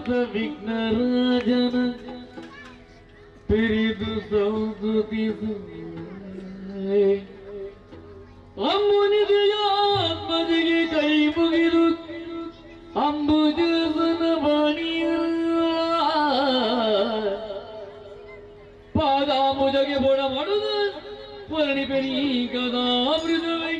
ಸುತ ವಿಘ್ನರಾಜನ ಪಿರಿದು ಸೌಸುತಿಸು ಅಮ್ಮುನಿದೆಯಾತ್ಮದಿಗೆ ಕೈ ಮುಗಿದು ಅಂಬುಜನ ವಾಣಿಯ ಪಾದಾಂಬುಜಗೆ ಬೋಡ ಮಾಡುದು ಪರಣಿ ಪೆರಿ ಕದಾಮೃತವೈ.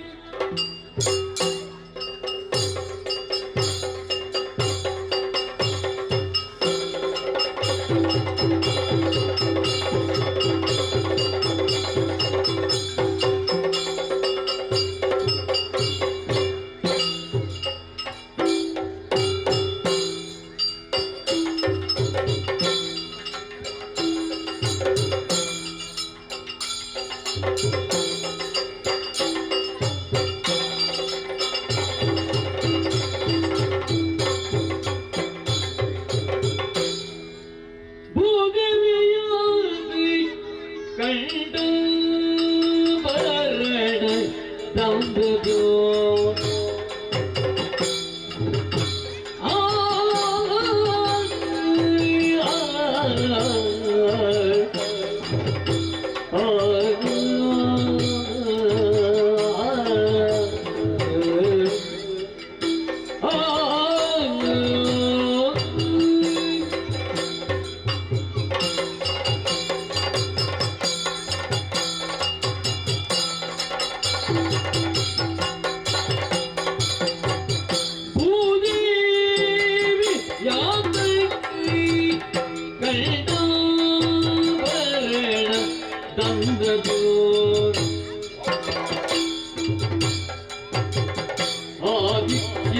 ಭೂದೇವಿಯಾದಿ ಕಂಡ ಬರಣ ತಂದದು ಆ ಭೂದೇವಿ ಯಾತಕ್ಕೆ ಕಂಠಾಭರಣ ತಂದದು? ಆದಿತ್ಯ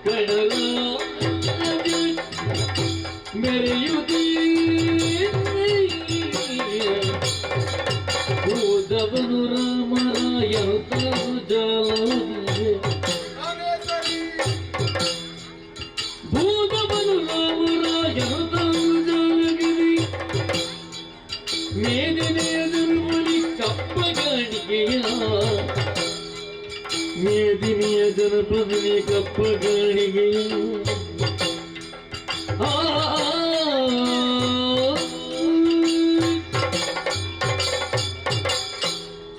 ಕಡಲಾಗ ಮೆರೆಯುವುದೇ ಹೋದವನು ರಾಮರಾಯ ಜಾಲದಿಯೇ. ಭೂತವನು ರಾಮರಾಯ ಜಾಲಗಿರಿ ಮೇದಿನಿಯ ಕಪ್ಪಗಾಣಿಗೆಯ, ಮೇದಿನಿಯ ಜನಪದಿನಿ ಕಪ್ಪಗಾಣಿಗೆಯ. ಆ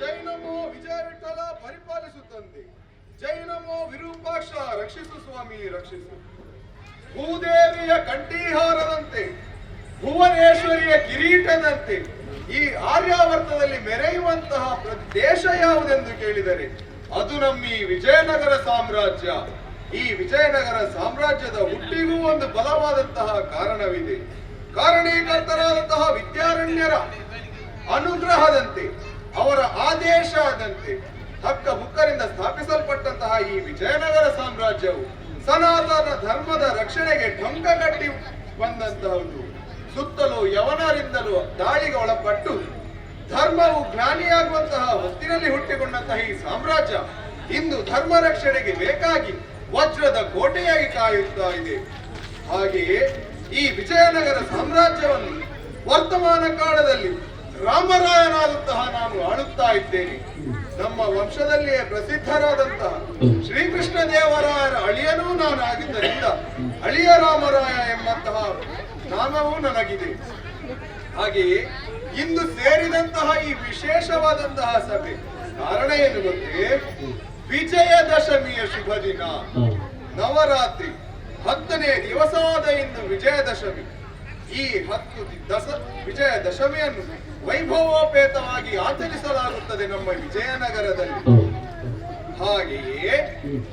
ಜೈ ನಮೋ ವಿಜಯ ವಿಠಲ, ಪರಿಪಾಲಿಸು ತಂದೆ. ಜೈ ನಮೋ ವಿರೂಪಾಕ್ಷ, ರಕ್ಷಿಸು ಸ್ವಾಮಿ, ರಕ್ಷಿಸು. ಭೂದೇವಿಯ ಕಂಠೀಹಾರದಂತೆ, ಭುವನೇಶ್ವರಿಯ ಕಿರೀಟದಂತೆ ಈ ಆರ್ಯಾವರ್ತದಲ್ಲಿ ಮೆರೆಯುವಂತಹ ದೇಶ ಯಾವುದೆಂದು ಕೇಳಿದರೆ ಅದು ನಮ್ಮ ಈ ವಿಜಯನಗರ ಸಾಮ್ರಾಜ್ಯ. ಈ ವಿಜಯನಗರ ಸಾಮ್ರಾಜ್ಯದ ಹುಟ್ಟಿಗೂ ಒಂದು ಬಲವಾದಂತಹ ಕಾರಣವಿದೆ. ಕಾರಣೀಕರ್ತರಾದಂತಹ ವಿದ್ಯಾರಣ್ಯರ ಅನುಗ್ರಹದಂತೆ, ಅವರ ಆದೇಶದಂತೆ ಹಕ್ಕ ಬುಕ್ಕರಿಂದ ಸ್ಥಾಪಿಸಲ್ಪಟ್ಟಂತಹ ಈ ವಿಜಯನಗರ ಸಾಮ್ರಾಜ್ಯವು ಸನಾತನ ಧರ್ಮದ ರಕ್ಷಣೆಗೆ ಟೊಂಕ ಕಟ್ಟಿ ಬಂದಂತಹದ್ದು. ಸುತ್ತಲೂ ಯವನರಿಂದಲೂ ದಾಳಿಗೆ ಒಳಪಟ್ಟು ಧರ್ಮವು ಗ್ಲಾನಿಯಾಗುವಂತಹ ಹೊತ್ತಿನಲ್ಲಿ ಹುಟ್ಟಿಕೊಂಡಂತಹ ಈ ಸಾಮ್ರಾಜ್ಯ ಇಂದು ಧರ್ಮ ರಕ್ಷಣೆಗೆ ಬೇಕಾಗಿ ವಜ್ರದ ಕೋಟೆಯಾಗಿ ಕಾಯುತ್ತಾ ಇದೆ. ಹಾಗೆಯೇ ಈ ವಿಜಯನಗರ ಸಾಮ್ರಾಜ್ಯವನ್ನು ವರ್ತಮಾನ ಕಾಲದಲ್ಲಿ ರಾಮರಾಯನಾದಂತಹ ನಾನು ಆಳುತ್ತಾ ಇದ್ದೇನೆ. ನಮ್ಮ ವಂಶದಲ್ಲಿಯೇ ಪ್ರಸಿದ್ಧರಾದಂತಹ ಶ್ರೀಕೃಷ್ಣ ದೇವರಾಯರ ಅಳಿಯನೂ ನಾನಾಗಿದ್ದರಿಂದ ಅಳಿಯ ರಾಮರಾಯ ಎಂಬಂತಹ ನಾಮವೂ ನನಗಿದೆ. ಹಾಗೆಯೇ ಇಂದು ಸೇರಿದಂತಹ ಈ ವಿಶೇಷವಾದಂತಹ ಸಭೆ ಕಾರಣ ಏನು ಗೊತ್ತೇ? ವಿಜಯದಶಮಿಯ ಶುಭ ದಿನ. ನವರಾತ್ರಿ 10ನೇ ದಿವಸವಾದ ಇಂದು ವಿಜಯದಶಮಿ. ಈ 10 ವಿಜಯದಶಮಿಯನ್ನು ವೈಭವೋಪೇತವಾಗಿ ಆಚರಿಸಲಾಗುತ್ತದೆ ನಮ್ಮ ವಿಜಯನಗರದಲ್ಲಿ. ಹಾಗೆಯೇ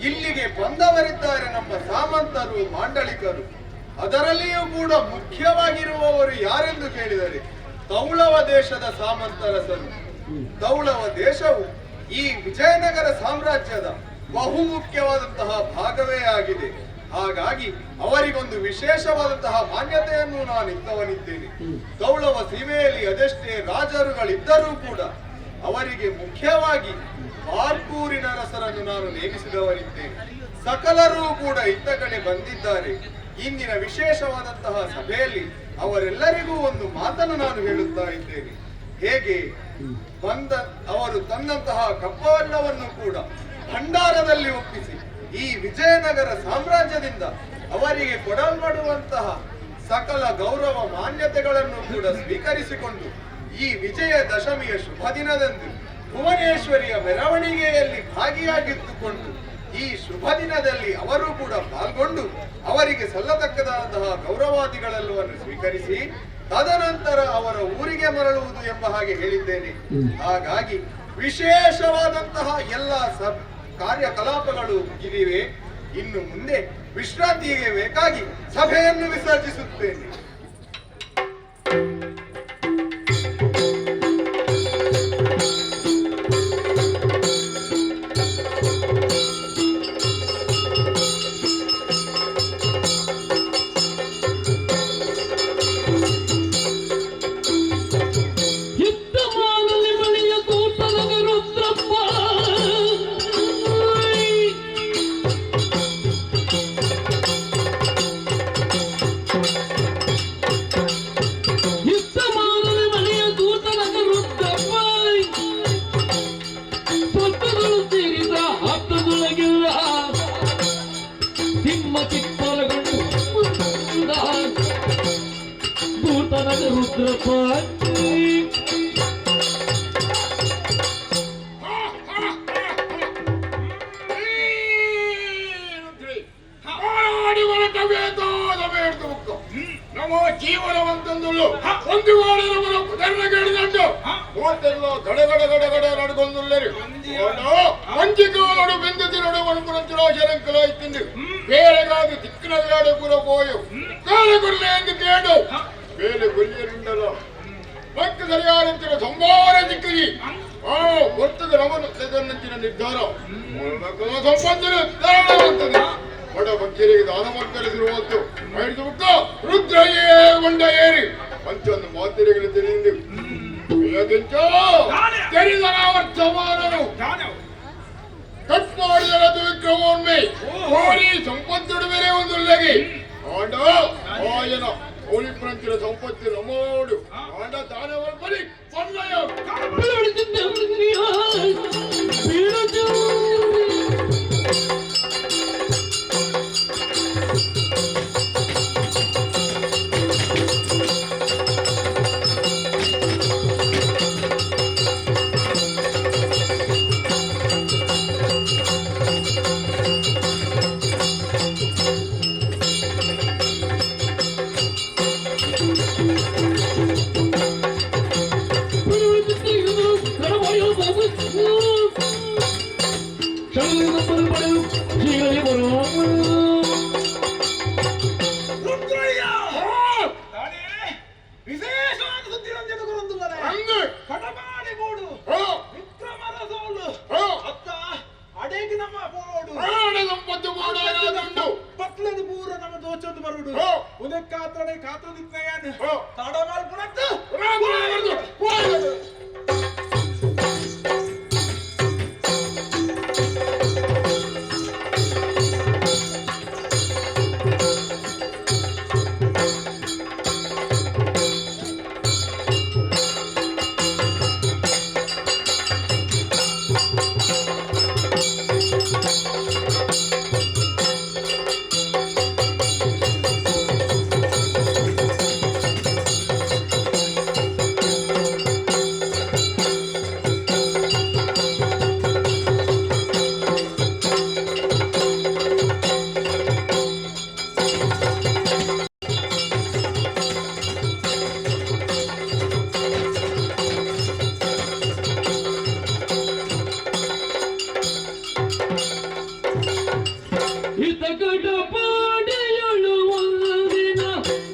ಇಲ್ಲಿಗೆ ಬಂದವರಿದ್ದಾರೆ ನಮ್ಮ ಸಾಮಂತರು, ಮಾಂಡಳಿಕರು. ಅದರಲ್ಲಿಯೂ ಕೂಡ ಮುಖ್ಯವಾಗಿರುವವರು ಯಾರೆಂದು ಕೇಳಿದರೆ ತೌಳವ ದೇಶದ ಸಾಮಂತರಸರು. ತೌಳವ ದೇಶವು ಈ ವಿಜಯನಗರ ಸಾಮ್ರಾಜ್ಯದ ಬಹುಮುಖ್ಯವಾದಂತಹ ಭಾಗವೇ ಆಗಿದೆ. ಹಾಗಾಗಿ ಅವರಿಗೊಂದು ವಿಶೇಷವಾದಂತಹ ಮಾನ್ಯತೆಯನ್ನು ನಾನು ಇತ್ತವನಿದ್ದೇನೆ. ತೌಳವ ಸೀಮೆಯಲ್ಲಿ ಅದೆಷ್ಟೇ ರಾಜರುಗಳಿದ್ದರೂ ಕೂಡ ಅವರಿಗೆ ಮುಖ್ಯವಾಗಿ ಬಾರ್ಕೂರಿನ ಅರಸರನ್ನು ನಾನು ನೇಮಿಸಿದವರಿದ್ದೇನೆ. ಸಕಲರೂ ಕೂಡ ಇತ್ತ ಕಡೆ ಬಂದಿದ್ದಾರೆ. ಇಂದಿನ ವಿಶೇಷವಾದಂತಹ ಸಭೆಯಲ್ಲಿ ಅವರೆಲ್ಲರಿಗೂ ಒಂದು ಮಾತನ್ನು ನಾನು ಹೇಳುತ್ತಾ ಇದ್ದೇನೆ. ಹೇಗೆ ಬಂದ ಅವರು ತಂದಂತಹ ಕಪ್ಪವೆಲ್ಲವನ್ನು ಕೂಡ ಭಂಡಾರದಲ್ಲಿ ಒಪ್ಪಿಸಿ ಈ ವಿಜಯನಗರ ಸಾಮ್ರಾಜ್ಯದಿಂದ ಅವರಿಗೆ ಕೊಡಲ್ಪಡುವಂತಹ ಸಕಲ ಗೌರವ ಮಾನ್ಯತೆಗಳನ್ನು ಕೂಡ ಸ್ವೀಕರಿಸಿಕೊಂಡು ಈ ವಿಜಯ ದಶಮಿಯ ಶುಭ ದಿನದಂದು ಭುವನೇಶ್ವರಿಯ ಮೆರವಣಿಗೆಯಲ್ಲಿ ಭಾಗಿಯಾಗಿದ್ದುಕೊಂಡು ಈ ಶುಭ ದಿನದಲ್ಲಿ ಅವರು ಕೂಡ ಪಾಲ್ಗೊಂಡು ಅವರಿಗೆ ಸಲ್ಲತಕ್ಕದಾದಂತಹ ಗೌರವಾದಿಗಳೆಲ್ಲವನ್ನು ಸ್ವೀಕರಿಸಿ ತದನಂತರ ಅವರ ಊರಿಗೆ ಮರಳುವುದು ಎಂಬ ಹಾಗೆ ಹೇಳಿದ್ದೇನೆ. ಹಾಗಾಗಿ ವಿಶೇಷವಾದಂತಹ ಎಲ್ಲ ಕಾರ್ಯಕಲಾಪಗಳು ಮುಗಿದಿವೆ. ಇನ್ನು ಮುಂದೆ ವಿಶ್ರಾಂತಿಗೆ ಬೇಕಾಗಿ ಸಭೆಯನ್ನು ವಿಸರ್ಜಿಸುತ್ತೇನೆ. ಯುದ್ಧಮಾನಲಿ ಮಣಿಯ ತೋಟದ ರುದ್ರಪ್ಪ. ಯುದ್ಧಮಾನಲಿ ಮಣಿಯ ದೂತನಗ ರುದ್ರಪ್ಪ ಪಟ್ಟಗಳು ಸೇರಿದ ಆಪ್ತದೊಳಗೆಲ್ಲ ತಿಮ್ಮ ಚಿಪ್ಪಲಗೊಂಡು ದೂತನಗ ರುದ್ರಪ್ಪ. ನಮ್ಮ ಜೀವನವಂತಂದುಳ್ಳು ಒಂದು ಧರ್ಮಗೇಡಿದಂಡು ಮೂವತ್ತೆಲ್ಲ ಗಡಗಡ ಗಡಗಡ ನಡ್ಕೊಂದುಳ್ಳರು ಮಂಜಿಗೋಲಡು ಬೆಂದು ತಿರುಡು ಮಣಪುರಂತಿರೋ ಶರಂಕಲ ಇತ್ತಿಂದು ಬೇರೆಗಾದು ದಿಕ್ಕಿನಲ್ಲಾಡು ಪುರ ಪೋಯು ಬೇರೆ ಗುರ್ಲೆ ಎಂದು ಕೇಳು ಬೇರೆ ಗುರಿಯರುಂಡಲ ಭಕ್ತ ಸರಿಯಾದಂತಿನ ಸಂಭಾವನೆ ದಿಕ್ಕಿರಿ ಆ ವರ್ತದ ನಮನ ನಿರ್ಧಾರ ಸಂಪತ್ತಿನ ಧಾರಾಳವಂತದ್ದು ಬಡ ಭಕ್ತರಿಗೆ ದಾನ ಮಾಡ್ಕರಿಸಿರುವಂತು ಐದು ಮುಕ್ಕ ರುದ್ರಯೇ ಕೊಂಡ ಏರಿ ಅಂಚೊಂದು ಮಾತಿರಿಗಳು ತಿಳಿந்து ತೆರಿದನಾವರ್ತಮಾನನು ಕಟ್ ಮಾಡಿದರದು ವಿಕ್ರಮೋನ್ಮೆ ಕೋರಿ ಸಂಪತ್ತುಡು ಬೇರೆ ಒಂದು ಲಗಿ ಆಂಡ ಆಯನ ಕೋಳಿ ಪ್ರಂತಿನ ಸಂಪತ್ತು ನಮೋಡು ಆಂಡ ದಾನವ ಬಲಿ ಪನ್ನಯ. ರುದ್ರಯ್ಯ ತಾನೇ ವಿಶೇಷವಾದ ಸುದ್ದಿ ನಂಜನ ಗುರುಂದುಲ್ಲರೆ. ಅಂದು. ಕಟಪಾಡಿ ಬೋಡು ವಿಕ್ರಮರ ಸೋಲು ಅತ್ತ ಅಡೇಗೆ ನಮ್ಮ ಬೋಡು ಪ್ರಾಣ ಸಂಪತ್ತು ಮಾಡಾದುಂಟು. ಪತ್ಲದ ಪೂರ ನಮ್ಮ ದೋಚೊಂದು ಬರುಡು. ಉದಕ್ಕಾತ್ರಡೆ ಕಾತ್ರ ದಿತ್ನಯಾನ್ ತಡಮಾಲ್ ಪುನತ್ತು. ಇತ ಕಟಪಾಡಿಯಳು ಒಂದಿನ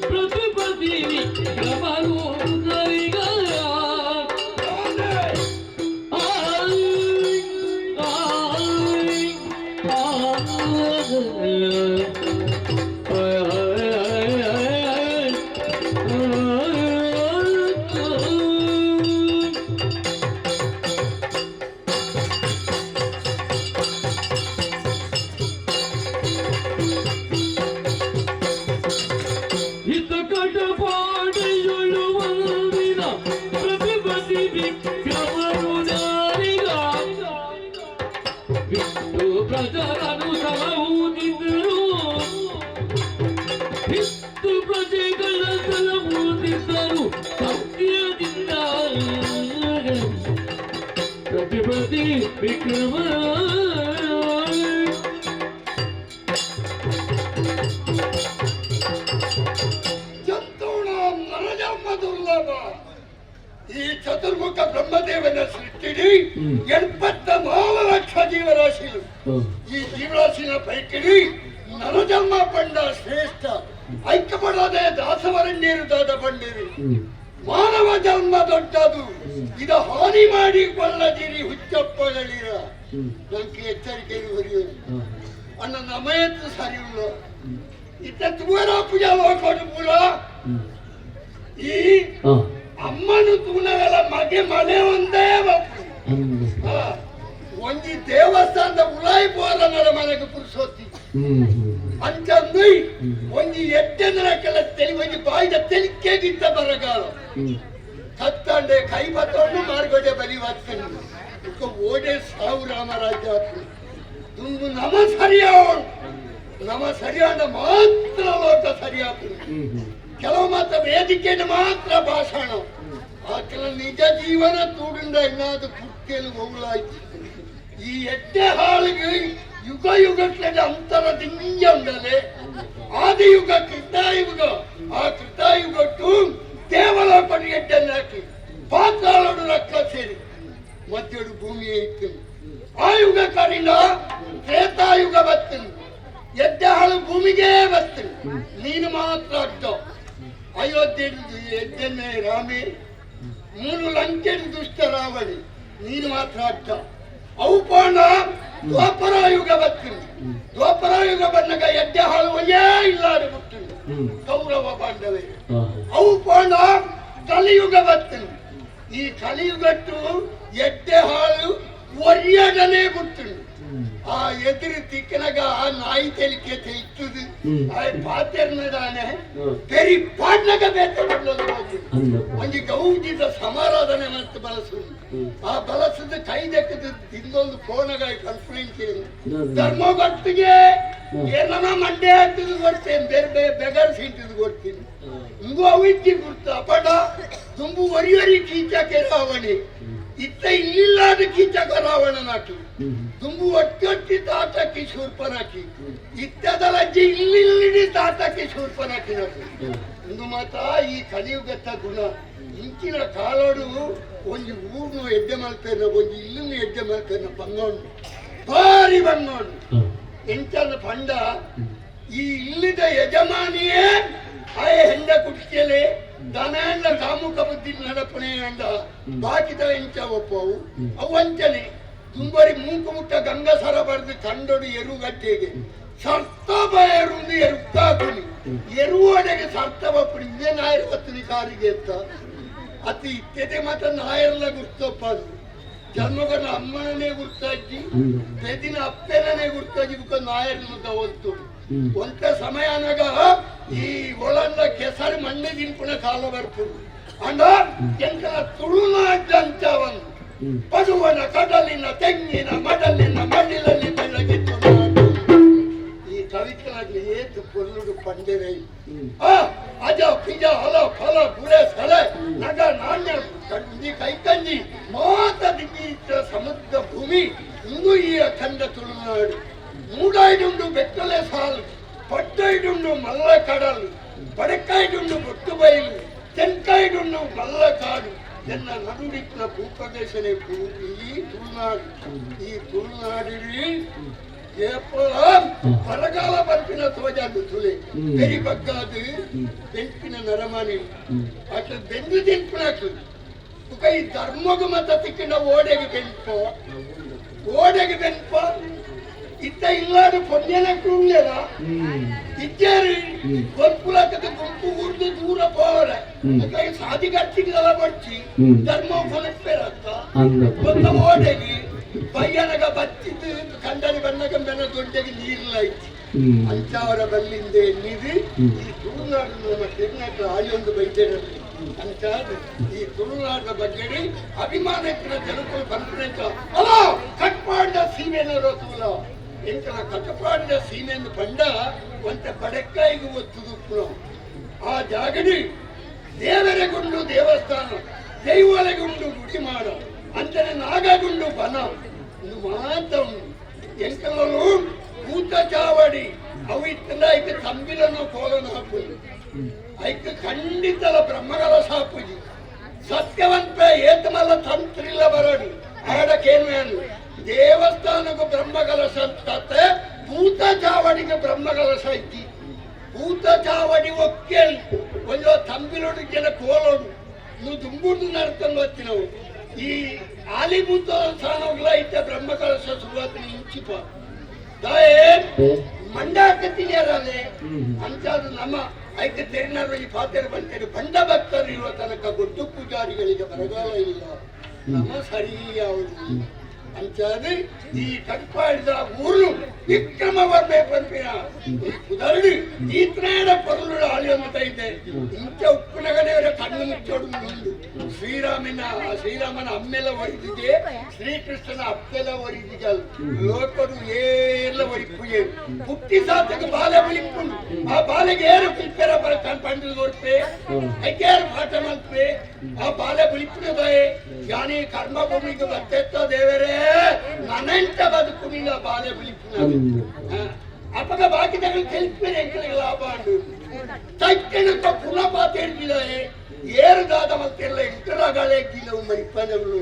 ಪ್ರತಿಪತಿ ವಿಕ್ರಮನು ನರಿಗ. ಇತ ಕಟಪಾಡಿಯೊಳು ಒಂದಿನ ಪ್ರತಿಪತಿ ವಿಕ್ರಮನು ನಾರಿಗ ವಿಷ್ಣು ಪ್ರಜರನು ಸಲಹುತ್ತಿದ್ದರು. ಇತ್ತು ಪ್ರಜೆಗಳ ಸಲಹುತ್ತಿದ್ದರು ಸತ್ಯದಿಂದ. ಪ್ರತಿಪತಿ ವಿಕ್ರಮ. ಜಂತೂಣಾಂ ನರಜನ್ಮ ದುರ್ಲಭ. ಈ ಚತುರ್ಮುಖ ಬ್ರಹ್ಮದೇವನ ಸೃಷ್ಟಿಡಿ 84 ಲಕ್ಷ ಜೀವರಾಶಿಗಳು. ಈ ಜೀವರಾಶಿನ ಪೈಕಿಡಿ ನರಜನ್ಮ ಪಂಡ ಶ್ರೇಷ್ಠ. ಐಕ್ಯಪಡದೆ ದಾಸವರಣ್ಯರು ದಾದ ಪಂಡಿರಿ, ಮಾನವ ಜನ್ಮ ದೊಡ್ಡದು, ಇದ ಹಾನಿ ಮಾಡಿಕೊಳ್ಳದಿರಿ ಹುಚ್ಚಪ್ಪಗಳಿರ. ನಂಗೆ ಎಚ್ಚರಿಕೆ ಹೊರೆಯೋದು ಅಣ್ಣ ನಮಯತ್ತು ಸರಿ ಇಲ್ಲ. ಇತ್ತ ತೂವರ ಪೂಜಾ ಲೋಕಡು ಪೂರ ಈ ಅಮ್ಮನು ತೂನಗಲ ಮಗೆ ಮನೆ ಒಂದೇ ಬಪ್ಪು. ಒಂಜಿ ದೇವಸ್ಥಾನದ ಉಲಾಯಿ ಪೋರ ನರ ಮನೆಗೆ ಪುರುಷೋತ್ತಿ ಅಂಚಂದು ಒಂಜಿ ಎಟ್ಟೆಂದ್ರ ಕೆಲ ತೆಲಿ ಒಂಜಿ ಬಾಯಿದ ತೆಲಿಕೆಗಿದ್ದ ಬರಗಾಲ ಕತ್ತಂಡೆ ಕೈ ಬತ್ತೊಂಡು ಮಾರ್ಗೋಡೆ ಬಲಿ ಬತ್ತಂಡು ಓಡೆ ಸಾವು ರಾಮರಾಜ್ಯ. ದುಂದು ನಮ ಸರಿಯಾವಣ, ನಮ ಸರಿಯಾದ ಮಾತ್ರ ಲೋಕ ಸರಿಯಾಗ್ತದೆ. ಕೆಲವು ಮಾತ್ರ ವೇದಿಕೆಯನ್ನು ಮಾತ್ರ ಭಾಷಣ, ಆ ಕೆಲ ನಿಜ ಜೀವನ ತೂಡಿಂದ ಇನ್ನಾದು ಪುಟ್ಟೆಲು ಹೋಗಲಾಯ್ತು. ಈ ಎಟ್ಟೆ ಹಾಳಿಗೆ ಯುಗ ಯುಗಟ್ಲೆ ಅಂತರ ದಿಂಜ ಉಂಡಲೆ. ಆದಿಯುಗ, ಕೃತಾಯುಗ. ಆ ಕೃತಾಯುಗಟ್ಟು ದೇವಲೋಕಡು ಎಡ್ಡೆಲ್ಲ ಹಾಕಿ ಪಾತಾಳಡು ರಕ್ಕ ಸೇರಿ ಮಧ್ಯಡು ಭೂಮಿ ಇತ್ತು. ಆ ಯುಗ ಕರಿನ ತ್ರೇತಾಯುಗ ಬರ್ತದೆ. ಎಡ್ಡೆ ಹಾಳು ಭೂಮಿಗೆ ಬರ್ತದೆ, ನೀನು ಮಾತ್ರ ಅಡ್ಡ. ಅಯೋಧ್ಯೆ ಎಡ್ಡೆನ್ನೇ ರಾಮೇ, ಮೂರು ಲಂಕೆಡ್ ದುಷ್ಟ ರಾವಣಿ, ನೀನು ಮಾತ್ರ ಅಡ್ಡ. ಅವು ಪೋಣ ದ್ವಾಪರಾಯುಗ ಬರ್ತದೆ. ದ್ವಾಪರಾಯುಗ ಬಂದಾಗ ಎಡ್ಡೆ ಹಾಳು ಒಂದೇ ಇಲ್ಲಾರೆ ಬಿಟ್ಟು ಕೌರವ ಪಾಂಡವೇ. ಅವು ಪೋಣ ಕಲಿಯುಗ ಬರ್ತದೆ. ಈ ಕಲಿಯುಗಟ್ಟು ಎಡ್ಡೆ ಹಾಳು ಒರಿಯಡನೆ ಬಿಟ್ಟು ಆ ಎದುರು ತಿಕ್ಕನಗ ಆ ನಾಯಿ ತೆಲಿಕೆ ತೆಯ್ತದು. ಆ ಪಾತೆರ್ನದಾನೆ ಪೆರಿ ಪಾಡ್ನಗ ಬೇತೆ ಒಂಜಿ ಗೌಜಿದ ಸಮಾರಾಧನೆ ಮತ್ತು ಬಳಸುದು. ಆ ಬಳಸದ ಕೈ ದಕ್ಕದ ತಿಂದೊಂದು ಫೋನಗಾಯಿ ಕನ್ಫರೆನ್ಸ್ ಧರ್ಮಗಟ್ಟಿಗೆ ಏನನ ಮಂಡೆ ಹಾಕಿದ್ ಕೊಡ್ತೇನೆ, ಬೇರೆ ಬೇರೆ ಬೆಗರ್ ಸಿಂಟಿದ್ ಕೊಡ್ತೀನಿ. ಹಿಂಗು ಅವಿದ್ದಿ ಗುರ್ತು ಅಪಡ ತುಂಬು ಒರಿ ಒರಿ ಕೀಚಕ್ಕೆ ರಾವಣಿ ಇತ್ತ ಇಲ್ಲಾದ ಕೀಚಕ ರಾವಣ ನಾಟಿ ತುಂಬು ಒಟ್ಟೊಟ್ಟಿ ತಾತಕ್ಕೆ ಶೂರ್ಪನಾಕಿ ಇತ್ತದ ಲಜ್ಜೆ ಇಲ್ಲಿಲ್ಲಿ ತಾತಕ್ಕೆ ಶೂರ್ಪನಾಕಿ ನಾಟಿ. ಇಂದು ಮಾತ ಈ ಕಲಿಯುಗತ್ತ ಗುಣ. ಇಂಚಿನ ಕಾಲೋಡು ಒಂಜಿ ಊರು ಎಡ್ಡೆ ಮಲ್ತೇನೆ, ಒಂಜಿ ಇಲ್ಲನ್ನು ಎಡ್ಡೆ ಮಲ್ತೇನೆ. ಬಂಗೋಂಡು ಭಾರಿ ಬಂಗೋಂಡು. ಎಂಚನ ಪಂಡ ಈ ಇಲ್ಲಿದ ಯಜಮಾನಿಯೇ ಆಯ ಹೆಂಡ ಕುಟ್ಕೆಲೆ ದನ ಎಲ್ಲ ಕಾಮುಕ ಬುದ್ಧಿ ನಡಪಣೆ ಅಂಡ ಬಾಕಿದ ಎಂಚ ಒಪ್ಪವು ಅವು ಅಂಚನೆ. ತುಂಬರಿ ಮೂಕು ಮುಟ್ಟ ಗಂಗಸರ ಬರೆದು ಕಂಡೊಡು ಎರುಗಟ್ಟೆಗೆ ಸರ್ತ ಬಯರು ಎರುತ್ತಾಕುನಿ ಎರುವಡೆಗೆ ಸರ್ತ ಬಪ್ಪುಡಿ. ಇದೇ ನಾಯರು ಬತ್ತನಿ ಕಾರಿಗೆ ಎತ್ತ ಅತಿ ಇತ್ತೆದೆ ಮಾತ್ರ ನಾಯರ್ಲ ಗುರ್ತೊಪ್ಪದು. ಜನ್ಮಗನ ಅಮ್ಮನೇ ಗುರ್ತಾಜಿ, ಪ್ರತಿನ ಅಪ್ಪೆನೇ ಗುರ್ತಾಜಿ ಬುಕ್ಕ ನಾಯರ್ ಮುದ್ದ ಒತ್ತು ಒಂತ ಸಮಯನಾಗ ಈ ಒಳಂದ ಕೆಸರು ಮಣ್ಣೆ ತಿನ್ಪುಣ ಕಾಲ ಬರ್ಪುಡು. ಅಂಡ ಎಂಕಲ ತುಳುನಾಡ್ದಂತ ಒಂದು ಪಡುವನ ಕಡಲಿನ ತೆಂಗಿನ ಮಡಲಿನ ಮಡಿಲಲ್ಲಿ ಬೆಳಗಿತ್ತು ನಾಡು. ಈ ಕವಿಕಲಾಗ್ಲಿ ಏತು ಪೊರ್ಲುಡು ಪಂಡೆರೈ. ಆ ಅಜ ಪಿಜ ಹಲ ಫಲ ಬುರೆ ಸಲೆ ನಗ ನಾಣ್ಯ ಕಂಜಿ ಕೈಕಂಜಿ ಮಾತ ದಿಗ್ಗೀತ ಸಮುದ್ರ ಭೂಮಿ ಇಂದು ಈ ಅಖಂಡ ತುಳುನಾಡು. ಮೂಡಾಯ್ಡುಂಡು ಬೆಟ್ಟಲೆ ಸಾಲು, ಪಟ್ಟೈಡುಂಡು ಮಲ್ಲ ಕಡಲು, ಬಡಕಾಯ್ಡುಂಡು ಬೊಟ್ಟು ಬಯಲು, ತೆನ್ಕಾಯ್ಡುಂಡು ಮಲ್ಲ ಕಾಡು. ಎನ್ನ ನಡುಡಿಕ್ನ ಭೂಪ್ರದೇಶನೇ ಈ ತುಳುನಾಡು. ಈ ತುಳುನಾಡಿಡಿ ಏಪಲ ಬರಗಾಲ ಬರ್ಪಿನ ತೋಜಾಂಡು ತುಲೆ ಬೆರಿ ಬಗ್ಗಾದು ಬೆಂಪಿನ ನರಮನಿ ಅಟ್ಲ ಬೆಂದು ತಿನ್ಪುನಕ್ಲು. ಬುಕ ಈ ಧರ್ಮಗು ಮತ ತಿಕ್ಕಿನ ಓಡೆಗೆ ಬೆನ್ಪೋ, ಓಡೆಗೆ ಬೆನ್ಪೋ? ಇತ್ತ ಇಲ್ಲಾಡು ಪೊನ್ಯನಕ್ಲು ಉಲ್ಲೇರ ಇಜ್ಜೇರು ಗೊಲ್ಪುಲಕದ ಗುಂಪು ಊರ್ದು ದೂರ ಪೋವರೆ. ಅಕ್ಲಾಗ ಸಾದಿ ಖರ್ಚಿಗೆಲ್ಲ ಬಡ್ಚಿ ಧರ್ಮ ಕೊನೆಪ್ಪೇರತ್ತ ಗೊತ್ತ. ಓಡೆಗೆ ಬಯ್ಯನಗ ಬತ್ತಿದ್ದು ಕಂಡನಿ ಬನ್ನಗ ಬೆನ ದೊಡ್ಡಗೆ ನೀರ್ಲಾಯ್ತು. ಅಂಚಾವರ ಬಲ್ಲಿಂದ ಎನ್ನಿದು ಈ ತುಳುನಾಡು ನಮ್ಮ ಕರ್ನಾಟಕ ಆಳಿಯೊಂದು ಬೈದೇರಲ್ಲಿ. ಅಂಚಾದ ಈ ತುಳುನಾಡಿನ ಬಗ್ಗೆ ಅಭಿಮಾನಕ್ಕಿನ ಜನಕುಲು ಪನ್ಪುನೆಂಚ ಅಲೋ ಕಟ್ಪಾಂಡ ಸೀಮೆನರೋ ತೂಲ. ಎಂಕಲ ಕಟಪಾಡಿದ ಸೀಮೆಯನ್ನು ಪಂಡ ಒಂತೆ ಬಡಕ್ಕಾಯಿಗೆ ಒತ್ತುದು. ಆ ಜಾಗಡಿ ದೇವರಗುಂಡು ದೇವಸ್ಥಾನ, ದೈವಲಗುಂಡು ಗುಡಿ ಮಾಡ, ಅಂಚನೆ ನಾಗಗುಂಡು ಬನ ಇದು ಮಾತ ಉಂಡು. ಎಂಕಲಲು ಭೂತ ಚಾವಡಿ ಅವು ಇತ್ತಂದ ಐಕ್ ತಂಬಿಲನ್ನು ಕೋಲನು ಹಾಕುದು. ಐಕ್ ಖಂಡಿತಲ ಬ್ರಹ್ಮಗಲ ಸಾಪುಜಿ. ಸತ್ಯವಂತ ಏತಮಲ್ಲ ತಂತ್ರಿಲ್ಲ ಬರಡು ಆಡಕೇನು ಏನು ದೇವಸ್ಥಾನಕ್ಕೂ ಬ್ರಹ್ಮಕಲಶ ಅಂತತ್ತೆ, ಭೂತ ಚಾವಡಿಗೆ ಬ್ರಹ್ಮಕಲಶ ಇದ್ದಿ. ಭೂತ ಚಾವಡಿ ಒಕ್ಕೇಳು ಒಂಜೋ ತಂಬಿಲೋಡು ಜನ ಕೋಲೋಡು ನೀವು ದುಂಬುರ್ದು ನಡ್ಕೊಂಡು ನಾವು ಈ ಆಲಿಭೂತ ಸ್ಥಾನಗಳ ಇದ್ದ ಬ್ರಹ್ಮಕಲಶ ಶುರುವಾತಿನ ಇಂಚಿಪ ದಾಯೆ ಮಂಡಾಕ ತಿಳಿಯರಲೆ ಅಂಚಾದ ನಮ್ಮ ಐಕೆ ತೆರಿನಾರು ಈ ಪಾತೆರ ಬಂತೇನೆ. ಬಂಡ ಭಕ್ತರು ಇರುವ ತನಕ ಗೊಡ್ಡು ಪೂಜಾರಿಗಳಿಗೆ ಬರಗಾಲ ಇಲ್ಲ. ನಮ್ಮ ಸರಿ ಯಾವುದು ಅಂಚಾದ ಈ ಕಟ್ಪಾಡಿದ ಊರು ವಿಕ್ರಮವರ್ಮೆ ಪಂಪಿನ ಈ ಕುದರಡು ಈತನಾಡ ಪೊರ್ಲು ಆಳಿಯಂತ ಇದೆ. ಇಂಚ ಉಪ್ಪುನಗನೆಯವರ ಕಣ್ಣು ಮುಚ್ಚೋಡು ಉಂಡು. ಶ್ರೀರಾಮನ ಶ್ರೀರಾಮನ ಅಮ್ಮೆಲ್ಲ ಒರಿದಿದೆ, ಶ್ರೀಕೃಷ್ಣನ ಅಪ್ಪೆಲ್ಲ ಒರಿದಿದೆ. ಲೋಕಡು ಏಲ್ಲ ಒರಿಪುಯೆ ಪುಟ್ಟಿ ಸಾತಕ ಬಾಲೆ ಒಲಿಪುಂಡು. ಆ ಬಾಲೆಗೆ ಏರು ಪಿಲ್ಪೆರ ಪಂಡಿಲ್ ಕೊರ್ಪೆ, ಐಕೇರು ಪಾಠ ಮಲ್ಪೆ. ಆ ಬಾಲೆ ಬುಲಿಪುನ ಬಾಯೆ ಯಾನಿ ಕರ್ಮ ಭೂಮಿಗೆ ಬತ್ತೆತ್ತ ದೇವರೇ ನನಂಟ ಬದುಕುನಿಲ್ಲ ಬಾಲೆ ಬುಲಿಪುನ. ಅಪಗ ಬಾಕಿದಗಳು ತೆಲ್ಪೇನೆ ಎಂಕಲಿಗೆ ಲಾಭ ಉಂಡು. ತಕ್ಕಣಕ್ಕ ಪುನಃ ಪಾತೇರ್ದಿಲ್ಲ. ಏರುದಾದ ಮತ್ತೆಲ್ಲ ಇಂಟರಗಳೇ ಗಿಲವು ಮರಿಪನಗಳು.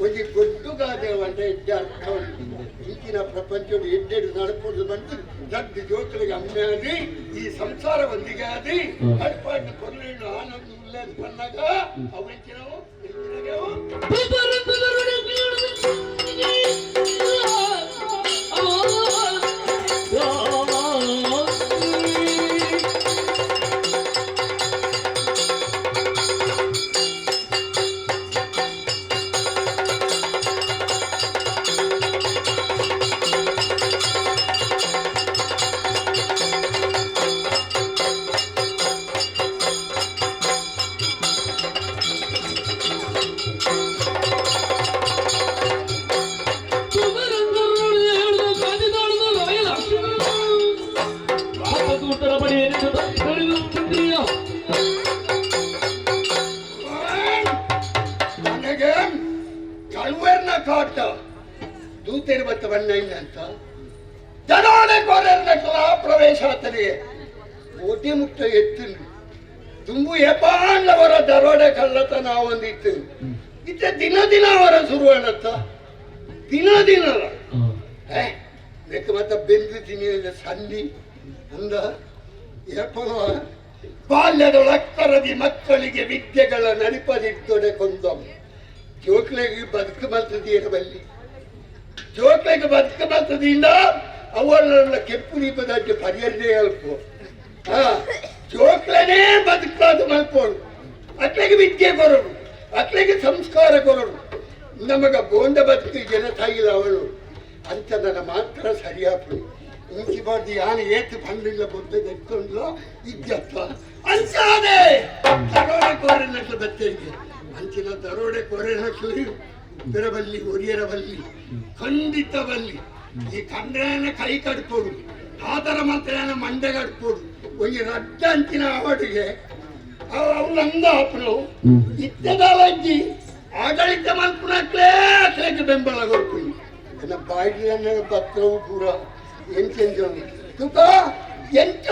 ಒಂಜಿ ಗೊಡ್ಡುಗಾದೆ వంట ಎಡ್ಡೆ ಅರ್ಥ ಉಂಟು. ಇಂಚಿನ ಪ್ರಪಂಚಡು ಎಡ್ಡೆಡು ನಡಪುಡು ಬಂದು ದಡ್ಡ ಜೋಕುಲಿಗೆ ಅಮ್ಮೆ ಆದಿ ಈ ಸಂಸಾರ ಒಂದಿಗೆ ಆದಿ ಕಡ್ಪಾಡಿನ ಕೊರ್ಲಿನ ಆನಂದ ಉಲ್ಲೇಖ ಬಂದಾಗ ಅವು ಎಂಚಿನವು ಎಂಚಿನಗೆವು. ನನಗೆ ಕಳುವೆರ್ನ ಕಾಟ ದೂತೇರು ಬತ್ತ ಬಣ್ಣ ಇಲ್ಲ ಅಂತ ದರೋಡೆ ಕೋರೆರ್ನ ಪ್ರವೇಶ ಆತನಿಗೆ ಓಟಿ ಮುಕ್ತ ಎತ್ತಿನ ತುಂಬು ಎಪಾಂಡ್ಲವರ ದರೋಡೆ ಕಳ್ಳತನ ಒಂದಿತ್ತು. ಇತ್ತ ದಿನ ದಿನ ಅವರ ಶುರುವಾಣತ್ತ ದಿನ ದಿನ ಏ ಬೇಕು ಮತ್ತ ಬೆಂದು ತಿನ್ನಿಲ್ಲ ಸಂಧಿ ಅಂದ ಏಪನ ಬಾಲ್ಯದೊಳಕ್ಕರದಿ ಮಕ್ಕಳಿಗೆ ವಿದ್ಯೆಗಳ ನಡಿಪದಿದ್ದೊಡೆ ಕೊಂದಂ. ಜೋಕ್ಲೆಗೆ ಬದುಕು ಬರ್ತದೆ ಬಲ್ಲಿ, ಜೋಕ್ಲೆಗೆ ಬದುಕು ಬರ್ತದಿಂದ ಅವಳ ಕೆಂಪು ದೀಪದ ಪರಿಹರಣೆ ಅಲ್ಪ ಹಾ ಜೋಕ್ಲನೇ ಬದುಕಾದ ಮಲ್ಪೋಡು, ಅಕ್ಲೆಗೆ ವಿದ್ಯೆ ಕೊರಡು, ಅಕ್ಲೆಗೆ ಸಂಸ್ಕಾರ ಕೊರಡು. ನಮಗ ಬೋಂಡ ಬದುಕು ಜನ ತಾಯಿಲ್ಲ ಅವಳು ಅಂತ ನನ್ನ ಮಾತ್ರ ಸರಿಯಾಪು ಇಂಚಿ ಬಾರ್ದು ಯಾನು ಏತು ಬಂದಿಲ್ಲ ಬೊದ್ದೆ ಎತ್ತೊಂಡ್ಲ ಇದ್ಯಪ್ಪ ಅಂಚಾದೆ ದರೋಡೆ ಕೋರೆನట్లు ಬತ್ತೇಗೆ ಅಂಚಿನ ದರೋಡೆ ಕೋರೆನట్లు ಉತ್ತರಬಲ್ಲಿ ಒರಿಯರಬಲ್ಲಿ ಖಂಡಿತ ಬಲ್ಲಿ. ಈ ಕಂಡ್ರೇನ ಕೈ ಕಡ್ಕೊಡು, ಆತರ ಮಾತ್ರ ಮಂಡೆ ಕಡ್ಕೊಡು. ಒಂಜಿ ರಡ್ಡ ಅಂಚಿನ ಅವಡಿಗೆ ಅವು ಅಂದ ಆಪನು ಇತ್ತದಾಲಜ್ಜಿ ಆಡಳಿತ ಮಲ್ಪುನಕ್ಲೇ ಅಕ್ಲೆಗ್ ಬೆಂಬಲ ಕೊಡ್ತೀನಿ. ಎನ್ನ ಬಾಯಿಗೆ ಪತ್ರವು ಪೂರ ಎಂಚೆಂಚ ತುಕ ಎಂಚ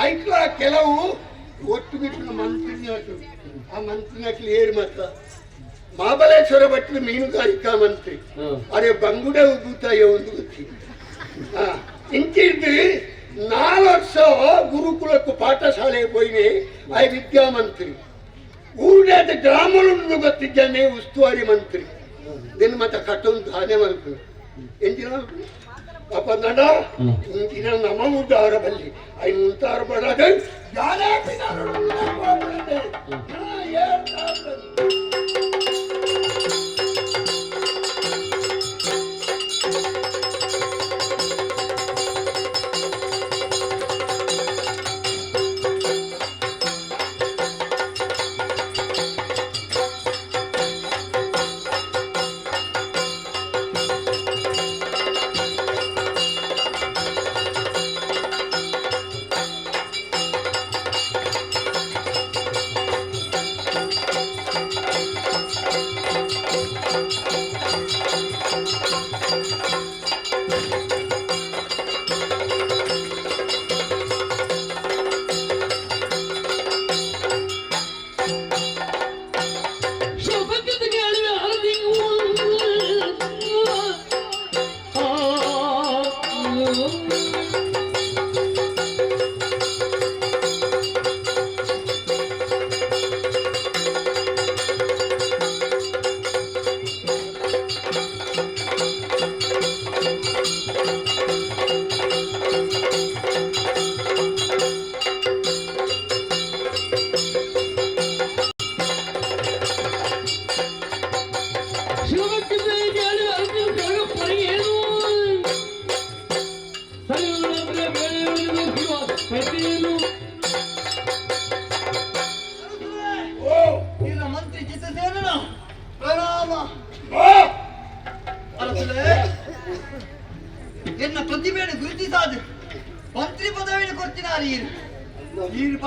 ಐಕ್ಲ ಕೆಲವು ಒಟ್ಟು ಬಿಟ್ಟು ಮಂತ್ರಿನಕ್ಲು. ಆ ಮಂತ್ರಿನಕ್ಲು ಏರು ಮತ್ತ ಮಹಾಬಲೇಶ್ವರ ಭಟ್ರು ಮೀನುಗಾರಿಕಾ ಮಂತ್ರಿ. ಅರೆ ಬಂಗುಡೆ ಉಬ್ಬುತ್ತಾಯ ಒಂದು ಗೊತ್ತಿ ಇಂಚಿದ್ದು 4 ವರ್ಷ ಗುರುಕುಲಕ್ಕೂ ಪಾಠಶಾಲೆ ಪೋಯಿನಿ ಆ ವಿದ್ಯಾಮಂತ್ರಿ. ಊರಿನ ಗ್ರಾಮಗಳು ಗೊತ್ತಿದ್ದಾನೆ ಉಸ್ತುವಾರಿ ಮಂತ್ರಿ. ದಿನ ಮತ್ತೆ ಕಟ್ಟೊಂದು ದಾನೆ ಮಲ್ಪು ಎಂಚಿನ ಅಪ್ಪ ನಡ ಇಂಚಿನ ನಮ್ಮ ಉದ್ದಾರ ಬಲ್ಲಿ ಐನು ಉಂತಾರ ಬಡದ ಯಾರೇ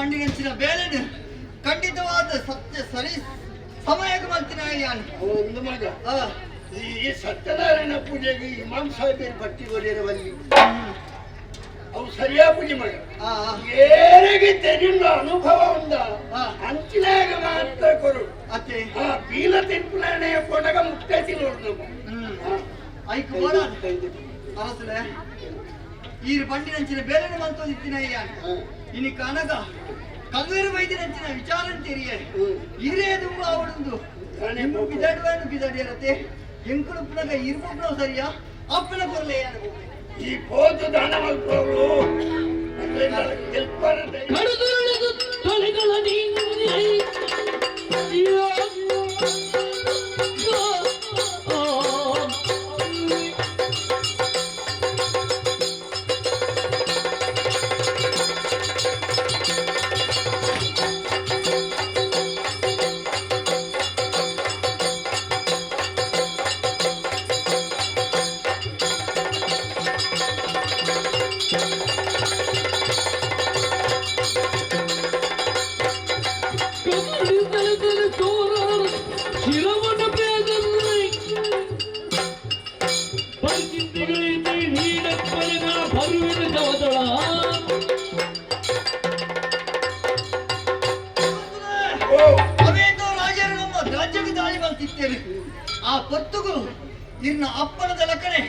ಪಂಡಿನಂಚಿನ ಬೇಲೆನು ಖಂಡಿತವಾದ ಸತ್ಯ ಸರಿ ಸಮಯಕ್ಕೆ ಮಲ್ತಿನ ಯಾನು. ಒಂದು ಮಗ. ಆ, ಈ ಸತ್ಯನಾರಾಯಣ ಪೂಜೆಗೆ ಇಮಾಮ್ ಸಾಹೇಬರು ಬಟ್ಟಿ ಹೊಡೆಯರವಲ್ಲಿ ಅವು ಸರಿಯಾ ಪೂಜೆ ಮಗ. ಆ, ಆ, ಏರೆಗೆ ತೆರಿಯುವ ಅನುಭವ ಉಂಡ. ಹಾ. ಅಂಚಿನಾಗ ಮಾತ್ರ ಕೊರು. ಅತ್ತೆ. ಆ ಬೀಲ ತಿನ್ಪುನಾಣೆಯ ಕೊಡಗ ಮುಕ್ತೈತಿ ನೋಡು ನಮ್ಮ. ಹ್ಮ್. ಐಕ್ ಬೋಡ ಅರಸುಲೆ, ಈರು ಬಂಡಿನಂಚಿನ ಬೇಲೆನು ಮಲ್ತೋದಿತ್ತಿನ ಯಾನು. ಇನಿ ಕನಗ ಕಲ್ವೇರು ವೈದ್ಯನಂಚಿನ ವಿಚಾರ ಅಂತೀರಿಯೇ. ಈರೇ ತುಂಬ ಅವಳೊಂದು ನಿಮ್ಮ ಬಿದಾಡುವನ್ನು ಬಿದಾಡಿಯರತ್ತೆ ಎಂಕುಲು ಪುನಗ ಇರ್ಬೊಬ್ನವು ಸರಿಯಾ ಅಪ್ಪನ ಕೊರಲೆ ಯಾನು. ಈ ಪೋತು ದಾನ ಮಲ್ಪವರು ಕೆಲ್ಪರ. ಕಡುದುರುಳಿದು ತೊಳೆಗಳ ನೀನು. ಶಿರವನ ಬೇಗನ್ನೇ ಪರಿಚಿಂತೆಗಳೈತೆ ನೀಡಪ್ಪನ ಬರುವಿನ ಜವದಳ. ಅವೇತೋ ರಾಜರು ನಮ್ಮ ರಾಜ್ಯಕ್ಕೆ ದಾಳಿ ಮಾಡ್ತಿದ್ದೇವೆ. ಆ ಪೊತ್ತುಗು ಇನ್ನ ಅಪ್ಪನದ ಲಕಣೆ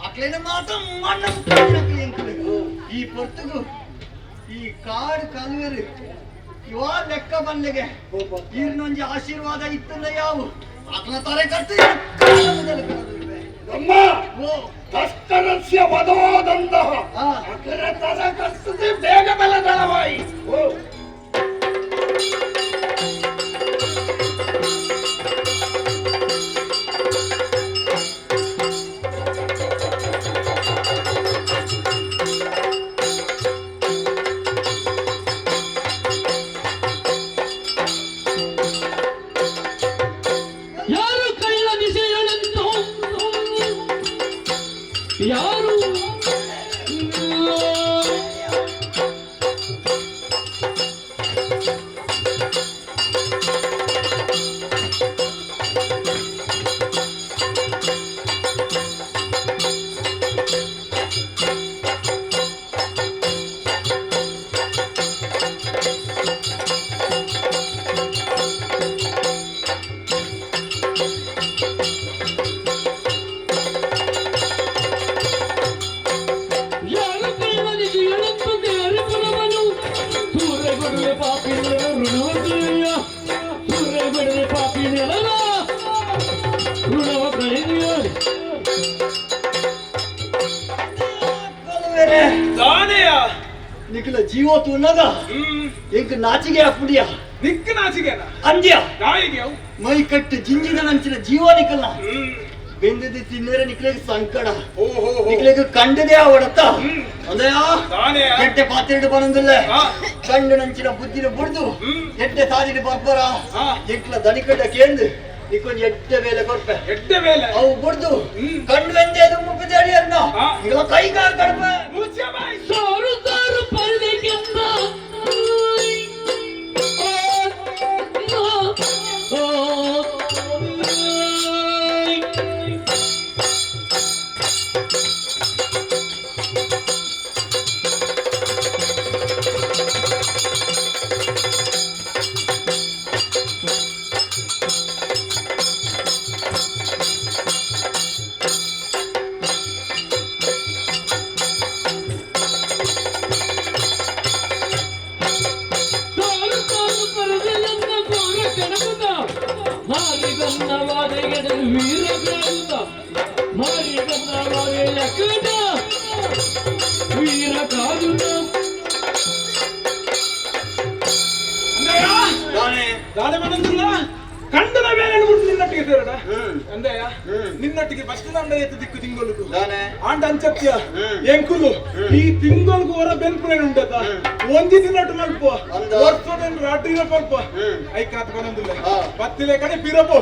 ಅಕ್ಲೇನ ಮಾತ ಮಣ್ಣ ಎಂಕುಲು. ಈ ಪೊರ್ತುಗು ಈ ಕಾಡು ಕಲ್ವೇರು ಇವ ಲೆಕ್ಕ ಬಲ್ಲೆಗೆ ಈರ್ನೊಂಜಿ ಆಶೀರ್ವಾದ ಇತ್ತಲ್ಲ ಯಾವು ಅಕ್ಲ ತಾರೆ ಕಟ್ಟು. ನಮ್ಮ ಓ. ತಸ್ಕರಸ್ಯ ವಧೋದಂತಹ ಆ. ಅಕರ ತಲ ಕಸ್ತದೆ ಬೇಗ ಬಲ ದಳವಾಯಿ ಓ. ಯಾರು ಕಳ್ಳ ವಿಷಯಳೆಂದು ಯಾರು ಯಾರು ಕಳ್ಳ ವಿಷಯಳೆಂದು ದೇವರವನು ಸೂರ್ಯಗೊಡುವೆ ಪಾಪಿ ಋಣವ ಕಳೆಯ, ಸೂರ್ಯಗೊಡುವೆ ಪಾಪಿ ನೆಲನ ಋಣವ ಕಳೆಯ. ಕಲ್ವೇರೆ. ದಾನೆಯ. ನಿಖಲ ಜೀವ ತೂನಗ ಎಂಕ್ ನಾಚಿಗೆ ಅಪ್ಪುಡಿಯ. ನಿಕ್ಕ ನಾಚಿಗೆನ? ಅಂದ್ಯ. ನಾಯಿಗೆ ಅವು. ಮೈ ಕಟ್ಟು ಜಿಂಜಿನ ನಂಚಿನ ಜೀವ ನಿಕಲ್ಲ ಬೆಂದದಿ ತಿನ್ನರೆ ನಿಕ್ಲೆಗ್ ಸಂಕಡ. ಓಹೋ. ನಿಕ್ಲೆಗ್ ಕಂಡದೇ ಅವಡತ್ತ ಅಂದಯಾ. ದಾನೆಯ. ಕೆಟ್ಟ ಪಾತ್ರೆಡು ಬನಂದಿಲ್ಲ. ಕಂಡು ನಂಚಿನ ಬುದ್ಧಿನ ಬುಡ್ದು ಎಟ್ಟೆ ಸಾದಿನ ಬರ್ಬರ. ಎಂಕ್ಲ ದನಿಕಡ್ಡ ಕೇಂದು ನಿಕ್ಕೊಂಜಿ ಎಟ್ಟೆ ಬೇಲೆ ಕೊರ್ಪೆ. ಎಡ್ಡೆ ಮೇಲೆ. ಅವು ಬುಡ್ದು ಕಂಡು ಬೆಂದೆ ಅದು ಮುಪ್ಪಿದ ಅಡಿಯರ್ನ ನಿಗಳ ಕೈ ಕಾಲು ಕಡ್ಪೆ. ಮುಚ್ಚೆ ಬಾಯಿ. ಸಾರು ಸಾರು ಪರದೆಗೆಂದ ಸಾರು ಸಾರು ಪರದೆಯನ್ನ ಘೋರ ಕೆಣಕುತ್ತ ಮಾರಿಗನ್ನವಾದೆಗೆದ ವೀರ ಕಾಗುತ್ತ ಮಾರಿಗನ್ನವಾದೆಯ ಕಟ ವೀರ ಕಾಗುತ್ತ. ಅಂದಯ್ಯ. ದಾನೆ ಬಂದಿಲ್ಲ ಕಂಡನ ಮೇಲೆ ಬಿಟ್ಟು ನಿನ್ನೊಟ್ಟಿಗೆ ಸೇರಡ ಅಂದಯ್ಯ. ನಿನ್ನೊಟ್ಟಿಗೆ ಬಸ್ ದಂಡ ಎತ್ತು ದಿಕ್ಕು ತಿಂಗೊಳುಕು ಆಂಡ ಅಂಚತ್ಯ ಎಂಕುಲು ಈ ತಿಂಗೊಳ್ಗು ಹೊರ ಬೆನ್ಪುನೇನು ಉಂಡತ ಒಂಜಿ ದಿನಟು ಮಲ್ಪ ವರ್ಷದ ರಾಟಿನ ಪಲ್ಪ ಐಕಾತ್ ಬರಂದಿಲ್ಲ. ಬತ್ತಿಲೆ ಕಡೆ ಪಿರಪೋ.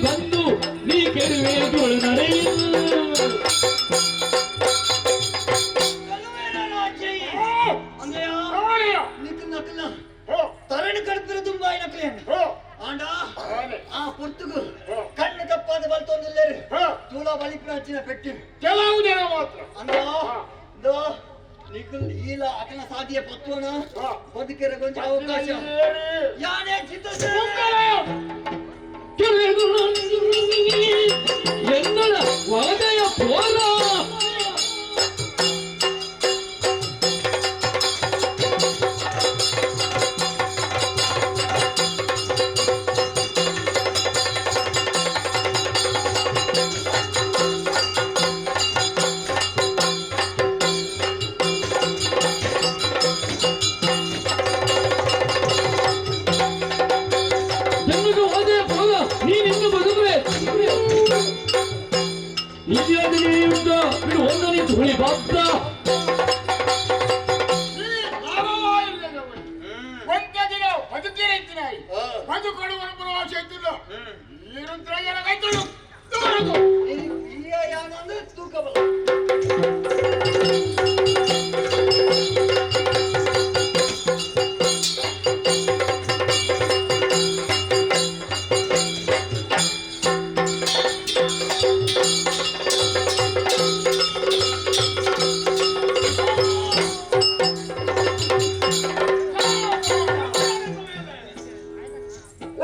ಬಂದು ನೀ ಕೆಡುವೆ ದುಳು ನಡೆಯು. ತರಣ ಕಡ್ಪಿರ ದುಂಬಾಯಿನ ಕ್ಲೇನ್ ಆಂಡ ಆ ಪುರ್ತುಗು ಕಣ್ಣು ತಪ್ಪಾದ ಬಲ್ತೊಂದಿಲ್ಲೇರು ತೂಲ ಬಲಿಪ್ರಾಚಿನ ಪೆಟ್ಟಿ. ಕೆಲವು ಜನ ಮಾತ್ರ. ಅಂದ ನಿಕುಲ್ ಈಲ ಅಕಲ ಸಾದಿಯ ಪತ್ವನ ಬದುಕಿರ ಕೊಂಚ ಅವಕಾಶ ಯಾನೇ ಚಿತ್ತ. ಎನ್ನಡ ವರದೆಯ ಪೋರ. ಎನ್ನುಗ ಹೋದೆಯ ಪೋರ, ನೀನಿನ್ನು ಬದುಕುವೆ. ಇದ್ಯಾಗಲಿ ಯುದ್ಧ ಬಿಡು ಒಂದನೇ ಹುಳಿ ಬಾಪ್ತ. ಒಂದ ದಿನ ಬದುಕಿರೈತಿನಾಯಿ ಬದುಕಡು ಆಸೆ ಇದ್ದಿಲ್ಲ ಈರುಂತ್ರ ಕೈತಳು. ಈ ಯಾನ ಅಂದ್ರೆ ತೂಕ ಬಲ.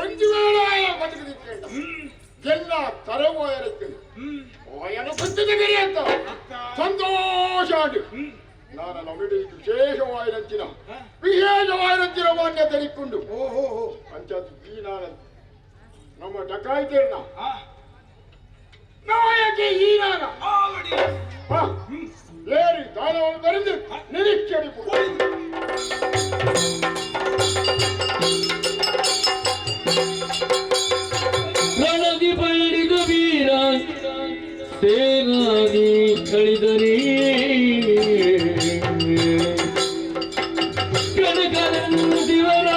ಒಂದು ವೇಳೆ ಬದುಕದಿಕ್ಕೆ ಎಲ್ಲ ತರವೋ ಇರುತ್ತೆ ಓಯನ ಗೊತ್ತಿದೆ ಅಂತ ಸಂತೋಷ. ನಾನು ನಮಗೆ ವಿಶೇಷವಾಗಿರಂಚಿನ ವಿಶೇಷವಾಗಿರಂಚಿನ ಮಾನ್ಯತೆ ಇಕ್ಕೊಂಡು ಓಹೋ. ಅಂಚದ್ದು ಈ ನಾನು ನಮ್ಮ ಡಕಾಯಿತೇರ್ನ ನಾಯಕಿ ಈ ನಾನು ಏರಿ ದಾನವನ್ನು ಬರೆದು ನಿರೀಕ್ಷೆ. ರಣದಿ ಪಳ್ಳಿದ ವೀರ ಸೇನಾನಿ ಕಳಿದರಿ ಕನಕನಂದಿವರ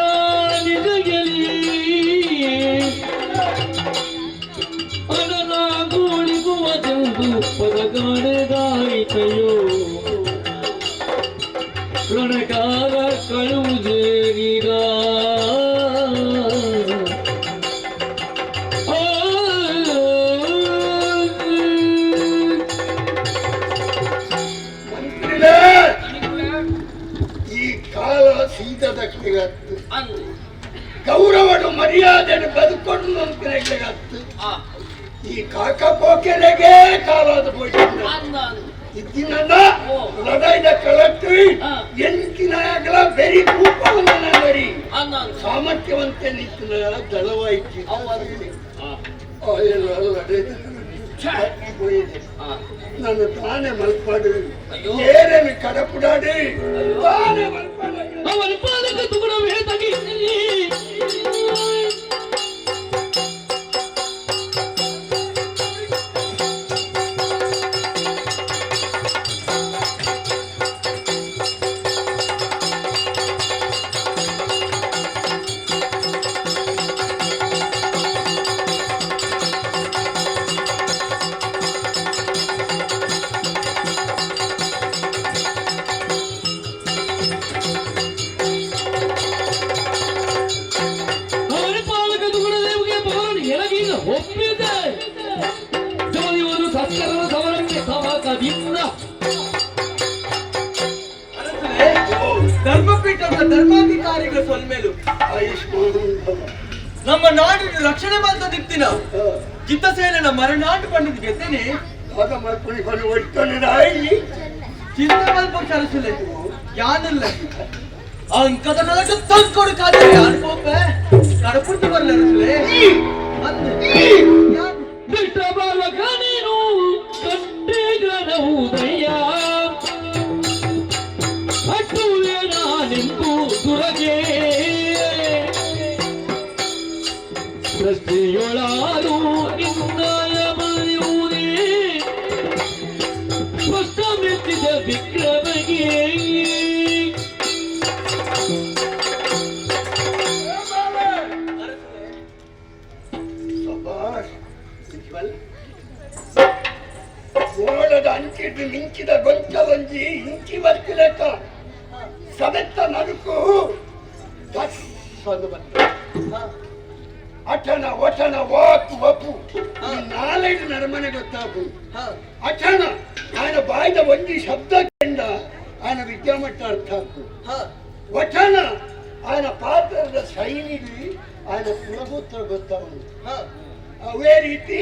ನಿಜ ಗೆಲಿ ಅನನಾಗೋಳಿಗುವ ಜಂದು ಪದಗಾಣೆದಾಯಿತಯೋ ರಣಕಾರ ಕಳುವುದೇರಿದ. ಮಂತ್ರಿಗಳೇ, ಈ ಕಾಲ ಸೀತದಕ್ಕಿಗತ್ತು ಗೌರವನು ಮರ್ಯಾದೆ ಬದುಕೊಂಡು ಅಂತಿನಕ್ಕಿಗತ್ತು. ಈ ಕಾಕ ಪೋಕೆರೆಗೆ ಕಾಲಾದ ಹೋಯ್ತು ಇದ್ದಿನ ಲಡೈದ ಕಳಟ್ಟು ಎಂಚಿನಾಗಲ ಬೆರಿ ಕೂಪವನ್ನ ಬರಿ ಸಾಮರ್ಥ್ಯವಂತೆ ನಿಂತಿನ ದಳವಾಯಿತು ಲಡೈದ ಹೋಗಿದೆ. ನಾನು ತಾನೇ ಮಲ್ಪಾಡು ಏನೇನು ಕಡಪುಡಾಡಿ ತಾನೇ ಮಲ್ಪಾಡು. ಅವನ ಪಾಲಕ ತುಗುಡವೇ ತಗಿ. ಅವನ ಪಾಲಕ ತುಗುಡದೇವಿಗೆ ಪವನ ಎಳಗೀಗ ಒಪ್ಪಿದೆ. ಜೋದಿಯವರು ಸತ್ಕರಣ ಸಮರಕ್ಕೆ ಸಮಾಕದಿಂದ. ಧರ್ಮಪೀಠದ ಧರ್ಮಾಧಿಕಾರಿಗಳ ಸೊಲ್ಮೇಲು. ಆಯುಷ್ಮಾನ್ ಭವ. ನಮ್ಮ ನಾಡಿನ ರಕ್ಷಣೆ ಮಾಡ್ತದಿತ್ತಿನ ಜಿತ್ತಸೇನನ ಮರನಾಟು ಪಂಡಿತ ಗೆದ್ದೇನೆ. ಆಗ ಮಲ್ಪುಣಿ ಕೊನೆ ಒಡ್ಕೊಂಡು ಚಿಂತೆ ಮಲ್ಪ ಅರಸುಲೆ, ಯಾನಿಲ್ಲ ಅಂಕದ ನಲಕ ತಂಕೊಡು ಕಾದರೆ ಯಾರು ಕೋಪೆ ಕಡಪುರ್ತಿ ಬರ್ಲ ಅರಸುಲೆ ಅಂದೆ ಯಾನ್? ದುಷ್ಟ ಬಾಲಕ ನೀನು ಕಟ್ಟಿಗನವುದಯ್ಯ ಅಟ್ಟುವೆ ನಾನೆಂದು ದುರಗೆ ಸೃಷ್ಟಿಯೊಳಾರು ನಿನ್ನಯ ಬರೆಯುವುದೇ ಸ್ಪಷ್ಟ ಮೆಚ್ಚಿದ ವಿಕ್ರಮಗೆ. ಸಬಾಷ್. ಇಂಚಿವಲ್ಲ ಗೋಳದ ಅಂಚಿಡ್ದು ಮಿಂಚಿದ ಗೊಂಚ ಒಂಜಿ ಇಂಚಿ ಬರ್ತಿಲೆಕ್ಕ ಸವೆತ್ತ ನಡುಕು ದಸ್ ಒಂದು ಬಂತು. ಅಠಣ ಒಠಣ ವಾಕ್ ವಪು ಈ ನಾಲೈದು ನರಮನೆ ಗೊತ್ತಾಗು. ಅಠಣ ఆయన ಬಾಯ್ದ ಒಂಜಿ ಶಬ್ದ ಕಂಡ ఆయన ವಿದ್ಯಾಮಟ್ಟ ಅರ್ಥ ಆಗ್ತದೆ. ವಚನ ఆయన ಪಾತ್ರದ ಶೈಲಿ ఆయన ಕುಲಗೋತ್ರ ಗೊತ್ತಾಗುದು. ಅವೇ ರೀತಿ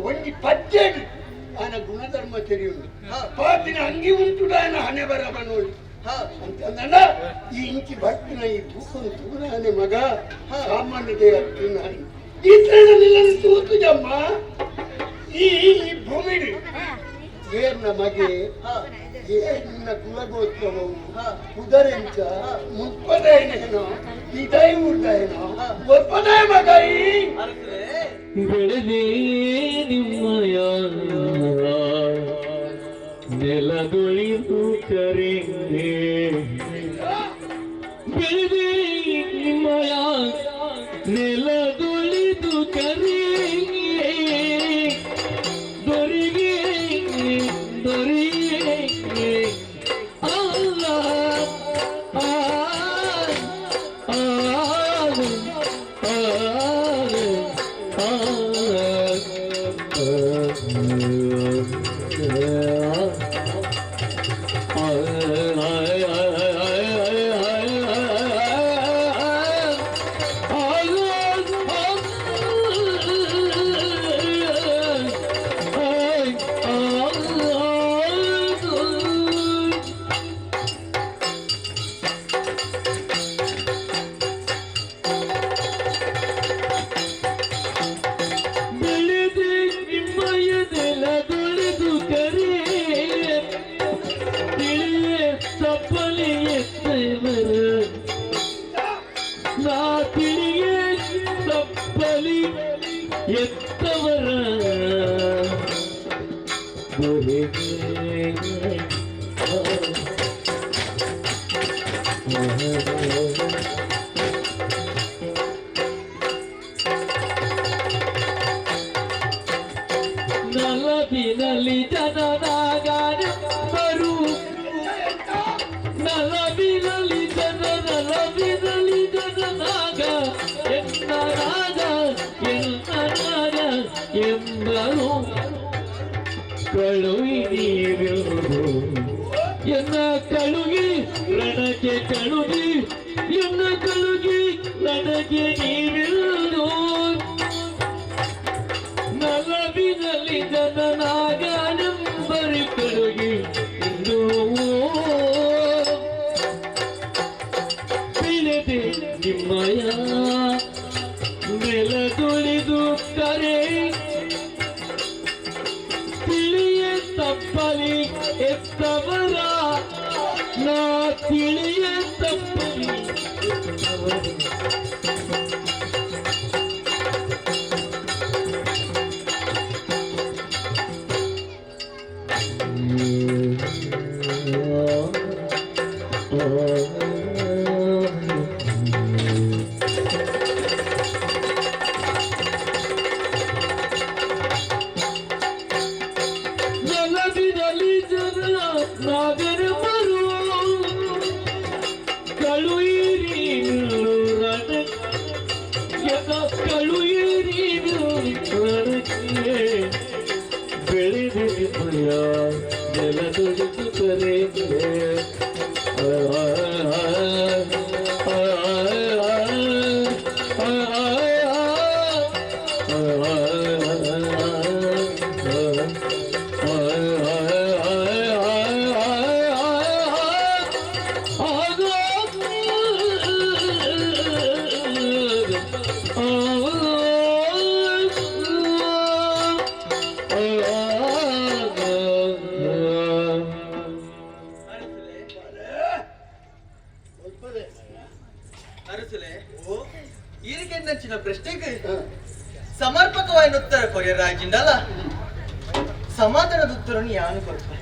ಒಂಜಿ ಪದ್ಯಡಿ ఆయన ಗುಣಧರ್ಮ ತೆರೆಯುವುದು. ಪಾತಿನ ಅಂಗಿ ಉಂಟು ఆయన ಹಣೆ ಬರ ಬನೋಳಿ ಅಂತಂದಣ. ಈ ಇಂಚಿ ಭಕ್ತಿನ ಈ ತೂಕನು ತೂರಾನೆ ಮಗ ಸಾಮಾನ್ಯತೆ ಅರ್ಜುನ ಈ ನಿಲ್ಲನ್ನು ತೂತುಜಮ್ಮ. ಈ ಈ ಭೂಮಿ ಏರ್ನ ಮಗೆ, ಏನಿನ ಕುಲಗೋತ್ರವು, ಕುದರೆಂಚ, ಮುಪ್ಪದೇನೇನೋ ಇದೈ ಉರ್ದೈನೋ ಒಪ್ಪದೇ ಮಗ ಈ ಬೆಳೆದೇ ನಿಮ್ಮಯ ನೆಲದೊಳಿದು ಕರೆ, ಬೆಳೆದೇ ನಿಮ್ಮಯ ನೆಲದೊಳಿದು ಕರೆ, ದೊರಿಗೆ ದೊರಿಗೆ ಅಲ್ಲ ಆ ಆ ಬೆಳೆದೆ ನಿಮ್ಮಯ ನೆಲದೊಳೆದು ಕರೆ, ತಿಳಿಯೇ ತಪ್ಪಲಿ ಎತ್ತವರ, ನಾ ತಿಳಿಯೇ ತಪ್ಪಲಿ ಎತ್ತವರ ದೊರೆಗೆ. ನಲಬಿನಲಿ ಜನನಾಗಾನೆಂಬರು, ನಲಬಿನಲಿ ಜನ, ನಲಬಿನಲಿ ಜನನಾಗ ಎನ್ನ ರಾಜ, ಎನ್ನ ರಾಜ ಎಂಬರು, ಕಳುಹಿ ನೀವೆಂದು ಎನ್ನ ಕಳುಗಿ ರಣಕ್ಕೆ, ಕಳುಗಿ ಎನ್ನ ಕಳುಗಿ ರಣಕ್ಕೆ ನೀವೆಂದು, ನಲಬಿನಲ್ಲಿ ಜನನಾಗನೆಂಬರಿ ಕಳುಗಿ ಇಂದು ಬೆಳೆದೆ ನಿಮ್ಮಯ ನೆಲದುಳಿದು ಕರೆ, ತಿಳಿಯ ತಪ್ಪಲಿ ಎತ್ತವರ, ನಾ ತಿಳಿಯ ತಪ್ಪಲಿ ಎತ್ತವರ. ನಲಬಿನಲಿ ಜನ ನಾಗರ ಮರು, ಕಳುಹಿರಿ ರಣಕ್ಕೆ, ಕಳುಹಿರಿ ರಣಕ್ಕೆ, ಬೆಳೆದೆ ನಿಮ್ಮಯ ನೆಲದೊಳಿದು ಕರೆ. ಆ ಆ ಆ ಆ ಒಲ್ಪದೆ. ಅರಸುಲೆ, ಈರಿಕೆಂದಂಚಿನ ಪ್ರಶ್ನೆಗೆ ಸಮರ್ಪಕವಾಗಿ ಉತ್ತರ ಕೊರಿಯ ರಾಜಿಂದಲ್ಲ ಸಮಾಧಾನದ ಉತ್ತರವನ್ನು ಯಾನು ಕೊಡ್ತಾರೆ?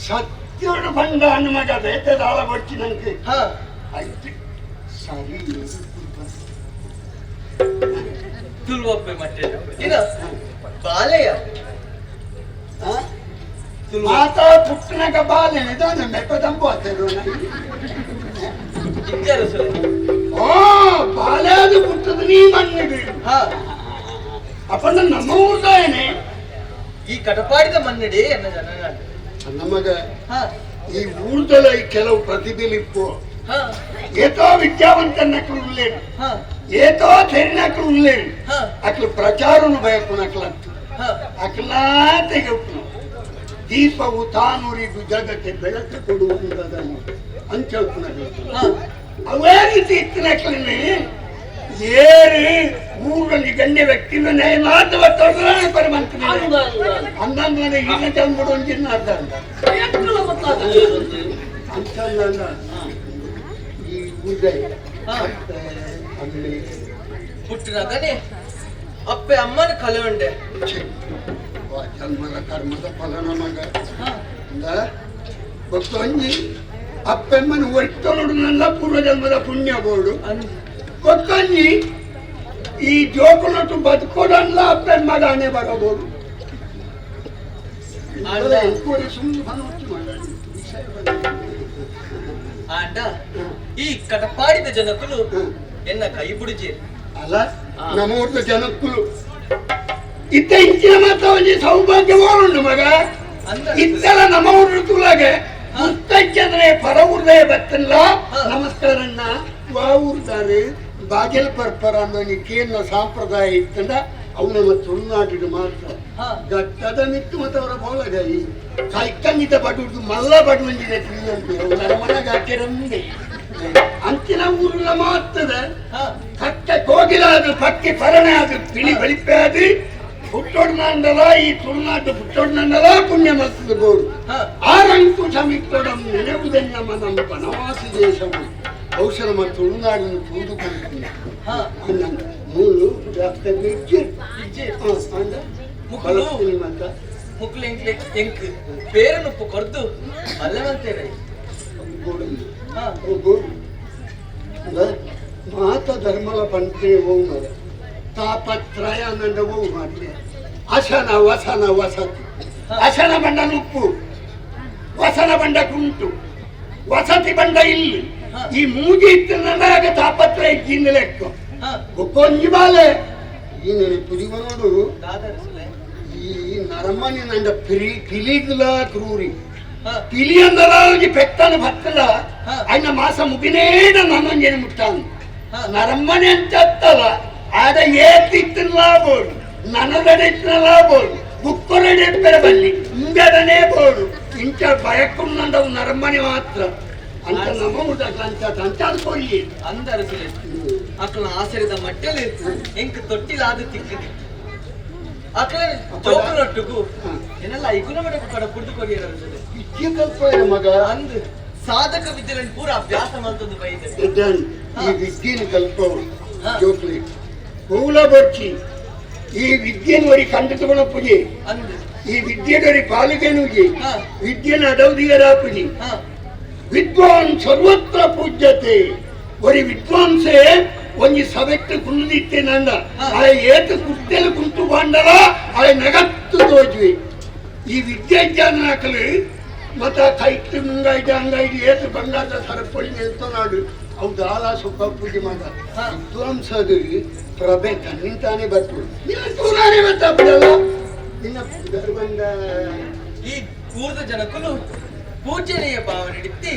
ಸತ್ಯಡು ಬಂದ ಮಗ ಬೇತೆ ದಾಳ ಬಡ್ಚಿ ನಂಗೆ. ಆಯ್ತು, ಸರಿ. ತುಳುವಪ್ಪೆ ಮತ್ತೆ ಇದು. ಬಾಲೆಯ ಮಾತಾ ಪುಟ್ಟನಗ ಬಾಲೆ ನಿಧಾನ ಮೆಪ್ಪದಂಬು ಓ ಬಾಲೆ ಅದು ಪುಟ್ಟದ ನೀ ಮಣ್ಣಿಡು ಅಪ್ಪಣ್ಣ ನಮ್ಮ ಊರ್ದಾಯನೆ ಈ ಕಟಪಾಡಿದ ಮನ್ನಡಿ ಎನ್ನ ಜನನಾಡು ನಮಗ ಈ ಊರ್ದಲ ಈ ಕೆಲವು ಪ್ರತಿಭೆಲಿಪ್ಪು ಏತೋ ವಿದ್ಯಾವಂತ ನಕಲು ಉಲ್ಲೇನು ಏತೋ ತೆರಿನಕಲು ಉಲ್ಲೇನು ಅಕ್ಲು ಪ್ರಚಾರನು ಬಯಕು ನಕಲತ್ತು ಅಕ್ಲಾತೆಗೆ ದೀಪವು ತಾನುರಿಗು ಜಗಕ್ಕೆ ಬೆಳಕು ಕೊಡುವಂತದನ್ನು ಅಂಚಲ್ಪುನಕಲು ಅವೇ ರೀತಿ ಇತ್ತಿನಕ್ಲನೆ ಏರು ಊರಲ್ಲಿ ಗಣ್ಯ ವ್ಯಕ್ತಿ ಮಾತು ಪರಮಂತ ಅಂದಂದ್ರೆ ಇಲ್ಲ ಚಂದ್ಬಿಡು ಒಂಜಿನ ಅರ್ಧ ಅಂತ ಈ ಊರ್ದ ಅಲ್ಲಿ ಪುಟ್ಟನಗನೆ ಅಪ್ಪೆ ಅಮ್ಮನ ಕಲೆ ಉಂಡೆ ಜನ್ಮದ ಕರ್ಮದ ಫಲ ನಮಗ ಭಕ್ತೊಂಜಿ ಅಪ್ಪೆಮ್ಮನ ಒಟ್ಟೊಡು ನನ್ನ ಪೂರ್ವ ಜನ್ಮದ ಪುಣ್ಯ ಬೋಡು ಗೊತ್ತೊಂಜಿ ಈ ಜೋಕುನಟ್ಟು ಬದುಕೋಡಲ್ಲ ಅಪ್ಪೆಮ್ಮಗಾನೆ ಬರಬಹುದು. ಆಂಡ ಈ ಕಟಪಾಡಿದ ಜನಕ್ಕಲು ಎನ್ನ ಕೈ ಬುಡಿಜಿ ಅಲ್ಲ ನಮ್ಮೂರ್ದ ಜನಕ್ಕಲು ಇತ್ತ ಇಂಚಿನ ಮಾತ್ರ ಒಂಜಿ ಸೌಭಾಗ್ಯ ಓಡುಂಡು ಮಗ ಇತ್ತೆಲ್ಲ ನಮ್ಮ ಊರು ತುಲಾಗೆ ಮುತ್ತಜ್ಜಂದ್ರೆ ಪರ ಊರ್ದೇ ಬತ್ತಲ್ಲ ನಮಸ್ಕಾರಣ್ಣ ವಾ ಊರ್ದಾರೆ ಬಾಗಿಲ್ ಪರ್ಪರ ಅನ್ನೋ ಕೇನ ಸಾಂಪ್ರದಾಯ ಇತ್ತಂಡ ಅವು ನಮ್ಮ ತುಳುನಾಡಿನ ಮಾತ್ರ ಗಟ್ಟದ ಮಿತ್ತು ಮತ್ತು ಅವರ ಬೋಲಗಾಯಿ ಕೈಕಂಗಿತ ಬಡುದು ಮಲ್ಲ ಬಡುವಂಜಿದೆ ತಿಳಿದಂತೆ ನರಮನಗಾಕಿರಂದೆ ಅಂಚಿನ ಊರುಲ ಮಾತದ ಕಕ್ಕ ಕೋಗಿಲಾದ ಪಕ್ಕಿ ಪರಣೆ ಅದು ತಿಳಿ ಬಳಿಪೆ ಅದು ಪುಟ್ಟೊಡ್ನಂಡಲ ಈ ತುಳುನಾಡು ಪುಟ್ಟೊಡ್ನಂಡಲ ಪುಣ್ಯ ಮಲ್ತದ ಗೋಡು ಆರಂಕು ಸಮಿತ್ತೊಡಂ ನೆನೆವುದೆನ್ನಮ ನಮ್ಮ ಬನವಾಸಿ ದೇಶವು ಔಷಧ ನಮ್ಮ ತುಳುನಾಡಿನ ತೂದು ಕಂಡು ಮೂಲು ಮುಕ್ಲು ಎಂಕ್ಲೆ ಎಂಕ್ ಪೇರನುಪ್ಪು ಕೊರ್ದು ಮಲ್ಲವಂತೇರೆ ಮಾತ ಧರ್ಮಲ ಪಂತೆ ಓಂ ತಾಪತ್ರಯ ನಂಡ ಓಂ ಮಾಡ್ಲಿ ಅಶನ ವಸನ ವಸತಿ ಅಶನ ಬಂಡ ನುಪ್ಪು ವಸನ ಬಂಡ ಕುಂಟು ವಸತಿ ಬಂಡ ಇಲ್ಲಿ ಈ ಮೂಜಿ ಇತ್ತು ನನಗ ತಾಪತ್ರ ಇದ್ದಿಂದ ಲೆಕ್ಕ ಕೊಂಜಿ ಬಾಲೆ ಈ ನೆನಪು ನೋಡು ಈ ನರಮನಿ ನಂಡ ಪಿರಿ ಪಿಲಿಗ್ಲ ಕ್ರೂರಿ ಪಿಲಿ ಅಂದಲಾಗಿ ಪೆತ್ತನ ಭತ್ತಲ ಅಣ್ಣ ಮಾಸ ಮುಗಿನೇಡ ನನ್ನೊಂಜೇನು ಮುಟ್ಟಾನು ನರಮ್ಮನೆ ಅಂತ ಅತ್ತಲ್ಲ ಆಡ ಏತಿತ್ತಲ್ಲ ಬೋಡು ನನದಡೆ ಇತ್ತಲ್ಲ ಬೋಡು ಬುಕ್ಕೊರಡೆ ಇಪ್ಪರೆ ಬಲ್ಲಿ ಇಂಗಡನೆ ಬೋಡು ಇಂಚ ಬಯಕ್ಕುನ್ನಂಡವು ನರಮ್ಮನೆ ಮಾತ್ರ ಅಂತ ನಮ್ಮ ಊಟಕ್ಕೆ ಅಂತ ಅಂತ ಅದು ಕೊಯ್ಯಿ ಅಂದರಸುಲೆ ಅಕ್ಕನ ಆಸರಿದ ಮಟ್ಟೆಲು ಎಂಕ್ ತೊಟ್ಟಿಲಾದ ತಿಕ್ಕದು ಅಕ್ಕನ ಜೋಕುನೊಟ್ಟುಗು ಏನೆಲ್ಲ ಐಗುಣ ಮಡಕು ಕಡ ಕುಡ್ದು ಕೊರಿಯರ ಅರಸುಲೆ ವಿದ್ಯೆ ಕಲ್ಪಯ ಮಗ ಅಂದ್ ಸಾಧಕ ವಿದ್ಯೆಗಳನ್ನು ಪೂರ ಅಭ್ಯಾಸ ಮಾಡ್ತದ್ದು ಬೈದೆ ಈ ವಿದ್ಯೆನ ಕಲ್ಪವು ಜೋಕ್ಲಿ ಹೂಲ ಬರ್ಚಿ ಈ ವಿದ್ಯೆನ ಒರಿ ಕಂಡು ಪೂಜೆ ಈ ವಿದ್ಯೆಡೊರಿ ಪಾಲಿಗೆನುಜಿ ವಿದ್ಯೆನ ಅಡೌದಿಯರಾಪುಜಿ ವಿದ್ವಾನ್ ಸರ್ವತ್ರ ಪೂಜ್ಯತೆ ಒರಿ ವಿದ್ವಾಂಸೆ ಒಂಜಿ ಸಬೆಟ್ಟು ಕುಂದಿತ್ತೆ ನಂದ ಆ ಏತು ಕುರ್ತೆಲು ಕುಂತು ಬಾಂಡಲ ಆ ನಗತ್ತು ತೋಜ್ವಿ ಈ ವಿದ್ಯೆ ಜ್ಞಾನಕಲು ಮತ್ತ ಕೈಟ್ ಮುಂಗೈದು ಅಂಗೈದು ಏತು ಬಂಗಾರದ ಸರಪಳಿ ನಿಲ್ತನಾಡು ಅವು ದಾಲ ಸುಖ ಪೂಜೆ ಮಾಡ ವಿದ್ವಾಂಸದು ಪ್ರಭೆ ತನ್ನಿಂತಾನೆ ಬರ್ತದೆ ನಿನ್ನ ತೂರಾನೆ ಬರ್ತಲ್ಲ ನಿನ್ನ ಗರ್ಭಂಡ ಈ ಊರ್ದ ಜನಕ್ಕಲು ಪೂಜನೆಯ ಭಾವನೆ ಇತ್ತಿ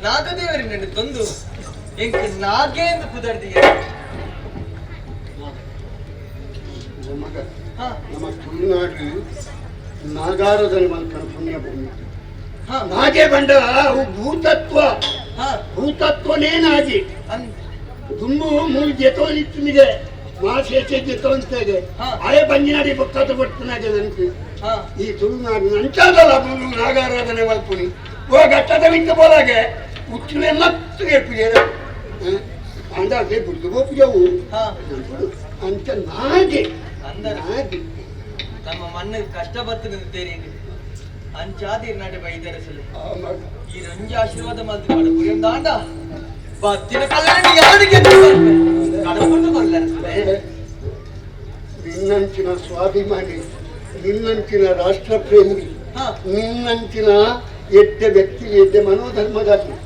ನಾಗದೇವರಿನ ತಂದು ಎಂಕ್ ನಾಗೇಂದು ಪುದರ್ದಿಗೆ ಮಗ ನಮ್ಮ ತುಳುನಾಡು ನಾಗಾರಾಧನೆ ಮಲ್ಕಣ ಪುಣ್ಯ ಭೂಮಿ ನಾಗೆ ಬಂಡ ಅವು ಭೂತತ್ವ ಭೂತತ್ವನೇ ನಾಗಿ ದುಂಬು ಮೂರು ಜೆತೋನಿತ್ತಿನಿಗೆ ಮಾಸೇಚೆ ಜೆತೋಂತಾಗೆ ಅಳೆ ಬಂಜಿನಾಡಿ ಬೊಕ್ಕದ ಬರ್ತನಾಗೆ ನನಗೆ ಈ ತುಳುನಾಡು ನಂಚಾದಲ್ಲ ಮೂರು ನಾಗಾರಾಧನೆ ಮಲ್ಪುನಿ ಓ ಗಟ್ಟದ ಮಿತ್ತ ಬೋಲಾಗೆ ಉಚ್ಚುವೆ ಮತ್ತು ಏರ್ಪಿಗೆ ಅಂದಾಗೆ ಬುಡ್ದು ಗೋಪುಜವು ಅಂಚ ನಾಗೆ ನಾಗೆ ನಮ್ಮ ಮಣ್ಣು ಕಷ್ಟ ಬರ್ತದೆ ತೇರಿ ಅಂಚಾದಿ ನಾಡೆ ಬೈದರೆ ಸಲ ಈ ರಂಜಿ ಆಶೀರ್ವಾದ ಮಾತು ಮಾಡ ಪುರಿಯಂದಾಂಡ ಬತ್ತಿನ ಕಲ್ಲಣ್ಣಿ ಯಾರಿಗೆ ಕಡಪುಟ್ಟು ಕೊಲ್ಲ. ನಿನ್ನಂಚಿನ ಸ್ವಾಭಿಮಾನಿ, ನಿನ್ನಂಚಿನ ರಾಷ್ಟ್ರ ಪ್ರೇಮಿ, ನಿನ್ನಂಚಿನ ಎಡ್ಡೆ ವ್ಯಕ್ತಿ, ಎಡ್ಡೆ ಮನೋಧರ್ಮದಲ್ಲಿ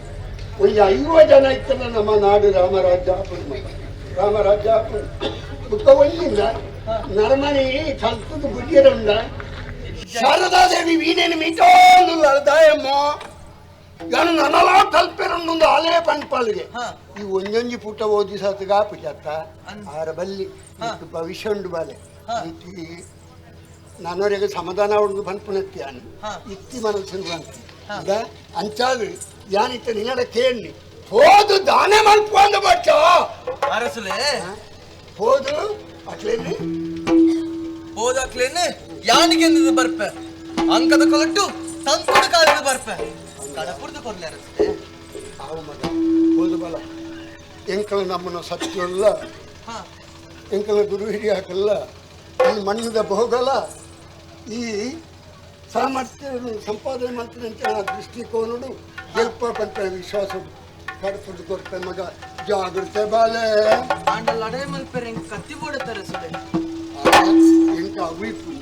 ಒಂದು 50 ಜನ ಇತ್ತಲ್ಲ ನಮ್ಮ ನಾಡು ರಾಮರಾಜ್ಯ ಆಪುಂಡು, ರಾಮರಾಜ್ಯ ಆಪುಂಡು. ಬುಕ್ಕ ಒಂದಿಂದ ನರಮನೆ ಕಲ್ತದ ಬುಡ್ಯರಂಡ ಶಾರದಾದೇವಿ ವೀಣೆನು ಮೀಟೋಂದು ದಾಯಮ್ಮ ಯಾನು ನನಲಾ ಕಲ್ಪೆರೊಂದೊಂದು ಆಲೇ ಪನ್ಪಾಲಿಗೆ ಈ ಒಂಜೊಂಜಿ ಪುಟ್ಟ ಓದಿ ಸತ್ಗ ಆಪುಜತ್ತ ಆರ ಬಲ್ಲಿ ಭವಿಷ್ಯ ಉಂಡು ಬಾಲೆ ಇತ್ತಿ ನಾನವರಿಗೆ ಸಮಾಧಾನ ಉಂಡು ಪನ್ಪುನತ್ತಿ ಇತ್ತಿ ಮನಸ್ಸು ಅಂತ ಅಂಚಾದು ಯಾನಿತ್ತ ನಿನ್ನಡ ಕೇಳಿ ಹೋದು ದಾನೆ ಮಲ್ಪಂದು ಬಚ್ಚ ಅರಸುಲೆ ಹೋದು ಅಟ್ಲೇನು ಹೋದಾಕ್ಲೇನೆ ಯಾನಿಗೆ ಬರ್ಪೆ ಅಂಕದ ಕೊಲಟ್ಟು ತಂಕೊಡು ಕಾಲದ ಬರ್ಪೆ ಕಡಪುರ್ದು ಕೊರ್ಲೆ ಅರಸುಲೆ ಆವು ಮಗ ಹೋದು ಬಲ ಎಂಕಲ ನಮ್ಮನ್ನು ಸತ್ಯಲ್ಲ ಎಂಕಲ ಗುರು ಹಿರಿಯಾಕಲ್ಲ ಈ ಮಣ್ಣದ ಭೋಗಲ ಈ ಸಾಮರ್ಥ್ಯ ಸಂಪಾದನೆ ಮಾಡ್ತಾನೆ ದೃಷ್ಟಿಕೋನಡು ಗೆಲ್ಪ ಪಂತ ವಿಶ್ವಾಸ ಕಡಪುರ್ದು ಕೊರ್ಪೆ ಮಗ ಜಾಗೃತೆ ಬಾಲೆ ಆಂಡ ಲಡಾಯಿ ಮಲ್ಪೆರೆ ಎಂಕ್ ಕತ್ತಿ ಬೋಡತ್ತಾರೆ ಸುಲೆ ಎಂಕ ಅವಿಪು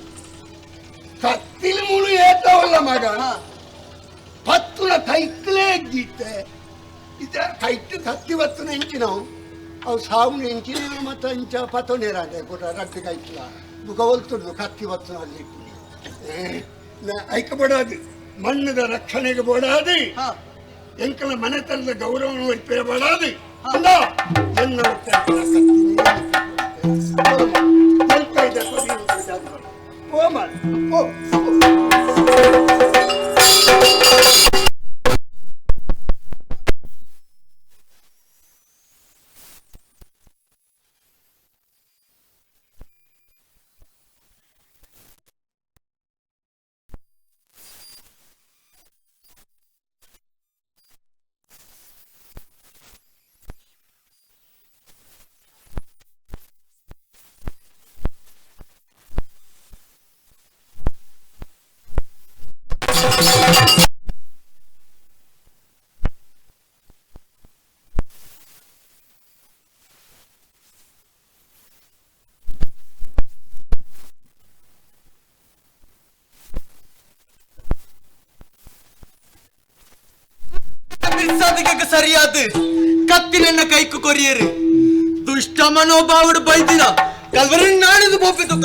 ಕತ್ತಿಲಿ ಮುಳು ಏತವಲ್ಲ ಮಗ ಪತ್ತುನ ಕೈಕ್ಲೇ ಗೀತೆ ಇದ ಕೈಟ್ ಕತ್ತಿ ಬತ್ತುನ ಎಂಚಿನವು ಅವು ಸಾವುನ ಎಂಚಿನ ಮತ್ತು ಇಂಚ ಪತ್ತೊನೇರಾದೆ ಕೂಡ ರಡ್ಡು ಕೈಟ್ಲ ಬುಕ ಒಲ್ತುಂಡು ಕತ್ತಿ ಬತ್ತುನ ಅಲ್ಲಿ ಐಕ ಬೋಡಾದು ಮಣ್ಣದ ರಕ್ಷಣೆಗೆ ಬೋಡಾದು ಎಂಕಲ ಮನೆತನದ ಗೌರವವನ್ನು ಒಪ್ಪಿರಬಾರದು ಎನ್ನ ಪೋ ಸರಿಯಾದ ಕತ್ತಿನನ್ನ ಕೈಕು ಕೊರಿಯರು ದುಷ್ಟ ಮನೋಭಾವಡು ಬೈದಿನ ಕಲ್ವರಿ ನಾಡಿದು ಬೋಪಿತು.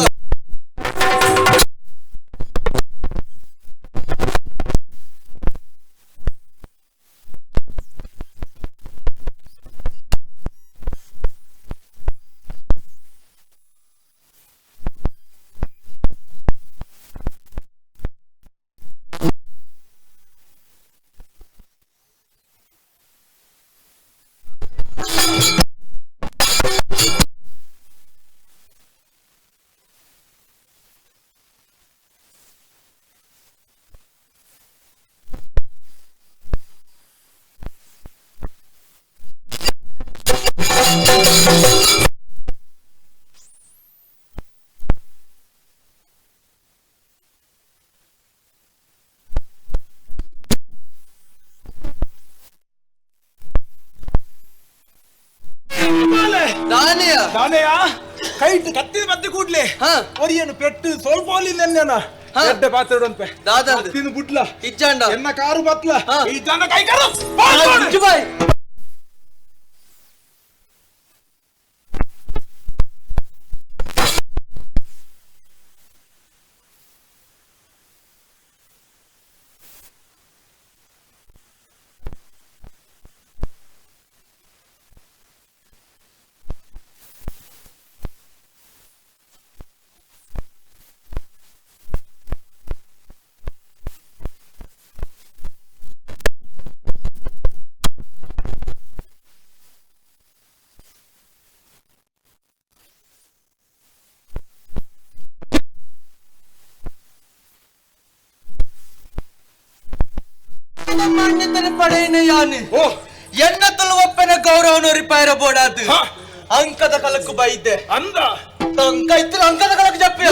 ಕೈಟ್ ಕತ್ತಿದ ಮತ್ತೆ ಕೂಡ್ಲೆ ಒರಿಯನು ಪೆಟ್ಟು ಸ್ವಲ್ಪ ಎಡ್ಡೆ ಪಾತ್ರೆ ಕತ್ತಿನ ಬುಡ್ಲ ಇಜ್ಜಾಂಡ ಎನ್ನ ಕಾರು ಬತ್ಲ ಇಜ್ಜಾಂಡ ಕೈ ಕಾರು ಬಾಯ್. ಎನ್ನ ತುಳುವಪ್ಪನ ಗೌರವನೋರಿ ಪಾಯರ ಬೋಡಾದು ಅಂಕದ ಕಲಕ್ಕು ಬೈದೆ ಅಂದ ಅಂಕ ಇತ್ತು ಅಂಕದ ಕಲಕ್ಕು ಜಪ್ಪಿಯ.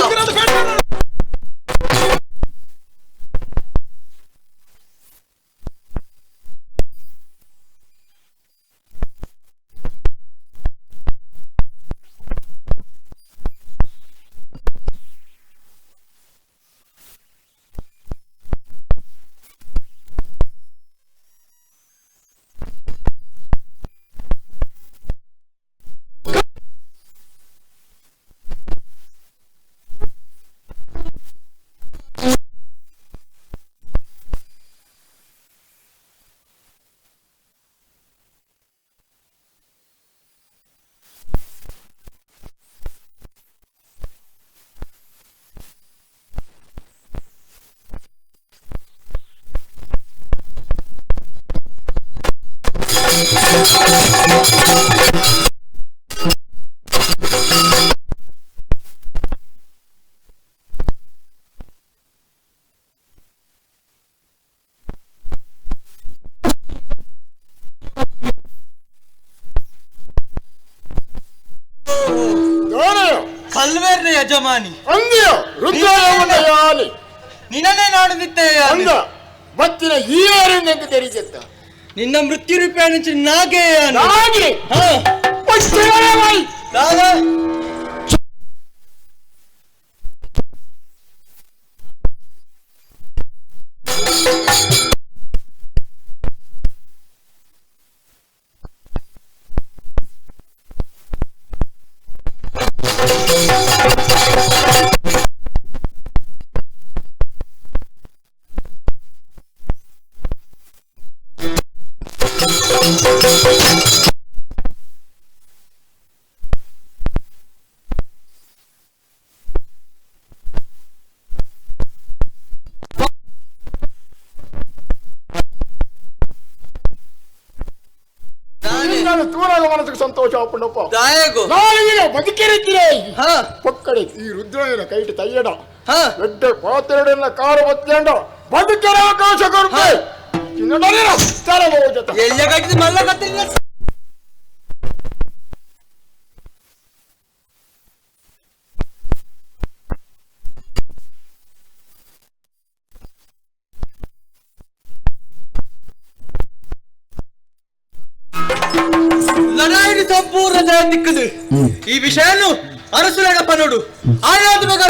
ಕಲ್ವೇರ್ನ ಯಜಮಾನಿ ಅಂದೆಯೋ ರುದ್ರಯಾಲಿ ನಿನ್ನನ್ನೇ ನಾಡುತ್ತಿದ್ದೇಯ ಅಂದ ಮತ್ತಿನ ಈಯರೆಂದು ತೆರಿಗೆತ್ತ ನಿನ್ನ ಮೃತ್ಯು ರೂಪಾಯಿ ನಾಗೆ ನಾಗೆ ಮನಸ್ಸಿಗೆ ಸಂತೋಷ ಆಪುಂಡಪ್ಪ ಬದುಕಿರುತ್ತೀರೇ ಪಕ್ಕಡೆ ಈ ರುದ್ರನ ಕೈಟ್ ತಯ್ಯಡ ದೊಡ್ಡ ಪಾತ್ರೆಡೆಲ್ಲ ಕಾರು ಬತ್ತಂಡ ಬದುಕಿರ ಅವಕಾಶ ಕೊಡ್ತೆ ಲಡಾಯಿ ಸಂಪೂರ್ಣ ಜಯ ದಿಕ್ಕದು ಈ ವಿಷಯನು ಅರಸುಲಗಪ್ಪ ನೋಡು ಆಯಾದ ಮಗ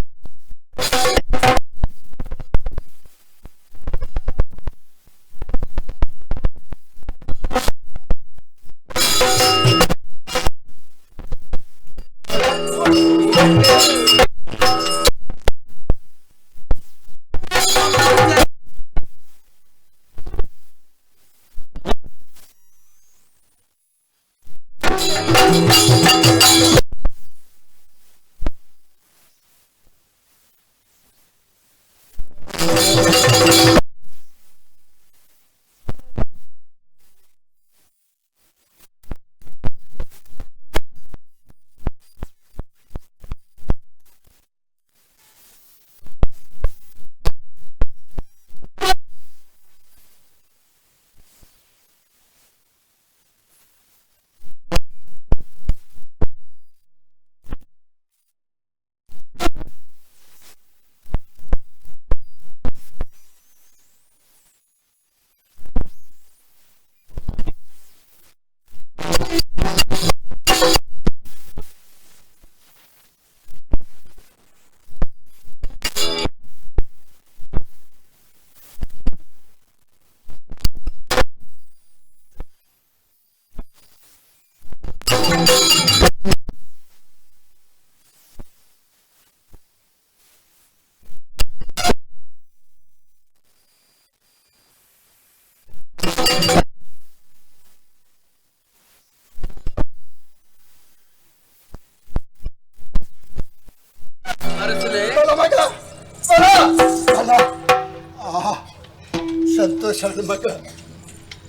ಸಂತೋಷ ಮಗ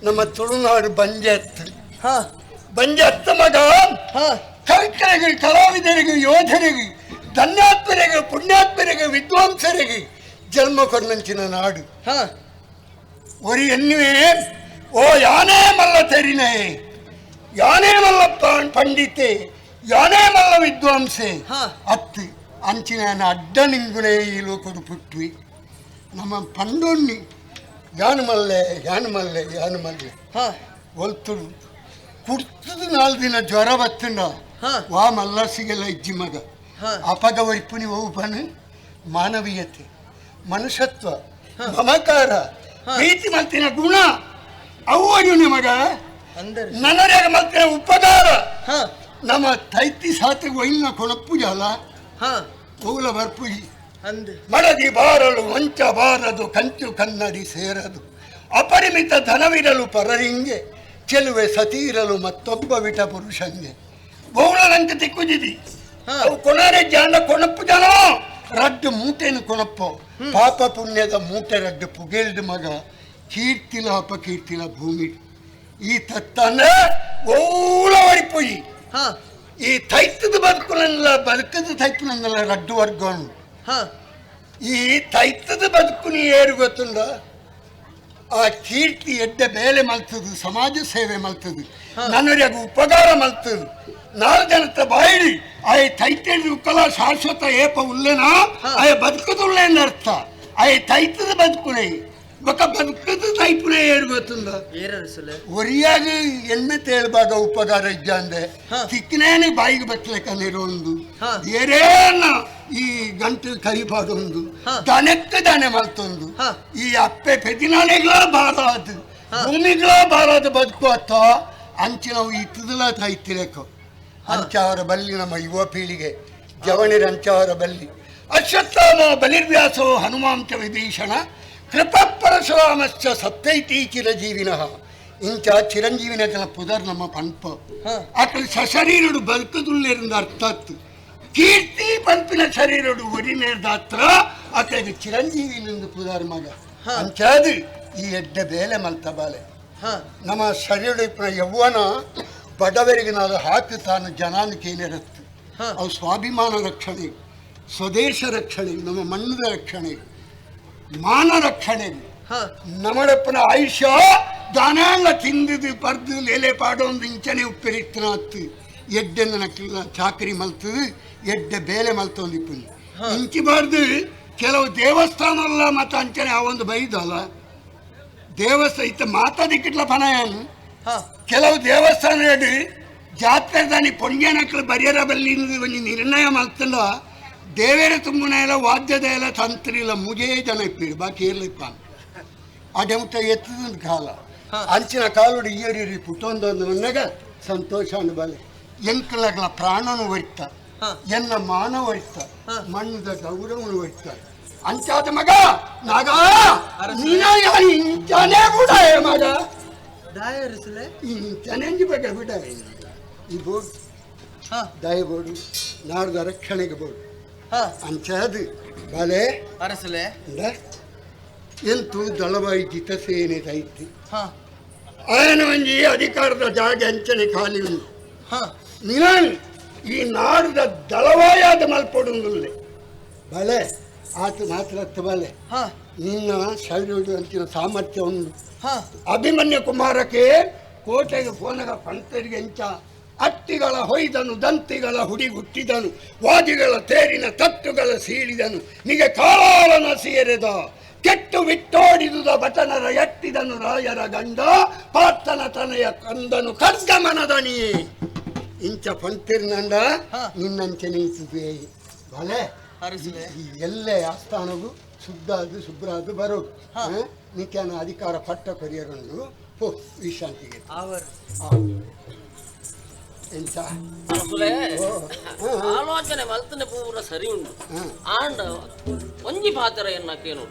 ನಮ್ಮ ತುಳುನಾಡು ಬಂಜೆ ಬಂಜೆ ಅತ್ತ ಮಗ ಕವಿಕರಿಗೆ ಕಲಾವಿದರಿಗೆ ಯೋಧರಿಗೆ ಧನ್ಯಾತ್ಮರಿಗೆ ಪುಣ್ಯಾತ್ಮರಿಗೆ ವಿದ್ವಾಂಸರಿಗೆ ಜನ್ಮ ಕೊಡಂಚಿನ ನಾಡು ಒರಿ ಎನ್ನುವೆ ಓ ಯಾನೇ ಮಲ್ಲ ತೆರಿನೇ ಯಾನೇ ಮಲ್ಲ ಪಂಡಿತೆ ಯಾನೇ ಮಲ್ಲ ವಿದ್ವಾಂಸೆ ಅತ್ತು ಅಂಚಿನ ಅಡ್ಡ ನಿಂಗುಣೆ ಈ ಲೋಕಡು ಪುಟ್ವಿ ನಮ್ಮ ಪಂಡೊನ್ನಿ ಯಾನು ಮಲ್ಲೆ ಯಾನು ಮಲ್ಲೆ ಯಾನು ಮಲ್ಲೆ ಒಲ್ತುಡು ಕುಡ್ತದ ನಾಲ್ಕು ದಿನ ಜ್ವರ ಬತ್ತಂಡ ವಾ ಮಲ್ಲಸಿಗೆಲ್ಲ ಇಜ್ಜಿ ಮಗ ಅಪಗ ಒಯ್ಪುನಿ ಒಬ್ಬನು ಮಾನವೀಯತೆ ಮನುಷ್ಯತ್ವ ಮಮಕಾರ ಪ್ರೀತಿ ಮಲ್ತಿನ ಗುಣ ಅವು ಮಗ ನನರ್ಯಾಗ ಮಲ್ತಿನ ಉಪಕಾರ ನಮ್ಮ ತೈತಿ ಸಾತ್ರಿಗೆ ಒಯ್ನ ಕೊಣಪ್ಪು ಜಾಲ ಓಲ ಬರ್ಪುಜಿ ಮಡದಿ ಬಾರಲು ವಂಚ ಬಾರದು ಕಂಚು ಕನ್ನಡಿ ಸೇರದು ಅಪರಿಮಿತ ಧನವಿರಲು ಪರರಿಂಗೆ ಚೆಲುವೆ ಸತೀರಲು ಮತ್ತೊಬ್ಬ ವಿಟ ಪುರುಷಂಗೆ ಬಹುಳಂತೆ ತಿಕ್ಕುಜಿದಿ ಅವು ಕೊಣರೆ ಜಾನ ಕೊಣಪ್ಪು ಜನ ರಡ್ಡು ಮೂಟೆನು ಕೊಣಪ್ಪು ಪಾಪ ಪುಣ್ಯದ ಮೂಟೆ ರಡ್ಡು ಪುಗೇಲ್ದು ಮಗ ಕೀರ್ತಿಲ ಅಪಕೀರ್ತಿಲ ಭೂಮಿ ಈ ತತ್ತನೆ ಓಲ ಒರಿಪುಯಿ ಈ ತೈತದ ಬದುಕುನಲ್ಲ ಬದುಕದ ತೈಪುನಲ್ಲ ರಡ್ಡು ವರ್ಗ ಈ ತೈತದ ಬದುಕುನಿ ಏರು ಗೊತ್ತುಂಡ ಆ ಕೀರ್ತಿ ಎಡ್ಡೆ ಬೇಲೆ ಮಲ್ತದು ಸಮಾಜ ಸೇವೆ ಮಲ್ತದು ನನ್ನೊರಿಯಾಗ ಉಪಕಾರ ಮಲ್ತದು ನಾಲ್ ಜನತ ಬಾಯಿಡಿ ಆಯ ತೈತೇಳಿ ಉಕ್ಕಲ ಶಾಶ್ವತ ಏಪ ಉಲ್ಲೇನಾ ಆಯ ಬದುಕದುಲ್ಲೇನ ಅರ್ಥ ಆಯ ತೈತದ ಬದುಕುನೇ ಬೊಕ ಬದುಕದ ತೈಪುನೇ ಏರು ಗೊತ್ತುಂಡ ಒರಿಯಾಗ ಎಣ್ಣೆ ತೇಳ್ಬಾಗ ಉಪಕಾರ ಇಜ್ಜಾಂದೆ ತಿಕ್ಕನೇನೆ ಬಾಯಿಗೆ ಬತ್ತಲೆಕಂದಿರೋಂದು ಏರೇನ ಈ ಗಂಟು ಕೈ ಪಾಡೊಂದು ದನಕ್ಕೆ ದನೆ ಮಲ್ತೊಂದು ಈ ಅಪ್ಪೆ ಪೆದಿನಾನೆಗಳ ಬಾರಾದು ಭೂಮಿಗಳ ಬಾರಾದ ಬದುಕು ಅತ್ತ ಅಂಚಿನವು ಇತ್ತದಲ ತೈತಿರೇಕು ಅಂಚಾವರ ಬಲ್ಲಿ ನಮ್ಮ ಯುವ ಪೀಳಿಗೆ ಜವಣಿರ ಅಂಚಾವರ ಬಲ್ಲಿ ಅಶ್ವತ್ಥಾಮ ಬಲಿರ್ವ್ಯಾಸೋ ಹನುಮಾಂಚ ವಿಭೀಷಣ ಕೃಪ ಪರಶುರಾಮಶ್ಚ ಸಪ್ತೈತಿ ಚಿರಜೀವಿನಃ ಇಂಚ ಚಿರಂಜೀವಿನ ಜನ ಪುದರ್ ನಮ್ಮ ಪಂಪ ಅಕಡೆ ಸಶರೀರುಡು ಬದುಕದುಲ್ಲೇರಿಂದ ಅರ್ಥಾತ್ ಕೀರ್ತಿ ಪಂಪಿನ ಶರೀರುಡು ಒರಿನೇರ್ದಾತ್ರ ಅಕಡೆ ಚಿರಂಜೀವಿನಿಂದ ಪುದರ್ ಮಗ ಅಂಚಾದು ಈ ಎಡ್ಡೆ ಬೇಲೆ ಮಲ್ತ ಬಾಲೆ ನಮ್ಮ ಶರೀರ ಯೌವನ ಬಡವರಿಗೆ ನಾವು ಹಾಕಿ ತಾನು ಜನಾನ ಕೇಳಿರತ್ತು ಅವು ಸ್ವಾಭಿಮಾನ ರಕ್ಷಣೆ ಸ್ವದೇಶ ರಕ್ಷಣೆ ನಮ್ಮ ಮಣ್ಣದ ರಕ್ಷಣೆ ಮಾನ ರಕ್ಷಣೆ ನಮ್ಮಡಪ್ಪನ ಆಯುಷ್ಯ ದಾನಾಂಗ ತಿಂದಿದ್ದು ಪರ್ದು ಲೇಲೆ ಪಾಡೊಂದು ಇಂಚನೆ ಉಪ್ಪಿರಿತ್ತನಾತ್ತು ಎಡ್ಡೆಂದ ನಕ್ಕಿಲ್ಲ ಚಾಕರಿ ಮಲ್ತದು ಎಡ್ಡೆ ಬೇಲೆ ಮಲ್ತೊಂದು ಇಪ್ಪು ಇಂಚಿ ಬಾರ್ದು ಕೆಲವು ದೇವಸ್ಥಾನ ಅಲ್ಲ ಮತ್ತು ಅಂಚನೆ ಆ ಒಂದು ಬೈದಲ್ಲ ದೇವಸ್ಥಾನ ಇತ್ತ ಮಾತಾದಿಕ್ಕಿಟ್ಲ ಪಣಯಾನು ಕೆಲವು ದೇವಸ್ಥಾನ ಜಾತ್ರೆ ದಾನಿ ಪೊಂಜನಕ್ಲು ಬರಿಯರ ಬಲ್ಲಿ ಒಂದು ನಿರ್ಣಯ ಮಲ್ತಲ್ಲ ದೇವೇರ ತುಂಬುನ ವಾದ್ಯದ ಎಲ್ಲ ತಂತ್ರಿಲ್ಲ ಮುಜೇ ಜನ ಇಪ್ಪಿರು ಬಾಕಿ ಇರ್ಲಿಪ್ಪ ಅಡೆಮುಟ್ಟ ಎತ್ತದ ಕಾಲ ಅಂಚಿನ ಕಾಲುಡು ಇಯರಿ ಪುಟ್ಟೊಂದೊಂದು ಮಣ್ಣಗ ಸಂತೋಷ ಅನುಬಲೆ ಎಂಕಲಗಳ ಪ್ರಾಣನು ಒರಿತ ಎನ್ನ ಮಾನ ಒರಿತ ಮಣ್ಣದ ಗೌರವನು ಒರಿತ ಅಂಚಾದ ಮಗ ನಾಗ ನೀನ ಇಂಚಾನೇ ಕೂಡ ಮಗ ಇಂಚನೆಂಜಿ ಬಗ್ಗೆ ಬಿಡ ಈ ಬೋರ್ಡ್ ದಯ ಬೋರ್ಡು ನಾಡ್ದ ರಕ್ಷಣೆಗೆ ಬೋರ್ಡು ಅಂಚಾದು ಬಾಲೆ ಅರಸಲೆ ಎಂತೂ ದಳವಾಯಿ ಜಿತಸೇನೆ ತೈತಿ ಆಯನ ಒಂಜಿ ಅಧಿಕಾರದ ಜಾಗೆ ಅಂಚನೆ ಖಾಲಿ ಉಂಟು ನೀನು ಈ ನಾಡದ ದಳವಾಯಾದ ಮಲ್ಪೊಡುಂದುಲ್ಲೆ ಬಲೆ ಆತ ಮಾತ್ರ ಬಲೆ ನಿನ್ನ ಶರೀರ ಅಂಚಿನ ಸಾಮರ್ಥ್ಯ ಉಂಟು ಅಭಿಮನ್ಯ ಕುಮಾರಕ್ಕೆ ಕೋಟೆಗೆ ಫೋನಗ ಪಂತರಿಗೆ ಎಂಚ ಅತ್ತಿಗಳ ಹೊಯ್ದನು ದಂತಿಗಳ ಹುಡಿಗುಟ್ಟಿದನು ವಾದಿಗಳ ತೇರಿನ ತಟ್ಟುಗಳ ಸೀಳಿದನು ನಿಗೆ ಕಾಳನ ಸೇರಿದ ಕೆಟ್ಟು ಬಿಟ್ಟೋಡಿದುದ ಬಟನರ ಎಟ್ಟಿದನು ರಾಯರ ಗಂಡ ಪಾರ್ಥನ ತನೆಯ ಕಂದನು ಖಡ್ಗಮನದನಿಯೇ ಇಂಚ ಪಂತಿರ್ನಂಡ ನಿನ್ನಂಚೆ ನಿಂತಿದೆ ಬಲೆ ಈ ಎಲ್ಲೇ ಆಸ್ಥಾನಗೂ ಶುದ್ಧ ಶುಭ್ರಾದು ಬರೋದು ನಿತ್ಯನ ಅಧಿಕಾರ ಪಟ್ಟ ಕೊರಿಯರುಂಡು ಪೋ ವಿಶ್ರಾಂತಿಗೆ ಎಂತ ಆಲೋಚನೆ ಮಲ್ತನೆ ಪೂರ ಸರಿ ಉಂಟು ಆಂಡ ಒಂಜಿ ಪಾತ್ರ ಎನ್ನಕೇನು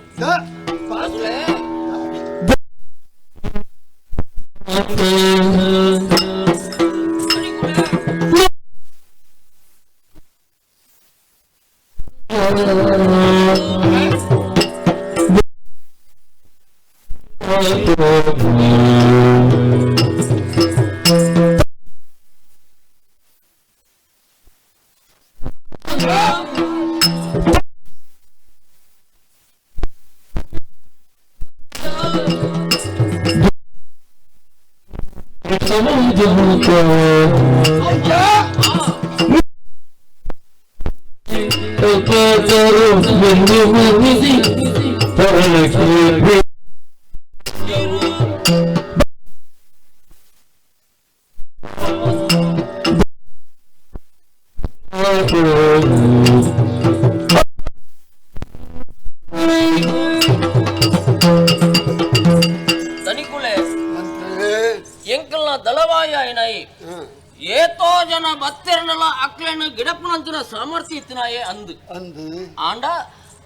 ಏತೋ ಜನ ಬತ್ತೆರನಲ್ಲ ಅಕ್ಲೇನು ಗಿಡಪ್ಪನಂಚಿನ ಸಾಮರ್ಥ್ಯ ಇತ್ತಿನಾಯೇ ಅಂದು ಅಂದು ಆಂಡ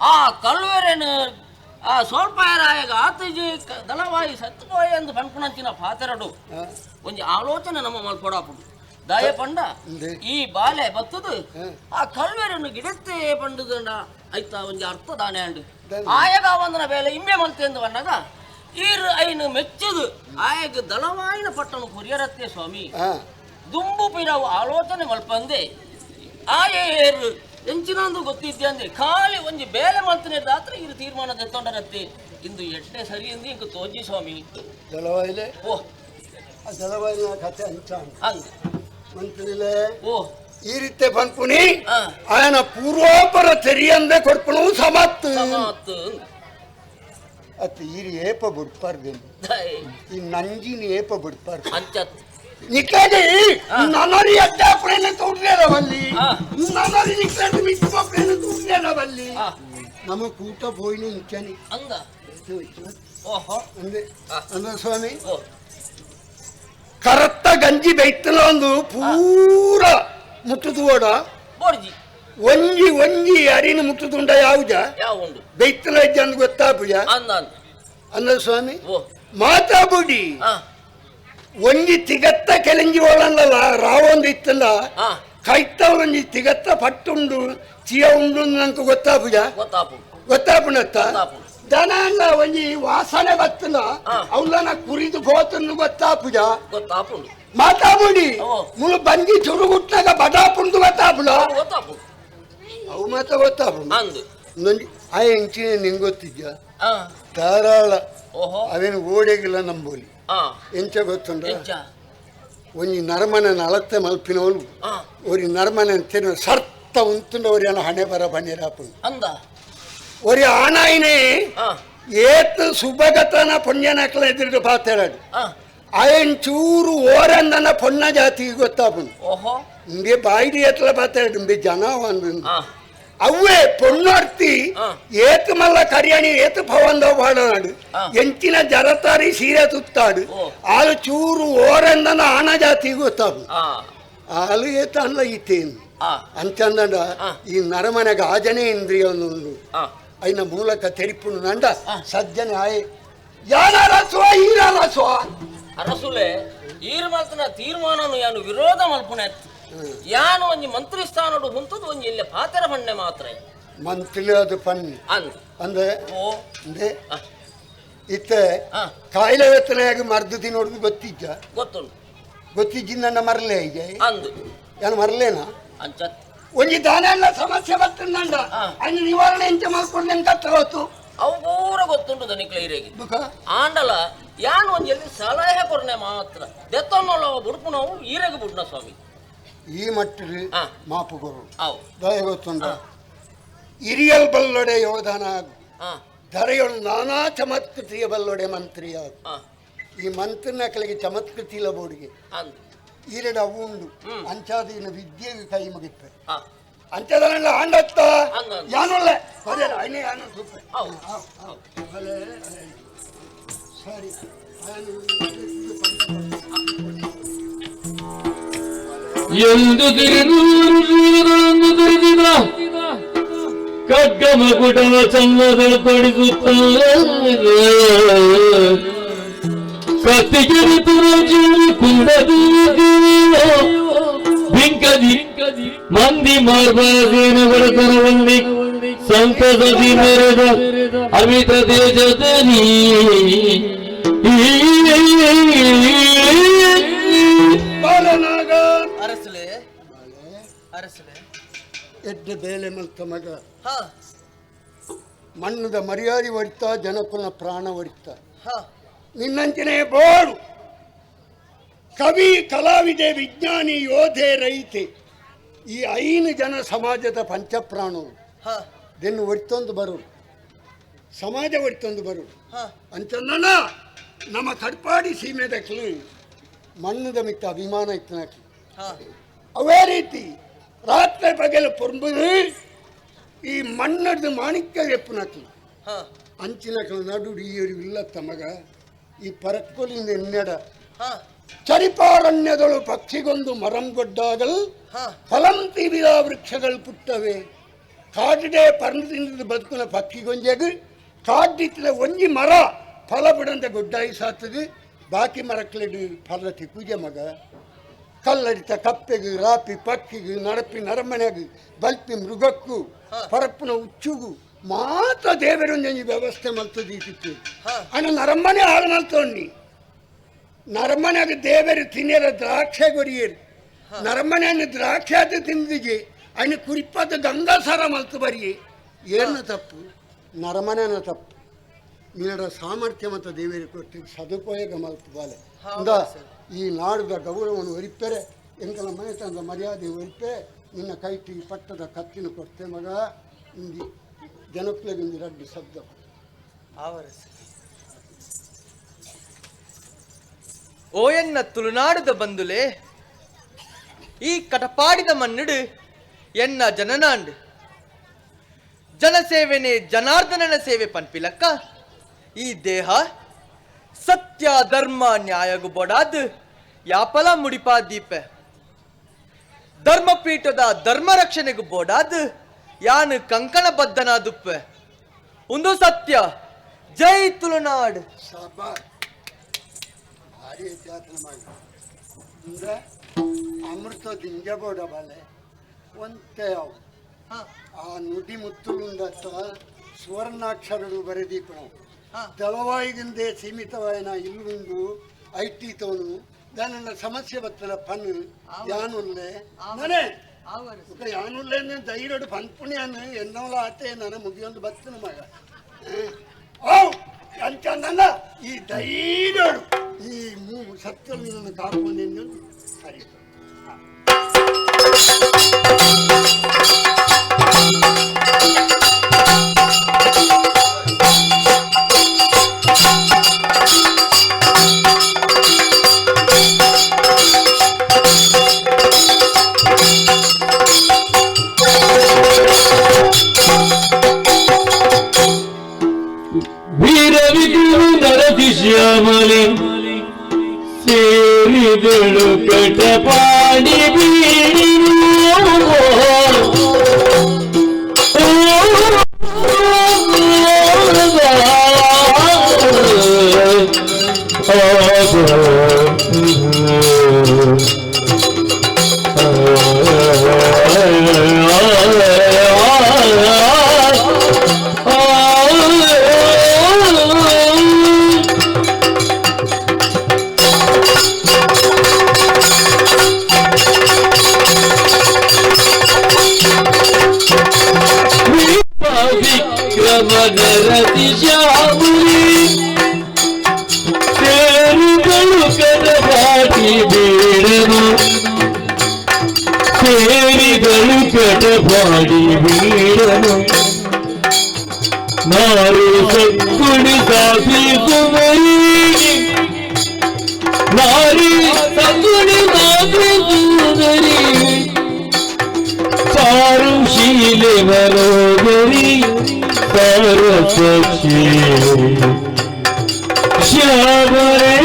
ಆ ಕಲ್ವೇರೇನು ಆ ಸೋಲ್ಪಾಯರಾಯಗ ಆತಜಿ ದಳವಾಯಿ ಸತ್ತುಪೋಯ ಎಂದು ಪನ್ಪುನಂಚಿನ ಪಾತೆರಡು ಒಂಜಿ ಆಲೋಚನೆ ನಮ್ಮ ಮಲ್ಪೊಡಾಪುಡು ದಯ ಪಂಡ ಈ ಬಾಲೆ ಬತ್ತದು ಆ ಕಲ್ವೇರನ್ನು ಗಿಡತ್ತೆ ಪಂಡುದಂಡ ಐತ ಒಂಜಿ ಅರ್ಥ ದಾನೆ ಅಂಡು ಆಯಗ ಒಂದನ ಬೇಲೆ ಇಂಬೆ ಮಲ್ತೆಂದು ಬಣ್ಣಗ ಈರ್ ಐನು ಮೆಚ್ಚದು ಆಯಗ ದಳವಾಯಿನ ಪಟ್ಟಣ ಕೊರಿಯರತ್ತೆ ಸ್ವಾಮಿ. ದುಂಬು ಪಿರವು ಆಲೋಚನೆ ಮಲ್ಪಂದೆ ಆಯೇರು ಎಂಚಿನಂದು ಗೊತ್ತಿದ್ದೆ ಅಂದ್ರೆ ಖಾಲಿ ಒಂಜಿ ಬೇಲೆ ಮಲ್ತನೆ ದಾತ್ರ ಇರು ತೀರ್ಮಾನ ದೆತ್ತೊಂಡರತ್ತೆ ಇಂದು ಎಡ್ಡೆ ಸರಿ ಎಂದು ಇಂಕ ತೋಜಿ ಸ್ವಾಮಿ. ದಳವಾಯಿಲೆ ಓ ಆ ದಳವಾಯಿನ ಕಥೆ ಅಂಚ ಅಂದ್ ಮಂತ್ರಿಲೆ ಓ ಈ ರೀತಿ ಪನ್ಪುನಿ ಆಯನ ಪೂರ್ವಾಪರ ತೆರಿಯಂದೆ ಕೊಡ್ಪಣು ಸಮತ್ತು ಸಮತ್ತು ಅತ್ತ ಈರಿ ಏಪ ಬಿಡ್ಪಾರ್ದೆ ಈ ನಂಜಿನ ಏಪ ಬಿಡ್ಪಾರ್ದೆ ಅಂಚತ್ ನಿಕ್ಲಾಡಿ ನನರಿ ಅಡ್ಡ ಪ್ರೇಣ ತೂಡ್ಲೇರವಲ್ಲಿ ನನರಿ ನಿಕ್ಲಾಡಿ ಮಿಕ್ಕ ಪ್ರೇಣ ತೂಡ್ಲೇರವಲ್ಲಿ ನಮ್ಮ ಕೂಟ ಪೋಯಿನ ಇಂಚನಿ ಅಂದ ಓಹೋ ಅಂದೆ ಅಂದ ಸ್ವಾಮಿ ಕರತ್ತ ಗಂಜಿ ಬೈತಲ ಒಂದು ಪೂರ ಮುಟ್ಟುದುವಡ ಬೋರ್ಜಿ ಒಂಜಿ ಒಂಜಿ ಅರಿನ ಮುಟ್ಟುದುಂಡ ಯಾವುಜ ಯಾವುಂಡು ಬೈತಲ ಇಜ್ಜಂದು ಗೊತ್ತಾಪುಜ ಅಂದ ಅಂದ ಸ್ವಾಮಿ ಓ ಮಾತಾಬುಡಿ ಒಂಜಿ ತಿಗತ್ತ ಕೆలంಜಿ ಒಳಂದಲ್ಲ ರಾವೊಂದು ಇತ್ತಲ್ಲ ಕೈತ ಒಂಜಿ ತಿಗತ್ತ ಪಟ್ಟುಂಡು ಚಿಯ ಉಂಡು ನಂಗೆ ಗೊತ್ತಾಪುಜ ಗೊತ್ತಾಪು ಗೊತ್ತಾಪುನತ್ತ ದನ ಅಲ್ಲ ಒಂಜಿ ವಾಸನೆ ಬತ್ತಲ್ಲ ಅವಲನ ಕುರಿದು ಹೋತನ್ನು ಗೊತ್ತಾಪುಜ ಗೊತ್ತಾಪುಂಡು ಮಾತಾಬುಡಿ ಮುಳು ಬಂಜಿ ಚುರುಗುಟ್ಟಾಗ ಬಡಾಪುಂಡು ಗೊತ್ತಾಪುಲ ಗೊತ್ತಾಪು ಅವು ಮಾತ್ರ ಗೊತ್ತಾಪುಂಡು ಅಂದು ನಂಜಿ ಆ ಎಂಚಿನ ನಿಂಗೆ ಗೊತ್ತಿದ್ಯಾ ಧಾರಾಳ ಅವೇನು ಓಡೆಗಿಲ್ಲ ನಂಬೋಲಿ ಎಂಚ ಗೊತ್ತುಂಡ ಒಂಜಿ ನರಮನ ಅಳತೆ ಮಲ್ಪಿನವನು ಒರಿ ನರಮನ ತಿನ್ನ ಸರ್ತ ಉಂತುಂಡ ಒರಿ ಹಣೆ ಬರ ಬನ್ನಿರಾಪುಂಡು ಅಂದ ಒರಿ ಆನಾಯಿನೇ ಏತ್ ಸುಭಗತನ ಪುಣ್ಯನಕ್ಲ ಎದುರು ಪಾತೇಳಾಡು ಆಯನ್ ಚೂರು ಓರಂದನ ಪೊಣ್ಣ ಜಾತಿಗೆ ಗೊತ್ತಾಪುಂಡು ಓಹೋ ಇಂಬೆ ಬಾಯಿಡಿ ಎತ್ಲ ಪಾತೇಳಾಡು ಇಂಬೆ ಜನ ಒಂದು ಅವೇ ಪೊಣ್ಣರ್ತಿ ಏತು ಮಲ್ಲ ಕರಿಯಾಣಿ ಏತು ಪವಂದ ಪಾಡನಾಡು ಎಂಚಿನ ಜರತಾರಿ ಸೀರೆ ತುತ್ತಾಡು ಆಲು ಚೂರು ಓರಂದನ ಆನ ಜಾತಿಗೆ ಗೊತ್ತಾಪು ಆಲು ಏತ ಅಲ್ಲ ಈತೇನು ಅಂತಂದ ಈ ನರಮನೆಗೆ ಆಜನೇ ಇಂದ್ರಿಯ ಉಂಡು ಐನ ಮೂಲಕ ತೆರಿಪುಣು ನಂಡ ಸಜ್ಜನೆ ಆಯೆ ಯಾನ ರಸ್ವ ಈರ ರಸ್ವ ಅರಸುಲೆ ಈರ್ ಮಲ್ತನ ತೀರ್ಮಾನನು ಯಾನು ವಿರೋಧ ಮಲ್ಪುಣೆ ಯಾನು ಒಂಜಿ ಮಂತ್ರಿ ಸ್ಥಾನಡು ಹುಂತದು ಒಂಜಿ ಇಲ್ಲ ಪಾತರ ಪಣ್ಣೆ ಮಾತ್ರ ಮಂತ್ರಿ ಅದು ಪಣ್ಣೆ ಅಂದ್ ಅಂದ್ರೆ ಓ ಅಂದ್ರೆ ಇತ್ತೆ ಕಾಯಿಲೆ ವೆತ್ತನೆಯಾಗಿ ಮರ್ದು ತಿನ್ನೋದು ಗೊತ್ತಿದ್ದ ಗೊತ್ತುಂಟು ಗೊತ್ತಿದ್ದ ನನ್ನ ಮರಲೇ ಈಗ ಅಂದು ಯಾನು ಮರಲೇನಾ ಅಂಚತ್ ಒಂಜಿ ದಾನ ಎಲ್ಲ ಸಮಸ್ಯೆ ಬರ್ತಂಡ ಅನ್ನ ನಿವಾರಣೆ ಎಂಚ ಮಾಡ್ಕೊಂಡು ಎಂತ ಗೊತ್ತು ಅವು ಪೂರ ಗೊತ್ತುಂಟು ದನಿಕ್ಲ ಇರೇಗಿ ಆಂಡಲ ಯಾನು ಒಂಜಿ ಎಲ್ಲಿ ಸಲಹೆ ಕೊರ್ನೆ ಮಾತ್ರ ದೆತ್ತೊನ್ನೊಲ್ಲ ಬುಡ್ಪುನವು ಈರೆಗೆ ಬುಡ್ನ ಸ್ವಾಮಿ ಈ ಮಟ್ಟದ ಮಾಪು ಕೊರು ದಯ ಗೊತ್ತುಂಡ ಇರಿಯಲ್ ಬಲ್ಲೊಡೆ ಯೋಧನ ಧರೆಯೊಳು ನಾನಾ ಚಮತ್ಕೃತಿಯ ಬಲ್ಲೊಡೆ ಮಂತ್ರಿಯ ಈ ಮಂತ್ರಿನ ಕಲೆಗೆ ಚಮತ್ಕೃತಿ ಇಲ್ಲ ಬೋಡಿಗೆ ಈರೆಡ ಅವು ಉಂಡು ಅಂಚಾದಿನ ವಿದ್ಯೆಗೆ ಕೈ ಮುಗಿಪ್ಪೆ ಅಂಚದನೆಲ್ಲ ಆಂಡತ್ತ ಯಾನೊಳ್ಳೆ ಅಯ್ನೇ ಯಾನು ಸೂಪೆ ಸರಿ ಎಂದು ತಿರುಗಳನ್ನು ತಿರುಗಿದ ಕಗ್ಗಮ ಕುಟವ ಚಂದಗಳು ತೊಡಿಸುತ್ತ ಕತ್ತಿಗೆ ತುರಜೂರಿ ಕುಂಡದಿ ಮಂದಿ ಮಾರ್ಬಾಸೇನಗಳ ತರವಲ್ಲಿ ಸಂತಸದಿ ಮೆರೆದ ಅಮಿತ ತೇಜದಲ್ಲಿ ಬಾಲನಾಗ ಅರಸಲೆ ಅರಸಲೆ ಎಡ್ಡೆ ಬೇಲೆ ಮಲ್ತ ಮಗ ಮಣ್ಣದ ಮರ್ಯಾದೆ ಹೊಡಿತಾ ಜನಕುಲ ಪ್ರಾಣ ಹೊಡಿತಾ ನಿನ್ನಂಚಿನೇ ಬೋಡು ಕವಿ ಕಲಾವಿದೆ ವಿಜ್ಞಾನಿ ಯೋಧೆ ರೈತೆ ಈ ಐನು ಜನ ಸಮಾಜದ ಪಂಚಪ್ರಾಣರು ದೆನ್ನು ಒಡ್ತೊಂದು ಬರೋರು ಸಮಾಜ ಒಡ್ತೊಂದು ಬರೋರು ಅಂತಂದ ನಮ್ಮ ಕಡ್ಪಾಡಿ ಸೀಮೆದಕ್ಲು ಮಣ್ಣದ ಮಿತ್ತ ಅಭಿಮಾನ ಇತ್ತು ಅವೇ ರೀತಿ ರಾತ್ರಿ ಪಗಲು ಪೊಂಬುದು ಈ ಮಣ್ಣದ ಮಾಣಿಕ್ಯ ಎಪ್ಪುನಕ್ಲು ಅಂಚಿನಕ್ಲು ನಡು ಈರು ಇಲ್ಲ ತಮಗ ಈ ಪರಕ್ಕೊಲಿಂದ ಎನ್ನೆಡ ಚರಿಪಾರಣ್ಯದಳು ಪಕ್ಷಿಗೊಂದು ಮರಂಗೊಡ್ಡಾಗಲ್ ಫಲಂ ತೀವಿದ ವೃಕ್ಷಗಳು ಪುಟ್ಟವೆ ಕಾಡಿಡೆ ಪರ್ಣದಿಂದ ಬದುಕುನ ಪಕ್ಷಿಗೊಂಜೆಗು ಕಾಡಿತ್ತಿನ ಒಂಜಿ ಮರ ಫಲ ಬಿಡಂತೆ ಗೊಡ್ಡಾಯಿ ಸಾತದು ಬಾಕಿ ಮರಕ್ಲೆಡು ಫಲ ತಿಕ್ಕುಜೆ ಮಗ ಕಲ್ಲಡಿತ ಕಪ್ಪೆಗು ರಾಪಿ ಪಕ್ಕಿಗು ನರಪಿ ನರಮನೆಗು ಬಲ್ಪಿ ಮೃಗಕ್ಕೂ ಪರಪ್ಪುನ ಉಚ್ಚುಗು ಮಾತ್ರ ದೇವರೊಂಜಿ ವ್ಯವಸ್ಥೆ ಮಲ್ತದೀತಿತ್ತು ಅಣ್ಣ ನರಮ್ಮನೆ ಹಾಳು ಮಲ್ತೊಂಡಿ ನರಮ್ಮನೆಯಾಗ ದೇವರು ತಿನ್ನಿರ ದ್ರಾಕ್ಷೆ ಕೊರಿಯರು ನರಮ್ಮನೆಯನ್ನು ದ್ರಾಕ್ಷೆ ಅದು ತಿಂದಿಗೆ ಅಣ್ಣ ಕುರಿಪಾದ ಗಂಗಾಸಾರ ಮಲ್ತು ಬರಿಯೇ ಏನ ತಪ್ಪು ನರಮನೆನ ತಪ್ಪು ನಿನ್ನಡ ಸಾಮರ್ಥ್ಯ ಮತ್ತು ದೇವರು ಕೊಟ್ಟು ಸದುಪಯೋಗ ಮಲ್ತು ಬಾಲೆ ಇಂದ ಈ ನಾಡುದ ಗೌರವವನ್ನು ಒರಿಪೆರೆ ಎಂಕಲ ಮನೆ ತಂದ ಮರ್ಯಾದೆ ಒರಿಪೆ ನಿನ್ನ ಕೈಟಿ ಪಟ್ಟದ ಕತ್ತಿನ ಕೊಡ್ತೆ ಮಗ ಇಂದಿ ಜನಪ್ರಿಯ ರಡ್ಡು ಶಬ್ದ ಓಯನ್ನ ತುಳುನಾಡುದ ಬಂದುಲೆ ಈ ಕಟಪಾಡಿದ ಮನ್ನುಡು ಎನ್ನ ಜನನಾಂಡ್ ಜನಸೇವೆನೆ ಜನಾರ್ದನನ ಸೇವೆ ಪನ್ಪಿಲಕ್ಕ ಈ ದೇಹ ಸತ್ಯ ಧರ್ಮ ನ್ಯಾಯಗು ಬೊಡಾದ್ ಯಾಪಲ ಮುಡಿಪಾ ದೀಪೆ ಧರ್ಮಪೀಠದ ಧರ್ಮ ರಕ್ಷಣೆಗು ಬೋಡಾದ್ ಯಾನು ಕಂಕಣ ಬದ್ಧನಾದುಪ್ಪೆ ಒಂದು ಸತ್ಯ ಜೈ ತುಳುನಾಡ್. ಭಾರಿ ಮಾಡಿ ಅಂದ್ರೆ ಅಮೃತ ದಿಂಜಬೋಡ ಬಲೆ ಒಂತೆ ಅವು ಆ ನುಡಿ ಮುತ್ತುಲುಂದತ್ತ ಸುವರ್ಣಾಕ್ಷರಡು ಬರೆದೀಪಣ ದಳವಾಯಿಗಿಂದೆ ಸೀಮಿತವಾಯನ ಇಲ್ಲುಂಡು I ತೋನು ನನ್ನ ಸಮಸ್ಯೆ ಬತ್ತಲ ಪನ್ನು ಯಾನುಲ್ಲೆ ನಾನೇ ಯಾನುಲ್ಲೆ ಧೈರ್ಯಡು ಪನ್ಪುಣ್ಯಾನು ಎನ್ನೋಲ ಆತೆ ನಾನು ಮುಗಿಯೊಂದು ಬತ್ತನ ಮಗ ಓ ಅಂಚಂದಲ್ಲ ಈ ಧೈರ್ಯಡು ಈ ಸತ್ಯ ನಿನ್ನನ್ನು ಕಾಪಾಡಿದ್ದು ಸರಿ. ವೀರ ವಿಕ್ರಮ ನರತಿ ಶ್ಯಾಮಲಿ ಸೇರಿದಳು ಕಟಪಾಡಿ ಬೀಡಿರು ವಿಕ್ರಮ ನರತಿ ಶ್ಯಾಮಲಿ ಸೇರಿದಳು ಕಟಪಾಟಿ ಬೀಡನು ಸೇರಿದಳು ಕಟಪಾಡಿ ಬೀಡನು ನಾರು ಸಕ್ಕುಡಿ ಸಾಧಿಸುವರಿ ನಾರಿ ಸಕ್ಕುಡಿ ಸಾಧಿಸುವರಿ ಚಾರುಶೀಲೆ ಮನೋದರಿ ಸಾರಸಕ್ಷಿ ಶ್ಯಾಮರೇ.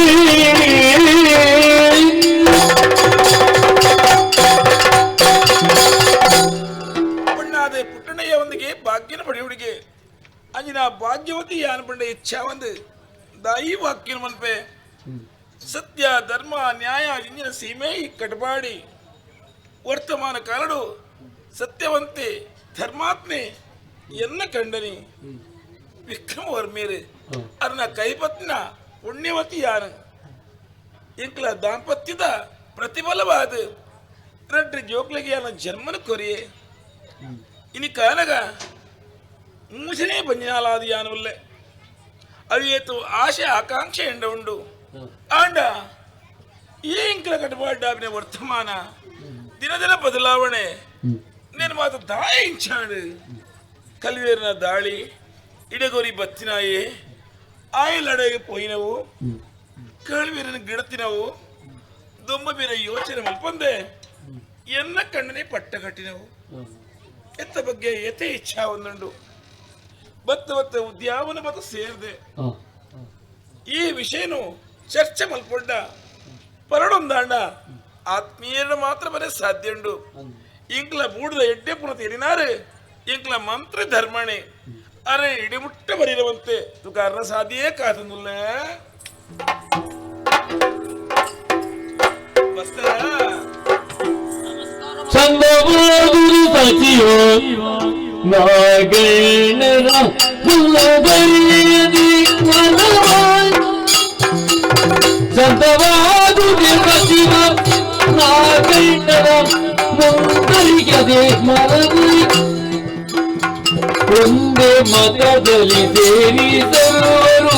ಪಣ್ಣಾದೆ ಪುಟ್ಟಣ್ಣಯ್ಯ ಒಂದಿಗೆ ಭಾಗ್ಯನ ಪಡೆಯುಡಿಗೆ ಅಂಜಿನ ಭಾಗ್ಯವತಿ ಯಾನ ಪಂಡ ಇಚ್ಛಾ ಒಂದು ದಾಯಿ ವಾಕ್ಯನ ಮನ್ಪೆ ಸತ್ಯ ಧರ್ಮ ನ್ಯಾಯ ಇಂಜಿನ ಸೀಮೆ ಈ ಕಟಪಾಡಿ ವರ್ತಮಾನ ಕಾಲಡು ಸತ್ಯವಂತೆ ಧರ್ಮಾತ್ಮೆ ಎನ್ನ ಕಂಡನಿ ವಿಕ್ರಮವರ್ಮೇರು ಅರ್ನ ಕೈಪತ್ನ ಪುಣ್ಯವತಿ ಯಾನು ಇಂಕ್ಲ ದಾಂಪತ್ಯದ ಪ್ರತಿಫಲವಾದ ರಡ್ಡು ಜೋಕ್ಲಿಗೆ ಯಾನ ಜನ್ಮನ ಕೊರಿಯೆ ಇನಿ ಕಾನಗ ಮೂಸನೇ ಬಂಜಿನಾಲಾದ ಯಾನುಲ್ಲೆ ಅವಿಯೇತು ಆಶೆ ಆಕಾಂಕ್ಷೆ ಎಂಡ ಉಂಡು ಆಂಡ ಈ ಇಂಕ್ಲ ಕಟಪಾಡ್ಡಾಬಿನ ವರ್ತಮಾನ ದಿನ ದಿನ ಬದಲಾವಣೆ నేను ಮಾತ ದಾయింಚಾಡು ಕಲ್ವೇರಿನ ದಾಳಿ ಇಡಗೊರಿ ಬತ್ತಿನಾಯೆ ಆಯಲಡೆಗೆ ಪೋಯಿನವು ಕೇಳ್ವೀರನ ಗಿಡತಿನವು ದೊಂಬ ಬೀರ ಯೋಚನೆ ಮಲ್ಪಂದೆ ಎನ್ನ ಕಣ್ಣನೆ ಪಟ್ಟ ಕಟ್ಟಿನವು ಎತ್ತ ಬಗ್ಗೆ ಯಥೆ ಇಚ್ಛಾ ಒಂದುಂಡು ಬತ್ತ ಬತ್ತ ಉದ್ಯಾವನ ಬತ್ತ ಸೇರಿದೆ ಈ ವಿಷಯನು ಚರ್ಚೆ ಮಲ್ಪೊಂಡ ಪರಡೊಂದಾಂಡ ಆತ್ಮೀಯರ ಮಾತ್ರ ಬರೇ ಸಾಧ್ಯ ಉಂಡು ಇಂಕ್ಲ ಬೂಡದ ಎಡ್ಡೆ ಪುನಃ ತೆರಿನಾರು ಇಂಕ್ಲ ಮಂತ್ರ ಧರ್ಮಣೆ ಅರೆ ಇಡಿಮುಟ್ಟ ಬರಿರವಂತೆ ತುಕಾರನ ಸಾಧ್ಯೇ ಕಾತಂದುಲ್ಲ ಚಂದವಾದುರು ಸಚಿವ ನಾಗಣ್ಣನ ಮುಲ್ಲಬರಿಯದಿ ಸಂತವಾದು ಶಿವ ನಾಗಣ್ಣನ ಮುಂದರಿಗದೆ ಮಲಗಿ ಒಂದೇ ಮತದಲ್ಲಿ ಸೇರಿದವರು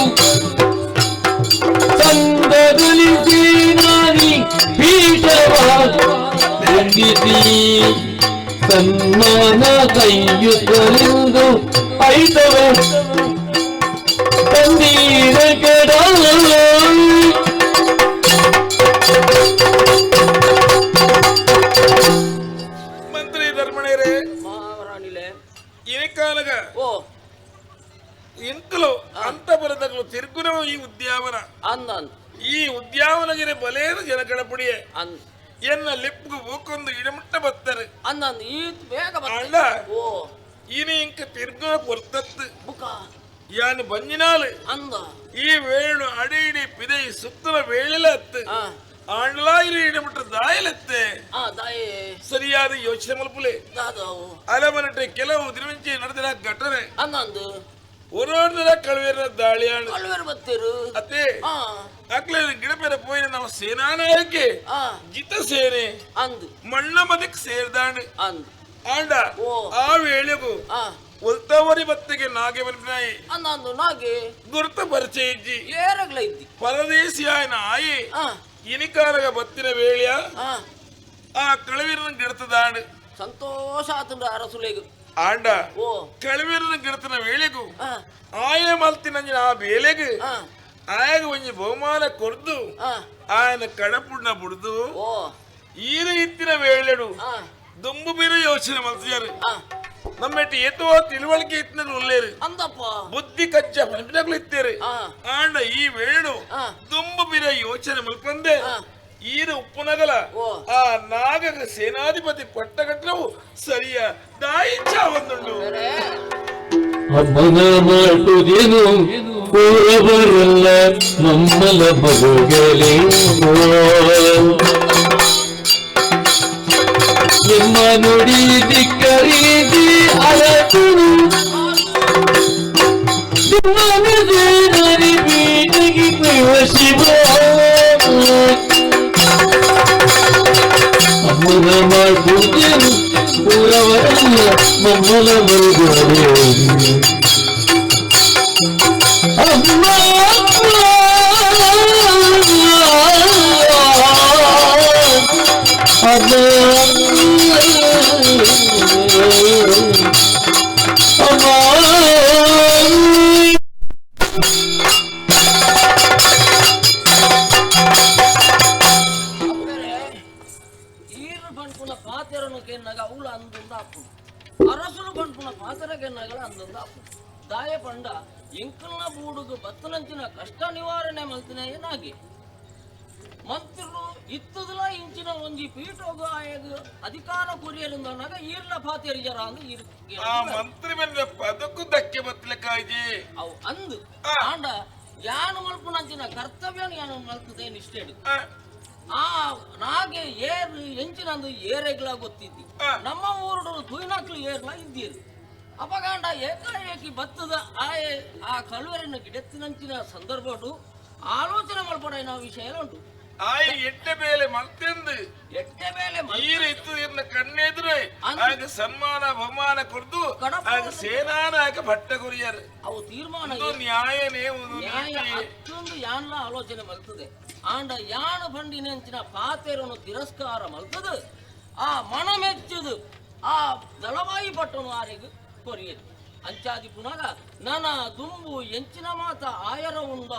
ಸಂದದಲ್ಲಿ ಸೇನಾನಿ ಪೀಠವ ಹೊಂದಿಸಿ ಸನ್ಮಾನ ಕೈಯುತ್ತಲೆಂದು ಐತವ ತಂದೀರ ಕಡ. ಮಂತ್ರಿ ಧರ್ಮಣೇರೆ ಮಹಾರಾಣಿಲೆ ಏಕಾಲಗ ಓ ಇಂಕಲು ಅಂತಪುರದಗಳು ತಿರುಗುನವ ಈ ಉದ್ಯಾವನ ಅಂದ ಅಂದ ಈ ಉದ್ಯಾವನಗಿರೆ ಬಲೇನು ಜನಗಣಪುಡಿಯೆ ಅಂದ ಎನ್ನ ಲಿಪ್ಗು ಬೂಕೊಂದು ಇಡಮುಟ್ಟ ಬತ್ತರು ಅಂದ ಅಂದ ಈತ್ ಬೇಗ ಅಣ್ಣ. ಬತ್ತ ಓ ಇನಿ ಇಂಕ ತಿರುಗುನ ಪೊರ್ತತ್ತು ಬುಕ ಯಾನು ಬಂಜಿನಾಲು ಅಂದ ಈ ವೇಳು ಅಡಿ ಇಡಿ ಪಿದೈ ಸುತ್ತಲ ವೇಳಿಲ ಅತ್ತು ಆ ಆಂಡ್ಲಾ ಇರು ಇಡಮುಟ್ಟ ದಾಯಲತ್ತೆ ಆ ದಾಯೆ ಸರಿಯಾದ ಯೋಚನೆ ಮಲ್ಪುಲೆ ದಾದಾವು ಅಲಮನಟೆ ಕೆಲವು ದಿನವಿಂಚೆ ನಡೆದಿರ ಘಟನೆ ಅಂದ ಅಂದು ಒರೋಡ್ದರ ಕಳುವೇರ ದಾಳಿಯಾಣ ಕಳ್ವೇರು ಬತ್ತೀರು ಅತ್ತೆ ಆ ಅಕ್ಲೆ ಗಿಡಪೆರ ಪೋಯಿನ ನಮ್ಮ ಸೇನಾನಾಯಕೆ ಆ ಜಿತ ಸೇನೆ ಅಂದು ಮಣ್ಣ ಮದಕ್ ಸೇರ್ದಾಂಡ್ ಅಂದು ಆಂಡ ಓ. ಆ ವೇಳೆಗೂ ಆ ಒಲ್ತವರಿ ಬತ್ತಿಗೆ ನಾಗೆ ಮನ್ಪಿನಾಯಿ ಅಂದ ಅಂದು ನಾಗೆ ಗುರುತ ಪರಿಚಯ ಇಜ್ಜಿ ಏರಗ್ಲ ಇದ್ದಿ ಪರದೇಶಿಯಾಯನ ಆಯಿ ಆ ಇನಿಕಾರಗ ಬತ್ತಿನ ವೇಳೆಯ ಆ ಆ ಕಳವೀರನ ಗಿಡತದಾಂಡ್ ಸಂತೋಷ ಆತಂಡ ಅರಸುಲೆಗು ಆಂಡ ಓ ಕಳವೀರನ ಗಿಡತನ ವೇಳೆಗೂ ಆ ಆಯ ಮಲ್ತಿನಂಜಿನ ಆ ಬೇಲೆಗೆ ಆ ಆಯಗ ಒಂಜಿ ಬಹುಮಾನ ಕೊರ್ದು ಆ ಆಯನ ಕಡಪುಣ್ಣ ಬುಡ್ದು ಓ ಈರ ಇತ್ತಿನ ವೇಳೆಡು ಆ ದುಂಬು ಬೀರ ಯೋಚನೆ ಮಲ್ತಿಯಾರು ಆ ನಮ್ಮೆಟ್ಟಿ ಏತೋ ತಿಳುವಳಿಕೆ ಇತ್ತಿನ ಉಲ್ಲೇರು ಅಂದಪ್ಪ ಬುದ್ಧಿ ಕಚ್ಚ ಪಂಪಿನಗಳು ಇತ್ತೇರು ಆ ಆಂಡ ಈ ವೇಳು ಆ. ದುಂಬು ಬೀರ ಯೋಚನೆ ಮಲ್ಪಂದೆ ಆ. ಈರ ಉಪ್ಪುನಗಲ ಓ. ಆ ನಾಗಗ ಸೇನಾಧಿಪತಿ ಪಟ್ಟಕಟ್ಟವು ಸರಿಯ ದಾಯಿಚ್ಛ ಒಂದುಂಡು ಬೇರೆ ಅಮ್ಮನ ಮಾಡುದೇನು ಕೂರಬರಲ್ಲ ಮಮ್ಮಲ ಮಗುಗಳೇ ನಿಮ್ಮ ನುಡಿ ದಿಕ್ಕರೀದಿ ಅಳತುನು ಶಿವ ಅಮ್ಮನ ಮಾಡುದೇನು ಕೂರಬರಲ್ಲ ಮಮ್ಮಲ ಮರುಗಳೇ ಅಮ್ಮ ಅಮ್ಮ ಅಪ್ಪರೆ ಈರು ಬಂಡ್ಪುನ ಪಾತೆರನು ಕೆನ್ನಗ ಅವಳು ಅಂದುಂದ ಅಪ್ಪು ಅರಸುಲು ಬಂಡ್ಪುನ ಪಾತೆರ ಕೆನ್ನಗಲ ಅಂದುಂದ ಅಪ್ಪು ದಾಯ ಪಂಡ ಎಂಕಲ್ನ ಬೂಡುಗು ಬತ್ತನಂಚಿನ ಕಷ್ಟ ನಿವಾರಣೆ ಮಲ್ತಿನ ಏನಾಗಿ ಮಂತ್ರುಲು ಇತ್ತದಲ ಇಂಚಿನ ಒಂಜಿ ಪೀಠೋಗು ಆಯಗ ಅಧಿಕಾರ ಕೊರಿಯರಿಂದನಾಗ ಈರ್ಲ ಪಾತೆರಿ ಜರ ಅಂದು ಈರ್ ಆ ಮಂತ್ರಿ ಮೇಲೆ ಪದಕ್ಕೂ ಧಕ್ಕೆ ಬತ್ತಲಕ್ಕಾಗಿ ಅವು ಅಂದು ಆಂಡ ಯಾನು ಮಲ್ಪುನಂಚಿನ ಕರ್ತವ್ಯನ ಯಾನು ಮಲ್ತದೆ ನಿಷ್ಠೆಡು ಆ ನಾಗೆ ಏರು ಎಂಚಿನಂದು ಏರೆಗ್ಲ ಗೊತ್ತಿದ್ದಿ ನಮ್ಮ ಊರುಡು ತುಯ್ನಾಕ್ಲು ಏರ್ಲ ಇದ್ದೀರು ಅಪಗಾಂಡ ಏಕಾಏಕಿ ಬತ್ತದ ಆಯೆ ಆ ಕಳುವರಿನ ಗಿಡತ್ತಿನಂಚಿನ ಸಂದರ್ಭಡು ಆಲೋಚನೆ ಮಲ್ಪಡೈನ ವಿಷಯ ಉಂಟು ಆಯಿ ಎಟ್ಟೆ ಮೇಲೆ ಮಲ್ತೆಂದು ಎಟ್ಟೆ ಮೇಲೆ ಈರು ಇತ್ತು ಇರ್ನ ಕಣ್ಣೆದುರೆ ಆಗ ಸನ್ಮಾನ ಬಹುಮಾನ ಕೊಡ್ದು ಆಗ ಸೇನಾನಾಯಕ ಭಟ್ಟ ಗುರಿಯರು ಅವು ತೀರ್ಮಾನ ಇದು ನ್ಯಾಯನೇ ಒಂದು ನ್ಯಾಯ ನೀತಿ. ಅತ್ತೊಂದು ಯಾನ್ಲ ಆಲೋಚನೆ ಮಲ್ತದೆ ಆಂಡ ಯಾನ ಬಂಡಿನಂಚಿನ ಪಾತೆರನು ತಿರಸ್ಕಾರ ಮಲ್ತದು ಆ ಮನ ಮೆಚ್ಚುದು ಆ ದಳವಾಯಿ ಪಟ್ಟನು ಆರೆಗ್ ಕೊರಿಯದು ಅಂಚಾದಿ ಪುನಗ ನನ ದುಂಬು ಎಂಚಿನ ಮಾತ ಆಯರ ಉಂಡ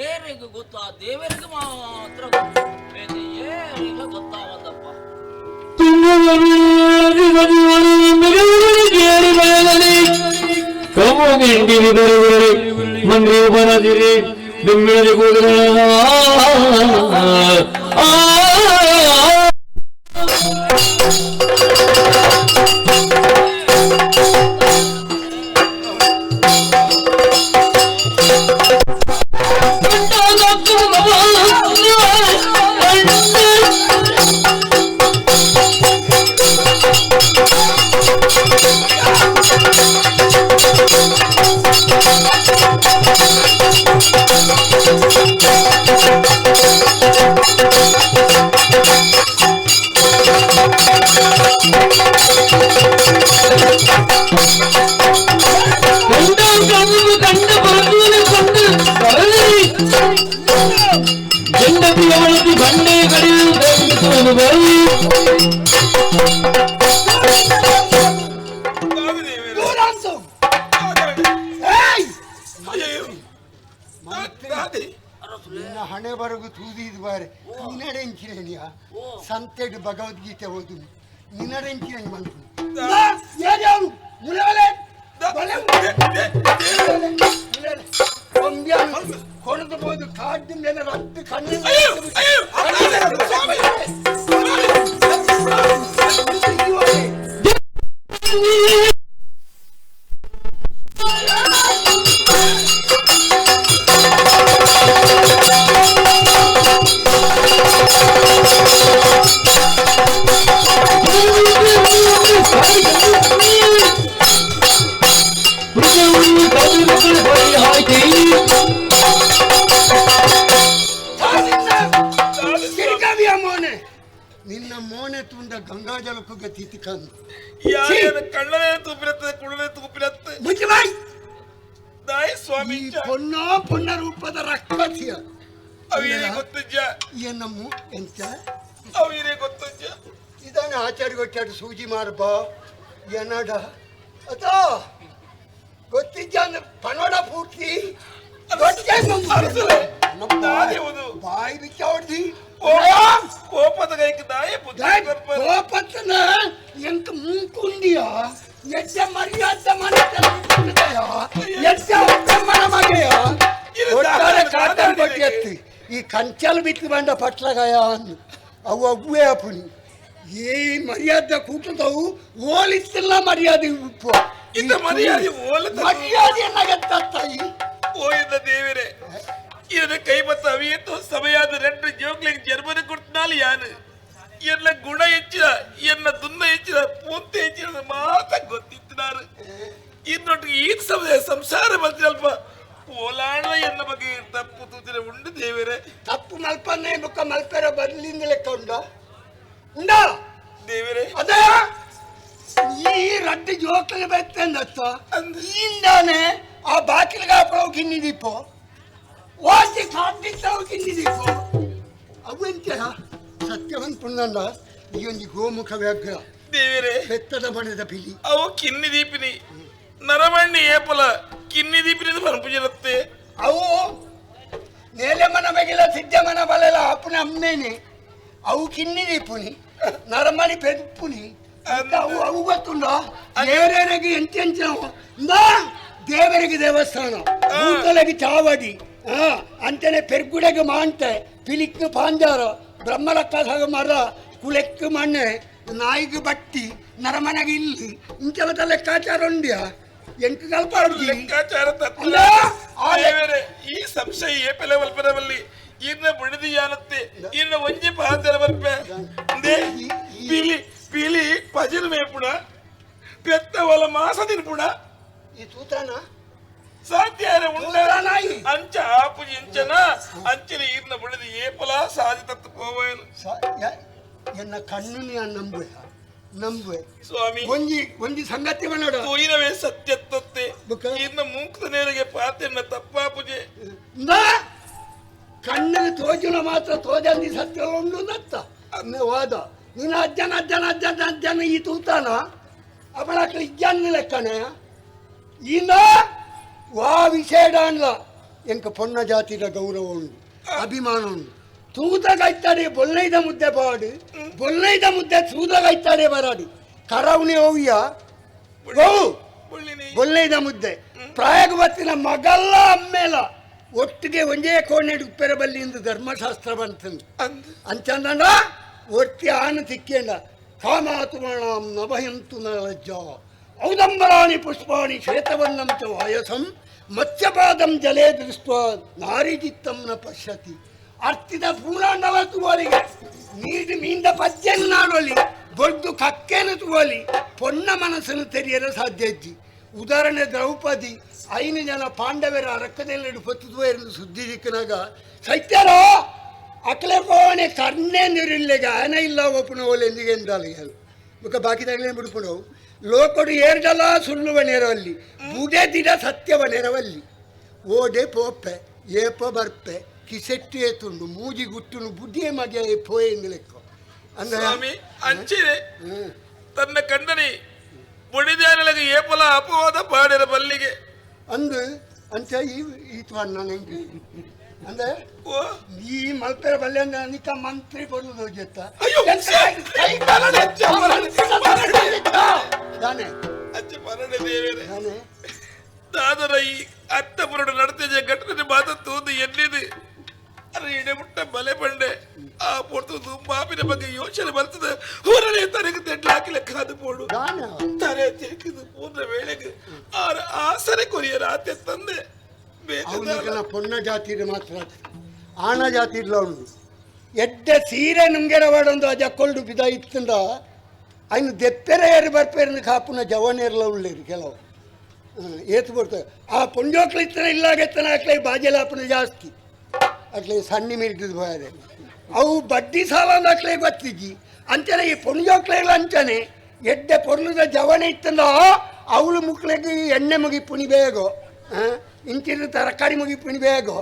ಏರೆಗ್ ಗೊತ್ತು ಆ ದೇವರಿಗೆ ಮಾತ್ರ ಗೊತ್ತು ಬೇರೆ ಏರಿಗ ಗೊತ್ತಾವಂದಪ್ಪ ಮಂತ್ರಿ ಬೆಮ್ಮಿಳದಿ ಕೂದಲ ನಿನ್ನ ಹಣೆ ಬರಗು ತೂದಿದ್ ಬಾರೆ ನಿನ್ನಡೆಂಚಿನೇನಿಯ ಸಂತೆಡ್ ಭಗವದ್ಗೀತೆ ಓದು ನಿನ್ನಡೆಂಚಿನ ಮನ್ಪು ಏರ್ಯಾವು ಮುಲವಲೆ ಬಲೆ ಕೊಂಬ್ಯಾನು ಕೊಣದ ಬೋದು ಕಾಡು ಮೇಲೆ ರಟ್ಟು ಕಣ್ಣು ನಿನ್ನ ಮೋನೆ ತುಂಡ ಗಂಗಾಜಲಕ್ಕೂ ಗತಿ ಕಂದು ಕಳ್ಳನೇ ತೂಪಿರತ್ತೆ ಕುಳ್ಳನೆ ತೂಪಿರತ್ತೆ ಮುಚ್ಚಬಾಯ್ ದಾಯ ಸ್ವಾಮಿ ಪೊನ್ನ ಪೊನ್ನ ರೂಪದ ರಕ್ಕಸಿಯ ಅವಿರೇ ಗೊತ್ತಿಜ್ಜ ಏನಮ್ಮ ಎಂತ ಅವಿರೇ ಗೊತ್ತಿಜ್ಜ ಇದಾನೆ ಆಚಾರ್ಯ ಗೊತ್ತಾಡು ಸೂಜಿ ಮಾರ್ಬಾ ಏನಡ ಅಥವಾ ಗೊತ್ತಿಜ್ಜ ಅಂದ್ರೆ ಪನೋಡ ಪೂರ್ತಿ ಬಾಯಿ ಬಿಚ್ಚ ಹೊಡ್ದಿ ಕೋಪದ ಕೈಗೆ ದಾಯ ಕೋಪತ್ತನ ಎಂತ ಮುಂಕುಂಡಿಯ ಎಡ್ಡ ಮರ್ಯಾದ ಮನ ಎಡ್ಡ ಮನ ಮಗೆಯ ಒಟ್ಟಾರೆ ಕಾಟನ್ ಬಡ್ಡಿ ಎತ್ತಿ ಈ ಕಂಚಲ್ ಬಿಟ್ಟು ಬಂಡ ಪಟ್ಲಗಾಯ ಅನ್ನು ಅವು ಅವ್ವೇ ಅಪ್ಪುನಿ ಈ ಮರ್ಯಾದೆ ಕೂಟದವು ಓಲಿತ್ತಿಲ್ಲ ಮರ್ಯಾದೆ ಉಪ್ಪು ಇಂತ ಮರ್ಯಾದೆ ಓಲ ಮರ್ಯಾದೆ ನಗತ್ತಾಯಿ ಓಯ್ದ ದೇವರೇ ಇದನ್ನ ಕೈ ಬತ್ತ ಅವಿಯತ್ತು ಸಮಯಾದ ರೆಡ್ಡು ಜೋಕ್ಲಿಗೆ ಜರ್ಮನಿ ಕೊಡ್ತಿನಾಲು ಯಾನು ಎನ್ನ ಗುಣ ಹೆಚ್ಚಿದ ಎನ್ನ ದುನ್ನ ಹೆಚ್ಚಿದ ಪೂಂತೆ ಹೆಚ್ಚಿದ ಮಾತ ಗೊತ್ತಿತ್ತಿನಾರು ಇನ್ನೊಟ್ಟಿಗೆ ಈ ಸಮಯ ಸಂಸಾರ ಬಂದಿರಲ್ಪ ಓಲಾಣ ಎನ್ನ ಬಗ್ಗೆ ತಪ್ಪು ತೂತಿನ ಉಂಡು ದೇವರೇ ತಪ್ಪು ಮಲ್ಪನ್ನೇ ಮುಖ ಮಲ್ಪೆರ ಬದಲಿಂದ ಲೆಕ್ಕ ಉಂಡ ಉಂಡ ದೇವರೇ ಅದೇ ಈ ರಡ್ಡು ಜೋಕ್ಲಿಗೆ ಬರ್ತಂದತ್ತ ಈಂದಾನೆ ಆ ಬಾಕಿಲ್ಗೆ ಹಾಕೊಳ್ಳೋ ಗಿನ್ನಿದೀಪೋ ವಾಸಿ ಕಾಟಿತ್ತಾವು ಗಿನ್ನಿದೀಪೋ ಅವೆಂತ ಸತ್ಯವಂತ ಪುಣ್ಣಂಡ ಈ ಒಂದು ಗೋಮುಖ ವ್ಯಾಘ್ರ ದೇವರೇ ಬೆತ್ತದ ಬಣ್ಣದ ಪಿಲಿ ಅವು ಕಿನ್ನಿ ದೀಪಿನಿ ನರಮಣ್ಣಿ ಏಪಲ ಕಿನ್ನಿ ದೀಪಿನಿ ಪಂಪುಜಿರತ್ತೆ ಅವು ನೇಲೆಮನ ಬಗಿಲ ಸಿದ್ಧಮನ ಬಲೆಲ ಅಪ್ಪನ ಅಮ್ಮೇನೆ ಅವು ಕಿನ್ನಿ ದೀಪುನಿ ನರಮಣಿ ಪೆದುಪುನಿ ಅವು ಅವು ಗೊತ್ತುಂಡ ದೇವರಿಗೆ ಎಂತೆಂಚವು ದೇವರಿಗೆ ದೇವಸ್ಥಾನ ಭೂತಲೆಗೆ ಚಾವಡಿ ಅಂತಾನೆ ಪೆರ್ಗುಡೆಗೆ ಮಾಂಟೆ ಪಿಲಿಕ್ ಪಾಂಜಾರ ಬ್ರಹ್ಮರಕ್ಕಸಾಗ ಮರ ಕುಲೆಕ್ಕು ಮಣ್ಣೆ ನಾಯಿಗೆ ಬಟ್ಟಿ ನರಮನೆಗೆ ಇಲ್ಲಿ ಇಂಚಲದ ಲೆಕ್ಕಾಚಾರ ಉಂಡ್ಯಾ ಎಂಟು ಕಲ್ಪ ಲೆಕ್ಕಾಚಾರ ಈ ಸಂಶಯ ಏಪೆಲೆ ವಲ್ಪನವಲ್ಲಿ ಇನ್ನ ಬುಡದಿ ಯಾನತ್ತೆ ಇನ್ನ ಒಂಜಿ ಪಾಂಜಾರ ಬರ್ಪೆ ಪಿಲಿ ಪಿಲಿ ಪಜಿಲ್ ಮೇಪುಣ ಪೆತ್ತವಲ ಮಾಸ ತಿನ್ಪುಣ ಈ ತೂತಾನ ಸಾಧ್ಯ ಉಂಡ ಅಂಚ ಆಪು ಇಂಚನ ಅಂಚನೆ ಇರ್ನ ಬುಡದಿ ಏಪಲ ಸಾಧಿ ತತ್ತು ಪೋವಯನು ಎನ್ನ ಕಣ್ಣು ನಂಬುವೆ ನಂಬುವೆ ಸ್ವಾಮಿ ಒಂಜಿ ಒಂಜಿ ಸಂಗತಿ ಮಾಡೋಡ ತೋಯಿನವೇ ಸತ್ಯತ್ತತ್ತೆ ಇರ್ನ ಮೂಕ್ತ ನೇರಿಗೆ ಪಾತೆನ್ನ ತಪ್ಪಾಪುಜೆ ಕಣ್ಣಿಗೆ ತೋಜುನ ಮಾತ್ರ ತೋಜಂದಿ ಸತ್ಯ ಉಂಡು ನತ್ತ ವಾದ ನೀನು ಅಜ್ಜನ ಅಜ್ಜನ ಅಜ್ಜನ ಅಜ್ಜನ ಈ ತೂತಾನ ಅವಳ ಇಜ್ಜನ್ನ ಲೆಕ್ಕನೆ ಈನ ವಾ ವಿಷಯಡಾನ್ಲ ಎಂಕ ಪೊನ್ನ ಜಾತಿದ ಗೌರವ ಉಂಡು ಅಭಿಮಾನ ಉಂಡು ತೂತಗೈತಾರೆ ಬೊಲ್ಲೈದ ಮುದ್ದೆ ಬಾಡು ಬೊಲ್ಲೈದ ಮುದ್ದೆ ತೂತಗೈತಾರೆ ಬರಾಡು ಕರವಣಿ ಓವಿಯ ಬೊಲ್ಲೈದ ಮುದ್ದೆ ಪ್ರಾಯಗವತ್ತಿನ ಮಗಲ್ಲ ಅಮ್ಮೇಲ ಒಟ್ಟಿಗೆ ಒಂದೇ ಕೋಣೆಡು ಉಪ್ಪೆರಬಲ್ಲಿ ಎಂದು ಧರ್ಮಶಾಸ್ತ್ರ ಬಂತಂದು ಅಂಚಂದ ಒಟ್ಟಿ ಆನ ತಿಕ್ಕೇಂಡ ಕಾಮಾತುಮಾಣಾಂ ನಭಯಂತು ನ ಲಜ್ಜ ಔದಂಬರಾಣಿ ಪುಷ್ಪಾಣಿ ಶ್ವೇತವರ್ಣಂ ಚ ವಾಯಸಂ ಮತ್ಸ್ಯಪಾದಂ ಜಲೇ ದೃಷ್ಟ ನಾರಿಜಿತ್ತಂ ನ ಪಶ್ಯತಿ ಅರ್ತಿದ ಪೂರ್ಣಾಂಡವ ತುವಲಿಗೆ ನೀರು ಮೀಂದ ಪದ್ಯನು ನಾಡೊಲಿ ಬೊಡ್ದು ಕಕ್ಕೆನು ತುವಲಿ ಪೊನ್ನ ಮನಸ್ಸನ್ನು ತೆರೆಯಲು ಸಾಧ್ಯ ಇಜ್ಜಿ. ಉದಾಹರಣೆ ದ್ರೌಪದಿ ಐನು ಜನ ಪಾಂಡವರ ರಕ್ಕದೆಲ್ಲೆಡು ಪೊತ್ತುದು ಸುದ್ದಿ ದಿಕ್ಕನಾಗ ಸೈತ್ಯರೋ ಅಕ್ಲೆ ಕೋಣೆ ಕರ್ಣೆ ನೀರಿಲ್ಲೆಗ ಆನ ಇಲ್ಲ ಒಪ್ಪುನ ಓಲೆಂದಿಗೆ ಎಂದಾలి ಮುಖ ಬಾಕಿದಾಗಲೇ ಬಿಡ್ಪುಣವು ಲೋಕಡು ಏರ್ಡಲ ಸುಳ್ಳುವ ನೆರವಲ್ಲಿ ಬುಡೆ ದಿಡ ಸತ್ಯವ ನೆರವಲ್ಲಿ ಓಡೆ ಪೋಪೆ ಏಪ ಬರ್ಪೆ ಕಿಸೆಟ್ಟು ಏತುಂಡು ಮೂಜಿ ಗುಟ್ಟುನು ಬುದ್ಧಿಯ ಮಗೆ ಪೋಯೆಂದು ಲೆಕ್ಕ ಸ್ವಾಮಿ ಅಂಚಿರೆ ತನ್ನ ಕಂಡನಿ ಬುಡಿದಾನಲಗೆ ಏಪಲ ಅಪವಾದ ಪಾಡಿರ ಬಲ್ಲಿಗೆ ಅಂದು ಅಂಚ ಈ ಈತ ನಂಗೆ ಅಂದ್ರೆ ಈ ಮಲ್ಪೆರ ಬಲ್ಲೆ ಅಂದ್ರೆ ಅನಿಕ ಮಂತ್ರಿ ಬರುದು ಜೊತ್ತ ದಾನೆ ಅಚ್ಚ ಪರಡೆ ದೇವರೇ ದಾನೆ ದಾದರ ಈ ಅತ್ತ ಪುರಡು ನಡತೆಜ ಘಟನೆ ಮಾತ ತೂದು ಎಲ್ಲಿದೆ ಅರೆ ಇಡೆ ಮುಟ್ಟ ಬಲೆ ಬಂಡೆ ಆ ಪೊರ್ತು ಮಾಪಿನ ಬಗ್ಗೆ ಯೋಚನೆ ಬರ್ತದೆ ಹೊರಡೆ ತನಗೆ ತೆಡ್ಲಾಕಿ ಲೆಕ್ಕ ಅದು ಪೋಡು ತಲೆ ತಿರುಗಿದು ಪೂರ್ಣ ವೇಳೆಗೆ ಆರ ಆಸರೆ ಕೊರಿಯರ ಆತೆ ತಂದೆ ಅವನಿಗೆಲ್ಲ ಪೊಣ್ಣ ಜಾತಿ ಮಾತ್ರ ಆಣ ಜಾತಿ ಇಲ್ಲ ಅವನು ಎಡ್ಡೆ ಸೀರೆ ನುಂಗೆರವಾಡೊಂದು ಆ ಜಕ್ಕೊಲ್ಡು ಬಿದ ಇತ್ತಂದ ಅಯ್ನು ದೆಪ್ಪೆರೆ ಏರು ಬರ್ಪೇರಿನ ಕಾಪುನ ಜವನೇರ್ಲ ಉಳ್ಳೇರು ಕೆಲವು ಏತು ಬರ್ತದೆ ಆ ಪೊಂಜೋಕ್ಲು ಇತ್ತನ ಇಲ್ಲಾಗೆತ್ತನ ಅಕ್ಲೆ ಬಾಜೆಲಾಪನ ಜಾಸ್ತಿ ಅಟ್ಲೆ ಸಣ್ಣ ಮಿರ್ಗಿದ್ ಬಾರೆ ಅವು ಬಡ್ಡಿ ಸಾಲ ಅಕ್ಲೆ ಗೊತ್ತಿಜ್ಜಿ ಅಂಚನೆ ಈ ಪೊಂಜೋಕ್ಲೆಗಳ ಅಂಚನೆ ಎಡ್ಡೆ ಪೊರ್ಲುದ ಜವನೆ ಇತ್ತಂದ ಅವಳು ಮುಕ್ಲೆಗೆ ಎಣ್ಣೆ ಮುಗಿಪುಣಿ ಬೇಗೋ ಇಂಚಿನ ತರಕಾರಿ ಮುಗಿಪುಣಿ ಬೇಗೋ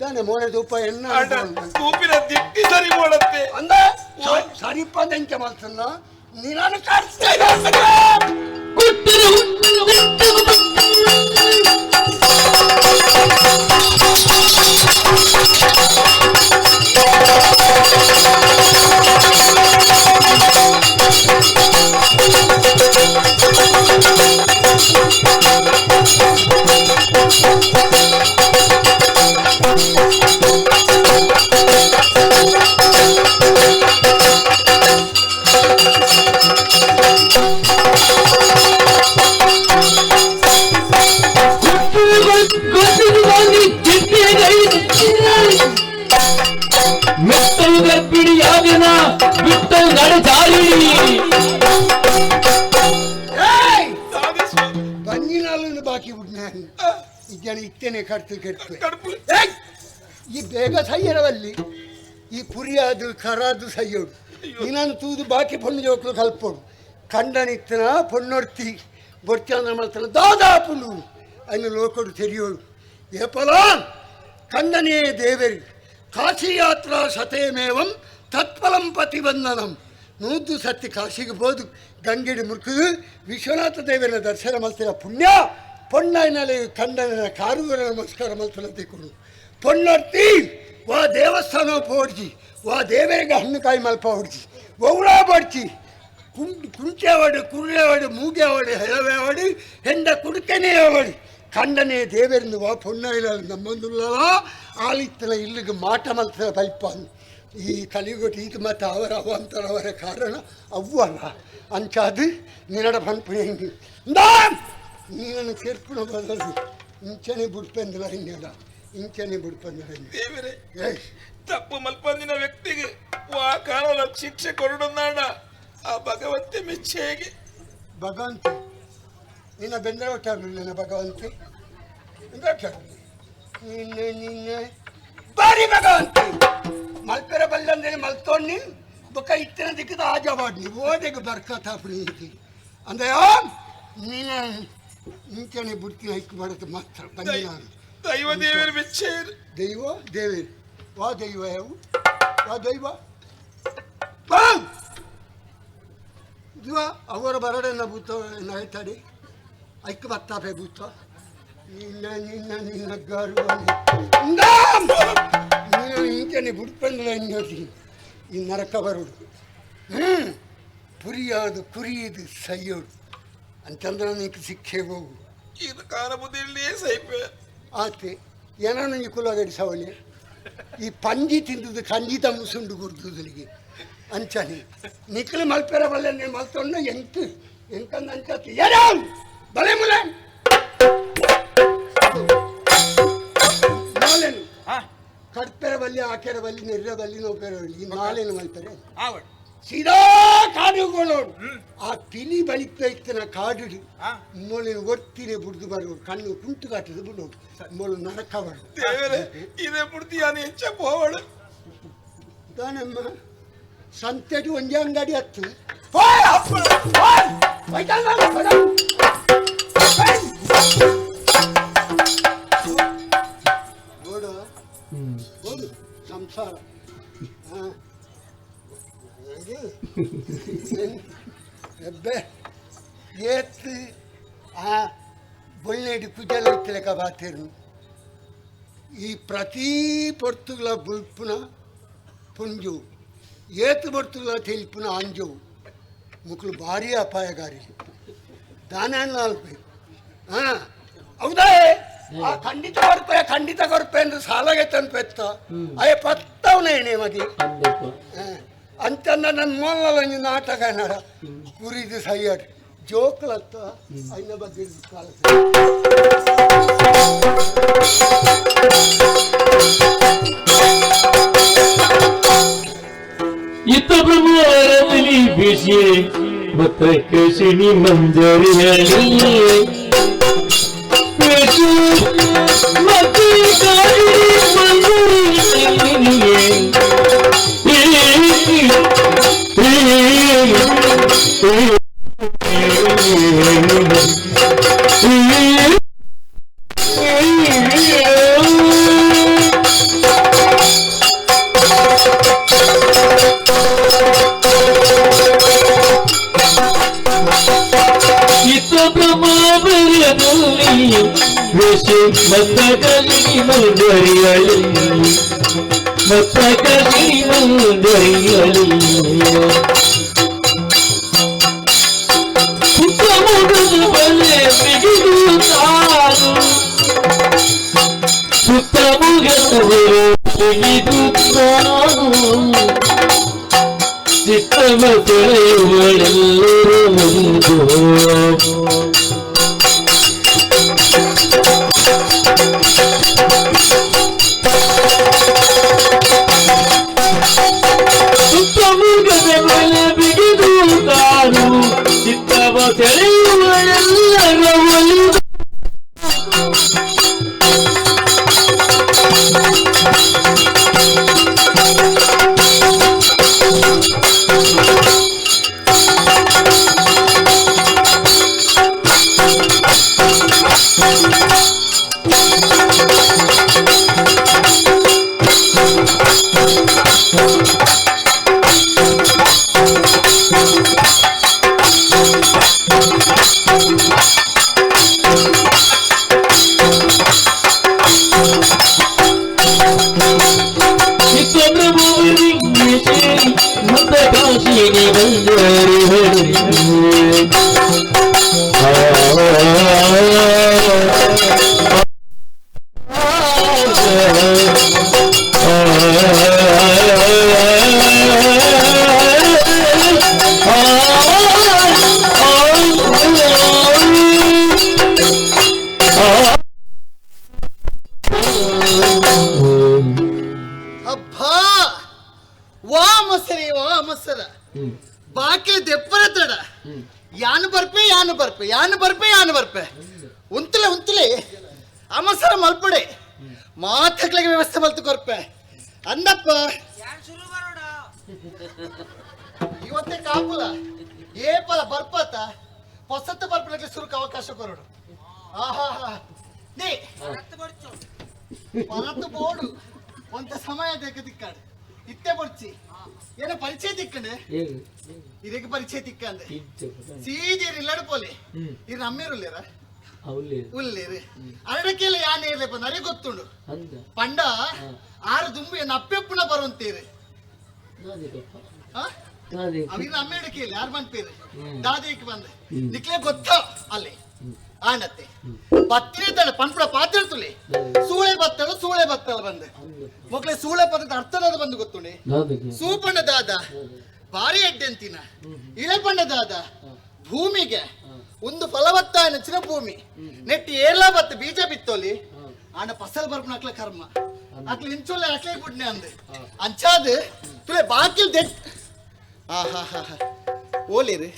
ದಾನೆ ಮೋನೆ ತೂಪ ಎಣ್ಣೆ ತೂಪಿನ ದಿಟ್ಟಿ ಸರಿ ಮಾಡತ್ತೆ ಅಂದ ಸರಿಪ ಅಂಚೆ ಮಲ್ತನ್ನ ನೀನು ಮೆತ್ತಲು ಗರ್ಭಿಣಿಯಾಗನ ಬಿಟ್ಟು ನಡೆದಾರಿ ಬಂಜಿನಾಲೊಂದು ಬಾಕಿ ಬಿಟ್ಟು ನಾನು ಈ ಜನ ಇತ್ತೇನೆ ಕಡ್ತು ಕೆಡ್ತು ಈ ಬೇಗ ಸಯ್ಯರವಲ್ಲಿ ಈ ಪುರಿಯಾದು ಕರಾದು ಸಯ್ಯೋಡು ನೀನು ತೂದು ಬಾಕಿ ಪೊಣ್ಣು ಜೋಕ್ಲು ಕಲ್ಪೋಡು ಕಂಡನಿತ್ತನ ಪೊಣ್ಣೊರ್ತಿ ಬೊರ್ಚಂದ್ರ ಮಲ್ತನ ದಾದಾಪುಂಡು ಅನ್ನು ಲೋಕಡು ತೆರಿಯೋಡು ಏಪಲ ಕಂಡನೇ ದೇವರಿ ಕಾಶಿಯಾತ್ರಾ ಸತೇಮೇವಂ ತತ್ಫಲಂ ಪತಿಬಂಧನಂ ನೂದು ಸತ್ತಿ ಕಾಶಿಗೆ ಬೋದು ಗಂಗೆಡಿ ಮುರ್ಕುದು ವಿಶ್ವನಾಥ ದೇವರ ದರ್ಶನ ಮಲ್ತಿರ ಪುಣ್ಯ ಪೊಣ್ಣನಲ್ಲಿ ಕಂಡನ ಕಾರುಗರ ನಮಸ್ಕಾರ ಮಲ್ತನ ತಿಕ್ಕೊಂಡು ಪೊಣ್ಣರ್ತಿ ವಾ ದೇವಸ್ಥಾನ ಪೋಡ್ಜಿ ವಾ ದೇವರಿಗೆ ಹಣ್ಣುಕಾಯಿ ಮಲ್ಪ ಹೊಡ್ಜಿ ಒವ್ರಾ ಬಡ್ಚಿ ಕುಂಚೆವಾಡು ಕುರ್ಳೆವಾಡು ಮೂಗೆವಾಡು ಹೆಳವೆವಾಡು ಹೆಂಡ ಕುಡುಕನೆಯವಾಡು ಕಂಡನೇ ದೇವರಿಂದ ವಾ ಪೊಣ್ಣ ಇಲ್ಲ ನಮ್ಮೊಂದುಲ್ಲ ಆಲಿತ್ತನ ಇಲ್ಲಿಗೆ ಮಾಟ ಮಲ್ತನ ಪಲ್ಪ ಈ ಕಲಿಯುಗಟ್ಟು ಈತ ಮತ್ತು ಅವರ ಅವಾಂತರ ಅವರ ಕಾರಣ ಅವ್ವಲ್ಲ ಅಂಚಾದು ನಿನಡ ಪನ್ಪುಣಿ ನೀನನ್ನು ಸೇರ್ಪುಣ ಬದಲು ಇಂಚನೆ ಬುಡ್ಪೆಂದಲ ಇನ್ನಡ ಇಂಚನೆ ಬುಡ್ಪೆಂದಲ ದೇವರೇ ತಪ್ಪು ಮಲ್ಪಂದಿನ ವ್ಯಕ್ತಿಗೆ ಆ ಕಾಲ ಶಿಕ್ಷೆ ಕೊರಡೊಂದಾಡ ಆ ಭಗವಂತೆ ಮೆಚ್ಚೇಗೆ ಭಗವಂತೆ ನಿನ್ನ ಬೆಂದರೆ ಒಟ್ಟಾಗಲಿ ನನ್ನ ಭಗವಂತೆ ನಿನ್ನೆ ನಿನ್ನೆ ಬಾರಿ ಭಗವಂತೆ ಮಲ್ಪೆರ ಬಲ್ಲಂದ್ರೆ ಮಲ್ತೋಣ್ಣಿ ಬೊಕ್ಕ ಇತ್ತಿನ ದಿಕ್ಕದ ಆಜವಾಡ್ನಿ ಓದೆಗೆ ಬರ್ಕತಾಪುಣಿ ಅಂದ್ರೆ ನೀನ ಇಂಚನೆ ಬುಡ್ತಿ ಹೈಕ್ ಮಾಡೋದು ಮಾತ್ರ ಬನ್ನಿ ನಾನು ದೈವ ದೇವರ ಮೆಚ್ಚೇರು ದೈವ ದೇವೇರು ವಾ ದೈವ ಯಾವು ವಾ ದೈವ ಬಾ ಇದುವ ಅವರ ಬರಡೆನ ಭೂತ ಹೇಳ್ತಾರೆ ಐಕ್ ಬತ್ತಾಪೆ ಭೂತ ನಿನ್ನ ನಿನ್ನ ನಿನ್ನ ಗರ್ವ ನೀನು ಇಂಚನೆ ಬುಡ್ಪಂದಲ ಈ ನರಕ ಬರುಡು ಪುರಿಯಾದು ಕುರಿಯದು ಸೈಯೋಡು ಅಂತಂದ್ರೆ ನೀಕು ಶಿಕ್ಷೆ ಹೋಗು ಇದು ಕಾಲಬುದ್ಧಿಯಲ್ಲಿಯೇ ಸೈಪೆ ಆತೆ ಏನೋ ಕುಲಗಡಿ ಸವಲೆ ಈ ಪಂಜಿ ತಿಂದದ್ದು ಕಂಜಿ ತಮ್ಮ ಗುರ್ದುದಲಿಗೆ ಅಂಚನೆ ನಿಕ್ಕಲು ಮಲ್ಪೆರ ಬಲ್ಲೆ ನೀನು ಮಲ್ತೊಂಡ ಎಂತು ಎಂತಂದ ಅಂಚತಿ ಏನೋ ಬಲೆ ಮುಲೆ ನಾಲೇನು ಕಡ್ಪೆರ ಬಲ್ಲಿ ಆಕೆರ ಬಲ್ಲಿ ನೆರ್ರ ಬಲ್ಲಿ ನೋಪೆರ ಬಲ್ಲಿ ಈ ನಾಲೇನು ಮಲ್ಪೆರೆ ಸೀದಾ ಕಾಡುಗಳು ಆ ಪಿಲಿ ಬಳಿತ ಕಾಡು ಮೊಳಿನ ಒತ್ತಿನೆ ಬುಡ್ದು ಬರೋಡು ಕಣ್ಣು ಕುಂಟು ಕಾಟದ ಬಿಡೋಡು ಮೊಳು ನರಕ ಬರೋಡು ದೇವರೇ ಇದೇ ಬುಡ್ದಿಯಾನ ಎಂಚ ಪೋವಳು ದಾನಮ್ಮ ಸಂತೆಡು ಒಂಜೆ ಅಂಗಡಿ ಹತ್ತು ನೋಡು ನೋಡು ಸಂಸಾರ ಹೆಬ್ಬೆ ಏತ್ ಆ ಬೊಳ್ಳೆಡಿ ಕುಜಲ ಇತ್ತಲೆಕ ಬಾತಿರ್ನು ಈ ಪ್ರತಿ ಪೊರ್ತುಗಳ ಬುಲ್ಪುನ ಪುಂಜು ಏತು ಪೊರ್ತುಗಳ ತೆಲ್ಪುನ ಅಂಜು ಮುಕ್ಳು ಭಾರಿ ಅಪಾಯಕಾರಿ ದಾನ ಹಾಂ ಹೌದಾ ಆ ಖಂಡಿತ ಕೊರ್ಪೆ ಖಂಡಿತ ಕೊರ್ಪೆ ಅಂದ್ರೆ ಸಾಲಾಗೆ ತನ್ಪೆತ್ತ ಅಯ್ಯ ಪತ್ತವನೇನೆ ಮದಿ ಅಂತ ನನ್ನ ಮೊದಲ ನಾಟಕ ಏನಾರ ಕುರಿದು ಸೈಯಡ್ ಜೋಕ್ಲತ್ತ ಅಯ್ಯನ ಬಗ್ಗೆ ಕಾಲ ಇತ್ತ ಪ್ರಭುವರದಲ್ಲಿ ಬಿಸಿ ಮತ್ತ ಕಸಿನಿ ಮಂಜರಿಯಲಿ ಮತ್ತೆ ಇತ್ತ ಬ್ರಹ್ಮರಲ್ಲಿ ಋಷಿ ಮತ್ತ ಕಲಿನಿ ಮಂದರಿಯಲಿ ಮತ್ತ ಕಲಿನಿ ಮಂದರಿಯಲಿ ಸುತ್ತ ಮುಗದ ಬಲೆ ಬಿಗಿದು ತಾನು ಸುತ್ತ ಮುಗದ ಬಲೆ ಬಿಗಿದು ತಾನು ಚಿತ್ತಮ ಸೆಳೆಯುವಳೆಲ್ಲರೂ ಮುಂದು ಸುತ್ತ ಮುಗದ ಬಲೆ ಬಿಗಿದು ತಾನು ಚಿತ್ತವ ಸೆಳೆಯುವಳೆಲ್ಲರ ಒಲಿದು ಕಾಶಿನಿ ಬಂದರು ಅಬ್ಬಾ ವಾ ಮಸರಿ ವಾ ಮಸರ ಬಾಕಿ ದೆಪ್ಪರ ತಡ ಯಾನು ಬರ್ಪೆ ಯಾನು ಬರ್ಪೆ ಯಾನು ಬರ್ಪೆ ಯಾನು ಬರ್ಪೆ ಉಂತಲೆ ಉಂತಲೆ ಅಮಸರ ಮಲ್ಪಡೆ ಮಾತಕ್ಳಿಗೆ ವ್ಯವಸ್ಥೆ ಮಲ್ತು ಕೊರ್ಪೆ ಅಂದಪ್ಪ ಇವತ್ತೇ ಕಾಪುಲ ಏಪಲ ಬರ್ಪತ ಹೊಸತ್ತು ಬರ್ಪಲಕ್ಕೆ ಸುರುಕು ಅವಕಾಶ ಕೊರಡು ಆಹಾ ನೀ ಪರತು ಬೋಡು ಒಂತ ಸಮಯ ತಿಕ್ಕಾಡು ಇತ್ತೆ ಬರ್ಚಿ ಏನೋ ಪರಿಚಯ ತಿಕ್ಕಂಡೆ ಇದಕ್ಕೆ ಪರಿಚಯ ತಿಕ್ಕಂದೆ ಸೀದೀರ್ ಇಲ್ಲಡು ಪೋಲೆ ಇರ್ ಅಮ್ಮೇರುಲ್ಲೇರ ಉಲ್ಲೇರು ಅರಡಕ್ಕೆಲ್ಲ ಯಾನೇ ಇರ್ಲೇಪ ನನಗೆ ಗೊತ್ತುಂಡು ಪಂಡ ಆರು ದುಂಬು ಏನ್ ಅಪ್ಪೆಪ್ಪುನ ಬರುವಂತೀರಿ ಅವಿನ ಅಮ್ಮೇಡಕ್ಕೆ ಯಾರು ಬಂದ್ಪೇರು ದಾದಿಗೆ ಬಂದೆ ನಿಕ್ಲೆ ಗೊತ್ತ ಅಲ್ಲಿ ಆನತ್ತೆ ಪತ್ತಿನ ತಡ ಪನ್ಪುಡ ಪಾತ್ರ ತುಳಿ ಸೂಳೆ ಬತ್ತಳು ಸೂಳೆ ಬತ್ತಳು ಬಂದೆ ಮಕ್ಳೆ ಸೂಳೆ ಪದದ ಅರ್ಥದ ಬಂದು ಗೊತ್ತುಂಡೆ ಸೂಪಣ್ಣ ದಾದ ಭಾರಿ ಅಡ್ಡೆ ಅಂತಿನ ಇಳೆಪಣ್ಣ ದಾದ ಭೂಮಿಗೆ ಒಂದು ಫಲವತ್ತಾಯ ಭೂಮಿ ನೆಟ್ಟಿ ಏರ್ಲಾ ಬತ್ತ ಬೀಜ ಬಿತ್ತೋಲಿ ಆನ ಫಸಲ್ ಬರ್ಪುನ ಅಕ್ಲ ಕರ್ಮ ಅಕ್ಲ ಇಂಚೋಲೆ ಅಕ್ಲೆ ಗುಡ್ನೆ ಅಂದೆ ಅಂಚಾದ ತುಲೆ ಬಾಕಿಲ್ ದೆಟ್ ಆಹಾ ಹಾ ಹಾ ಓಲೇರು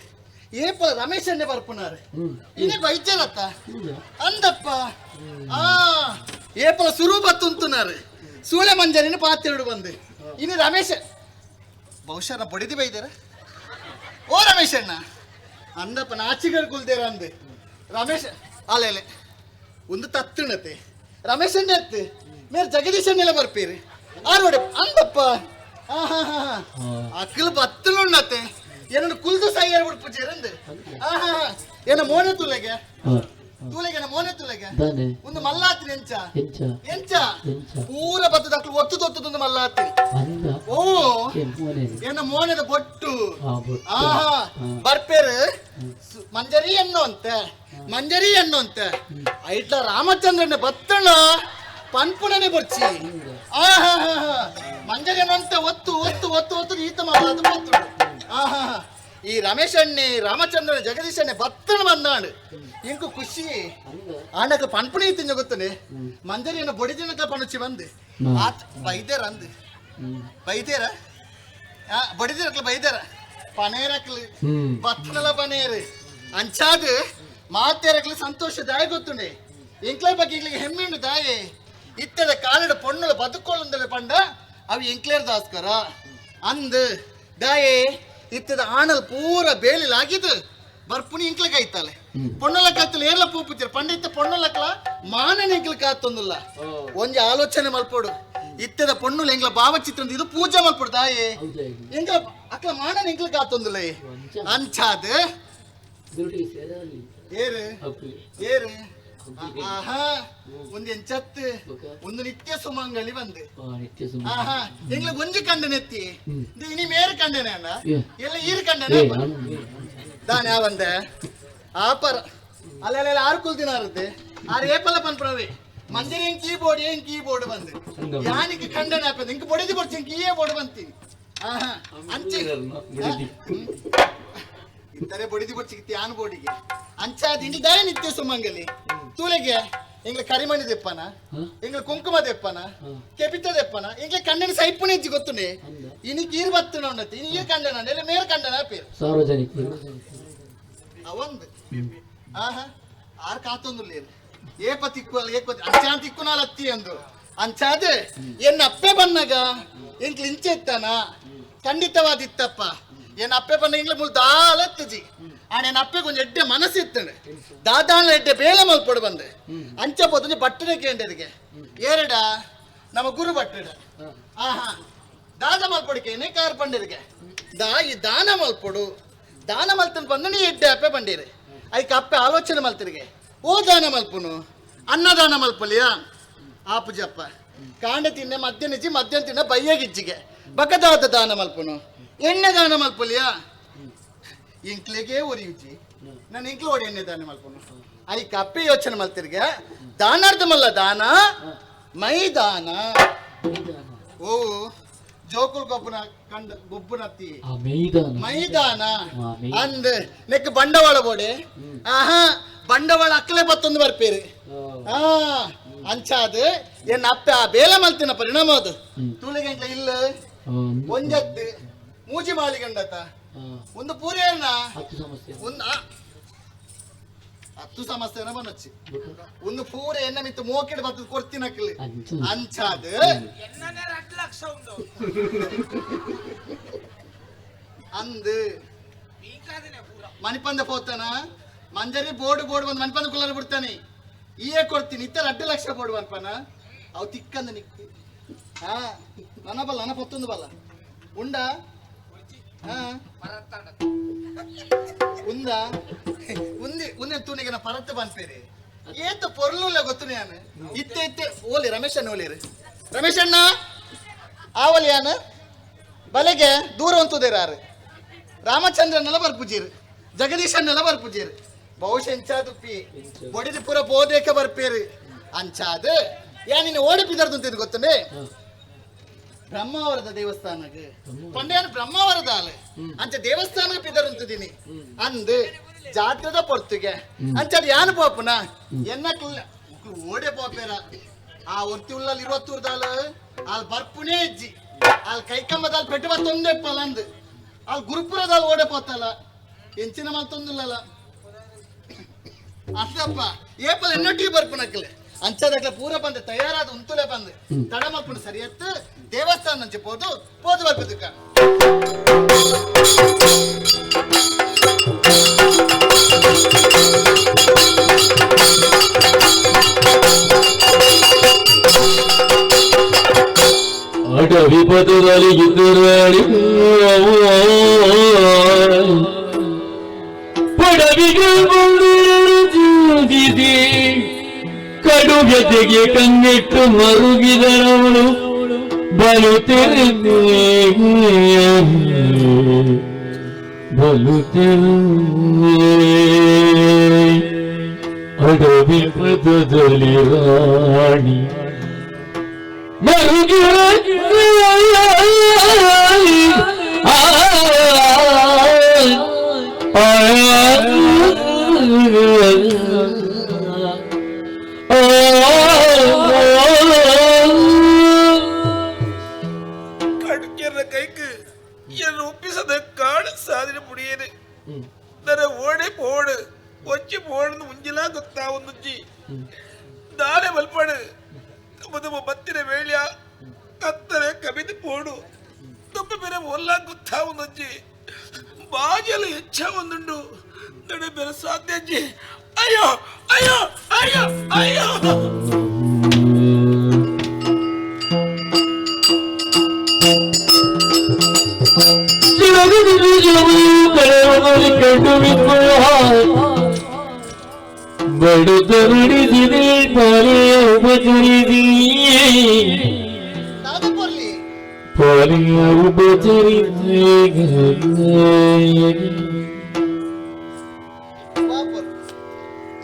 ಏಪ ರಮೇಶನ್ನೇ ಬರ್ಪುನಾರು ಇನೇ ಬೈಜಲತ್ತ ಅಂದಪ್ಪ ಆ ಏಪಲ ಸುರು ಬತ್ತುಂತುನಾರು ಸೂಳೆ ಮಂಜರಿನ ಪಾತಿರುಡು ಬಂದು ಇನ್ನು ರಮೇಶ ಬಹುಶಃ ನಾ ಬಡಿದಿ ಬೈದಾರ ಓ ರಮೇಶಣ್ಣ ಅಂದಪ್ಪ ನಾಚಿಗರ್ ಕುಲ್ದೇರ ಅಂದೆ ರಮೇಶ್ ಅಲೆ ಒಂದು ತತ್ತುಣತೆ ರಮೇಶಣ್ಣ ಎತ್ತು ಮೇರೆ ಜಗದೀಶಣ್ಣೆಲ್ಲ ಬರ್ಪೀರಿ ಆರೋಡೆ ಅಂದಪ್ಪ ಹಾ ಹಾ ಹಾ ಅಕ್ಕಲು ಬತ್ತಲುಣ್ಣತೆ ಏನನ್ನು ಕುಲ್ದು ಸೈಯರ್ ಬಿಡ್ಪು ಅಂದೆ ಹಾ ಹಾ ಏನ ಮೋನೆ ತುಲೆಗೆ ತೂಲೆಗೆ ಮೋನೆ ತುಲೆಗೆ ಒಂದು ಮಲ್ಲಾತಿನ ಎಂಚ ಎಂಚ ಪೂರ ಬತ್ತದ ಅಕ್ಲು ಒತ್ತು ತೊತ್ತದೊಂದು ಮಲ್ಲಾತಿನಿ ಓ ಏನ ಮೋನೆದ ಬೊಟ್ಟು ಆಹಾ ಬರ್ಪೇರು ಮಂಜರಿ ಎಣ್ಣು ಅಂತೆ ಮಂಜರಿ ಎಣ್ಣು ಅಂತೆ ಐಟ್ಲ ರಾಮಚಂದ್ರನ ಬತ್ತಣ ಪನ್ಪುಣನೆ ಬರ್ಚಿ ಆಹಾ ಮಂಜರಿ ಅನ್ನುವಂತೆ ಒತ್ತು ಒತ್ತು ಒತ್ತು ಒತ್ತು ಈತ ಮಾತು ಬತ್ತು ಆಹಾ ಈ ರಮೇಶಣ್ಣೆ ರಾಮಚಂದ್ರನ ಜಗದೀಶಣ್ಣೆ ಬತ್ತಣ ಬಂದಾಡು ಇಂಕು ಖುಷಿ ಆಂಡಕ ಪನ್ಪುಣಿ ತಿಂಜ ಗೊತ್ತನೆ ಮಂಜರಿಯನ್ನು ಬೊಡಿದಿನಕ ಪಣುಚಿ ಬಂದು ಆತ್ ಬೈದೇರ ಅಂದು ಬೈದೇರ ಬಡಿದಿರಕ್ಲ ಬೈದೇರ ಪನೇರಕ್ಲು ಬತ್ತನಲ ಪನೇರು ಅಂಚಾದು ಮಾತೇರಕ್ಲು ಸಂತೋಷ ದಾಯ ಗೊತ್ತುಂಡೆ ಎಂಕ್ಲ ಬಗ್ಗೆ ಇಂಕ್ಲಿಗೆ ಹೆಮ್ಮೆಂಡು ದಾಯೆ ಇತ್ತದ ಕಾಲಡ ಪೊಣ್ಣುಳು ಬದುಕೊಳ್ಳುಂದಲೆ ಪಂಡ ಅವು ಎಂಕ್ಲೇರ್ ದಾಸ್ಕರ ಅಂದು ದಾಯೆ ಇತ್ತದ ಆಣಲ್ ಪೂರ ಬೇಲಿಲಾಗಿದ್ದು ಬರ್ಪುನಿ ಇಂಕ್ಲ ಕಾಯ್ತಾಳೆ ಪೊಣ್ಣುಲ ಕಾತಲ್ಲ ಏರ್ಲ ಪೂಪುತ್ತೀರ ಪಂಡಿತ ಪೊಣ್ಣುಲಕ್ಲ ಮಾನನ ಎಂಕ್ಲ ಕಾತೊಂದುಲ್ಲ ಒಂಜಿ ಆಲೋಚನೆ ಮಲ್ಪೋಡು ಇತ್ತದ ಪೊಣ್ಣುಲ ಎಂಗ್ಲ ಭಾವಚಿತ್ರ ಇದು ಪೂಜೆ ಮಲ್ಪೋಡು ದಾಯೆ ಎಂಗ್ಲ ಅಕ್ಲ ಮಾನನ ಎಂಕ್ಲ ಕಾತೊಂದುಲ್ಲ ಅಂಚಾದ ಏರು ಏರು ಆಹಾ ಒಂದು ಎಂಚತ್ತು ಒಂದು ನಿತ್ಯ ಸುಮಂಗಲಿ ಬಂದು ಆಹಾ ಎಂಗ್ಲ ಒಂಜಿ ಕಂಡನೆತ್ತಿ ಇನಿ ಮೇರು ಕಂಡನೆ ಅಣ್ಣ ಎಲ್ಲ ಈರು ಕಂಡನೆ ದಾನೆ ಆ ಬಂದೆ ಆಪರ ಅಲ್ಲೆಲ್ಲ ಆರು ಕುಲ್ದಿನ ಆರುತ್ತೆ ಆರು ಏಪಲ್ಲ ಪನ್ಪ್ರವೇ ಮಂಜರಿ ಏನ್ ಕೀಬೋರ್ಡ್ ಏನ್ ಕೀಬೋರ್ಡ್ ಬಂದು ಯಾನಿಗೆ ಖಂಡನೆ ಹಾಪದ ಇಂಕ ಬೊಡಿದು ಕೊಡ್ತೀನಿ ಕೀಯೇ ಬೋರ್ಡ್ ಬಂತೀನಿ ಆಹಾ ಅಂಚೆ ಇತ್ತರೆ ಬೊಡಿದು ಕೊಡ್ಸಿಕ್ತಿ ಯಾನ್ ಬೋರ್ಡಿಗೆ ಅಂಚಾದ ಇಂಡಿ ದಾಯ ನಿತ್ಯ ಸುಮಂಗಲಿ ತೂಲೆಗೆ ಎಂಗ್ಲ ಕರಿಮಣಿ ದೆಪ್ಪನ ಎಂಗ್ಲ ಕುಂಕುಮ ದೆಪ್ಪನ ಕೆಪಿತ ದೆಪ್ಪನ ಎಂಗ್ಲ ಕಣ್ಣನ ಸೈಪುಣಿ ಇಜ್ಜಿ ಗೊತ್ತುನೆ ಇನಿ ಕೀರ್ ಬತ್ತುನ ಉಂಡತಿ ಇನಿ ಈರ್ ಕಂಡನ ಎಲ್ಲ ಮೇರ್ ಕಂಡನ ಪೇರು ಸಾರ್ವಜನಿಕ ಅವೊಂದು ಆಹಾ ಆರ್ ಕಾತೊಂದುಲ್ಲೇನು ಏಪ ತಿಕ್ಕು ಅಲ್ಲ ಏಕ ಅಂಚಾನ್ ತಿಕ್ಕುನಾಲ ಅತ್ತಿ ಅಂದು ಅಂಚಾದ ಎನ್ನ ಅಪ್ಪೆ ಬನ್ನಗ ಎಂಕ್ಲ ಇಂಚೆ ಇತ್ತಾನ ಖಂಡಿತವಾದ ಇತ್ತಪ್ಪ ಏನ್ ಅಪ್ಪೆ ಬನ್ನ ಇಂಗ್ಲ ಮುಲ್ ದಾಲ ಎತ್ತುಜಿ ಆಣ ಎನ್ನ ಅಪ್ಪೆ ಕೊಂಚ ಎಡ್ಡೆ ಮನಸ್ಸು ಇತ್ತಂಡೆ ದಾದಾಳ ಎಡ್ಡೆ ಬೇಲೆ ಮಲ್ಪೊಡು ಬಂದೆ ಅಂಚ ಪೋತಂಜಿ ಬಟ್ಟನೆ ಕೇಂಡರಿಗೆ ಏರಡ ನಮ್ಮ ಗುರು ಬಟ್ಟಡ ಆಹಾ ದಾದ ಮಲ್ಪೊಡಿಕೆ ಕಾರ್ ಪಂಡಿರಿಗೆ ದಾ ಈ ದಾನ ಮಲ್ಪೊಡು ದಾನ ಮಲ್ತನ್ ಬಂದು ನೀ ಎಡ್ಡೆ ಅಪ್ಪೆ ಬಂಡೀರಿ ಐಕ್ ಅಪ್ಪೆ ಆಲೋಚನೆ ಮಲ್ತಿರಿಗೆ ಓ ದಾನ ಮಲ್ಪುನು ಅನ್ನದಾನ ಮಲ್ಪಲಿಯಾ ಆಪುಜಪ್ಪ ಕಾಂಡ ತಿನ್ನೆ ಮಧ್ಯಾಹ್ನ ಇಜ್ಜಿ ಮಧ್ಯಾಹ್ನ ತಿನ್ನೆ ಬಯ್ಯಗಿಜ್ಜಿಗೆ ಬಕದಾದ ದಾನ ಮಲ್ಪುನು ಎಣ್ಣೆ ದಾನ ಮಲ್ಪಲಿಯಾ ಇಂಕ್ಲೆಗೆ ಒರಿಯುಜಿ ನಾನು ಇಂಕ್ಲು ಓಡಿ ಎಣ್ಣೆ ದಾನ ಮಲ್ಪುನು ಐಕ್ ಅಪ್ಪೆ ಯೋಚನೆ ಮಲ್ತಿರ್ಗೆ ದಾನಾರ್ಧ ಮಲ್ಲ ದಾನ ಮೈದಾನ ಓ ಜೋಕುಲ್ ಗೊಬ್ಬನ ಕಂಡ ಗೊಬ್ಬನತ್ತಿ ಮೈದಾನ ಅಂದ್ ನೆಕ್ ಬಂಡವಾಳ ಬೋಡೆ ಆಹಾ ಬಂಡವಾಳ ಅಕ್ಕಲೆ ಬತ್ತೊಂದು ಬರ್ಪೇರು ಆ ಅಂಚಾದ ಎನ್ನ ಅಪ್ಪೆ ಆ ಬೇಲೆ ಮಲ್ತಿನ ಪರಿಣಾಮ ಅದು ತುಳಿಗಂಟ್ಲ ಇಲ್ಲ ಒಂಜತ್ತು ಮೂಜಿ ಮಾಳಿಗಂಡತ ಒಂದು ಪೂರೇನ ಒಂದು ಹತ್ತು ಸಮಸ್ಯೆನ ಬನ್ನಚ್ಚಿ ಒಂದು ಪೂರ ಎನ್ನ ಮಿತ್ತು ಮೋಕೆಡ್ ಬತ್ತದ ಕೊಡ್ತಿನಕ್ಲಿ ಅಂಚಾದ ಅಂದು ಮಣಿಪಂದ ಪೋತಾನ ಮಂಜರಿ ಬೋರ್ಡ್ ಬೋರ್ಡ್ ಬಂದು ಮಣಿಪಂದ ಕುಲ್ಲರ್ ಬಿಡ್ತಾನೆ ಈಯೇ ಕೊಡ್ತೀನಿ ಇತ್ತರ 2 ಲಕ್ಷ ಬೋರ್ಡ್ ಬಂದ್ಪನ ಅವು ತಿಕ್ಕಂದ ನಿಕ್ಕಿ ಹಾ ನನ್ನ ಬಲ್ಲ ನನ್ನ ಪೊತ್ತೊಂದು ಬಲ್ಲ ಉಂಡ ಹಾ ಉಂದ ಉಂದಿ ಉಂದೆ ತೂನಿಗೆ ನಾ ಪರತ್ತು ಬಂದ್ಪೇರಿ ಏತ ಪೊರ್ಲುಲ್ಲ ಗೊತ್ತು ನಾನು ಇತ್ತೆ ಇತ್ತೆ ಓಲಿ ರಮೇಶ್ ಅಣ್ಣ ಓಲಿರಿ ರಮೇಶ್ ಅಣ್ಣ ಆವಲಿ ಯಾನ ಬಲೆಗೆ ದೂರ ಒಂತುದೇರಾರು ರಾಮಚಂದ್ರನೆಲ್ಲ ಬರ್ಪುಜೀರು ಜಗದೀಶನ್ನೆಲ್ಲ ಬರ್ಪುಜೀರು ಬಹುಶಃ ಎಂಚಾದುಪ್ಪಿ ಬೊಡಿದ ಪೂರ ಬೋದೇಕ ಬರ್ಪೇರು ಅಂಚಾದ ಯಾ ನಿನ್ನ ಓಡಿಪಿದರ್ದು ಅಂತ ಗೊತ್ತನೆ ಬ್ರಹ್ಮಾವರದ ದೇವಸ್ಥಾನಕ್ಕೆ ಪಂಡ್ಯಾನ ಬ್ರಹ್ಮಾವರದ ಅಲೆ ಅಂಚ ದೇವಸ್ಥಾನಕ್ಕೆ ಪಿದರುಂತಿದ್ದೀನಿ ಅಂದ್ ಜಾತ್ರೆದ ಪೊರ್ತುಗೆ ಅಂಚ ಯಾನು ಪೋಪುನ ಎನ್ನ ಓಡೆ ಪೋಪೇರ ಆ ಒರ್ತಿ ಉಳ್ಳಲ್ಲಿ ಇರುವತ್ತೂರ್ದಾಲ ಅಲ್ಲಿ ಬರ್ಪುನೇ ಇಜ್ಜಿ ಅಲ್ಲಿ ಕೈಕಂಬದಲ್ಲಿ ಪೆಟ್ಟು ಬತ್ತೊಂದೆಪ್ಪಲ್ಲ ಅಂದ್ ಆ ಗುರುಪುರದಲ್ಲಿ ಓಡೆ ಪೋತಲ್ಲ ಎಂಚಿನ ಮಲ್ತೊಂದಿಲ್ಲಲ್ಲ ಅಷ್ಟಪ್ಪ ಏಪಲ್ ಎನ್ನೊಟ್ಟಿಗೆ ಬರ್ಪುನಕ್ಕಲೆ ಅಂಚದಕ್ಲೆ ಪೂರ ಬಂದೆ ತಯಾರಾದ ಉಂತುಲೆ ಬಂದೆ ತಡ ಮಲ್ಪುಂಡು ಸರಿಯತ್ತು ದೇವಸ್ಥಾನ ಅಂಚೆ ಪೋದು ಪೋದು ಬರ್ಪುದಕ್ಕ ಅಡವಿ ಪದದಲ್ಲಿ ಇದ್ದರಾಳಿ ಪಡವಿಗೆ ಬಂದಿದೆ ಕಡು ಜೊತೆಗೆ ಕಂಗೆಟ್ಟು ಮರುಗಿದರವಳು ಬಲು ಬಲು ಅಡವಿ ಪದದಲ್ಲಿ ರಾಣಿ ಮರುಗಿರ ಕಡ್ಕೆರ ಕೈಕ್ ಎನ್ನ ಒಪ್ಪಿಸದ ಕಾಡು ಸಾಧನೆ ಮುಡಿಯೇನೆ ನನ್ನ ಓಡೆ ಪೋಡು ಒಚ್ಚಿ ಪೋಡು ಮುಂಜಿಲ ಗೊತ್ತಾ ಒಂದುಜ್ಜಿ ದಾನೆ ಮಲ್ಪಡು ತಮ್ಮ ಬತ್ತಿನ ವೇಳ್ಯ ಕತ್ತರೆ ಕಬಿದು ಪೋಡು ತಪ್ಪ ಬೇರೆ ಒಲ್ಲ ಗೊತ್ತಾ ಒಂದಜ್ಜಿ ಬಾಜಲು ಹೆಚ್ಚ ಒಂದುಂಡು ನಡೆ ಬೇರೆ ಸಾಧ್ಯ ಅಜ್ಜಿ. ಅಯ್ಯೋ ಅಯ್ಯೋ ಅಯ್ಯೋ ಅಯ್ಯೋ.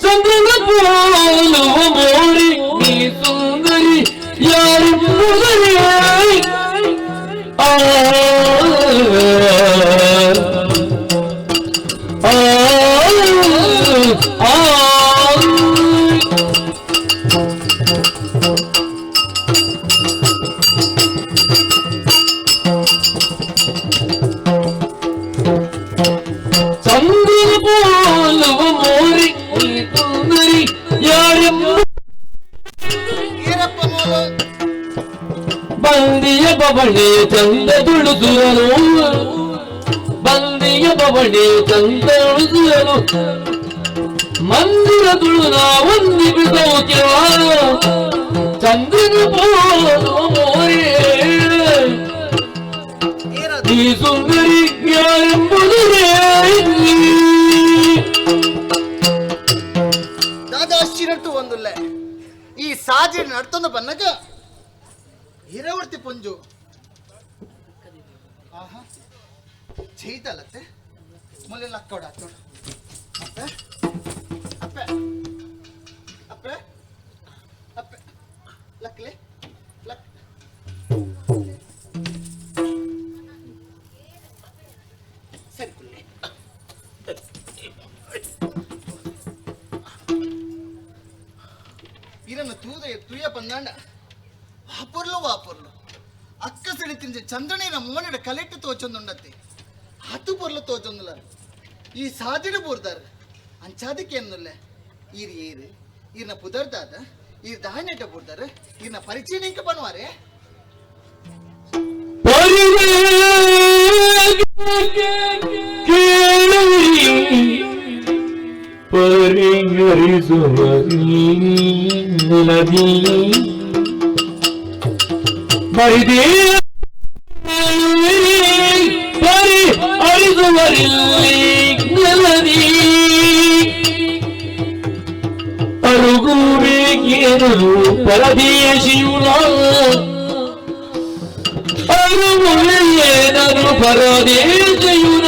ಚಂದ್ರನ ಪೋಲುವ ಮೋರಿ ನೀ ಸುಂದರಿ ಯಾರು ಮುದರಿ ಆ ಆ ಆ ಚಂದ್ರನ ಪೋಲುವ ಮೋರಿ ನೀ ಸುಂದರಿ ಯಾರೆಂಬ ಬಂದಿಯ ಬವಣೆ ಚಂದ ತುಳುಸುರನು ಬಂದಿಯ ಬವಣೆ ಚಂದ ತುಳುಸುರನು ಮಂದಿರ ತುಳುನ ಒಂದಿಗೆ ಸೌಖ್ಯ ಚಂದ್ರನ ಪೋಲುವ ಮೋರಿ ನೀ ಸುಂದರಿ ಯಾರೆಂಬುದೇ. ದಾದಾ ಅಶ್ಚಿನಟ್ಟು ಒಂದುಲ್ಲೆ ಈ ಸಾಜಿ ನಡ್ತೊಂದು ಬನ್ನಗ ಹಿರವರ್ತಿ ಪುಂಜು ಆಹಾ ಚೈತಲತ್ತೆ ಮೊಲೆ ಲಕ್ಕೋಡ ನೋಡು. ಅಪ್ಪೆ ಅಪ್ಪೆ ಅಪ್ಪೆ ಅಪ್ಪೆ ಲಕ್ಲೆ ಲಕ್ ಸರಿ ಕುಲ್ಲೆ. ಇರನ್ನು ತೂದ ತುಯ ಬಂದಾಂಡ ವಾಪುರ್ಲು ವಾಪುರ್ಲು ಅಕ್ಕ ಸಿಡಿತಿಂಜ ಚಂದ್ರನೇನ ಮೋನಿಡ ಕಲೆಟ್ಟು ತೋಚೊಂದುಂಡತ್ತೆ ಆತು ಪೊರ್ಲು ತೋಚೊಂದುಲ ಈ ಸಾದಿಡು ಬೂರ್ದಾರ್ ಅಂಚಾದಿಕ್ಕೆ ಎನ್ನುಲ್ಲೆ ಈರ್ ಏರು ಈರ್ನ ಪುದರ್ದಾದ ಈರ್ ದಾನೆಟ ಬೂರ್ದಾರ ಈರ್ನ ಪರಿಚಯ ನಿಂಕ ಬನ್ವಾರೆ. ಅರುಗುಬೇಕೇನದು ಪರದೇಶಿಯುಲ ಅರುಗುವೇನದು ಪರದೇಶಿಯುಲ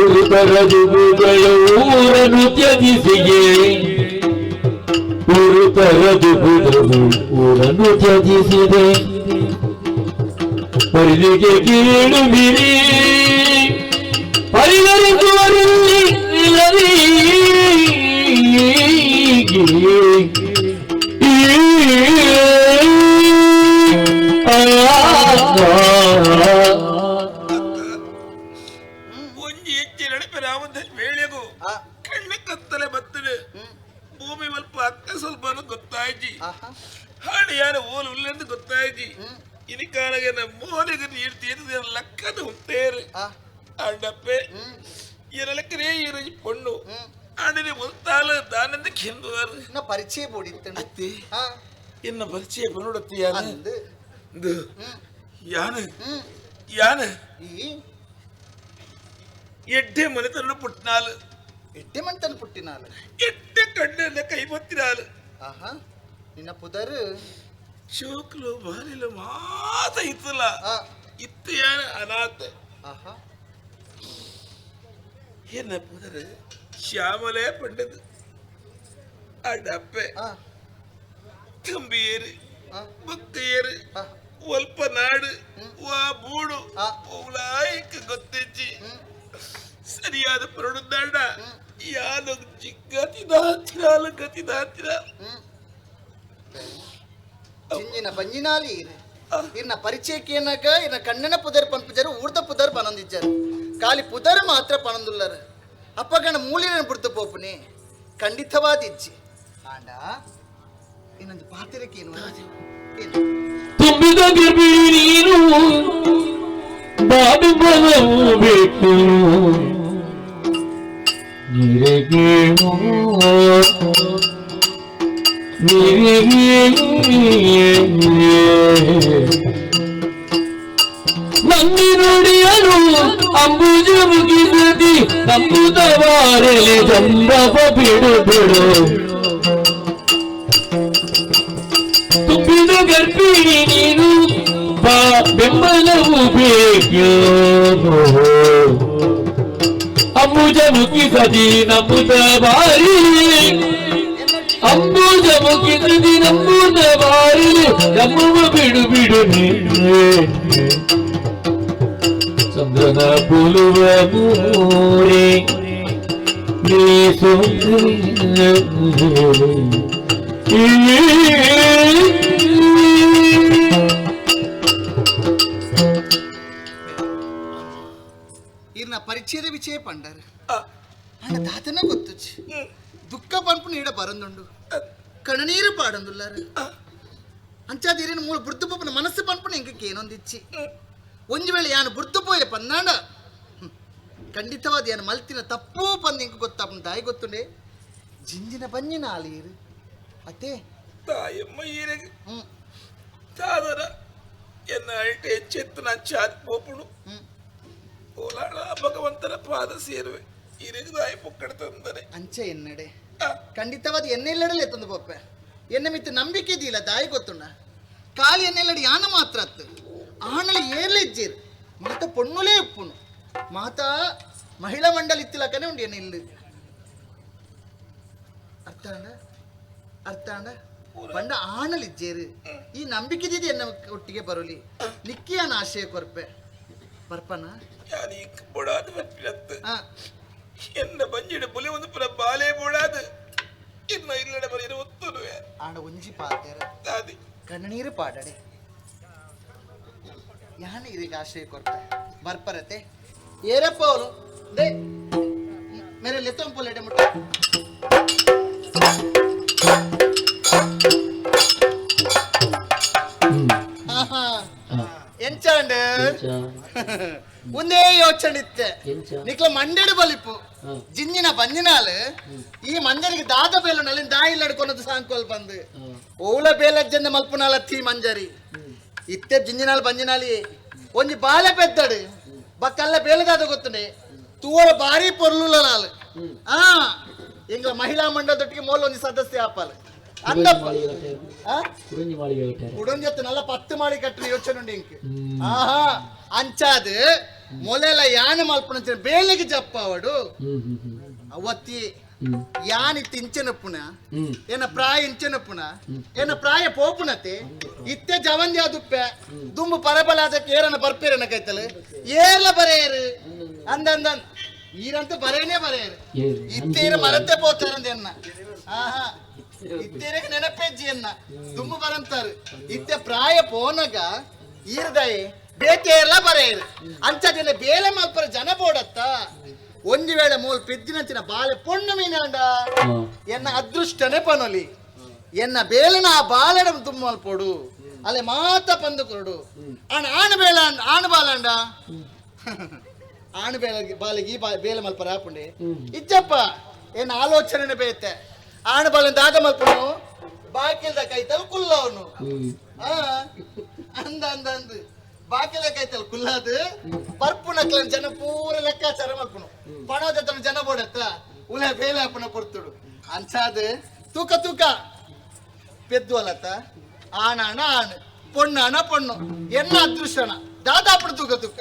ಉರುತರದುಗಳು ಊರನ್ನು ತ್ಯಜಿಸಿಗೆ ಉರುತರದುಗಳು ಊರನ್ನು ತ್ಯಜಿಸಿದೆ ಪರಿಧಿಗೆ ಕೇಳುವಿರಿ ಪರಿಹರಿಸುವರಲ್ಲಿ ಇಲ್ಲವೇ. ಆ ಗೊತ್ತಾಯ್ಜಿ ಹಾಡು ಯಾರ ಓಲು ಉಲ್ಲೆಂದು ಗೊತ್ತಾಯ್ಜಿ ಇನಿಕಾಲಗೆ ಮೋನಿಗೆ ನೀರು ತೀರ್ದು ಲಕ್ಕದ ಹುತ್ತೇರು ಅಂಡಪ್ಪೆ ಎನಲಕ್ಕರೇ ಇರಜಿ ಪೊಣ್ಣು ಆಂಡನೆ ಒಲ್ತಾಲ ದಾನಂದ ಕೆಂದುವರು ನ ಪರಿಚಯ ಬೋಡಿತ್ತಂಡು ಅತ್ತೆ ಎನ್ನ ಪರಿಚಯ ಬನ್ನೋಡತ್ತೆ ಯಾನ ಯಾನ ಯಾನ ಎಡ್ಡೆ ಮನೆತನ ಪುಟ್ಟಿನಾಲು ಎಡ್ಡೆ ಮನೆತನ ಪುಟ್ಟಿನಾಲು ಎಡ್ಡೆ ಕಣ್ಣನ್ನ ಕೈ ಬತ್ತಿನಾಲು ಆಹಾ ನಿನ್ನ ಪುದರು ಚೋಕ್ಲು ಬಾಲಿಲು ಮಾತ ಇತ್ತಲ್ಲ ಇತ್ತು ಯಾನ ಅನಾಥ ಆಹಾ என்ன புதரு ಶ್ಯಾಮಲೇ ಪಂಡದು ಅಡಪ್ಪೆ ತಂಬಿಯೇರು ಭಕ್ತಿಯೇರು ಒಲ್ಪ ನಾಡು ವಾ ಬೂಡು ಓಲಾಯಕ ಗೊತ್ತಿಜ್ಜಿ ಸರಿಯಾದ ಪರಡುದಾಡ ಯಾನು ಗತಿದಾತಿರಾಲ ಗತಿದಾತಿರ ಜಿಂಜಿನ ಬಂಜಿನಾಲಿ ಇರ್ನ ಪರಿಚಯಕ್ಕೆ ಏನಾಗ ಇರ್ನ ಕಣ್ಣನ ಪುದರ್ ಪನ್ಪುಜಾರು ಊರ್ದ ಪುದರ್ ಪನೊಂದಿಜ್ಜಾರು ಖಾಲಿ ಪುದರ್ ಮಾತ್ರ ಪನೊಂದುಲ್ಲರು ಅಪ್ಪಗಣ ಮೂಲಿನ ಬುಡ್ದು ಪೋಪುನಿ ಖಂಡಿತವಾದ ಇಜ್ಜಿ ಆಂಡ ಇನ್ನೊಂದು ಪಾತ್ರಕ್ಕೆ ಏನು ತುಂಬಿದ ಗರ್ಭಿಣಿ ನೀನು ಬಾಬಿ ಬೇಕು ನಿರಗೇನು ನಂದಿ ನುಡಿಯಲು ಅಂಬುಜ ಮುಗಿಸದಿ ನಂಬುದವಾರಲಿ ಜಂಬವ ಬಿಡು ಬಿಡು ತುಂಬಿದ ಗರ್ಭಿಣಿ ನೀನು ಬಾ ಬೆಂಬಲವು ಬೇಕು ಅಂಬುಜ ಮುಗಿಸದಿ ನಂಬುದ ಬಾರಿ ಅಂಬುಜ ಮುಗಿಸದಿ ನಂಬುದ ಬಾರಿ ನಂಬುವ ಬಿಡು ಬಿಡು ಚಂದ್ರನ ಪುಲುವ ಮೂರಿ ಇರ್ನ ಪರಿಚಯದ ವಿಷಯ ಪಂಡಾರ ಅಂಡ ತಾತನ ಗೊತ್ತುಚ್ಚಿ ದುಃಖ ಪಂಪು ನೀಡ ಬರಂದುಂಡು ಕಣನೀರು ಪಾಡಂದುಲ್ಲಾರ ಅಂಚಾದಿರಿನ ಮೂಲ ಬುರ್ದು ಪಪ್ಪನ ಮನಸ್ಸು ಪಂಪುನ ಇಂಕಕ್ಕೆ ಏನೊಂದಿಚ್ಚಿ ಒಂಜಿ ವೇಳೆ ಯಾನು ಬುರ್ದು ಪೋಯೆ ಪನ್ನಾಂಡ ಖಂಡಿತವಾದ ಯಾನು ಮಲ್ತಿನ ತಪ್ಪು ಪಂದು ಇಂಕ ಗೊತ್ತಾಪನ ತಾಯಿ ಗೊತ್ತುಂಡೆ ಜಿಂಜಿನ ಬಂಜಿನ ಆಲೀರು ಅತ್ತೆ ತಾಯಮ್ಮ ಈರೆಗೆ ತಾದರ ಎನ್ನ ಅಲ್ಟೆ ಎಚ್ಚೆತ್ತು ನಾನು ಚಾತ್ ಪೋಪುಡು ಓಲಾಳ ಭಗವಂತನ ಪಾದ ಸೇರುವೆ ಈರೆಗೆ ತಾಯಿ ಪೊಕ್ಕಡ ತಂದರೆ ಅಂಚೆ ಎನ್ನಡೆ ಖಂಡಿತವಾದ ಎನ್ನೆಲ್ಲಡಲೆ ತಂದು ಪೋಪೆ ಎನ್ನ ಮಿತ್ತು ನಂಬಿಕೆ ಇದೆಯಲ್ಲ ತಾಯಿ ಗೊತ್ತುಂಡ ಖಾಲಿ ಎನ್ನೆಲ್ಲಡಿ ಯಾನ ಮಾತ್ರ ಅತ್ತು ಆಣಲಿ ಏರ್ಲೆ ಇಜ್ಜೀರ್ ಮಾತ ಪೊಣ್ಣುಲೇ ಉಪ್ಪುನು ಮಾತಾ ಮಹಿಳಾ ಮಂಡಲ ಇತ್ತಿಲಕನೆ ಉಂಡು ಎನ್ನ ಇಲ್ಲಿ ಅರ್ಥ ಆಂಡ ಅರ್ಥ ಆಂಡ ಬಂಡ ಆಣಲಿ ಇಜ್ಜೇರು ಈ ನಂಬಿಕೆ ದಿದಿ ಎನ್ನ ಒಟ್ಟಿಗೆ ಬರೋಲಿ ನಿಕ್ಕಿಯಾನ ಆಶಯ ಕೊರ್ಪೆ ಬರ್ಪನ ಎನ್ನ ಬಂಜಿಡ ಬುಲೆ ಒಂದು ಪುರ ಬಾಲೆ ಬೋಡಾದು ಇನ್ನ ಇಲ್ಲಡೆ ಬರೀ ಒತ್ತುನುವೆ ಆಂಡ ಒಂಜಿ ಪಾತೆರ ತಾದಿ ಕಣ್ಣೀರು ಪಾಡಡೆ ಯಾನ ಇದೀಗ ಆಶ್ರಯ ಕೊರ್ಪೆ ಬರ್ಪರತೆ ಏರಪ್ಪ ಅವನು they ಮೇರೆ ಲೆತ್ತೊಂಪೊಲೆಡೆ ಮುಟ್ಟ ಎಂಚಾಂಡ್ ಒಂದೇ ಯೋಚನೆ ಇತ್ತೆ ನಿಕ್ಲ ಮಂಡೆಡು ಬಲಿಪು ಜಿಂಜಿನ ಬಂಜಿನಾಲ್ ಈ ಮಂಜರಿಗೆ ದಾದ ಬೇಲು ನಲ್ಲಿನ ದಾಯಿ ಇಲ್ಲಡ್ಕೊನದು ಸಾಂಕೋಲ್ ಬಂದು ಓಲ ಬೇಲಜ್ಜಂದ ಮಲ್ಪುನಾಲ ತೀ ಮಂಜರಿ ಇತ್ತೆ ಜಿಂಜಿನಾಲ್ ಬಂಜಿನಾಲಿ ಒಂಜಿ ಬಾಲೆ ಪೆದ್ದಡು ಬಕ್ಕಲ್ಲ ಬೇಲದಾದ ಗೊತ್ತುಂಡೆ ತೂವರ ಬಾರಿ ಪೊರ್ಲುಲಾಲ್ ಆ ಎಂಗ್ಲ ಮಹಿಳಾ ಮಂಡಲದೊಟ್ಟಿಗೆ ಮೋಲ್ ಒಂಜಿ ಸದಸ್ಯ ಆಪಾಲ್ ಅಂದಪ್ಪ ಉಡೊಂಜತ್ತು ನಲ್ಲ 10 ಮಾಳಿ ಕಟ್ಟಿನ ಯೋಚನೆ ಉಂಡು ಇಂಕ್ ಆಹಾ ಅಂಚಾದ್ ಮೊಲೆಲ ಯಾನ ಮಲ್ಪುನ ಬೇಲೆಗೆ ಜಪ್ಪಾವಡು ಅವತ್ತಿ ಯಾನಿತ್ತು ಇಂಚನಪ್ಪುನ ಏನ ಪ್ರಾಯ ಇಂಚನಪ್ಪುನ ಏನ ಪ್ರಾಯ ಪೋಪುನತೆ ಇತ್ತೆ ಜವಂದಿ ಅದುಪ್ಪೆ ದುಂಬು ಪರಬಲಾದಕ್ಕೆ ಏರನ ಬರ್ಪೇರನ ಕೈತಲು ಏರ್ಲ ಬರೆಯರು ಅಂದ ಅಂದ ಈರಂತ ಬರೇನೇ ಬರೆಯರು ಇತ್ತೇರು ಮರತೆ ಪೋತಾರಂದ ಎನ್ನ ಆಹಾ ಇತ್ತೇರಿಗೆ ನೆನಪೆಜ್ಜಿ ಎನ್ನ ದುಂಬು ಬರಂತಾರು ಇತ್ತೆ ಪ್ರಾಯ ಪೋನಗ ಈರ್ದಯೆ ಬೇತೆ ಎಲ್ಲ ಬರೆಯರು ಅಂಚದಿನ ಬೇಲೆ ಮಲ್ಪರ ಜನ ಬೋಡತ್ತ ಒಂಜಿ ವೇಳೆ ಮೂಲ್ ಪೆದ್ದಿನಂಚಿನ ಬಾಲೆ ಪೊಣ್ಣು ಮೀನಾಂಡ ಎನ್ನ ಅದೃಷ್ಟನೇ ಪನೊಲಿ. ಎನ್ನ ಬೇಲನ ಆ ಬಾಲೆಡ ತುಮ್ಮಲ್ಪೋಡು ಅಲ್ಲೇ ಮಾತ ಪಂದು ಕೊರಡು ಆಣ ಆಣ ಬೇಲ ಆಣ ಬಾಲಂಡ ಆಣ ಬೇಲ ಬಾಲಿಗೆ ಬೇಲೆ ಮಲ್ಪರ ಆಪುಂಡೆ ಇಜ್ಜಪ್ಪ ಏನ್ ಆಲೋಚನೆ ಬೇತೆ ಆಣ ಬಾಲಿನ ದಾದ ಮಲ್ಪನು ಬಾಕಿಲ್ದ ಕೈತಲ್ ಕುಲ್ಲವನು ಅಂದ ಅಂದ ಅಂದು ಬಾಕಿಲ ಕೈತಲ್ ಕುಲ್ಲಾದು ಪರ್ಪು ನಕ್ಲನ್ ಜನ ಪೂರ ಲೆಕ್ಕಾಚಾರ ಮಲ್ಪನು ಪಣೋದತನ ಜನ ಬೋಡತ್ತ ಉಲೆ ಬೇಲೆ ಅಪ್ಪನ ಕೊಡ್ತುಡು ಅಂಚಾದು ತೂಕ ತೂಕ ಪೆದ್ದು ಅಲ್ಲತ್ತ ಆಣಾಣ ಆಣು ಪೊಣ್ಣಾಣ ಪೊಣ್ಣು ಎನ್ನ ಅದೃಷ್ಟನ ದಾದಾಪುಡು ತೂಕ ತೂಕ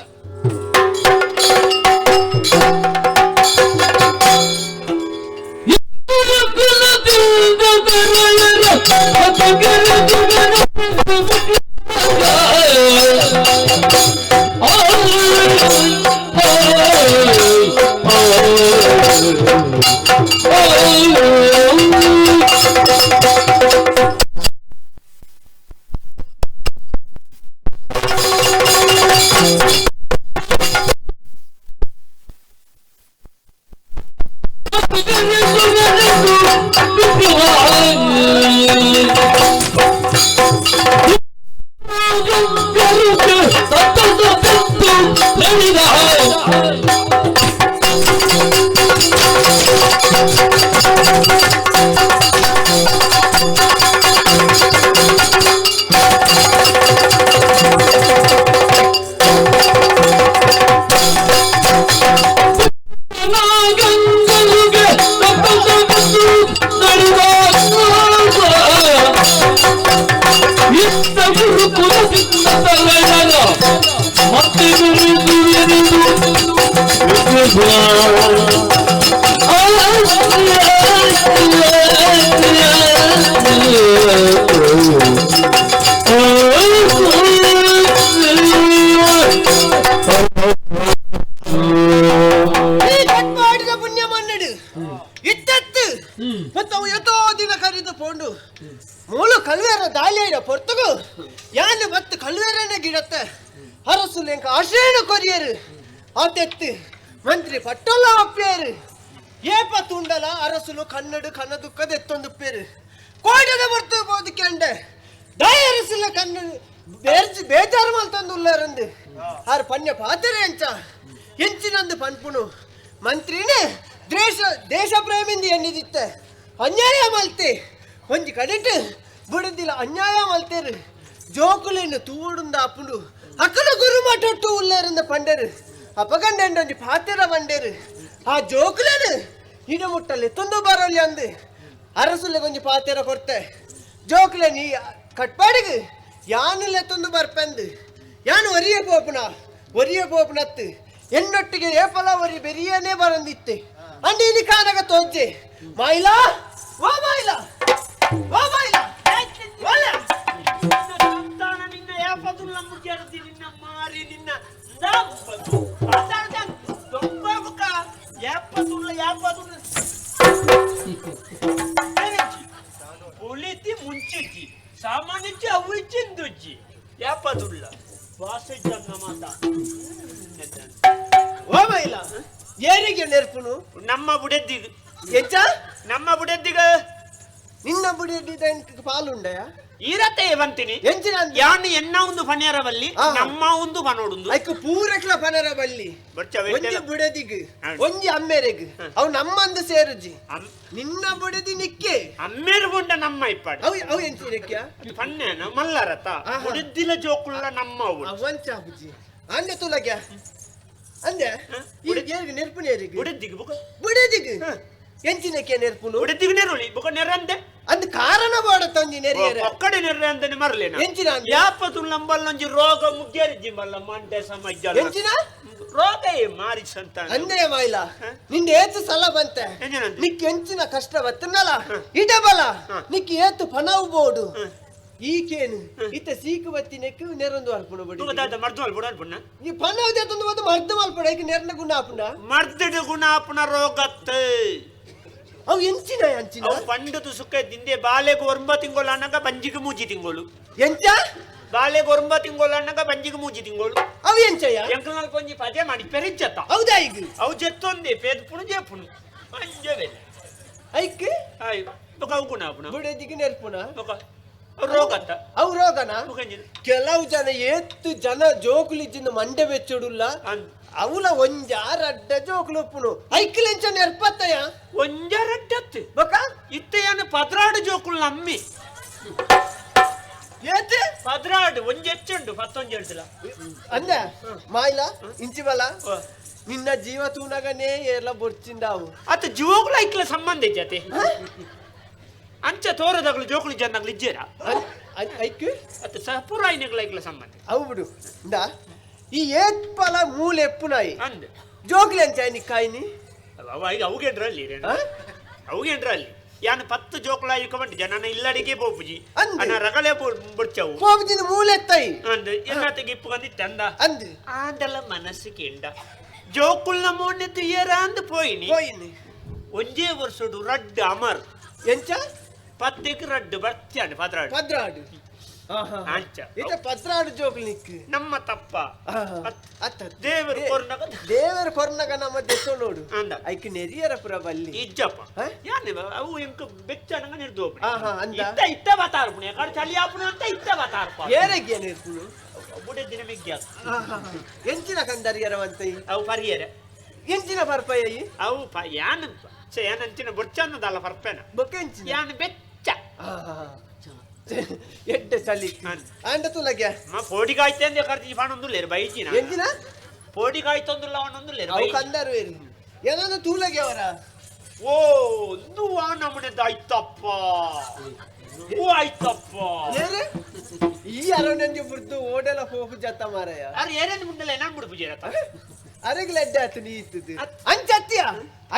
ಮಂತ್ರಿ ಪಟ್ಟೊಲ್ಲ ಅಪ್ಪೇರು ಏಪ ತುಂಡಲ ಅರಸುಲು ಕನ್ನಡ ಕನ್ನ ದುಃಖದ ಎತ್ತೊಂದು ಪೇರು ಕೋಟದ ಬರ್ತು ಬೋದಕ್ಕೆ ದಾಯ ಅರಸುಲ ಕಣ್ಣು ಬೇರ್ಜ್ ಬೇಜಾರು ಮಲ್ತೊಂದು ಉಳ್ಳಾರಂದು ಆರು ಪನ್ಯ ಪಾತ್ರೆ ಎಂಚ ಎಂಚಿನಂದು ಪನ್ಪುನು ಮಂತ್ರಿನೇ ದೇಶ ದೇಶ ಪ್ರೇಮಿಂದ ಎನ್ನಿದಿತ್ತೆ ಅನ್ಯಾಯ ಮಲ್ತೆ ಒಂಜಿ ಕಡೆಟ್ ಬುಡದಿಲ್ಲ ಅನ್ಯಾಯ ಮಲ್ತೇರು ಜೋಕುಲೆನ್ನು ತೂಡುಂದ ಅಪ್ಪುಂಡು ಅಕ್ಕನ ಗುರು ಮಠಟ್ಟು ಉಳ್ಳಾರಂದ ಪಂಡರು ಅಪಗಂಡೊಂಜಿ ಪಾತೆರ ಬಂಡೇರು ಆ ಜೋಕುಲೇನು ಇಡ ಮುಟ್ಟಲ್ಲಿ ತೊಂದು ಬರಲಿ ಅಂದು ಅರಸುಲೆ ಕೊಂಚ ಪಾತೆರ ಕೊರ್ತೆ ಜೋಕುಲೆ ನೀ ಕಟ್ಪಾಡಿಗೆ ಯಾನುಲೆ ತೊಂದು ಬರ್ಪಂದು ಯಾನು ಒರಿಯ ಪೋಪುನ ಒರಿಯ ಪೋಪುನತ್ತು ಎನ್ನೊಟ್ಟಿಗೆ ಏಪಲ ಒರಿ ಬೆರಿಯನೇ ಬರಂದಿತ್ತೆ ಅಂಡಿ ಇಲ್ಲಿ ಕಾನಗ ತೋಜೆ ಮಾಯಿಲಾ ವಾ ಮಾಯಿಲಾ ವಾ ಮಾಯಿಲಾ ವಾಲ ನಿನ್ನ ಏಪದುಲ್ಲ ಮುಗಿಯರ್ದಿ ನಿನ್ನ ಮಾರಿ ನಿನ್ನ ಪೊಲಿತಿ ಮುಂಚಿಜ್ಜಿ ಸಾಮಾನ್ಯಜ್ಜಿ ಅವು ಇಚ್ಚಿಂದುಜ್ಜಿ ಯಾಪದುಳ್ಳ ವಾಸಜ್ಜನ್ನ ಮಾತ ಓ ಮೈಲ ಏರಿಗೆ ನೆರ್ಪುನು ನಮ್ಮ ಬುಡೆದ್ದಿಗ ಎಂಚ ನಮ್ಮ ಬುಡೆದ್ದಿಗ ನಿನ್ನ ಬುಡೆದ್ದಿದ ಪಾಲುಂಡಯ ಈರತೆ ಬಂತೀನಿ ಎಂಚಿನ ಯಾನು ಎನ್ನ ಒಂದು ಪನೇರವಲ್ಲಿ ನಮ್ಮ ಒಂದು ಪನೋಡುಂದು ಐಕ್ ಪೂರಕ್ಲ ಪನೇರವಲ್ಲಿ ಒಂಜಿ ಬುಡೆದಿಗ್ ಒಂಜಿ ಅಮ್ಮೇರೆಗ್ ಅವು ನಮ್ಮಂದು ಸೇರುಜಿ ನಿನ್ನ ಬುಡೆದಿ ನಿಕ್ಕೆ ಅಮ್ಮೇರು ಗುಂಡ ನಮ್ಮ ಇಪ್ಪಾಡು ಅವು ಅವು ಎಂಚಿನಕ್ಯ ಪನ್ನೇನ ಮಲ್ಲರತ ಬುಡೆದಿಲ ಜೋಕುಲ್ಲ ನಮ್ಮ ಅವು ಅವಂಚ ಬುಜಿ ಅಂದೆ ತುಲಗ್ಯ ಅಂದೆ ಏರಿಗೆ ನೆರ್ಪುನ ಏರಿಗೆ ಬುಡೆದಿಗ್ ಬುಕ ಬುಡೆದಿಗ್ ಎಂಚಿನಕ್ಕೆ ನೆರ್ಪುನು ಬುಡೆದಿಗ್ ನೆರುಳಿ ಬುಕ ನೆರಂದೆ ಅಂದ್ ಕಾರಣ ಬೋಡ ತಂಜಿ ನೆರಿಯರೆ ಒಕ್ಕಡೆ ನೆರ್ರೆ ಅಂದನೆ ಮರಲೇನ ಎಂಚಿನ ಯಾಪ ತುಲ್ಲಂಬಲ್ಲೊಂಜಿ ರೋಗ ಮುಗ್ಯರಿಜಿ ಮಲ್ಲ ಮಂಡೆ ಸಮಜ್ಜ ಎಂಚಿನ ರೋಗ ಮಾರಿ ಸಂತ ಅಂದೆ ಮಾಯಿಲ ನಿಂದ ಏತು ಸಲ ಬಂತೆ ನಿಕ್ ಎಂಚಿನ ಕಷ್ಟ ಬತ್ತನಲ್ಲ ಇಡಬಲ ನಿಕ್ ಏತು ಪಣವು ಬೋಡು ಈಕೇನು ಇತ್ತ ಸೀಕು ಬತ್ತಿನಕ್ಕೆ ನೆರೊಂದು ಅರ್ಪಣ ಬಡಿ ಮರ್ದು ಅಲ್ಪುಣ ಅಲ್ಪುಣ ನೀ ಪಣವು ತಂದು ಬಂದು ಮರ್ದು ಮಲ್ಪಡ ಈಗ ನೆರ್ನ ಗುಣ ಆಪುಣ ಮರ್ದಡು ಗುಣ ಆಪುಣ ರೋಗತ್ತೆ ಅವು ಎಂಚಿನ ಅಂಚಿನ ಅವು ಪಂಡದು ಸುಖ ದಿಂದೆ ಬಾಲೆಗೆ ಒರ್ಂಬ ತಿಂಗಳು ಅನ್ನಗ ಬಂಜಿಗೆ ಮೂಜಿ ತಿಂಗಳು ಎಂಚ ಬಾಲೆಗೆ ಒರ್ಂಬ ತಿಂಗಳು ಅನ್ನಗ ಬಂಜಿಗೆ ಮೂಜಿ ತಿಂಗಳು ಅವು ಎಂಚಯ್ಯ ಎಂಕಲ್ನಲ್ ಕೊಂಜಿ ಪದೇ ಮಾಡಿ ಪೆರಿಜ್ಜತ್ತ ಹೌದಾ ಈಗ ಅವು ಜೆತ್ತೊಂದೆ ಪೇದ್ಪುಣು ಜೇಪುಣು ಅಂಜವೆ ಐಕ್ ಆಯ್ತು ಬೊಕ ಅವು ಗುಣ ಆಪುನ ಬುಡೆದಿಗೆ ನೆರ್ಪುನ ಬೊಕ ರೋಗತ್ತ ಅವು ರೋಗನ ಕೆಲವು ಜನ ಏತ್ತು ಜನ ಜೋಕುಲಿಜ್ಜಿಂದ ಮಂಡೆ ಬೆಚ್ಚುಡುಲ್ಲ ಅವಲ ಒಂಜಾರಡ್ಡ ಜೋಕುಲು ಉಪ್ಪುನು ಐಕ್ಲೆಂಚ ನೆರ್ಪತ್ತಯ್ಯ ಒಂಜಾರಡ್ಡತ್ತು ಬೊಕ ಇತ್ತೆಯನ್ನ ಪದ್ರಾಡು ಜೋಕುಲು ನಮ್ಮಿ ಏತೆ ಪದ್ರಾಡು ಒಂಜಿ ಹೆಚ್ಚುಂಡು ಪತ್ತೊಂಜಿ ಹೇಳ್ತಿಲ್ಲ ಅಂದ ಮಾಯ್ಲ ಇಂಚಿ ಬಲ ನಿನ್ನ ಜೀವ ತೂನಗನೇ ಏರ್ಲ ಬೊರ್ಚಿಂದಾವು ಅತ್ತ ಜೋಕುಲು ಐಕ್ಲ ಸಂಬಂಧ ಇಜ್ಜತೆ ಅಂಚ ತೋರದಾಗಲು ಜೋಕುಲು ಜನ್ನಾಗ್ಲು ಇಜ್ಜೇರ ಐಕ್ ಅತ್ತ ಸಪುರ ಐನಗ್ಲ ಐಕ್ಲ ಸಂಬಂಧ ಅವು ಬಿಡು ಇಂದ ಈ ಏತ್ಪಲ ಮೂಲೆ ಎಪ್ಪುನಾಯಿ ಅಂದ್ ಜೋಕ್ಲೆ ಅಂಚ ನಿಕ್ಕಾಯಿನಿ ಅವ ಈಗ ಅವುಗೇನ್ರ ಅಲ್ಲಿ ಅವುಗೇನ್ರ ಅಲ್ಲಿ ಯಾನ್ ಪತ್ತು ಜೋಕುಲ ಇಕ್ಕಬಂಡು ಜನನ ಇಲ್ಲಡಿಗೆ ಪೋಪುಜಿ ಅನ್ನ ರಗಳೆ ಬೊಡ್ಚವು ಪೋಪುಜಿನ ಮೂಲೆ ಎತ್ತೈ ಅಂದ್ ಎನ್ನಾತೆಗೆ ಇಪ್ಪುಗಂದಿತ್ತೆ ಅಂದ ಅಂದ್ ಆಂಡಲ ಮನಸ್ಸಿಗೆ ಇಂಡ ಜೋಕುಲ್ನ ಮೋನೆ ತುಯ್ಯರ ಅಂದ್ ಪೋಯಿನಿ ಪೋಯಿನಿ ಒಂಜೇ ವರ್ಷಡು ರಡ್ಡು ಅಮರ್ ಎಂಚ ಪತ್ತೆಗೆ ರಡ್ಡು ಬರ್ತ್ಯಾನು ಪದ್ರಾಡು ಪದ್ರಾಡು ಅಂಚ ಇತ ಪದ್ರಾಡು ಜೋಕುಲು ನಿಕ್ಕು ನಮ್ಮ ತಪ್ಪ ದೇವರು ಕೊರ್ನಗ ದೇವರು ಕೊರ್ನಗ ನಮ್ಮ ದೇಶ ನೋಡು ಅಂದ ಐಕ್ ನೆರಿಯರ ಪುರ ಬಲ್ಲಿ ಇಜ್ಜಪ್ಪ ಯಾನೆ ಅವು ಎಂಕ ಬೆಚ್ಚನಂಗ ನಿರ್ದು ಅಂದ ಇತ್ತ ಇತ್ತ ಬಾತಾರ್ಪುಣೆ ಕಡೆ ಚಳಿ ಆಪುಣ ಅಂತ ಇತ್ತ ಬಾತಾರ್ಪ ಏರೆಗೆ ಏನಿರ್ಪುನು ಬುಡೆ ದಿನ ಮಿಗ್ಗ ಎಂಚಿನ ಕಂದರಿಯರವಂತ ಅವು ಪರಿಯರ ಎಂಚಿನ ಪರ್ಪಯ್ಯ ಅವು ಯಾನ್ ಯಾನ್ ಅಂಚಿನ ಬೊಚ್ಚನ್ನದಲ್ಲ ಪರ್ಪೆನ ಬೊಕ್ಕ ಎಂಚಿನ ಯಾನ್ ಬೆಚ್ಚ ಎಡ್ಡೆ ಚಳಿ ಅಂಡ ತುಲಗ್ಯ ಮ ಪೋಡಿಗಾಯ್ತೆ ಅಂದೆ ಕರ್ತಿ ಫಾಣೊಂದುಲ್ಲೇರು ಬೈಜಿನ ಎಂಜಿನ ಪೋಡಿಗಾಯ್ತೊಂದುಲ್ಲ ಅವನೊಂದುಲ್ಲೇರು ಅವು ಕಂದರು ಏರಿ ಏನಾದ್ರು ತೂಲಗೆ ಅವರ ಓ ಒಂದು ಆ ನಮೂನೆದ ಆಯ್ತಪ್ಪ ಓ ಆಯ್ತಪ್ಪ ಏರೆ ಈ ಅರವಣಂಜಿ ಬುರ್ದು ಓಡೆಲ ಹೋಗು ಜತ್ತ ಮಾರಾಯ ಅರೆ ಏನೇನು ಮುಂದೆಲ್ಲ ಏನಾನ್ ಬಿಡು ಪೂಜೆ ಅರೆಗ್ಲ ಎಡ್ಡೆ ಆತು ನೀ ಇತ್ತದು ಅಂಚತ್ತಿಯ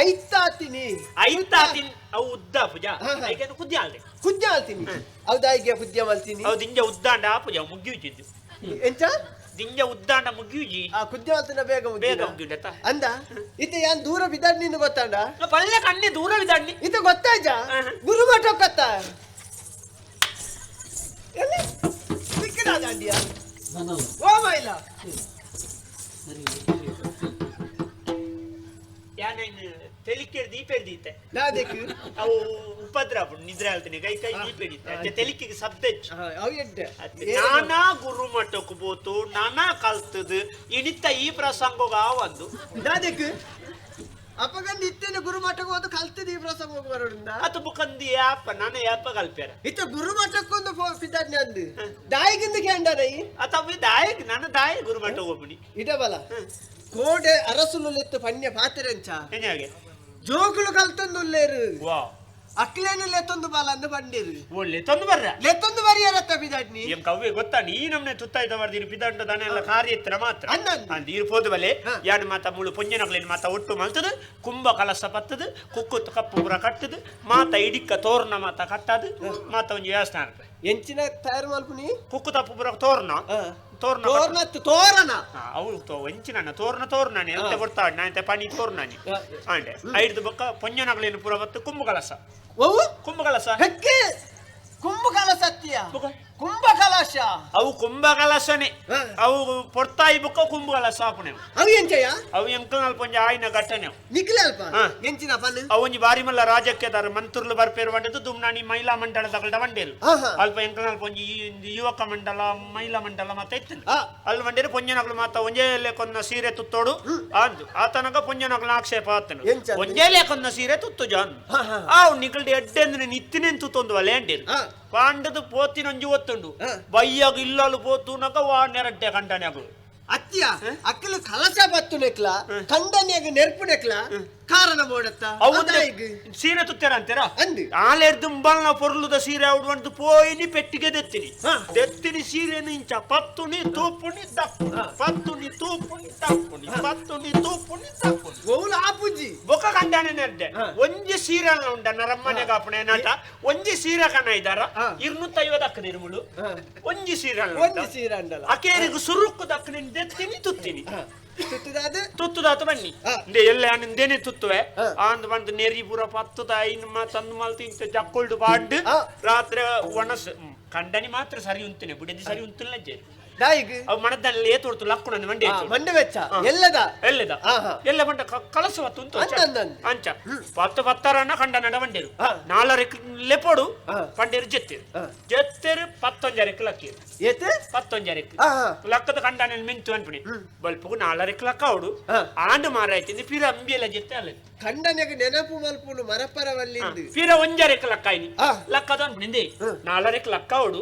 ಐತಾತಿನಿ ಐತಾತಿನ್ ಅವು ಉದ್ದ ಪೂಜಾ ಐಕೇನು ಕುದ್ಯ ಅಲ್ದೆ ಕುದ್ಯ ಆಲ್ತೀನಿ ಹೌದಾಯಿಗೆ ಕುದ್ಯ ಮಲ್ತೀನಿ ಅವು ದಿಂಜ ಉದ್ದಾಂಡ ಪೂಜಾ ಮುಗ್ಗಿಯುಜಿದ್ದು ಎಂಚ ದಿಂಜ ಉದ್ದಾಂಡ ಮುಗ್ಗಿಯುಜಿ ಆ ಕುದ್ಯ ಮಲ್ತಿನ ಬೇಗ ಬೇಗ ಮುಗ್ಗಿಯುಡತ್ತ ಅಂದ ಇತ್ತೆ ಯಾನ್ ದೂರ ಬಿದ್ದಾಡ್ ನೀನು ಗೊತ್ತಾಂಡ ಪಲ್ಲೆ ಕಣ್ಣೆ ದೂರ ಬಿದ್ದಾಡ್ನಿ ಇತ್ತೆ ಗೊತ್ತಾಯ್ಜ ಗುರುಮಠ ಕೊತ್ತ ಎಲ್ಲಿ ಸಿಕ್ಕಿದಾಂಡಿಯ ಓ ಮೈಲ ಯಾನೇನು ತೆಲಿಕೆ ದೀಪ ಹಿಡ್ದಿತ್ತೆ ನಾದಕ್ಕೆ ಅವು ಉಪದ್ರ ನಿದ್ರೆ ಆಲ್ತೀನಿ ಕೈ ಕೈ ದೀಪ ಹಿಡಿತೆ ಅತ್ತೆ ತೆಲಿಕೆಗೆ ಶಬ್ದ ಹೆಚ್ಚು ಅವು ಎಡ್ಡೆ ನಾನಾ ಗುರುಮಠಕ್ಕೆ ಬೋತು ನಾನಾ ಕಲ್ತದು ಇಣಿತ ಈ ಪ್ರಸಂಗ ಒಂದು ನಾದಕ್ಕೆ ಅಪ್ಪಗ ನಿತ್ಯನ ಗುರುಮಠಕ್ಕೆ ಹೋದು ಕಲ್ತದ ಈ ಪ್ರಸಂಗ ಬರೋದ್ರಿಂದ ಅತು ಬುಕಂದಿ ಯಾಪ ನಾನು ಯಾಪ ಕಲ್ಪ್ಯಾರ ಇತ್ತ ಗುರುಮಠಕ್ಕೊಂದು ಪಿದಾಜ್ಞೆ ಅಂದು ದಾಯಿಗಿಂದ ಕೇಂಡರೈ ಅತ ದಾಯಿಗ್ ನಾನು ದಾಯಿ ಗುರುಮಠ ಹೋಗ್ಬಿಡಿ ಇಡಬಲ ಕೋಡೆ ಅರಸುಲು ಪಣ್ಯ ಪಾತ್ರೆಂಚ ಜೋಕುಲು ಕಲ್ತೊಂದುಲ್ಲೇರು ವಾ ಅಕ್ಲೇನು ಲೆತ್ತೊಂದು ಬಾಲ ಅಂದು ಬಂಡಿರು ಒಳ್ಳೆ ತೊಂದು ಬರ್ರ ಲೆತ್ತೊಂದು ಬರಿಯರತ್ತ ಬಿದಾಡ್ನಿ ಎಂ ಕವ್ವೆ ಗೊತ್ತಾ ನೀ ನಮ್ನೆ ತುತ್ತಾಯ್ತ ಬರ್ದಿರು ಪಿದಾಂಡ ದಾನೆ ಎಲ್ಲ ಕಾರ್ಯ ಇತ್ತರ ಮಾತ್ರ ಅಂದ್ ಇರು ಪೋದು ಬಲೆ ಯಾನು ಮಾತ ಮುಳು ಪೊಂಜನಕ್ಲೇನು ಮಾತ ಒಟ್ಟು ಮಲ್ತದು ಕುಂಭ ಕಲಸ ಪತ್ತದು ಕುಕ್ಕುತ್ತು ಕಪ್ಪು ಪುರ ಕಟ್ಟದು ಮಾತ ಇಡಿಕ್ಕ ತೋರ್ನ ಮಾತ ಕಟ್ಟದು ಮಾತ ಒಂಜಿ ದೇವಸ್ಥಾನ ಎಂಚಿನ ತಯಾರು ಮಲ್ಪುನಿ ಕುಕ್ಕು ತಪ್ಪು ಪುರ ತೋರ್ನ ತೋರ್ನ ತೋರ್ನ ತೋರಣ ಅವು ಒಂಚಿನ ತೋರ್ನ ತೋರ್ನಾನೆ ಎಂತ ಕೊಡ್ತಾಡ್ ನಾನ್ ಪನಿ ತೋರ್ನಾನೆ ಆಂಡೆ ಐದು ಬೊಕ್ಕ ಪೊಂಜನಕ್ಲೇನು ಪುರ ಬತ್ತು ಕುಂಭ ಕಲಸ ಕುಂಭ ಕಲಸ ಹೆಕ್ಕೆ ಕುಂಭ ಕಲಸತ್ಯ ಕುಂಭ ಕಲಶ ಅವು ಕುಂಭ ಕಲಸನೆ ಅವು ಪೊರ್ತಾಯಿ ಬುಕ್ಕ ಕುಂಭ ಕಲಸ ಆಪುಣೆ ಅವು ಎಂಚಯ್ಯ ಅವು ಎಂಕಲ್ ನಲ್ಪ ಒಂಜಿ ಆಯ್ನ ಘಟನೆ ನಿಖಿಲ ಅಲ್ಪ ಎಂಚಿನ ಪನ್ ಅವು ಒಂಜಿ ಬಾರಿ ಮಲ್ಲ ರಾಜಕ್ಕೆದಾರ ಮಂತುರ್ಲು ಬರ್ಪೇರು ವಂಡದು ದುಮ್ನಾನಿ ಮಹಿಳಾ ಮಂಡಳದಗಲ್ಡ ವಂಡೇರು ಅಲ್ಪ ಎಂಕಲ್ ನಲ್ಪ ಒಂಜಿ ಯುವಕ ಮಂಡಲ ಮಹಿಳಾ ಮಂಡಲ ಮಾತ ಇತ್ತು ಅಲ್ಲಿ ವಂಡೇರು ಪೊಂಜನಗಳು ಮಾತ ಒಂಜೇ ಲೇಕೊನ್ನ ಸೀರೆ ತುತ್ತೋಡು ಅಂದು ಆತನಗ ಪೊಂಜನಗಳ ಆಕ್ಷೇಪ ಆತನು ಒಂಜೇ ಲೇಕೊನ್ನ ಸೀರೆ ತುತ್ತು ಜಾನ್ ಆವು ನಿಕಲ್ಡಿ ಎಡ್ಡೆಂದ್ರೆ ನಿತ್ತಿನೇನು ತುತ್ತೊಂದು ಅಲೆ ಅಂಡೇರು ಪಾಂಡದು ಪೋತಿನೊಂಜಿ ಒತ್ತುಂಡು ಬಯ್ಯಾಗ ಇಲ್ಲಲು ಪೋತುನಕ ವಾ ನೆರಡ್ಡೆ ಕಂಡನೆ ಅಗು ಅತ್ತಿಯ ಅಕ್ಕಲು ಕಲಸ ಬತ್ತು ನೆಕ್ಲ ಕಂಡನಿಯಾಗ ನೆರ್ಪು ನೆಕ್ಲ ಕಾರಣ ಬೋಡತ್ತ ಸೀರೆ ತುತ್ತೆರ ಅಂತೀರಾ ಆಲೆರ್ದು ಬಲ್ನ ಪೊರ್ಲುದ ಸೀರೆ ಅವಡು ಪೋಯಿನಿ ಪೆಟ್ಟಿಗೆ ದೆತ್ತಿನಿ ದೆತ್ತಿನಿ ಸೀರೆನು ಇಂಚ ಪತ್ತುನಿ ತೂಪುನಿ ದಪ್ಪುನಿ ಪತ್ತುನಿ ತೂಪುನಿ ದಪ್ಪುನಿ ಪತ್ತುನಿ ತೂಪುನಿ ದಪ್ಪುನಿ ಓಲ ಆಪುಜಿ ಬೊಕ ಕಂಡಾನೆ ನೆಡ್ಡೆ ಒಂಜಿ ಸೀರೆ ಉಂಡ ನರಮ್ಮನೆ ಕಾಪುಣೆ ನಾಟ ಒಂಜಿ ಸೀರೆ ಕಣ ಇದ್ದಾರ 250 ಅಕ್ಕ ನಿರ್ಮುಳು ಒಂಜಿ ಸೀರೆ ಒಂಜಿ ಸೀರೆ ಅಂಡಲ ಅಕೇರಿಗು ಸುರುಕ್ಕು ದಕ್ಕನಿ ದೆತ್ತಿನಿ ತುತ್ತಿನಿ ತುತ್ತುದಾತು ಬನ್ನಿ ಎಲ್ಲ ನಿಂದೇನೆ ತುತ್ತುವೆ ಆಂದ್ ಬಂದು ನೆರಿ ಪೂರ ಪತ್ತುದ ಐನ್ ತಂದು ಮಲ್ತಿ ಇಂಚ ಜಕ್ಕೊಲ್ಡು ಬಾಂಡ್ ರಾತ್ರಿ ಒಣಸ್ ಕಂಡನಿ ಮಾತ್ರ ಸರಿ ಉಂತನೆ ಬುಡದಿ ಸರಿ ಉಂತುಲ್ಲ ದಾಯಿಗ್ ಅವು ಮಣದಲ್ಲಿ ಏತೊಡ್ತು ಲಕ್ಕುಣ ಮಂಡೆ ಮಂಡೆ ವೆಚ್ಚ ಎಲ್ಲದ ಎಲ್ಲದ ಎಲ್ಲ ಮಂಡ ಕಲಸುವ ತುಂತು ಅಂಚ ಪತ್ತು ಪತ್ತಾರನ್ನ ಕಂಡ ನಡ ಮಂಡೇರು ನಾಲರೆಕ್ ಲೆಪೋಡು ಪಂಡೇರು ಜೆತ್ತೇರು ಜೆತ್ತೇರು ಪತ್ತೊಂಜರೆಕ್ ಲಕ್ಕೇರು ಏತ್ ಪತ್ತೊಂಜರೆಕ್ ಲಕ್ಕದ ಕಂಡನ ಮಿಂತು ಅನ್ಪುಣಿ ಬಲ್ಪುಗು ನಾಲರೆಕ್ ಲಕ್ಕ ಅವಡು ಆಂಡು ಮಾರಾಯ್ತಿಂದು ಪಿರ ಅಂಬಿಯಲ್ಲ ಜೆತ್ತೆ ಅಲ್ಲ ಕಂಡನಿಗೆ ನೆನಪು ಮಲ್ಪುನು ಮರಪರವಲ್ಲಿ ಪಿರ ಒಂಜರೆಕ್ ಲಕ್ಕಾಯಿನಿ ಲಕ್ಕದ ಅನ್ಪುಣಿಂದೆ ನಾಲರೆಕ್ ಲಕ್ಕ ಅವಡು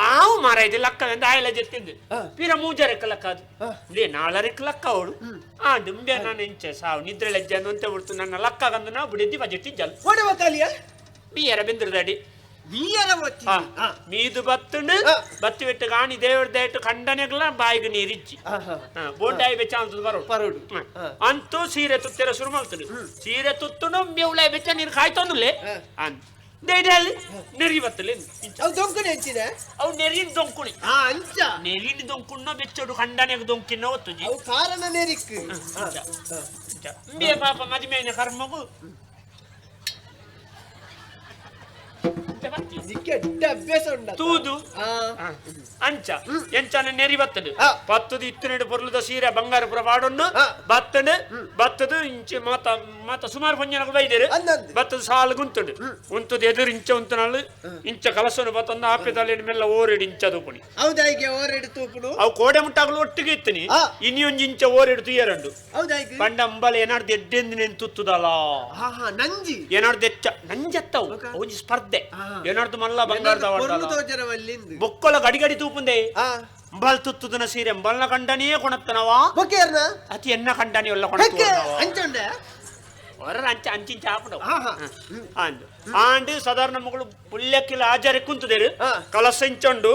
ಆವು ಮಾರಾಯ್ತಿ ಲಕ್ಕ ಆಯಲ ಜೆತ್ತಿಂದು ಪಿರ ಮೂಜರೆಕ್ ಲಕ್ಕ ಅದು ಲೇ ನಾಲರೆಕ್ ಲಕ್ಕ ಅವಡು ಆ ದುಂಬೆ ನಾನು ಎಂಚೆ ಸಾವು ನಿದ್ರೆ ಲಜ್ಜೆ ಅಂತ ಬಿಡ್ತು ನನ್ನ ಲಕ್ಕ ಗಂದು ನಾವು ಬಿಡಿದ್ದಿ ಬಜೆಟ್ ಜಲ್ ಓಡವತ್ತಾಲಿಯ ಮೀಯರ ಬೆಂದ್ರದಡಿ ಮೀಯರ ಮೀದು ಬತ್ತುಂಡು ಬತ್ತಿ ಬಿಟ್ಟು ಕಾಣಿ ದೇವ್ರ ದೇಟ್ಟು ಕಂಡನೆಗ್ಲ ಬಾಯಿಗೆ ನೀರಿಚ್ಚಿ ಬೋಂಡಾಯಿ ಬೆಚ್ಚ ಅಂತ ಬರೋಡು ಬರೋಡು ಅಂತೂ ಸೀರೆ ತುತ್ತೆರ ಶುರು ಮಾಡ್ತದೆ ಸೀರೆ ತುತ್ತುನು ಮೇವುಲಾಯಿ ಬೆಚ್ಚ ನೀರು ಕಾಯ್ತೊಂದುಲೇ ಅಂತ ದೇಡಲ್ಲಿ ನೆರಿ ಬತ್ತಲೆ ಅವು ದೊಂಕುನಿ ಹಂಚಿದೆ ಅವು ನೆರಿನ ದೊಂಕುಣಿ ಅಂಚ ನೆರಿನ ದೊಂಕುಣ್ಣ ಬೆಚ್ಚಡು ಕಂಡನೆಗೆ ದೊಂಕಿನ ಒತ್ತುಜಿ ಅವು ಕಾರಣ ನೆರಿಕ್ ಅಂಬೆ ಪಾಪ ಮದುವೆಯ ಕರ್ಮಗು ಅಭ್ಯಾಸ ಉಂಡ ತೂದು ಅಂಚ ಎಂಚನ ನೆರಿ ಬತ್ತದು ಪತ್ತದು ಇತ್ತನೆಡು ಪೊರ್ಲುದ ಸೀರೆ ಬಂಗಾರ ಪುರ ಪಾಡೊಂಡು ಬತ್ತಡು ಬತ್ತದು ಇಂಚೆ ಮಾತ ಮಾತ ಸುಮಾರು ಪಂಜನకు ಬೈದೇರು ಬತ್ತದು ಸಾಲು ಗುಂತುಂಡು ಉಂತುದು ಎದುರು ಇಂಚ ಉಂತುನಾಳು ಇಂಚ ಕಲಸನು ಬತ್ತೊಂದು ಆಪೆದಲ್ಲಿ ಮೆಲ್ಲ ಓರೆಡು ಇಂಚ ತೂಪುಣಿ ಹೌದಾಯಿಗೆ ಓರೆಡು ತೂಪುನು ಅವು ಕೋಡೆ ಮುಟ್ಟಾಗಲು ಒಟ್ಟಿಗೆ ಇತ್ತನಿ ಇನ್ನೊಂದು ಇಂಚ ಓರೆಡು ತುಯ್ಯರಂಡು ಹೌದಾಯಿಗೆ ಪಂಡ ಅಂಬಲ ಏನಾಡ್ದು ಎಡ್ಡೆಂದು ನೆನ್ ತುತ್ತುದಲ್ಲ ನಂಜಿ ಏನಾಡ್ದು ಹೆಚ್ಚ ನಂಜತ್ತವು ಒಂಜಿ ಸ್ಪರ್ಧೆ ಏನಾಡ್ದು ಮಲ್ಲ ಬಂಗಾರದ ಬೊಕ್ಕೊಲ ಗಡಿಗಡಿ ತೂಪುಂದೆ ಅಂಬಲ್ ತುತ್ತುದನ ಸೀರೆ ಅಂಬಲ್ನ ಕಂಡನಿಯೇ ಕೊಣತ್ತನವಾ ಅತಿ ಎನ್ನ ಕಂಡನಿ ಎಲ್ಲ ಕೊಣತ್ತ ಹೊರ ಅಂಚ ಅಂಚಿಂಚ ಆಪುಂಡು ಅಂದು ಆಂಡ್ ಸಾಧಾರಣ ಮಗಳು ಪುಲ್ಯಕ್ಕಿಲ ಆಚಾರ್ಯ ಕುಂತದೇರು ಕಲಸ ಇಂಚಂಡು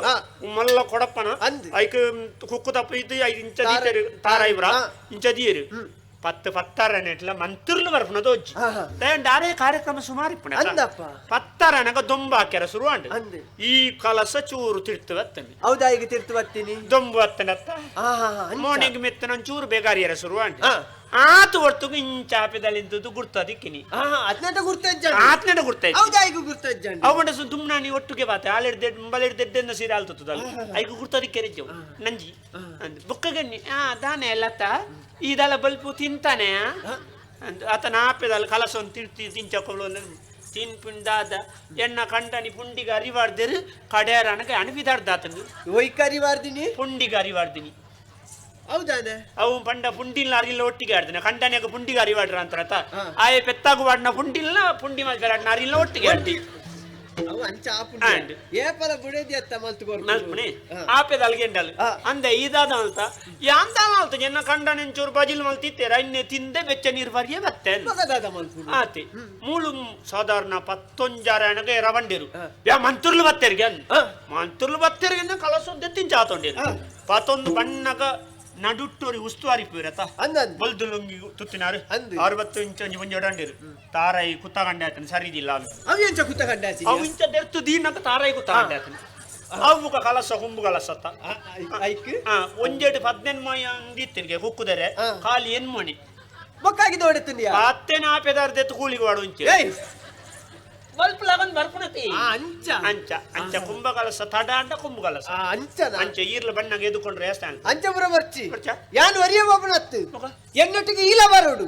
ಮಲ್ಲ ಕೊಡಪ್ಪನ ಐಕ್ ಕುಕ್ಕು ತಪ್ಪ ಇದು ಇಂಚ ದೀತರು ತಾರಾಯಿಬ್ರ ಇಂಚ ದೀರು ಪತ್ತು ಪತ್ತಾರನೆಟ್ಲ ಮಂತಿರ್ಲು ಬರ್ಪುನ ತೋಜಿ ಆರೇ ಕಾರ್ಯಕ್ರಮ ಸುಮಾರು ಇಪ್ಪುಣ ಪತ್ತಾರನಗ ದೊಂಬ ಹಾಕ್ಯಾರ ಶುರು ಅಂಡ್ ಈ ಕಲಸ ಚೂರು ತಿರ್ತು ಬತ್ತನೆ ಹೌದಾ ಈಗ ತಿರ್ತು ಬತ್ತೀನಿ ದೊಂಬು ಬತ್ತನತ್ತ ಮಾರ್ನಿಂಗ್ ಮೆತ್ತನ ಚೂರು ಬೇಗಾರಿಯರ ಶುರು ಅಂಡ್ ಆತು ಹೊರ್ತುಗು ಇಂಚಾಪೆದಲ್ಲಿಂದದ್ದು ಗುರ್ತು ಅದಕ್ಕಿನಿ ಹದಿನೆಂಟ ಗುರ್ತಜ್ಜ ಆತ್ನೆಂಟ ಗುರ್ತಾಯ್ತು ಹೌದಾ ಈಗ ಗುರ್ತಜ್ಜ ಅವು ದುಮ್ನಾನಿ ಒಟ್ಟಿಗೆ ಬಾತೆ ಆಲೆಡ್ದೆ ಅಂಬಲೆಡ್ದೆಡ್ಡೆಂದ ಸೀರೆ ಆಲ್ತುತ್ತದಲ್ಲ ಐಗ ಗುರ್ತದಕ್ಕೆ ರೆಜ್ಜವು ನಂಜಿ ಅಂದ್ ಬುಕ್ಕಗನ್ನಿ ಆ ದಾನೆ ಎಲ್ಲತ್ತ ಇದೆಲ್ಲ ಬಲ್ಪು ತಿಂತಾನೆ ಅಂದ್ ಆತನ ಆಪೆದಲ್ಲ ಕಲಸೊಂದು ತಿರ್ತಿ ತಿಂಚಕೊಳ್ಳು ತಿನ್ಪಿಂದಾದ ಎಣ್ಣ ಕಂಡನಿ ಪುಂಡಿಗೆ ಅರಿವಾರ್ದಿರು ಕಡೆಯರನಗೆ ಅಣಬಿದಾರ್ದಾತನು ಒಯ್ಕ ಅರಿವಾರ್ದಿನಿ ಪುಂಡಿಗೆ ಅರಿವಾರ್ದಿನಿ ಹೌದಾನೆ ಅವು ಪಂಡ ಪುಂಡಿಲ್ನ ಅರಿಲ್ಲ ಒಟ್ಟಿಗೆ ಆಡ್ದಿನ ಕಂಡನಿಯಾಗ ಪುಂಡಿಗೆ ಅರಿವಾಡ್ರ ಅಂತ ಆಯೆ ಪೆತ್ತಾಗು ವಾಡ್ನ ಪುಂಡಿಲ್ನ ಪುಂಡಿ ಮಲ್ಪೆರಾಡ್ನ ಅರಿಲ್ಲ ಒಟ್ಟಿಗೆ ಆಡ್ದಿ ಅವು ಅಂಚ ಆಪುಂಡು ಏಪಲ ಬುಡೇದಿ ಅತ್ತ ಮಲ್ತು ಮಲ್ಪುಣಿ ಆಪೆದ ಅಲ್ಗೆಂಡಲ್ ಅಂದೆ ಇದಾದ ಅಂತ ಯಾಂದಾಲ ಅಲ್ತ ಎನ್ನ ಕಂಡನೆಂಚೂರು ಬಜಿಲ್ ಮಲ್ತಿತ್ತೇರ ಇನ್ನೆ ತಿಂದೆ ಬೆಚ್ಚ ನೀರು ಬರಿಯೇ ಬತ್ತೆ ಆತಿ ಮೂಳು ಸಾಧಾರಣ ಪತ್ತೊಂಜಾರ ಅಣಗೆ ರವಂಡಿರು ಯಾ ಮಂತುರ್ಲು ಬತ್ತೇರಿಗೆ ಮಂತುರ್ಲು ಬತ್ತೇರಿಗೆ ಕಲಸೊಂದೆ ತಿಂಚಾತೊಂಡಿರು ಪತ್ತೊಂದು ಬಣ್ಣಗ ನಡುಟ್ಟೋರಿ ಉಸ್ತುವಾರಿ ಪೂರತ ಬಲ್ದು ಲುಂಗಿ ತುತ್ತಿನಾರು 60 ಇಂಚ ಒಂಜಿ ಒಂಜಿ ಒಡಂಡಿರು ತಾರಾಯಿ ಕುತ್ತಗಂಡೆ ಆತನ ಸರಿದಿಲ್ಲ ಅವು ಎಂಚ ಕುತ್ತಗಂಡೆ ಆತಿ ಅವು ಇಂಚ ದೆರ್ತು ದೀನಕ ತಾರಾಯಿ ಕುತ್ತಗಂಡೆ ಆತನ ಅವು ಕಲಸ ಕುಂಬು ಕಲಸತ್ತ ಐಕ್ ಒಂಜೆಡು 18 ಮಣಿ ಅಂದಿತ್ತಿರಿಗೆ ಕುಕ್ಕುದರೆ ಖಾಲಿ ಎನ್ ಮಣಿ ಬೊಕ್ಕಾಗಿ ದೋಡೆತ್ತುಂಡಿಯಾ ಅತ್ತೆನ ಆಪೆದಾರ್ ದೆತ್ತು ಕೂಲಿಗೆ ವಾಡು ಇಂಚೆ ಬಲ್ಪ್ ಲಗನ್ ಬರ್ಪುಣತಿ ಅಂಚ ಅಂಚ ಅಂಚ ಕುಂಭ ಕಲಸ ತಡ ಅಂಡ ಕುಂಭ ಕಲಸ ಅಂಚ ಅಂಚ ಈರ್ಲ ಬಣ್ಣಗೆ ಎದುಕೊಂಡ್ರೆ ದೇವಸ್ಥಾನ ಅಂಚ ಪುರ ಬರ್ಚಿ ಯಾನ್ ಒರಿಯ ಬಾಬುನತ್ತು ಎನ್ನೊಟ್ಟಿಗೆ ಈಲ ಬರೋಡು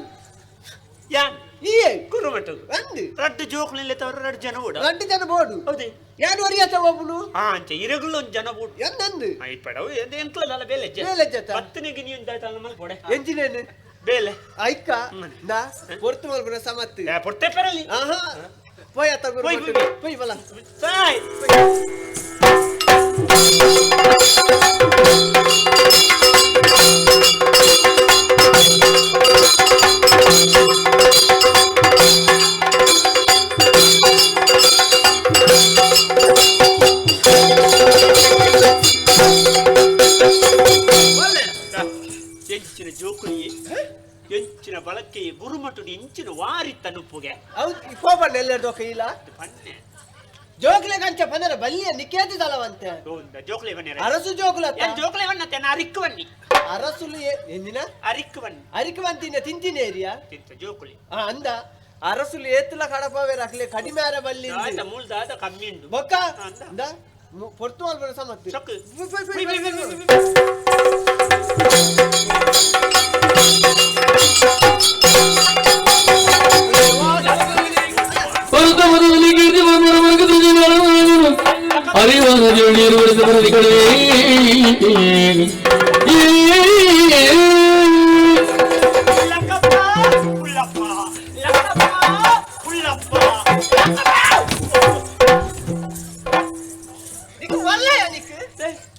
ಯಾನ್ ಈಯೆ ಕುರುಮಟ್ಟಗು ಅಂದು ರಡ್ಡು ಜೋಕ್ಲಿಲ್ಲ ತವರ ರಡ್ಡು ಜನ ಬೋಡು ರಡ್ಡು ಜನ ಬೋಡು ಹೌದೇ ಯಾನ್ ಒರಿಯ ಬಾಬುನು ಹಾ ಅಂಚ ಇರಗುಲು ಒಂಜಿ ಜನ ಬೋಡು ಎಂದಂದು ಇಪ್ಪಡವು ಎಂಕ್ಲದಲ್ಲ ಬೇಲೆ ಬೇಲೆ ಜತ ಪತ್ತನಿಗೆ ನೀನು ದಾಯ್ತಲ್ಲ ಮಲ್ಪೊಡೆ ಎಂಜಿನೇನು ಬೇಲೆ ಐಕ ನಾ ಪೊರ್ತು ಮಲ್ಪುನ ಸಮತ್ತು ಪೊರ್ತೆ ಪೆರಲಿ ಆಹಾ ಪೋಯ್ ಅತ್ತ ಗುರು ಪೋಯ್ ಬಲ ಸಾಯ್ ಎಂಚಿನ ಜೋಕುಳಿಯೇ ಎಂಚಿನ ಬಳಕೆ ಗುರುಮಟುಡು ಇಂಚಿನ ವಾರಿ ತನುಪುಗೆ ಹೌದು ಕೋಪಣ್ಣ ಎಲ್ಲರದು ಇಲ್ಲ ಪನ್ನೆ ಜೋಕ್ಲೆ ಕಂಚ ಪಂದರ ಬಲ್ಲಿಯ ನಿಕೇತಿ ದಲವಂತೆ ಜೋಕ್ಲೆ ಬನ್ನಿ ಅರಸು ಜೋಕುಲ ಜೋಕ್ಲೆ ಬನ್ನತ್ತೆ ನಾ ಅರಿಕ್ಕು ಬನ್ನಿ ಅರಸುಲು ಎಂದಿನ ಅರಿಕ್ಕು ಬನ್ನಿ ಅರಿಕ್ಕು ಬಂತಿನ ತಿಂತೀನಿ ಏರಿಯಾ ತಿಂತ ಜೋಕುಲಿ ಆ ಅಂದ ಅರಸುಲು ಏತುಲ ಕಡಪವೆ ರಕ್ಲೆ ಕಡಿಮೆ ಅರ ಬಲ್ಲಿ ಮೂಲ್ದಾದ ಕಮ್ಮಿ ಉಂಡು ಬೊಕ್ಕ ಅಂದ ಪೊರ್ತು ಮಲ್ಪನ ಸಮತ್ತು.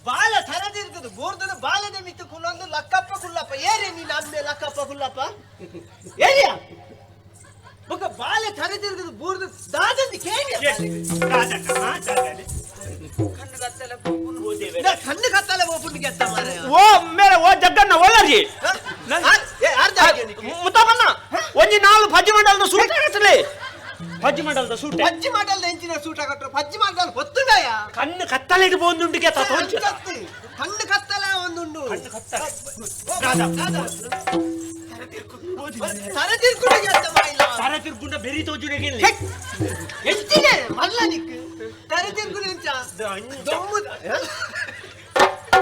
ಬಾಲ ತರದಿರ್ತದೆ ಬೋರ್ದದ ಬಾಲದ ಮಿತ್ತು ಕುಲ್ಲೊಂದು ಲಕ್ಕಪ್ಪ ಕುಲ್ಲಪ್ಪ ಏರಿ ನೀನು ಅಮ್ಮೆ ಲಕ್ಕಪ್ಪ ಕುಲ್ಲಪ್ಪ ಏರಿಯಾ ಬೊಕ ಬಾಲೆ ತರದಿರ್ತದೆ ಬೋರ್ದ ದಾದಂದು ಕೇಳಿ ಕಣ್ಣು ಕತ್ತಲೆ ಬೋಪುಂಡು ಗೆತ್ತ ಮಾರೆ ಓ ಮೇರೆ ಓ ಜಗ್ಗಣ್ಣ ಒಳ್ಳರ್ಜಿ ಮುತ್ತಪ್ಪಣ್ಣ ಒಂಜಿ ನಾಲ್ ಪಜ್ಜಿ ಮಂಡಲದ ಸೂಟ ಕಟ್ಟಲೆ ಪಜ್ಜಿ ಮಂಡಲದ ಸೂಟ ಪಜ್ಜಿ ಮಂಡಲದ ಎಂಚಿನ ಸೂಟ ಕಟ್ಟರು ಪಜ್ಜಿ ಮಂಡಲ ಹೊತ್ತುಂಡಯ ಕಣ್ಣು ಕತ್ತಲೆಗೆ ಬಂದುಂಡಿಗೆ ಕಣ್ಣು ಕತ್ತಲೆ ಒಂದುಂಡು ಕಣ್ಣು ಕತ್ತಲೆ ತರತಿರ್ಕುಂಡ ಬೆರಿ ತೋಜುನೆಗೆ ಎಂಚಿನೆ ಮಲ್ಲ ನಿಕ್ಕು ತರತಿರ್ಕುಂಡ ಎಂಚ ದೊಂಬು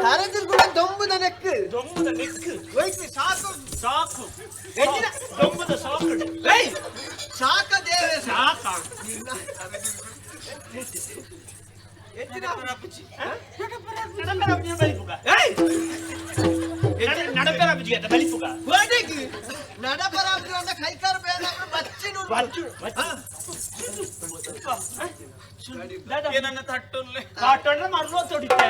ತರತಿರ್ಕುಂಡ ದೊಂಬುದ ನೆಕ್ ದೊಂಬುದ ನೆಕ್ ಒಯ್ತು ಸಾಕು ಸಾಕು ಎಂಚಿನ ದೊಂಬುದ ಸಾಕು ಏಯ್ ಸಾಕ ದೇವೆ ಸಾಕ ಎಂಚಿನ ಏಯ್ ನಡಪೆರ ಬುಜಿಗೆ ಬಲಿಪುಗ ಓಡೆಗೆ ನಡಪರ ಅಂದ್ರೆ ಕೈಕಾರ ಬೇಡ ಬಚ್ಚಿನು ಬಚ್ಚು ಏನನ್ನ ತಟ್ಟೊಲ್ಲೆ ತಟ್ಟೊಂಡ್ರೆ ಮರ್ಲೋ ತೊಡಿತೆ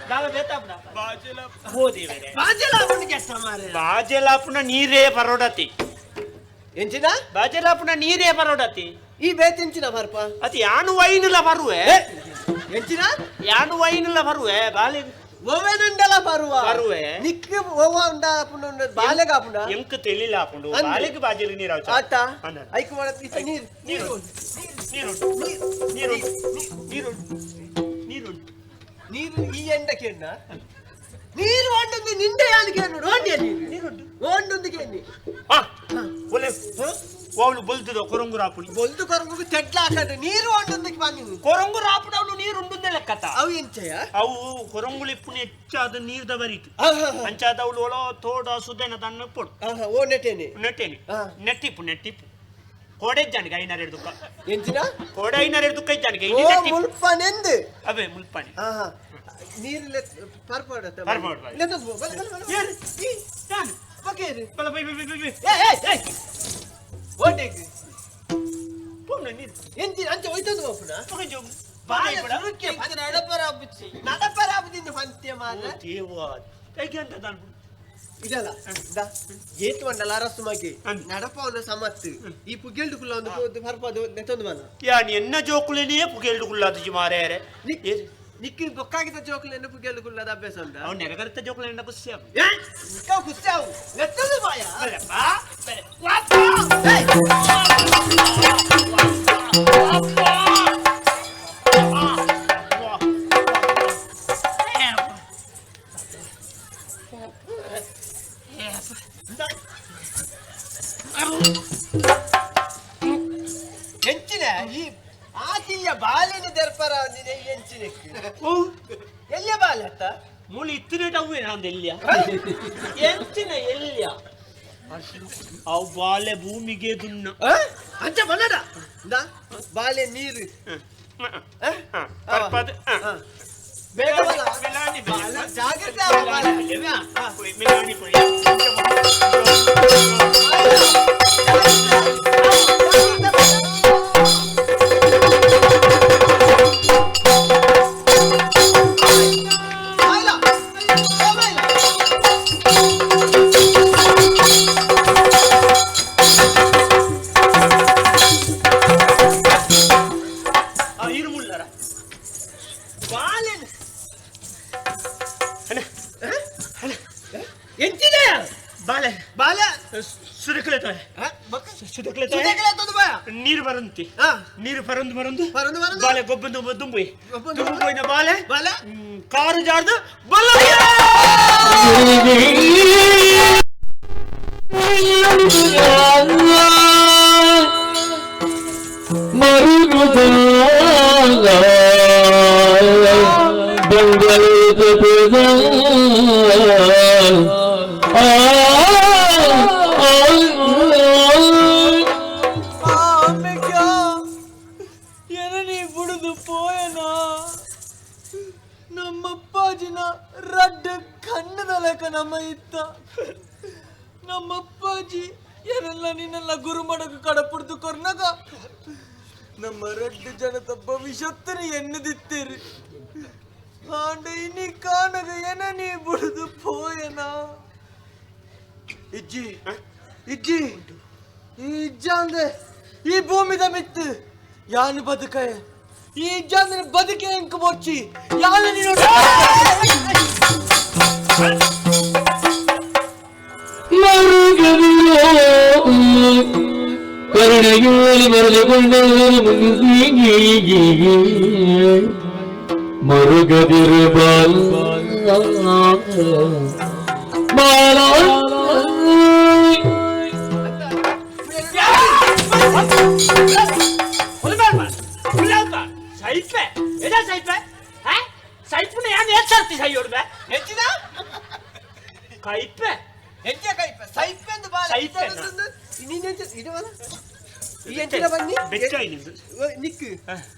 ದಾದ ಬೇತಾಪುನ ಬಾಜೆಲ ಹೋದೇವರೆ ಬಾಜೆಲಾಪುನ ಕೆಟ್ಟ ಮಾರೆ ಬಾಜೆಲಾಪುನ ನೀರೇ ಪರೋಡತಿ ಎಂಚಿನ ಬಾಜೆಲಾಪುನ ನೀರೇ ಪರೋಡತಿ ಈ ಬೇತೆಂಚಿನ ಬರ್ಪ ಅತಿ ಯಾನು ವೈನುಲ ಬರುವೆ ಎಂಚಿನ ಯಾನು ವೈನುಲ ಬರುವೆ ಬಾಲೆ ಒವೆನುಂಡಲ ಬರುವ ಬರುವೆ ನಿಕ್ ಒವ ಉಂಡ ಪುಂಡ ಬಾಲೆಗ ಪುಂಡ ಎಂಕ್ ತೆಲಿಲ ಪುಂಡು ಬಾಲೆಗ್ ಬಾಜೆಲ್ ನೀರ್ ಆಚ ಆತ ಐಕ್ ಮಾಡ ನೀರ್ ನೀರು ನೀರು ನೀರು ನೀರು ನೀರು ನೀರು ಈ ಎಂಡಕ್ಕೆ ನೀರು ಒಂಡೊಂದು ನಿಂಡೆ ಯಾನಿಗೆ ನೋಡು ಒಂಡೆ ನೀರು ನೀರು ಒಂಡೊಂದು ಕೇಳಿ ಆ ಒಲೆ ಅವಳು ಬೊಲ್ದುದ ಕೊರಂಗು ರಾಪುಣಿ ಬೊಲ್ದು ಕೊರಂಗು ತೆಡ್ಲ ಹಾಕಂದ್ರೆ ನೀರು ಒಂಡೊಂದಕ್ಕೆ ಬನ್ನಿ ಕೊರಂಗು ರಾಪುಡ ಅವಳು ನೀರು ಉಂಡುಂದೆ ಲೆಕ್ಕತ ಅವು ಎಂಚಯ ಅವು ಕೊರಂಗುಳು ಇಪ್ಪುನ ಹೆಚ್ಚಾದ ನೀರ್ದ ಬರೀತು ಅಂಚಾದ ಅವಳು ಒಳ ತೋಡ ಸುದೇನ ತನ್ನ ಪೊಡು ಓ ನೆಟ್ಟೇನೆ ನೆಟ್ಟೇನೆ ನೆಟ್ಟಿಪ್ಪು ನೆಟ್ಟಿಪ್ಪು ಕೋಡೆ ಜಾನಿಗೆ ಐನಾರು ದುಃಖ ಎಂಚಿನ ಕೋಡೆ ಐನಾರು ದುಃಖ ಇದ್ದಾನಿಗೆ ಮುಲ್ಪನೆಂದು ಅವೇ ಮುಲ್ಪನೆ ನೀರು ಪರ್ಪಾಡ ಪರ್ಪಾಡ ಓಟೆಗೆ ಪೋಣ ನೀರು ಎಂಚಿನ ಅಂಚೆ ಹೋಯ್ತದ ಪೋಪುನ ನಡಪರ ಆಪುಜಿಂದ ಪಂತ್ಯ ಮಾರ ದೇವ ಕೈಗೆ ಅಂತ ತಾನು ಇದಲ್ಲ ಏತು ಮಂಡಲ ಅರಸು ಮಗೆ ನಡಪವನ ಸಮತ್ತು ಈ ಪುಗೆಲ್ಡು ಕುಲ್ಲ ಒಂದು ಪರ್ಪದ ನೆತ್ತೊಂದು ಮನ ಯಾನ್ ಎನ್ನ ಜೋಕುಲೇನೇ ಪುಗೆಲ್ಡು ಕುಲ್ಲಾದು ಮಾರೇರೆ ನಿಕ್ಕಿನ ಬೊಕ್ಕಾಗಿದ್ದ ಜೋಕುಲೆನ್ನ ಪುಗೆಲ್ಡು ಕುಲ್ಲದ ಅಭ್ಯಾಸ ಉಂಟಾ ಅವ್ನು ನೆರಗರ್ತ ಜೋಕುಲೆನ್ನ ಖುಷಿ ಆವು ನಿಕ್ಕ ಖುಷಿ ಆವು ನೆತ್ತೊಂದು ಬಾಯ ಎಂಚಿನ ಈ ಆತಿಯ ಬಾಲಿನ ದರ್ಪರ ಎಂಚಿನ ಎಲ್ಲಿಯ ಬಾಲೆ ಅತ್ತ ಮೂಲಿ ಇತ್ತಿನ ಅವು ನಂದು ಎಲ್ಲಿಯ ಎಂಚಿನ ಎಲ್ಲಿಯ ಅವು ಬಾಲೆ ಭೂಮಿಗೆ ದುನ್ನ ಅಂಚ ಬನ್ನಡ ಬಾಲೆ ನೀರು ಬೇಗ ಜಾಗ್ರತೆ. ನೀರು ಬರಂತಿ ನೀರು ಪರಂದು ಬರಂದು ಬಾಲೆ ಗೊಬ್ಬಂದು ದುಂಬಿ ದುಂಬೋಯ್ನ ಬಾಲೆ ಬಾಲೆ ಕಾರು ಜಾರ್ದು ಬಲ್ಲ ಮರುಗುದ. ನಮ್ಮಪ್ಪಾಜಿನ ರಡ್ಡ ಕಣ್ಣದ ಲೆಕ್ಕ ನಮ್ಮ ಇತ್ತ ನಮ್ಮಪ್ಪಾಜಿ ಏನೆಲ್ಲ ನಿನ್ನೆಲ್ಲ ಗುರುಮಡಗು ಕಡಪುಡ್ದು ಕೊರ್ನಗ ನಮ್ಮ ರಡ್ಡು ಜನತ ಭವಿಷ್ಯತ್ತನ ಎನ್ನದಿತ್ತೀರಿ ಆಂಡ ಇನಿ ಕಾಣಗ ಏನ ನೀ ಬುಡುದು ಪೋಯನ ಇಜ್ಜಿ ಇಜ್ಜಿ ಈ ಇಜ್ಜಾಂದೆ ಈ ಭೂಮಿದ ಮಿತ್ತು ಯಾನು ಬದುಕಯ ಈ ಇಜ್ಜಾಂದ್ರೆ ಬದುಕೆ ಎಂಕು ಬೋರ್ಚಿ ಯಾನು ನೀನು ಕರುಣೆಯೋಲಿ ಮರೆದುಕೊಂಡ ಮರುಗದಿರು ಬಾಲ ಬಾಲ ಸೈಪೆ ಎದ ಸೈಪೆ ಹಾ ಸೈಪುನ ಯಾನ್ ಏತ್ಸರ್ತಿ ಸೈಯೋಡ್ಬೆ ಎಂಚಿನ ಕೈಪೆ ಎಂಚ ಕೈಪೆ ಸೈಪೆ ಅಂದ್ ಬಾಲ ಸೈಪೆ ನೀನೆಂಚ ಇದವಲ್ಲ ಈ ಎಂಚಿನ ಬನ್ನಿ ಬೆಚ್ಚ ನಿಂದು ನಿಕ್ಕು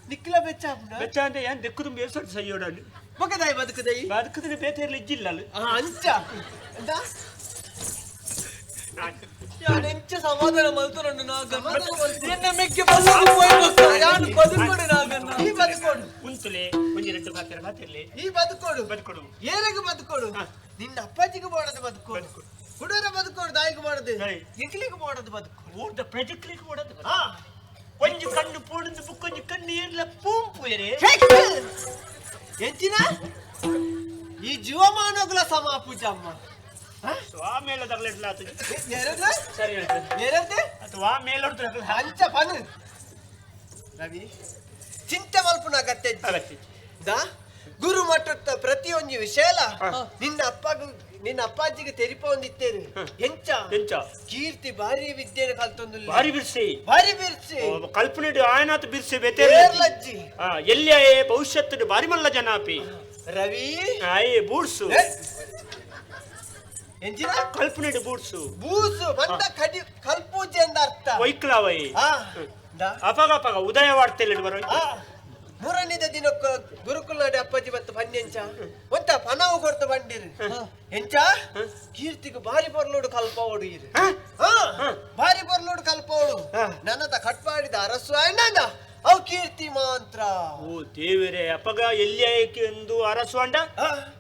ನಿಕ್ಕಲ ಬೆಚ್ಚ ಆಪುಂಡ ಬೆಚ್ಚ ಅಂದ್ರೆ ಯಾನ್ ದೆಕ್ಕುದು ಬೇಸರ್ತಿ ಸೈಯೋಡಲ್ಲಿ ಬೊಕದಾಯಿ ಬದುಕುದೈ ಬದುಕುದಿನ ಬೇತೆರ್ಲ ಇಜ್ಜಿಲ್ಲ ಅಲ್ಲಿ ಅಂಚ ಎಂತ ಯಾನ್ ಎಂಚ ಸಮಾಧಾನ ಮಲ್ತೊಂಡು ನಾಗನ್ನ ಎನ್ನ ಮೆಕ್ಕೆ ಬಲ್ಲದು ಪೋಯಿ ಬೊಕ್ಕ ಯಾನ್ ಬದುಕೊಡು ನಾಗನ್ನ ಈ ಬದುಕೊಡು ಉಂತುಲೆ ಒಂಜಿ ಎರಡು ಬಾತೆರ ಬಾತಿರ್ಲಿ ಈ ಬದುಕೊಡು ಬದುಕೊಡು ಏರೆಗ್ ಬದುಕೊಡು ನಿನ್ನ ಅಪ್ಪಾಜಿಗೆ ಬೋಡದು ಬದುಕೊಡು ಹುಡುಗರ ಬದುಕೋಡು ದಾಯಿಗೆ ಬೋಡದು ಎಂಕ್ಲಿಗೆ ಬೋಡದು ಬದುಕೊಡು ಊರ್ದ ಪ್ರಜಕ್ಲಿಗೆ ಬೋಡದು ಒಂಜಿ ಕಣ್ಣು ಪೋಡುಂದು ಬುಕ್ಕೊಂಜಿ ಕಣ್ಣು ಏರ್ಲ ಪೂಂಪು ಏರೆ ಎಂಚಿನ ಈ ಜೀವಮಾನಗಳ ಸಮಾಪೂಜಮ್ಮ ಸ್ವಾಮೇಲ ತಗಲಿಡ್ಲಾತು ಸರಿ ಹೇಳ್ತೆ ಅಥವಾ ಮೇಲೊಡ್ದು ಅಂಚ ಪನು ರವಿ ಚಿಂತೆ ಮಲ್ಪುನ ಅಗತ್ಯ ದಾ ಗುರು ಮಟ್ಟದ ಪ್ರತಿಯೊಂದು ವಿಷಯಲ ನಿನ್ನ ಅಪ್ಪಗೂ ನಿನ್ನ ಅಪ್ಪಾಜಿಗೆ ತೆರಿಪ ಒಂದಿತ್ತೇನೆ ಎಂಚ ಎಂಚ ಕೀರ್ತಿ ಭಾರಿ ವಿದ್ಯೆನ ಕಲ್ತೊಂದು ಭಾರಿ ಬಿರ್ಸಿ ಭಾರಿ ಬಿರ್ಸಿ ಕಲ್ಪನೆ ಆಯನಾತ್ ಬಿರ್ಸಿ ಬೇತೆ ಲಜ್ಜಿ ಎಲ್ಲಿಯೇ ಭವಿಷ್ಯತ್ತು ಭಾರಿ ಮಲ್ಲ ಜನಾಪಿ ರವಿ ಆಯ್ ಬೂಡ್ಸು ಎಂಚಿನ ಕಲ್ಪನೆ ಬೂಡ್ಸು ಬೂಸು ಬಂದ ಕಡಿ ಕಲ್ಪೂಜೆ ಎಂದ ಅರ್ಥ ವೈಕ್ಲಾವೈ ಅಪಗ ಅಪಗ ಉದಯ ವಾರ್ತೆಯಲ್ಲಿ ಬರೋ ಮೂರನೇದ ದಿನಕ್ಕ ಗುರುಕುಲನಾಡಿ ಅಪ್ಪಾಜಿ ಮತ್ತು ಬನ್ನಿ ಎಂಚ ಒಂತ ಪನವು ಕೊಡ್ತು ಬಂಡಿರು ಎಂಚ ಕೀರ್ತಿಗೆ ಬಾರಿ ಪೊರ್ಲೋಡು ಕಲ್ಪವಡು ಇರು ಬಾರಿ ಪೊರ್ಲೋಡು ಕಲ್ಪವಡು ನನ್ನದ ಕಟ್ಪಾಡಿದ ಅರಸು ಅಣ್ಣಂದ ಅವು ಕೀರ್ತಿ ಮಾತ್ರ ಓ ದೇವರೇ ಅಪಗ ಎಲ್ಲಿ ಎಂದು ಅರಸು ಅಂಡ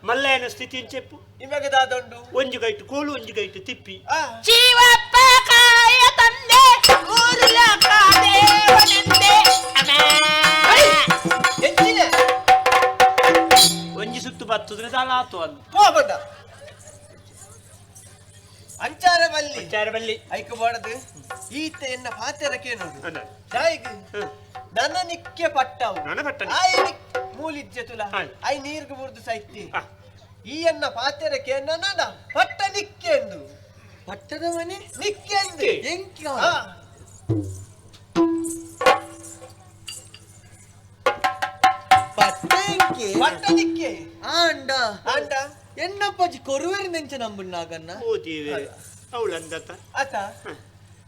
ಮಲ್ಲಯ್ಯನ ಸ್ಥಿತಿ చెప్పు ಇವಾಗ ದಾದಂಡು ಒಂಜಿ ಗೈಟು ಕೋಲು ಒಂಜಿ ಗೈಟು ತಿಪ್ಪಿ ಜೀವಪ್ಪ ಕಾಯ ತಂದೆ ಊರುಲ ಕಾದೇವನೆಂದೆ ಒಂಜಿ ಸುತ್ತು ಬತ್ತುದ್ರೆ ದಾಲಾತು ಅಂದು ಹೋಗಬಂಡ ಅಂಚಾರ ಬಲ್ಲಿ ಅಂಚಾರ ಬಲ್ಲಿ ಐಕ ಬಾಡದು ಈತ ಎನ್ನ ಪಾತೆರಕ್ಕೆ ನೋಡು ಜಾಯಿಗ್ ನನ್ನ ನಿಕ್ಕೆ ಪಟ್ಟವು ನನ್ನ ಪಟ್ಟ ಆಯ್ ಮೂಲಿಜ್ಜೆ ತುಲ I ನೀರ್ಗೆ ಬುರ್ದು ಸೈತಿ ಈ ಎನ್ನ ಪಾತೆರಕ್ಕೆ ನನ್ನ ಪಟ್ಟ ನಿಕ್ಕೆ ಎಂದು ಪಟ್ಟದ ಮನೆ ನಿಕ್ಕೆ ಎಂದು ಎಂಕ ಪಟ್ಟೆಂಕೆ ಪಟ್ಟ ನಿಕ್ಕೆ ಆಂಡ ಆಂಡ ಎನ್ನಪ್ಪಾಜಿ ಕೊರುವೆರಿ ನೆಂಚ ನಂಬುನಾಗನ್ನ ಓ ದೇವರೇ ಅವಳಂದತ ಆತ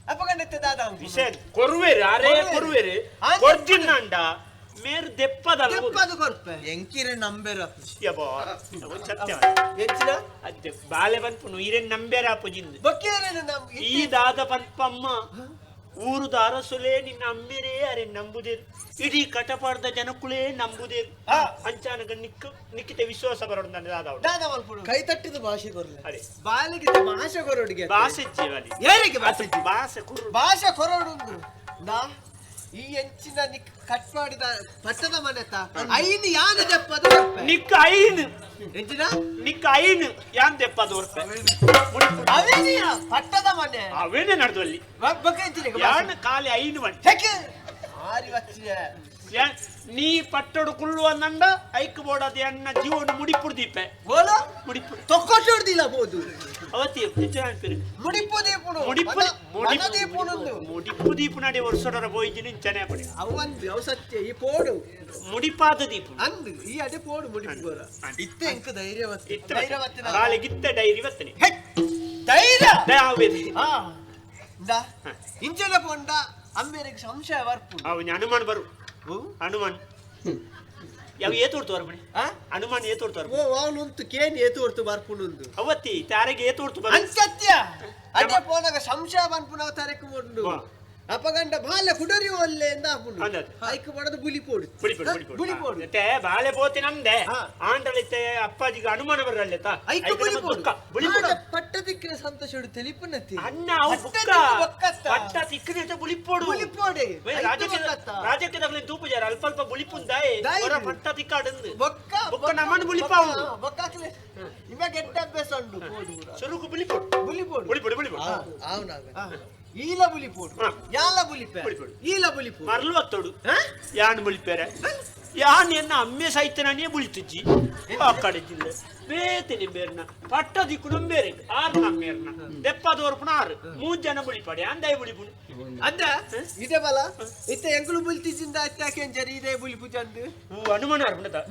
ಅಪಗಂಡತ್ತೆ ದಾದ ವಿಷಯ ಕೊರುವೆರಿ ಅರೆ ಕೊರುವೆರಿ ಕೊರ್ದಿನ್ನಂಡ ಮೇರು ದೆಪ್ಪದಲ್ಲ ದೆಪ್ಪದು ಕೊರ್ಪೆ ಎಂಕಿರೆ ನಂಬೆರ ಯಬೋ ಸತ್ಯ ಎಂಚಿನ ಅತ್ತೆ ಬಾಲೆ ಪನ್ಪುನು ಇರೆನ್ ನಂಬೆರ ಅಪ್ಪಜಿಂದು ಬೊಕ್ಕೇರೇನು ನಮ್ ಈ ದಾದ ಪನ್ಪಮ್ಮ ಊರುದ ಅರಸುಲೇ ನಿನ್ನ ಅಮ್ಮಿರೇ ಅರೆ ನಂಬುದೇರು ಇಡೀ ಕಟಪಾಡದ ಜನಕ್ಕುಲೇ ನಂಬುದೇರು ಅಂಚಾನಗ ನಿಕ್ಕ ನಿಕ್ಕಿತ ವಿಶ್ವಾಸ ಬರೋಡು ನನ್ನ ದಾದ ಅವಳು ದಾದ ಮಲ್ಪುಡು ಕೈ ತಟ್ಟಿದ ಭಾಷೆ ಕೊರ್ಲೆ ಅರೆ ಬಾಲಿಗೆ ಭಾಷೆ ಕೊರೊಡುಗೆ ಭಾಷೆ ಜೀವಲಿ ಏರಿಗೆ ಭಾಷೆ ಭಾಷೆ ಕೊರು ಭಾಷೆ ಕೊರೊಡುಂದು ನಾ ಈ ಎಂಚಿನ ನಿಕ್ ಕಟ್ ಮಾಡಿದ ಪಟ್ಟದ ಮನೆತ ಐನು ಯಾನ ದೆಪ್ಪದು ನಿಕ್ಕ ಐನು ಎಂಚಿನ ನಿಕ್ಕ ಐನು ಯಾನ್ ದೆಪ್ಪದು ಒರ್ಪೆ ಅವೇನಿಯ ಪಟ್ಟದ ಮನೆ ಅವೇನೆ ನಡೆದು ಅಲ್ಲಿ ಯಾನ್ ಖಾಲಿ ಐನು ಮನೆ ಆರಿ ವಚ್ಚಿಯ ನೀ ಪಟ್ಟಡು ಕುಳ್ಳುವ ನಂಡ ಐಕ್ ಬೋಡದ ಎನ್ನ ಜೀವನ ಮುಡಿಪುಡು ದೀಪೆ ಗೋಲ ಮುಡಿಪು ತೊಕ್ಕೊಟ್ಟುಡ್ದಿಲ್ಲ ಬೋದು ಅವತಿ ಮುಡಿಪು ದೀಪುಡು ಮುಡಿಪು ಮನ ದೀಪುಡು ಮುಡಿಪು ದೀಪು ನಡೆ ವರ್ಷಡರ ಬೋಯ್ಜಿನ ಇಂಚನೆ ಪಡಿ ಅವಂದು ಅವು ಸತ್ಯ ಈ ಪೋಡು ಮುಡಿಪಾದ ದೀಪು ಅಂದು ಈ ಅದೇ ಪೋಡು ಮುಡಿಪು ಗೋರ ಇತ್ತೆ ಎಂಕ ಧೈರ್ಯ ಇತ್ತ ಬಾಲೆ ಗಿತ್ತ ಡೈರಿ ಬತ್ತನೆ ಧೈರ್ಯ ದಾವೇದಿ ಇಂದ ಇಂಚನ ಪೊಂಡ ಅಂಬೇರಿಗೆ ಸಂಶಯ ಬರ್ಪು ಅವು ಹನುಮಾನ್ ಬರು ಹನುಮಾನ್ ಯಾವ ಏತೋಡ್ತು ಬರ್ಪಣೆ ಹನುಮಾನ್ ಏತೋಡ್ತು ಓ ಅವನು ಉಂತು ಕೇನ್ ಏತೋಡ್ತು ಬರ್ಪುಣುಂದು ಅವತ್ತಿ ತಾರೆಗೆ ಏತೋಡ್ತು ಬರ್ ಅಂಚತ್ಯ ಅದೇ ಪೋನಾಗ ಸಂಶಯ ಬನ್ಪುನವ ತಾರೆಕ್ ಮೊಂಡು ಅಪಗಂಡ ಬಾಲೆ ಕುಡರಿ ಒಲ್ಲೆ ಎಂದ ಆಪುಂಡು ಐಕ್ ಬಡದು ಬುಲಿ ಪೋಡು ಬುಲಿ ಪೋಡು ಮತ್ತೆ ಬಾಲೆ ಪೋತಿ ನಂದೆ ಆಂಡಲಿತ್ತೆ ಅಪ್ಪಾಜಿಗೆ ಅನುಮಾನ ಬರಲ್ಲೆತ ಐಕ್ ಬುಲಿ ಪೋಡು ಬುಲಿ ಪೋಡು ಪಟ್ಟ ದಿಕ್ಕಿನ ಸಂತೋಷಡು ತೆಲಿಪುನತಿ ಅಣ್ಣ ಅವು ಬುಕ್ಕ ಪಟ್ಟ ತಿಕ್ಕಿನ ಬುಲಿ ಪೋಡು ಬುಲಿ ಪೋಡೆ ರಾಜಕ್ಕೆ ತಗಲಿ ತೂಪು ಜಾರ ಅಲ್ಪ ಅಲ್ಪ ಬುಲಿಪುಂದಾಯೆ ಹೊರ ಪಟ್ಟ ತಿಕ್ಕಾಡಂದು ಬೊಕ್ಕ ಬೊಕ್ಕ ನಮ್ಮನ್ನು ಬುಲಿಪಾವು ಬೊಕ್ಕಾಕ್ಲೆ ಇವಾಗ ಕೆಟ್ಟ ಅಭ್ಯಾಸ ಉಂಡು ಪೋಡು ಸುರುಕು ಬುಲಿ ಪೋಡು ಬುಲಿ ಪೋಡು ಬುಲಿ ಪೋಡು ಬುಲಿ ಪೋಡು ಅವನಾಗ ಈಲ ಬುಲಿಪೋಡು ಯಾಲ ಬುಲಿಪೆ ಈಲ ಬುಲಿಪೋಡು ಮರಳು ಹತ್ತೋಡು ಯಾನ್ ಬುಲಿಪೇರೆ ಯಾನ್ ಎನ್ನ ಅಮ್ಮೆ ಸಾಯ್ತನೇ ಬುಳಿತುಜ್ಜಿ ಆ ಕಡೆ ಜಿಲ್ಲೆ ಬೇತಿನಿ ಬೇರ್ನ ಪಟ್ಟ ದಿಕ್ಕು ಬೇರೆ ಆರು ನಮ್ಮೇರ್ನ ದೆಪ್ಪದೋರ್ಪುನ ಆರು ಮೂರು ಜನ ಬುಳಿಪಾಡಿ ಅಂದಾಯ ಬುಳಿಪುಣು ಅಂದ ಇದೇ ಬಲ ಇತ್ತ ಎಂಕುಲು ಬುಲ್ತಿಜಿಂದ ಅತ್ತಾಕೆಂಜರಿ ಇದೇ ಬುಲಿಪು ಚಂದು ಅನುಮಾನ ಅರ್ಪಣದ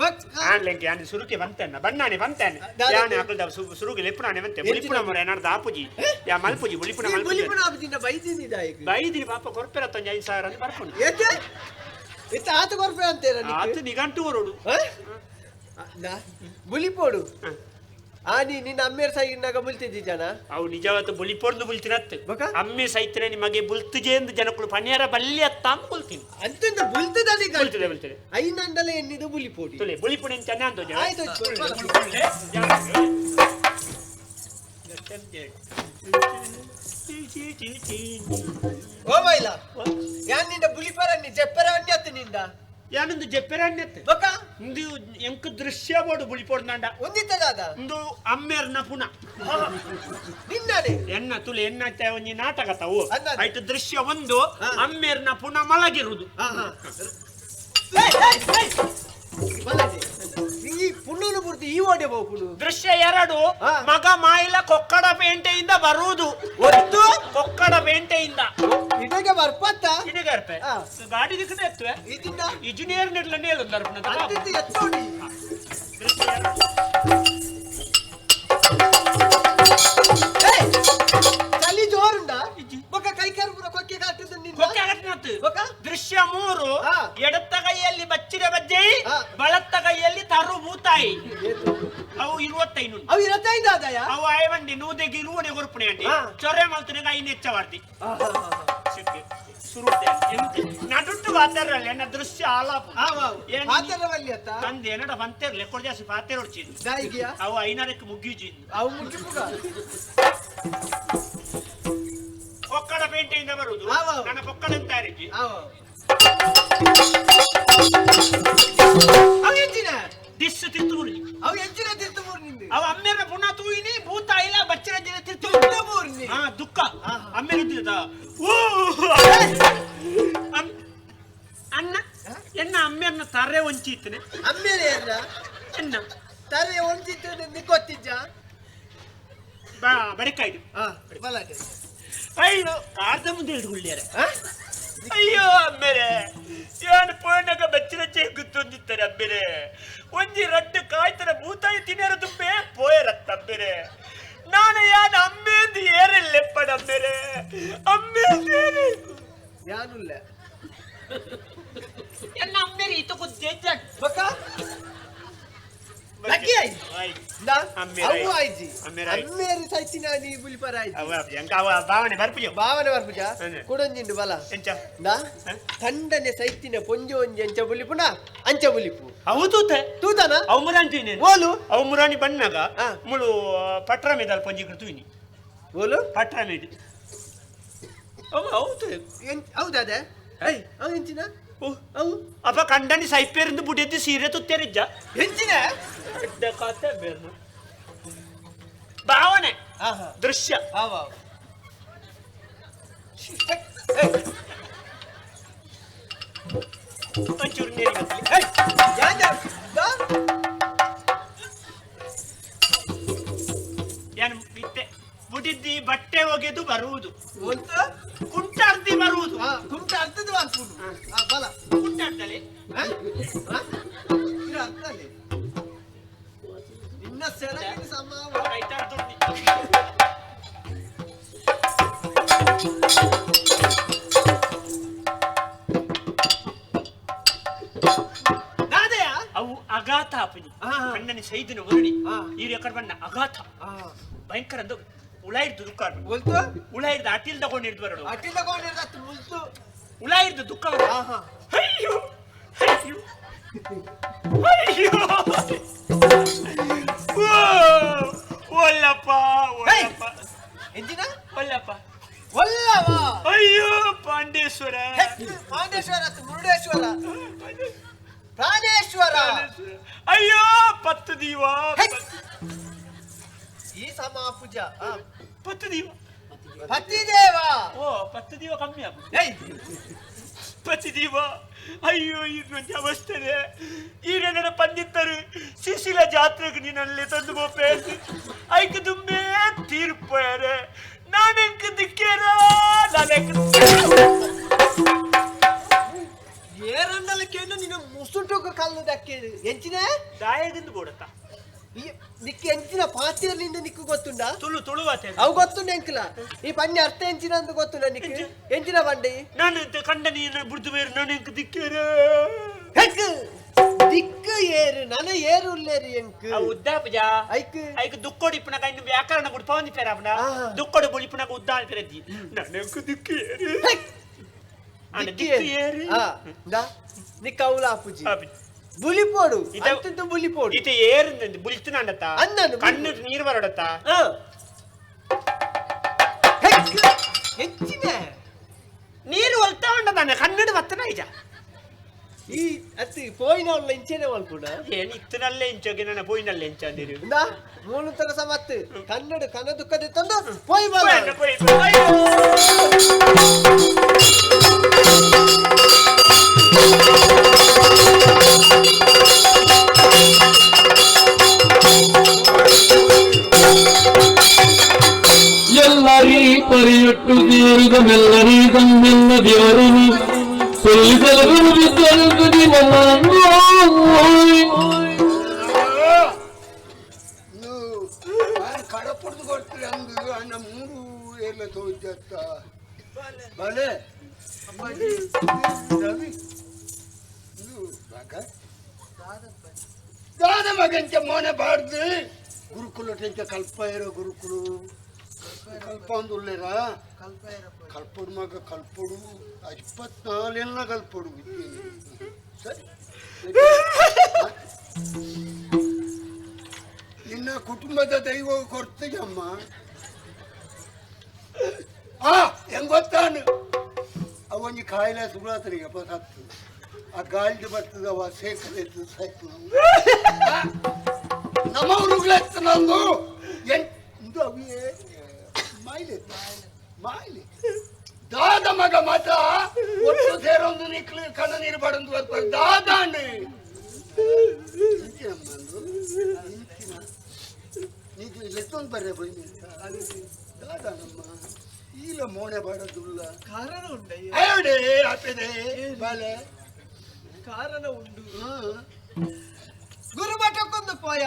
ಆನ್ಲೆಂಕೆ ಯಾನ್ ಸುರುಕೆ ಬಂತೇನ ಬಣ್ಣಾನೆ ಬಂತೇನೆ ಯಾನ್ ಅಕಲ್ದ ಸುರುಗೆ ಲೆಪ್ಪುನಾನೆ ಬಂತೆ ಬುಲಿಪುನ ಮೊರೆ ಏನಾರ್ದ ಆಪುಜಿ ಯಾ ಮಲ್ಪುಜಿ ಬುಲಿಪುನ ಮಲ್ಪುಜಿ ಬುಲಿಪುನ ಆಪುಜಿಂದ ಬೈದಿನಿ ದಾಯಕ ಬೈದಿನಿ ಪಾಪ ಕೊರ್ಪೆರ ತೊಂಜ 5,000 ಅಂತ ಬರ್ಪುಣು ಏತೆ ಇತ್ತ ಆತ ಕೊರ್ಪೆ ಅಂತೇನ ಆತ ನಿಗಂಟು ಬರೋಡು ಬುಲಿಪೋಡು ಆನಿ ನಿನ್ನ ಅಮ್ಮೇರ್ ಸೈನಾಗ ಬುಲ್ತಿದ್ದಿ ಜನ ಅವು ನಿಜವಾದ ಬುಲಿಪೋಡ್ದು ಬುಲ್ತಿನತ್ತು ಅಮ್ಮೆ ಸೈತನೆ ನಿಮಗೆ ಬುಲ್ತುಜೆ ಎಂದು ಜನಕ್ಕಳು ಪನ್ಯಾರ ಬಲ್ಲಿ ಅತ್ತ ಅಂತ ಬುಲ್ತೀನಿ ಅಂತಿಂದ ಬುಲ್ತದಲ್ಲಿ ಬುಲ್ತದೆ ಬುಲ್ತದೆ ಐನಂಡಲೆ ಎನ್ನಿದು ಬುಲಿಪೋಡಿ ತುಲೆ ಬುಲಿಪುಣೆ ಅಂತ ಅಂದು ಜನ ಆಯ್ತು ಓ ಮೈಲ ಯಾನ್ ನಿಂದ ಬುಲಿಪರನ್ನಿ ಜಪ್ಪರನ್ನಿ ಅತ್ತ ನಿಂದ ಯಾನೊಂದು ಜಪ್ಪೆರನ್ನೆತ್ತೆ ಬೊಕ ಇಂದು ಎಂಕ್ ದೃಶ್ಯ ಬೋಡು ಬುಲಿಪೋಡ್ನಾಂಡ ಒಂದಿತ್ತದಾದ ಇಂದು ಅಮ್ಮೇರ್ನ ಪುನಃ ನಿನ್ನನೆ ಎನ್ನ ತುಲೆ ಎನ್ನ ಒಂಜಿ ನಾಟಕ ತಾವು ಆಯ್ತು ದೃಶ್ಯ ಒಂದು ಅಮ್ಮೇರ್ನ ಪುನಃ ಮಲಗಿರುವುದು ಈ ಪುಣ್ಣನು ಪೂರ್ತಿ ಈ ಓಡೆ ಬಹು ದೃಶ್ಯ ಎರಡು ಮಗ ಮಾಯಿಲ ಕೊಕ್ಕಡ ಪೇಂಟೆಯಿಂದ ಬರುವುದು ಒಂದು ಕೊಕ್ಕಡ ಪೇಂಟೆಯಿಂದ ಇದಕ್ಕೆ ಬರ್ಪತ್ತ ಇದಕ್ಕೆ ಅರ್ಪೆ ಗಾಡಿ ದಿಕ್ಕಡೆ ಎತ್ತುವೆ ಇದನ್ನ ಇಂಜಿನಿಯರ್ ನೆಡ್ಲನ್ನೇ ಹೇಳುದು ಅರ್ಪಣ ಅಂತಿದ್ದು ಎತ್ತೋಡಿ ಚಲಿ ಜೋರುಂಡ ಬೊಕ ಕೈ ಕಾರು ಪೂರ ಕೊಕ್ಕೆ ಕಾಟುದು ನಿನ್ನ ಕೊಕ್ಕೆ ಕಾಟುನತ್ತು ದೃಶ್ಯ ಮೂರು ಎಡತ್ತ ಕೈಯಲ್ಲಿ ಬಚ್ಚಿರ ಬಜ್ಜೆ ಬಳತ್ತ ಕೈಯಲ್ಲಿ ತರು ಬೂತಾಯಿ ಅವು 25 ಅವು 25 ಆದಾಯ ಅವು ಆಯವಂಡಿ ನೂದೆಗೆ ಇರುವನೆ ಕೊರ್ಪುಣೆ ಅಂಡಿ ಚೊರೆ ಮಲ್ತುನೆಗೆ ಐನು ಹೆಚ್ಚವಾರ್ದಿ ನಡುಟ್ಟು ಪಾತೆರಲ್ಲ ಎನ್ನ ದೃಶ್ಯ ಆಲಾಪು ಅಂದ್ ಏನಡ ಬಂತೇರ್ಲೆ ಎಕ್ಕಡ ಜಾಸ್ತಿ ಪಾತೆರ್ ಹೊಡ್ಚಿದ್ದು ಅವು ಐನಾರಕ್ಕೆ ಮುಗ್ಗಿಜಿ ಅವು ಮುಗ್ಗಿಪುಗ ಕೊಕ್ಕಡ ಪೇಂಟೆಯಿಂದ ಬರುವುದು ನನ್ನ ಕೊಕ್ಕಡ ಅಂತ ಯಾರಿಗೆ ಅವು ಎಂಚಿನ ಡಿಸ್ ತಿರ್ತುಮೂರಿ ಅವು ಎಂಚಿನ ತಿರ್ತುಮೂರಿ ಅವು ಅಮ್ಮೇರ ಪುನಃ ತೂಯಿನಿ ಭೂತ ಇಲ್ಲ ಬಚ್ಚಿರ ಜಿನ ತಿರ್ತುಮೂರಿ ಹಾ ದುಃಖ ಅಮ್ಮೇರ ಓ ಅಣ್ಣ ಎನ್ನ ಅಮ್ಮೇರ್ನ ತರೆ ವಂಚಿತ್ತನೆ ಅಮ್ಮೇರೆ ಎನ್ನ ಎನ್ನ ತರೆ ವಂಚಿತ್ತನೆ ನಿಕ್ಕೊತ್ತಿಜ್ಜ ಬಾ ಬಡಕಾಯ್ದು ಹಾ ಬಲಾಟೆ ಅಯ್ಯೋ ಕಾರ್ದ ಮುಂದೆ ಹಿಡ್ಕೊಳ್ಳಿಯಾರೆ ಅಯ್ಯೋ ಅಮ್ಮೇರೆ ಯಾನು ಪೋಣಗ ಬಚ್ಚಿನ ಗುತ್ತೊಂದಿತ್ತಾರೆ ಅಮ್ಮೇರೆ ಒಂಜಿ ರಡ್ಡು ಕಾಯ್ತರ ಭೂತಾಯಿ ತಿನ್ನಿರ ತುಂಬೆ ಪೋಯರತ್ತ ಅಮ್ಮೇರೆ ನಾನು ಯಾನು ಅಮ್ಮೇಂದು ಏರೆಲ್ಲೆಪ್ಪಡ ಅಮ್ಮೇರೆ ಅಮ್ಮೇಂದು ಏರೆ ಯಾನುಲ್ಲ ಎನ್ನ ಅಮ್ಮೇರೆ ಈತ ಗುದ್ದೆ ಬಕ್ಕ ಲಕ್ಕಿ ಆಯ್ ಅವು ಆಯ್ಜಿ ಅಮ್ಮೇರಿ ಸೈತಿನ ನೀ ಬುಲಿಪರ ಆಯ್ಜಿ ಅವ ಭಾವನೆ ಬರ್ಪುಜ ಭಾವನೆ ಬರ್ಪುಜ ಕುಡೊಂಜಿಂಡು ಬಲ ನಾ ತಂಡನೆ ಸೈತಿನ ಪೊಂಜೆ ಒಂಜಿ ಅಂಚ ಬುಲಿಪುನ ಅಂಚ ಬುಲಿಪು ಅವು ತೂತೆ ತೂತನ ಅವು ಮುರಾಣಿ ಓಲು ಅವು ಮುರಾಣಿ ಬಣ್ಣಗ ಮುಳು ಪಟ್ರ ಮೇದಲ್ ಪೊಂಜಿ ತೂಯಿನಿ ಓಲು ಪಟ್ರ ಮೇಡ್ ಅವು ಹೌದು ಹೌದಾದೆ I ಅವು ಎಂಚಿನ ಅವು ಅಪ್ಪ ಕಂಡನಿ ಸೈಪೇರಿಂದ ಬುಡಿದ್ದು ಸೀರೆ ತುತ್ತೇರಿಜ್ಜ ಎಂಚಿನ ಭಾವನೆ ದೃಶ್ಯ ಒಂಚೂರು ನೀರಿಗೆ ಏನು ಇತ್ತೆ ಬುಡಿದ್ದಿ ಬಟ್ಟೆ ಒಗೆದು ಬರುವುದು ಕುಂಟಾರ್ದಿ ಬರುವುದು ಕುಂಟ ಅರ್ಥದ ಬಲ ಕುಂಟಾರ್ದಲ್ಲಿ ನಿನ್ನ ಸೆರಗಿನ ಸಮ ಕಣ್ಣನಿ ಸೈದಿನ ಒರಡಿ ಈ ಎಕಡೆ ಬಣ್ಣ ಅಗಾಥ ಭಯಂಕರ ಅಂದು ಉಳಾಯಿರ್ದು ದುಃಖ ಉಳಾಯಿರ್ದು ಅಟಿಲ್ ತಗೊಂಡಿರ್ದು ಬರೋಡು ಅಟಿಲ್ ತಗೊಂಡಿರ್ದು ಮುಲ್ತು ಉಳಾಯಿರ್ದು ದುಃಖ ಅಯ್ಯೋ ಅಯ್ಯೋ ಅಯ್ಯೋ ಒಲ್ಲಪ್ಪ ಒಲ್ಲಪ್ಪ ಎಂಜಿನ ಒಲ್ಲಪ್ಪ ಒಲ್ಲವ ಅಯ್ಯೋ ಪಾಂಡೇಶ್ವರ ಪಾಂಡೇಶ್ವರ ಮುರುಡೇಶ್ವರ ಪ್ರಾಣೇಶ್ವರ ಅಯ್ಯೋ ಪತ್ತು ದೀವ ಈ ಸಮಾಪುಜ ಪತ್ತು ದೀವ ಪತಿದೇವ ಓ ಪತ್ತು ದೀವ ಕಮ್ಮಿ ಆಗ ಪತಿ ದೀವ ಅಯ್ಯೋ ಇದು ಅವಸ್ಥೆ ಈ ನನ್ನ ಪಂದಿತ್ತರು ಶಿಶಿಲ ಜಾತ್ರೆಗೆ ನೀನಲ್ಲಿ ತಂದು ಬೋಪೆ ಐಕ್ ದುಂಬೆ ತೀರ್ಪೇರೆ ನಾನೆಂಕ್ ದಿಕ್ಕೇರ ನಾನೆಂಕ್ ಏರಂಡಲಕ್ಕೇನು ನೀನು ಮುಸುಟುಕು ಕಲ್ಲು ದಕ್ಕೇನು ಎಂಚಿನ ದಾಯದಿಂದ ಬೋಡತ್ತ ನಿಕ್ಕು ಎಂಚಿನ ಪಾತಿಯಲ್ಲಿಂದ ನಿಕ್ಕು ಗೊತ್ತುಂಡ ತುಳು ತುಳುವಾತೆ ಅವು ಗೊತ್ತುಂಡ ಎಂಕಲ ಈ ಪನ್ನಿ ಅರ್ಥ ಎಂಚಿನ ಅಂತ ಗೊತ್ತುಂಡ ನಿಕ್ಕು ಎಂಚಿನ ಬಂಡಿ ನಾನು ಕಂಡ ನೀನು ಬುಡ್ದು ಬೇರು ನಾನು ದಿಕ್ಕೇರ ದಿಕ್ಕು ಏರು ನನ ಏರು ಉಲ್ಲೇರು ಎಂಕ್ ಉದ್ದಾಪಜ ಐಕ್ ಐಕ್ ದುಕ್ಕೋಡಿ ಇಪ್ಪನಕ ಇನ್ನು ವ್ಯಾಕರಣ ಗುಡ್ ಪವನ್ ಪೇರಾಪನ ದುಕ್ಕೋಡಿ ಬುಳಿಪನಕ ಉದ್ದ ಪೇರಜ್ಜಿ ನಾನು ದಿಕ್ಕು ಏರು ದಿಕ್ಕು ಏರು ನಿಕ್ಕ ಅವಲಾಪುಜಿ ಬುಲಿಪೋಡು ಅಂತಿಂತ ಬುಲಿಪೋಡು ಇತ ಏರು ಬುಲಿತುನಂಡತ್ತ ಅಂದನು ಕಣ್ಣು ನೀರು ಬರೋಡತ್ತ ಹೆಚ್ಚಿನ ನೀರು ಒಲ್ತಾ ಉಂಡದಾನೆ ಕನ್ನಡ ಬತ್ತನ ಈಜ ಈ ಅತ್ತಿ ಪೋಯಿನ ಇಂಚೆನೆ ಮಲ್ಪುಣ ಏನು ಇತ್ತನಲ್ಲೇ ಇಂಚೋಗಿ ನನ್ನ ಪೋಯಿನಲ್ಲೇ ಇಂಚ ಅಂದಿರು ಇಂದಾ ಮೂಲು ತರ ಸಮತ್ತು ಕನ್ನಡ ಕನ್ನ ದುಃಖದ ತಂದು ಪೋಯ್ ಬಲ ಪೋಯ್ ಎಲ್ಲರೀ ಪರಿಯೊಟ್ಟು ತೀರುಗ ಮೆಲ್ಲರಿ ತಮ್ಮೆಲ್ಲ ದೇವರನು ಸೊಲ್ಲಿಸಲು ಬಿದ್ದಲು ಮಲ್ಲನ್ನು ಕಡಪುಡ್ದು ಕೊಡ್ತೀರಿ ಅಂದು ಅಣ್ಣ ಮೂರು ಎಲ್ಲ ತೋಜತ್ತ ಬಲೆ ರವಿ ಮಗ ದಾದ ಮಗಂಚ ಮೋನೆ ಬಾಡ್ದು ಗುರುಕುಲ ಟೆಂಚ ಕಲ್ಪ ಇರೋ ಗುರುಕುಲು ಕಲ್ಪ ಅಂದುಲ್ಲೇರಾ ಕಲ್ಪಡು ಮಗ ಕಲ್ಪಡು 24 ಕಲ್ಪಡು ಸರಿ ನಿನ್ನ ಕುಟುಂಬದ ದೈವ ಕೊಡ್ತೀಯಮ್ಮ ಆ ಹೆಂಗ್ ಗೊತ್ತಾನು ಅವೊಂಜಿ ಕಾಯಿಲೆ ಸುಳಾತನಿಗೆ ಸತ್ತು ಆ ಗಾಳಿಗೆ ಬರ್ತದ ಅವ ಸೇಕಲೆತ್ತು ಸಾಯ್ತು ನಮ್ಮವ್ರುಗ್ಲೆತ್ತು ನಂದು ಎಂದು ಅವಿಯೇ ಮಾಯಿಲೆ ಮಾಯಿಲೆ ದಾದ ಮಗ ಮಾತ ಒಟ್ಟು ಸೇರೊಂದು ನಿಕ್ಲು ಕಣ್ಣ ನೀರು ಬಡಂದು ಬರ್ತಾರೆ ದಾದಾಂಡು ನೀನು ಲೆತ್ತೊಂದು ಬರ್ರೆ ಪೋಯಿ ದಾದಾನಮ್ಮ ಈಲ ಮೋನೆ ಬಾಡದುಲ್ಲ ಕಾರಣ ಉಂಡಯ್ಯ ಅಯ್ಯೋಡೆ ಆಪೆದೆ ಬಾಲೆ ಕಾರಣ ಉಂಡು ಗುರುಮಠಕ್ಕೊಂದು ಪೋಯ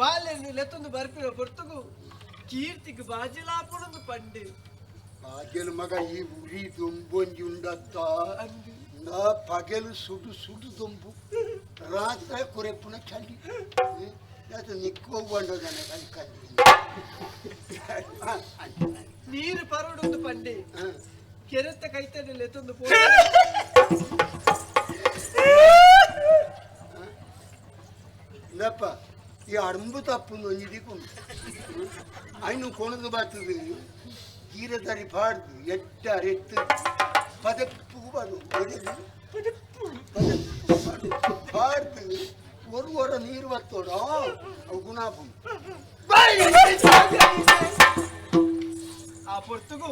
ಬಾಲೆನ್ನು ಲೆತ್ತೊಂದು ಬರ್ಪಿನ ಪೊರ್ತುಗು ಕೀರ್ತಿಗೆ ಬಾಜಿಲಾಪುಡೊಂದು ಪಂಡು ಬಾಜಲು ಮಗ ಈ ಉರಿ ದೊಂಬೊಂಜಿ ಉಂಡತ್ತ ನಾ ಪಗಲು ಸುಡು ಸುಡು ದೊಂಬು ರಾತ್ರಿ ಕುರೆಪ್ಪುನ ಚಳಿ ನಿಕ್ಕೋ ಬಂಡೋದನ್ನ ನೀರು ಪರಡೊಂದು ಪಂಡೆ ಕೆರೆತ್ತ ಕೈತನಲ್ಲಿ ಎತ್ತೊಂದು ಪೋ ಇಲ್ಲಪ್ಪ ಈ ಅಡಂಬು ತಪ್ಪು ಒಂಜಿದಿಕೊಂಡು ಐನು ಕೊಣದು ಬರ್ತದೆ ಕೀರದರಿ ಪಾಡ್ದು ಎಟ್ಟ ಅರೆತ್ತು ಪದಪ್ಪು ಬರು ಒಡೆದು ಪದಪ್ಪು ಪಾಡ್ದು ஒரு ஒரு நீர் வத்தோட குணாபம் ಆ ಪೊರ್ತುಗು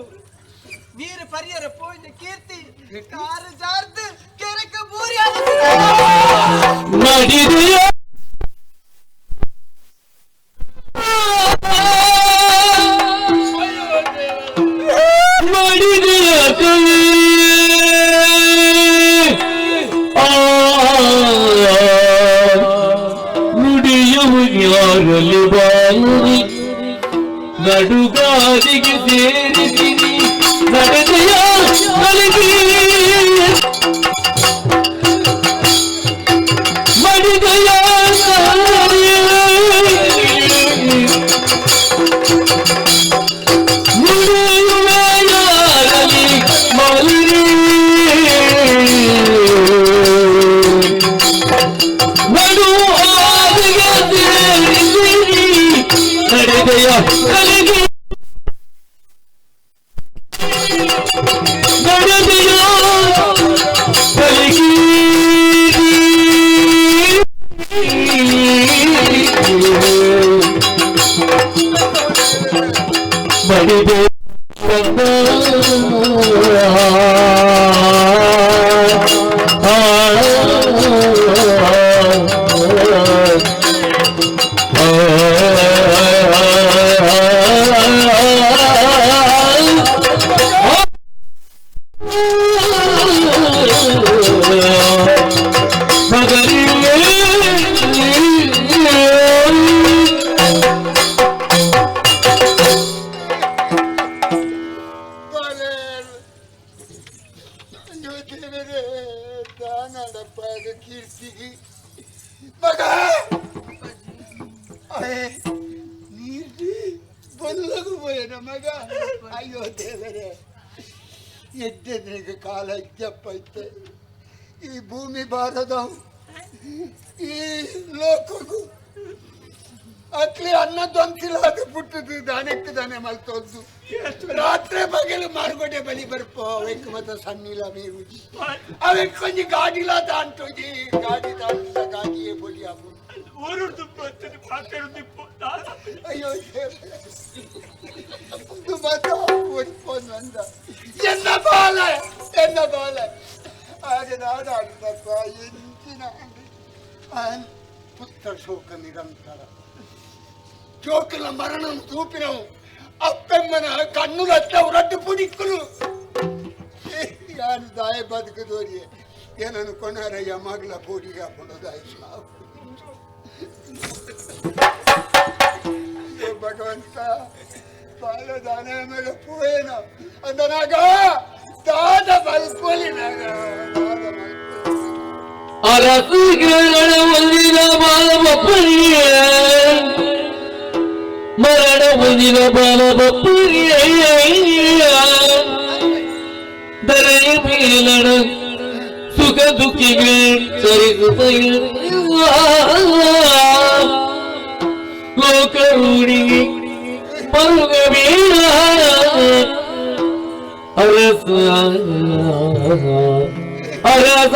ನೀರು ಪರಿಯರ ಪೋಯಿನ ಕೀರ್ತಿ ಕಾರು ಜಾರ್ದು ಕೆರೆಕ ಬೂರಿ ನಡಿದೆಯ ಮಡಿದೆಯ ಕವಿ ನುಡಿಯು ಯಾರಲಿ ಬಾಯಿ ನಡುಗಾರಿಗೆ ಸೇರಿಸಿರಿ ನಡೆದೆಯ ಕಲಿಗೆ ಮಡಿದೆಯ ಕಲಿ ನಡೆದೆಯ ಕಲಿಗೆ ನಡೆದೆಯ ಕಲಿಗೆ ಮಡಿದೆ ಈ ಭೂಮಿ ಭಾರತ ಈ ಲೋಕಗೂ ಅಕ್ಲಿ ಅನ್ನದೊಂತಿಲ್ಲ ಅದು ಪುಟ್ಟದು ದಾನಕ್ಕೆ ದಾನೆ ಮಲ್ತೊದ್ದು ರಾತ್ರಿ ಬಗೆಲು ಮಾರುಕಟ್ಟೆ ಬಲಿ ಬರ್ಪೋ ಅವೆಕ್ ಮತ್ತ ಸಣ್ಣಿಲ್ಲ ಮೀರುಜಿ ಅವೆಕ್ ಕೊಂಚ ಗಾಡಿಲ ದಾಂಟೋಜಿ ಗಾಡಿ ದಾಂಟ ಗಾಡಿಯೇ ಬೊಲಿ ಆಪು ಅಯ್ಯೋ ಮಾತ ಓಡಿಪೋಂದ ಎನ್ನ ಬಾಲ ಎನ್ನ ಬಾಲ ಆಗ ನಾಡಾಡಿದಪ್ಪ ಎಂಚಿನ ಪುತ್ರ ಶೋಕ ನಿರಂತರ ಜೋಕಲ ಮರಣ ತೂಪಿನವು ಅಪ್ಪೆಮ್ಮನ ಕಣ್ಣುಲತ್ತ ಹೊರಟು ಪುಡಿಕ್ಕಲು ಯಾರು ದಾಯ ಬದುಕದೋರಿಗೆ ಏನನ್ನು ಕೊನಾರಯ್ಯ ಮಗಳ ಪೋಡಿಗೆ ಹಾಕೊಂಡೋದಾಯ ಸಾವು ಭಗವಂತ ಬಾಲದಾನ ಮೇಲೆ ಪೋಯೇನ ಅಂದನಾಗ ದಾದ ಬಲ್ಪೊಲಿನಾಗ ದಾದ ಅರಸುಗಳ ಒಂದಿನ ಬಾಲಬಪ್ಪನಿಯ ಮರಣ ಒಂದಿನ ಬಾಲಬಪ್ಪನಿಯ ದರೆಯ ಮೇಲಣ ಸುಖ ದುಃಖಿಗಳು ಸರಿಸುತ್ತ ಲೋಕ ರೂಢಿಗೆ ಮರುಗಬೇಡ ಅರಸ ಅರಸ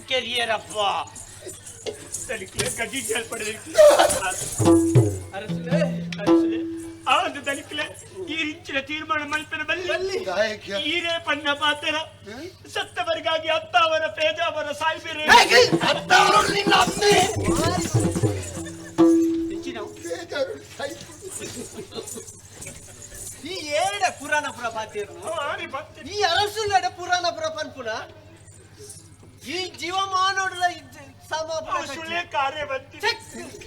ಕೆರಿಯರಪ್ಪ ದಲಿಕ್ಲೆ ಗಜಿ ಅರಸುಲೆ ಆ ಒಂದು ದಲಿಕ್ಲೆ ಈ ಇಂಚಿನ ತೀರ್ಮಾನ ಮಲ್ಪನ ಬಲ್ಲಿ ಈರೇ ಪನ್ನ ಪಾತ್ರ ಸತ್ತವರಿಗಾಗಿ ಅತ್ತಾವರ ಪೇಜಾವರ ಸಾಯ್ಬಿರೆ ಅತ್ತವರು ನಿನ್ನ ಅಮ್ಮೆ ಈ ಏಡ ಪುರಾಣ ಪುರ ಪಾತೇರ್ನು ಈ ಅರಸುಲಡ ಪುರಾಣ ಪುರ ಪನ್ಪುನ ಈ ಜೀವಮಾನೋಡಲ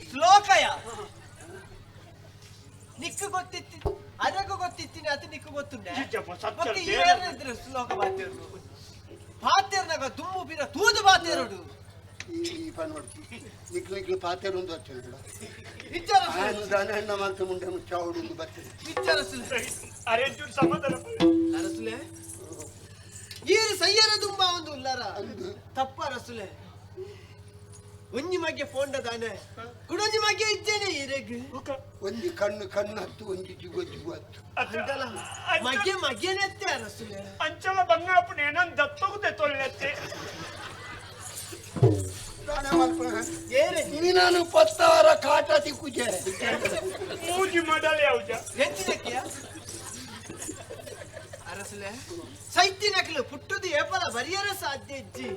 ಶ್ಲೋಕಯ ನಿಕ್ಕು ಗೊತ್ತಿತ್ತಿ ಅದಕ್ಕೂ ಗೊತ್ತಿತ್ತೀನಿ ಅದು ನಿಕ್ಕು ಗೊತ್ತುಂಡೆ ಮತ್ತೆ ಏನಿದ್ರು ಶ್ಲೋಕ ಬಾತೇರ್ನು ಪಾತೇರ್ನಾಗ ದುಮ್ಮು ಬೀರ ತೂದು ಬಾತೇರುಡು ಈ ನಿಕ್ಲು ನಿಕ್ಲು ಪಾತೇರುಂದು ದಾನ ಮಾತ್ರ ಮುಂಡೆ ಮುಚ್ಚಾವುಡು ಬರ್ತದೆ ಅರಸುಲೆ ಈ ಸಯ್ಯರ ದುಂಬ ಒಂದು ಉಲ್ಲಾರ ತಪ್ಪ ಅರಸುಲೆ ಒಂಜಿ ಬಗ್ಗೆ ಫೋಂಡ ದಾನೆ ಕುಡೊಂಜಿ ಬಗ್ಗೆ ಇದ್ದೇನೆ ಈರೆಗ್ ಒಂಜಿ ಕಣ್ಣು ಕಣ್ಣು ಹತ್ತು ಒಂಜಿ ಜುಗ ಜುಗ ಹತ್ತು ಅಂದಲ ಮಗೆ ಮಗೆನೆತ್ತೆ ಅರಸುಲೆ ಅಂಚಲ ಬಂಗಾಪುಣ ಏನನ್ ದತ್ತೋಗದೆ ತೊಳ್ಳೆತ್ತೆ ನೀನು ಪತ್ತಾರ ಕಾಟ ತಿಕ್ಕುಜೆ ಮೂಜಿ ಮಾಡಲೆ ಯಾವ್ಜ ಎಂಚಿನಕ್ಕಿಯ ಅರಸುಲೆ ಸೈತಿನಕ್ಲು ಪುಟ್ಟುದು ಏಪಲ ಬರಿಯರ ಸಾಧ್ಯ ಇಜ್ಜಿ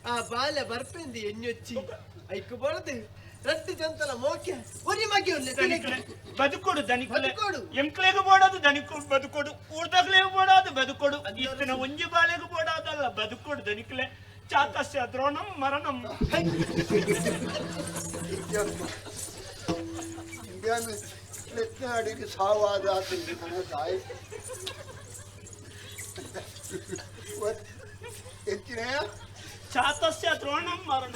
ಆ ಬಾಲೆ ಬರ್ಪೆಂದು ಎಣ್ಣೊಚ್ಚಿ ಐಕು ಬರದು ರಟ್ಟು ಜಂತಲ ಮೋಕೆ ಒರಿ ಮಗೆ ಉಲ್ಲೆ ಬದುಕೊಡು ದನಿಕುಲೆ ಎಂಕ್ಲೆಗೂ ಬೋಡದು ದನಿಕು ಬದುಕೊಡು ಊರ್ದಗ್ಲೆಗೂ ಬೋಡಾದು ಬದುಕೊಡು ಇತ್ತನ ಒಂಜಿ ಬಾಲೆಗೂ ಬೋಡಾದಲ್ಲ ಬದುಕೊಡು ದನಿಕುಲೆ ಚಾತಸ್ಯ ದ್ರೋಣಂ ಮರಣಂ ಸಾವಾದ ತಾಯಿ ಹೆಚ್ಚಿನ ಚಾತಸ್ಯ ದ್ರೋಣಂ ಮರಣ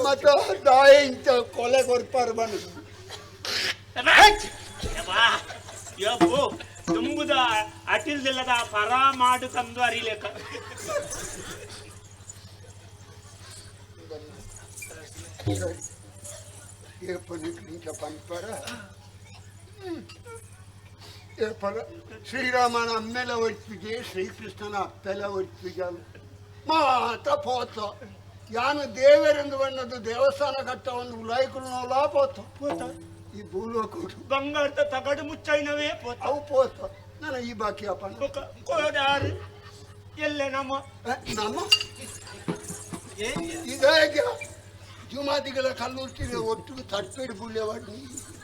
ಮತ ದಾಯ ಇಂಚ ಕೊಲೆ ಕೊರ್ಪಾರು ಬನ್ನು ಯಬ್ಬು ತುಂಬುದ ಅಟಿಲ್ದಿಲ್ಲದ ಪರ ಮಾಡು ತಂದು ಅರಿಲೇಕ ಪಂಪರ ಏಪರ ಶ್ರೀರಾಮನ ಅಮ್ಮೆಲ ಒಟ್ಟಿಗೆ ಶ್ರೀಕೃಷ್ಣನ ಅಪ್ಪೆಲ ಒಟ್ಟಿಗೆ ಮಾತ್ರ ಪೋತ ಯಾನು ದೇವರೆಂದು ಬಣ್ಣದ್ದು ದೇವಸ್ಥಾನ ಕಟ್ಟ ಒಂದು ಉಲಾಯ್ಕುಲು ನೋಲಾ ಪೋತ ಪೋತ ಈ ಭೂಲೋಕುಡು ಬಂಗಾರದ ತಗಡು ಮುಚ್ಚೈನವೇ ಪೋತ ಅವು ಪೋತ ನಾನು ಈ ಬಾಕಿ ಅಪ್ಪ ಕೋಡಾರು ಎಲ್ಲೆ ನಮ್ಮ ನಮ್ಮ ಇದಾಗೆ ಜುಮಾದಿಗಳ ಕಲ್ಲುರ್ತಿರ ಒಟ್ಟಿಗೆ ತಟ್ಪೇಡಿ ಬುಳ್ಳೆವಾಡಿ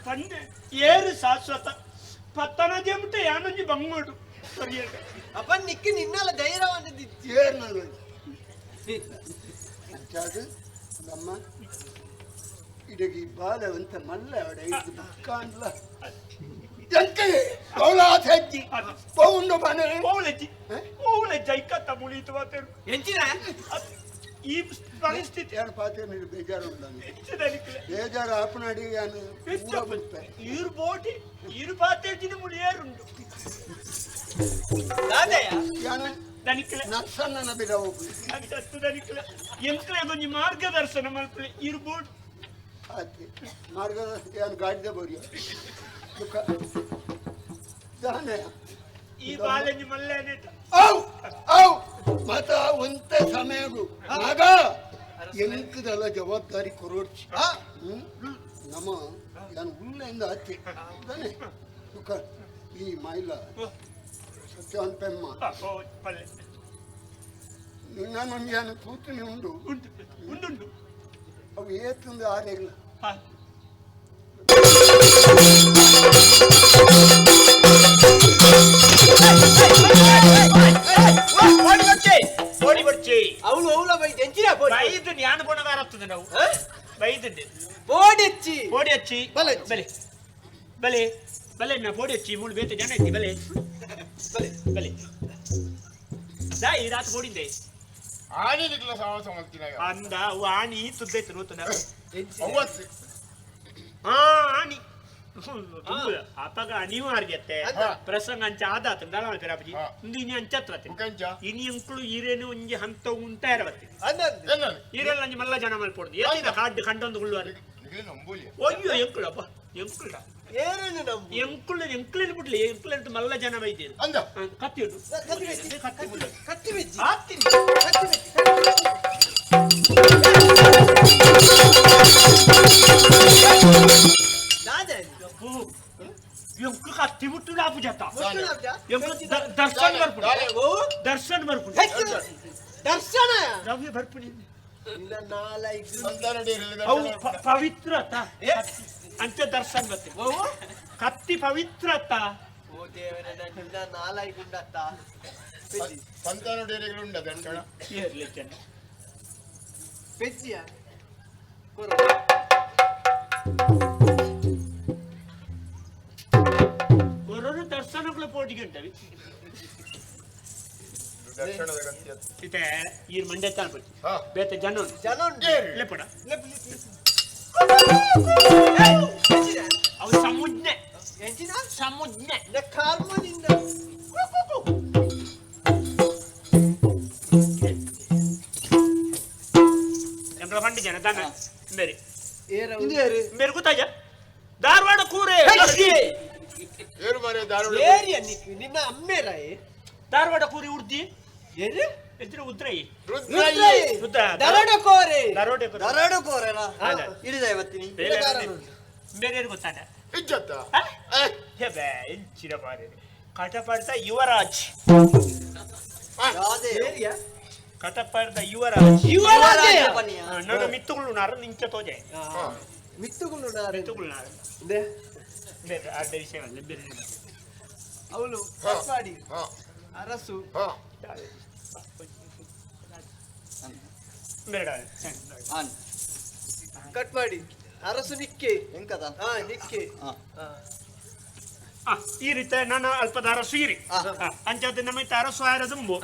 ಪಂಡೆ ಏರು ಶಾಶ್ವತ ಪತ್ತನ ಜಮುಟ ಯಾನೊಂಜಿ ಬಂಗೋಡು ಅಪ್ಪ ನಿಕ್ಕಿ ನಿನ್ನಲ್ಲ ಧೈರ್ಯವನ್ನು ಏರ್ ನಾನು ಅಂಚಾದು ನಮ್ಮ ಇಡಗಿ ಬಾಲವಂತ ಮಲ್ಲ ಅವಡ ಇದು ಬುಕ್ಕಾಂಡ್ಲ ಎಂಕೆ ಬೌಲಾತ್ ಹೆಜ್ಜಿ ಪೌಂಡು ಬನೆ ಪೌಲಜ್ಜಿ ಪೌಲಜ್ಜಿ ಐಕತ್ತ ಮುಳಿತು ಮಾತೇನು ಎಂಚಿನ ಈ ಪರಿಸ್ಥಿತಿ ಏನು ಪಾತ್ರ ನೀರು ಬೇಜಾರು ಬೇಜಾರು ಆಪನಾಡಿ ಯಾನು ಇರು ಬೋಟಿ ಇರು ಪಾತೇಜಿನ ಮುಳಿಯೇರುಂಡು ಯಾನು ದನಿಕ್ಲೆ ನರ್ಸನ್ನ ಬಿಡವು ಅದು ದನಿಕ್ಲೆ ಎಂಕ್ಲೆ ಒಂಜಿ ಮಾರ್ಗದರ್ಶನ ಮಲ್ಪಲೆ ಇರು ಬೋಟ್ ಆತಿ ಮಾರ್ಗದರ್ಶನ ಯಾನು ಗಾಡಿದ ಬೋರಿಯ ದುಃಖ ದಾನೆ ಈ ಬಾಲಂಜಿ ಮಲ್ಲೇನೇಟ ಅವು ಅವು ಮತ ಒಂತೆ ಸಮಯಗು ಮಗ ಎಂಕದಲ್ಲ ಜವಾಬ್ದಾರಿ ಕೊರೋಡ್ಚಿ ನಮ್ಮ ನಾನು ಉಳ್ಳೆಯಿಂದ ಹತ್ತಿ ತಾನೆ ಸುಖ ಈ ಮೈಲ ಸತ್ಯವಾನ್ ಪೆಮ್ಮ ನಿನ್ನ ನಾನು ತೂತಿನಿ ಉಂಡು ಉಂಡುಂಡು ಅವು ಏತಂದು ಆರೆಲ್ಲ ಅವಳು ಅವಳ ಬೈ ಎಂಚಿನ ಬೈದು ಜ್ಞಾನ ಪೊಣಗಾರತ್ತದೆ ನಾವು ಬೈದುಂಡು ಬೋಡಿಚ್ಚಿ ಬೋಡಿ ಹಚ್ಚಿ ಬಲೆ ಬಲೆ ಬಲೆ ಬಲೆ ನಾ ಬೋಡಿ ಹಚ್ಚಿ ಮೂಳು ಬೇತೆ ಜನ ಇದ್ದಿ ಬಲೆ ಬಲೆ ಬಲೆ ದಾ ಈ ರಾತ್ ಬೋಡಿಂದೆ ಆನಿ ನಿಕ್ಲ ಸಾಹಸ ಮಲ್ತಿನ ಅಂದ ಅವು ಆನಿ ತುದ್ದೈತು ನೋತನ ಅವತ್ತು ಹಾ ಆನಿ ಅಪಗ ಅನಿವಾರ್ಯತೆ ಪ್ರಸಂಗ ಅಂಚ ಆದಾತ ದಳ ಅಪ್ಪಾಜಿ ಇಂದು ಇನಿ ಅಂಚತ್ವತೆ ಇನಿ ಅಂಕುಳು ಈರೇನು ಒಂಜಿ ಹಂತ ಉಂಟ ಇರವತ್ತೆ ಈರೆಲ್ಲ ಅಂಜಿ ಮಲ್ಲ ಜನ ಮಲ್ಪೊಡ್ದು ಏನಿದ ಕಾಡ್ ಕಂಡೊಂದು ಗುಳ್ಳುವಾರು ಅಯ್ಯೋ ಎಂಕುಳಪ್ಪ ಎಂಕುಳ ಎಂಕುಳು ಎಂಕುಳು ಬಿಡ್ಲಿ ಎಂಕುಳು ಅಂತ ಮಲ್ಲ ಜನ ಬೈದಿರು ಕತ್ತಿ ಉಂಟು ಕತ್ತಿ ಬೆಜ್ಜಿ ಆತ್ತೀನಿ ಕತ್ತಿ ಮುಟ್ಟು ಲಾಪು ಜಾತ ದರ್ಶನ ಬರ್ಪುಂಡು ದರ್ಶನ ಬರ್ಪುಂಡು ದರ್ಶನ ರವಿ ಬರ್ಪುಣಿ ಅವು ಪವಿತ್ರ ಅಂಚ ದರ್ಶನ ಬರ್ತಿ ಕತ್ತಿ ಪವಿತ್ರ ಅತ್ತ ಓ ದೇವರ ನಿನ್ನ ನಾಲಾಯ್ಗುಂಡತ್ತ ಸಂತಾನ ದರ್ಶನ ಏರ್ಲಿ ಜನ ಪೆಜ್ಜಿಯ ಕೊರೋನು ದರ್ಶನಗಳ ಪೋಟಿಗೆ ಉಂಟವಿ ಇತ್ತೆ ಈರ್ ಮಂಡ್ಯ ತಾನ್ಪಟ್ಟಿ ಬೇತೆ ಜನ ಜನ ಲೆಪಡ ಅವು ಸಮುಜ್ಞೆ ಸಮುಜ್ಞೆ ಕಾರ್ಮನಿಂದ ಎಂಬ ಪಂಡಿ ಜನ ದಾನ ಬೇರೆ ಬೇರೆ ಗೊತ್ತಾಜ ಧಾರವಾಡ ಕೂರೆ ಏರು ಮಾರೆ ಧಾರವಾಡ ಏರಿಯ ನಿಕ್ ನಿನ್ನ ಅಮ್ಮೇರಾಯೆ ಧಾರವಾಡ ಕೂರಿ ಉರ್ದಿ ಏರು ಎದ್ರ ಉದ್ರಯಿ ರುದ್ರ ದರೋಡೆ ಕೋರೆ ದರೋಡೆ ದರೋಡೆ ಕೋರೆನಾ ಇಳಿದ ಇವತ್ತಿನಿ ಬೇರೆ ಬೇರೆ ಗೊತ್ತಾಡ ಇಜ್ಜತ್ತ ಹೆಬೆ ಎಂಚಿನ ಮಾರೆ ಕಟಪಡ್ದ ಯುವರಾಜ್ ಕಟಪಡ್ದ ಯುವರಾಜ್ ಯುವರಾಜ ನನ್ನ ಮಿತ್ತುಗಳು ನಾರ ನಿಂಚ ತೋಜೆ ಮಿತ್ತುಗಳು ನಾರ ಮಿತ್ತುಗಳು ನಾರ ಬೇರೆ ಅಡ್ಡ ವಿಷಯವಲ್ಲ ಬೇರೆ ಅವಳು ಮಾಡಿ ಅರಸು ಬೇಡ ಕಟ್ ಮಾಡಿ ಅರಸು ನಿಕ್ಕೆ ಎಂಕದ ಹಾ ನಿಕ್ಕೆ ಈ ರೀತಿ ನಾನು ಅಲ್ಪದಾರ ಸೀರಿ ಅಂಚಾದ ನಮ್ಮ ತಾರ ಸ್ವಾರ ದುಂಬು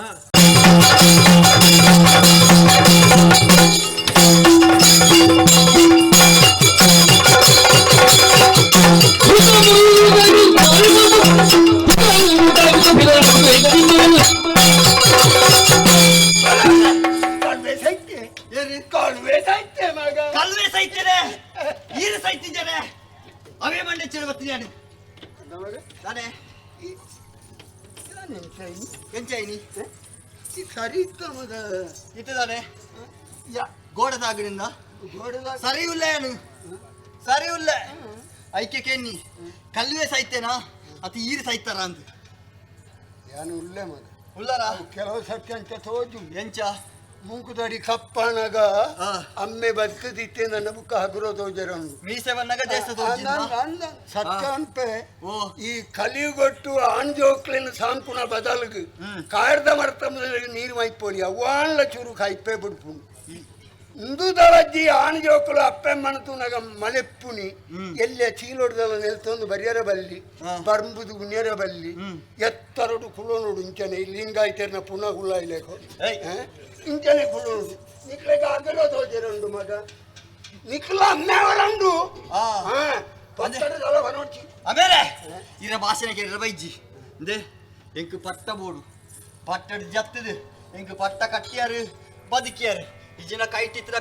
ಕಲ್ವೆ ಸೈತೇನೆ ಈರು ಸೈತಿದ್ದೇನೆ ಅವೇ ಮಂಡೆ ಚೆರು ಬರ್ತೀನಿ ನಾನೇ ಎಂಚಾಯಿನಿ ಸರಿ ಇತ್ತದಾನೆ ಗೋಡೆ ಸಾಗರಿಂದ ಸರಿ ಉಲ್ಲ ಏನು ಸರಿ ಉಲ್ಲ ಐಕೆ ಕೆನ್ನಿ ಕಲ್ವೆ ಸೈತೇನಾ ಅತಿ ಈರು ಸೈತಾರ ಅಂತ ಏನು ಉಲ್ಲೆ ಮಗ ಉಲ್ಲರ ಕೆಲವು ಸತ್ಯ ಅಂಚ ತೋಜು ಎಂಚ ಮೂಕುದಡಿ ಕಪ್ಪಣಗ ಅಮ್ಮೆ ಬದುಕದಿತ್ತೆ ನನ್ನ ಬುಕ್ಕ ಹಗುರೋ ತೋಜರನು ಮೀಸೆ ಬನ್ನಗ ದೇಶ ಸತ್ಯ ಅನ್ಪೆ ಈ ಕಲಿಯುಗೊಟ್ಟು ಆಣ್ಜೋಕ್ಲಿನ ಸಾಂಕುನ ಬದಲ್ಗು ಕಾಡ್ದ ಮರ್ತ ನೀರು ಮೈಪೋಲಿ ಅವ್ವಾಣ್ಲ ಚೂರು ಕಾಯ್ಪೆ ಬಿಡ್ಪುಣು ಇಂದುದಳಜ್ಜಿ ಆಣ್ಜೋಕುಲು ಅಪ್ಪೆಮ್ಮನ ತೂನಗ ಮಲೆಪ್ಪುನಿ ಎಲ್ಲೆ ಚೀಲೊಡ್ದಲ ನೆಲ್ತೊಂದು ಬರಿಯರ ಬಲ್ಲಿ ಬರ್ಂಬುದು ಉಣ್ಯರ ಬಲ್ಲಿ ಎತ್ತರಡು ಕುಲೋನೋಡು ಇಂಚನೆ ಲಿಂಗಾಯ್ತರ್ನ ಪುನಃ ಕುಲ ಇಲೇಕೋ ಇಂಚನೆ ಕುಲೋನುಡು ನಿಕ್ಲೆಗ ಅಗಲೋ ತೋಜರುಂಡು ಮಗ ನಿಕ್ಲ ಅಮ್ಮೆವರಂಡು ಪತ್ತಡದಲ ಬನೋಡ್ಚಿ ಆಮೇಲೆ ಇರ ಭಾಷಣ ಕೇಳಿರ ಬೈಜಿ ಇಂದೆ ಎಂಕ್ ಪಟ್ಟ ಬೋಡು ಪಟ್ಟಡ್ ಜತ್ತದು ಎಂಕ್ ಪಟ್ಟ ಕಟ್ಟಿಯಾರು ಬದುಕಿಯಾರು ಇಜಿನ ಕೈಟಿತ್ರ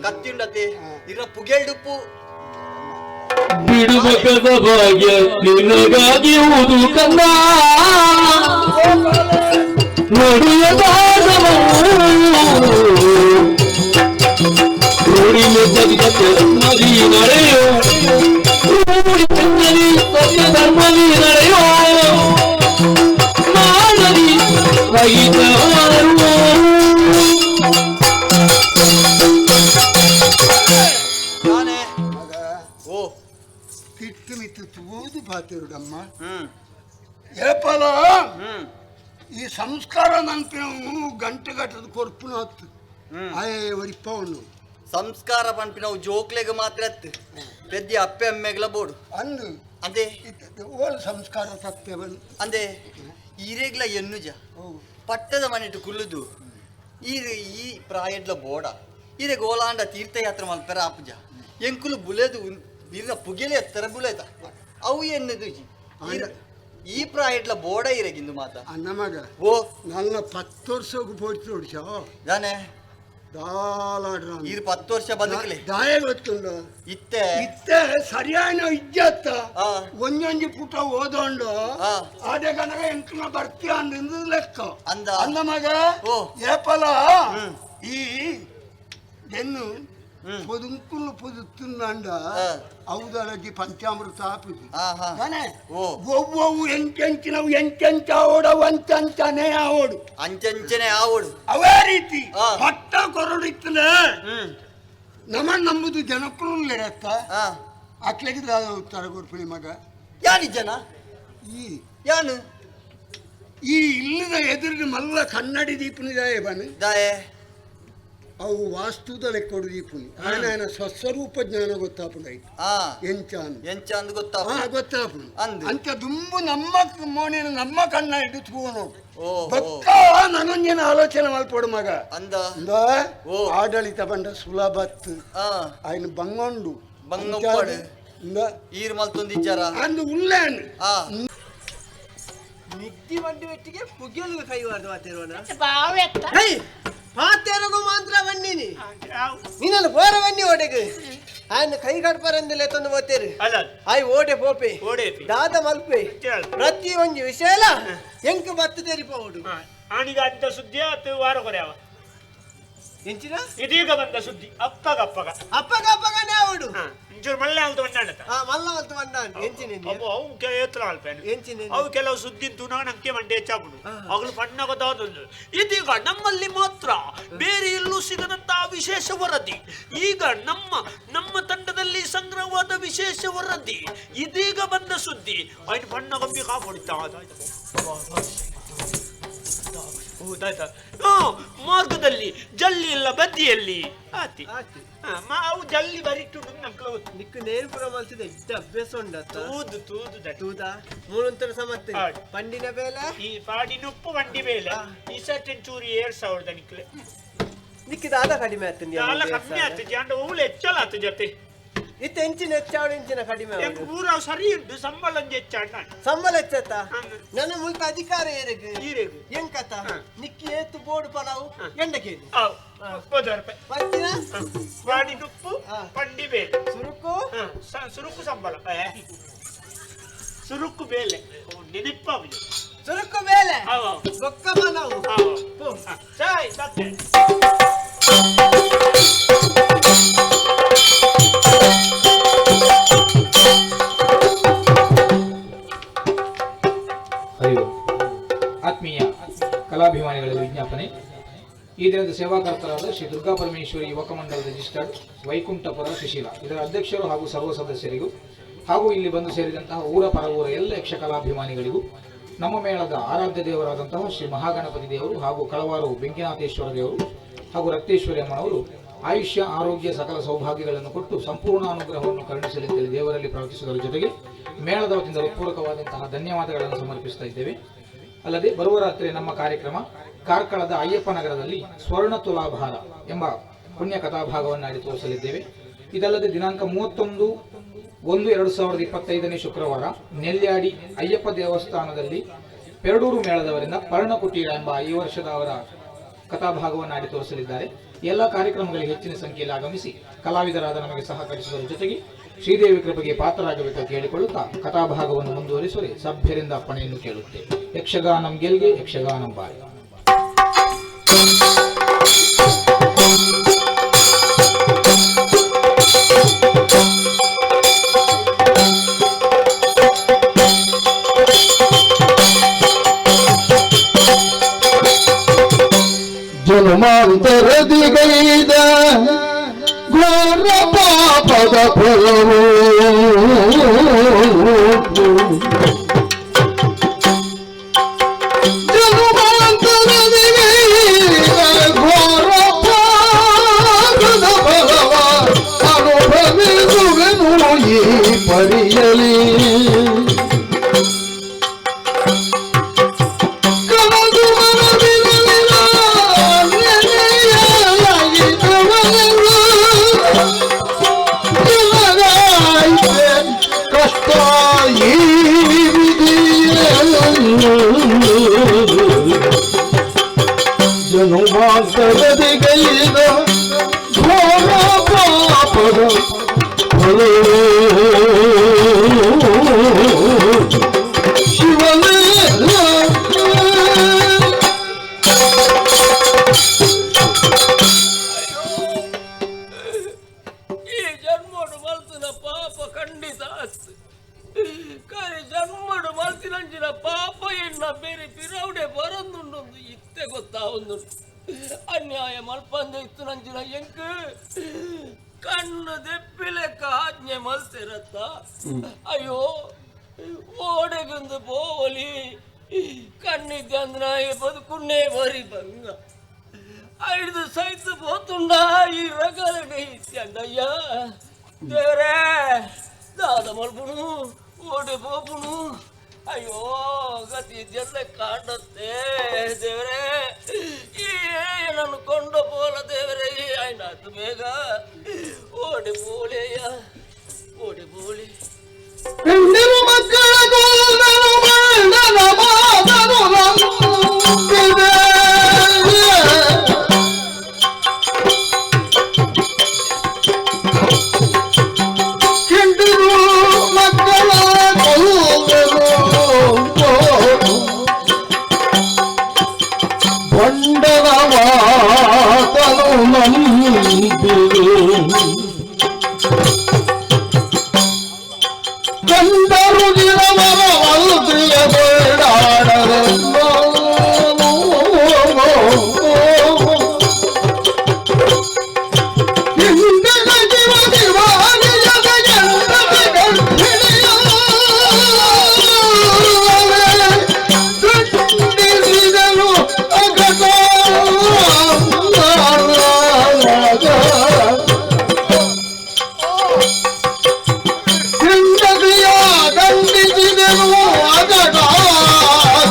ಕತ್ತಿಂಡತೆ ಇರ ಪುಗೆಲ್ಡುಪ್ಪು ಬಿಡುಮಕದ ಭಾಗ್ಯ ನಿನಗಾಗಿ ಊದು ಕಂದ ನದಿ ನಡೆಯೋ ಸತ್ಯ ಧರ್ಮದಿ ನಡೆಯೋ ಮಾನವಿ ರೈತರು ಓ ತಿಟ್ಟು ಮಿತ್ತು ತೂದು ಪಾತಿರುಡಮ್ಮ ಏಪಲ ಈ ಸಂಸ್ಕಾರ ನಂಪಿನ ಗಂಟೆ ಗಟ್ಟದ ಕೊರ್ಪುನ ಹತ್ತು ಆಯೇ ಒರಿಪ್ಪ ಉಣ್ಣು ಸಂಸ್ಕಾರ ಪನ್ಪಿನವು ಜೋಕ್ಲೆಗ್ ಮಾತ್ರ ಅತ್ತು ಪೆದ್ದಿ ಅಪ್ಪೆ ಅಮ್ಮೆಗ್ಲ ಬೋಡು ಅಂದು ಅಂದೆ ಓಲ್ ಸಂಸ್ಕಾರ ತಪ್ಪೆವನ್ ಅಂದೆ ಈರೇಗ್ಲ ಎನ್ನುಜ ಪಟ್ಟದ ಮನೆಟು ಕುಲ್ಲುದು ಈರು ಈ ಪ್ರಾಯಡ್ಲ ಬೋಡ ಈರೆ ಗೋಲಾಂಡ ತೀರ್ಥಯಾತ್ರೆ ಮಲ್ಪೆರ ಆಪುಜ ಎಂಕುಲು ಬುಲೆದು ಇರ ಪುಗೆಲೆ ಎತ್ತರ ಬುಲೆತ ಅವು ಎನ್ನುದು ಈ ಪ್ರಾಯಡ್ಲ ಬೋಡ ಇರಗಿಂದು ಮಾತ ಅನ್ನ ಮಗ ಓ ನನ್ನ 10 ವರ್ಷಕ್ಕೆ ಪೋಯ್ತು ನೋಡಿಸ ದಾನೆ ದಾಲಾಡ್ರ ಈರು 10 ವರ್ಷ ಬದುಕಲೆ ದಾಯ ಗೊತ್ತುಂಡು ಇತ್ತೆ ಇತ್ತೆ ಸರಿಯಾನ ಇಜ್ಜತ್ತ ಒಂದೊಂಜಿ ಪುಟ ಓದೋಂಡು ಅದೇ ಕನಕ ಎಂಕುನ ಬರ್ತೀಯ ಅಂದ ಲೆಕ್ಕ ಅಂದ ಅಂದ ಮಗ ಏಪಲ ಈ ಬೆನ್ನು ಪೊದುಂಕುಲು ಪೊದುತ್ತುಂಡ అవుదలకి పంచామృత ఆపుది ఒవ్వవు ఎంచెంచినవు ఎంచెంచ ఆవోడు అంచంచనే ఆవోడు ಅಂಚಂಚನೆ ಆವೋಡು ಅವೇ ರೀತಿ ಪಟ್ಟ ಕೊರಡು ಇತ್ತನ ನಮ ನಂಬುದು ಜನಕ್ಕೂ ಇರತ್ತ ಅಕ್ಲೆಗೆ ಉತ್ತರ ಕೊರ್ಪಿಣಿ ಮಗ ಯಾನಿ ಜನ ಈ ಯಾನು ಈ ಇಲ್ಲದ ಎದುರು ಮಲ್ಲ ಕನ್ನಡಿ ದೀಪನಿ ದಾಯೆ ಬನ್ ದಾಯೆ ಅವು ವಾಸ್ತುದ ಲೆಕ್ಕೊಡು ದೀಪುನಿ ಆಯನ ಸ್ವಸ್ವರೂಪ ಜ್ಞಾನ ಗೊತ್ತಾಪುಂಡು ಎಂಚ ಎಂಚ ಅಂದ್ ಗೊತ್ತಾಪ ಗೊತ್ತಾಪುಂಡು ಅಂಚ ದುಂಬು ನಮ್ಮ ಮೋನಿನ ನಮ್ಮ ಕಣ್ಣ ಇಟ್ಟು ತೂವನು ಬಕ್ಕ ನನೊಂಜಿನ ಆಲೋಚನೆ ಮಲ್ಪೋಡು ಮಗ ಅಂದ ಆಡಳಿತ ಬಂಡ ಸುಲಭತ್ ಆಯ್ನ ಬಂಗೊಂಡು ಬಂಗೊಂಪಾಡು ಈರ್ ಮಲ್ತೊಂದಿಜ್ಜಾರ ಅಂದು ಉಲ್ಲೇನ್ ನಿದ್ದಿ ಮಂಡಿ ವೆಟ್ಟಿಗೆ ಪುಗೆಲು ಕೈವಾರ್ದು ಮಾತಿರೋಣ ಬಾವೆತ್ತ ಪಾತೆರಗು ಮಾತ್ರ ಬನ್ನಿನಿ ನೀನಲ್ಲ ಪೋರ ಬನ್ನಿ ಓಡೆಗೆ ಆಯ್ನ ಕೈ ಕಡ್ಪರಂದಿಲ್ಲ ತಂದು ಓತೇರು ಆಯ್ ಓಡೆ ಪೋಪೆ ದಾದ ಮಲ್ಪೆ ಪ್ರತಿ ಒಂಜಿ ವಿಷಯ ಅಲ್ಲ ಎಂಕ್ ಬತ್ತು ತೆರಿ ಪೋಡು ಆಣಿಗ ಅಂತ ಸುದ್ದಿ ಆತು ವಾರ ಕೊರೆಯವ ಎಂಚಿನ ಇದೀಗ ಬಂದ ಸುದ್ದಿ ಅಪ್ಪಗ ಅಪ್ಪಗ ಅಪ್ಪಗ ಅಪ್ಪಗನೇ ಅವಡು ಇಂಚೂರು ಮಲ್ಲ ಅಲ್ತು ಬಂದಾಂಡ ಮಲ್ಲ ಅಲ್ತು ಬಂದಾಂಡ ಎಂಚಿನ ಅವು ಏತ್ರ ಅಲ್ಪೇನು ಎಂಚಿನ ಅವು ಕೆಲವು ಸುದ್ದಿ ತೂನಾಗ ನಂಗೆ ಮಂಡೆ ಹೆಚ್ಚಾಪುಡು ಅಗಲು ಪಣ್ಣಗದಾದೊಂದು ಇದೀಗ ನಮ್ಮಲ್ಲಿ ಮಾತ್ರ ಬೇರೆ ಎಲ್ಲೂ ಸಿಗದಂತಹ ವಿಶೇಷ ವರದಿ ಈಗ ನಮ್ಮ ನಮ್ಮ ತಂಡದಲ್ಲಿ ಸಂಗ್ರಹವಾದ ವಿಶೇಷ ವರದಿ ಇದೀಗ ಬಂದ ಸುದ್ದಿ ಆಯ್ತು ಬಣ್ಣ ಗಂಬಿ ಕಾಪುಡಿತ. ಮಾರ್ಗದಲ್ಲಿ ಜಲ್ಲಿ ಇಲ್ಲ ಬದಿಯಲ್ಲಿ ಆತಿ ಅವು ಜಲ್ಲಿ ಬರಿಟ್ಟು ನಂಕ್ಲ ನಿಕ್ಕು ನೇರು ಪುರ ಮಲ್ತಿದೆ ಇದ್ದ ಅಭ್ಯಾಸ ಉಂಡತ್ತ ತೂದು ತೂದು ತೂದ ಮೂರೊಂತರ ಸಮತ್ತೆ ಪಂಡಿನ ಬೇಲೆ ಈ ಪಾಡಿನುಪ್ಪು ವಂಡಿ ಬೇಲೆ ಈ ಸರ್ಟನ್ ಚೂರಿ 2000 ನಿಕ್ಲೆ ನಿಕ್ಕಿ ದಾದ ಕಡಿಮೆ ಆತು ದಾಲ ಕಮ್ಮಿ ಆತು ಜಾಂಡ ಊಳು ಹೆಚ್ಚಳ ಆತು ಜೊತೆ ಇತ್ತ ಇಂಚಿನ ಹೆಚ್ಚಾವಡು ಇಂಚಿನ ಕಡಿಮೆ ಊರ ಸರಿ ಉಂಟು ಸಂಬಳ ಒಂಜಿ ಹೆಚ್ಚಾಣ ಸಂಬಳ ಹೆಚ್ಚತ್ತ ನನ್ನ ಮುಲ್ಪ ಅಧಿಕಾರ ಏರೆಗ್ ಎಂಕತ ನಿಕ್ಕಿ ಏತು ಬೋರ್ಡ್ ಪಲಾವು ಎಂಡಕೇನು ರೂಪಾಯಿ ಪಾಡಿನುಪ್ಪು ಪಂಡಿ ಬೇಲೆ ಸುರುಕು ಸುರುಕು ಸಂಬಳ ಸುರುಕು ಬೇಲೆ ನೆನಪಾವು ಸುರುಕು ಬೇಲೆ ಬೊಕ್ಕ ಪಲಾವು ಸರಿ ಸತ್ತೆ ಹರಿವು ಆತ್ಮೀಯ ಕಲಾಭಿಮಾನಿಗಳ ವಿಜ್ಞಾಪನೆ. ಈ ದಿನದ ಸೇವಾಕರ್ತರಾದ ಶ್ರೀ ದುರ್ಗಾ ಪರಮೇಶ್ವರಿ ಯುವಕ ಮಂಡಲ ರಿಜಿಸ್ಟರ್ಡ್ ವೈಕುಂಠಪುರ ಸುಶೀಲ ಇದರ ಅಧ್ಯಕ್ಷರು ಹಾಗೂ ಸರ್ವ ಸದಸ್ಯರಿಗೂ ಹಾಗೂ ಇಲ್ಲಿ ಬಂದು ಸೇರಿದಂತಹ ಊರ ಪರವೂರ ಎಲ್ಲ ಯಕ್ಷಕಲಾಭಿಮಾನಿಗಳಿಗೂ ನಮ್ಮ ಮೇಳದ ಆರಾಧ್ಯ ದೇವರಾದಂತಹ ಶ್ರೀ ಮಹಾಗಣಪತಿ ದೇವರು ಹಾಗೂ ಕಳವಾರು ಬೆಂಕಿನಾಥೇಶ್ವರ ದೇವರು ಹಾಗೂ ರಕ್ತೇಶ್ವರಿ ಅಮ್ಮನವರು ಆಯುಷ್ಯ ಆರೋಗ್ಯ ಸಕಲ ಸೌಭಾಗ್ಯಗಳನ್ನು ಕೊಟ್ಟು ಸಂಪೂರ್ಣ ಅನುಗ್ರಹವನ್ನು ಕರುಣಿಸಲೆಂತೇಳಿ ದೇವರಲ್ಲಿ ಪ್ರಾರ್ಥಿಸುವುದರ ಜೊತೆಗೆ ಮೇಳದ ವತಿಯಿಂದ ಪೂರಕವಾದಂತಹ ಧನ್ಯವಾದಗಳನ್ನು ಸಮರ್ಪಿಸ್ತಾ ಇದ್ದೇವೆ. ಅಲ್ಲದೆ ಬರುವ ರಾತ್ರಿ ನಮ್ಮ ಕಾರ್ಯಕ್ರಮ ಕಾರ್ಕಳದ ಅಯ್ಯಪ್ಪ ನಗರದಲ್ಲಿ ಸ್ವರ್ಣ ತುಲಾಭಾರ ಎಂಬ ಪುಣ್ಯ ಕಥಾಭಾಗವನ್ನು ಆಡಿ ತೋರಿಸಲಿದ್ದೇವೆ. ಇದಲ್ಲದೆ ದಿನಾಂಕ 31/1/2025 ಶುಕ್ರವಾರ ನೆಲ್ಯಾಡಿ ಅಯ್ಯಪ್ಪ ದೇವಸ್ಥಾನದಲ್ಲಿ ಪೆರಡೂರು ಮೇಳದವರಿಂದ ಪರ್ಣಕುಟೀರ ಎಂಬ ಈ ವರ್ಷದ ಅವರ ಕಥಾಭಾಗವನ್ನು ಆಡಿ ತೋರಿಸಲಿದ್ದಾರೆ. ಎಲ್ಲ ಕಾರ್ಯಕ್ರಮಗಳಿಗೆ ಹೆಚ್ಚಿನ ಸಂಖ್ಯೆಯಲ್ಲಿ ಆಗಮಿಸಿ ಕಲಾವಿದರಾದ ನಮಗೆ ಸಹಕರಿಸುವುದರ ಜೊತೆಗೆ ಶ್ರೀದೇವಿ ಕೃಪೆಗೆ ಪಾತ್ರರಾಗಬೇಕಾಗಿ ಕೇಳಿಕೊಳ್ಳುತ್ತಾ ಕಥಾಭಾಗವನ್ನು ಮುಂದುವರಿಸುವರೆ ಸಭ್ಯರಿಂದ ಅಪ್ಪಣೆಯನ್ನು ಕೇಳುತ್ತೇವೆ. ಯಕ್ಷಗಾನಂ ಗೆಲ್ಗೆ, ಯಕ್ಷಗಾನಂ ಬಾರಿ. ಜನ್ಮಾಂತರದಿಗೈದ ಘೋರ ಪಾಪದ ಫಲವು ಜನ್ಮಾಂತರದಿಗೈದ ಘೋರ ಪಾಪದ ಫಲವ ಅನುಭವಿಸುವೆನು ಈ ಪರಿಯಲಿ. ಜನುಮಾಂತರದಿಗೈದ ಘೋರ ಪಾಪದ ಫಲವು ಶಿವನೇ. ಈ ಜನ್ಮಡು ಮಲ್ತಿನ ಪಾಪ ಖಂಡಿತ ಕರೆ ಜನ್ಮಡು ಮಲ್ತಿನಂಚಿನ ಪಾಪ ಎನ್ನ ಬೇರೆ ಪಿರೌಡೆ ಬರಂದುಂಡೊಂದು ಇತ್ತೆ ಗೊತ್ತಾವೊಂದು ಅನ್ಯಾಯ ಮಲ್ಪಂದೆ ಇತ್ತು ನಂಚಿನ ಎಂಕ್ ಕಣ್ಣು ದೆಪ್ಪಿಲೆಕ್ಕ ಆಜ್ಞೆ ಮಲ್ತಿರತ್ತ. ಅಯ್ಯೋ ಓಡೆಗೊಂದು ಪೋವಲಿ ಕಣ್ಣಿದ್ದೆ ಬದುಕುನ್ನೇ ಬರಿ ಬಂಗ ಐದು ಸೈತು ಪೋತುಂಡ ಈ ರಗಲಡೆ ಇತ್ಯಂಡಯ್ಯ ದೇವರೇ ದಾದ ಮಲ್ಪುನು ಓಡಿ ಪೋಪುನು. ಅಯ್ಯೋ ಗತಿ ಇದೆಲ್ಲ ಕಾಣತ್ತೆ ದೇವರೇ. ಈ ನನ್ನ ಕೊಂಡ ಪೋಲ ದೇವರೇ ಆಯ್ನಾತು ಬೇಗ ಓಡಿ ಪೋಲೆಯ ಓಡಿ ಪೋಲಿ. ಮಕ್ಕಳ ಬಂಡರವಾತನು ನಂಬಿರು ಕಂಡರು ಗಿರವರ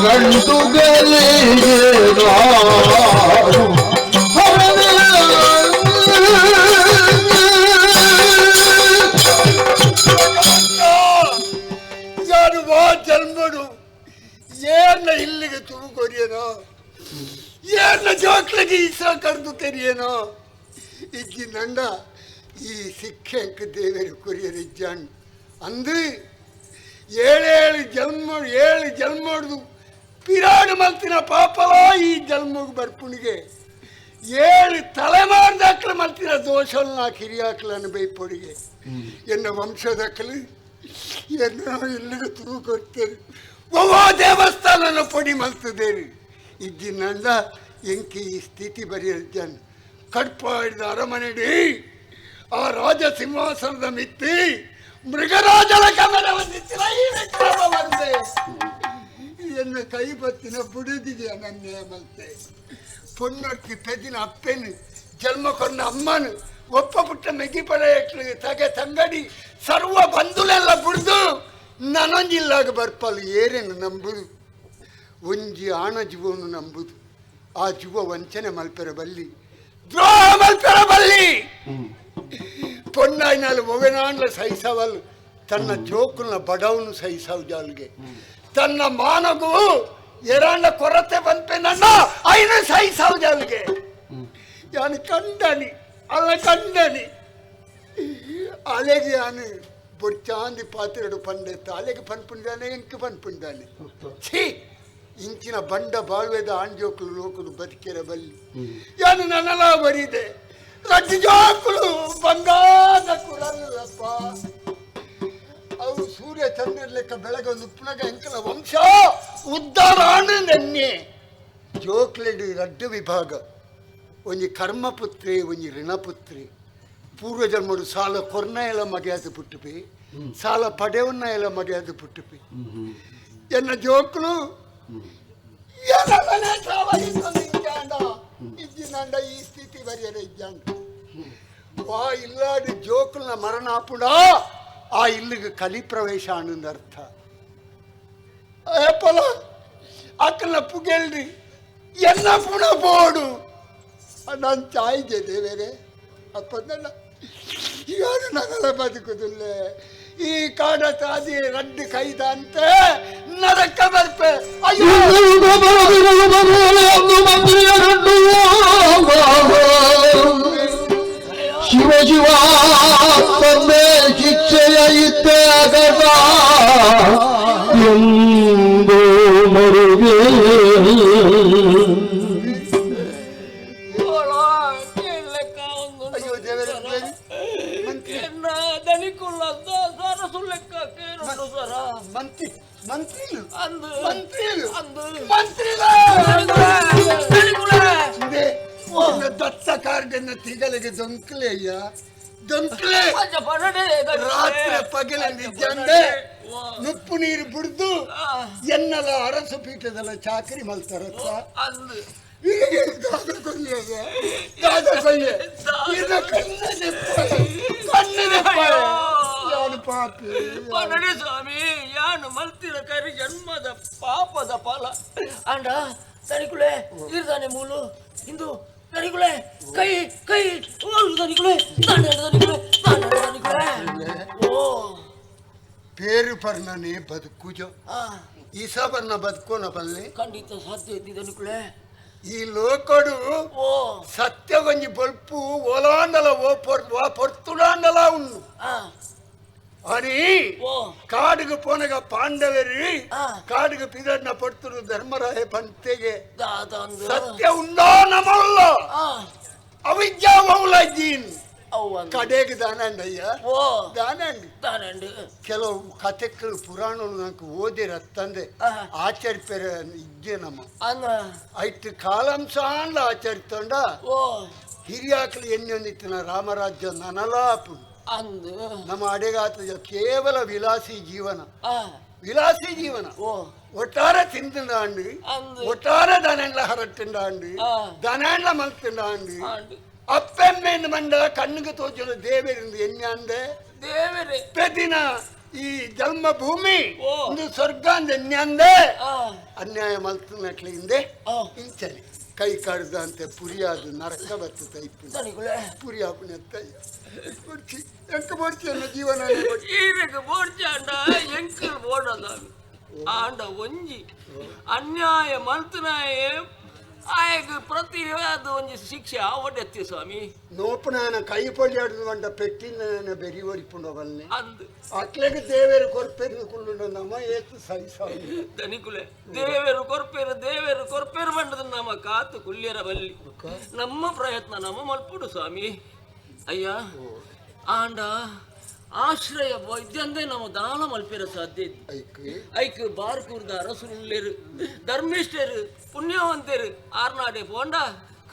ಗಂಟುಗಳಿಗೆ ಯಾರು ವಾ ಜನ್ಮಡು ಏನ ಇಲ್ಲಿಗೆ ತುಮಕೊರಿಯನೋ ಏನ ಜೋಕ್ಲಿಗೆ ಈಸ ಕರೆದು ತೆರಿಯನೋ ಇಜ್ಜಿ ನಂಡ ಈ ಶಿಕ್ಷೆಂಕ ದೇವರು ಕೊರಿಯರ್ ಇಜ್ಜಾನ್ ಅಂದು ಏಳೇಳು ಜನ್ಮ ಏಳು ಜನ್ಮಡ್ದು ಪಿರಾಡು ಮಲ್ತಿನ ಪಾಪಲ ಈ ಜನ್ಮಗ್ ಬರ್ಪುಣಿಗೆ ಏಳು ತಲೆಮಾರ್ದಾಕ್ಲ ಮಲ್ತಿನ ದೋಷಲ್ನ ಕಿರಿಯಾಕ್ಲನ್ನು ಬೈಪೊಡಿಗೆ ಎನ್ನ ವಂಶದಕ್ಕಲು ಎನ್ನ ಇಲ್ಲಿಗೆ ತುರು ಕೊಡ್ತೇನೆ ಒವ್ವ ದೇವಸ್ಥಾನನ ಪೊಡಿ ಮಲ್ತದೇರಿ ಇದ್ದಿನಂದ ಎಂಕಿ ಈ ಸ್ಥಿತಿ ಬರೆಯಜ್ಜನ್ ಕಡ್ಪಾಡಿದ ಅರಮನೆಡಿ ಆ ರಾಜ ಸಿಂಹಾಸನದ ಮಿತ್ತಿ ಮೃಗರಾಜನ ಕಮಲ ವಂದಿಸಿದ ಈ ವಿಕ್ರಮ ಬಂದೆ ಎನ್ನ ಕೈ ಬತ್ತಿನ ಬುಡದಿದೆಯ ನನ್ನ ಮಲ್ತೆ ಪೊನ್ನೊಟ್ಟಿ ಪೆದಿನ ಅಪ್ಪೆನು ಜನ್ಮ ಕೊಂಡ ಅಮ್ಮನು ಒಪ್ಪ ಪುಟ್ಟ ಮೆಗಿ ಪಡೆಯಟ್ಲು ತಗೆ ತಂಗಡಿ ಸರ್ವ ಬಂಧುಲೆಲ್ಲ ಬುಡ್ದು ನನೊಂಜಿಲ್ಲಾಗ ಬರ್ಪಲು ಏರೇನು ನಂಬುದು ಒಂಜಿ ಆಣ ಜೀವನು ನಂಬುದು ಆ ಜೀವ ವಂಚನೆ ಮಲ್ಪೆರ ಬಲ್ಲಿ ದ್ರೋಹ ಮಲ್ಪೆರ ಬಲ್ಲಿ ಪೊನ್ನಾಯಿನಾಲು ಒವೆನಾಂಡ್ಲ ಸಹಿಸವಲ್ ತನ್ನ ಜೋಕುಲ್ನ ಬಡವನು ಸಹಿಸವು ಜಾಲ್ಗೆ ತನ್ನ ಮಾನಗೂ ಎರಾಂಡ ಕೊರತೆ ಬಂಪೆನಣ್ಣ ಐನ ಸಹಿಸವು ಜಾಲ್ಗೆ ಯಾನು ಕಂಡನಿ ಅಲ್ಲ ಕಂಡನಿ ಅಲೆಗೆ ಯಾನು ಬೊಡ್ಚಾಂದಿ ಪಾತ್ರೆಡು ಪಂಡೆ ಅಲೆಗೆ ಪನ್ಪುಂಡಾನೆ ಎಂಕ್ ಪನ್ಪುಂಡಾನೆ ಛೀ ಇಂಚಿನ ಬಂಡ ಬಾಳ್ವೆದ ಆಂಜೋಕುಲು ಲೋಕುಲು ಬದುಕಿರ ಬಲ್ಲಿ ಯಾನು ನನ್ನಲ ಬರೀದೆ ರಡ್ಡು ಜೋಕುಲು ಬಂಗಾದ ಕುರಲ್ಲಪ್ಪ ಅವು ಸೂರ್ಯ ಚಂದ್ರ ಲೆಕ್ಕ ಬೆಳಗೊಂದು ಪುನಗ ಎಂಕಲ ವಂಶ ಉದ್ಧಾರ ನೆನ್ನೆ ಜೋಕ್ಲೆಡು ರಡ್ಡು ವಿಭಾಗ ಒಂಜಿ ಕರ್ಮಪುತ್ರಿ ಒಂಜಿ ಋಣಪುತ್ರಿ ಪೂರ್ವ ಜನ್ಮಡು ಸಾಲ ಕೊರ್ನ ಎಲ್ಲ ಮರ್ಯಾದೆ ಪುಟ್ಟುಪಿ ಸಾಲ ಪಡೆವನ್ನ ಎಲ್ಲ ಮರ್ಯಾದೆ ಪುಟ್ಟುಪಿ ಎನ್ನ ಜೋಕ್ಲು ಇಜ್ಜಿನಂಡ ಈ ಸ್ಥಿತಿ ಬರಿಯರ ಇಜ್ಜಾಂಡ ವಾ ಇಲ್ಲಾಡಿ ಜೋಕುಲ್ನ ಮರಣ ಆಪುಡ ಆ ಇಲ್ಲಿಗೆ ಕಲಿ ಪ್ರವೇಶ ಅನ್ನೊಂದು ಅರ್ಥ ಏಪಲ ಅಕ್ಕನ ಪುಗೆಲ್ರಿ ಎನ್ನ ಪುಣ ಬೋಡು ನಾನು ಚಾಯ್ದೆ ದೇವೇರೆ ಅಪ್ಪಂದಲ್ಲ ಯಾರು ನಗಲ ಬದುಕುದಿಲ್ಲ ಈ ಕಾಡ ತಾದಿ ರಡ್ಡು ಕೈದ ಅಂತ ನರಕ ಬರ್ಪೆ ಅಯ್ಯೋ ಶಿವ ಶಿವ ತಂದೆ ಶಿಕ್ಷೆಯ ಇದ್ದೆ ಆಗದ ಎಂದು ಮರುಗೆ ಮಂತ್ರಿ ಮಂತ್ರಿ ಮಂತ್ರಿ ಮಂತ್ರಿ ದತ್ತ ಕಾರ್ಡನ್ನ ತಿಗಲಿಗೆ ದೊಂಕ್ಲೆ ಅಯ್ಯ ದೊಂಕ್ಲೆ ರಾತ್ರಿ ಪಗಲ ನಿಜಂದೆ ನುಪ್ಪು ನೀರು ಬಿಡ್ದು ಎನ್ನಲ ಅರಸು ಪೀಠದಲ್ಲ ಚಾಕರಿ ಮಲ್ತಾರತ್ತ ಪನಡಿ ಸ್ವಾಮಿ ಯಾನು ಮಲ್ತಿನ ಕರಿ ಜನ್ಮದ ಪಾಪದ ಫಲ ಅಂಡ ತನಿಕುಲೆ ಇರ್ದಾನೆ ಮೂಲು ಇಂದು ತನಿಕುಲೆ ಕೈ ಕೈ ಓಲು ತನಿಕುಲೆ ತಾನೆ ತನಿಕುಲೆ ತಾನೆ ತನಿಕುಲೆ ಓ ಪೇರು ಪರ್ಣನೆ ಬದುಕುಜ ಈಸಬರ್ನ ಬದುಕೋನ ಬಲ್ಲೆ ಖಂಡಿತ ಸಾಧ್ಯ ಇದ್ದಿದ್ದನುಕುಲೆ ಈ ಲೋಕಡು ಸತ್ಯ ಒಂಜಿ ಬೊಲ್ಪು ಓಲಾಂಡಲ ಓ ಪೊರ್ತುಡಾಂಡಲ ಉಂಡು అని ಕಾಡಿಗೆ ಪೋನಗ ಪಾಂಡವರಿ ಕಾಡಿಗೆ ಪಿದಡ್ನ ಪಡ್ತುಡು ಧರ್ಮರಾಯ ಪಂತೆಗೆ ಸತ್ಯ ಉಂಡೋ ನಮಲ್ಲ ಅವಿದ್ಯಾ ಮೌಲಜ್ಜೀನ್ ಕಡೆಗೆ ದಾನಂಡಯ್ಯ ದಾನಂಡಿ ದಾನಂಡಿ ಕೆಲವು ಕಥೆಗಳು ಪುರಾಣಗಳು నాకు ಓದಿರತ್ತಂದೆ ಆಚರಿಪೆರ ಇದ್ದೆ ನಮ್ಮ ಐತು ಕಾಲಂಸಾಂಡ ಆಚರಿತಂಡ ಹಿರಿಯಾಕ್ಲು ಎಣ್ಣೊಂದಿತ್ತಿನ ರಾಮರಾಜ್ಯ ನನಲಾಪು ನಮ್ಮ ಅಡೆಗಾತ ಕೇವಲ ವಿಲಾಸಿ ಜೀವನ ವಿಲಾಸಿ ಜೀವನ ಒಟ್ಟಾರೆ ತಿಂದುಂಡು ಒಟ್ಟಾರೆ ದನಂಡ್ಲ ಹರಟ್ಟುಂಡು ದನಂಡ್ಲ ಮಲ್ತುಂಡು ಅಪ್ಪೆಮ್ಮೆಂದು ಮಂಡ ಕಣ್ಣಿಗೆ ತೋಚಲು ದೇವರಿಂದ ಎಣ್ಣೆ ಅಂದೆ ದೇವರೇ ಪ್ರತಿನ ಈ ಜನ್ಮಭೂಮಿ ಒಂದು ಸ್ವರ್ಗ ಅಂದೆ ಅನ್ಯಾಯ ಮಲ್ತನಟ್ಲೆ ಹಿಂದೆ ಇಂಚಲಿ ಕೈ ಕಡ್ದಂತೆ ಪುರಿಯಾದ ನರಕ ಬರ್ತದೆ ಇಪ್ಪು ಪುರಿ ಆಪುನ ಬೊಡ್ಚಿ ಎಂಕ ಬೊಡ್ಚಿ ಅನ್ನ ಜೀವನ ಈರೆಗ್ ಬೋಡ್ಚಿ ಅಂಡ ಎಂಕಲ್ ಬೋಡ ಸ್ವಾಮಿ ಆಂಡ ಒಂಜಿ ಅನ್ಯಾಯ ಮಲ್ತನಾಯೆ ಆಯಗ್ ಪ್ರತಿ ಅದು ಒಂಜಿ ಶಿಕ್ಷೆ ಆವಡೆತ್ತಿ ಸ್ವಾಮಿ ನೋಪನಾನ ಕೈ ಪೊಳ್ಳಿ ಬಂಡ ಪೆಟ್ಟಿನ ಬೆರಿ ಒರಿಪುಂಡ ಬಲ್ಲೆ ಅಂದ್ ಅಕ್ಲೆಗ್ ದೇವೇರು ಕೊರ್ಪೆರು ಕುಳ್ಳುಂಡ ನಮ ಏತು ಸೈ ಸ್ವಾಮಿ ದನಿಕುಲೆ ದೇವೇರು ಕೊರ್ಪೇರು ದೇವೇರು ಕೊರ್ಪೇರು ಬಂಡದ ನಮ್ಮ ಕಾತು ಕುಲ್ಯರ ಬಲ್ಲಿ ನಮ್ಮ ಪ್ರಯತ್ನ ನಮ್ಮ ಮಲ್ಪುಡು ಸ್ವಾಮಿ ಅಯ್ಯ ಆಂಡ ಆಶ್ರಯ ವೈದ್ಯಂದೇ ನಮ್ಮ ದಾನ ಮಲ್ಪಿರ ಸಾಧ್ಯ ಐಕ್ ಬಾರ್ಕೂರ್ದ ಅರಸುಲ್ಲೇರು ಧರ್ಮಿಷ್ಠರು ಪುಣ್ಯವಂತರು ಆರ್ನಾಡೆ ಪೋಂಡ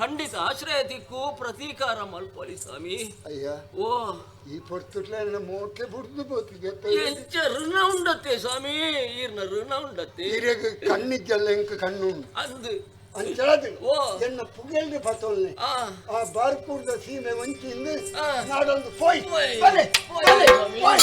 ಖಂಡಿತ ಆಶ್ರಯ ದಿಕ್ಕು ಪ್ರತೀಕಾರ ಮಲ್ಪೊಲಿ ಸ್ವಾಮಿ ಅಯ್ಯ ಓ ಈ ಪೊರ್ತುಟ್ಲೆ ಮೋಟ್ಲೆ ಬುಡ್ದು ಬೋತಿಗೆ ಎಂಚ ಋಣ ಉಂಡತ್ತೆ ಸ್ವಾಮಿ ಈರ್ನ ಋಣ ಉಂಡತ್ತೆ ಈರೆಗ್ ಕಣ್ಣಿದ್ದಲ್ಲ ಎಂಕ ಕಣ್ಣು ಅಂದು ಅಂಚಾದು ಎನ್ನ ಪುಗೆಲ್ದು ಪತೊಲ್ನೆ ಆ ಬಾರ್ಕೂರ್ದ ಸೀಮೆ ವಂಚಿಂದು ನಾಡೊಂದು ಪೋಯ್ ಬಲೆ ಬಲೆ ಪೋಯ್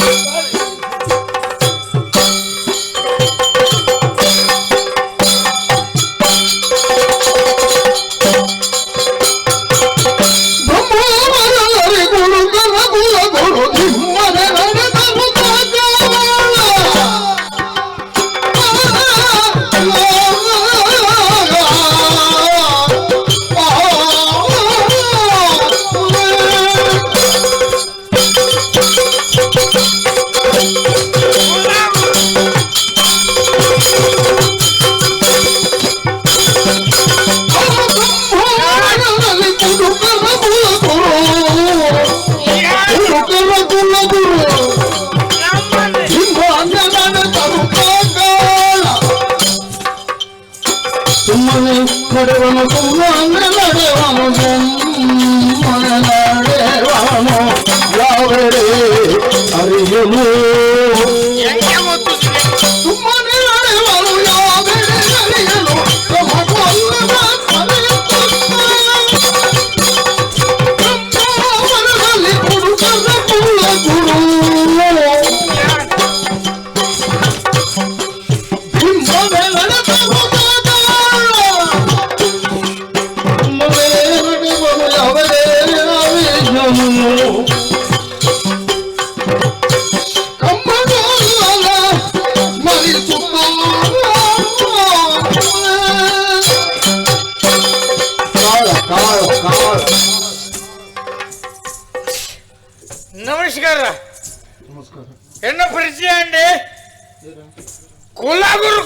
ನಮಸ್ಕಾರ. ಎನ್ನ ಪರಿಚಯ ಅಂಡಿ ಕುಲಗುರು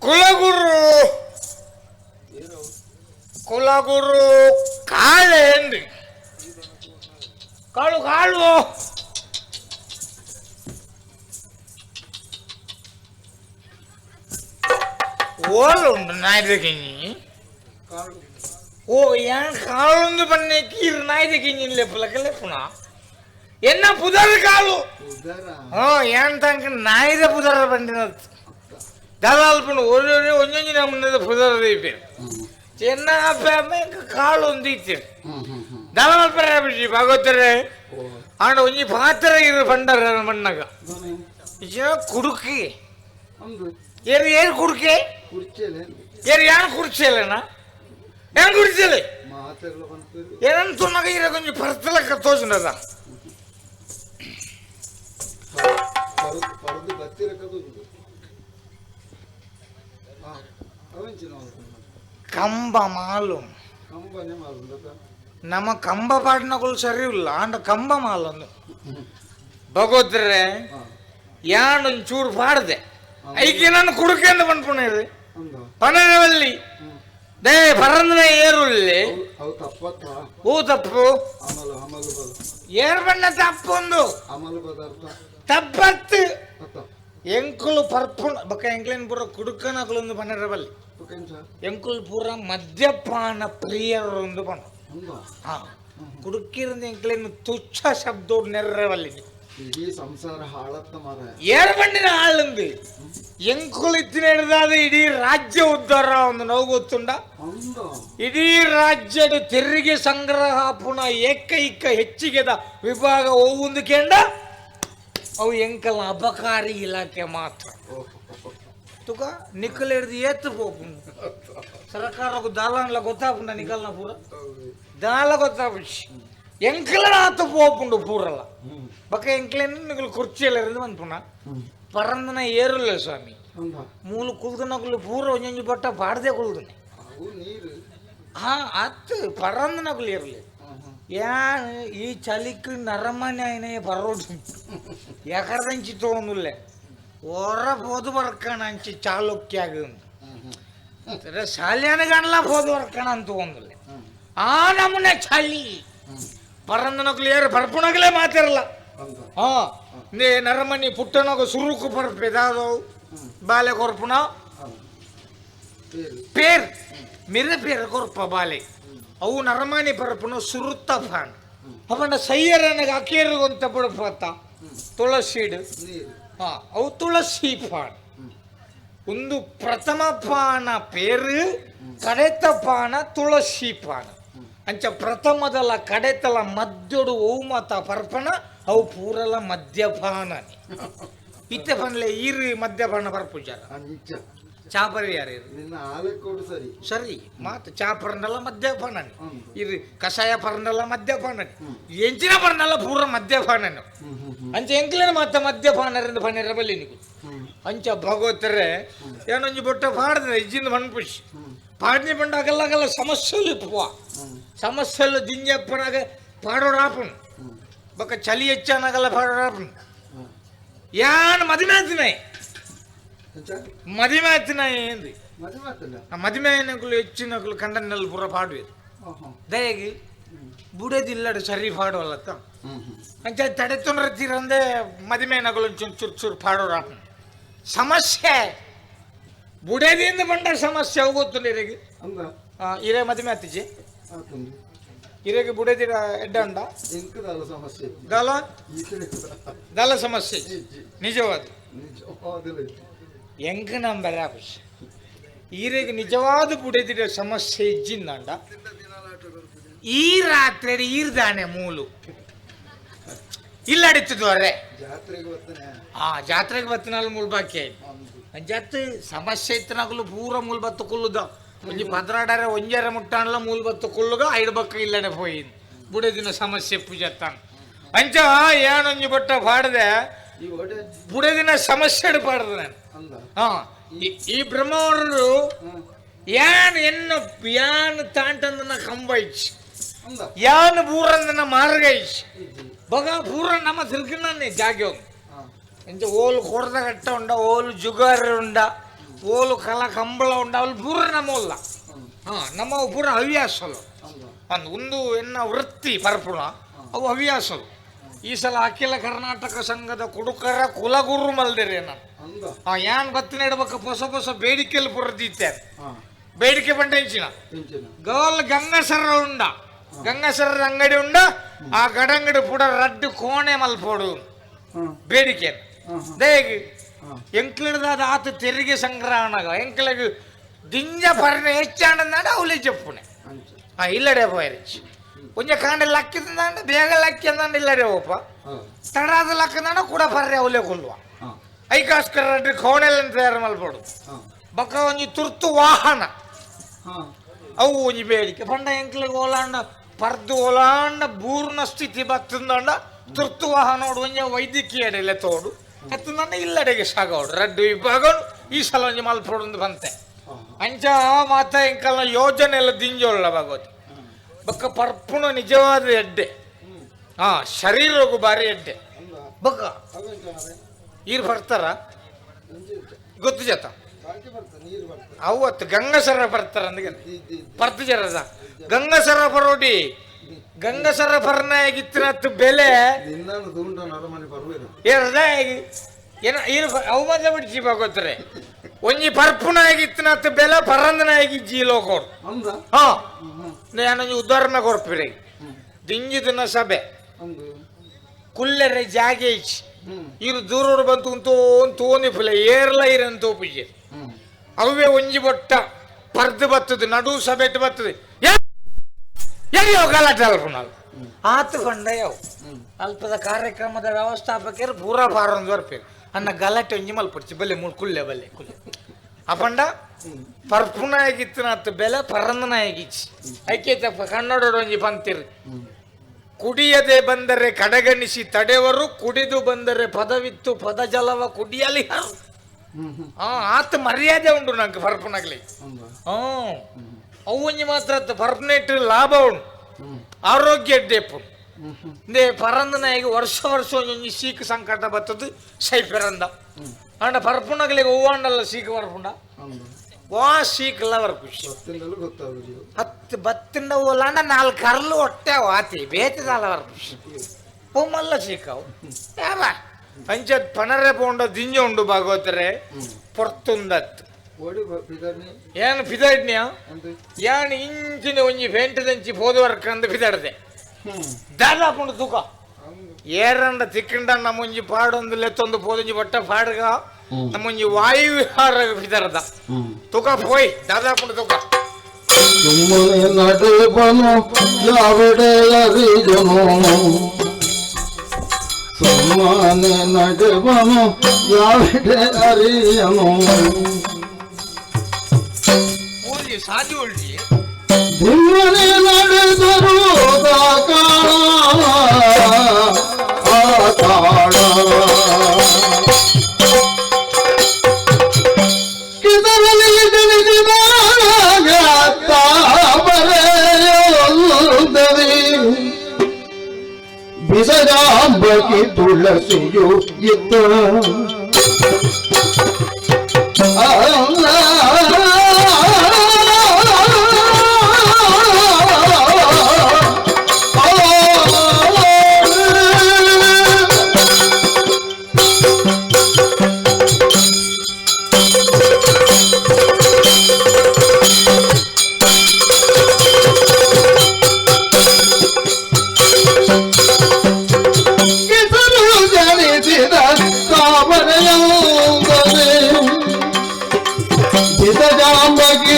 ಕುಲಗುರು ಕುಲಗುರು ಕಾಳೆ ಅಂಡಿ ಕಾಳು ಕಾಳು ಓಲುಂಡು ನಾಯ್ದಕಿಂಜಿ ಓ ಏನ್ ಕಾಳೊಂದು ಬನ್ನಿ ಕೀರು ನಾಯ್ದಕಿಂಜಿನ ಲೆಪ್ಪಲಕ ಲೆಪ್ಪುನ ಎನ್ನ ಪುದರ್ ಕಾಳು ಹ್ಞೂ ಏನ್ ತನಕ ನಾಯ್ದ ಪುದರ ಬಂದಿನ ದಲಾಲ್ಪುಂಡು ಒಳ್ಳೆ ಒಂಜೊಂಜಿ ನಮ್ಮದ ಪುದರ ದೀಪೆ ಎನ್ನ ಅಪ್ಪ ಕಾಳು ಒಂದು ಇತ್ತು ದಲಾಲ್ಪರ ಬಿಡಿ ಭಾಗವತರೆ ಆಂಡ ಒಂಜಿ ಪಾತ್ರ ಇರು ಬಂಡರ ಬಣ್ಣಗ ಕುಡುಕಿ ಏರು ಏರು ಕುಡುಕೆ ಏರು ಯಾನ್ ಕುಡ್ಚೇಲೇನಾ ಏನ್ ಕುಡಿಚೇಲೆ ಏನಂತ ತುಣ್ಣಗ ಇರ ಕೊಂಚ ಪರ್ತಲಕ್ಕ ತೋಜುಂಡದ ಕಂಬ ಮಾಲು ನಮ್ಮ ಕಂಬ ಪಾಡಿನಗಳು ಸರಿ ಇಲ್ಲ ಅಂಡ ಕಂಬ ಮಾಲೊಂದು ಭಗವದ್ರೆ ಯಾನ್ ಚೂರು ಪಾಡ್ದೆ ಐಕೆ ನಾನು ಕುಡುಕೆಂದು ಪನ್ಪುಣೇರು ಪನರವಲ್ಲಿ they ಪರಂದನೆ ಏರುಲ್ಲಿ ಹೂ ತಪ್ಪು ಏರ್ ಬಣ್ಣ ತಪ್ಪೊಂದು ತಪ್ಪತ್ತು ಎಂಕುಲು ಪರ್ಪುಣ ಬಕ್ಕ ಎಂಕ್ಲೇನ್ ಪೂರ ಕುಡುಕನಕಲೊಂದು ಪನರವಲ್ಲಿ ಎಂಕುಲು ಪೂರ ಮದ್ಯಪಾನ ಪ್ರಿಯರೊಂದು ಪಣ ಹಾ ಕುಡುಕಿರಂದ ಎಂಕ್ಲೇನು ತುಚ್ಛ ಶಬ್ದೋಡ್ ನೆರ್ರವಲ್ಲಿ ಇಡೀ ಸಂಸಾರ ಹಾಳತ್ತ ಮಾರ ಏರ್ ಬಣ್ಣಿನ ಹಾಳಂದು ಎಂಕುಲು ಇತ್ತಿನ ಹಿಡ್ದಾದ ಇಡೀ ರಾಜ್ಯ ಉದ್ಧಾರ ಒಂದು ನೋವು ಗೊತ್ತುಂಡ ಇಡೀ ರಾಜ್ಯದ ತೆರಿಗೆ ಸಂಗ್ರಹ ಪುನಃ ಏಕೈಕ ಹೆಚ್ಚಿಗೆದ ವಿಭಾಗ ಒವ್ವೊಂದು ಕೇಂಡ ಅವು ಎಂಕಲ್ನ ಅಬಕಾರಿ ಇಲಾಖೆ ಮಾತ್ರ ತುಕ ನಿಕ್ಕಲ್ ಹಿಡ್ದು ಏತ್ತು ಪೋಪುಂಡು ಸರ್ಕಾರಕ್ಕೂ ದಾಲಾನ್ಲ ಗೊತ್ತಾಪುಂಡ ನಿಕಲ್ನ ಪೂರ ದಾಲ ಗೊತ್ತಾಪುಜಿ ಎಂಕಲ ಆತು ಪೋಪುಂಡು ಪೂರಲ್ಲ ಬಕ್ಕ ಎಂಕ್ಲೇನು ನಿಕಲ್ ಕುರ್ಚಿಯಲ್ಲಿ ಇருந்து ಬಂದ್ಪುಣ ಪರಂದನ ಏರುಲ್ಲ ಸ್ವಾಮಿ ಮೂಲ ಕುಲ್ದನಕುಲು ಪೂರ ಒಂಜೊಂಜಿ ಬಟ್ಟ ಪಾಡ್ದೆ ಕುಲ್ದನೆ ಹಾ ಅತ್ತು ಪರಂದನಕುಲು ಇರಲಿ ಯಾನ್ ಈ ಚಲಿಕ್ ನರಮನೆ ಆಯ್ನೆ ಪರೋಡು ಎಕರ್ದಂಚಿ ತೋನುಲ್ಲೆ ಹೊರ ಪೋದು ಬರ್ಕಣ ಅಂಚಿ ಚಾಲುಕ್ಯಾಗ ಶಾಲ್ಯಾನ ಕಾಣಲ ಪೋದು ಬರ್ಕಣ ಅಂತ ಒಂದುಲ್ಲೆ ಆ ನಮೂನೆ ಚಲಿ ಪರಂದನಕುಲು ಏರು ಪರ್ಪುಣಗಲೇ ಮಾತಿರಲ್ಲ ಹಾ ನೇ ನರಮನಿ ಪುಟ್ಟನಗ ಸುರುಕು ಪರ್ಪೆದಾದವು ಬಾಲೆ ಕೊರ್ಪುಣ ಪೇರ್ ಮಿರ ಪೇರ್ ಕೊರ್ಪ ಬಾಲೆ ಅವು ನರಮಾನಿ ಪರಪುಣ ಸುರುತ್ತ ಫಾನ್ ಅವನ ಸೈಯರನಗ ಅಕೇರುವಂತ ಬಡಪತ್ತ ತುಳಸಿಡ್ ಹಾ ಅವು ತುಳಸಿ ಫಾನ್ ಒಂದು ಪ್ರಥಮ ಪಾನ ಪೇರು ಕಡೆತ ಪಾನ ತುಳಸಿ ಪಾನ ಅಂಚ ಪ್ರಥಮದಲ ಕಡೆತಲ ಮದ್ಯೊಡು ಓ ಮತ ಪರ್ಪಣ ಅವು ಪೂರಲ ಮದ್ಯಪಾನ ಇತ್ತೆ ಪನ್ಲೆ ಈರು ಮದ್ಯಪಾನ ಪರ್ಪುಜಾರ ಚಾಪರಿ ಯಾರು ಸರಿ ಸರಿ ಮಾತು ಚಾ ಪರ್ನಲ್ಲ ಮದ್ಯಪಾನ ಇದು ಕಷಾಯ ಪರ್ನಲ್ಲ ಮದ್ಯಪಾನ ಎಂಚಿನ ಪರ್ನಲ್ಲ ಪೂರ ಮದ್ಯಪಾನ ಅಂಚ ಎಂಕ್ಲೇನ ಮಾತ ಮದ್ಯಪಾನರಿಂದ ಪನ್ನಿರ ಬಲ್ಲಿ ನೀವು ಅಂಚ ಭಗವತ್ತರೆ ಏನೊಂಜಿ ಬೊಟ್ಟ ಪಾಡ್ದ ಇಜ್ಜಿಂದ ಮನ್ಪುಷ್ ಪಾಡ್ನಿ ಬಂಡ ಅಗಲ್ಲ ಸಮಸ್ಯೆಲು ಇಪ್ಪುವ ಸಮಸ್ಯೆಲು ದಿಂಜಪ್ಪನಾಗ ಪಾಡೋರಾಪುನ್ ಬೊಕ್ಕ ಚಲಿ ಹೆಚ್ಚಾನಾಗಲ್ಲ ಪಾಡೋರಾಪುನ್ ಯಾನ್ ಮದಿಮೆ ಮದಿಮೆ ಆತಿನ ఏంది ಮದಿಮೆ అయినకులు ಹೆಚ್ಚಿನకులు ಕಂಡನೆಲ್ಲ ಪೂರ ಪಾಡುವೆರು ದಯಗಿ ಬುಡದಿಲ್ಲಡು ಸರಿ ಪಾಡುವಲ್ಲತ್ತ ಅಂಚ ತಡೆ ತೊಂದರೆ ತೀರಂದೆ ಮದಿಮೆ ನಕಲು ಚೂರು ಚೂರು ಪಾಡೋರಾಪುನ್ ಸಮಸ್ಯೆ ಬುಡದಿಂದ ಬಂಡ ಸಮಸ್ಯೆ ಅವು ಗೊತ್ತುಂಡು ಇರೆಗೆ ಇರೇ ಮದಿಮೆ ಆತಿಜಿ ಇರೆಗೆ ಬುಡದಿರ ಎಡ್ಡ ಉಂಡ ಸಮಸ್ಯೆ ದಾಲ ದಾಲ ಸಮಸ್ಯೆ ನಿಜವಾದ ಎಂಕ್ ನಂಬರ್ ಆಪುಜಿ ಈರೆಗೆ ನಿಜವಾದ ಬುಡದಿರ ಸಮಸ್ಯೆ ಇಜ್ಜಿಂದಾಂಡ ಈ ರಾತ್ರಿ ಈರ್ದಾನೆ ಮೂಲು ಇಲ್ಲ ಅಡಿತದವರೆ ಆ ಜಾತ್ರೆಗೆ ಬತ್ತಿನಾಲ್ ಮೂಲ್ ಬಾಕಿ ಆಯ್ತು ಜಾತ್ರೆ ಸಮಸ್ಯೆ ಇತ್ತನಾಗಲು ಪೂರ ಮೂಲ್ ಬತ್ತು ಕುಲ್ಲುದ ಒಂಜಿ ಪದ್ರಾಡರೆ ಒಂಜರೆ ಮುಟ್ಟಾಣಲ ಮೂಲ್ ಬತ್ತು ಕುಲ್ಲುಗ ಐಡು ಬಕ್ಕ ಇಲ್ಲಡೆ ಪೋಯಿಂದು ಬುಡದಿನ ಸಮಸ್ಯೆ ಪೂಜತ್ತಾನ ಅಂಚ ಏನೊಂಜಿ ಬಟ್ಟ ಪಾಡದೆ ಬುಡದಿನ ಸಮಸ್ಯೆ ಪಾಡದೆ ನಾನು ಹಾ ಈ ಬ್ರಹ್ಮವರು ಯಾನ್ ಎನ್ನ ಯಾನ್ ತಾಂಟಂದನ ಕಂಬ ಇಚ್ಚಿ ಯಾನ್ ಬೂರಂದನ ಮಾರ್ಗ ಇಚ್ಚಿ ಬಗ ಪೂರ ನಮ್ಮ ತಿರ್ಗಿನಾನೆ ಜಾಗೆ ಅಂಚ ಓಲು ಕೊರ್ದ ಕಟ್ಟ ಉಂಡ ಓಲು ಜುಗಾರ ಉಂಡ ಓಲು ಕಲ ಕಂಬಳ ಉಂಡ ಅವಳು ಪೂರ ನಮ್ಮ ಹಾ ನಮ್ಮ ಪೂರ ಹವ್ಯಾಸಲು ಅಂದ್ ಒಂದು ಎನ್ನ ವೃತ್ತಿ ಪರ್ಪುಣ ಅವು ಹವ್ಯಾಸಲು ಈ ಸಲ ಅಖಿಲ ಕರ್ನಾಟಕ ಸಂಘದ ಕುಡುಕರ ಕುಲಗುರು ಮಲ್ದಿರಿ ನಾನು ಆ ಯಾನ್ ಬತ್ತಿನ ಇಡಬೇಕು ಹೊಸ ಹೊಸ ಬೇಡಿಕೆಯಲ್ಲಿ ಪುರದೀತೆ ಬೇಡಿಕೆ ಬಂಡ ಇಂಚಿನ ಗೋಲ್ ಗಂಗಸರ ಉಂಡ ಗಂಗಸರ ಅಂಗಡಿ ಉಂಡ ಆ ಗಡಂಗಡಿ ಪುಡ ರಡ್ಡು ಕೋಣೆ ಮಲ್ಪೋಡು ಬೇಡಿಕೆ ದೇಗಿ ಎಂಕ್ಲಿಡ್ದಾದ ಆತ ತೆರಿಗೆ ಸಂಗ್ರಹಣಗ ಎಂಕ್ಲಿಗ್ ದಿಂಜ ಪರ್ನೆ ಹೆಚ್ಚಾಂಡ ಅವಲಿ చెప్పుನೆ ಆ ಇಲ್ಲಡೆ ಪೋಯರಿಚ್ ಒಂಜ ಕಾಂಡ ಲಕ್ಕಿದಂಡ ಬೇಗ ಲಕ್ಕಿಂದಂಡ ಇಲ್ಲಡೆ ಓಪ ತಡಾದ ಲಕ್ಕದಂಡ ಕೂಡ ಪರ್ರೆ ಅವಲೇ ಕೊಲ್ಲುವ ಐಕಾಸ್ಕರ ರಡ್ಡು ಕೋಣೆಲ್ಲ ತಯಾರು ಮಲ್ಪೋಡು ಬಕ್ಕ ಒಂಜಿ ತುರ್ತು ವಾಹನ ಅವು ಒಂಜಿ ಬೇಡಿಕೆ ಪಂಡ ಎಂಕ್ಲಿಗ್ ಓಲಾಂಡ ಪರ್ದು ಓಲಾಂಡ ಬೂರ್ನ ಸ್ಥಿತಿ ಬತ್ತಂದಂಡ ತುರ್ತು ವಾಹನ ಒಂಜ ವೈದ್ಯಕೀಯ ಎಡೆಲೆ ತೋಡು ಅತ್ತಂದಂಡ ಇಲ್ಲಡೆಗೆ ಸಾಗೋಡು ರಡ್ಡು ವಿಭಾಗ ಈ ಸಲ ಒಂಜಿ ಮಲ್ಪೋಡು ಬಂತೆ ಅಂಚ ಮಾತ ಎಂಕಲ್ನ ಯೋಜನೆ ಎಲ್ಲ ದಿಂಜೋಳ್ಳ ಭಗವತಿ ಬಕ್ಕ ಪರ್ಪುಣ ನಿಜವಾದ ಎಡ್ಡೆ ಹಾ ಶರೀರಗೂ ಬಾರಿ ಎಡ್ಡೆ ಬಕ್ಕ ಈರ್ ಬರ್ತಾರ ಗೊತ್ತು ಜತ ಅವತ್ತು ಗಂಗಸರ ಬರ್ತಾರ ಅಂದ ಪರ್ತು ಜರದ ಗಂಗಸರ ಪರೋಟಿ ಗಂಗಸರ ಪರ್ನಾಗಿತ್ತಿನತ್ತು ಬೆಲೆ ಏನ ಅವು ಮೊದಲ ಬಿಡಿಸಿ ಭಗವತ್ರೆ ಒಂಜಿ ಪರ್ಪುನಾಗಿತ್ತಿನತ್ತು ಬೆಲೆ ಪರಂದನಾಗಿ ಜೀಲೋಕೋಡು ಹಾ ನಾನೊಂಜಿ ಉದಾಹರಣೆ ಕೊರ್ಪಿರಿ ದಿಂಜಿದಿನ ಸಭೆ ಕುಲ್ಲೆರೆ ಜಾಗೆ ಇಚ್ಚಿ ಇರು ದೂರೋಡು ಬಂತು ಉಂತೋ ತೋನಿ ಪುಲೆ ಏರ್ಲ ಇರಂತ ಪೂಜೆ ಅವೇ ಒಂಜಿ ಬೊಟ್ಟ ಪರ್ದು ಬತ್ತದು ನಡು ಸಭೆಟ್ಟು ಬತ್ತದು ಎಲ್ಲಿಯೋ ಗಲಾಟೆ ಅಲ್ಪುನಾಲ್ ಆತು ಪಂಡ ಯಾವು ಅಲ್ಪದ ಕಾರ್ಯಕ್ರಮದ ವ್ಯವಸ್ಥಾಪಕರು ಪೂರಾ ಪಾರೊಂದು ಬರ್ಪೇರು ಅನ್ನ ಗಲಾಟೆ ಒಂಜಿ ಮಲ್ಪಡ್ಚಿ ಬಲ್ಲೆ ಮೂಳು ಕುಲ್ಲೆ ಬಲ್ಲೆ ಕುಲ್ಲೆ ಅಪಂಡ ಪರ್ಪುನಾಯಗಿತ್ತಿನತ್ತು ಬೆಲೆ ಪರಂದನಾಯಗಿಚ್ಚಿ ಐಕೆ ತಪ್ಪ ಕನ್ನಡ ಒಂಜಿ ಪಂತಿರು ಕುಡಿಯದೆ ಬಂದರೆ ಕಡೆಗಣಿಸಿ ತಡೆವರು ಕುಡಿದು ಬಂದರೆ ಪದವಿತ್ತು ಪದ ಜಲವ ಕುಡಿಯಲಿ ಆತ ಮರ್ಯಾದೆ ಉಂಟು ನಂಗೆ ಪರ್ಪುನಾಗ್ಲಿ. ಹ್ಞೂ ಅವು ಒಂಜಿ ಮಾತ್ರ ಪರ್ಪನೆಟ್ ಲಾಭ ಉಂಟು ಆರೋಗ್ಯ ಎಡ್ಡೆಪ್ಪು ಇಂದೇ ಪರಂದನಾಯಿಗೆ ವರ್ಷ ವರ್ಷ ಒಂಜೊಂಜಿ ಸೀಕ್ ಸಂಕಟ ಬತ್ತದು ಸೈಪೆರಂದ ಅಂಡ ಪರ್ಪುನಗಲಿಗೆ ಹೂವಾಂಡಲ್ಲ ಸೀಕ್ ಬರ್ಪುಂಡ ವಾ ಸೀಕ್ಲ ಬರ್ಪುಷಿ ಹತ್ತು ಬತ್ತಿಂಡ ಓಲಾಂಡ ನಾಲ್ಕು ಕರ್ಲು ಹೊಟ್ಟೆ ವಾತಿ ಬೇತದಾಲ ಬರ್ಪುಷಿ ಪೊಮ್ಮಲ್ಲ ಸೀಕವು ಯಾವ ಪಂಚತ್ ಪನರೆ ಪೋಂಡ ದಿಂಜ ಉಂಡು ಭಾಗವತರೆ ಪೊರ್ತುಂದತ್ತು ಏನು ಪಿದಾಡ್ನ್ಯಾ ಯಾನ್ ಇಂಚಿನ ಒಂಜಿ ಪೇಂಟದಂಚಿ ಪೋದವರ್ಕಂದು ಪಿದಾಡ್ದೆ ದಾದಾಪುಂಡು ತೂಕ ಏರಂಡ ತಿಕ್ಕಂಡ ನಮ್ಮೊಂಜಿ ಪಾಡೊಂದು ಲೆತ್ತೊಂದು ಪೋದೊಂಜಿ ಬಟ್ಟ ಪಾಡ್ಗ ನಮ್ಮೊಂಜಿ ವಾಯುವಿಹಾರ ಪಿದಾರ್ದ ತೂಕ ಪೋಯ್ ದಾದಾಪುಂಡು ತೂಕ. ಸುಮ್ಮನೆ ನಡೆಬನು ಯಾವೆಡೆಯರಿಜನು ಸುಮ್ಮನೆ ನಡೆಬನು ಯಾವೆಡೆ ಅರಿಯನು ಸಾಧು ಒಳ್ಳಿ ದಿಮ್ಮನೆ ನಡೆದರು ಕಾಳ ಕಿದರಲ್ಲಿ ಬಿಸಜಾಂಬಕಿ ತುಳಸಿಯು ಇತ್ತ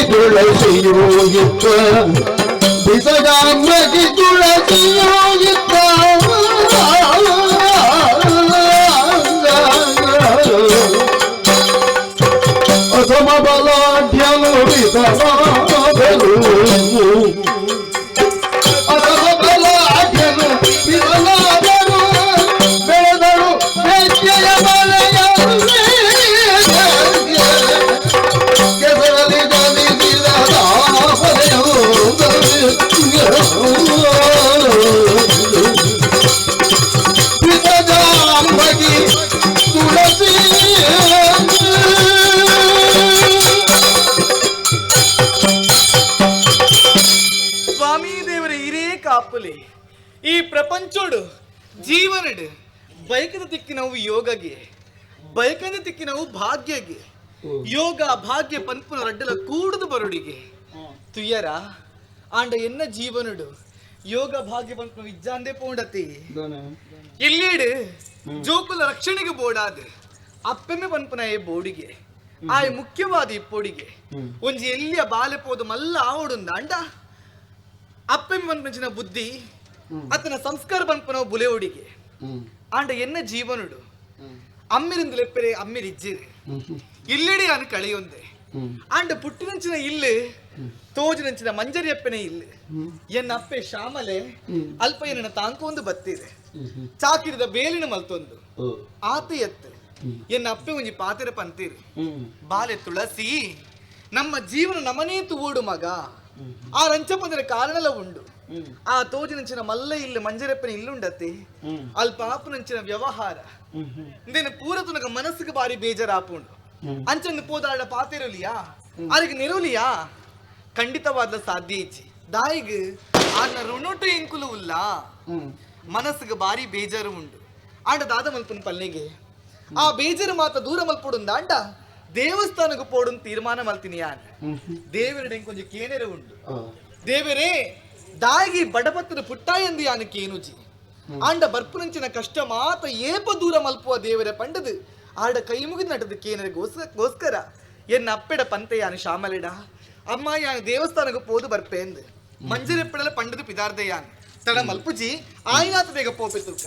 ತುಳಸಿಯೋಗಿತ್ತ ಬಿಸಜಾಂಬಕಿ ತುಳಸಿಯೋಗಿತ್ತ ಅಸಮ ಬಲಾಢ್ಯನು ವಿಧವಾದರು ಅಸಮ ಬಲಾಢ್ಯನು ವಿಧವಾದರು ಬೆಳೆದರು ಹೆಜ್ಜೆಯ ಬಲೆಯಲ್ಲಿ ಕೆಸರಲ್ಲಿ ಜನಿಸಿದ ತುಳಸಿ. ಸ್ವಾಮಿ ದೇವರ ಹಿರೇ ಕಾಪುಲೆ ಈ ಪ್ರಪಂಚೋಡು ಜೀವನಡು ಬೈಕದ ತಿಕ್ಕಿನವು ಯೋಗಗೆ ಬೈಕದ ತಿಕ್ಕಿನವು ಭಾಗ್ಯಗೆ ಯೋಗ ಭಾಗ್ಯ ಪನ್ಪುನ ರಡ್ಡಲ ಕೂಡುದು ಬರುಡಿಗೆ ತುಯರ ಆಂಡ ಎನ್ನ ಜೀವನಡು ಯೋಗ ಭಾಗ್ಯ ಪನ್ಪುನ ವಿಜ್ಜಾಂದೆ ಪೋಂಡತಿ ಇಲ್ಲೇಡು ಜೋಕುಲ ರಕ್ಷಣೆಗೆ ಬೋಡಾದ ಅಪ್ಪೆಮ್ಮೆ ಪನ್ಪುನ ಏ ಬೋಡಿಗೆ ಆಯ್ ಮುಖ್ಯವಾದ ಇಪ್ಪೊಡಿಗೆ ಒಂಜಿ ಎಲ್ಲಿಯ ಬಾಲೆ ಪೋದು ಮಲ್ಲ ಆವಡುಂದ ಅಂಡ ಅಪ್ಪೆಮ್ಮೆ ಪನ್ಪುನ ಬುದ್ಧಿ ಆತನ ಸಂಸ್ಕಾರ ಪನ್ಪುನ ಬುಲೆ ಒಡಿಗೆ ಆಂಡ ಎನ್ನ ಜೀವನಡು ಅಮ್ಮಿರಿಂದಲೆಪ್ಪರೆ ಅಮ್ಮಿರಿಜ್ಜಿರಿ ಇಲ್ಲಿಡಿ ನಾನು ಕಳೆಯೊಂದೆ ಆಂಡ ಪುಟ್ಟಿನಂಚಿನ ಇಲ್ಲಿ ತೋಜಿನಂಚಿನ ಮಂಜರಿ ಅಪ್ಪನೆ ಇಲ್ಲಿ ಎನ್ನ ಅಪ್ಪೆ ಶ್ಯಾಮಲೆ ಅಲ್ಪ ಏನನ್ನ ತಾಂಕೊಂದು ಬತ್ತೀರೆ ಚಾಕಿರಿದ ಬೇಲಿನ ಮಲ್ತೊಂದು ಆತ ಎತ್ತು ಎನ್ನ ಅಪ್ಪೆ ಒಂಜಿ ಪಾತೆರ ಪಂತೀರಿ ಬಾಲೆ ತುಳಸಿ ನಮ್ಮ ಜೀವನ ನಮನೇ ತೂಡು ಮಗ ಆ ರಂಚಪಂದರ ಕಾರಣಲ ಉಂಡು ಆ ತೋಜಿನಂಚಿನ ಮಲ್ಲ ಇಲ್ಲಿ ಮಂಜರಪ್ಪನ ಇಲ್ಲುಂಡತಿ ಅಲ್ಪ ಆಪುನಂಚಿನ ವ್ಯವಹಾರ ಇಂದೇನು ಪೂರ ತುನಗ ಮನಸ್ಸಿಗೆ ಬಾರಿ ಬೇಜಾರಾಪುಂಡು ಅಂಚಂದು ಪೋದಾಡ ಪಾತಿರಲಿಯಾ ಅದಕ್ಕೆ ನಿರುಲಿಯಾ ಖಂಡಿತವಾದ ಸಾಧ್ಯ ಇಚ್ಚಿ ದಾಯಿಗ್ ಆನ ಋಣುಟು ಎಂಕುಲು ಉಲ್ಲ ಮನಸ್ಸಿಗೆ ಬಾರಿ ಬೇಜಾರು ಉಂಡು ಆಂಡ ದಾದ ಮಲ್ಪುನ ಪಲ್ಲಿಗೆ ಆ ಬೇಜಾರು ಮಾತ ದೂರ ಮಲ್ಪುಡುಂದ ಅಂಡ ದೇವಸ್ಥಾನಕ್ಕೆ ಪೋಡುನ್ ತೀರ್ಮಾನ ಮಲ್ತೀನಿ ಯಾನ್ ದೇವರಡೆ ಕೊಂಚ ಕೇನೆರೆ ಉಂಡು ದೇವರೇ ದಾಯಿಗೆ ಬಡಪತ್ತಿನ ಪುಟ್ಟಾಯಂದು ಯಾನು ಕೇನುಜಿ ಆಂಡ ಬರ್ಪುನಂಚಿನ ಕಷ್ಟ ಮಾತ ಏಪ ದೂರ ಮಲ್ಪುವ ದೇವರ ಪಂಡದು ಆಡ ಕೈ ಮುಗಿದು ನಟದ ಕೇನರೆ ಗೋಸ್ಕರ ಎನ್ನ ಅಪ್ಪೆಡ ಪಂತೆ ಯಾನು ಶ್ಯಾಮಲೆಡ ಅಮ್ಮ ಯಾನು ದೇವಸ್ಥಾನಕ್ಕೆ ಪೋದು ಬರ್ಪೇಂದು ಮಂಜರೆಪ್ಪಡಲ ಪಂಡದು ಪಿದಾರ್ದೆ ಯಾನು ತಡ ಮಲ್ಪುಜಿ ಆಯ್ನಾತ ಬೇಗ ಪೋಪೆ ತೂಕ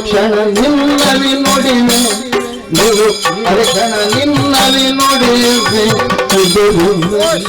ಕ್ಷಣ ನಿನ್ನಲಿ ನೋಡಿವೆ ನೀವು ಅರಕ್ಷಣ ನಿನ್ನಲಿ ನೋಡಿವೆ ಸುಂದರಿ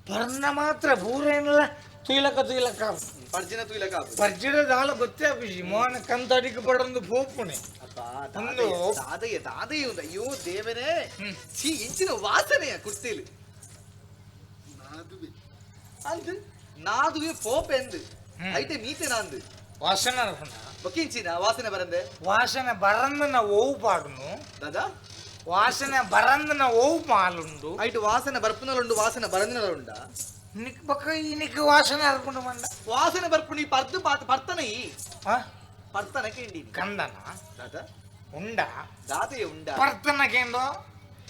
ಪರ್ಣ ಮಾತ್ರ ಪೂರೇನಲ್ಲ ತುಯ್ಲಕ ತುಯ್ಲಕ ಪರ್ಜಿನ ತುಯ್ಲಕ ಪರ್ಜಿಡ ದಾಲ ಗೊತ್ತೇ ಆಪಿಜಿ ಮೋಹನ ಕಂತಡಿಗೆ ಪಡೊಂದು ಪೋಪುಣೆ ದಾದಯ್ಯ ದಾದಯ್ಯ ಅಯ್ಯೋ ದೇವರೇ ಛೀ ಇಂಚಿನ ವಾಸನೆಯ ಕುರ್ತಿಲಿ ಅಂದು ನಾದುವೆ ಪೋಪೆಂದು ಐತೆ ಮೀತೆ ನಾಂದು ವಾಸನೆ ಬೊಕ್ಕಿಂಚಿನ ವಾಸನೆ ಬರಂದೆ ವಾಸನೆ ಬರಂದನ ಓವು ಪಾಡುನು ದಾದಾ ವಾಸನೆ ಬರಂದನ ಓವು ಮಾಲುಂಡು ಐಟು ವಾಸನೆ ಬರ್ಪುನಲುಂಡು ವಾಸನೆ ಬರಂದಿನಲುಂಡ ನಿಕ್ ಬಕ್ಕ ನಿಕ್ ವಾಸನೆ ಅರ್ಪುಂಡು ಮಂಡ ವಾಸನೆ ಬರ್ಪುಣಿ ಪರ್ದು ಪಾತ ಪರ್ತನ ಈ ಪರ್ತನ ಕೇಂಡಿ ಕಂದನ ದಾದಾ ಉಂಡ ದಾದೆಯ ಉಂಡ ಪರ್ತನ ಕೇಂದೋ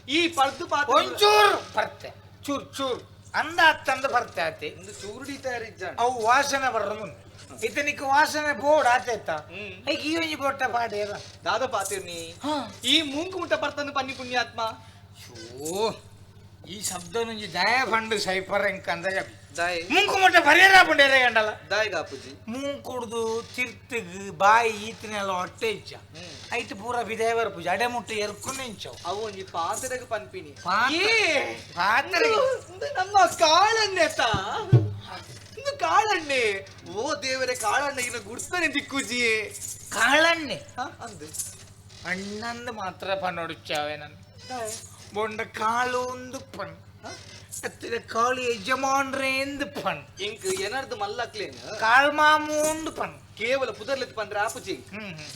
ಈ ಪರ್ದು ಪಾತ ಒಂಚೂರು ಪರ್ತೆ ಚೂರ್ ಚೂರ್ ಅಂದ ಅತ್ತಂದ ಪರ್ತೆ ಆತೆ ಒಂದು ಚೂರುಡಿ ತಯಾರಿಜ್ಜ ಅವು ವಾಸನೆ ಬರೋದು ಇತನಿಕ್ ವಾಸನೆ ಬೋರ್ಡ್ ಆತೈತ ಐಕ್ ಈ ಒಂಜಿ ಬೊಟ್ಟ ಪಾಡೇರ ದಾದ ಪಾತಿರ್ನಿ ಈ ಮೂಂಕು ಮುಟ್ಟ ಪರ್ತಂದು ಪನ್ನಿ ಪುಣ್ಯಾತ್ಮ ಶೋ ಈ ಶಬ್ದ నుంచి దయ ఫండ్ సైపర్ ఇంకంద ದಾಯ್ ಮೂಂಕು ಮುಟ್ಟ ಪರಿಹಾರ ಪಂಡೇರ ಗಂಡಲ ದಾಯ್ ಗಾಪುಜಿ ಮೂಂಕುಡ್ದು ತಿರ್ತಗ್ ಬಾಯಿ ಈತನೆಲ್ಲ ಹೊಟ್ಟೆ ಇಚ್ಚ ಐತು ಪೂರ ಬಿದೇವರ ಪೂಜೆ ಅಡೆ ಮುಟ್ಟ ಎರ್ಕೊಂಡು ಇಂಚವು ಅವು ಒಂಜಿ ಪಾತ್ರೆಗ್ ಪನ್ಪಿನಿ ಪಾತ್ರೆ ನಮ್ಮ ಕಾಳನ್ನೆತ ಕಾಳಣ್ಣೆ ಓ ದೇವರೇ ಕಾಳಣ್ಣ ಇನ್ನು ಗುಡ್ತಾನೆ ದಿಕ್ಕುಜಿಯೇ ಕಾಳಣ್ಣೆ ಅಂದು ಅಣ್ಣಂದು ಮಾತ್ರ ಪನ್ನೊಡಿಚಾವೆ ನನ್ನ ಬೊಂಡ ಕಾಳು ಒಂದು ಪಣ್ ಅತ್ತಿರ ಕಾಳು ಯಜಮಾನ್ರೇಂದು ಪಣ್ ಇಂಕ್ ಏನರ್ದು ಮಲ್ಲಕ್ಲೇನು ಕಾಲ್ಮಾಮು ಒಂದು ಪಣ್ ಕೇವಲ ಪುದರ್ಲೆತ್ ಪಂದ್ರೆ ಆಪುಜಿ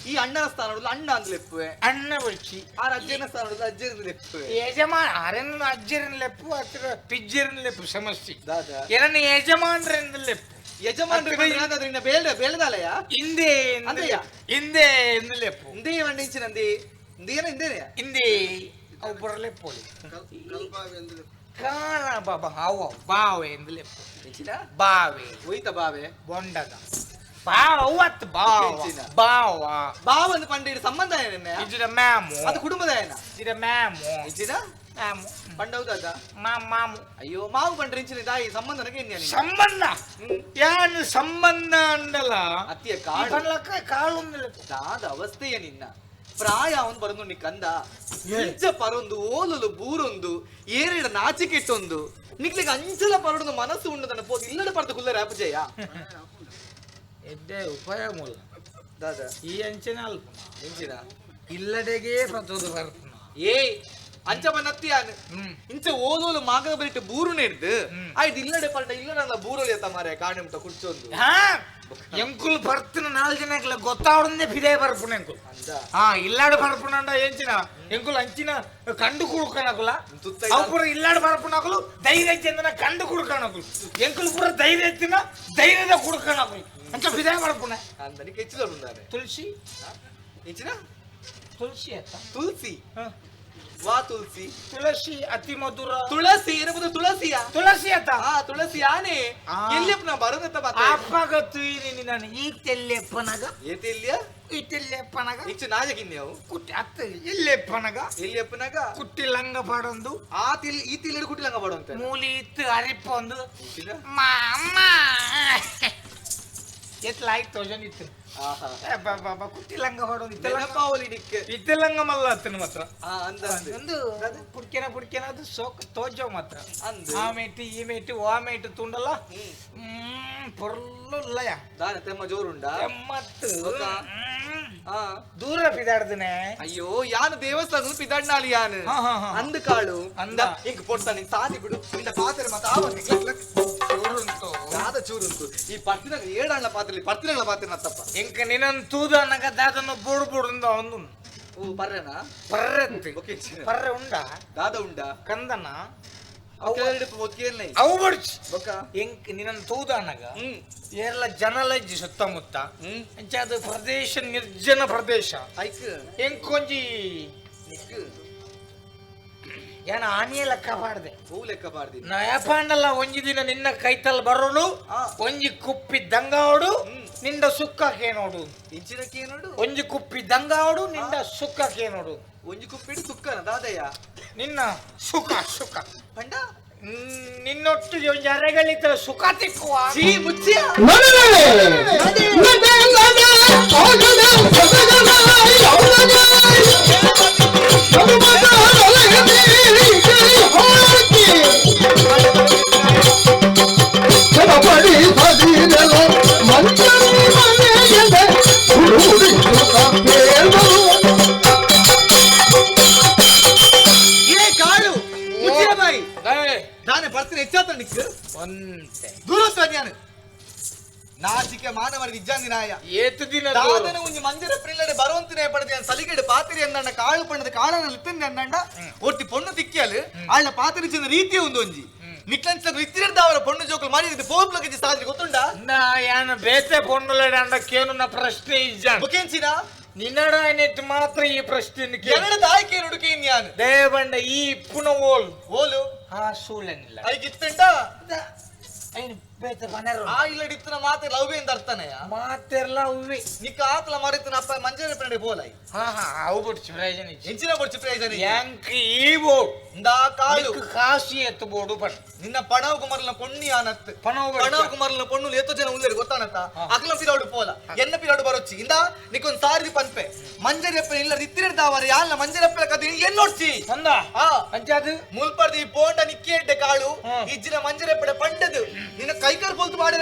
ಈ ಅಣ್ಣನ ಸ್ಥಾನ ಅಣ್ಣ ಅಂದ್ಲೆಪ್ಪುವೆ ಅಣ್ಣ ಬಡ್ಚಿ ಆ ಅಜ್ಜನ ಸ್ಥಾನ ಅಜ್ಜನ ಲೆಪ್ಪುವೆ ಯಜಮಾನ್ ಅರನ್ನ ಅಜ್ಜರನ್ ಲೆಪ್ಪು ಅತ್ತಿರ ಪಿಜ್ಜರನ್ ಲೆಪ್ಪು ಸಮಸ್ಯೆ ಏನನ್ನ ಯಜಮಾನ್ರೆಂದು ಲೆಪ್ಪು ಯಜಮಾನ್ರು ಬೇಡ ಬೇಡದಾಲಯ ಹಿಂದೆ ಅಂದಯ್ಯ ಹಿಂದೆ ಎಂದು ಲೆಪ್ಪು ಹಿಂದೆ ವಂಡಿಂಚಿನಂದಿ ಇಂದೇನ ಹಿಂದೇನೆ ಹಿಂದೆ ಅವು ಬರಲೆಪ್ಪೋಲಿ ಕಾಣ ಬಾಬಾ ಹಾವ ಬಾವೆ ಎಂದು ಲೆಪ್ಪು ಬಾವೆ ಹೋಯ್ತ ಬಾವೆ ಬೊಂಡದ ಬಾವತ್ ಬಾವ ಬಾವ ಬಾವ ಅಂದ್ ಪಂಡ ಸಂಬಂಧ ಏನ ಇಜ್ಜಿಡ ಮ್ಯಾಮು ಅದು ಕುಟುಂಬದ ಏನ ಇಜ್ಜಿಡ ಮ್ಯಾಮು ಇಜ್ಜಿಡ ಮ್ಯಾಮು ಪಂಡ ಹೌದಾ ಮಾಮು ಅಯ್ಯೋ ಮಾವು ಪಂಡ್ರೆ ಇಂಚಿನ ದಾಯಿ ಸಂಬಂಧನಕ್ಕೆ ಏನ್ ಸಂಬಂಧ ಯಾನು ಸಂಬಂಧ ಅಂಡಲ ಅತ್ತಿಯ ಕಾಳು ಕಾಳು ದಾದ ಅವಸ್ಥೆಯ ನಿನ್ನ ಪ್ರಾಯ ಅವನ್ ಬರಂದು ನೀ ಕಂದ ನಿಜ ಪರೊಂದು ಓಲಲು ಬೂರೊಂದು ಏರಿಡ ನಾಚಿಕೆಟ್ಟೊಂದು ನಿಕ್ಲಿಗೆ ಅಂಚಲ ಪರಡೊಂದು ಮನಸ್ಸು ಉಂಡು ಪೋದು ಇಲ್ಲಡ ಪರ್ದು ಕುಲ್ಲರ ಅಪಜಯ ಎಡ್ಡೆ ಉಪಾಯ ಮೂಲ ದಾದ ಈ ಅಂಚನ ಅಲ್ಪ ಇಂಚಿನ ಇಲ್ಲಡೆಗೆ ಪ್ರತೋದು ಬರ್ಪುನ ಏ ಅಂಚ ಬನ್ನತ್ತಿಯಾನ ಇಂಚ ಓದೋಲು ಮಾಗದ ಬರಿಟ್ಟು ಬೂರು ನೆಡ್ದು ಆಯ್ತು ಇಲ್ಲಡೆ ಪರಟ ಇಲ್ಲಡ ಬೂರೋಲಿ ಎತ್ತ ಮಾರೆ ಕಾಣಿಮುಟ ಕುಡ್ಚೊಂದು ಹಾ ಎಂಕುಲು ಬರ್ತಿನ ನಾಲ್ ಜನಕ್ಲ ಗೊತ್ತಾವಡಂದೆ ಫಿದೆ ಬರ್ಪುನ ಎಂಕುಲು ಹಾ ಇಲ್ಲಾಡು ಬರ್ಪುನಂಡ ಎಂಚಿನ ಎಂಕುಲು ಅಂಚಿನ ಕಂಡು ಕುಡ್ಕನಕುಲ ಅವು ಪೂರ ಇಲ್ಲಾಡು ಬರ್ಪುನಕುಲು ಧೈರ್ಯ ಚೆಂದನ ಕಂಡು ಕುಡ್ಕನಕುಲು ಎಂಕುಲು ಪೂರ ಧೈರ್ಯ ಎತ್ತಿನ ಧೈರ್ಯದ ಕುಡ್ಕನಕುಲು ಅಂಚ ಫಿದೆ ಬರ್ಪುನ ಅಂದನಿಗೆ ಹೆಚ್ಚು ತುಳಸಿ ಇಂಚಿನ ತುಳಸಿ ಅತ್ತ ತುಳಸಿ ವಾ ತುಳಸಿ ತುಳಸಿ ಅತಿ ಮಧುರ ತುಳಸಿ ಏನಪ್ಪದ ತುಳಸಿಯ ತುಳಸಿ ಅತ್ತ ಹಾ ತುಳಸಿ ಆನೆ ಎಲ್ಲಿಯಪ್ಪ ನಾ ಬರೋದತ್ತ ಬಾತ ಅಪ್ಪಗ ತುಯಿನಿ ನಾನು ಈ ತೆಲ್ಲೆಪ್ಪನಗ ಏತೆಲ್ಲಿಯ ಈ ತೆಲ್ಲೆಪ್ಪನಗ ಇಚ್ಚು ನಾಜಗಿನ್ಯವು ಕುಟ್ಟಿ ಅತ್ತ ಎಲ್ಲೆಪ್ಪನಗ ಎಲ್ಲಿಯಪ್ಪನಗ ಕುಟ್ಟಿ ಲಂಗ ಪಾಡೊಂದು ಆ ತಿಲ್ ಈ ತಿಲ್ಲಿಡು ಕುಟ್ಟಿ ಲಂಗ ಪಾಡೊಂತ ಮೂಲಿ ಇತ್ತು ಅರಿಪೊಂದು ಮಾಮ ಎತ್ಲ ಆಯ್ತು ಜನ ಇತ್ತು ಕುಟ್ಟಿ ಲಂಗ ಹೊಡೋದು ಇತ್ತೆಲಂಗ ಮಲ್ಲ ಅತ್ತನ ಮಾತ್ರ ಒಂದು ಪುಡ್ಕೆನ ಪುಡ್ಕೆನ ಅದು ಸೋಕ್ ತೋಜೋ ಮಾತ್ರ ಆ ಮೇಟಿ ಈ ಮೇಟಿ ಆ ಮೇಟಿ ತುಂಡಲ್ಲ ಪೊರ್ಲುಲ್ಲಯ ದಾನ ತೆಮ್ಮ ಜೋರುಂಡ ಮತ್ತು ದೂರ ಪಿದಾಡ್ದನೆ ಅಯ್ಯೋ ಯಾನು ದೇವಸ್ಥಾನ ಪಿದಾಡ್ನಾಲಿ ಯಾನು ಅಂದ ಕಾಳು ಅಂದ ಇಂಕ್ ಪೊಡ್ತಾನೆ ಸಾದಿ ಬಿಡು ಇಂದ ಪಾತ್ರೆ ಮಾತ್ರ ಚೂರುಂಟು ದಾದ ಚೂರುಂಟು ಈ ಪರ್ತಿನ ಏಡಣ್ಣ ಪಾತ್ರೆ ಪರ್ತಿನಗಳ ಪಾತ್ರೆ ನತ್ತಪ್ಪ ಇಂಕ ನಿನ್ನನ್ ತೂದ ಅನ್ನಗ ದಾದನ್ನು ಬೋಡು ಬೋಡು ಒಂದು ಓ ಪರ್ರೆನಾ ಪರ್ರೆ ಪರ್ರೆ ಉಂಡ ದಾದ ಉಂಡ ಕಂದನ ಅವು ಬಡ್ಚಿ ಎಂಕ್ ನಿನ್ನನ್ ತೂದ ಅನ್ನಗ ಏರ್ಲ ಜನಲಜ್ಜಿ ಸುತ್ತಮುತ್ತ ಅಂಚ ಅದು ಪ್ರದೇಶ ನಿರ್ಜನ ಪ್ರದೇಶ ಐಕ್ ಎಂಕೊಂಜಿ ಏನ ಆನಿಯ ಲೆಕ್ಕ ಪಾಡ್ದೆ ಹೂ ಲೆಕ್ಕ ಪಾಡ್ದಿ ನಯಪಾಂಡಲ್ಲ ಒಂಜಿ ದಿನ ನಿನ್ನ ಕೈತಲ್ ಬರೋಡು ಒಂಜಿ ಕುಪ್ಪಿ ದಂಗಾವಡು ನಿಂಡ ಸುಕ್ಕಕ್ಕೆ ನೋಡು ಇಂಚಿನಕ್ಕೆ ನೋಡು ಒಂಜಿ ಕುಪ್ಪಿ ದಂಗಾವಡು ನಿಂಡ ಸುಕ್ಕಕ್ಕೆ ನೋಡು ಒಂಜಿ ಕುಪ್ಪಿಡು ಸುಕ್ಕನ ದಾದಯ್ಯ ನಿನ್ನ ಸುಖ ಸುಖ ಪಂಡ ನಿನ್ನೊಟ್ಟು ಒಂಜಿ ಅರೆಗಳಿದ್ದ ಸುಖ ತಿಕ್ಕುವ ಮುಚ್ಚಿಯ ಕಾಳು ಮುಚ್ಚಿನ ಬಾಯಿ ನಾನೇ ಬರ್ತೀನಿ ಹೆಚ್ಚಾತ ನಿಕ್ ಒಂತೆ ದೂರಸ್ತ ನಾನು ನಾಚಿಕೆ ಮಾನವರ ಇಜ್ಜಾಂದಿ ನಾಯ ಏತು ದಿನ ದಾದನ ಒಂಜಿ ಮಂಜರ ಪ್ರಿಲ್ಲಡೆ ಬರುವಂತಿನೇ ಪಡೆದ ಸಲಿಗೆಡು ಪಾತ್ರಿ ಅಂದಣ್ಣ ಕಾಳು ಪಣ್ಣದ ಕಾಳನ ಲಿತ್ತಂದೆ ಅಂದಣ್ಣ ಒಟ್ಟಿ ಪೊಣ್ಣು ತಿಕ್ಕಿಯಲು ಆಳ್ನ ಪಾತ್ರಿ ಚಿನ್ನ ರೀತಿಯ ಒಂದು ಒಂಜಿ ನಿಕ್ಲಂಚ ಇತ್ತಿರ್ದ ಅವರ ಪೊಣ್ಣು ಜೋಕುಲು ಮಾಡಿ ಪೋಪ್ಲಕ್ಕೆ ಸಾಧ್ಯ ಗೊತ್ತುಂಡ ನಾ ಬೇತೆ ಪೊಣ್ಣುಲಡೆ ಅಂಡ ಕೇನುನ ಪ್ರಶ್ನೆ ಇಜ್ಜಾನ್ ಬುಕೆಂಚಿನ ನಿನ್ನಡ ಏನಿತ್ತು ಮಾತ್ರ ಈ ಪ್ರಶ್ನೆ ಎರಡು ತಾಯ್ಕೆ ನುಡುಕೆ ಇನ್ಯಾನು ದೇವಂಡ ಈ ಪುನ ಓಲು ಓಲು ಹಾ ಸೂಳನಿಲ್ಲ ಐಗಿತ್ತಂಡ ಐನು ಬೇತೆ ಮನೆರು ಆ ಇಲ್ಲಡಿತ್ತನ ಮಾತೆ ಲವ್ವೆ ಅಂತ ಅರ್ಥನೆಯ ಮಾತೆಲ್ಲ ಉವ್ವೆ ನಿಕ್ಕ ಆತಲ ಮಾರಿತ್ತನ ಅಪ್ಪ ಮಂಜರ ಪ್ರಣೆ ಬೋಲಾಯಿ ಹಾ ಹಾ ಅವು ಬಡ್ಚು ಪ್ರಯೋಜನ ಎಂಚಿನ ಬಡ್ಚು ಪ್ರಯೋಜನ ಯಾಂಕ್ ಈ ಬೋರ್ಡ್ ಇಂದಾ ಕಾಳು ಕಾಸಿ ಎತ್ತು ಬೋರ್ಡು ಪಟ್ ನಿನ್ನ ಪಣವ್ ಕುಮಾರನ ಪೊಣ್ಣಿ ಆನತ್ ಪಣವ್ ಕುಮಾರನ ಪೊಣ್ಣು ಏತೋ ಜನ ಉಲ್ಲೇರು ಗೊತ್ತಾನತ್ತ ಅಕ್ಲ ಪಿರಾಡು ಪೋಲ ಎನ್ನ ಪಿರಾಡು ಬರೋಚ್ಚಿ ಇಂದಾ ನಿಕ್ಕೊಂದ್ ಸಾರಿ ಪನ್ಪೆ ಮಂಜರಿಯಪ್ಪ ಇಲ್ಲ ಇತ್ತಿರ್ದಾವರ ಯಾಲ್ನ ಮಂಜರಪ್ಪನ ಕತೆ ಎನ್ನೋಡ್ಚಿ ಅಂದ ಅಂಚಾದು ಮುಲ್ಪರ್ದಿ ಪೋಂಡ ನಿಕ್ಕಿ ಎಡ್ಡೆ ಕಾಳು ಇಜ್ಜಿನ ಮಂಜರಪ್ಪಡ ಪಂಡದು ನಿನ್ನ ಕೈಕಾರ್ ಪೊಲ್ತು ಮಾಡಿರ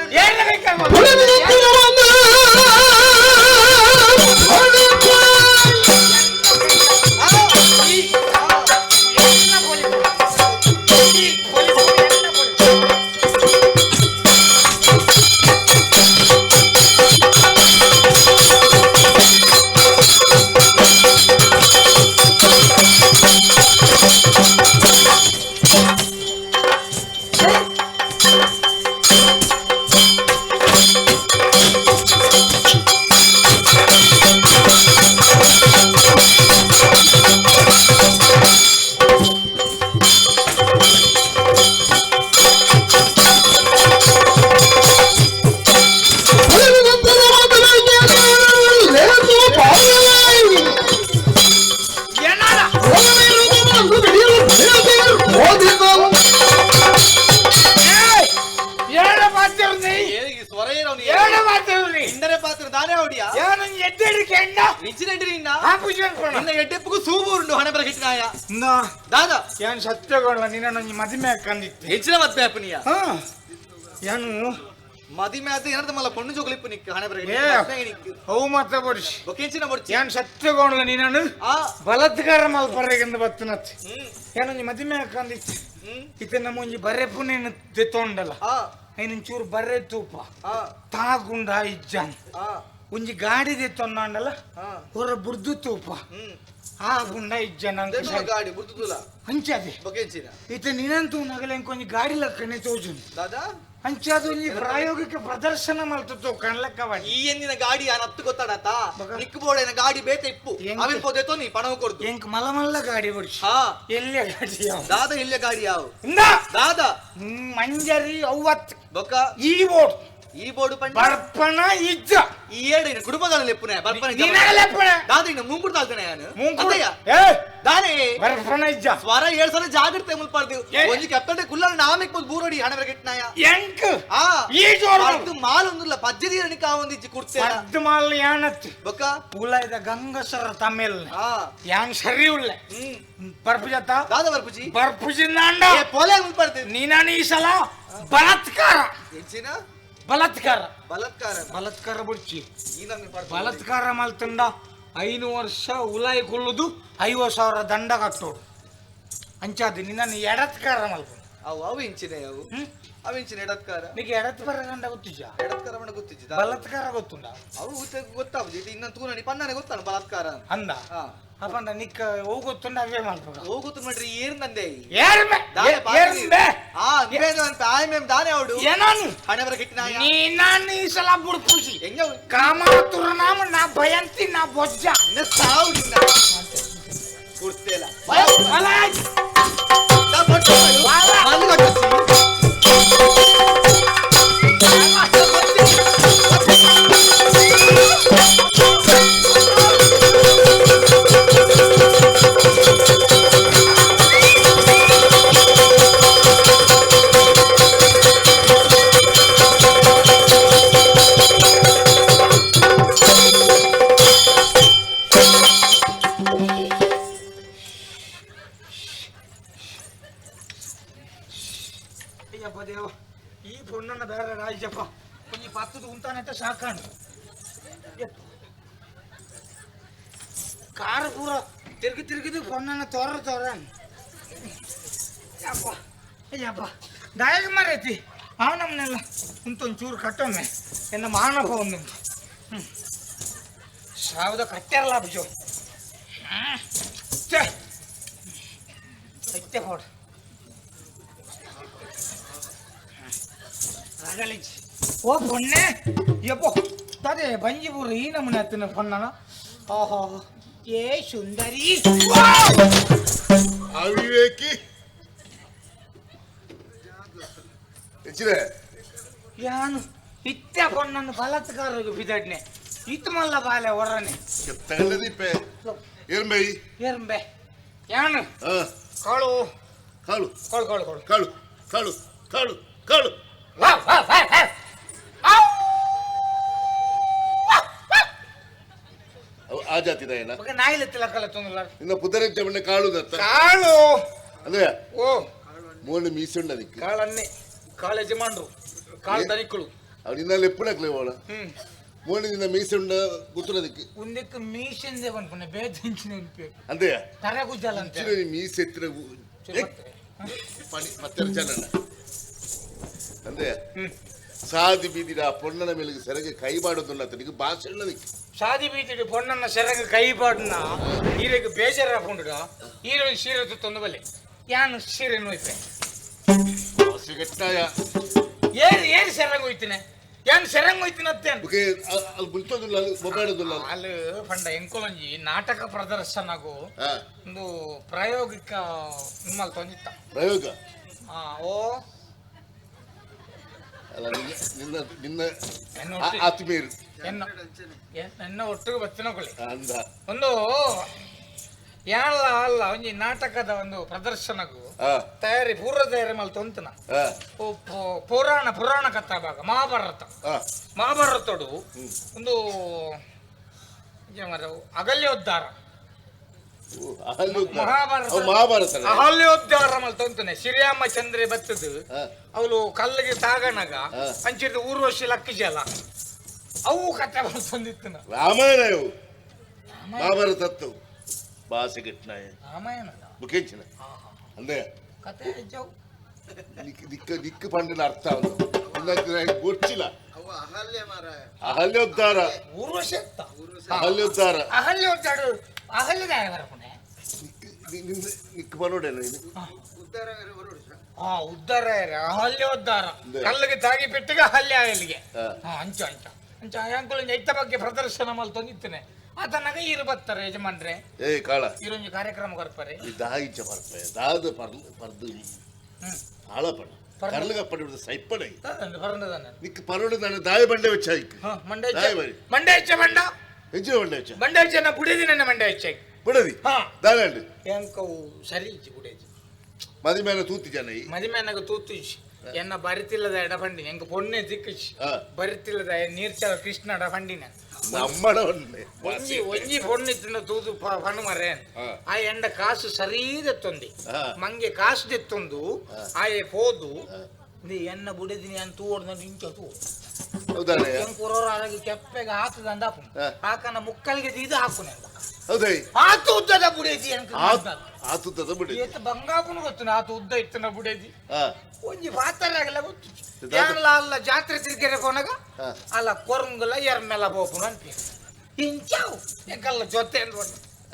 ಇಂಚಿನೆಂಟ್ರಿ ನಿನ್ನ ನಿನ್ನ ಎಡ್ಡೆಪ್ಪಗೂ ಸೂಬು ಹಣೆ ಬರಗಿಟ್ಟಿನಾಯ ದಾದಾ ಯಾನ್ ಸತ್ಯಗೊಂಡ ನಿನ್ನ ಮದಿಮೆ ಹಾಕಂದಿತ್ತು ಹೆಚ್ಚಿನ ಮದ್ಮೆ ಅಪ್ಪನಿಯ ಯಾನು ಮದಿಮೆ ಆದ ಏನಾದ್ರು ಮಲ್ಲ ಪೊಣ್ಣು ಜೋಗಲಿಪ್ಪು ನಿಕ್ ಹಣೆ ಬರಗಿಟ್ಟು ಅವು ಮಾತ್ರ ಬಡಿಸಿ ಬೊಕೆಂಚಿನ ಬಡಿಸಿ ಯಾನ್ ಸತ್ಯಗೊಂಡ ನಿನ್ನನ್ನು ಬಲತ್ಕಾರ ಮಲ್ಪರೆಗೆಂದು ಬತ್ತನತ್ ಏನೊಂಜಿ ಮದಿಮೆ ಹಾಕಂದಿತ್ತು ಇತ್ತೆ ನಮ್ಮೊಂಜಿ ಬರೆ ಪುನೇನು ತೆತ್ತೊಂಡಲ್ಲ ಐನೊಂಚೂರು ಬರೆ ತೂಪ ತಾಗುಂಡ ಇಜ್ಜಾನ್ ಒಂಜಿ ಗಾಡಿ ತೆತ್ತೊಂಡಲ್ಲ ಹೊರ ಬುರ್ದು ತೂಪ ಆ ಗುಂಡ ಇಜ್ಜಾನ್ ಗಾಡಿ ಬುರ್ದು ಅಂಚಾದೆ ಬೊಕೆಂಚಿನ ಇತ್ತೆ ನಿನಂತೂ ನಗಲೆ ಒಂಜಿ ಗಾಡಿ ಲಕ್ಕನೆ ತೋಜುನ್ ದಾದಾ ಅಂಚಾದೊಂಜಿ ಪ್ರಾಯೋಗಿಕ ಪ್ರದರ್ಶನ ಮಲ್ತು ಕಣ್ಲಕ್ಕವ ಈ ಎಂದಿನ ಗಾಡಿ ಅತ್ತು ಗೊತ್ತಾಡತ ನಿಕ್ ಬೋಡೇನ ಗಾಡಿ ಬೇತ ಇಪ್ಪು ಅವಿನ್ ಪೋದೆ ನೀ ಪಣವ ಕೊಡ್ದು ಎಂಕ್ ಮಲಮಲ್ಲ ಗಾಡಿ ಬಡ್ಸಿ ಎಲ್ಲಿಯ ಗಾಡಿ ಯಾವ ದಾದಾ ಎಲ್ಲಿಯ ಗಾಡಿ ಯಾವ ದಾದಾ ಮಂಜರಿ ಅವ್ವತ್ ಬೊಕ್ಕ ಈ ಬೋರ್ಡ್ ಈ ಬೋರ್ಡು ಪಂಡ ಬರ್ಪಣ ಇಜ್ಜ ಈ ಏಡಿನ ಕುಟುಂಬದ ಲೆಪ್ಪುನೆ ಬರ್ಪಣ ಲೆಪ್ಪುನೆ ದಾದ ಇನ್ನು ಮುಂಗುಡ್ ತಾಳ್ತಾನೆ ನಾನು ಮುಂಗುಡ್ ದಾನೆ ಬರ್ಪಣ ಇಜ್ಜ ಸ್ವರ ಏಳ್ ಸಲ ಜಾಗ್ರತೆ ಮುಲ್ಪಾರ್ದು ಒಂಜಿ ಕೆತ್ತಡೆ ಕುಲ್ಲ ನಾಮಿಕ್ ಪೋದು ಬೂರೋಡಿ ಹಣ ಬರಗಿಟ್ನಾಯ ಎಂಕ್ ಆ ಈ ಜೋರು ಅರ್ಧ ಮಾಲ್ ಒಂದಿಲ್ಲ ಪಜ್ಜದಿ ರಣಿಕ ಒಂದಿಜ್ಜಿ ಕುರ್ತೆ ಅರ್ಧ ಮಾಲ್ ಯಾನತ್ ಬೊಕ್ಕ ಉಲಾಯ್ದ ಗಂಗಸರ ತಮಿಳ್ ಯಾನ್ ಸರಿ ಉಳ್ಳೆ ಬರ್ಪುಜತ ದಾದ ಬರ್ಪುಜಿ ಬರ್ಪುಜಿ ನಾಂಡ ಪೋಲೆ ಮುಲ್ಪಾರ್ದು ನೀನಾನ ಈ ಸಲ ಬಲಾತ್ಕಾರ ಎಂಚಿನ ಬಲಾತ್ಕಾರ ಬಲಾತ್ಕಾರ ಬಲಾತ್ಕಾರ ಬುಡ್ಚಿ ಬಲಾತ್ಕಾರ ಮಲ್ತಂಡ 5 ವರ್ಷ ಉಲಾಯಿ ಕೊಲ್ಲುದು 50,000 ದಂಡ ಕಟ್ಟೋಡು ಅಂಚಾದು ನಿನ್ನನ್ನು ಎಡತ್ಕಾರ ಮಲ್ಪ ಅವು ಅವು ಇಂಚಿನ ಅವು ಅವು ಇಂಚಿನ ಎಡತ್ಕಾರ ನಿಮಗೆ ಎಡತ್ಕಾರ ಗಂಡ ಗೊತ್ತಿಜ್ಜ ಎಡತ್ಕಾರ ಮಣ ಗೊತ್ತಿಜ್ಜ ಬಲಾತ್ಕಾರ ಗೊತ್ತುಂಡ ಅವು ಗೊತ್ತಾಗುದು ಇದು ಇನ್ನೊಂದು ತೂನಡಿ ಪನ್ನಾನೆ ಗೊತ್ತಾನು ಬಲಾತ್ಕಾರ ಅಂದ ಅಪ್ಪಂಡ ನಿಕ್ಕ ಅವು ಗೊತ್ತುಂಡ ಅವೇ ಮಲ್ಪ ಅವು ಗೊತ್ತು ಮಾಡ್ರಿ ಏರ್ ನಂದೆ ದಾನೆ ಅವಡು ಏನಾನು ಹಣೆ ಬರಗಿಟ್ಟಿನ ನೀನಾನು ಈ ಸಲ ಬುಡ್ಪುಜಿ ಕಾಮಾತುರ ನಾಮ ನಾ ಭಯಂತಿ ನಾ ಬೊಜ್ಜ ಸಾವು ನಿನ್ನ ಕುರ್ತೆಲ ಅಯ್ಯಪ್ಪ ದೇವ ಈ ಪೊಣ್ಣನ ಬೇರೆ ರಾಜ್ಯಪ್ಪ ಕೊಂಚ ಪತ್ತದ ಉಂತಾನೆತ್ತ ಸಾಕಾಣು ಕಾರು ಪೂರ ತಿರುಗಿ ತಿರುಗಿದು ಪೊಣ್ಣನ ತೋರ ತೋರ ಅಯ್ಯಪ್ಪ ಅಯ್ಯಪ್ಪ ದಾಯಕ ಮರೈತಿ ಆ ನಮ್ಮನ್ನೆಲ್ಲ ಉಂಟೊಂಚೂರು ಕಟ್ಟೊಮ್ಮೆ ಎನ್ನ ಮಾನಪ್ಪ ಒಂದು ಸಾವಿರದ ಕಟ್ಟಾರಲ್ಲ ಬಿಜು ಸತ್ಯ ಕೊಡು ಓ ಪೊಣ್ಣೆ ಯಪ್ಪೋ ತದೆ ಬಂಜಿಪುರ ಈ ನಮೂನೆ ಹತ್ತಿನ ಪೊಣ್ಣನ ಓಹೋ ಏ ಸುಂದರಿ ಅವಿವೇಕಿ ಯಾನು ಇತ್ತ ಪೊಣ್ಣನ್ನು ಬಲಾತ್ಕಾರಗೆ ಬಿದಡ್ನೆ ಇತ್ತು ಮಲ್ಲ ಬಾಲೆ ಹೊರನೆ ಏರ್ಂಬೆ ಏರ್ಂಬೆ ಯಾನು ಕಾಳು ಕಾಳು ಕಾಳು ಕಾಳು ಕಾಳು ಕಾಳು ಕಾಳು ಕಾಳು ಕಾಳು ಆ ಜಾತಿ ನಿನ್ನ ಪುದರೆಜ್ಜ ಕಾಳು ಕಾಳು ಅಂದ್ರೆ ಓ ಮೂರು ಮೀಸುಂಡು ಅದಕ್ಕೆ ಕಾಳನ್ನೇ ಕಾಳು ಯಜಮಾನ್ರು ಕಾಳು ದನಿಕ್ಕಳು ಅವ್ರು ನಿನ್ನಲ್ಲಿ ಎಪ್ಪುನಕ್ಲೆ ಓಳ ಮೂರು ನಿನ್ನ ಮೀಸುಂಡ ಗೊತ್ತಿಲ್ಲ ಅದಕ್ಕೆ ಒಂದಕ್ಕೆ ಮೀಸೆಂದೇ ಪನ್ಪುನೆ ಬೇದಿಂಚಿನ ಅಂದ್ರೆ ತರೆ ಗುಜ್ಜಲ ಅಂತ ಮೀಸೆ ಎತ್ತಿರ ಪತ್ತೆರ ಜನ ಅಂದ್ರೆ ಸಾದಿ ಬೀದಿಡ ಪೊಣ್ಣನ ಮೇಲೆ ಸೆರಗೆ ಕೈ ಮಾಡೋದಿಲ್ಲ ತನಿಗೆ ಭಾಷೆ ಅದಕ್ಕೆ ಸಾದಿ ಬೀದಿಡು ಪೊಣ್ಣನ ಸೆರಗೆ ಕೈ ಬಾಡನ ಈರೆಗೆ ಬೇಜಾರ ಹಾಕೊಂಡುಡ ಈರೆ ಸೀರೆ ತೊಂದು ಬಲ್ಲೆ ಯಾನು ಸೀರೆ ನೋಯ್ತೆ ಸಿಗಟ್ಟಾಯ ಏರು ಏರು ಸೆರಂಗ್ ಹೋಯ್ತೀನಿ ಯಾನ್ ಸೆರಂಗ್ ಹೋಯ್ತೀನಿ ಅತ್ತೆ ಅಲ್ಲಿ ಬುಲ್ತೋದಿಲ್ಲ ಅಲ್ಲಿ ಮೊಬೈಲ್ ಅಲ್ಲಿ ಪಂಡ ಎಂಕೊಲಂಜಿ ನಾಟಕ ಪ್ರದರ್ಶನಗೂ ಒಂದು ಪ್ರಾಯೋಗಿಕ ನಿಮ್ಮಲ್ಲಿ ತೊಂದಿತ್ತ ಪ್ರಯೋಗ ಓ ಅಲ್ಲ ನಿನ್ನ ನಿನ್ನ ಆತ್ಮೀಯರು ಎನ್ನ ಒಟ್ಟಿಗೆ ಬತ್ತಿನಕೊಳ್ಳಿ ಅಂದ ಒಂದು ಯಾಲ್ಲ ಅಲ್ಲ ಒಂಜಿ ನಾಟಕದ ಒಂದು ಪ್ರದರ್ಶನಗೂ ತಯಾರಿ ಪೂರ್ವ ತಯಾರಿ ಮಲ್ ತೊಂತನ ಪುರಾಣ ಪುರಾಣ ಕಥಾ ಭಾಗ ಮಹಾಭಾರತ ಮಹಾಭಾರತೋಡು ಒಂದು ಅಗಲ್ಯೋದ್ಧಾರ ಮಹಾಭಾರತ ಅಹಲ್ಯೋದ್ಧಾರ ಮಲ್ತಂತಾನೆ ಶ್ರೀರಾಮಚಂದ್ರೆ ಬತ್ತದು ಅವಳು ಕಲ್ಲಿಗೆ ತಾಗಣಗ ಅಂಚಿದ ಊರ್ವಶಿ ಲಕ್ಕಜಲ ಅವು ಕತೆ ಬಂದಿತ್ತು ರಾಮಾಯಣ ಇವು ಮಹಾಭಾರತ ಭಾಷೆ ಘಟನೆ ರಾಮಾಯಣ ಮುಖೇಂಚಿನ ಅಂದೆ ಕತೆ ದಿಕ್ಕ ದಿಕ್ಕು ಪಂಡಿನ ಅರ್ಥ ಗೊತ್ತಿಲ್ಲ ಅಹಲ್ಯೋದ್ಧಾರ ಊರ್ವಶಿ ಅಂತ ಅಹಲ್ಯೋದ್ಧಾರ ಅಹಲ್ಯೋದ್ಧಾರ ಅಹಲ್ಯದಾಯ ಬರ್ಪುಣೆ ನಿಕ್ ಬರೋಡೇನ ಆ ಉದ್ದಾರ ಅಹಲ್ಯೋದ್ಧಾರ ಕಲ್ಲಿಗೆ ತಾಗಿ ಪೆಟ್ಟಿಗೆ ಅಹಲ್ಯ ಅಲ್ಲಿಗೆ ಅಂಚ ಅಂಚ ಅಂಚ ಅಂಕುಲ ಐತ ಬಗ್ಗೆ ಪ್ರದರ್ಶನ ಮಲ್ತೊಂದಿತ್ತನೆ ಆತನಾಗ ಇರು ಬರ್ತಾರೆ ಯಜಮಾನ್ರೆ ಏ ಕಾಳ ಇರೊಂಜಿ ಕಾರ್ಯಕ್ರಮ ಕೊರ್ಪರೆ ಈ ದಾಯಿಚ ಬರ್ಪೆ ದಾದ ಪರ್ದು ಆಳ ಪಡ ಕರ್ಲಗ ಪಡ ಸೈಪಡೆ ನಿಕ್ ಪರೋಡು ನಾನು ದಾಯ ಬಂಡೆ ವಚ್ಚಾಯ್ಕ್ ಮಂಡೆ ಮಂಡೆ ಹೆಚ್ಚ ಬಂಡ ಹೆಚ್ಚಿನ ಬಂಡೆ ಹೆಚ್ಚ ಬಂಡೆ ಹೆಚ್ಚ ನಾ ಬುಡದಿ ನನ್ನ ಮಂಡೆ ಹೆಚ್ಚ ಬುಡದಿ ದಾದಂಡು ಎಂಕವು ಸರಿ ಇಜ್ಜಿ ಬುಡೇಜಿ ಮದಿಮೇನ ತೂತಿ ಜನ ಮದಿಮೇನಗ ತೂತು ಇಜ್ಜಿ ಎನ್ನ ಬರಿತಿಲ್ಲದ ಎಡ ಫಂಡಿನ ಎಂಕ ಪೊನ್ನೆ ದಿಕ್ಕಿಚ್ ಬರಿತಿಲ್ಲದ ನೀರ್ಚಾಲ ಕೃಷ್ಣ ಎಡ ಫಂಡಿನ ನಮ್ಮಡ ಒಂಜಿ ಒಂಜಿ ಪೊಣ್ಣು ಇತ್ತಿನ ತೂದು ಪಣ್ಣು ಮರೆ ಆ ಎಂಡ ಕಾಸು ಸರಿ ದೆತ್ತೊಂದಿ ಮಂಗೆ ಕಾಸು ದೆತ್ತೊಂದು ಆಯೆ ಪೋದು ನೀ ಎನ್ನ ಬುಡದಿನಿ ಅಂತ ತೂಡ್ದ ಇಂಚ ತೂ ಕೊರೋರ ಆರೋಗ್ಯ ಕೆಪ್ಪೆಗೆ ಹಾಕದಂದ ಹಾಕನ ಮುಕ್ಕಲ್ಗೆ ದೀದ ಹಾಕುನೆ ಆತು ಉದ್ದದ ಬುಡೇಜಿ ಆತುದ್ದದ ಬುಡೇಜಿ ಏತ ಬಂಗಾಪುನು ಗೊತ್ತು ಆತು ಉದ್ದ ಇತ್ತನ ಬುಡೇಜಿ ಒಂಜಿ ಪಾತರಾಗಲ್ಲ ಗೊತ್ತು ಯಾನ್ಲ ಅಲ್ಲ ಜಾತ್ರೆ ತಿರ್ಗೆರೆ ಪೋನಾಗ ಅಲ್ಲ ಕೊರಂಗುಲ ಎರ್ಮೆಲ ಪೋಪುನು ಅನ್ಪಿ ಇಂಚಾವು ಎಂಕಲ್ಲ ಜೊತೆ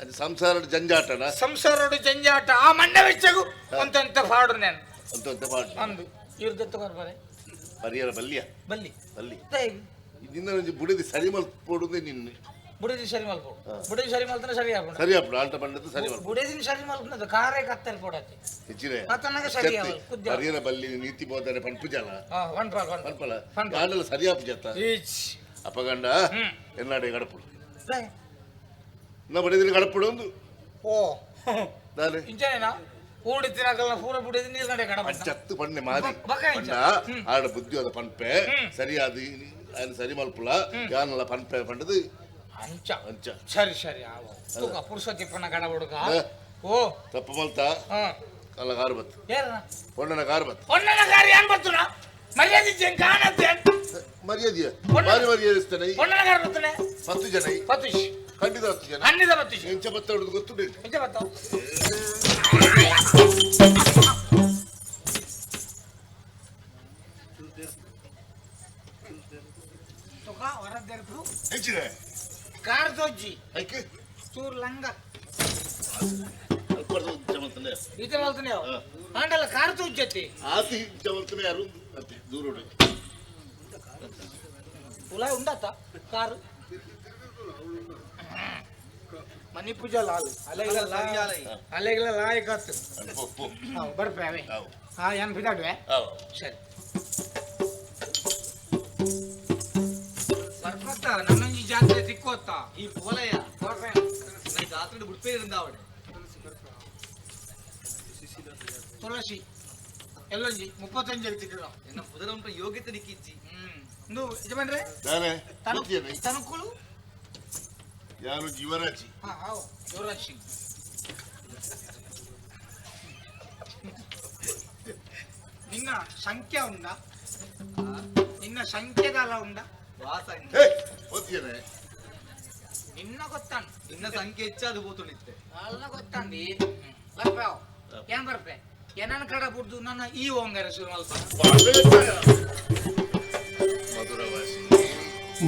ಅದು ಸಂಸಾರದ ಜಂಜಾಟನ ಸಂಸಾರದ ಜಂಜಾಟ ಆ ಮಂಡೆ ವೆಚ್ಚಗು ಅಂತಂತ ಪಾಡು ನಾನು ಅಂತಂತ ಪಾಡು ಅಂದು ಇವ್ರದ್ದು ಬರ್ಬಾರೆ ಪರಿಯರ ಬಲ್ಲಿಯ ಬಲ್ಲಿ ಬಲ್ಲಿ ನಿನ್ನ ಒಂಜಿ ಬುಡದಿ ಸರಿ ಮಲ್ಪೊಡುದೇ ನಿನ್ನೆ ಬುಡದಿ ಸರಿ ಮಲ್ಪೊಡು ಬುಡದಿ ಸರಿ ಮಲ್ತನ ಸರಿ ಆಪುಂಡು ಸರಿ ಆಪುಂಡು ಆಂಟ ಬಂಡದ್ದು ಸರಿ ಮಲ್ಪೊಡು ಬುಡದಿನ ಸರಿ ಮಲ್ಪುನದು ಕಾರೇ ಕತ್ತರಿ ಪೊಡತಿ ಹೆಚ್ಚಿನ ಆತನಾಗ ಸರಿ ಆವಲ್ ಕುದ್ಯ ಪರಿಯರ ಬಲ್ಲಿ ನೀತಿ ಬೋಧನೆ ಪನ್ಪುಜಲ ಪನ್ಪಲ ಪನ್ಪಲ ಆಂಡಲ ಸರಿ ಆಪುಜತ್ತ ಅಪಗಂಡ ಎನ್ನಾಡೆ ಗಡಪುಡು ನಾ ಬುಡದಿನ ಗಡಪುಡು ಒಂದು ಓ ದಾನೆ ಇಂಚನೇನಾ ಊಡಿ ತಿನ್ನಕಲ್ಲ ಪೂರ ಬುಡದಿ ನೀರು ನಡೆ ಗಡಪ ಚತ್ತು ಪಣ್ಣೆ ಮಾರಿ ಪಣ್ಣ ಆಡ ಬುದ್ಧಿವಾದ ಪನ್ಪೆ ಸರಿಯಾದ ఆయన ಸರಿ ಮಲ್ಪುಲ ಯಾನಲ ಪನ್ಪೆ ಪಂಡದು ಅಂಚ ಅಂಚ ಸರಿ ಸರಿ ಆವ ತೂಕ ಪುರುಷತಿ ಪಣ್ಣ ಗಡ ಹುಡುಗ ಓ ತಪ್ಪು ಮಲ್ತ ಕಲ್ಲ ಕಾರು ಬತ್ತು ಏರನ ಪೊಣ್ಣನ ಕಾರು ಬತ್ತು ಪೊಣ್ಣನ ಕಾರು ಏನ್ ಬರ್ತುನ ಮರ್ಯಾದೆ ಜನ್ ಕಾಣತ್ತೆ ಮರ್ಯಾದೆಯ ಬಾರಿ ಮರ್ಯಾದೆ ಇಸ್ತಾನೆ ಪೊಣ್ಣನ ಕಾರು ಬರ್ತಾನೆ 10 ಜನ 10 ಖಂಡಿತ 10 ಜನ ಖಂಡಿತ 10 ಎಂಚ ಬತ್ತ ಹುಡುಗ ಗೊತ್ತುಂಟು ಎಂಚ ಬತ್ತ ತುಕ ಹೊರದೆರ್ಪು ಹೆಚ್ಚಿದೆ ಕಾರ್ ದೊಜ್ಜಿ ಐಕೆ ಚೂರ್ ಲಂಗ ಈತ ಮಲ್ತನೆ ಆಂಡಲ ಕಾರ್ ತೋಜ್ಜತಿ ಆತಿ ಜಮಲ್ತನೆ ಯಾರು ಅತ್ತೆ ದೂರೋಡು ಉಲಾಯ್ ಉಂಡಾತ ಕಾರು ಮನಿ ಪೂಜಾ ಲಾಲ್ ಅಲೆಗಳ ಅಲೆಗಳ ಲಾಯಕತ್ ಬರ್ಪೆ ಅವೇ ಹಾ ಏನ್ ಬಿದಾಡ್ವೆ ಸರಿ ಬರ್ಪತ್ತ ನನ್ನೊಂಜಿ ಜಾತ್ರೆ ತಿಕ್ಕೋತ್ತ ಈ ಪೋಲಯ್ಯ ಜಾತ್ರೆ ಬಿಡ್ಪೇ ಇರಂದ ಅವಡೆ ತುಳಸಿ ಎಲ್ಲೊಂಜಿ 35 ತಿಕ್ಕದ ಎನ್ನ ಪುದರ ಉಂಟು ಯೋಗ್ಯತೆ ನಿಕ್ಕಿಜ್ಜಿ ಇಂದು ಯಜಮಾನ್ರೆ ತನುಕುಲು ಯಾರು ಯುವರಾಜಿ ಹಾ how Yuvraj Singh ನಿನ್ನ ಸಂಖ್ಯೆ ಉಂಡ ನಿನ್ನ ಸಂಖ್ಯೆದಾಲ ಉಂಡ ನಿನ್ನ ಗೊತ್ತಾಂಡ್ ನಿನ್ನ ಸಂಖ್ಯೆ ಹೆಚ್ಚಾದ ಬೋತುಳಿತ್ತೆ ಅಲ್ಲ ಗೊತ್ತಾಂಡಿ ಬರ್ಪೆ ಏನ್ ಬರ್ಪೆ ಏನನ್ನ ಕಡ ಬುಡ್ದು ನನ್ನ ಈ ಓಂಗಾರ ಶುರು ಮಲ್ಪ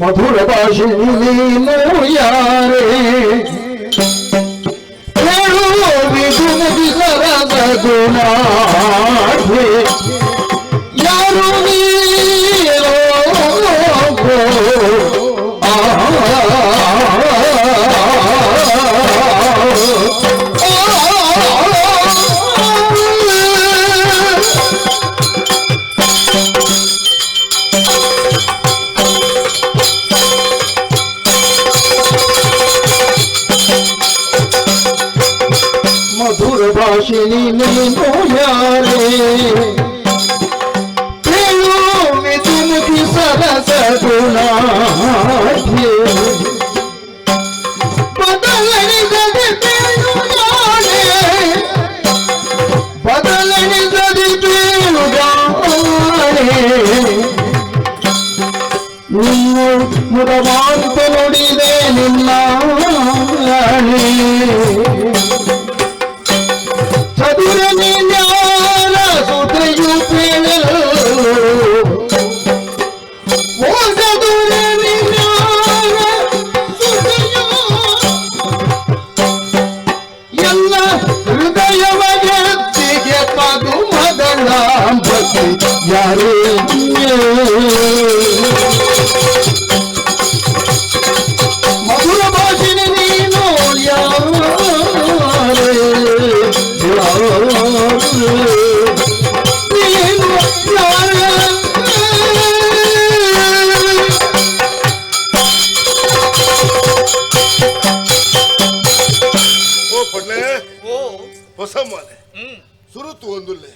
ಮಧುರ ಭಾಷಿಣಿ ನೀನು ಯಾರೇ ಗುಣಾಢ್ಯೆ ಯಾರು ನೀರೋ ಮಧುರ ಭಾಷಿಣಿ ನೀನು ಯಾರೇ ಹೇಳು ವಿಧುಮುಖಿ ಸರಸ ಗುಣಾಢ್ಯೆ ಮುದವಾಂತ ನುಡಿದೆ ನಿನ್ನ ಚದುರ ಜ್ಞಾನ ಸುತೆಯು ಪೇಳಲು ಓ ಚದುರ ಜ್ಞಾನ ಸುತೆಯು ಎಲ್ಲ ಹೃದಯವಗೆತ್ತಿಗೆ ಪದುಮದಳಾಂಬತಿ ಯಾರೇ ಮಧುರ ಭಾಷಿಣಿ ನೀನು ಯಾರೇ ನೀನು ಯಾರೇ ಓ ಪೊಣ್ಣೆ ಓ ಹೊಸ ಮಾಲೆ ಸುರುತು ಒಂದುಲ್ಲೆ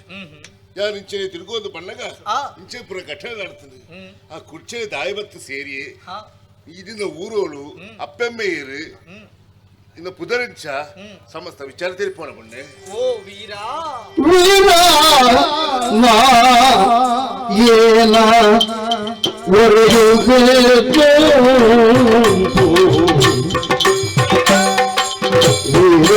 ಯಾರು ಇಂಚನೆ ತಿರುಗೋದು ಬಣ್ಣಗ ಇಂಚೆ ಪುರ ಘಟನೆ ನಡ್ತದೆ ಆ ಕುರ್ಚನೆ ದಾಯಬತ್ತು ಸೇರಿ ಇದನ್ನ ಊರೋಳು ಅಪ್ಪೆಮ್ಮೆಯರು ಇನ್ನು ಪುದರಿಂಚ ಸಮಸ್ತ ವಿಚಾರ ತಿರುಪೋಣ ಪೊಣ್ಣೆ ಓ ವೀರಾ ವೀರ ನಾ ಏನ ಒರೆಯುಬೇಕು ವೀರ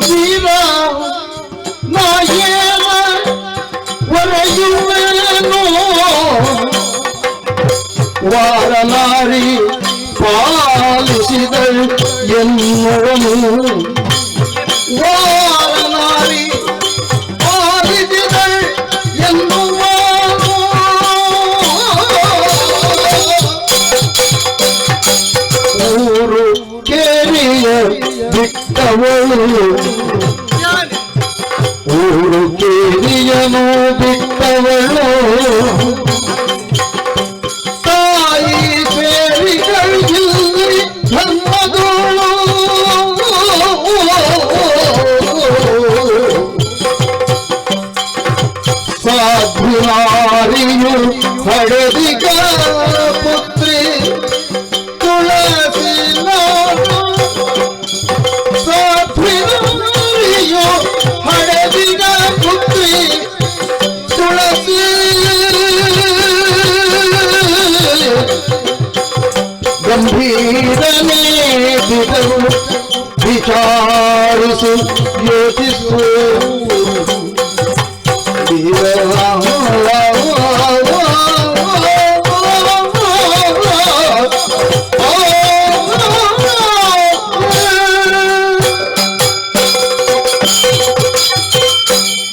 ವೀರ ನಾಯೇನ ಒರೆಯುವೆನು ವಾರನಾರಿ ಪಾಲಿಸಿದಳು ಎನ್ನುವನು ವಾರನಾರಿ ಪಾಲಿಸಿದಳು ಎನ್ನುವನು ಊರು ಕೇರಿಯ ಬಿಟ್ಟವಳು ಊರು ಕೇರಿಯನು ಬಿಟ್ಟವಳು ತಾಯಿ ಸೇರಿಗಳಿಲ್ಲಿ ಧರ್ಮದೋಳು ಸಾಧ್ವಿನಾರಿಯು ಹಡದಿಗ ಪುತ್ರಿ ತುಳಸಿ ಸಾಧ್ವಿನಾರಿಯು ಹಡದಿಗ ಪುತ್ರಿ ತುಳಸಿ ಗಂಭೀರನೇ ಬಿದರು ವಿಚಾರಿಸಿ ಯೋಚಿಸು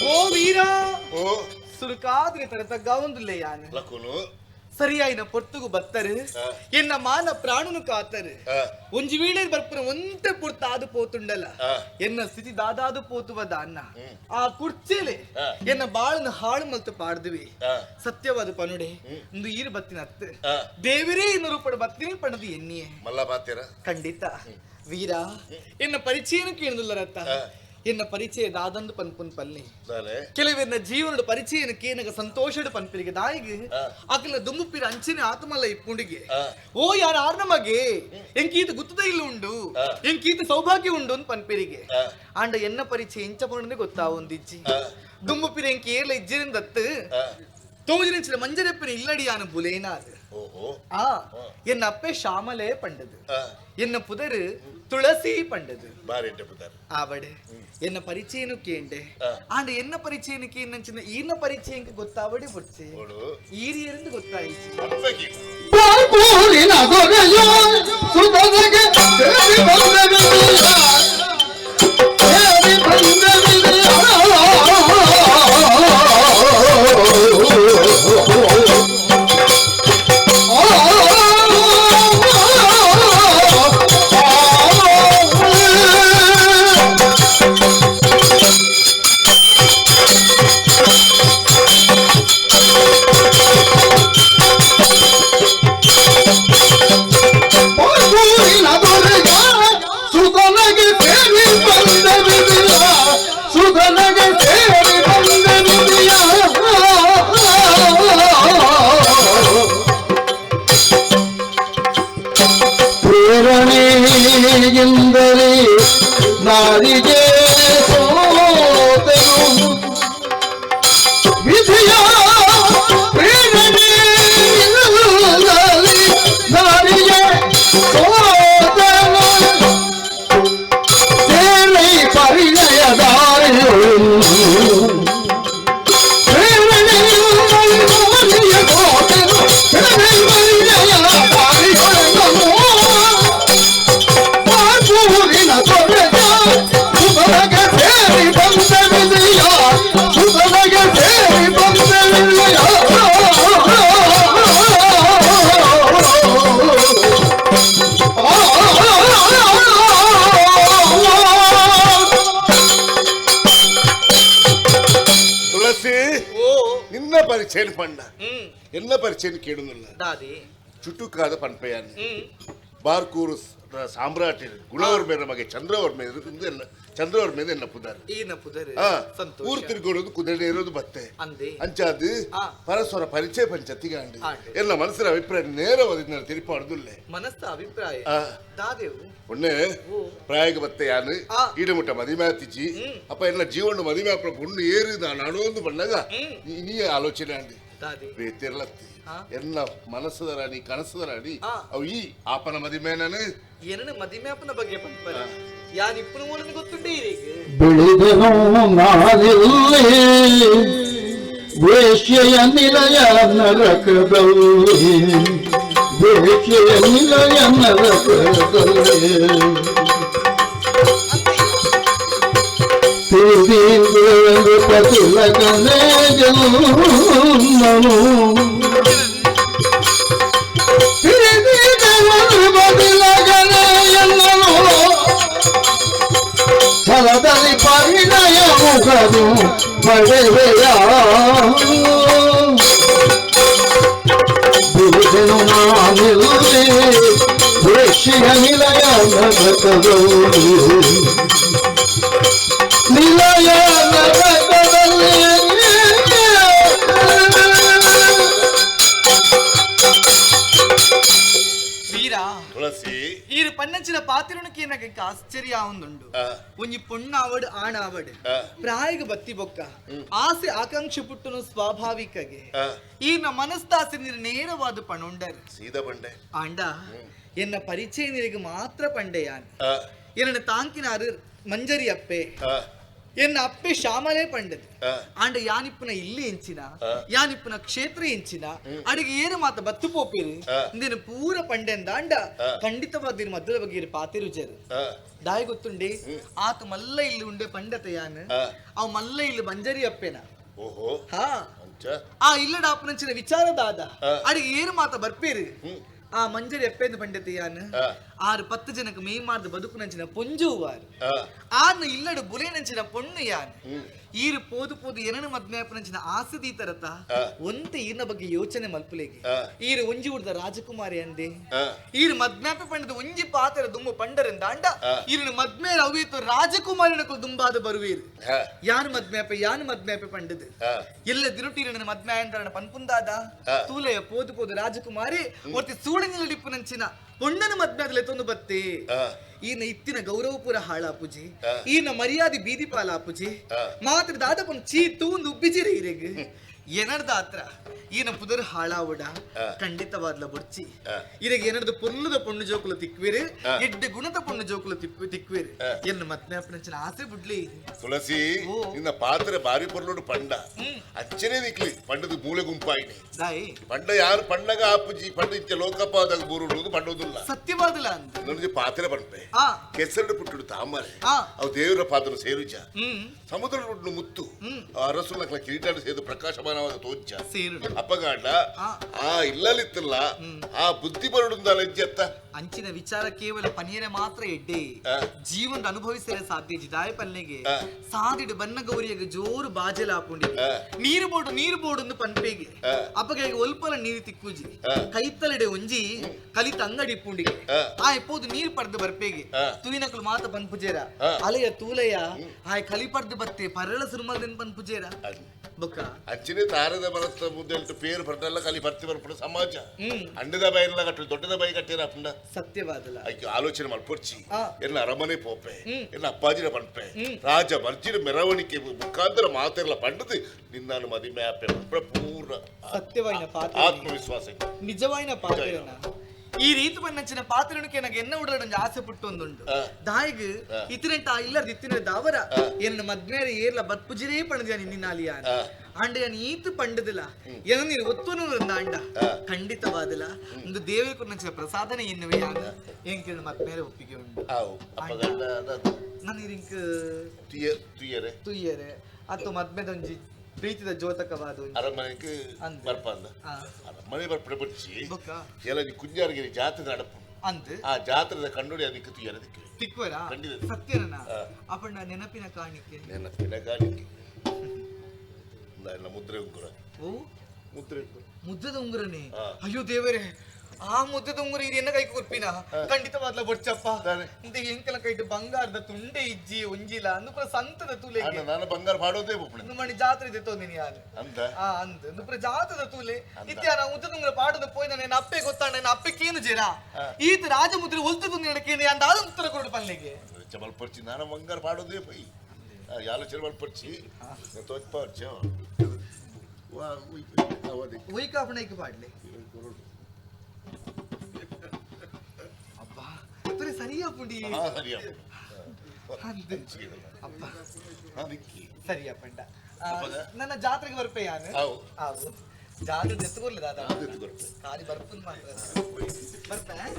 ಓ ವೀರಾ ಸುರುಕಾದ್ರೆ ತರ ತಗ್ಗಾವೊಂದುಲ್ಲೆ ಯಾನ್ ಲಕುನು ಸರಿಯಾಯಿನ ಪೊರ್ತುಗು ಬತ್ತರು ಎನ್ನ ಮಾನ ಪ್ರಾಣನು ಕಾತರು ಒಂಜಿ ವೇಳೆ ಬರ್ಪುನ ಒಂತೆ ಪುರ್ತ ಆದು ಪೋತುಂಡಲ ಎನ್ನ ಸ್ಥಿತಿ ದಾದಾದು ಪೋತುವದ ಅನ್ನ ಆ ಕುರ್ಚೇಲೆ ಎನ್ನ ಬಾಳನ ಹಾಳು ಮಲ್ತು ಪಾಡ್ದುವಿ ಸತ್ಯವಾದ ಪನುಡೆ ಒಂದು ಈರು ಬತ್ತಿನ ಅತ್ತು ದೇವರೇ ಇನ್ನು ರೂಪಡ ಬತ್ತಿನಿ ಪಣದು ಎನ್ನಿಯೇ ಮಲ್ಲ ಬಾತೀರ ಖಂಡಿತ ವೀರ ಎನ್ನ ಪರಿಚಯನು ಕೇಳುದಿಲ್ಲರತ್ತ ಎನ್ನ ಪರಿಚಯ ದಾದಂದು ಪನ್ಪುನ್ ಪಲ್ಲಿ ದಾನೆ ಕೆಲವೆನ್ನ ಜೀವನದ ಪರಿಚಯನ ಕೇನಗ ಸಂತೋಷದ ಪನ್ಪಿರಿಗೆ ದಾಯಿಗೆ ಅಕಲ ದುಂಬುಪಿರ ಅಂಚಿನ ಆತ್ಮಲ್ಲ ಇಪ್ಪುಂಡಿಗೆ ಓ ಯಾರ ಆರ್ನ ಮಗೆ ಎಂಕೀತ ಗುತ್ತದ ಇಲ್ಲ ಉಂಡು ಎಂಕೀತ ಸೌಭಾಗ್ಯ ಉಂಡು ಅಂತ ಪನ್ಪಿರಿಗೆ ಆಂಡ ಎನ್ನ ಪರಿಚಯ ಎಂಚ ಪಂಡನೆ ಗೊತ್ತಾವೊಂದಿಜ್ಜಿ ದುಂಬುಪಿರ ಎಂಕಿ ಏರ್ಲ ಇಜ್ಜಿರಿಂದ ದತ್ತು ತೋಜಿನ ಮಂಜರಪ್ಪನ ಇಲ್ಲಡಿಯಾನು ಬುಲೇನಾರು ಓಹೋ ಆ ಎನ್ನ ಅಪ್ಪೆ ಶ್ಯಾಮಲೆ ಪಂಡದು ಎನ್ನ ಪುದರು ತುಳಸಿ ಪಂಡದು ಬಾರಿ ಎಡ್ಡೆ ಪುದರ್ ಆವಡೆ ಎನ್ನ ಪರಿಚಯನು ಕೇಂಡೆ ಆಂಡ ಎನ್ನ ಪರಿಚಯನು ಕೇಂದಂಚಿನ ಈರ್ನ ಪರಿಚಯ ಗೊತ್ತಾವಡೆ ಬುಡ್ಚೆ ಈರಿಯರಿಂದ ಗೊತ್ತಾಯಿತು ಬಾಪೂರಿನ ದೊರೆಯೋ ಸುತನಿಗೆ ಸೇರಿ ಬಂದವಿದೆಯ ಸೇರಿ ಬಂದವಿದೆಯ ಬಾಪೂರಿನ ದೊರೆಯ ಸುತನಿಗೆ ನಾರಿಗೆ ಸೋತೆನು ವಿಧಿಯ ಪ್ರೇರಣೆಯಿಂದಲೇ ನಾರಿಗೆ ಸೋತೆನು ಸೇನೆ ಪರಿಣಯ ದಾರಿಯೊಳು ತುಳಸಿ, ನಿನ್ನ ಪರಿಚಯ ಪಂಡ ಎಲ್ಲ ಪರಿಚಯ ಕೇಳುದಿಲ್ಲ. ಚುಟುಕಾದ ಪನ್ಪೆಯಾನೆ ಬಾರ್ಕೂರು ಸಾಮ್ರಾಟ ಗುಣವರ್ಮೇರ ಮಗೆ ಚಂದ್ರವರ್ಮ ಚಂದ್ರವರ್ಮೇದ ಎನ್ನ ಪುದಾರ್ ಊರು ತಿರುಗೋದು ಕುದುರೆ ಇರೋದು ಬತ್ತೆ ಅಂಚಾದ ಪರಸ್ಪರ ಪರಿಚಯ ಪಂಚತಿಗಾಂಡು ಎಲ್ಲ ಮನಸ್ಸಿನ ಅಭಿಪ್ರಾಯ ನೇರವಾದ ತಿರುಪಾಡುದಿಲ್ಲ. ಮನಸ್ಸ ಅಭಿಪ್ರಾಯ ಒಣ್ಣೆ ಪ್ರಾಯಗ ಬತ್ತೆ ಯಾನು ಈಡಮುಟ್ಟ ಮದಿಮ್ಯಾತಿಜಿ ಅಪ್ಪ ಎಲ್ಲ ಜೀವನ ಮದಿಮ್ಯಾಪ ಪುಣ್ಣು ಏರಿದ ನಾನೊಂದು ಬಣ್ಣಗ ನೀ ಆಲೋಚನೆ ಅಂಡಿ ಬೇತಿರ್ಲತ್ತಿ ಎಲ್ಲ ಮನಸ್ಸದ ರಾಣಿ ಕನಸದ ರಾಣಿ ಅವು ಈ ಆಪನ ಮದಿಮೇನೇ ಏನನ್ನ ಮದಿಮ್ಯಾಪನ ಬಗ್ಗೆ ಪಂಪರ ಯಾರು ಇಪ್ಪನ ಮೂಲನ ಗೊತ್ತುಂಟೇ ಬೆಳೆದನು ನಾನಿಲ್ಲಿ ವೇಶ್ಯೆಯ ನಿಲಯ ನರಕದಲ್ಲಿ, ವೇಶ್ಯೆಯ ನಿಲಯ ನರಕದಲ್ಲಿ. ತಿಳಿದು ಪತಿಲಕನೇ ಜನ್ಮನು ಫಲದಲ್ಲಿ ಪರಿಣಯ ಮುಖದು ಪಡೆವೆಯ ಬಿರುದೆನು ನಾನಿಲ್ಲಿ ವೇಶ್ಯೆಯ ನಿಲಯ ನರಕದಲ್ಲಿ, ನಿಲಯ ನರಕದಲ್ಲಿ. ಈರು ಪನ್ನಂಚಿನ ಪಾತಿರುಣಕ್ಕೆ ನನಗೆ ಆಶ್ಚರ್ಯ ಒಂದುಂಡು. ಒಂಜಿ ಪೊಣ್ಣಾವಡು ಆಣಾವಡು ಪ್ರಾಯಗ ಬತ್ತಿ ಬೊಕ್ಕ ಆಸೆ ಆಕಾಂಕ್ಷೆ ಪುಟ್ಟನು ಸ್ವಾಭಾವಿಕಗೆ ಈರ್ನ ಮನಸ್ತಾಸೆ ನೀರು ನೇರವಾದ ಪಣುಂಡರ್ ಸೀದಾ ಬಂಡೆ ಆಂಡ ಎನ್ನ ಪರಿಚಯ ನೀರಿಗೆ ಮಾತ್ರ ಪಂಡೆಯಾನ್ ಎನ್ನ ತಾಂಕಿನಾರು ಮಂಜರಿ ಅಪ್ಪೆ ಎನ್ನ ಅಪ್ಪೆ ಶ್ಯಾಮಲೇ ಪಂಡದು ಆಂಡ ಯಾನಿಪ್ಪನ ಇಲ್ಲಿ ಎಂಚಿನ ಯಾನಿಪ್ಪನ ಕ್ಷೇತ್ರ ಎಂಚಿನ ಅಡಿಗೆ ಏನು ಮಾತ ಬತ್ತು ಪೋಪೇರು ಇಂದಿನ ಪೂರ ಪಂಡೆಂದ ಅಂಡ ಖಂಡಿತವಾದ ಮದ್ದದ ಬಗ್ಗೆ ಪಾತಿರುಜರು ದಾಯಿ ಗೊತ್ತುಂಡೆ ಆತ ಮಲ್ಲ ಇಲ್ಲಿ ಉಂಡೆ ಪಂಡತ ಯಾನ್ ಅವ್ ಮಲ್ಲ ಇಲ್ಲಿ ಮಂಜರಿ ಅಪ್ಪೆನ ಹಾ ಆ ಇಲ್ಲಡ ಅಪ್ಪನಂಚಿನ ವಿಚಾರದಾದ ಅಡಿಗೆ ಏನು ಮಾತ ಬರ್ಪೇರು ಆ ಮಂಜರಿ ಅಪ್ಪೆಂದು ಪಂಡತ ಯಾನ್ ಆರು 10 ಜನಕ್ಕೆ ಮೇ ಮಾರ್ದ ಬದುಕು ನಂಚಿನ ಪೊಂಜುವಾರು ಆರ್ನ ಇಲ್ಲಡು ಬುಲೆ ನಂಚಿನ ಪೊಣ್ಣು ಯಾನ್ ಈರು ಪೋದು ಪೋದು ಏನನು ಮದ್ಮ್ಯಾಪನಂಚಿನ ಆಸೆ ದೀತರತ ಒಂತೆ ಈರ್ನ ಬಗ್ಗೆ ಯೋಚನೆ ಮಲ್ಪುಲೆಗೆ ಈರು ಒಂಜಿ ಉಡ್ದ ರಾಜಕುಮಾರಿ ಅಂದೆ ಈರು ಮದ್ಮ್ಯಾಪ ಪಂಡದ ಒಂಜಿ ಪಾತ್ರ ದುಂಬು ಪಂಡರಿಂದ ಅಂಡ ಈರಿನ ಮದ್ಮೇರ ಅವಿತು ರಾಜಕುಮಾರಿನ ದುಂಬಾದ ಬರುವೀರು ಯಾನು ಮದ್ಮ್ಯಾಪ ಯಾನು ಮದ್ಮ್ಯಾಪ ಪಂಡದು ಎಲ್ಲ ದಿರುಟೀರನ ಮದ್ಮ್ಯಾಯಂತರನ ಪನ್ಪುಂದಾದ ತೂಲೆಯ ಪೋದು ಪೋದು ರಾಜಕುಮಾರಿ ಒರ್ತಿ ಸೂಳಿನ ನಂಚಿನ ಪೊಣ್ಣನ ಮದ್ಮ್ಯಾದಲೆ ತೊಂದು ಬತ್ತೆ ಈನ ಇತ್ತಿನ ಗೌರವಪುರ ಹಾಳಾಪುಜಿ ಈನ ಮರ್ಯಾದೆ ಬೀದಿ ಪಾಲಾಪುಜಿ ಮಾತ್ರ ದಾದಪನ್ ಚೀ ತೂಂದು ಉಬ್ಬಿಜಿರಿ ಈರೆಗ್ ಏನರ್ದ ಆತ್ರ ಈನ ಪುದರ್ ಹಾಳಾವುಡ ಖಂಡಿತವಾದ್ಲ ಬೊರ್ಚಿ ಇರೆಗ್ ಏನರ್ದು ಪೊರ್ಲುದ ಪೊಣ್ಣು ಜೋಕುಲು ತಿಕ್ವಿರು ಎಡ್ಡೆ ಗುಣದ ಪೊಣ್ಣು ಜೋಕುಲು ತಿಕ್ವಿರು ಎನ್ನ ಮತ್ಮ್ಯಾಪನಂಚಿನ ಆಸೆ ಬುಡ್ಲಿ. ತುಳಸಿ, ನಿನ್ನ ಪಾತ್ರೆ ಬಾರಿ ಪೊರ್ಲುಡು ಪಂಡ ಅಚ್ಚನೇ ನಿಕ್ಲಿ ಪಂಡದ ಮೂಲೆ ಗುಂಪಾಯಿನಿ ಪಂಡ ಯಾರು ಪಂಡಗ ಆಪುಜಿ ಪಂಡ ಇಂಚ ಲೋಕಪಾದಾಗ ಬೂರುಡು ಪಂಡೋದಿಲ್ಲ ಸತ್ಯವಾದಲ ನನಗೆ ಪಾತ್ರೆ ಪಂಪೆ ಕೆಸರು ಪುಟ್ಟುಡು ತಾಮರೆ ಅವು ದೇವರ ಪಾತ್ರ ಸೇರುಜ ಸಮುದ್ರ ಮುತ್ತು ಅರಸುಲ ಕಿರೀಟ ಸೇದು ಪ್ರಕಾಶಮಾನವಾದ ತೋಜ್ಜ ಅಪ್ಪಗಾಂಡ ಆ ಇಲ್ಲಲಿತ್ತಲ್ಲ ಆ ಬುದ್ಧಿ ಬರುಡುಂದಲ್ಲ ಇಜ್ಜತ್ತ ಅಂಚಿನ ವಿಚಾರ ಕೇವಲ ಪನಿಯರೆ ಮಾತ್ರ ಎಡ್ಡೆ ಜೀವನದ ಅನುಭವಿಸರೆ ಸಾಧ್ಯ ಜಿದಾಯ ಪಲ್ಲೆಗೆ ಸಾದಿಡು ಬನ್ನ ಗೌರಿಯಾಗ ಜೋರು ಬಾಜೆಲ ಹಾಕೊಂಡಿ ನೀರು ಬೋಡು ನೀರು ಬೋಡು ಪನ್ಪೇಗೆ ಅಪ್ಪಗೆ ಒಲ್ಪಲ ನೀರು ತಿಕ್ಕೂಜಿ ಕೈತಲಡೆ ಒಂಜಿ ಕಲಿತ ಅಂಗಡಿ ಪುಂಡಿಗೆ ಆ ಎಪ್ಪೋದು ನೀರು ಪಡೆದು ಬರ್ಪೇಗೆ ತುವಿನಕಲು ಮಾತ ಪನ್ಪುಜೇರ ಅಲೆಯ ತೂಲೆಯ ಆಯ್ ಕಲಿ ಪಡೆದು ಬತ್ತೆ ಪರಳ ಸುರುಮಲ್ದೆನ್ ಪನ್ಪುಜೇರ ಬೊಕ್ಕ ಅಂಚಿನ ಐನೆ ತಾರದ ಬರತ್ತ ಮುದ್ದೆಲ್ತು ಪೇರು ಪಡ್ದಲ್ಲ ಕಲಿ ಬರ್ತಿ ಬರ್ಪುಡ ಸಮಾಜ ಅಂಡದ ಬೈರ್ಲ ಕಟ್ಟು ದೊಡ್ಡದ ಬೈ ಕಟ್ಟಿರ ಅಪ್ಪಂಡ ಸತ್ಯವಾದಲ ಐಕೆ ಆಲೋಚನೆ ಮಲ್ಪೊರ್ಚಿ ಎನ್ನ ಅರಮನೆ ಪೋಪೆ ಎನ್ನ ಅಪ್ಪಾಜಿನ ಪಂಪೆ ರಾಜ ಮರ್ಜಿನ ಮೆರವಣಿಗೆ ಮುಖಾಂತರ ಮಾತಿರಲ್ಲ ಪಂಡದು ನಿನ್ನಾನು ಮದಿಮೆ ಆಪೆ ಪೂರ್ಣ ಸತ್ಯವಾಯಿನ ಪಾತ್ರ ಆತ್ಮವಿಶ್ವಾಸ ನಿಜವಾಯಿನ ಪಾತ್ರನ ಈ ರೀತಿ ಬನ್ನಂಚಿನ ಪಾತ್ರನಕ್ಕೆ ನನಗೆ ಎನ್ನ ಉಡಲೊಂದು ಆಸೆ ಪುಟ್ಟು ಒಂದುಂಟು ದಾಯಿಗ್ ಇತ್ತಿನೆಂಟ ಇಲ್ಲದ ಇತ್ತಿನ ದಾವರ ಎನ್ನ ಮದ್ಮೇರೆ ಏರ್ಲ ಬತ್ಪುಜಿರೇ ಪಣದಿಯ ನಿನ್ನಾಲಿಯ ಅಂಡ ಯಾನ್ ಈತು ಪಂಡದಿಲ್ಲ ಎನ್ನ ನೀರು ಒತ್ತುನು ಅಂಡ ಖಂಡಿತವಾದಲ ಒಂದು ದೇವಿ ಕುರ್ನಂಚಿನ ಪ್ರಸಾದನೆ ಎನ್ನುವೆ ಯಾನ ಎಂಕಿನ ಮದ್ಮೇರೆ ಒಪ್ಪಿಗೆ ಉಂಟು ನಾನು ಇಂಕ್ ತುಯ್ಯರೆ ಅಥವಾ ಮದ್ಮೇದೊಂಜಿ ಪ್ರೀತಿದ ಜೋತಕವಾದ ಅರಮನೆಗೆ ಬರ್ಪಂದ ಅರಮನೆ ಬರ್ಪಡೆ ಬಚ್ಚಿ ಎಲ್ಲ ಕುಂಜಾರಗಿರಿ ಜಾತ್ರೆ ನಡಪು ಅಂದ್ ಆ ಜಾತ್ರೆದ ಕಣ್ಣುಡಿ ಅದಕ್ಕೆ ತುಯ್ಯರ ದಿಕ್ಕು ತಿಕ್ವರ ಖಂಡಿತ ಸತ್ಯನ ಅಪಣ್ಣ ನೆನಪಿನ ಕಾಣಿಕೆ ನೆನಪಿನ ಕಾಣಿಕೆ ಮುದ್ರೆ ಉಂಗುರ ಓ ಮುದ್ರೆ ಉಂಗುರ ಮುದ್ದದ ಉಂಗುರನೇ ಅಯ್ಯೋ ದೇವರೇ ಆ ಮುದ್ದದ ಉಂಗುರ ಇದು ಎನ್ನ ಕೈ ಕೊರ್ಪಿನ ಖಂಡಿತವಾದ್ಲ ಬೊಚ್ಚಪ್ಪ ಇಂತ ಎಂಕಲ ಕೈಟ್ ಬಂಗಾರದ ತುಂಡೆ ಇಜ್ಜಿ ಒಂಜಿಲ ಅಂದು ಸಂತದ ತೂಲೆ ನಾನು ಬಂಗಾರ ಪಾಡೋದೇ ಮಣಿ ಜಾತ್ರೆ ಇದೆ ತೋಂದಿನಿ ಯಾರು ಅಂದ ಆ ಅಂದ್ ನುಪ್ರ ಜಾತದ ತೂಲೆ ಇತ್ಯಾನ ಮುದ್ದದ ಉಂಗುರ ಪಾಡದ ಪೋಯ್ ನನ್ನ ಅಪ್ಪೆ ಗೊತ್ತಾಂಡ ನನ್ನ ಅಪ್ಪೆ ಕೇನು ಜೇರಾ ಈತ ರಾಜಮುದ್ರೆ ಒಲ್ತದ ಕೇನು ಅಂದ ಆದ ಉತ್ತರ ಕೊಡು ಪಲ್ಲೆಗೆ ಚಮಲ್ಪರ್ಚಿ ನಾನು ಬಂಗಾರ ಪಾಡೋದೇ ಪೈ ಆಲೋಚನೆ ಮಲ್ಪರ್ಚಿ ತೋಚ್ಪರ್ಚಿ ಒಯ್ಕಾಪಣೈಕ್ ಪಾಡ್ಲೆ ಅಬ್ಬಾ ಸರಿಯಾ ಪುಂಡಿ ಅಬ್ಬಾ ಸರಿಯಾ ಪಂಡ ನನ್ನ ಜಾತ್ರೆಗೆ ಬರ್ಪೆ ಯಾನು ಆವು ಜಾತ್ರೆ ಎತ್ತುಕೊರ್ಲಿ ದಾದಾ ಖಾಲಿ ಬರ್ಪುನ್ ಮಾತ್ರ ಬರ್ಪೆ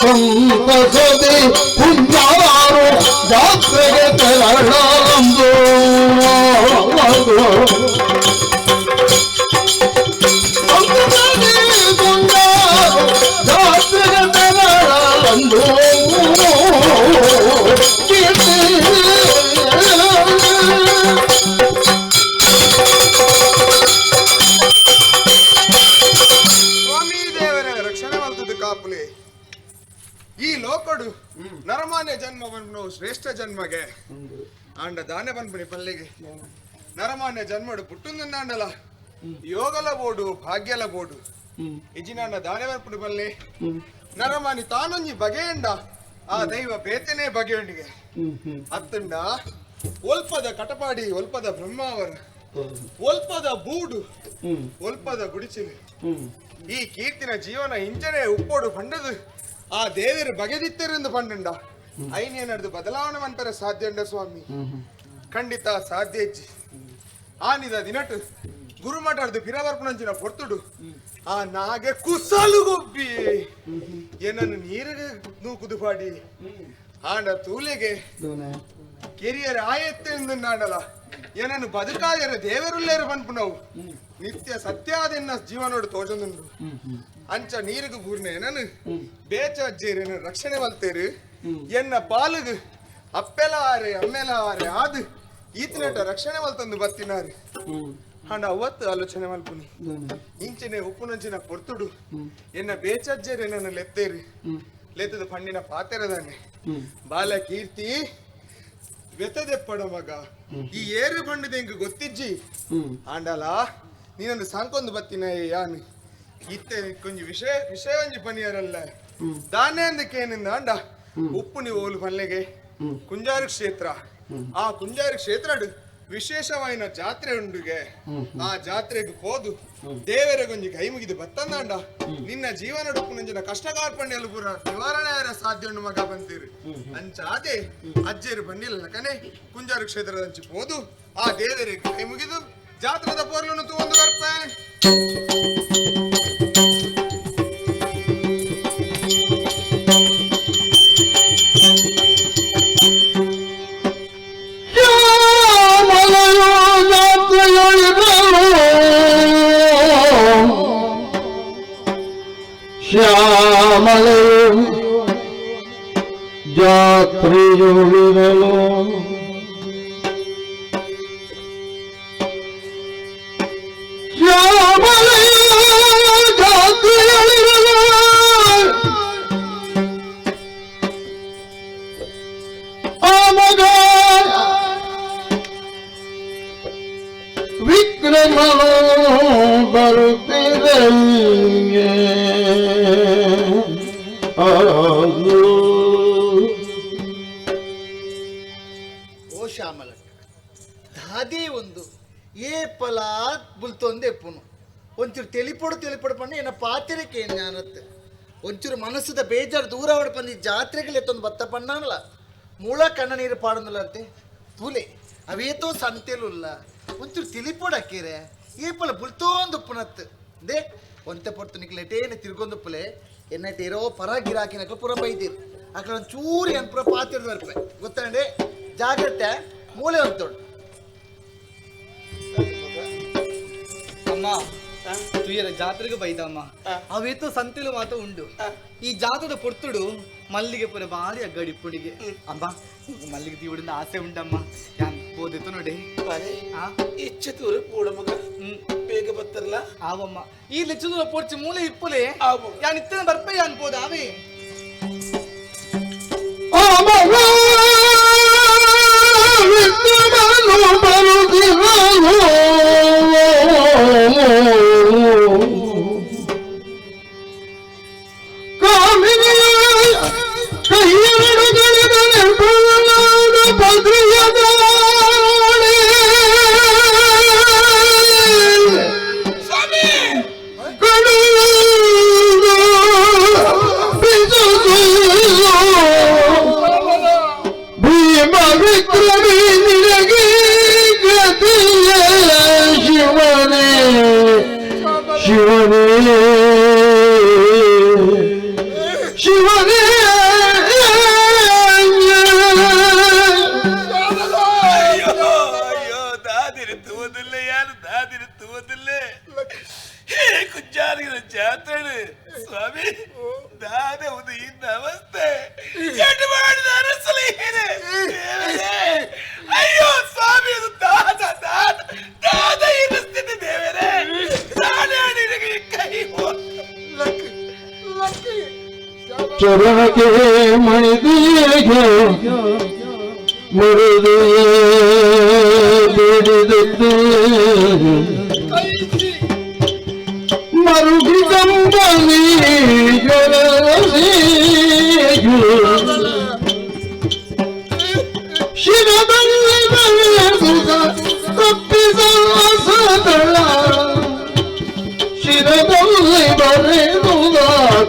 ಸಂತಸದಿ ಪುಣ್ಯಾರು ಜಾತ್ರೆಗೆ ತೆರಳಂದು ಜಾತ್ರೆಗೆ ತೆರಳಂದು ಸ್ವಾಮಿ ದೇವರ ರಕ್ಷಣೆ ಮಾಡ್ತದೆ ಕಾಪುಲೆ. ಈ ಲೋಕಡು ನರಮಾನ್ಯ ಜನ್ಮವನ್ನು ಶ್ರೇಷ್ಠ ಜನ್ಮಗೆ ಆಂಡ ದಾನೆ ಬನ್ಪುನಿ ಪಲ್ಲಿಗೆ ನರಮಾನ್ಯ ಜನ್ಮಡು ಪುಟ್ಟುಂದಾಂಡಲ ಯೋಗಲ ಬೋಡು ಭಾಗ್ಯಲ ಬೋಡು ಇಜಿನಾಂಡ ದಾನೆ ಬನ್ಪುನಿ ಪಲ್ಲೆ ನರಮಾನಿ ತಾನೊಂಜಿ ಬಗೆಯಂಡ ಆ ದೈವ ಬೇತನೇ ಬಗೆಯೊಂಡಿಗೆ ಅತ್ತಂಡ ಒಲ್ಪದ ಕಟಪಾಡಿ ಒಲ್ಪದ ಬ್ರಹ್ಮಾವರ ಒಲ್ಪದ ಬೂಡು ಒಲ್ಪದ ಗುಡಿಸಿಲು ಈ ಕೀರ್ತಿನ ಜೀವನ ಇಂಚನೆ ಉಪ್ಪೋಡು ಪಂಡದು ಆ ದೇವರು ಬಗೆದಿತ್ತರಿಂದ ಪಂಡಂಡ ಐನೇನದು ಬದಲಾವಣೆ ಮಂತರ ಸಾಧ್ಯ ಉಂಡ ಸ್ವಾಮಿ ಖಂಡಿತ ಸಾಧ್ಯ ಇಜ್ಜಿ ಆನಿದ ದಿನಟು ಗುರುಮಠರ್ದು ಪಿರವರ್ಪಣಂಚಿನ ಪೊರ್ತುಡು ಆ ನಾಗೆ ಕುಸಲು ಗೊಬ್ಬಿ ಏನನ್ನು ನೀರಿಗೆ ನೂಕುದು ಪಾಡಿ ಆಂಡ ತೂಲೆಗೆ ಕೆರಿಯರ್ ಆಯತ್ತೆಂದು ನಾಡಲ ಏನನ್ನು ಬದುಕಾಯರ ದೇವರುಲ್ಲೇರು ಪನ್ಪು ನಾವು ನಿತ್ಯ ಸತ್ಯಾದೆನ್ನ ಜೀವನೋಡು ತೋಜೊಂದುಂಡು ಅಂಚ ನೀರಿಗೆ ಬೂರ್ನೆ ಏನನು ಬೇಚ ಅಜ್ಜೇರೇನು ರಕ್ಷಣೆ ಮಲ್ತೇರು ಎನ್ನ ಪಾಲುಗು ಅಪ್ಪೆಲ ಆರೆ ಅಮ್ಮೆಲ ಆರೆ ಆದು ಈತನೇಟ ರಕ್ಷಣೆ ಮಲ್ತಂದು ಬತ್ತಿನಾರು ಅಂಡ ಅವತ್ತು ಆಲೋಚನೆ ಮಲ್ಪುನಿ ಇಂಚಿನೆ ಉಪ್ಪುನಂಚಿನ ಪೊರ್ತುಡು ಎನ್ನ ಬೇಚಜ್ಜರೆ ನನ್ನ ಲೆತ್ತೇರಿ ಲೆತ್ತದ ಪಣ್ಣಿನ ಪಾತೆರದಾನೆ ಬಾಲ ಕೀರ್ತಿ ವ್ಯತದೆಪ್ಪಡ ಮಗ ಈ ಏರು ಪಂಡಿದ ಇಂಕ್ ಗೊತ್ತಿಜ್ಜಿ ಆಂಡಲ ನೀನೊಂದು ಸಾಂಕೊಂದು ಬತ್ತಿನ ಯಾನು ಇತ್ತೆ ಕೊಂಚ ವಿಷಯ ವಿಷಯ ಒಂಜಿ ಪನಿಯರಲ್ಲ ದಾನೆ ಅಂದಕ್ಕೇನಿಂದ ಅಂಡ ಉಪ್ಪು ನೀವು ಓಲು ಪಲ್ಲೆಗೆ ಕುಂಜಾರು ಕ್ಷೇತ್ರ ಆ ಕುಂಜಾರು ಕ್ಷೇತ್ರ ವಿಶೇಷವಾಯಿನ ಜಾತ್ರೆ ಉಂಡುಗೆ ಆ ಜಾತ್ರೆಗೆ ಹೋದು ದೇವರ ಗೊಂಜಿ ಕೈ ಮುಗಿದು ಬತ್ತಂದಾಂಡ ನಿನ್ನ ಜೀವನ ನಂಜಿನ ಕಷ್ಟಕಾರ್ಪಣ್ಯಲು ಪೂರ ನಿವಾರಣೆ ಆರ ಸಾಧ್ಯ ಉಂಡು ಮಗ ಬಂತೀರಿ ಅಂಚಾದೆ ಅಜ್ಜೇರು ಬಂದಿಲ್ಲ ಕನೆ ಕುಂಜಾರು ಕ್ಷೇತ್ರದಂಚಿ ಹೋದು ಆ ದೇವರಿಗೆ ಕೈ ಮುಗಿದು ಜಾತ್ರದ ಪೋರ್ಲನ್ನು ತೂವೊಂದು ಬರ್ಪೆ. ಶ್ಯಾಮಲೆಯು ಜಾತ್ರೆಯೊಳಿರಲು ಶ್ಯಾಮಲೆಯು ಜಾತ್ರೆಯೊಳಿರಲು ಆ ಮಗ ವಿಕ್ರಮನು ಬರುತ್ತಿದೆ. ಓ ಶ್ಯಾಮಲಕ್ಕ ದಾದೇ ಒಂದು ಏಪಲ ಬುಲ್ತೊಂದೆ ಪುನು ಒಂಚೂರು ತೆಲಿಪೊಡು ತೆಲಿಪೊಡು ಪಂಡ ಏನ ಪಾತಿರಕ್ಕೆ ಜ್ಞಾನತ್ತೆ ಒಂಚೂರು ಮನಸ್ಸದ ಬೇಜಾರು ದೂರ ಅವಡ ಪಂದು ಜಾತ್ರೆಗಳು ಎತ್ತೊಂದು ಬತ್ತ ಪಣ್ಣಾನಲ್ಲ ಮೂಳ ಕಣ್ಣ ನೀರು ಪಾಡೊಂದುಲ್ಲಂತೆ ತೂಲೆ ಅವೇತೋ ಸಂತೆಲುಲ್ಲ ಒಂಚೂರು ತಿಳಿಪೊಡು ಅಕ್ಕೀರೆ ಏಪಲ ಬುಲ್ತೋಂದು ಪುನತ್ತು they ಒಂತೆ ಪೊರ್ತು ನಿಕ್ಲೆ ಎಟೇನೆ ತಿರ್ಗೊಂದುಪ್ಪಲೆ ಎನ್ನಟೇರೋ ಪರ ಗಿರಾಕಿನಕ್ಲು ಪುರ ಬೈದಿರು ಅక్కడ ಒಂದು ಚೂರು ಏನು ಪುರ ಪಾತಿರ್ದು ಬರ್ಪೆ ಗೊತ್ತಂಡೆ ಜಾಗ್ರತೆ ಮೂಲೆ ಒಂದು ಅಮ್ಮ ತುಯ್ಯರ ಜಾತ್ರೆಗೆ ಬೈದಮ್ಮ ಅವೇತೋ ಸಂತೆಲು ಮಾತ ಉಂಡು ಈ ಜಾತ್ರದ ಪೊರ್ತುಡು ಮಲ್ಲಿಗೆ ಪುರ ಭಾರಿ ಅಗ್ಗಡಿ ಪುಡಿಗೆ ಅಮ್ಮ ಮಲ್ಲಿಗೆ ತೀವುಡಿಂದ ಆಸೆ ಉಂಡಮ್ಮ ಯಾನ್ ಹೋದಿತ್ತು ನೋಡಿ ಇಚ್ಛೆ ತೂರು ಪೂಡ ಮಗ ಬೇಗ ಬತ್ತಲ್ಲ ಆವಮ್ಮ ಈ ಲೆಚ್ಚದೂರ ಪೊರ್ಚಿ ಮೂಲೆ ಇಪ್ಪುಲೆ ಯಾನ್ ಇತ್ತನ ಬರ್ಪೆ ಯಾನ್ ಪೋದ ಅವೇ ಚರಣಕ್ಕೆ ಮಣಿದಿಗೆ ಮುರಿದು ಬಿಡಿದದ್ದು ಮರುಗಿ ಕಂಬನಿ ಶಿರದಲ್ಲಿ ಬರೆದುದ ತಪ್ಪಿದ ಸದಳ ಶಿರದಲ್ಲಿ ಬರೆದುದ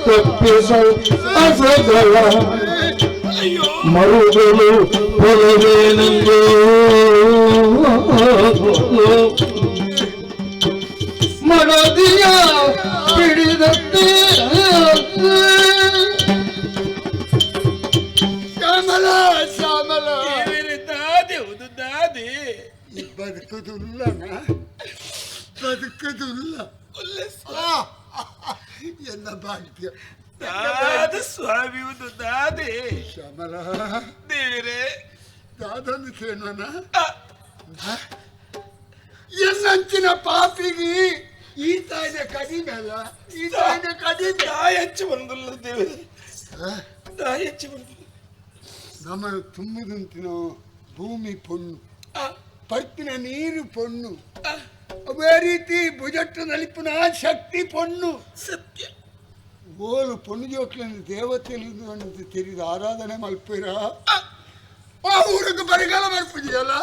ತಪ್ಪಿಸ ಅಸಗಳ ಮರುಗಳು ಹೊಲವೇನೆಂದು ಮಡದಿಯ ಬಿಡಿದತ್ತೆ. ಶ್ಯಾಮಲ ಶ್ಯಾಮಲ ದಾದೆ ಒಂದು ದಾದೆ ಬದುಕುದುಲ್ಲ ಬದುಕುದುಲ್ಲ ಎಲ್ಲ ಭಾಗ್ಯ ದಾದ ಸ್ವಾಮಿ ಒಂದು ದಾದೆ ಶ್ಯಾಮಲ ದೇವರೇ ದಾದನ್ನು ಕೇಳೋಣ. ಎನ್ನಂಚಿನ ಪಾಪಿಗೆ ಈ ತಾಯಿನ ಕಡಿಮೆ ಅಲ್ಲ, ಈ ತಾಯಿನ ಕಡಿಮೆ. ದಾಯಚ್ಚು ಬಂದಿಲ್ಲ ದೇವರೇ, ದಾಯಚ್ಚು ಬಂದಿಲ್ಲ. ನಮ್ಮನ್ನು ತುಂಬುದಂತಿನ ಭೂಮಿ ಪೊಣ್ಣು, ಪರ್ಪಿನ ನೀರು ಪೊಣ್ಣು, ಅದೇ ರೀತಿ ಭುಜಟ್ಟು ನಲಿಪಿನ ಶಕ್ತಿ ಪೊಣ್ಣು. ಸತ್ಯ ಓಲು ಪೊಣ್ಣು ಜೋಕ್ಲನ್ನು ದೇವತೆಯನ್ನು ತೆರೆದು ಆರಾಧನೆ ಮಲ್ಪಿರ ಆ ಊರಿಗೆ ಬರಗಾಲ ಮಲ್ಪುಜಿಯಲ್ಲ.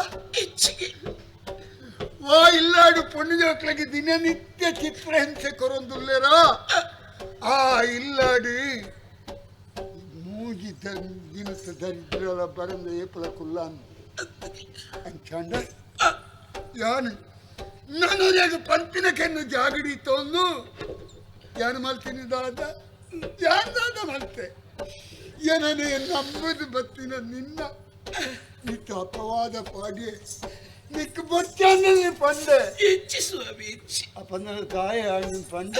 ವಾ ಇಲ್ಲಾಡು ಪೊಣ್ಣು ಜೋಕ್ಲಗೆ ದಿನನಿತ್ಯ ಚಿತ್ರಹಿಂಸೆ ಕೊರೊಂದುಲ್ಲೇರ ಆ ಇಲ್ಲಾಡಿ ಮೂಜಿ ದಿನಸ ದರಿದ್ರಲ ಬರಂದ ಏಪಲ ಕುಲ್ಲಾನ್ ಅಂಚಂಡ ಯಾನು ನಾನು ಪಂಪಿನ ಕೆನ್ನು ಜಾಗಡಿ ತೊಂದು ಯಾನು ಮಲ್ತೀನಿ ದಾದ, ಯಾನ್ ದಾದ ಮಲ್ತೆ ಏನನೇ ನಂಬುದು ಬತ್ತಿನ ನಿನ್ನ ನಿಕ್ಕ ಅಪವಾದ ಪಾಡಿ ನಿಕ್ಕ ಬೊಚ್ಚಾನಲ್ಲಿ ಪಂಡೆ ಹೆಚ್ಚಿ ಸ್ವಾಮಿ ಹೆಚ್ಚಿ. ಆ ಪಂದನ ತಾಯಿ ಆಡಿನ ಪಂಡ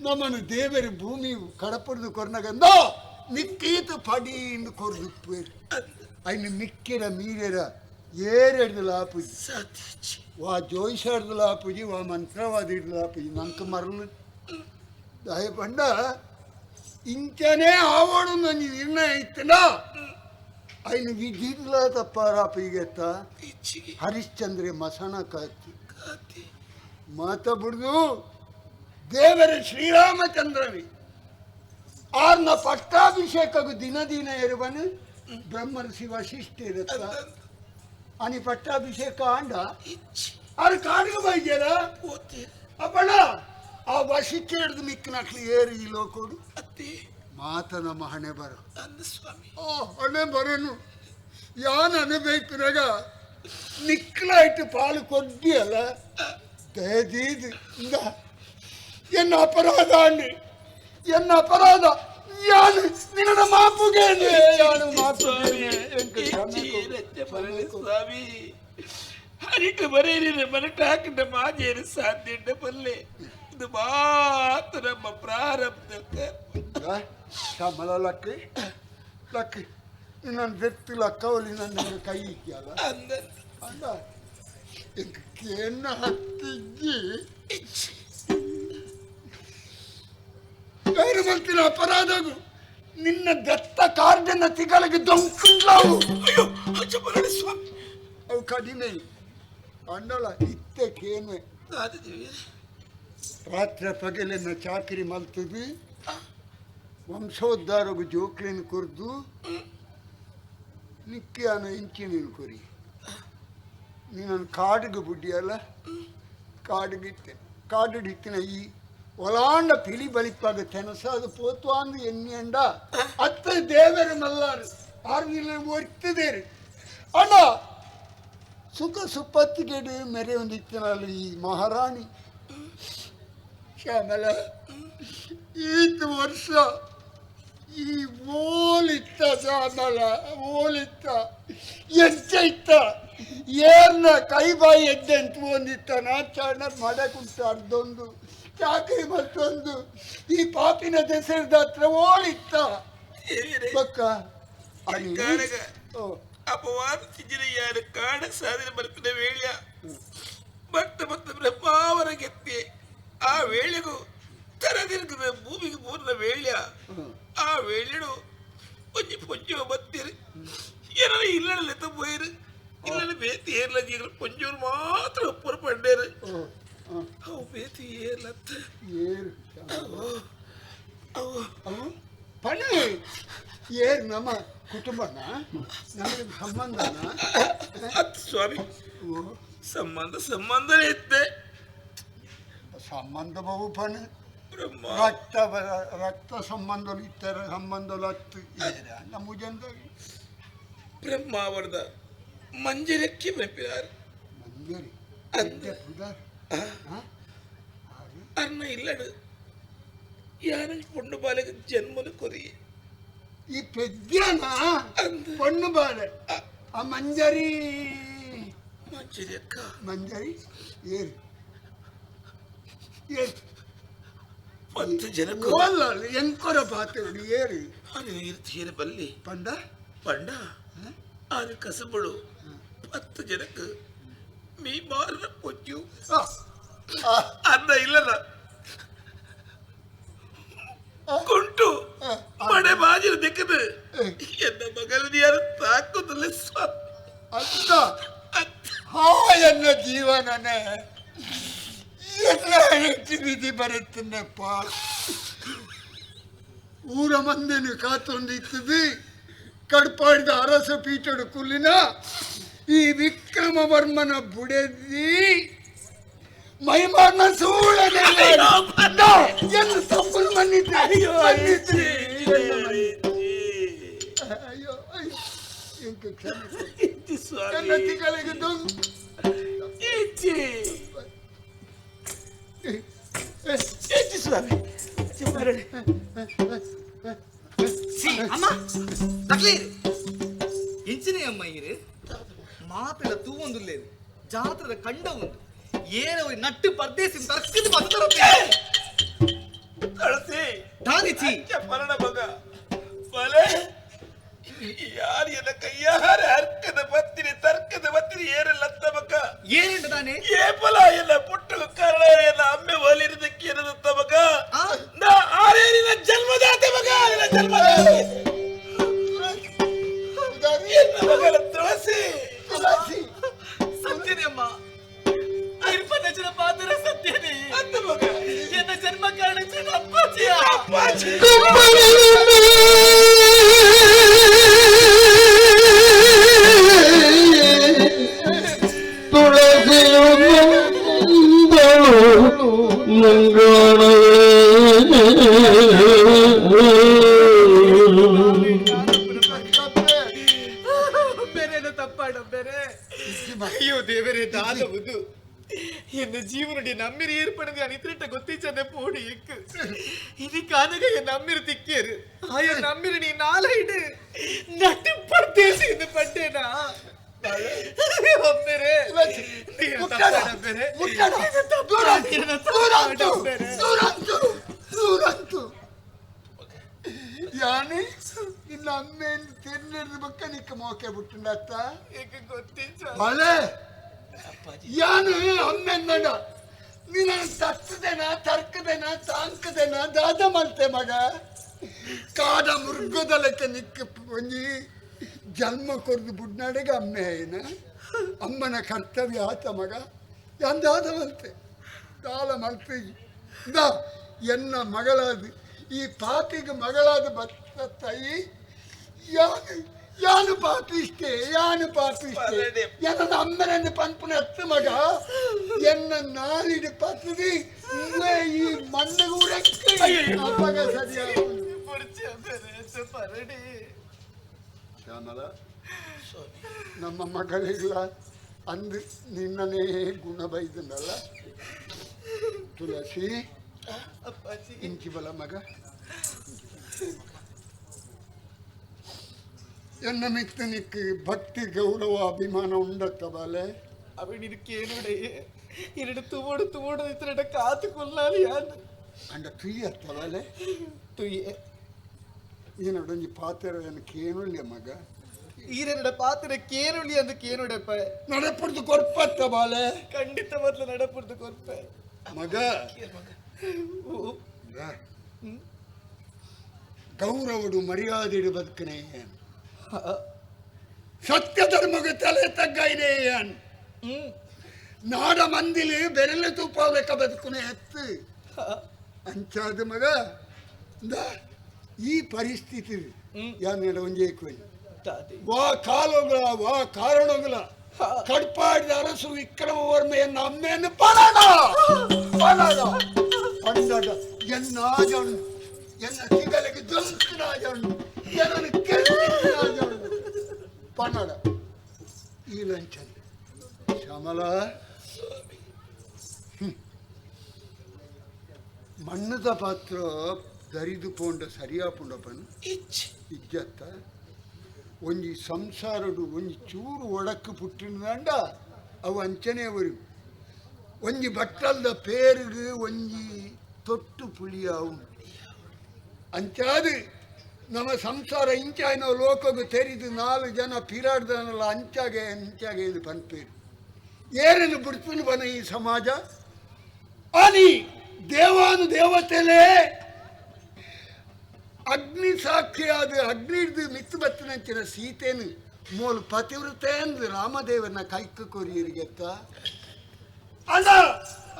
ನಮ್ಮನ್ನು ದೇವರ ಭೂಮಿ ಕಡಪಡ್ದು ಕೊರ್ನಗಂದ ನಿಕ್ಕೀತು ಪಡಿ ಇಂದು ಕೊರ್ದು ಐನು ಮಿಕ್ಕಿರ ಮೀರೆರ ಏರೆಡ್ದು ಲಾಪುಜಿ ವಾ ಜೋಯಿಸಾಡ್ದು ಲಾಪುಜಿ ವಾ ಮಂತ್ರವಾದಿ ಲಾಪುಜಿ ನಂಕ ಮರಳು ದಯ ಪಂಡ ಇಂಚನೇ ಆವಡು ನನ್ನ ನಿರ್ಣಯ ಇತ್ತನ ಐನು ವಿಧಿಲ ತಪ್ಪಾರಾಪಿಗೆತ್ತ ಹರಿಶ್ಚಂದ್ರ ಮಸಣ ಕಾತಿ ಮಾತ ಬಿಡ್ದು ದೇವರ ಶ್ರೀರಾಮಚಂದ್ರವಿ ಆರ್ನ ಪಟ್ಟಾಭಿಷೇಕಗೂ ದಿನ ದಿನ ಇರುವನು ಬ್ರಹ್ಮರ್ಷಿ ವಶಿಷ್ಠ ಇರುತ್ತ అని ಪಟ್ಟಾಭಿಷೇಕ ಆಂಡ ಆರು ಕಾಡಿಗೆ ಬೈದ್ಯರ ಅಪ್ಪಣ ಆ ವಶಿಷ್ಠ ಹಿಡಿದು ಮಿಕ್ಕನಕ್ಲು ಏರು ಈ ಲೋಕೋಡು ಮಾತ ನಮ್ಮ ಹಣೆ ಬರ ಆ ಹಣೆ ಬರನು ಯಾನ್ ಅನುಭವಿಸಿದಾಗ ನಿಕ್ಕಲಾಯ್ತು ಪಾಲು ಕೊಡ್ದಿಯಲ್ಲ ದಯದೀದು ಇಂದ ಎನ್ನ ಅಪರಾಧ ಅಂಡಿ ಎನ್ನ ಅಪರಾಧ ಯಾನು ನಿನ್ನ ಮಾಪುಗೇನೆ ಯಾನು ಮಾಪುಗೇನೆ ಸ್ವಾಮಿ ಹರಿಟು ಬರೇರಿ ಮನಟ ಹಾಕಿದ ಮಾಜೇರು ಸಾಧ್ಯ ಪಲ್ಲೆ ಇದು ಮಾತ್ರ ನಮ್ಮ ಪ್ರಾರಬ್ಧ. ಶ್ಯಾಮಲ ಲಕ್ಕಿ ಲಕ್ಕಿ ನನ್ನ ಬೆತ್ತು ಲಕ್ಕವಲ್ಲಿ ನನ್ನ ಕೈ ಇಕ್ಕಿಯಲ್ಲ ಅಂದ ಕೇನ ಹತ್ತಿಜ್ಜಿ ಬೇರೆ ಮಂತಿನ ಅಪರಾಧಗು ನಿನ್ನ ದತ್ತ ಕಾರ್ಡನ್ನ ತಿಗಳಿಗೆ ದೊಂಕುಂಡ್ಲಾವು. ಅಯ್ಯೋ ಸ್ವಾಮಿ ಅವು ಕಡಿಮೆ ಅಂಡಲ ಇತ್ತೆ ಕೇನೆ ರಾತ್ರಿ ಪಗಲೆನ್ನ ಚಾಕರಿ ಮಲ್ತದು ವಂಶೋದ್ಧಾರಗು ಜೋಕ್ಲಿನ ಕೊರ್ದು ನಿಕ್ಕಿಯಾನ ಇಂಚಿ ನೀನು ಕೊರಿ ನೀನನ್ನು ಕಾಡಿಗೆ ಬುಡ್ಡಿಯಲ್ಲ ಕಾಡಿಗಿತ್ತೆ ಕಾಡಿಟ್ಟಿನ ಈ ಒಲಾಂಡ ಪಿಲಿ ಬಲಿಪಾಗ ತೆನಸ ಅದು ಪೋತ್ವಾಂದು ಎನ್ನಿಯಂಡ ಅತ್ತ ದೇವರು ಮಲ್ಲಾರು ಆರು ನಿಲ್ಲ ಒರ್ತದೇರು ಅಣ್ಣ ಸುಖ ಸುಪ್ಪತ್ತಿಗೆಡು ಮೆರೆ ಒಂದಿತ್ತಿನಲ್ಲಿ ಈ ಮಹಾರಾಣಿ ಶ್ಯಾಮಲ ಈತ ವರ್ಷ ಈ ಓಲಿತ್ತ ಶ್ಯಾಮಲ ಓಲಿತ್ತ ಎಂಚ ಇತ್ತ ಏರ್ನ ಕೈ ಬಾಯಿ ಎದ್ದೆ ಅಂತ ಒಂದಿತ್ತ ನಾ ಚಾಣ ಮಡಕುಂಟು ಅರ್ಧೊಂದು ಚಾಕರಿ ಮತ್ತೊಂದು ಈ ಪಾಪಿನ ದೆಸೆದ ಹತ್ರ ಓಲಿತ್ತ ಬಕ್ಕ ಅಪವಾದ ಚಿಜಿರಿಯಾರು ಕಾಡ ಸಾಧನೆ ಬರ್ತಿದ ವೇಳ್ಯ ಮತ್ತೆ ಮತ್ತೆ ಬ್ರಹ್ಮಾವರ ಗೆತ್ತಿ ಆ ವೇಳೆಗೂ ತರದಿರ್ಗದ ಭೂಮಿಗೆ ಪೂರ್ಣ ವೇಳ್ಯ ಆ ವೇಳೆಡು ಒಂಜಿ ಪೊಂಜೋ ಬತ್ತೀರಿ ಏನಾರ ಇಲ್ಲಡಲೆತ್ತ ಪೋಯಿರು ಇಲ್ಲಡ ಬೇತಿ ಏರ್ಲ ಜೀಗಳು ಪೊಂಜೋರು ಮಾತ್ರ ಒಪ್ಪರು ಪಂಡೇರು ಅವು ಬೇತಿ ಏರ್ಲತ್ತ ಏರು ಅವು ಅವು ಪಣೆ ಏರ್ ನಮ್ಮ ಕುಟುಂಬನ ನಮಗೆ ಸಂಬಂಧನ ಅತ್ ಸ್ವಾಮಿ ಸಂಬಂಧ ಸಂಬಂಧನೇ ಇತ್ತೆ ಸಂಬಂಧ ಬಹು ಪಣೆ ರಕ್ತ ರಕ್ತ ಸಂಬಂಧలు ಇತರ ಸಂಬಂಧలు ಅತ್ತು ನಮ್ಮ ಜನದಾಗಿ ಬ್ರಹ್ಮಾವರದ ಮಂಜರಕ್ಕೆ ಬೆಪ್ಪಿದಾರೆ ಮಂಜರಿ ಅರ್ನ ಇಲ್ಲಡು ಯಾರ ಪೊಣ್ಣು ಬಾಲೆಗೆ ಜನ್ಮನ ಕೊರಿ ಈ ಪೆದ್ಯನ ಪೊಣ್ಣು ಬಾಲೆ ಆ ಮಂಜರಿ ಮಂಜರಿ ಅಕ್ಕ ಮಂಜರಿ ಏರು ಏರು ಪತ್ತು ಜನಕ್ಕೂ ಅಲ್ಲ ಎಂಕೊರ ಪಾತ್ರೆ ಏರಿ ಅದು ಇರ್ತೀರ ಬಲ್ಲಿ ಪಂಡ ಪಂಡ ಆರು ಕಸಬಳು 10 ಜನಕ್ಕೆ ಮೀ ಮಾರನ ಪೊಚ್ಚು ಅನ್ನ ಇಲ್ಲದ ಕುಂಟು ಮಡೆ ಬಾಜಿನ ದಿಕ್ಕದು ಎನ್ನ ಮಗನ ಯಾರು ತಾಕುದಿಲ್ಲ ಸ್ವಾಮಿ. ಅಂತ ಹಾ ಎನ್ನ ಜೀವನನೇ ಎಲ್ಲ ಹೆಚ್ಚು ವಿಧಿ ಬರುತ್ತನ್ನಪ್ಪ. ಊರ ಮಂದಿನ ಕಾತೊಂದಿತ್ತದೆ ಕಡ್ಪಾಡಿದ ಅರಸ ಪೀಠಡು ಕುಲ್ಲಿನ ಈ ವಿಕ್ರಮವರ್ಮನ ಬುಡೆದಿ ಮೈಮಾರ್ನ ಸೂಳನೆ ಎಂದು ತಪ್ಪು ಮನ್ನಿದ್ದೆ. ಅಯ್ಯೋ ಅಯ್ಯೋ ಅಯ್ಯೋ ಇಂಕ ಕ್ಷಮಿಸಿ ನನ್ನ ತಿಂಗಳಿಗೆ ಸ್ವಾಮಿ. ಅಮ್ಮ ತಕ್ಲೇರು ಇಂಚಿನೇ ಅಮ್ಮ ಇರು ಮಾತೆಲ್ಲ ತೂವೊಂದುಲ್ಲೇರು ಜಾತ್ರದ ಕಂಡ ಒಂದು ಏನೋ ನಟ್ಟು ಪರ್ದೇಸಿ ತರ್ಕದ ಬತ್ತರತ್ತೆ ತಳಸಿ ದಾದಿಚಿ ಪರಣ ಮಗ ಬಲೆ ಯಾರು ಎನ್ನ ಕೈಯಾರ ಅರ್ಕದ ಬತ್ತಿನಿ ತರ್ಕದ ಬತ್ತಿನಿ ಏರಲ್ಲತ್ತ ಮಗ ಏನುಂಟು ತಾನೆ ಏಪಲ ಎಲ್ಲ ಪುಟ್ಟು ಕಾರಣ ಎಲ್ಲ ಅಮ್ಮೆ ಒಲಿರದಕ್ಕೆ ಏನದತ್ತ ಮಗ ನಾ ಆರೇರಿನ ಜನ್ಮದಾತೆ ಮಗ ನಿನ್ನ ಜನ್ಮದಾತೆ ಎನ್ನ ಮಗನ ತುಳಸಿ ತುಳಸಿ ಸತ್ಯನೇ ಅಮ್ಮ ಇರ್ಪದಚನ ಪಾತ್ರ ಸತ್ಯನೇ ಅಂತ ಮಗ ಎನ್ನ ಜನ್ಮ ಕಾರಣ ಅಪ್ಪಾಜಿ ಅಪ್ಪಾಜಿ ಬೇರೆ ತಪ್ಪಾಡ ಬೇರೆ. ಅಯ್ಯೋ ದೇವರೇ ದಾದವುದು ಎನ್ನ ಜೀವನಡಿ ನಮ್ಮಿರು ಏರ್ಪಡದೆ ಅನಿತ್ರಿಟ್ಟ ಗೊತ್ತಿಚ್ಚನೆ ಪೋಡಿ ಎಕ್ಕು ఇది ಕಾನಗ ನಮ್ಮಿರು ತಿಕ್ಕೇರು ಆಯ ನಮ್ಮಿರು ನೀ ನಾಲೈಡು ನಟ್ಟು ಪಡ್ತೇಸಿ ಇದು ಪಟ್ಟೇನಾ ಒಮ್ಮೆರೆ ಯಾನಿ ನಿನ್ನ ಅಮ್ಮೇನು ತೆನ್ನೆಡ್ದು ಬಕ್ಕ ನಿಕ್ಕ ಮೋಕೆ ಬಿಟ್ಟುಂಡತ್ತ ಬಲೆ ಯಾನು ಅಮ್ಮೆಂದಡ ನೀನು ತತ್ತದೇನ ತರ್ಕದೇನ ತಾಂಕದೇನ ದಾದ ಮಲ್ತೆ ಮಗ ಕಾಡ ಮೃಗದ ಲೆಕ್ಕ ನಿಕ್ಕ ಒಂಜಿ ಜನ್ಮ ಕೊರ್ದು ಬುಡ್ನಾಡಿಗೆ ಅಮ್ಮೆ ಏನ ಅಮ್ಮನ ಕರ್ತವ್ಯ ಆತ ಮಗ ಎಂದಾದ ಮಲ್ತೆ ದಾಲ ಮಲ್ತೆ ದಾ ಎನ್ನ ಮಗಳಾದ ಈ ಪಾಪಿಗೆ ಮಗಳಾದ ಬತ್ತ ತಾಯಿ ಯಾನು ಯಾನು ಪಾಪಿಷ್ಟೆ ಯಾನು ಪಾಪಿಷ್ಟೆ ಎನ್ನ ಅಮ್ಮನನ್ನು ಪನ್ಪುನ ಹತ್ತು ಮಗ ಎನ್ನ ನಾಲಿಡು ಪತ್ತದಿ ಈ ಮಣ್ಣಿಗೆ ಉರಕ್ಕೆ ಅಪ್ಪಗ ಸರಿಯಾದ ಶ್ಯಾಮಲ ನಮ್ಮ ಮಗಳಿಲ್ಲ ಅಂದು ನಿನ್ನನೇ ಗುಣ ಬೈದನಲ್ಲ ತುಳಸಿ ಇಂಚಿ ಬಲ ಮಗ ಎನ್ನ ಮಿತ್ತನಿಕ್ಕೆ ಭಕ್ತಿ ಗೌರವ ಅಭಿಮಾನ ಉಂಡತ್ತ ಬಾಲೆ ಅವನಿದಕ್ಕೇನುಡೆ ಎರಡು ತುವಡು ತುವಡು ಇತರ ಕಾತು ಕೊಲ್ಲಾಲಿ ಯಾನು ಅಂಡ ತುಯ್ಯತ್ತ ಬಾಲೆ ತುಯ್ಯೆ ಏನೊಡೊಂಜಿ ಪಾತ್ರ ಕೇನುಳ್ಳಿಯ ಮಗ ಈರೆರಡ ಪಾತ್ರ ಕೇನುಳ್ಳಿ ಅಂದು ಕೇನುಡೆಪ್ಪ ನಡಪುರ್ದು ಕೊರ್ಪತ್ತ ಬಾಲೆ ಖಂಡಿತ ಮೊದಲು ನಡಪುರ್ದು ಕೊರ್ಪೆ ಮಗ ಗೌರವಡು ಮರ್ಯಾದೆಡು ಬದುಕನೇ ಸತ್ಯ ಧರ್ಮಗ ತಲೆ ತಗ್ಗೈನೇ ನಾಡ ಮಂದಿಲಿ ಬೆರಳು ತೂಪಾವಲೆಕ್ಕ ಬದುಕುನೆ ಎತ್ತು ಅಂಚಾದ ಮಗ ಈ ಪರಿಸ್ಥಿತಿ ಯಾನ್ನೆಡ ಒಂಜೇ ಕೊಯ್ ವಾ ಕಾಲೋಗಳ ವಾ ಕಾರಣಗಳ ಕಡ್ಪಾಡಿದ ಅರಸು ವಿಕ್ರಮವರ್ಮೆಯನ್ನ ಅಮ್ಮೆಯನ್ನು ಪಣಡ ಪಣಡ ಪಂಡಡ ಎನ್ನಾಜಣ್ ಎನ್ನ ತಿಗಲಿಗೆ ದೊಂಕನಾಜಣ್ ಎನ್ನನ್ನು ಕೆಳಜಣ್ ಪಣಡ ಈ ಲಂಚನ ಶ್ಯಾಮಲ ಮಣ್ಣದ ಪಾತ್ರ ದರಿದು ಪೋಂಡ ಸರಿಯಾಪುಂಡಪನ್ ಇಜ್ಜತ್ತ ಒಂಜಿ ಸಂಸಾರಡು ಒಂಜಿ ಚೂರು ಒಡಕು ಪುಟ್ಟಿನದಂಡ ಅವು ಅಂಚನೆ ಅವರು ಒಂಜಿ ಬಟ್ಟಲ್ದ ಪೇರುಗು ಒಂಜಿ ತೊಟ್ಟು ಪುಳಿಯಾವು ಅಂಚಾದು ನಮ್ಮ ಸಂಸಾರ ಇಂಚಾಯಿನ ಲೋಕಗು ತೆರಿದು ನಾಲು ಜನ ಪಿರಾಡ್ದನಲ್ಲ ಅಂಚಾಗೆ ಅಂಚಾಗೆ ಇದು ಪನ್ಪೇರು ಏರನ್ನು ಬಿಡ್ತುನು ಬನ ಈ ಸಮಾಜ ಆನಿ ದೇವಾನು ದೇವತೆಲೇ ಅಗ್ನಿ ಸಾಕ್ಷಿಯಾದ ಅಗ್ನಿ ಹಿಡಿದು ಮಿತ್ತು ಬತ್ತಿನಂಚಿನ ಸೀತೆನು ಮೋಲು ಪತಿವ್ರತೆ ಅಂದು ರಾಮದೇವನ ಕೈಕು ಕೊರಿಯರಿಗೆತ್ತ ಅಲ್ಲ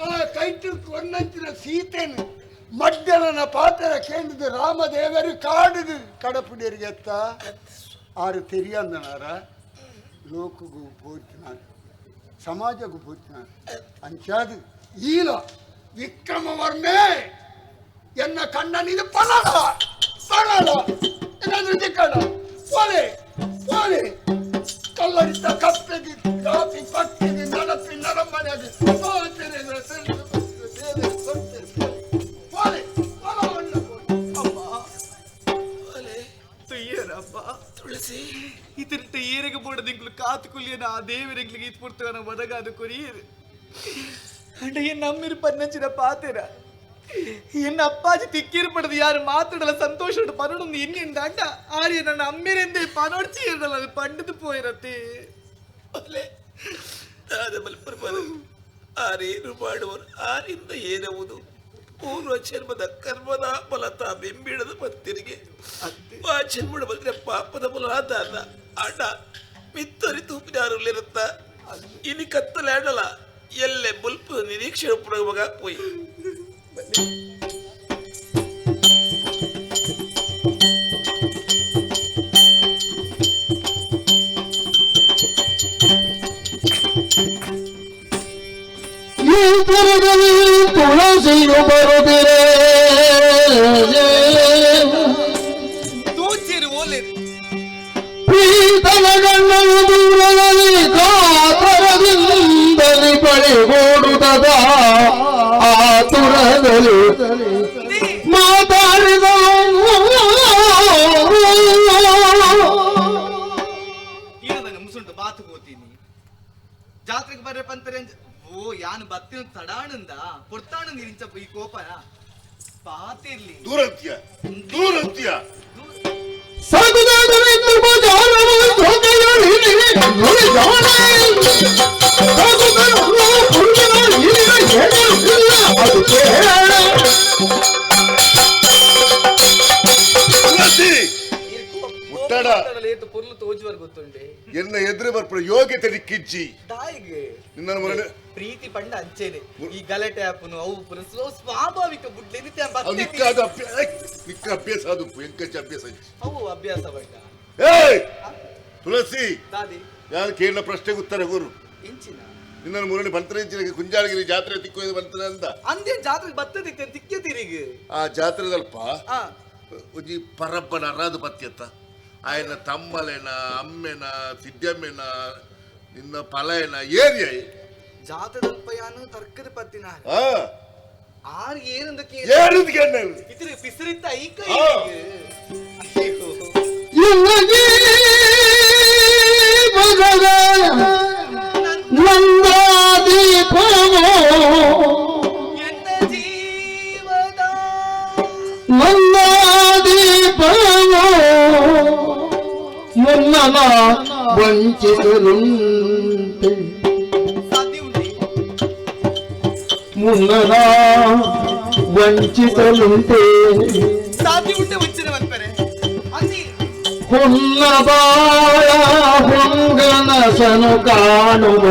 ಆ ಕೈಟು ಕೊನ್ನಂಚಿನ ಸೀತೆನು ಮಡ್ಡಲನ ಪಾತ್ರ ಕೇಂದ್ರದ ರಾಮದೇವರು ಕಾಡುದು ಕಡಪುಡಿಯರಿಗೆತ್ತ ಆರು ತೆರಿಯಂದನಾರ ಲೋಕಗೂ ಪೋತಿನಾರು ಸಮಾಜಕ್ಕೂ ಪೋತಿನಾರು ಅಂಚಾದು ಈಲ ವಿಕ್ರಮವರ್ಮೆ ಎನ್ನ ಕಣ್ಣನಿದು ಪಣಲ ಪಣಲ ಏನಾದ್ರೂ ದಿಕ್ಕಡ ಪೋಲೆ ಪೋಲೆ ಕಲ್ಲರಿತ ಕಪ್ಪೆಗೆ ಕಾಪಿ ಪಕ್ಕಿಗೆ ನಡಪಿ ನರಮನೆಗೆ ಪೋಲೆ ತುಯ್ಯರಪ್ಪ ತುಳಸಿ ಇತರಿತ ಏರೆಗೆ ಬೋಡದಿಂಗ್ಲು ಕಾತು ಕುಲಿಯನ ಆ ದೇವರೆಗ್ಲಿಗೆ ಇದು ಪುರ್ತವನ ಒದಗಾದು ಕೊರಿಯರು ಅಂಡ ಎನ್ನ ಅಮ್ಮಿರು ಪನ್ನಂಚಿನ ಪಾತೆರ ಎನ್ನ ಅಪ್ಪಾಜಿ ತಿಕ್ಕಿರು ಪಡೆದು ಯಾರು ಮಾತಾಡಲ್ಲ ಸಂತೋಷ ಪನಡೊಂದು ಇನ್ನಿಂದ ಅಂಡ ಆರ್ಯ ನನ್ನ ಅಮ್ಮಿರೆಂದೇ ಪನೊಡ್ಚಿ ಇರಲ್ಲ ಅದು ಪಂಡದು ಪೋಯಿರತ್ತೆ ದಾದ ಮಲ್ಪರ್ಬರು ಆರೇನು ಮಾಡುವರು ಆರಿಂದ ಏನವುದು ಪೂರ್ವ ಜನ್ಮದ ಕರ್ಮದ ಫಲ ತಾ ಬೆಂಬಿಡದ ಪತ್ತಿರಿಗೆ ಆ ಜನ್ಮದ ಬಂದ್ರೆ ಪಾಪದ ಫಲ ದಾದ ಆಟ ಮಿತ್ತರಿ ತೂಪಿನಾರುಲ್ಲಿರುತ್ತ ಇನಿ ಕತ್ತಲೆ ಆಡಲ ಎಲ್ಲೆ ಬುಲ್ಪು ನಿರೀಕ್ಷೆ ಮಗ ಪೋಯಿ ತುಳಸಿಯು ಬರುತ್ತಿರೇ ತೂಚಿರು ಓಲೆ ಪ್ರೀತನ ಗಣ್ಣನು ದೂರದಲ್ಲಿ ಕಾತರದಿಂದಲಿ ಬಳಿಗೋಡುತ್ತದ ಆತುರದಲ್ಲಿ ಮಾತಾಡಿದ ಏನದ ಮುಸುಂಟು ಬಾತು ಹೋತೀನಿ ಜಾತ್ರೆಗೆ ಬರ್ರೆ ಪಂತರೆ ಓ ಯಾನು ಬತ್ತಿನ ತಡಾಣಂದ ಪೊರ್ತಾಣ ನೀರಿಂಚ ಈ ಕೋಪನ ಪಾತಿರ್ಲಿ ದೂರಂತ್ಯ ದೂರಂತ್ಯ ಮುಟ್ಟಡ ಪೊರ್ಲು ತೋಜುವರ್ ಗೊತ್ತುಂಡೆ ಎನ್ನ ಎದುರು ಬರ್ಪುರ ಯೋಗ್ಯತೆ ಕಿಜ್ಜಿ ದಾಯಿಗೆ ನಿನ್ನ ಮೊರಡೆ ಪ್ರೀತಿ ಪಂಡ ಅಂಚೇನೆ ಈ ಗಲಾಟೆ ಆಪುನು ಅವು ಪುರ ಸ್ವಾಭಾವಿಕ ಬುಡ್ಲೆ ನಿತ್ಯ ನಿಕ್ಕ ಅದು ಅಭ್ಯಾಸ ನಿಕ್ಕ ಅಭ್ಯಾಸ ಅದು ಎಂಕಚ್ಚ ಅಭ್ಯಾಸ ಅವು ಅಭ್ಯಾಸ ಪಂಡ ಏಯ್ ತುಳಸಿ ದಾದಿ ಯಾರು ಕೇಳಿದ ಪ್ರಶ್ನೆಗೆ ಉತ್ತರ ಗುರು ಇಂಚಿನ ನಿನ್ನ ಮುರಳಿ ಬಂತರ ಇಂಚಿನ ಕುಂಜಾಳಗಿರಿ ಜಾತ್ರೆ ತಿಕ್ಕೋದು ಬಂತದ ಅಂತ ಅಂದೇ ಜಾತ್ರೆ ಬತ್ತದ ತಿಕ್ಕೆ ತಿರುಗಿ ಆ ಜಾತ್ರೆದಲ್ಪ ಒಂಜಿ ಪರಬ್ಬನ ಅರಾದು ಪತ್ಯತ್ತ ಆಯನ ತಮ್ಮಲೇನ ಅಮ್ಮೆನ ಸಿದ್ದಮ್ಮೆನ ನಿನ್ನ ಫಲಯನ ಏರಿಯ ಜಾತ್ರೆದಲ್ಪ ಯಾನು ತರ್ಕದ ಪತ್ತಿನ ಆರ್ ಏನಂದ ಏನಂದ ಕೇಳ ಇದ್ರ ಪಿಸರಿತ್ತ ಐಕ ಮುನ್ನನ ವಂಚಿಸಲುಂಟೆ ಮುನ್ನನ ವಂಚಿಸಲುಂಟೆ ಸಾಧ್ಯ ಉಂಟೆ ವಂಚನೆ ಮನ್ಪರೆ ಹೊನ್ನ ಬಾಳ ಹೊಂಗನಸನು ಕಾಣುವ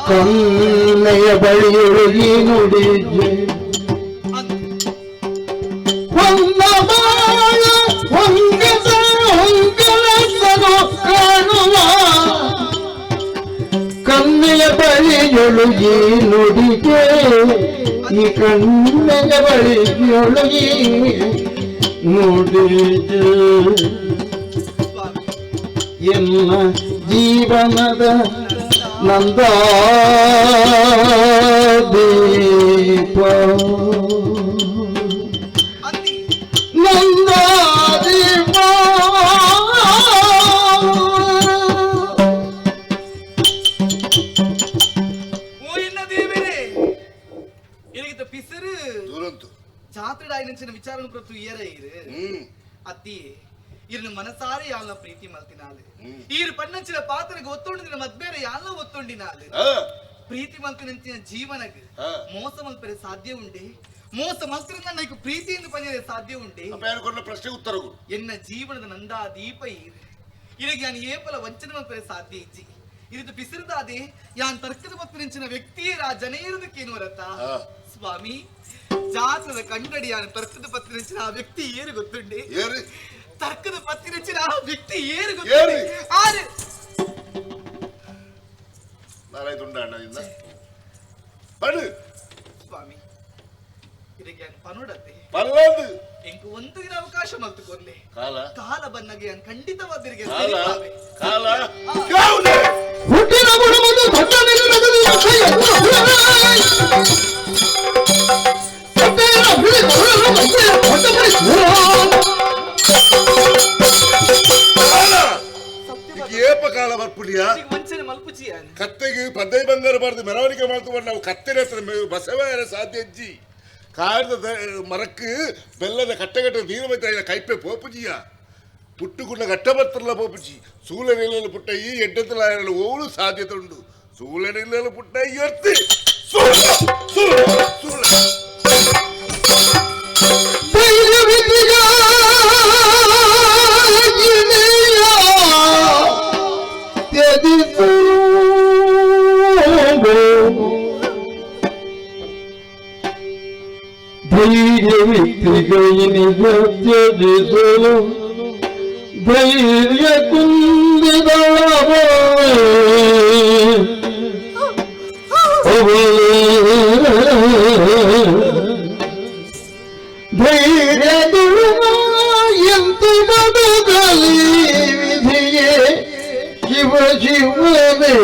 ಕನ್ನೆಯ ಬಳಿಯೊಳಗಿ ನುಡಿಜೆ ಹೊನ್ನ ಬಾಳ ಹೊಂಗಸ ಹೊಂಗನಸನು ಕಾಣುವ ಕನ್ನೆಯ ಬಳಿಯೊಳಗಿ ನುಡಿಗೆ ಈ ಕಣ್ಣೆಯ ಬಳಿಯೊಳಗಿ ನುಡಿಜೆ ಎನ್ನ ಜೀವನದ ನಂದಾದೀಪ ನಂದಾದೀಪ ಓ ಎನ್ನ ದೇವರೇ ಎನಗಿತ ಪಿಸರು ದುರಂತು ಜಾತ್ರೆ ಆಯ್ನಂಚಿನ ವಿಚಾರ ಪ್ರತು ಏರ ಇರು ಅತ್ತಿಯೇ ಇರ್ನ ಮನಸಾರೆ ಯಾಲ್ನ ಪ್ರೀತಿ ಮಲ್ತಿನಾಲು ಈರು ಪಣ್ಣಂಚಿನ ಪಾತ್ರಗೆ ಒತ್ತೊಂಡಿನ ಮದ್ಬೇರೆ ಯಾಲ್ನ ಒತ್ತೊಂಡಿನಾಲು ಪ್ರೀತಿ ಮಲ್ತಿನಂಚಿನ ಜೀವನಗ್ ಮೋಸ ಮಲ್ಪರೆ ಸಾಧ್ಯ ಉಂಡೆ ಮೋಸ ಮಲ್ತಿನ ನನಗೆ ಪ್ರೀತಿಯಿಂದ ಪಂಜರೆ ಸಾಧ್ಯ ಉಂಡೆ ಪ್ರಶ್ನೆ ಉತ್ತರ ಎನ್ನ ಜೀವನದ ನಂದಾ ದೀಪ ಈರು ಇರಗೆ ಯಾನ್ ಏಪಲ ವಂಚನೆ ಮಲ್ಪರೆ ಸಾಧ್ಯ ಇಜ್ಜಿ ಇದು ಬಿಸಿರುದಾದೆ ಯಾನ್ ತರ್ಕದ ಮತ್ತಿನಂಚಿನ ವ್ಯಕ್ತಿಯೇ ಆ ಜನೇರದಕ್ಕೇನು ಸ್ವಾಮಿ ಜಾತ್ರದ ಕಂಡಡಿ ಯಾನ್ ತರ್ಕದ ಪತ್ತಿನಂಚಿನ ಆ ವ್ಯಕ್ತಿ ಏರು ಗೊತ್ತುಂಡೆ ತರ್ಕದ ಪತ್ತಿನಂಚಿನ ಆ ವ್ಯಕ್ತಿ ಏರು ಗೊತ್ತುಂಡೆ ಆರು ಸ್ವಾಮಿ ಇದಕ್ಕೆ ಯಾನ್ ಪನುಡತೆ ಪಲ್ಲದು ಎಂಕು ಒಂದು ದಿನ ಅವಕಾಶ ಮಲ್ತುಕೊರ್ಲೆ ಕಾಲ ಕಾಲ ಬನ್ನಗೆ ಯಾನ್ ಖಂಡಿತವಾದಿರಿಗೆ ಕಾಲ ಹುಟ್ಟಿನ ಗುಣವನ್ನು ದೊಡ್ಡ ಏಪ ಕಾಲ ಬರ್ಪುಡಿಯ ವಂಚನೆ ಮಲ್ಪುಜಿಯ ಕತ್ತೆಗೆ ಪದ್ದೈ ಬಂಗಾರ ಬಾರ್ದು ಮೆರವಣಿಗೆ ಮಾಡ್ಕೊಂಡು ನಾವು ಕತ್ತೆನ ಹತ್ರ ಬಸವಾರ ಸಾಧ್ಯ ಅಜ್ಜಿ ಕಾರದ ಮರಕ್ಕೆ ಬೆಲ್ಲದ ಕಟ್ಟೆಗಟ್ಟೆ ನೀರು ಬೈತ ಕೈಪೆ ಪೋಪುಜಿಯ ಪುಟ್ಟುಗುಂಡ ಗಟ್ಟ ಬರ್ತಲ್ಲ ಪೋಪುಜಿ ಸೂಲ ನೀಲಲ್ಲಿ ಪುಟ್ಟ ಈ ಎಡ್ಡತ್ತಲ ಓಳು ಸಾಧ್ಯತೆ ಉಂಟು ಸೂಲ ನೀಲಲ್ಲಿ ಪುಟ್ಟ ಈ ಅರ್ತಿ ಸೂಲ ಸೂಲ ಸೂಲ ಧೈರ್ಯವಿತ್ತಿಗೈನಿಗತ್ಯಜಿಸಲು ಧೈರ್ಯ ಕುಂದಿದಳವೇ ಧೈರ್ಯದುಳು ಬದುಕಲಿ ವಿಧಿಯೇ ಶಿವ ಶಿವನೇ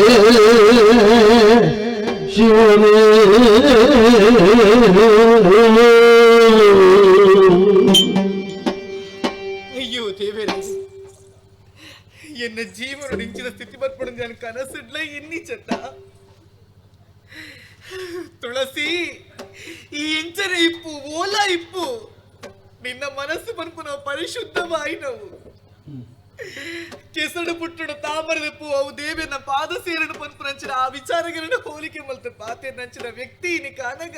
ಶಿವನೇ. ಅಯ್ಯೋ ದೇವರೇ, ಎನ್ನ ಜೀವನ ಇಂಚಿನ ಸ್ಥಿತಿ ಬರ್ಪಡು ನಾನು ಕನಸಿಡ್ಲ ಎನ್ನಿ ಚೆತ್ತ ತುಳಸಿ ಈ ಇಂಚನೆ ಇಪ್ಪು ಓಲಾ ಇಪ್ಪು ನಿನ್ನ ಮನಸ್ಸು ಪನ್ಪುನ ಪರಿಶುದ್ಧವಾಯಿನವು ಕೆಸಡು ಪುಟ್ಟುಡು ತಾಮರದ ಪೂ ಅವು ದೇವಿಯನ್ನ ಪಾದ ಸೇರಡು ಪನ್ಪುನಂಚಿನ ಆ ವಿಚಾರಗಳನ್ನು ಹೋಲಿಕೆ ಮಲ್ತು ಪಾತೆ ನಂಚಿನ ವ್ಯಕ್ತಿ ಇನಿ ಕಾನಗ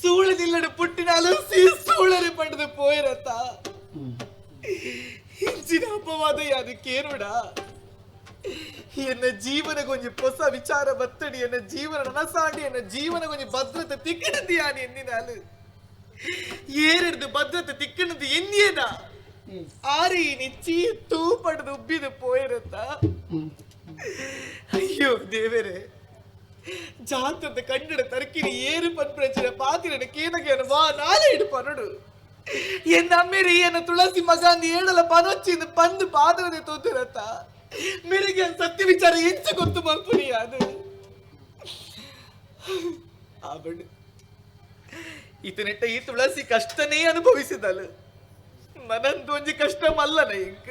ಸೂಳದಿಲ್ಲಡು ಪುಟ್ಟಿನಾಲು ಸೀ ಸೂಳರೆ ಪಡೆದು ಪೋಯಿರತ್ತ ಇಂಚಿನ ಅಪವಾದ ಯಾದಕ್ಕೇನುಡ ಎನ್ನ ಜೀವನ ಕೊಂಚ ಹೊಸ ವಿಚಾರ ಬತ್ತಡಿ ಎನ್ನ ಜೀವನ ನನಸಾಂಡಿ ಎನ್ನ ಜೀವನ ಕೊಂಚ ಭದ್ರತೆ ತಿಕ್ಕಿನದು ಯಾನು ಎನ್ನಿನಾಲು ಏರೆಡ್ದು ಭದ್ರತೆ ತಿಕ್ಕಿನದು ಎನ್ನಿಯನ ಆರಿ ನಿಚ್ಚಿ ತೂ ಪಡೆದು ಉಬ್ಬಿದು ಪೋಯಿರತ್ತ. ಅಯ್ಯೋ ದೇವರೇ, ಜಾತ್ರದ ಕನ್ನಡ ತರ್ಕಿನಿ ಏರು ಪನ್ಪ್ರಚನ ಪಾತಿರನ ಕೇನಗೇನ ವಾ ನಾಳೆ ಇಡು ಪನಡು ಎನ್ನ ಅಮ್ಮೇರಿ ಎನ್ನ ತುಳಸಿ ಮಗ ಅಂದ್ ಏಳಲ ಪನೊಚ್ಚಿಂದ ಪಂದು ಪಾದರದೆ ತೋತಿರತ್ತ ಮೇರೆಗೆ ಸತ್ಯ ವಿಚಾರ ಎಂಚ ಗೊತ್ತು ಮಲ್ಪುನಿ ಅದು ಆಬಡು ಇತನೆಟ್ಟ ಈ ತುಳಸಿ ಕಷ್ಟನೇ ಅನುಭವಿಸಿದಳು ಮನಂದು ಒಂಜಿ ಕಷ್ಟ ಮಲ್ಲನ ಇಂಕ್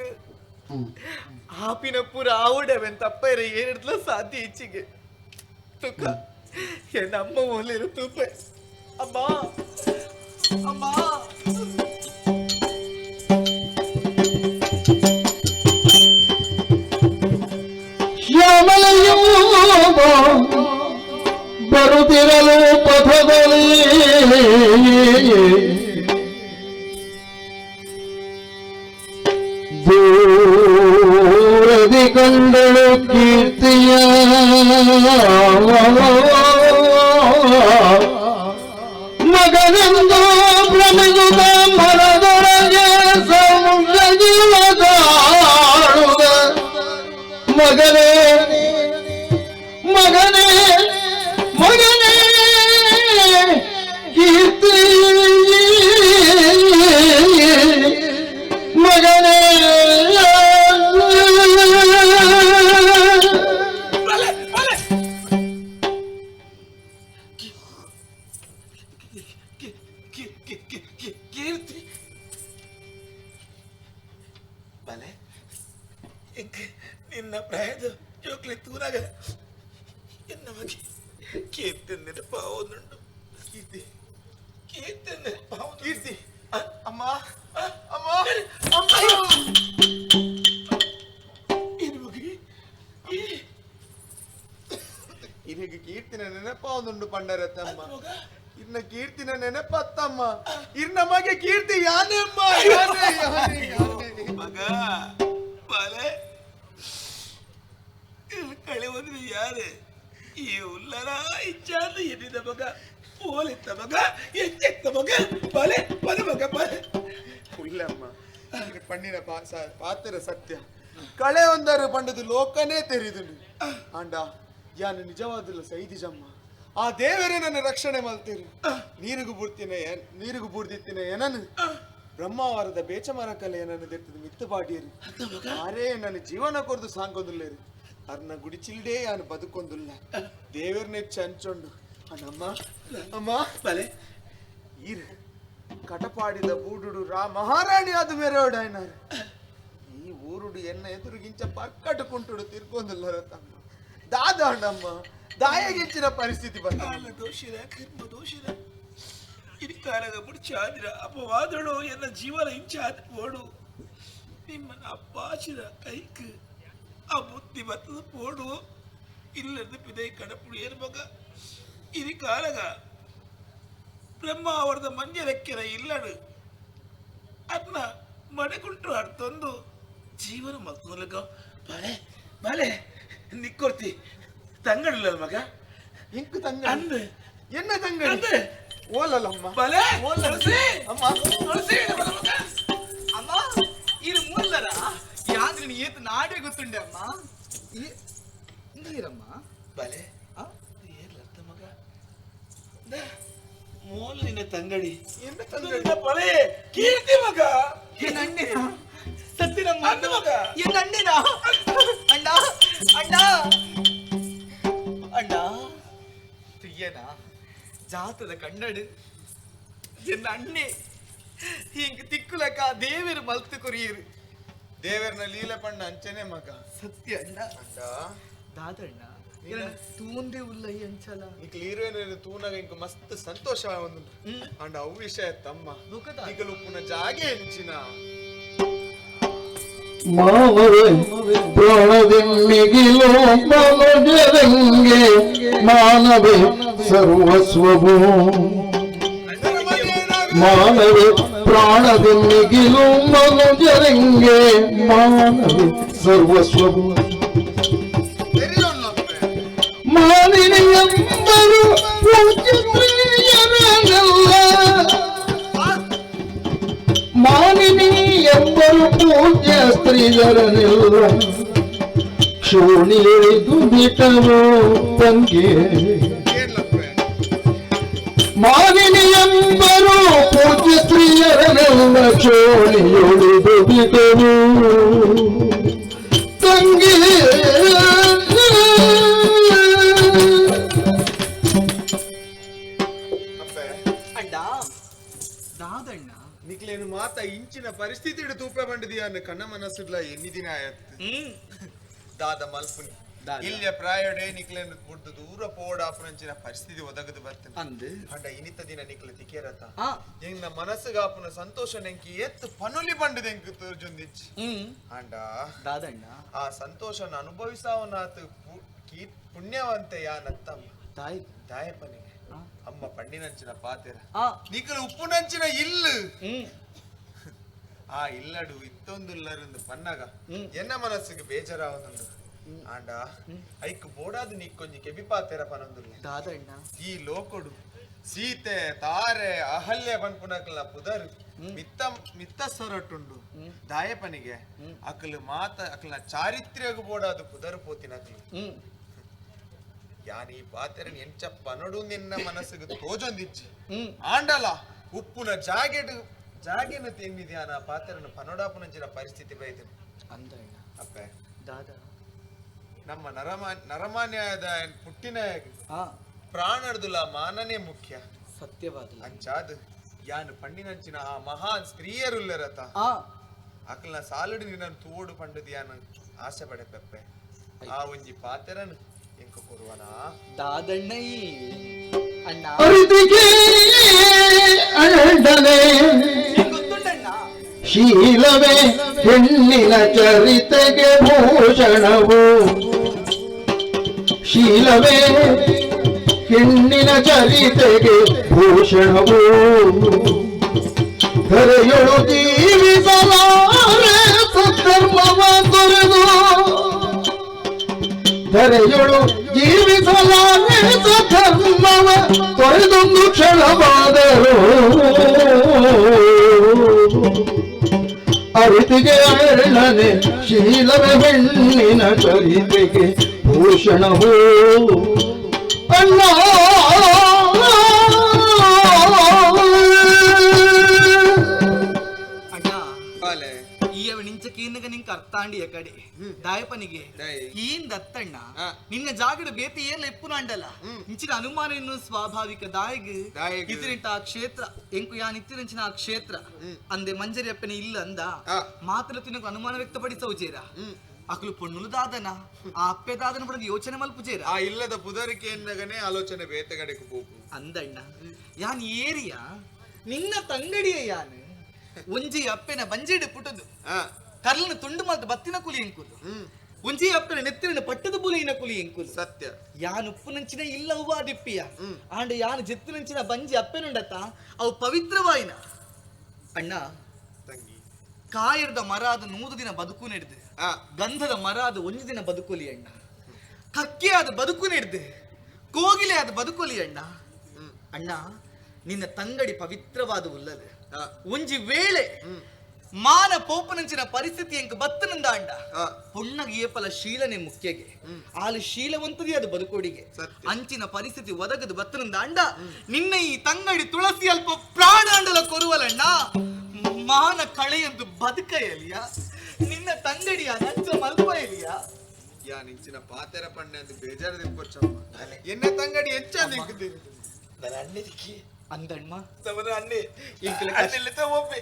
ಆಪಿನ ಪೂರ ಆವುಡವೆನ್ ತಪ್ಪೈರ ಏನಿಡ್ಲ ಸಾಧ್ಯ ಇಚ್ಚಿಗೆ ತುಕ ಎನ್ನ ಅಮ್ಮ ಓಲಿರು ತೂಪೆ ಅಮ್ಮ ಅಮ್ಮ ಶ್ಯಾಮಲೆಯು ಬರುತ್ತಿರಲು ಪಥದಲ್ಲಿ ದೂರದಿ ಕಂಡಳು ಕೀರ್ತಿಯ ಮಗನೆಂದು ಭ್ರಮಿಸುತ್ತ ಮನದೊಳಗೆ ಸಂಶಯದಾಳುವ ಮಗನೇ ಮಗನೇ ಮಗನೇ ಕೀರ್ತಿ ಮಗನೇ. ಕೀರ್ತಿ ಬಲೆ ನಿನ್ನ ಪ್ರಾಯದ ಜೋಕ್ಲೆ ತೂರಾಗ ಎನ್ನ ಬಗ್ಗೆ ಕೀರ್ತಿ ನೆನಪಾವೊಂದುಂಟು. ಕೀರ್ತಿ ಕೀರ್ತಿ ನೆನಪಾವ. ಕೀರ್ತಿ ಅಮ್ಮ ಅಮ್ಮ ಇನಿಗೆ ಕೀರ್ತಿನ ನೆನಪಾವೊಂದುಂಡು ಪಂಡರತ್ತಮ್ಮ ಇನ್ನ ಕೀರ್ತಿನ ನೆನಪತ್ತಮ್ಮ ಇರ್ನ ಮಗೆ ಕೀರ್ತಿ ಯಾನೆಮ್ಮ ಯಾನೆ ಯಾನೆ ಯಾನೆ ಮಗ ಬಾಲೆ ಕಳೆ ಹೋದ್ರೆ ಯಾರೇ ಈ ಉಲ್ಲರ ಇಚ್ಛಾದ ಎನ್ನಿದ ಮಗ ಪೋಲಿತ್ತ ಮಗ ಎಚ್ಚೆತ್ತ ಮಗ ಬಲೆ ಬಲೆ ಮಗ ಬಲೆ ಇಲ್ಲಮ್ಮ ಪಣ್ಣಿನ ಪಾತ್ರ ಸತ್ಯ ಕಳೆ ಒಂದರು ಪಂಡದು ಲೋಕನೇ ತೆರಿದುಂಡು ಆಂಡ ಯಾನು ನಿಜವಾದಿಲ್ಲ ಸೈದಿಜಮ್ಮ ಆ ದೇವರೇ ನನ್ನ ರಕ್ಷಣೆ ಮಲ್ತೀರಿ ನೀರಿಗೂ ಬುರ್ತಿನ ನೀರಿಗೂ ಬುರ್ದಿತ್ತಿನ ಏನನು ಬ್ರಹ್ಮಾವಾರದ ಬೇಚಮರ ಕಲೆ ಏನನ್ನು ದೆತ್ತದ ಮಿತ್ತು ಪಾಡಿಯರು ಆರೇ ನನ್ನ ಜೀವನ ಕೊರ್ದು ಸಾಂಗೊಂದುಲ್ಲೇರು ಅರ್ನ ಗುಡಿಚಿಲ್ಡೇ ಯಾನು ಬದುಕೊಂದುಲ್ಲ ದೇವರನ್ನೆಚ್ಚ ಅಂಚೊಂಡು ಅಣ್ಣಮ್ಮ ಅಮ್ಮ ಬಲೆ ಈರು ಕಟಪಾಡಿದ ಬೂಡುಡು ರಾ ಮಹಾರಾಣಿ ಅದು ಮೇರೋಡಾಯ್ನಾರು ಈ ಊರುಡು ಎನ್ನ ಎದುರುಗಿಂಚ ಪಕ್ಕಟುಕುಂಟುಡು ತಿರ್ಗೊಂದುಲ್ಲರ ತಮ್ಮ ದಾದ ಅಣ್ಣಮ್ಮ ದಾಯಗಿಂಚಿನ ಪರಿಸ್ಥಿತಿ ಬಂದ ದೋಷಿರ ಕರ್ಮ ದೋಷಿರ ಇರಿಕಾಲಗ ಮುಡ್ಚಾದಿರ ಅಪವಾದಳು ಎನ್ನ ಜೀವನ ಇಂಚಾದ ಪೋಡು ನಿಮ್ಮನ್ನ ಅಪ್ಪಾಚಿರ ಕೈಕ್ ಆ ಬುದ್ಧಿ ಬತ್ತದ ಪೋಡು ಇಲ್ಲದ ಪಿದೈ ಕಡಪುಡಿ ಏನ್ ಮಗ ಇರಿಕಾಲಗ ಬ್ರಹ್ಮ ಅವರದ ಮಂಜರೆಕ್ಕೆರ ಇಲ್ಲಡು ಅದನ್ನ ಮಡೆಗುಂಟು ಅರ್ಥೊಂದು ಜೀವನ ಮತ್ತೊಲಗ ಬಲೆ ಬಲೆ ನಿಕ್ಕೊರ್ತಿ ತಂಗಡಿಲ್ಲ ಮಗ ಇಂಕು ತಂಗಡಿ ಅಂದೆ ಎನ್ನ ತಂಗಡಿ ಓಲಲ್ಲಮ್ಮ ಬಲೆ ಓಲಲ್ಲ ಅಮ್ಮ ಅಮ್ಮ ಇದು ಮೂಲರ ಯಾದ್ರೆ ನೀ ಏತು ನಾಡೇ ಗೊತ್ತುಂಡೆ ಅಮ್ಮ ನೀರಮ್ಮ ಬಲೆ ಏರ್ಲತ್ತ ಮಗ ಮೂಲ ನಿನ್ನ ತಂಗಡಿ ಎನ್ನ ತಂಗಡಿ ಬಲೆ ಕೀರ್ತಿ ಮಗ ಎನ್ನ ಅಣ್ಣನ ಸತ್ತಿನಮ್ಮ ಅಂದ ಮಗ ಎನ್ನ ಅಣ್ಣನ ಅಣ್ಣ ಅಣ್ಣ ಅಣ್ಣ ತುಯ್ಯನ ಜಾತದ ಕನ್ನಡು ಎನ್ನ ಅಣ್ಣೆ ಹಿಂಗ ತಿಕ್ಕುಲಕ ದೇವರು ಮಲ್ತು ಕೊರಿಯರು ದೇವರನ ಲೀಲೆ ಪಣ್ಣ ಅಂಚನೆ ಮಗ ಸತ್ಯ ಅಣ್ಣ ಅಣ್ಣ ದಾದಣ್ಣ ತೂಂದೆ ಉಲ್ಲ ಅಂಚಲ ನಿಕ್ಲು ಹೀರೋಯಿನ್ ತೂನಾಗ ಇಂಕ ಮಸ್ತ್ ಸಂತೋಷ ಒಂದು ಅಂಡ ಅವು ವಿಷಯ ತಮ್ಮ ನಿಕಲು ಉಪ್ಪುನ ಜಾಗೆ ಹೆಂಚಿನ ಮಾನವೇ ಪ್ರಾಣದಿಮ್ಮಿಗಿಲು ಮನುಜರಂಗೆ ಮಾನವೇ ಸರ್ವಸ್ವವು ಮಾನವೇ ಪ್ರಾಣದಿಮ್ಮಿಗಿಲು ಮನುಜರಂಗೆ ಮಾನವೇ ಸರ್ವಸ್ವವು ಮಾನಿನಿಯಂಬರು ಪೂಜ್ಯ ಸ್ತ್ರೀಯರನ್ನೆಲ್ಲ ಮಾನಿನಿ ಎಂಬರು ಪೂಜ್ಯ ಸ್ತ್ರೀಯರನ್ನೆಲ್ಲ ಕ್ಷೋಣಿಯಿಳಿದು ಬಿಟ್ಟವು ತಂಗೆ ಮಾನಿನಿ ಎಂಬರು ಪೂಜ್ಯ ಸ್ತ್ರೀಯರನ್ನೆಲ್ಲ ಕ್ಷೋಣಿಯೊಳಿದು ಬಿಟ್ಟವು ತಂಗಿ. ದಾದಣ್ಣ ನಿಕ್ಲೇನು ಮಾತ ಇಂಚಿನ ಪರಿಸ್ಥಿತಿ ತೂಪ ಬಂಡಿದೀಯ ಕಣ್ಣ ಮನಸ್ಸುಡ್ಲ ಎನ್ನಿ ದಿನ ಆಯತ್ ದಾದ ಮಲ್ಪುನಿ ಇಲ್ಲಿಯ ಪ್ರಾಯಡೆ ನಿಕ್ಲೇನು ಬುಡ್ದು ದೂರ ಪೋಡಾಪುನಂಚಿನ ಪರಿಸ್ಥಿತಿ ಒದಗದು ಬರ್ತೇನೆ ಅಂದು ಅಂಡ ಇನಿತ ದಿನ ನಿಕ್ಲ ತಿಕೇರತ ಎಂಗ್ನ ಮನಸ್ಸುಗಾಪುನ ಸಂತೋಷ ನೆಂಕಿ ಎತ್ತು ಪನುಲಿ ಬಂಡದ ಎಂಕ್ ತೋರ್ಜೊಂದಿಚ್ಚಿ ಅಂಡ ದಾದಣ್ಣ ಆ ಸಂತೋಷನ ಅನುಭವಿಸಾವನಾತ ಪುಣ್ಯವಂತೆ ಯಾನತ್ತಮ್ಮ ತಾಯಿ ತಾಯಪ್ಪನಿಗೆ ಅಮ್ಮ ಪಣ್ಣಿನಂಚಿನ ಪಾತೆರ ನಿಕಲು ಉಪ್ಪುನಂಚಿನ ಇಲ್ಲು ಆ ಇಲ್ಲಡು ಇತ್ತೊಂದುಲ್ಲರಿಂದ ಪನ್ನಗ ಎನ್ನ ಮನಸ್ಸಿಗೆ ಬೇಜಾರಾವದುಂಡು ಆಂಡ ಐಕ್ ಬೋಡಾದ ನೀಕೊಂಜಿ ಕೆಬಿ ಪಾತೆರ ಪನೊಂದುಲ್ಲ ದಾದಣ್ಣ ಈ ಲೋಕೊಡು ಸೀತೆ ತಾರೆ ಅಹಲ್ಯ ಪನ್ಪುನಕಲ್ನ ಪುದರ್ ಮಿತ್ತ ಮಿತ್ತ ಸೊರಟುಂಡು ದಾಯಪನಿಗೆ ಅಕಲು ಮಾತ ಅಕಲ್ನ ಚಾರಿತ್ರ್ಯಗು ಬೋಡಾದು ಪುದರ್ ಪೋತಿನಕಲು ಯಾನ್ ಈ ಪಾತೆರನ್ ಎಂಚ ಪನಡು ನಿನ್ನ ಮನಸ್ಸಿಗೆ ತೋಜೊಂದಿಚ್ಚಿ ಆಂಡಲ ಉಪ್ಪುನ ಜಾಗೆಡು ಜಾಗೆನ ತಿನ್ನಿದ್ಯಾನ ಪಾತೆರನ ಪನೋಡಾಪುನಂಚಿನ ಪರಿಸ್ಥಿತಿ ಬೈದನು ಅಂದಣ್ಣ ಅಪ್ಪೆ ದಾದ ನಮ್ಮ ನರಮಾನ್ಯದ ಪುಟ್ಟಿನ ಪ್ರಾಣರ್ದುಲ ಮಾನನೇ ಮುಖ್ಯ ಸತ್ಯವಾದ ಅಂಚಾದ್ ಯಾನ್ ಪಣ್ಣಿನಂಚಿನ ಆ ಮಹಾನ್ ಸ್ತ್ರೀಯರುಲ್ಲರತ ಅಕಲ್ನ ಸಾಲುಡು ನಿನ್ನನ್ನು ತೋಡು ಪಂಡದು ಯಾನ್ ಆಸೆ ಪಡೆ ಪೆಪ್ಪೆ ಆ ಒಂಜಿ ಪಾತೆರನ್ ಎಂಕ ಕೊರುವನಾ ದಾದಣ್ಣ ಅಣ್ಣ ಅರಿತಿಗೆ ಅಣ್ಣನೇ ಶೀಲವೇ ಹೆಣ್ಣಿನ ಚರಿತೆಗೆ ಭೂಷಣವು. ಶೀಲವೇ ಹೆಣ್ಣಿನ ಚರಿತೆಗೆ ಭೂಷಣವು. ಧರೆಯೊಳು ಜೀವಿಸಲಾರೆ ಸದ್ಧರ್ಮವ ತೊರೆದು, ಧರೆಯೊಳು ಜೀವಿಸಲಾರೆ ಸದ್ಧರ್ಮವ ತೊರೆದೊಂದು ಕ್ಷಣವಾದರೂ ಅರಿತಿಗೆ ಅರಳನೆ ಶೀಲವೇ ಹೆಣ್ಣಿನ ಚರಿತೆಗೆ ಭೂಷಣವು. ಅಣ್ಣ ನಿಂಕ ಅರ್ತಾಂಡಿಯ ಕಡೆ ದಾಯಪನಿಗೆ ದತ್ತಣ್ಣ ನಿನ್ನ ಜಾಗಡ ಬೇತಿ ಏರ್ಲ ಎಪ್ಪುನಾಂಡಲ ಇಂಚಿನ ಅನುಮಾನ ಇನ್ನು ಸ್ವಾಭಾವಿಕ ದಾಯಗ್ ಇದ್ರಿಂಟ ಆ ಕ್ಷೇತ್ರ ಎಂಕು ಯಾನ್ ಇತ್ತಿರಂಚಿನ ಆ ಕ್ಷೇತ್ರ ಅಂದೆ ಮಂಜರಿ ಅಪ್ಪನ ಇಲ್ಲ ಅಂದ ಮಾತ್ರ ತಿನ್ನకు ಅನುಮಾನ ವ್ಯಕ್ತಪಡಿಸವು ಜೇರ ಅಕ್ಲು ಪೊಣ್ಣುಲು ದಾದನ ಆ ಅಪ್ಪೆ ದಾದನ ಪಡೆದು ಯೋಚನೆ ಮಲ್ಪುಜೇರ ಆ ಇಲ್ಲದ ಪುದರಿಕೆ ಎನ್ನಗನೆ ಆಲೋಚನೆ ಬೇತೆಗಡೆಗೆ ಪೋಪು ಅಂದಣ್ಣ ಯಾನ್ ಏರಿಯ ನಿನ್ನ ತಂಗಡಿಯ ಯಾನ್ ಒಂಜಿ ಅಪ್ಪೆನ ಬಂಜಿಡು ಪುಟದು ಕರ್ಲನ ತುಂಡು ಮಾತು ಬತ್ತಿನ ಕುಲಿ ಎಂಕುಲು ಒಂಜಿ ಅಪ್ಪೆನ ನೆತ್ತಿನ ಪಟ್ಟದ ಬುಲಿನ ಕುಲಿ ಎಂಕುಲು ಸತ್ಯ ಯಾನ್ ಉಪ್ಪುನಂಚಿನ ಇಲ್ಲ ಹೂವ ದಿಪ್ಪಿಯ ಆಂಡ ಯಾನ್ ಜೆತ್ತಿನಂಚಿನ ಬಂಜಿ ಅಪ್ಪೆನುಂಡತ ಅವು ಪವಿತ್ರವಾಯಿನ ಅಣ್ಣ ಕಾಯರ್ದ ಮರ ಅದು 100 ದಿನ ಬದುಕು ನೆಡ್ದು ಗಂಧದ ಮರ ಅದು 1 ದಿನ ಬದುಕೊಲಿ ಅಣ್ಣ ಕಕ್ಕೆ ಅದು ಬದುಕು ನೆಡ್ದು ಕೋಗಿಲೆ ಅದು ಬದುಕೊಲಿ ಅಣ್ಣ ಅಣ್ಣ ನಿನ್ನ ತಂಗಡಿ ಪವಿತ್ರವಾದ ಉಲ್ಲದು ಒಂಜಿ ವೇಳೆ ಮಾನ ಪೋಪನಂಚಿನ ಪರಿಸ್ಥಿತಿ ಎಂಕ ಬತ್ತನಂದ ಅಂಡ ಪೊಣ್ಣಗೆ ಏಪಲ ಶೀಲನೆ ಮುಖ್ಯಗೆ ಆಲು ಶೀಲವಂತದೇ ಅದು ಬದುಕೋಡಿಗೆ ಅಂಚಿನ ಪರಿಸ್ಥಿತಿ ಒದಗದು ಬತ್ತನಂದ ಅಂಡ ನಿನ್ನ ಈ ತಂಗಡಿ ತುಳಸಿ ಅಲ್ಪ ಪ್ರಾಣಾಂಡಲ ಕೊರುವಲಣ್ಣ ಮಾನ ಕಳೆಯಂದು ಬದುಕ ಎಲಿಯ ನಿನ್ನ ತಂಗಡಿಯ ನಂಚ ಮಲ್ಪ ಎಲಿಯ ಯಾ ನಿಂಚಿನ ಪಾತೆರ ಪಣ್ಣೆ ಅಂತ ಬೇಜಾರು ದಿಕ್ಕೊರ್ಚಮ್ಮ ಎನ್ನೆ ತಂಗಡಿ ಹೆಚ್ಚ ಅಂದಣ್ಣ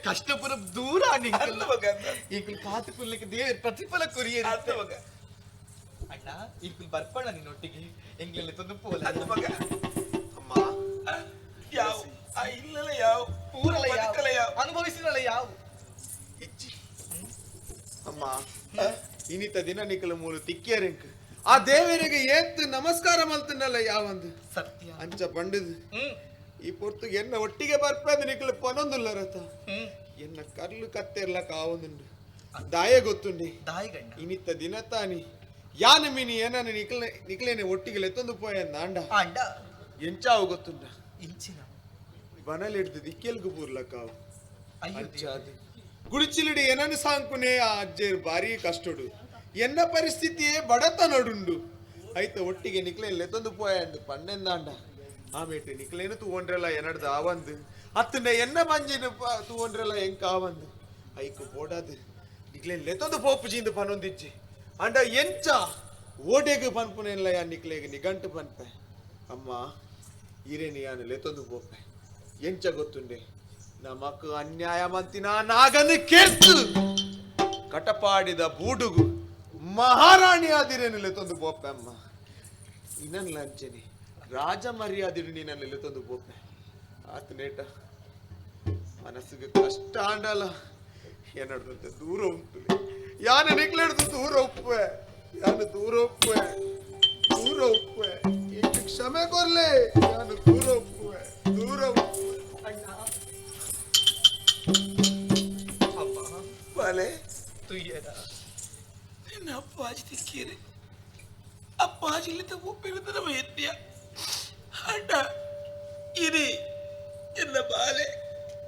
ಕಷ್ಟಪುರ ದೂರ ಈಕುಲ್ ಕಾತು ಕುಲ್ಲಕ್ಕೆ ದೇವ್ರ ಪ್ರತಿಫಲ ಕೊರಿಯರ್ ಅಣ್ಣ ಈಕುಲ್ ಬರ್ಪಣ್ಣ ನಿನ್ನೊಟ್ಟಿಗೆ ಎಂಗ್ಲೆಲ್ಲ ತಂದು ಪೋಲ ಅಮ್ಮ ಯಾವ ಇಲ್ಲಲ್ಲ ಯಾವ ಪೂರಲ್ಲ ಯಾವ ಅನುಭವಿಸಿದಲ್ಲ ಯಾವ ಅಮ್ಮ ಇನಿತ ದಿನ ನಿಕಲ ಮೂಲು ತಿಕ್ಕಿಯರಿಂಕ್ ಆ ದೇವರಿಗೆ ಏತ್ತು ನಮಸ್ಕಾರ ಮಲ್ತನಲ್ಲ ಯಾವಂದು ಸತ್ಯ ಅಂಚ ಪಂಡದು ಈ ಪೊರ್ತುಗೆ ಎನ್ನ ಒಟ್ಟಿಗೆ ಬರ್ಪದ ನಿಕಲ ಪನೊಂದುಲ್ಲ ರಥ ಎನ್ನ ಕರ್ಲು ಕತ್ತೆರ್ಲ ಕಾವೊಂದುಂಡು ದಾಯ ಗೊತ್ತುಂಡಿ ದಾಯಗಣ್ಣ ಇನಿತ ದಿನ ತಾನಿ ಯಾನ ಮೀನಿ ಏನ ನಿಕಲ ನಿಕಲೇನೆ ಒಟ್ಟಿಗೆ ಲೆತ್ತೊಂದು ಪೋಯ ಅಂಡ ಅಂಡ ಎಂಚಾವು ಗೊತ್ತುಂಡ ಇಂಚಿನ ಬನಲಿಡ್ದು ದಿಕ್ಕೆಲ್ಗು ಪೂರ್ಲ ಕಾವು ಅಂಚಾದಿ ಗುಡಿಚಿಲಿಡಿ ಏನನ್ನು ಸಾಂಕುನೆ ಆ ಅಜ್ಜೇರು ಭಾರಿ ಕಷ್ಟಡು ಎನ್ನ ಪರಿಸ್ಥಿತಿಯೇ ಬಡತನಡುಂಡು ಐತ ಒಟ್ಟಿಗೆ ನಿಕ್ಲೆ ಲೆತ್ತೊಂದು ಪೋಯ ಅಂಡು ಪಣ್ಣೆಂದಾಂಡ ಆಮೇಟು ನಿಕ್ಲೇನು ತೂವೊಂಡ್ರೆಲ್ಲ ಎನ್ನಡ್ದು ಆವಂದು ಅತ್ತನ ಎನ್ನ ಮಂಜಿನ ತೂವೊಂಡ್ರೆಲ್ಲ ಎಂಕ ಆವಂದು ಐಕು ಬೋಡಾದು ನಿಕ್ಲೇನು ಲೆತ್ತೊಂದು ಪೋಪುಜಿಂದು ಪನೊಂದಿಜ್ಜಿ ಅಂಡ ಎಂಚ ಓಡೆಗು ಪನ್ಪುನೆಲ್ಲ ಯಾ ನಿಕ್ಲೇಗ ನಿಗಂಟು ಪನ್ಪೆ ಅಮ್ಮ ಈರೇನಿ ಯಾನು ಲೆತ್ತೊಂದು ಪೋಪೆ ಎಂಚ ಗೊತ್ತುಂಡೆ ನಮಕ್ ಅನ್ಯಾಯ ಮಂತಿನ ನಾಗನು ಕೇಳ್ತು ಕಟಪಾಡಿದ ಬೂಡುಗು ಮಹಾರಾಣಿ ಆದಿರೇನು ಲೆತ್ತೊಂದು ಪೋಪೆ ಅಮ್ಮ ಇನ್ನನ್ ಲಂಚನಿ ರಾಜ ಮರ್ಯಾದಿರು ನೀನಲ್ಲಿ ತಂದು ಪೋಪೆ ಆತನೇಟ ಮನಸ್ಸಿಗೆ ಕಷ್ಟ ಆಂಡಲ್ಲ ಏನಡ್ದಂತೆ ದೂರ ಉಂಟು ಯಾನು ನಿಕ್ಲೆಡ್ದು ದೂರ ಒಪ್ಪುವೆ ಯಾನು ದೂರ ಒಪ್ಪುವೆ ದೂರ ಒಪ್ಪುವೆ ಈಗ ಕ್ಷಮೆ ಕೊರ್ಲೆ ಯಾನು ದೂರ ಒಪ್ಪುವೆ ದೂರ ಒಪ್ಪುವೆ ಅಣ್ಣ ಅಮ್ಮ ಬಾಲೆ ತುಯ್ಯದ ನಿನ್ನ ಅಪ್ಪಾಜಿ ತಿಕ್ಕೀರಿ ಅಪ್ಪಾಜಿಲಿದ್ದ ಒಪ್ಪಿರುತ್ತದ ವೈದ್ಯ ಅಣ್ಣ ಇರಿ ಎನ್ನ ಬಾಲೆ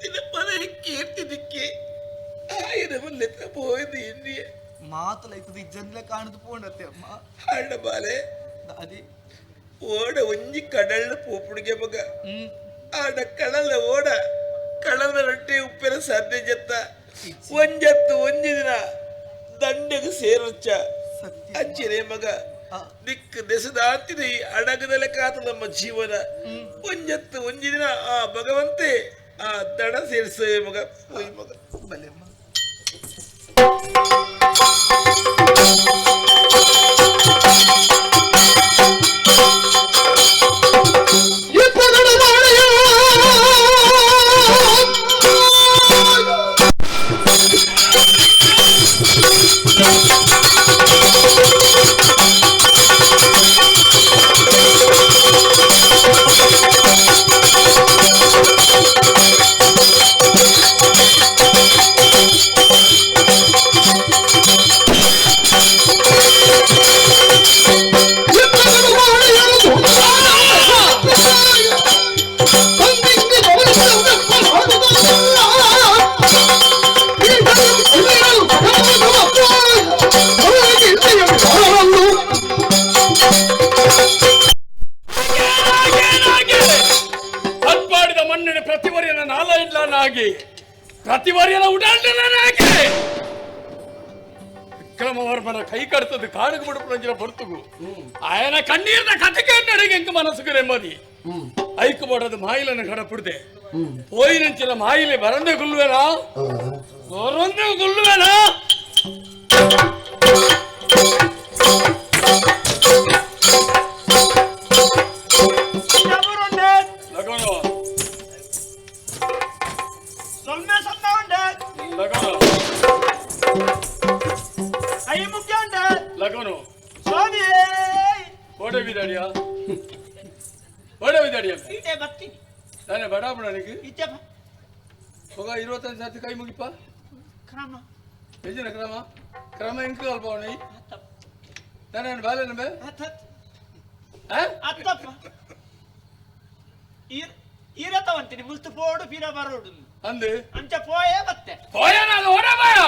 ನಿನ್ನ ಮನೆ ಕೀರ್ತಿದಿಕ್ಕೆ ಆಯನ ಬಲ್ಲೆತ್ತ ಪೋಯ್ದು ಇಂದಿಯ ಮಾತಲೈತದ ಇಜ್ಜಂದ್ಲೆ ಕಾಣದು ಪೋಂಡತ್ತೆ ಅಮ್ಮ ಅಣ್ಣ ಬಾಲೆ ಅದೇ ಓಡ ಒಂಜಿ ಕಡಲ್ನ ಪೋಪುಡಿಗೆ ಮಗ ಆಡ ಕಡಲ ಓಡ ಕಡಲ ರೊಟ್ಟಿ ಉಪ್ಪಿನ ಸಾಧ್ಯ ಜತ್ತ ಒಂಜತ್ತು ಒಂಜಿ ದಿನ ದಂಡೆಗೆ ಸೇರೊಚ್ಚ ಅಂಚಿನೇ ಮಗ ದಿಕ್ಕು ದೆಸದಾತಿನ ಈ ಅಡಗದಲೆ ಕಾತ ನಮ್ಮ ಜೀವನ ಒಂಜತ್ತು ಒಂಜಿ ದಿನ ಆ ಭಗವಂತೆ ಆ ದಡ ಸೇರಿಸೇ ಮಗ ಪೋಯ್ ಮಗ ಬಲೆಮ್ಮ ಆಗಿ ಪ್ರತಿವರ್ಯನ ಉಡಾಂಡನಾಗಿ ವಿಕ್ರಮವರ್ಮನ ಕೈ ಕಡ್ತದ್ದು ಕಾಡುಗು ಬಿಡುಪುರಂಜಿನ ಹೊರತುಗು ಆಯನ ಕಣ್ಣೀರ್ನ ಕಥೆಗೆ ನಡೆಗೆ ಎಂಕ ಮನಸ್ಸುಗೆ ನೆಮ್ಮದಿ ಐಕು ಬೋಡದು ಮಾಯಿಲನ್ನು ಕಡಪುಡ್ದೆ ಪೋಯಿನಂಚಿನ ಮಾಯಿಲೆ ಬರಂದೆ ಗುಲ್ವೇನಾ ಬರಂದೆ ಗುಲ್ವೇನಾ ನಾನೇ ಬಡಾಬಣ ನನಗೆ ಹೋಗ 25 ಸರ್ತಿ ಕೈ ಮುಗಿಪ ಕ್ರಮ ಎಜಿನ ಕ್ರಮ ಕ್ರಮ ಇಂಕ ಅಲ್ಪ ಅವನಿ ನಾನೇನು ಬಾಲೆ ನಂಬೆ ಅತ್ತಪ್ಪ ಈರತವಂತೀನಿ ಮುಲ್ತು ಪೋಡು ಪೀರ ಬರೋಡು ಅಂದು ಅಂಚ ಪೋಯೆ ಬತ್ತೆ ಪೋಯ ನಾನು ಓಡ ಬಾಯ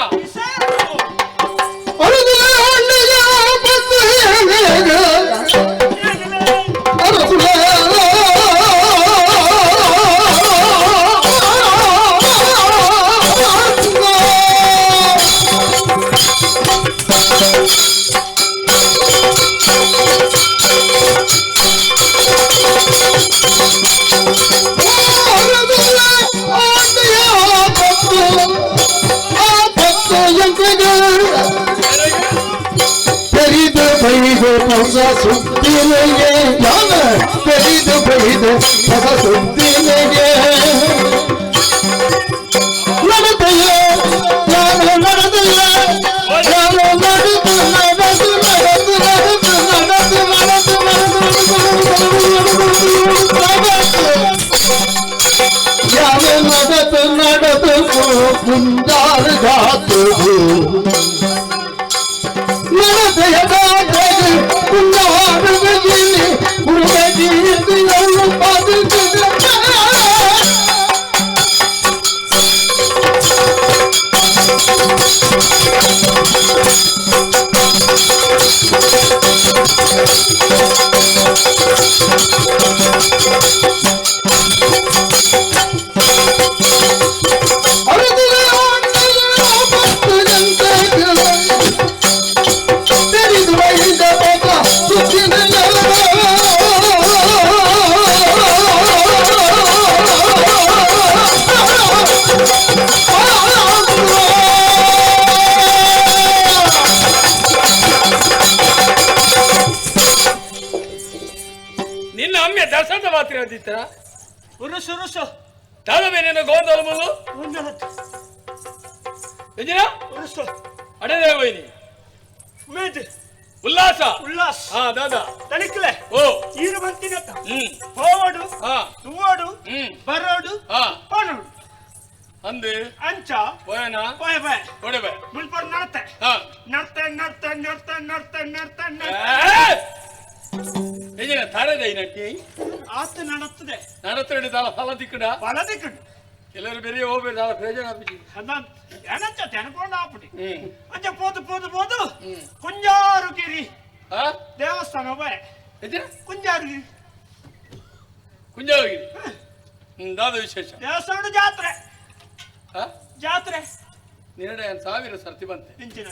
ಉಲ್ಲಾಸ ಉಲ್ಲಾಸ ದಾದಾ ತನಿಕ್ಲೆ ಓ ಈರು ಬಂತಿನತ್ತ ಹೋವಡು ತುವೋಡು ಬರೋಡು ಪೋನೋಡು ಅಂದು ಅಂಚ ಪೋಯನ ಪೋಯ ಬಾಯ್ ಓಡೆ ಬಾಯ್ ಮುಲ್ಪರ್ ನಡತೆ ನಡ್ತೆ ನಡ್ತೆ ನಡ್ತೆ ನಡ್ತೆ ನಡ್ತೆ ಏನ ತಾರದೆ ನಟ್ಟಿ ಆತ ನಡತ್ತದೆ ನಡತ್ತಡೆ ದಾಲ ಫಲ ದಿಕ್ಕಡ ಫಲ ದಿಕ್ಕಡ ಎಲ್ಲರೂ ಬೇರೆ ಹೋಗ್ಬೇಡ ದಾಲ ಪ್ರಯೋಜನ ಆಪಿಜಿ ಏನಂಚ ತೆನಕೊಂಡು ಆಪುಡಿ ಅಂಚ ಪೋದು ಪೋದು ಪೋದು ಕುಂಜಾರುಗಿರಿ ದೇವಸ್ಥಾನ ಬಾಯ್ ಕುಂಜಾರುಗಿರಿ ಕುಂಜಾರುಗಿರಿ ದಾದ ವಿಶೇಷ ದೇವಸ್ಥಾನ ಜಾತ್ರೆ ಜಾತ್ರೆ ನಿರ್ಣಯ 1000 ಸರ್ತಿ ಬಂತೆ ಇಂಚಿನ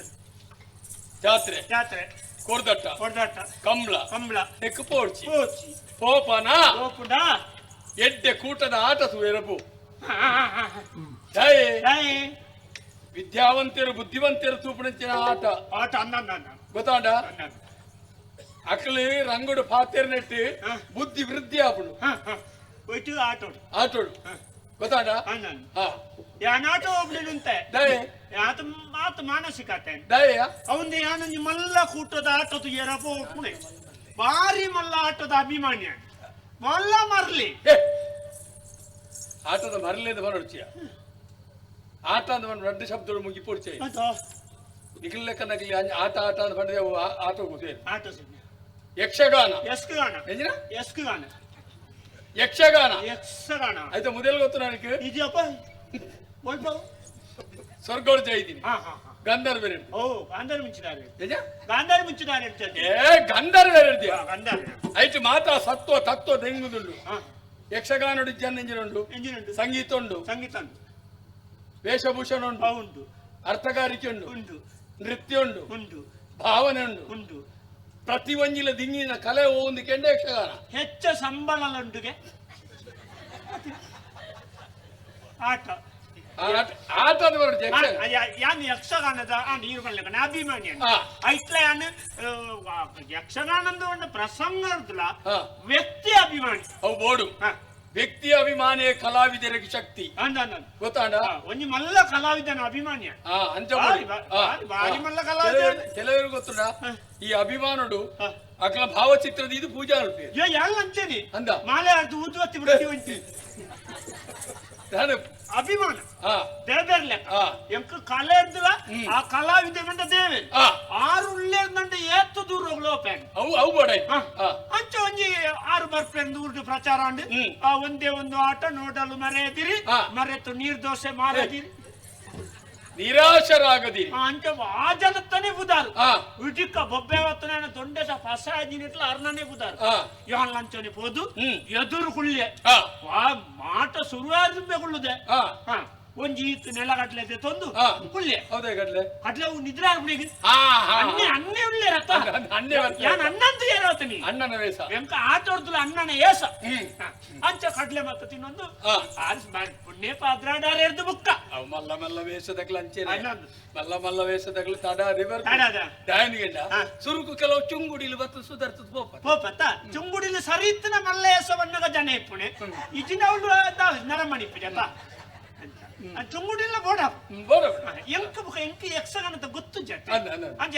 ಜಾತ್ರೆ ಜಾತ್ರೆ ಕೋರ್ದಟ್ಟ ಕೋರ್ದಟ್ಟ ಕಂಬ್ಳ ಕಂಬ್ಳ ಎಕ್ಕು ಪೋಡ್ಚಿ ಪೋಡ್ಚಿ ಪೋಪನ ಪೋಪುಡ ಎಡ್ಡೆ ಕೂಟದ ಆಟ ಸುವೇರಪು ಜೈ ಜೈ ವಿದ್ಯಾವಂತರು ಬುದ್ಧಿವಂತರು ತೂಪುಣಂಚಿನ ಆಟ ಆಟ ಅನ್ನ ಗೊತ್ತಾಂಡ ಅಕ್ಲಿ ರಂಗುಡು ಪಾತೇರ್ ನೆಟ್ಟು ಬುದ್ಧಿ ವೃದ್ಧಿ ಆಪುಡು ಒಯ್ಟು ಆಟೋಡು ಆಟೋಡು ಗೊತ್ತಾಂಡ ಯಾನಾಟೋ ಒಬ್ಳಿಡುಂತೆ ದಯೆ ಆತ ಮಾತು ಮಾನಸಿಕ ದಯೆಯ ಅವಂದು ಯಾನೊಂಜಿ ಮಲ್ಲ ಕೂಟದ ಆಟದ ಎರಪೋ ಒಪ್ಪುಣೆ ಭಾರಿ ಮಲ್ಲ ಆಟದ ಅಭಿಮಾನಿ ಮಲ್ಲ ಮರ್ಲಿ ಆಟದ ಮರಲಿ ಅಂತ ಬರೋಡ್ಚಿಯ ಆಟ ಅಂತ ಬಂದು ರಡ್ಡು ಶಬ್ದಗಳು ಮುಗಿ ಪೋಡ್ಚೆ ನಿಖಿಲ್ ಲೆಕ್ಕ ನಗಲಿ ಆಟ ಆಟ ಅಂತ ಬಂದ್ರೆ ಆಟ ಹೋಗುತ್ತೆ ಆಟ ಯಕ್ಷಗಾನ ಯಕ್ಷಗಾನ ಯಕ್ಷಗಾನ ಯಕ್ಷಗಾನ ಯಕ್ಷಗಾನ ಆಯ್ತಾ ಮೊದಲು ಗೊತ್ತು ನನಗೆ ಇದೆಯಪ್ಪ ಸ್ವರ್ಗೋಡು ಜೈದೀನಿ ಗಂಧರ್ವ ಓ ಗಾಂಧಾರ ಮುಂಚಿದಾರೆ ಗಾಂಧಾರ ಮುಂಚಿದಾರೆ ಏ ಗಂಧರ್ವ ಹೇಳ್ತೀಯ ಗಂಧರ್ವ ಐಟು ಮಾತ್ರ ಸತ್ವ ತತ್ವ ದೆಂಗುದುಂಡು ಯಕ್ಷಗಾನ ಜನ ಇಂಜಿನುಂಡು ಸಂಗೀತ ಉಂಡು ಸಂಗೀತ ಉಂಟು ವೇಷಭೂಷಣ ಉಂಟು ಉಂಟು, ಅರ್ಥಗಾರಿಕೆ ಉಂಟು ಉಂಟು, ನೃತ್ಯ ಉಂಟು ಉಂಟು, ಭಾವನೆ ಉಂಟು ಉಂಟು. ಪ್ರತಿ ಒಂಜಿಲ ದಿಂಗಿನ ಕಲೆ ಒಂದು ಕೆಂಡ ಯಕ್ಷಗಾನ. ಹೆಚ್ಚ ಸಂಬಳ ಉಂಟುಗೆ ಆಟ ಆಟ ಯಾನ್ ಯಕ್ಷಗಾನದ ಅಭಿಮಾನಿ ಐಟ್ಲ ಯಾನ್ ಯಕ್ಷಗಾನದ ಒಂದು ಪ್ರಸಂಗ ವ್ಯಕ್ತಿ ಅಭಿಮಾನಿ. ಅವು ಬೋಡು ವ್ಯಕ್ತಿ ಅಭಿಮಾನಿಯ ಕಲಾವಿದರಿಗೆ ಶಕ್ತಿ ಗೊತ್ತಾಂಡ. ಒಂಜಿ ಮಲ್ಲ ಕಲಾವಿದನ ಅಭಿಮಾನಿಯ ಮಲ್ಲ ಕಲಾವಿದ. ಕೆಲವರು ಗೊತ್ತುಂಡ ಈ ಅಭಿಮಾನುಡು ಅಕಲ ಭಾವಚಿತ್ರದ ಇದು ಪೂಜಾ ಅಂಚೇನಿ ಅಂದ ಮಾಲೆ ಆಡ್ದು ಊದುವತ್ತಿ ಬಿಡ್ತೀವಿ ಅಭಿಮಾನ ದೇವೇರ್ ಲೆಕ್ಕ ಎಂಕ ಕಲೆ ಇರ್ದಿಲ್ಲ ಆ ಕಲಾವಿದ ಮಂಡ ದೇವೆ ಆರು ಉಳ್ಳೇರ್ದಂಡ ಏತ್ತು ದೂರ ಹೋಗ್ಲೋಪೇನ್ ಅವು ಅವು ಬೋಡ ಅಂಚ ಒಂಜಿ ಆರು ಬರ್ಪೇನ್ ದೂರದ ಪ್ರಚಾರ ಅಂಡ್ ಆ ಒಂದೇ ಒಂದು ಆಟ ನೋಡಲು ಮರೆಯದಿರಿ, ಮರೆತು ನೀರ್ ದೋಸೆ ಮಾರದಿರಿ, ನಿರಾಶರಾಗದಿರಿ ಅಂಚ ಆ ಜನತ್ತನೇ ಬುದಾರು ಇಟಿಕ್ಕ ಬೊಬ್ಬೆ ಹೊತ್ತನ ದೊಂಡೆಸ ಫಸಾಜಿನಿಟ್ಲ ಅರ್ಣನೇ ಬುದಾರು ಯಾನ್ ಲಂಚನೆ ಪೋದು ಎದುರು ಕುಳ್ಳೆ ಆ ಮಾಟ ಶುರುವಾದ ಕುಳ್ಳುದೆ ಒಂಜಿ ಈತ್ ನೆಲಗಟ್ಲೆ ತಂದು ಕುಳ್ಳೆ. ಹೌದೇ ಗಟ್ಲೆ ಕಟ್ಲೆ ಅವು ನಿದ್ರೆ ಆಗ್ಬಿಡಿ ಅನ್ನೆ ಅನ್ನೆ ಉಳ್ಳೆ ರಥ ಅನ್ನೆ ಯಾನ್ ಅಣ್ಣಂತ ಏರಾವತೀನಿ ಅಣ್ಣನ ವೇಷ ಎಂಕ ಆಟೋಡ್ದಲ್ಲ ಅಣ್ಣನ ಏಸ ಅಂಚ ಕಡ್ಲೆ ಮತ್ತ ತಿನ್ನೊಂದು ಪುಣ್ಯ ಪಾದ್ರಾಡಾರ ಎರ್ದು ಬುಕ್ಕ ಅವು ಮಲ್ಲ ಮಲ್ಲ ವೇಷದಗ್ಲ ಅಂಚೆ ಮಲ್ಲ ಮಲ್ಲ ವೇಷದಗ್ಲ ತಡ ದಾಯನಿಗಂಡ ಸುರುಕು ಕೆಲವು ಚುಂಗುಡಿಲು ಬತ್ತು ಸುಧರ್ತದ ಪೋಪ ಪೋಪತ್ತ ಚುಂಗುಡಿಲು ಸರಿ ಇತ್ತಿನ ಮಲ್ಲ ಏಸವನ್ನಗ ಜನ ಇಪ್ಪುಣೆ ಇಜಿನ ಅವಳು ನರಮಣಿ ಪುಜತ ಚುಂಗುಡಿಲ್ಲ ಬೋಡ ಬೋಡ ಎಂಕ ಬುಕ್ಕ ಎಂಕ ಯಕ್ಷಗಾನದ ಗೊತ್ತು ಜತೆ ಅಂಚ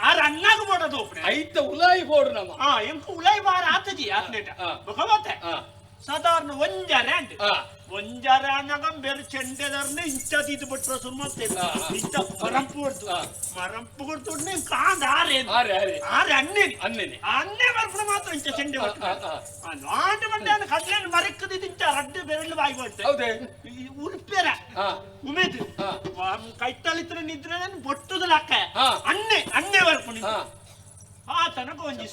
ಆರ್ ಅಣ್ಣಾಗ ಬೋಡದು ಐತ ಉಲಾಯಿ ಬೋಡು ನಮ್ಮ ಎಂಕ ಉಲಾಯಿ ಬಾರ ಆತಜಿ ಆತ್ನೇಟ ಬುಕ್ಕ ಸಾಧಾರಣ ಒಂಜಾರೆ ಅಂಡ್ ಒಂಜಾರೆ ಅಣ್ಣಗ ಬೇರೆ ಚೆಂಡೆದರ್ನ ಇಂಚದ ಇದು ಬಿಟ್ರೆ ಸುಮ್ಮನೆ ಇಂಚ ಮರಂಪು ಹೊಡ್ತು ಮರಂಪು ಕೊಡ್ತು ಕಾಂದ ಆರೆ ಆರೆ ಅಣ್ಣೇನಿ ಅಣ್ಣೇನಿ ಅಣ್ಣೆ ಬರ್ಪಣ ಮಾತ್ರ ಇಂಚ ಚೆಂಡೆ ಹೊಟ್ಟು ಆಂಡ ಬಂಡೆ ಕಡ್ಲೆ ಮರಕ್ಕದ ಇಂಚ ರಡ್ಡು ಬೆರಳು ಬಾಯಿ ಹೊಡ್ತೆ ಉಲ್ಪೇರ ಉಮೇದು ಕೈತಲಿತ್ರ ನಿದ್ರೆ ಬೊಟ್ಟುದಲಕ್ಕ ಅಣ್ಣೆ ಅಣ್ಣೆ ಬರ್ಪಣ ಆ ತನಕ ಒಂಜಿ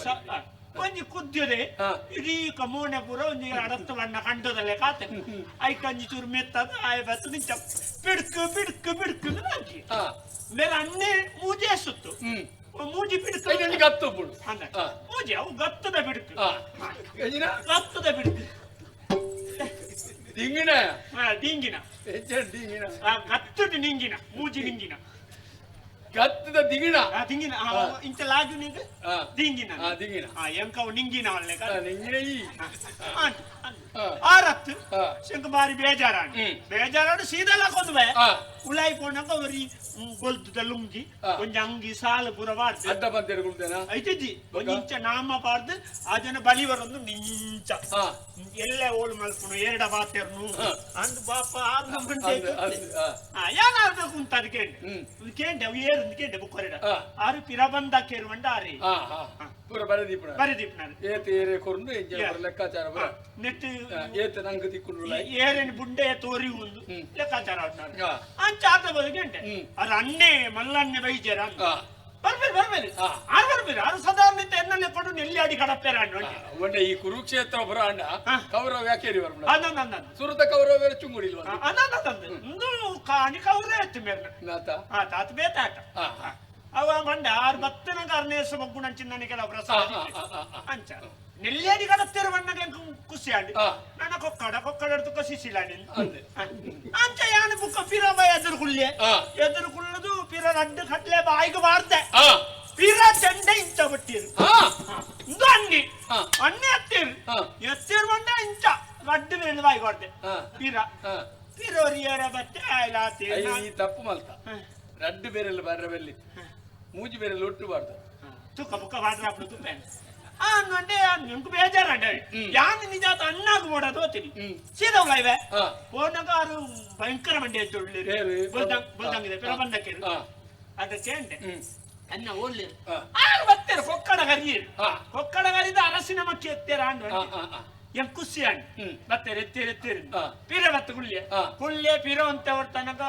ಒಂಜಿ ಕುದ್ಯದೆ ಇಡೀ ಕಮೋನೆ ಪೂರ ಒಂಜಿ ಅಡತ್ತು ಬಣ್ಣ ಕಂಡದಲ್ಲೇ ಕಾತೆ ಐಕ್ ಅಂಜಿ ಚೂರು ಮೆತ್ತದ ಆಯ ಬತ್ತು ನಿಂಚ ಬಿಡ್ಕು ಬಿಡ್ಕು ಬಿಡ್ಕು ಹಾಕಿ ಬೇರೆ ಅನ್ನೆ ಮೂಜೆ ಸುತ್ತು ಮೂಜಿ ಬಿಡ್ಕು ಗತ್ತು ಮೂಜಿ ಅವು ಗತ್ತದ ಬಿಡ್ಕು ಗತ್ತದ ಬಿಡ್ಕು ದಿಂಗಿನ ದಿಂಗಿನ ದಿಂಗಿನ ಗತ್ತದ ನಿಂಗಿನ ಮೂಜಿ ನಿಂಗಿನ ಗತ್ತದ ದಿಂಗಿನ ದಿಂಗಿನ ಇಂಚ ಲಾಜು ನಿಂಗೆ ದಿಂಗಿನ ದಿಂಗಿನ ಎಂಕವು ನಿಂಗಿನ ಒಳ್ಳೆ ನಿಂಗಿನ ಈ ಆರತ್ತು ಶಂಕ ಬಾರಿ ಬೇಜಾರಾಣ ಬೇಜಾರಾಡು ಸೀದಾ ಕೊಂದು ಬೇ ಉಳಾಯಿ ಪೋಣಕ ಒರಿ ಗೊಲ್ತದ ಲುಂಗಿ ಒಂಜಿ ಅಂಗಿ ಸಾಲು ಪೂರ ಬಾರ್ದು ಅಡ್ಡ ಬಂದೇರು ಕುಳ್ದೇನ ಐತಿಜ್ಜಿ ಒಂಜಿ ಇಂಚ ನಾಮ ಬಾರ್ದು ಆ ಜನ ಬಲಿ ಬರೊಂದು ನಿಂಚ ಎಲ್ಲ ಓಳು ಮಲ್ಪುನು ಎರಡ ಬಾತೆರ್ನು ಅಂದು ಬಾಪ ಆರ್ನ ಗಂಟೆ ಏನಾರ್ಬೇಕು ಅಂತ ಅದು ಕೇಂಡೆ ಕೇಂಡೆ ಅವು ಏರು ಕೇಂಡೆ ಬುಕ್ಕೊರೆಡ ಆರು ಪಿರಬಂದ ಕೇರುವಂಡ ಆರಿ ಪೂರ ಬರದೀಪನ ಬರದೀಪನ ಏತ ಏರೆ ಕೊರ್ನು ಲೆಕ್ಕಾಚಾರ ಬರ ನೆಟ್ ಏತ ನಂಗೆ ತಿಕ್ಕೊಂಡು ಏರೇನು ಬುಂಡೆ ತೋರಿ ಒಂದು ಲೆಕ್ಕಾಚಾರ ಅಂಚ ಆತ ಬದು ಗಂಟೆ ಅದು ಅಣ್ಣೆ ಮಲ್ಲಣ್ಣೆ ಬೈಜರ ಬರ್ಬೇರಿ ಬರ್ಬೇರಿ ಆರು ಬರ್ಬೇರಿ ಆರು ಸಾಧಾರಣ ಎನ್ನಲ್ಲೇ ಕೊಡು ನೆಲ್ಲಿ ಅಡಿ ಕಡಪೇರ ಅಣ್ಣ ಒಳ್ಳೆ ಈ ಕುರುಕ್ಷೇತ್ರ ಬರ ಅಣ್ಣ ಕೌರವ ಯಾಕೇರಿ ಬರ್ಬೇಡ ಅನ್ನ ಸುರತ ಕೌರವ ಬೇರೆ ಚುಂಗುಡಿಲ್ವ ಅನ್ನ ಕಾಣಿ ಕೌರವ ಎತ್ತು ಮೇರ್ನ ಆತ ಬೇತಾಟ ಅವ ಮಂಡ ಆರು ಬತ್ತನ ಕಾರಣೇಶ ಮಗ್ಗುಣಂಚಿನ ಕೆಲವು ಪ್ರಸಾದ ಅಂಚ ನೆಲ್ಲೇಡಿ ಕಡತ್ತಿರ ಬಣ್ಣಗೆ ಖುಷಿ ಆಂಡಿ ನನ್ನ ಕೊಕ್ಕಡ ಕೊಕ್ಕಡ ಕಸಿಸಿಲ್ಲ ಅಂಚ ಯಾನು ಬುಕ್ಕ ಪಿರಬ ಎದುರು ಕುಳ್ಳೆ ಎದುರು ಕುಳ್ಳದು ಪಿರ ರಡ್ಡು ಕಟ್ಲೆ ಬಾಯಿಗೆ ಬಾರ್ದೆ ಪಿರ ಚೆಂಡೆ ಇಂಚ ಬಿಟ್ಟಿರು ಇಂದು ಅಣ್ಣಿ ಅಣ್ಣೆ ಎತ್ತಿರು ಎತ್ತಿರು ಬಂಡ ಇಂಚ ರಡ್ಡು ಮೇಲೆ ಬಾಯಿಗೆ ಬಾರ್ದೆ ಪಿರ ಪಿರೋರಿಯರ ಬತ್ತೆ ಈ ತಪ್ಪು ಮಲ್ತ ರಡ್ಡು ಬೇರೆಲ್ಲ ಬರ್ರ ಬೆಲ್ಲಿ ಮೂಜಿ ಬೇರೆ ಲೊಟ್ಟು ಬಾರ್ದು ತುಕ್ಕ ಬುಕ್ಕ ಬಾಡ್ರ ತುಪ್ಪೆ ಅಂದೆ ನಿಂಗೆ ಬೇಜಾರಂಡ ಯಾನ್ ನಿಜಾತ ಅಣ್ಣಾಗ ಬೋಡದು ಹೋಗ್ತೀನಿ ಸೀದಾ ಇವೆ ಹೋನಾಗ ಆರು ಭಯಂಕರ ಮಂಡಿ ಬಲ್ದಂಗಿದೆ ಪಿರ ಬಂದಕ್ಕೆ ಅದಕ್ಕೆ ಅಂಡೆ ಅನ್ನ ಓಡ್ಲಿ ಆರು ಬತ್ತೇರು ಕೊಕ್ಕಡ ಕರಿಯರು ಕೊಕ್ಕಡ ಕರಿದ ಅರಸಿನ ಮಕ್ಕಿ ಎತ್ತೇರ ಅಂಡು ಎಂ ಖುಷಿ ಅಂಡ್ ಬತ್ತೇರು ಎತ್ತೇರು ಎತ್ತೇರು ಪಿರ ಬತ್ತ ಕುಳ್ಳೆ ಕುಳ್ಳೆ ಪಿರ ಅಂತ ತನಕ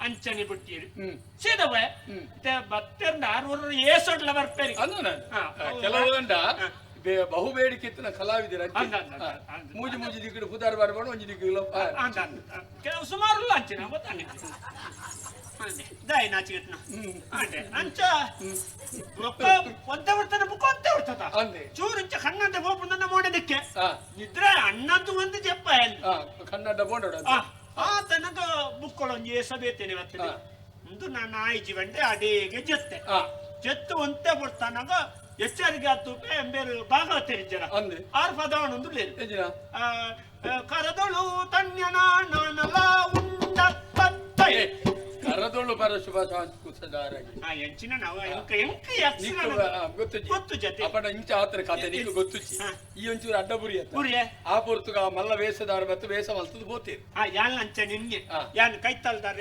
ಅಂಚನೆ ಬಿಟ್ಟಿರು ಸೀದವ ಬತ್ತೆರ್ನ ಆರು ಏಸೊಡ್ಲ ಬರ್ಪೇರಿ ಕೆಲವು ಗಂಡ ಬಹು ಬೇಡಿಕೆ ಇತ್ತಿನ ಕಲಾವಿದರ ಮೂಜಿ ಮೂಜಿ ದಿಕ್ಕಿಡು ಪುದಾರ್ ಬಾರ್ಬಾರ್ದು ಒಂಜಿ ದಿಕ್ಕಿಲ್ಲ ಕೆಲವು ಸುಮಾರು ಅಂಚಿನ ಗೊತ್ತಾನೆ ದಾಯಿ ನಾಚಿಗೆಟ್ನ ಅಂಡೆ ಅಂಚ ಬೊಕ್ಕ ಒಂತೆ ಬಿಡ್ತಾನೆ ಬುಕ್ಕ ಒಂತೆ ಬಿಡ್ತದ ಚೂರು ಇಂಚ ಕಣ್ಣಂತೆ ಬೋಪುಂದನ್ನ ಮೋಡೆ ದಿಕ್ಕೆ ನಿದ್ರೆ ಅಣ್ಣಂತು ಒಂದು ಜಪ್ಪ ಕನ್ನಡ ಬೋಂಡ ಆ ತನಕ ಬುಕ್ಕೊಳೊಂಜಿ ಏಸಬೇತೇನೆ ಬರ್ತದೆ ಒಂದು ನಾನು ಆಯ್ಜಿ ಬಂಡೆ ಅಡೇಗೆ ಜೊತೆ ಜೊತ್ತು ಒಂತೆ ಬಿಡ್ತಾನಾಗ ಎಚ್ಚರಿಕೆ ಆತು ಬೇರೆ ಭಾಗವತರಿ ಜನ ಆರು ಪದವನೊಂದು ಕರದೊಳು ತನ್ಯನ ನಾನಲ ಉಂಡ ಪತ್ತೈ ಕರದೊಳು ಪರ ಶುಭ ಎಂಚಿನ ನಾವು ಗೊತ್ತು ಜೊತೆ ಅಪಡ ಇಂಚ ಆತರ ಕತೆ ನಿಂಗೆ ಗೊತ್ತು ಈ ಒಂಚೂರು ಅಡ್ಡ ಬುರಿ ಬುರಿಯೆ ಆ ಪೊರ್ತುಗ ಮಲ್ಲ ವೇಷದಾರ ಮತ್ತು ವೇಷ ಮಲ್ತದ ಬೋತೇರು ಯಾನ್ ಅಂಚ ನಿನ್ಗೆ ಯಾನ್ ಕೈತಲ್ದಾರ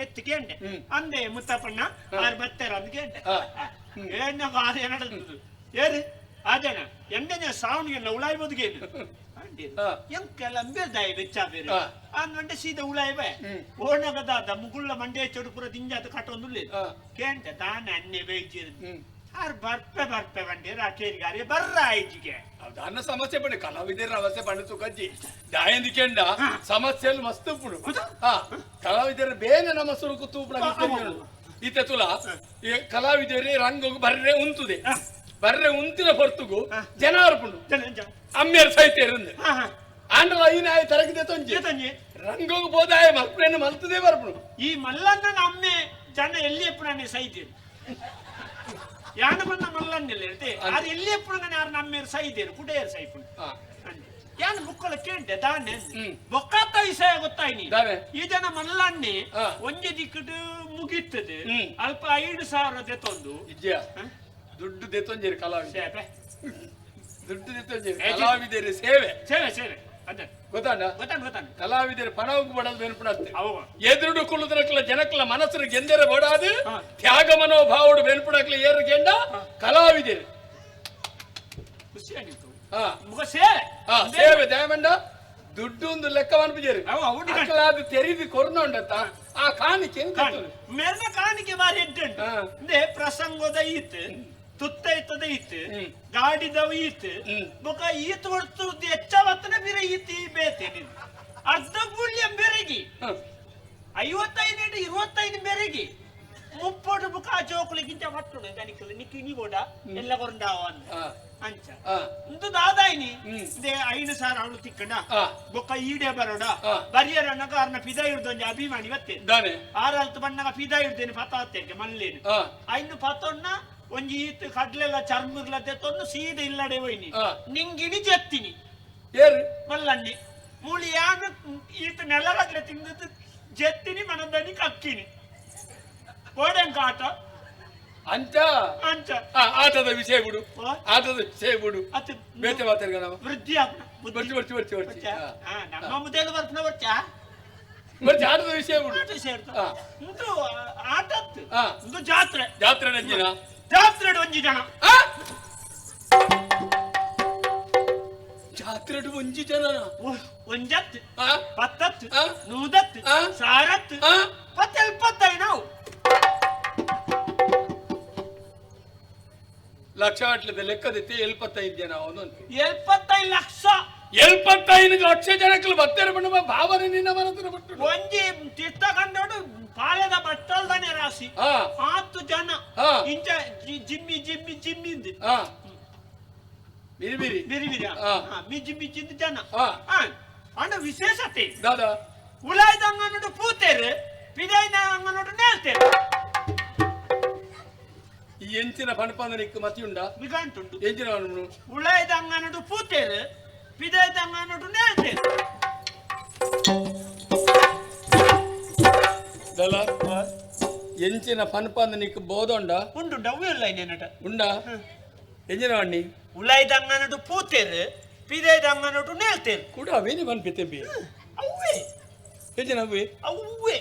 ಲೆತ್ತಿಕೇಂಡೆ ಅಂದೆ ಮುತ್ತಪ್ಪಣ್ಣ ಆರು ಬತ್ತಾರ ಅಂದ್ಕೇಂಡೆ ಏನಾಗ ಆರು ಏನಡದು ಏರು ಅದೇನ ಎಂಡನೆ ಸಾವಣಿಗೆ ಉಳಾಯಿ ಬದುಕೇನು ಎಂಕೆಲ್ಲ ಅಂಬೇದಾಯಿ ಬೆಚ್ಚ ಬೇರೆ ಅಂದ್ಮಂಡೆ ಸೀದಾ ಉಳಾಯಿ ಬೇ ಓಣಗದಾದ ಮುಗುಳ್ಳ ಮಂಡೆ ಚೊಡುಪುರ ದಿಂಜಾದ ಕಟ್ಟೊಂದುಲ್ಲ ಕೇಂಟ ದಾನ ಅನ್ನೆ ಬೇಯ್ಜಿರ್ ಆರ್ ಬರ್ಪೆ ಬರ್ಪೆ ಬಂಡೆ ರಾಕೇರಿಗಾರೆ ಬರ್ರ ಆಯ್ಜಿಗೆ ದಾನ ಸಮಸ್ಯೆ ಪಂಡೆ ಕಲಾವಿದರ ಅವಸ್ಥೆ ಪಂಡ ಸುಖಜ್ಜಿ ದಾಯಂದಿಕೆಂಡ ಸಮಸ್ಯೆಯಲ್ಲಿ ಮಸ್ತ್ ಉಪ್ಪುಡು ಕಲಾವಿದರ ಬೇನೆ ನಮ್ಮ ಸುರುಕು ತೂಪುಡ ಈತ ತುಲ ಕಲಾವಿದರೇ ರಂಗ ಬರ್ರೆ ಉಂತುದೆ ಬರ್ರೆ ಉಂತಿನ ಹೊರತುಗು ಜನ ಅರ್ಪುಂಡು ಅಮ್ಮೇರ್ ಸಾಹಿತ್ಯ ಆಂಡ್ರ ಐನಾಯ ತರಗಿದೆ ತೊಂಜಿ ರಂಗೋಗು ಬೋದಾಯ ಮಲ್ಪೇನು ಮಲ್ತದೆ ಬರ್ಪುಂಡು ಈ ಮಲ್ಲನ್ನ ಅಮ್ಮೆ ಜನ ಎಲ್ಲಿ ಎಪ್ಪುಣನೆ ಸೈದ್ಯರು ಯಾನ ಬಂದ ಮಲ್ಲನ್ನೆಲ್ಲ ಹೇಳ್ತೆ ಆರು ಎಲ್ಲಿ ಎಪ್ಪುಣನೆ ಆರು ನಮ್ಮೇರು ಸೈದ್ಯರು ಕುಡೆಯರು ಸೈಪುಂಡು ಯಾನ್ ಬುಕ್ಕಳ ಕೇಂಡೆ ದಾನೆ ಬೊಕ್ಕಾತ ವಿಷಯ ಗೊತ್ತಾಯ್ನಿ ಈ ಜನ ಮಲ್ಲನ್ನೆ ಒಂಜೆ ದಿಕ್ಕಡು ಮುಗಿತ್ತದೆ ಅಲ್ಪ 5,000 ದೆತ್ತೊಂದು ದುಡ್ಡು ದೆತ್ತೊಂಜೇರಿ ಕಲಾವಿದ ದುಡ್ಡು ದೆತ್ತೊಂಜೇರಿ ಕಲಾವಿದರ ಸೇವೆ ಸೇವೆ ಸೇವೆ ಅದೇ ಗೊತ್ತಾಂಡ ಗೊತ್ತಾನ ಗೊತ್ತಾನ ಕಲಾವಿದರ ಪಣವು ಬಡದು ಬೆನ್ಪುಣತ್ತೆ ಎದುರುಡು ಕುಳ್ಳುದರಕ್ಲ ಜನಕ್ಲ ಮನಸ್ಸು ಗೆಂದೆರ ಬಡಾದು ತ್ಯಾಗ ಮನೋಭಾವಡು ಬೆನ್ಪುಣಕ್ಲ ಏರು ಗೆಂಡ ಕಲಾವಿದರು ಖುಷಿ ಆಗಿತ್ತು ಸೇವೆ ದಯಮಂಡ ದುಡ್ಡು ಒಂದು ಲೆಕ್ಕ ಅನ್ಪಿಜೇರಿ ಅದು ತೆರಿದು ಕೊರ್ನೊಂಡತ್ತ ಆ ಕಾಣಿಕೆ ಮೆರ್ನ ಕಾಣಿಕೆ ಬಾರಿ ಎಂಟುಂಟು ಅಂದ್ರೆ ಪ್ರಸಂಗದ ಈತ್ ತುತ್ತೈತದ ಈತ್ ಗಾಡಿದವ ಈತ್ ಬೊಕ ಈತ್ ಹೊಡ್ತು ಹೆಚ್ಚ ಬತ್ತನ ಬೇರೆ ಈತ್ ಬೇತೇನೆ ಅರ್ಧ ಕೂಲಿ ಬೆರಗಿ 55 25 ಬೆರಗಿ ಮುಪ್ಪಡು ಬುಕ ಜೋಕುಲಿಗಿಂತ ಮಟ್ಟುಡು ದನಿಕಲು ನಿಕ್ಕಿ ನೀ ಎಲ್ಲ ಕೊರಂಡಾವ ಅಂಚ ಇಂದು ದಾದಾಯಿನಿ they 5,000 ಅವಳು ತಿಕ್ಕಂಡ ಬೊಕ್ಕ ಈಡೆ ಬರೋಡ ಬರಿಯರನ್ನಗ ಅರ್ನ ಪಿದ ಹಿಡ್ದೊಂಜಿ ಅಭಿಮಾನಿ ಬತ್ತೆ ಆರಲ್ತು ಬಣ್ಣಗ ಪಿದ ಹಿಡ್ದೇನೆ ಪತಾತ್ತೇಗೆ ಮಲ್ಲೇನು ಐನು ಪತೊನ್ನ ಒಂಜಿ ಈತ್ ಕಡ್ಲೆಲ್ಲ ಚರ್ಮಗ್ಲದ್ದೆ ತೊಂದು ಸೀದೆ ಇಲ್ಲಡೆ ಹೋಯ್ನಿ ನಿಂಗಿನಿ ಜೆತ್ತಿನಿ ಏರು ಮಲ್ಲಣ್ಣಿ ಮೂಳಿ ಯಾನು ಈತ ನೆಲಗಡ್ಲೆ ತಿಂದದ್ದು ಜೆತ್ತಿನಿ ಮನದನಿ ಕಕ್ಕಿನಿ ಓಡೆಂಕ ಆಟ ಅಂಚ ಅಂಚ ಆಟದ ವಿಷಯ ಬಿಡು, ಆಟದ ವಿಷಯ ಬಿಡು. ಬೇತೆ ಮಾತಾಡ್ಕ ನಾವು ವೃದ್ಧಿ ಬರ್ಚಿ ಬರ್ಚಿ ಬರ್ಚಿ ಬರ್ಚಿ ನಮ್ಮ ಮುದ್ದೆಲ್ಲ ಬರ್ಪುನ ಬರ್ಚಾ ಬರ್ಚಿ ಆಟದ ವಿಷಯ ಬಿಡು. ಆಟ ವಿಷಯ ಇಂದು ಆಟ ಇಂದು ಜಾತ್ರೆ ಜಾತ್ರೆ ನಂಜಿನ ಜಾತ್ರೆ ಒಂಜಿ ಜನ ಜಾತ್ರೆ ಒಂಜಿ ಜನ ಒಂಜತ್ತು ಪತ್ತತ್ತು ನೂದತ್ತು ಸಾರತ್ತು ಪತ್ತೆಲ್ಪತ್ತೈ ನಾವು ಲಕ್ಷ ಅಟ್ಲದ ಲೆಕ್ಕದೈತೆ 75 ಜನ ಅವನು 75 ಲಕ್ಷ 75 ಲಕ್ಷ ಜನಕ್ಕೆ ಬತ್ತಾರೆ ಬಣ್ಣ ಭಾವನೆ ನಿನ್ನ ಮನಸ್ಸಿನ ಬಿಟ್ಟು ಒಂಜಿ ತೀರ್ಥ ಕಂಡೋಡು ಪಾಳೆದ ಬಟ್ಟಲ್ದಾನೆ ರಾಶಿ 10 ಜನ ಇಂಚ ಜಿಮ್ಮಿ ಜಿಮ್ಮಿ ಜಿಮ್ಮಿಂದು ಬಿರಿ ಬಿರಿ ಬಿರಿ ಬಿರಿ ಮಿಜ್ಜಿ ಮಿಜ್ಜಿಂದ ಜನ ಅಂಡ ವಿಶೇಷತೆ ದಾದಾ ಉಳಾಯ್ದ ಅಂಗನೋಡು ಪೂತೇರು ಪಿದಾಯ್ದ ಅಂಗನೋಡು ನೇಲ್ತೇರು ಈ ಎಂಚಿನ ಪಣಪಂದನಿಕ್ ಮತಿ ಉಂಡ ನಿಗಂಟುಂಡು ಎಂಚಿನ ಪಣಪು ಉಳಾಯ್ದ ಅಂಗನೋಡು ಪೂತೇರು ಪಿದಾಯ್ದ ಅಂಗನೋಡು ನೇಲ್ತೇರು ದಲ ಎಂಚಿನ ಪಣಪಂದನಿಕ್ ಬೋಧುಂಡ ಉಂಡು ಡವ್ವು ಇಲ್ಲ ಇನ್ನೇನಟ ಉಂಡ ಎಂಜಿನ ಅಣ್ಣಿ ಉಳಾಯ್ದ ಅಂಗನೋಡು ಪೂತೇರು ಪಿದಾಯ್ದ ಅಂಗನೋಡು ನೇಲ್ತೇರು ಕೂಡ ಅವೇನಿ ಪನ್ಪಿ ತೆಂಬಿ ಅವ್ವೇ ಎಂಚಿನ ಅವ್ವೇ ಅವ್ವೇ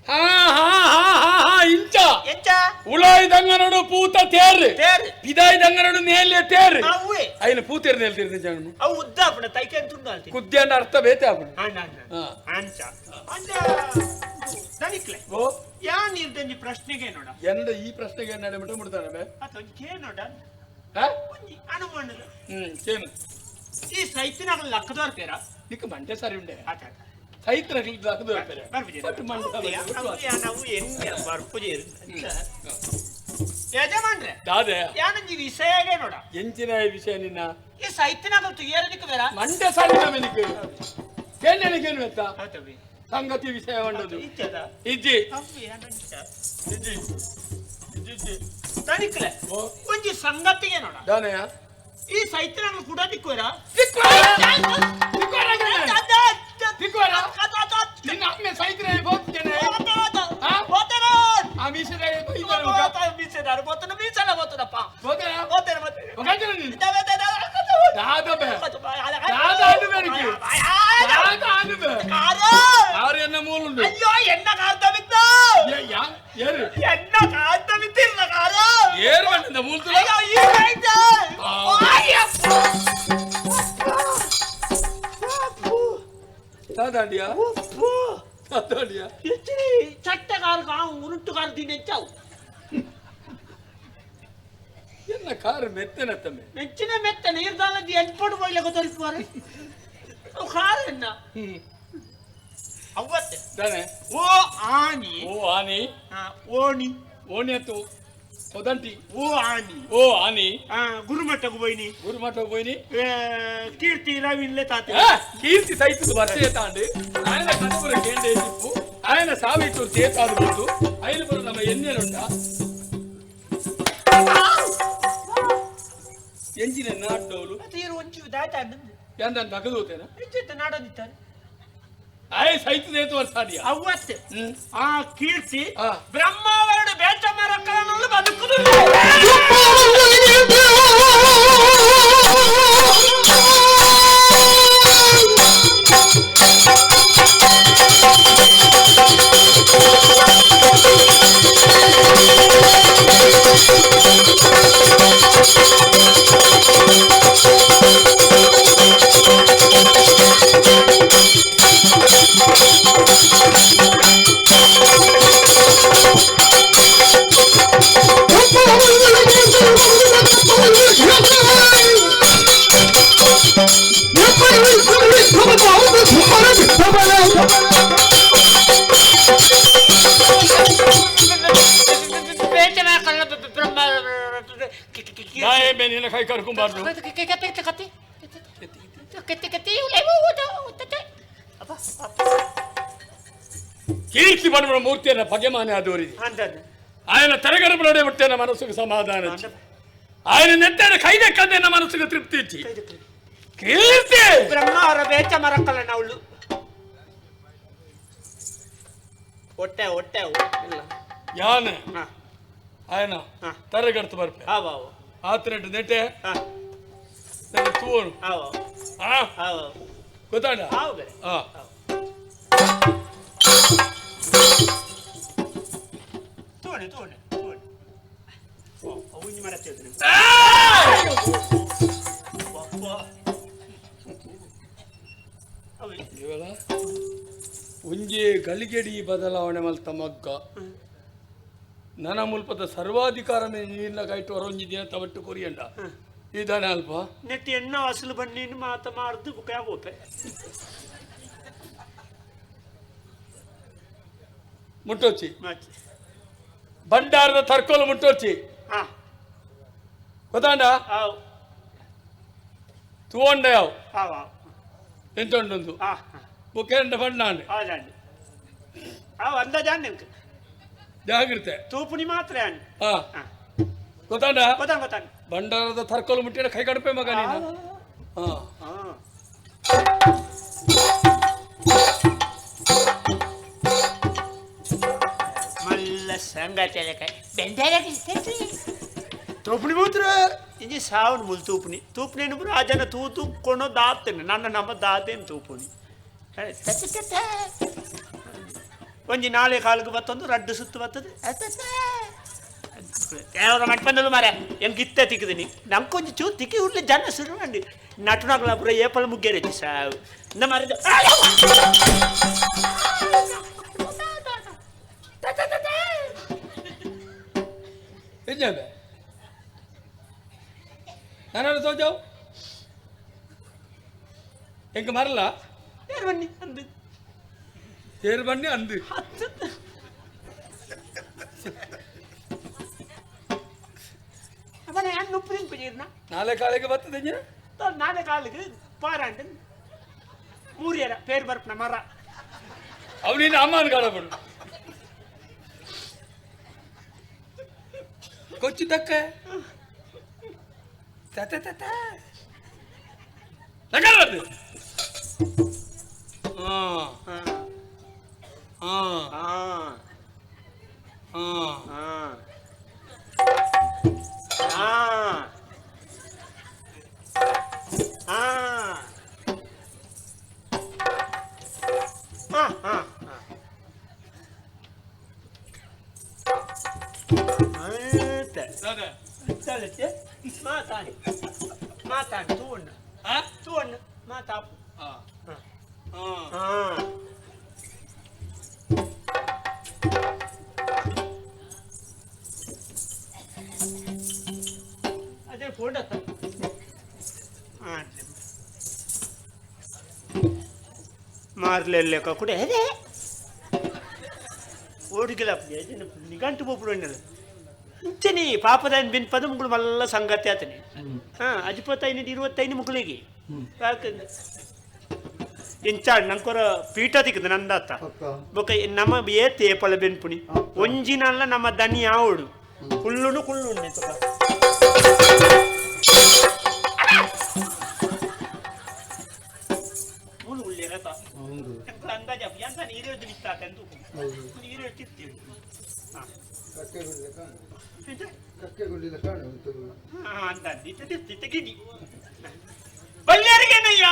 ಹಾ ಹಾ ಹಾ ಹಾ ಹಾ ಇಂಚ ಎಂಚ ಉಳಾಯ್ದಂಗನೋಡು ಪೂತ ತೇರು ತೇರು ಪಿದಾಯ್ದಂಗನೋಡು ನೇಲೆ ತೇರು ಅವ್ವೇ ಐನ ಪೂತೇರು ನೇಲ್ತೀರಿ ಜನ ಅವು ಉದ್ದ ಆಪಣ ತೈಕೆ ತುಂಡು ಅಲ್ತಿ ಕುದ್ಯಾನ ಅರ್ಥ ಬೇತೆ ಆಪಣ ಅಂಚ ಅಂಚ ದನಿಕ್ಲೆ ಓ ಯಾ ನೀರ್ದಂಜಿ ಪ್ರಶ್ನೆಗೆ ನೋಡ ಎಂದ ಈ ಪ್ರಶ್ನೆಗೆ ನಡೆ ಬಿಟ್ಟು ಬಿಡ್ತಾನೆ ಬೇ ಅತೊಂಜಿ ಕೇ ನೋಡ ಅನುಮಾನದ ಏನು ಈ ಸೈತಿನಾಗಲ ಲಕ್ಕದವರ ಪೇರ ನಿಕ್ಕ ಮಂಡೆ ಸರಿ ಉಂಡೆ ಸೈತ್ರ ಲಕ್ಕದವರ ಪೇರ ನಾವು ಎಣ್ಣೆ ಬರ್ಪುಜೇರು ಯಜಮಾನ್ರೆ ದಾದೆ ಯಾನಂಜಿ ವಿಷಯಗೆ ನೋಡ ಎಂಚಿನ ವಿಷಯ ನಿನ್ನ ಈ ಸೈತಿನಾಗಲ ತುಯ್ಯರದಿಕ್ಕ ಬೇರ ಮಂಡೆ ಸರಿ ನಮನಿಗೆ ಕೇಳನಿಗೇನು ಎತ್ತ ಸಂಗತಿ ವಿಷಯ ಉಂಡದು ಇಜ್ಜಿ ಇಜ್ಜಿ ಇಜ್ಜಿ ತನಿಕ್ಲೆ ಒಂಜಿ ಸಂಗತಿಗೆ ನೋಡ ದಾನೆಯ ಈ ಸೈತಿನಾಗಲ ಕೂಡ ದಿಕ್ಕುವರ ನಿನ್ನ ಅಮ್ಮೆ ಸೈತ್ರ ಬೋಗ್ತೇನೆ ಆ ಮೀಸೆ ಚಟ್ಟಗಾರ ಉರುಟುಗಾರ ದಿನ ಎನ್ನ ಕಾರು ಮೆತ್ತನ ತಮ್ಮೆ ಮೆಚ್ಚಿನ ಮೆತ್ತ ನೀರ್ದಾಲದಿ ಎಲ್ಪಡು ಬೈಲ ಗೊತ್ತರಿಸುವಾರೆ ಕಾರ್ ಎನ್ನ ಅವ್ವತ್ತೆ ದಾನೆ ಓ ಆನಿ ಓ ಆನಿ ಓಣಿ ಓಣಿ ಅತ್ತು ಒದಂಟಿ ಓ ಆನಿ ಓ ಆನಿ ಗುರುಮಠకు పోయిని ಗುರುಮಠకు పోయిని ಕೀರ್ತಿ ರವಿನ್ಲೆ ತಾತೆ ಕೀರ್ತಿ ಸೈತದ ವರ್ಷ ತಾಂಡು ఆయన కనుపుర కేండే చెప్పు ఆయన సావితు చేతాడు బుద్ధు ఐలుపుర ನಮ್ಮ ಎಣ್ಣೆನುಂಡ ಎಂಜಿನ ನಾಡ್ಡೋಲು ತೀರು ಒಂಚು ದಾಟ ಎಂದನ್ ನಗದೋತೇನ ಇಜ್ಜಿತ್ತ ನಾಡೋದಿತ್ತಾರೆ ಆಯ್ ಸೈತದೇತು ವರ್ಷಾಡಿಯ ಅವ್ವತ್ತೆ ಆ ಕೀರ್ತಿ ಬ್ರಹ್ಮಾವರಡು ಬೇಚಮರಕ್ಕನನ್ನು ಬದುಕುದು ಕೀರ್ತಿ ಪಡುವ ಮೂರ್ತಿಯನ್ನು ಪಗೆಮಾನೆ ಆದವರಿಗೆ ఆయన తెరగడపడే ముట్టే నా మనసుకు సమాధానం ఆయన నెట్టాన కైదెక్కదే నా మనసుకు తృప్తి ఇచ్చి కీర్తి ಬ್ರಹ್ಮಾವರ ಬೇಚ ಮರಕ್ಕಲ್ಲ ನಾವುಳು ಒಟ್ಟೆ ಒಟ್ಟೆ ಇಲ್ಲ ಯಾನೆ ఆయన తెరగడుతు ಬರ್ಪೆ ಆತನೆಟ್ಟು ನೆಟ್ಟೆ ತೂವನು ಗೊತ್ತಾಡ ತೋಣೆ ತೋಣೆ ತೋಣೆ ಉಂಜಿ ಮಾಡತ್ತೆ ಉಂಜಿ ಗಳಿಗೆಡಿ ಬದಲಾವಣೆ ಮಲ್ತ ಮಗ್ಗ ನನ ಮುಲ್ಪದ ಸರ್ವಾಧಿಕಾರ ಮೇಲೆ ನೀರಿನ ಕೈಟು ಹೊರೊಂಜಿ ದಿನ ತವಟ್ಟು ಕೊರಿಯಂಡ ಇದಾನೆ ಅಲ್ಪ ನೆಟ್ಟಿ ಎಣ್ಣ ಅಸಲು ಬನ್ನಿ ಮಾತ ಮಾರ್ದು ಬುಕ್ಕ ಮುಟ್ಟೋಚಿ ಭಂಡಾರದ ತರ್ಕೋಲು ಮುಟ್ಟೋಚಿ ಗೊತ್ತಾಂಡ ತೂಂಡ ಯಾವ ಎಂತುಂಡು ಬುಕ್ಕೇಂಡ ಬಂಡಾಂಡೆ ಜಾಗ್ರತೆ ತೂಪುನಿ ಮಾತ್ರ ಗೊತ್ತಾಂಡ ಗೊತ್ತಾಂಡ ಗೊತ್ತಾಂಡ ಭಂಡಾರದ ತರ್ಕೋಲು ಮುಟ್ಟಿಡ ಕೈ ಕಡಪೆ ಮಗ ನೀನು ತೂಪುನಿ ಮೂತ್ರ ಇಂಜಿ ಸಾವನ್ ಮುಲ್ ತೂಪುನಿ ತೂಪುನೇನು ಪೂರ ಆ ಜನ ತೂತು ಕೊಣೋ ದಾತೇನೆ ನನ್ನ ನಮ್ಮ ದಾತೇನು ತೂಪುನಿ ಒಂಜಿ ನಾಳೆ ಕಾಲಕ್ಕೆ ಬತ್ತೊಂದು ರಡ್ಡು ಸುತ್ತು ಬರ್ತದೆ ಮಟ್ಪಂದಲು ಮಾರೆ ಎಂಗೆ ಇತ್ತೆ ತಿಕ್ಕಿದೀನಿ ನಮ್ಕೊಂಜಿ ಚೂರು ತಿಕ್ಕಿ ಉರ್ಲಿ ಜನ ಶುರು ಮಾಡಿ ನಟುನಾಗಲ ಪೂರ ಏಪಲ್ ಮುಗ್ಗೇರಿ ಸಾವು ನಮ್ಮ ನಾನು ತೋಜಾವ್ ಎಂಕ ಮರಲ ತೇರ್ ಬನ್ನಿ ಅಂದು ತೇರ್ ಬನ್ನಿ ಅಂದು ಅವನ ಅಣ್ಣ ಉಪ್ಪು ತಿನ್ಪಿನ ನಾಳೆ ಕಾಲಿಗೆ ಬರ್ತದೆ ನಾಳೆ ಕಾಲಿಗೆ ಪಾರಾಂಡು ಮೂರ್ಯರ ಪೇರ್ ಬರ್ಪನ ಮರ ಅವನಿನ ಅಮ್ಮನ ಕಾಡಬಿಡು ಕೊಚ್ಚು ತಕ್ಕ ತತ ತತ ತಗದು ಹಾ ಹಾ ಹಾ ಹಾ ಹಾ ಹಾ ಹಾ ಮಾತಾಡಿ ಮಾತಾಡಿ ತೂವಣ್ಣ ತೂವಣ್ಣ ಮಾತಾಪು ಹಾ ಅದೇ ಫೋನ್ ಮಾರ್ಲೆಲ್ಲ ಕೂಡ ಅದೇ ಓಡಿಗೆಲ್ಲ ನಿಗಂಟು ಪೋಪುಡು ಇಂಚನಿ ಪಾಪದ ಬಿನ್ ಪದ ಮುಗುಳು ಮಲ್ಲ ಸಂಗತಿ ಆತನಿ ಹಾ ಅಜಿಪತ್ತೈದು 25 ಮುಗುಳಿಗೆ ಇಂಚಾಡ್ ನಂಕೊರ ಪೀಠ ತಿಕ್ಕದು ನಂದಾತ ಬೊಕ ನಮ್ಮ ಏತ್ ಏಪಲ ಬೆನ್ಪುಣಿ ಒಂಜಿನಲ್ಲ ನಮ್ಮ ದನಿ ಆವಡು ಕುಳ್ಳುನು ಕುಳ್ಳುಂಡೆ ತುಕ ಮೂಲು ಉಳ್ಳೆ ರಥ ಅಂದಾಜ ಎಂತ ನೀರು ಬಿತ್ತಾತ ನೀರು ತಿರ್ತೀವಿ ಬಲ್ಯಾರಿಗೇನಯ್ಯ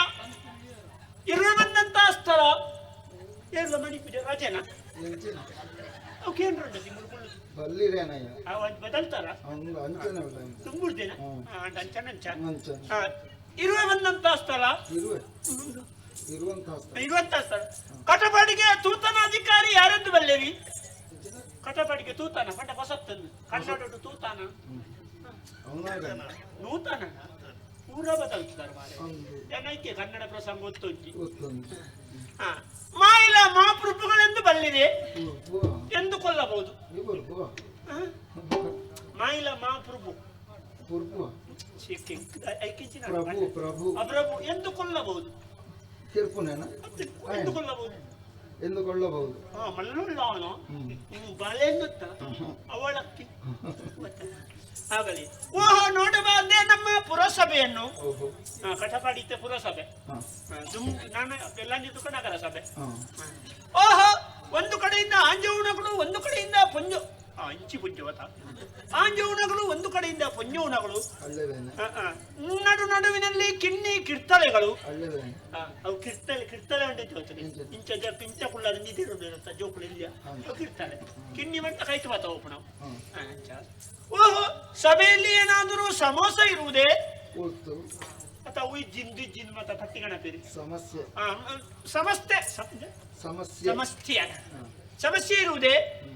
ಇರುವ ಬಂದಂತ ಸ್ಥಳ ಏರ್ಲ ಮಣಿಪುಜ ರಾಜನ ಬದಲ್ತಾರ ತುಂಬುಡ್ದೇನ ಅಂಚನ ಇರುವ ಬಂದಂತ ಸ್ಥಳ ಇರುವಂತ ಸ್ಥಳ ಕಟಪಾಡಿಗೆ ತೂತನ ಅಧಿಕಾರಿ ಯಾರೆಂದು ಬಲ್ಲೇವಿ ಕಟಪಾಡಿಗೆ ತೂತಾನ ಪಂಡ ಹೊಸತ್ತಂದು ಕನ್ನಡ ತೂತಾನ ನೂತನ ಪೂರ ಬದಲ್ತಾರೆ ಏನೈತೆ ಕನ್ನಡ ಪ್ರಸಂಗ ಒತ್ತೊಂಜಿ ಮಾಯಿಲ ಮಹಾಪ್ರಭುಗಳೆಂದು ಬಲ್ಲಿದೆ ಎಂದು ಕೊಲ್ಲಬಹುದು ಮಾಯಿಲ ಮಹಾಪ್ರಭು ಪ್ರಭು ಎಂದು ಕೊಲ್ಲಬಹುದು ಎಂದುಕೊಳ್ಳಬಹುದು ಎಂದುಕೊಳ್ಳಬಹುದು ಮಲ್ಲುಳ್ಳವನು ಬಲೆನ್ನುತ್ತ ಅವಳಕ್ಕಿ ಆಗಲಿ. ಓಹೋ, ನೋಡಬಾರ್ದೆ ನಮ್ಮ ಪುರಸಭೆಯನ್ನು. ಕಟಪಾಡಿತ ಪುರಸಭೆ ನಾನು ಬೆಲ್ಲಂಜಿತು ನಗರಸಭೆ. ಓಹೋ, ಒಂದು ಕಡೆಯಿಂದ ಆಂಜೋವನಗಳು, ಒಂದು ಕಡೆಯಿಂದ ಪೊಂಜೋ ಇಂಚಿ ಪುಂಜವತ ಆಂಜೋವನಗಳು, ಒಂದು ಕಡೆಯಿಂದ ಪೊಂಜೋವನಗಳು, ನಡು ನಡುವಿನಲ್ಲಿ ಕಿನ್ನಿ ಕಿರ್ತಲೆಗಳು. ಅವು ಕಿರ್ತಲೆ ಕಿರ್ತಲೆ ಉಂಟು ಇಂಚ ಪಿಂಚ ಕುಳ್ಳ ನಿಧಿರುತ್ತ ಜೋಕುಳು ಇಲ್ಲ ಅವು ಕಿರ್ತಲೆ ಕಿನ್ನಿ ಮಂಟ ಕೈತು ಬಾತ ಓಪಣ. ಓಹೋ, ಸಭೆಯಲ್ಲಿ ಏನಾದರೂ ಸಮೋಸ ಇರುವುದೇ ಅಥವಾ ಜಿಂದು ಜಿಂದು ಮತ್ತ ಪಟ್ಟಿಗಣ ಪೇರಿ ಸಮಸ್ಯೆ ಸಮಸ್ಯೆ ಸಮಸ್ಯೆ ಸಮಸ್ಯೆ ಇರುವುದೇ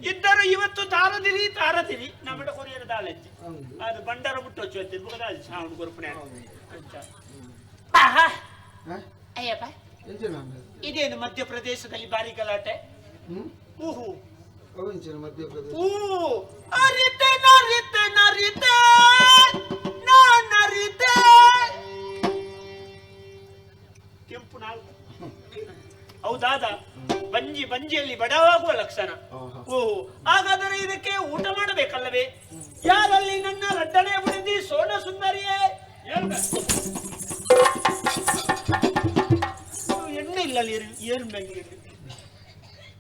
ಇದ್ದರೂ ಇವತ್ತು ತಾರದಿರಿ ತಾರದಿರಿ ನಮ್ಮ ಕೊರಿಯರ ದಾಲಜ್ಜಿ ಅದು ಬಂಡಾರ ಮುಟ್ಟೊಚ್ಚು ಅಂತ ಶ್ರಾವಣ ಕೊರಪಣೆ ಅಂತ. ಅಯ್ಯಪ್ಪ, ಇದೇನು ಮಧ್ಯಪ್ರದೇಶದಲ್ಲಿ ಭಾರಿ ಗಲಾಟೆ? ಊಹು ಅರಿತೆ ನರಿತೆ ನರಿತೆ ನರಿತೆ ಕೆಂಪು ನಾಲ್ಕು. ಹೌದಾದ ಬಂಜಿ ಬಂಜಿಯಲ್ಲಿ ಬಡವಾಗುವ ಲಕ್ಷಣ. ಓಹೋ, ಹಾಗಾದರೆ ಇದಕ್ಕೆ ಊಟ ಮಾಡಬೇಕಲ್ಲವೇ? ಯಾರಲ್ಲಿ ನನ್ನ ರಡ್ಡನೆ ಬುಡಿದಿ ಸೋನ ಸುಂದರಿಯೇ? ಎಣ್ಣೆ ಇಲ್ಲ ಏರು ಮೇಲೆ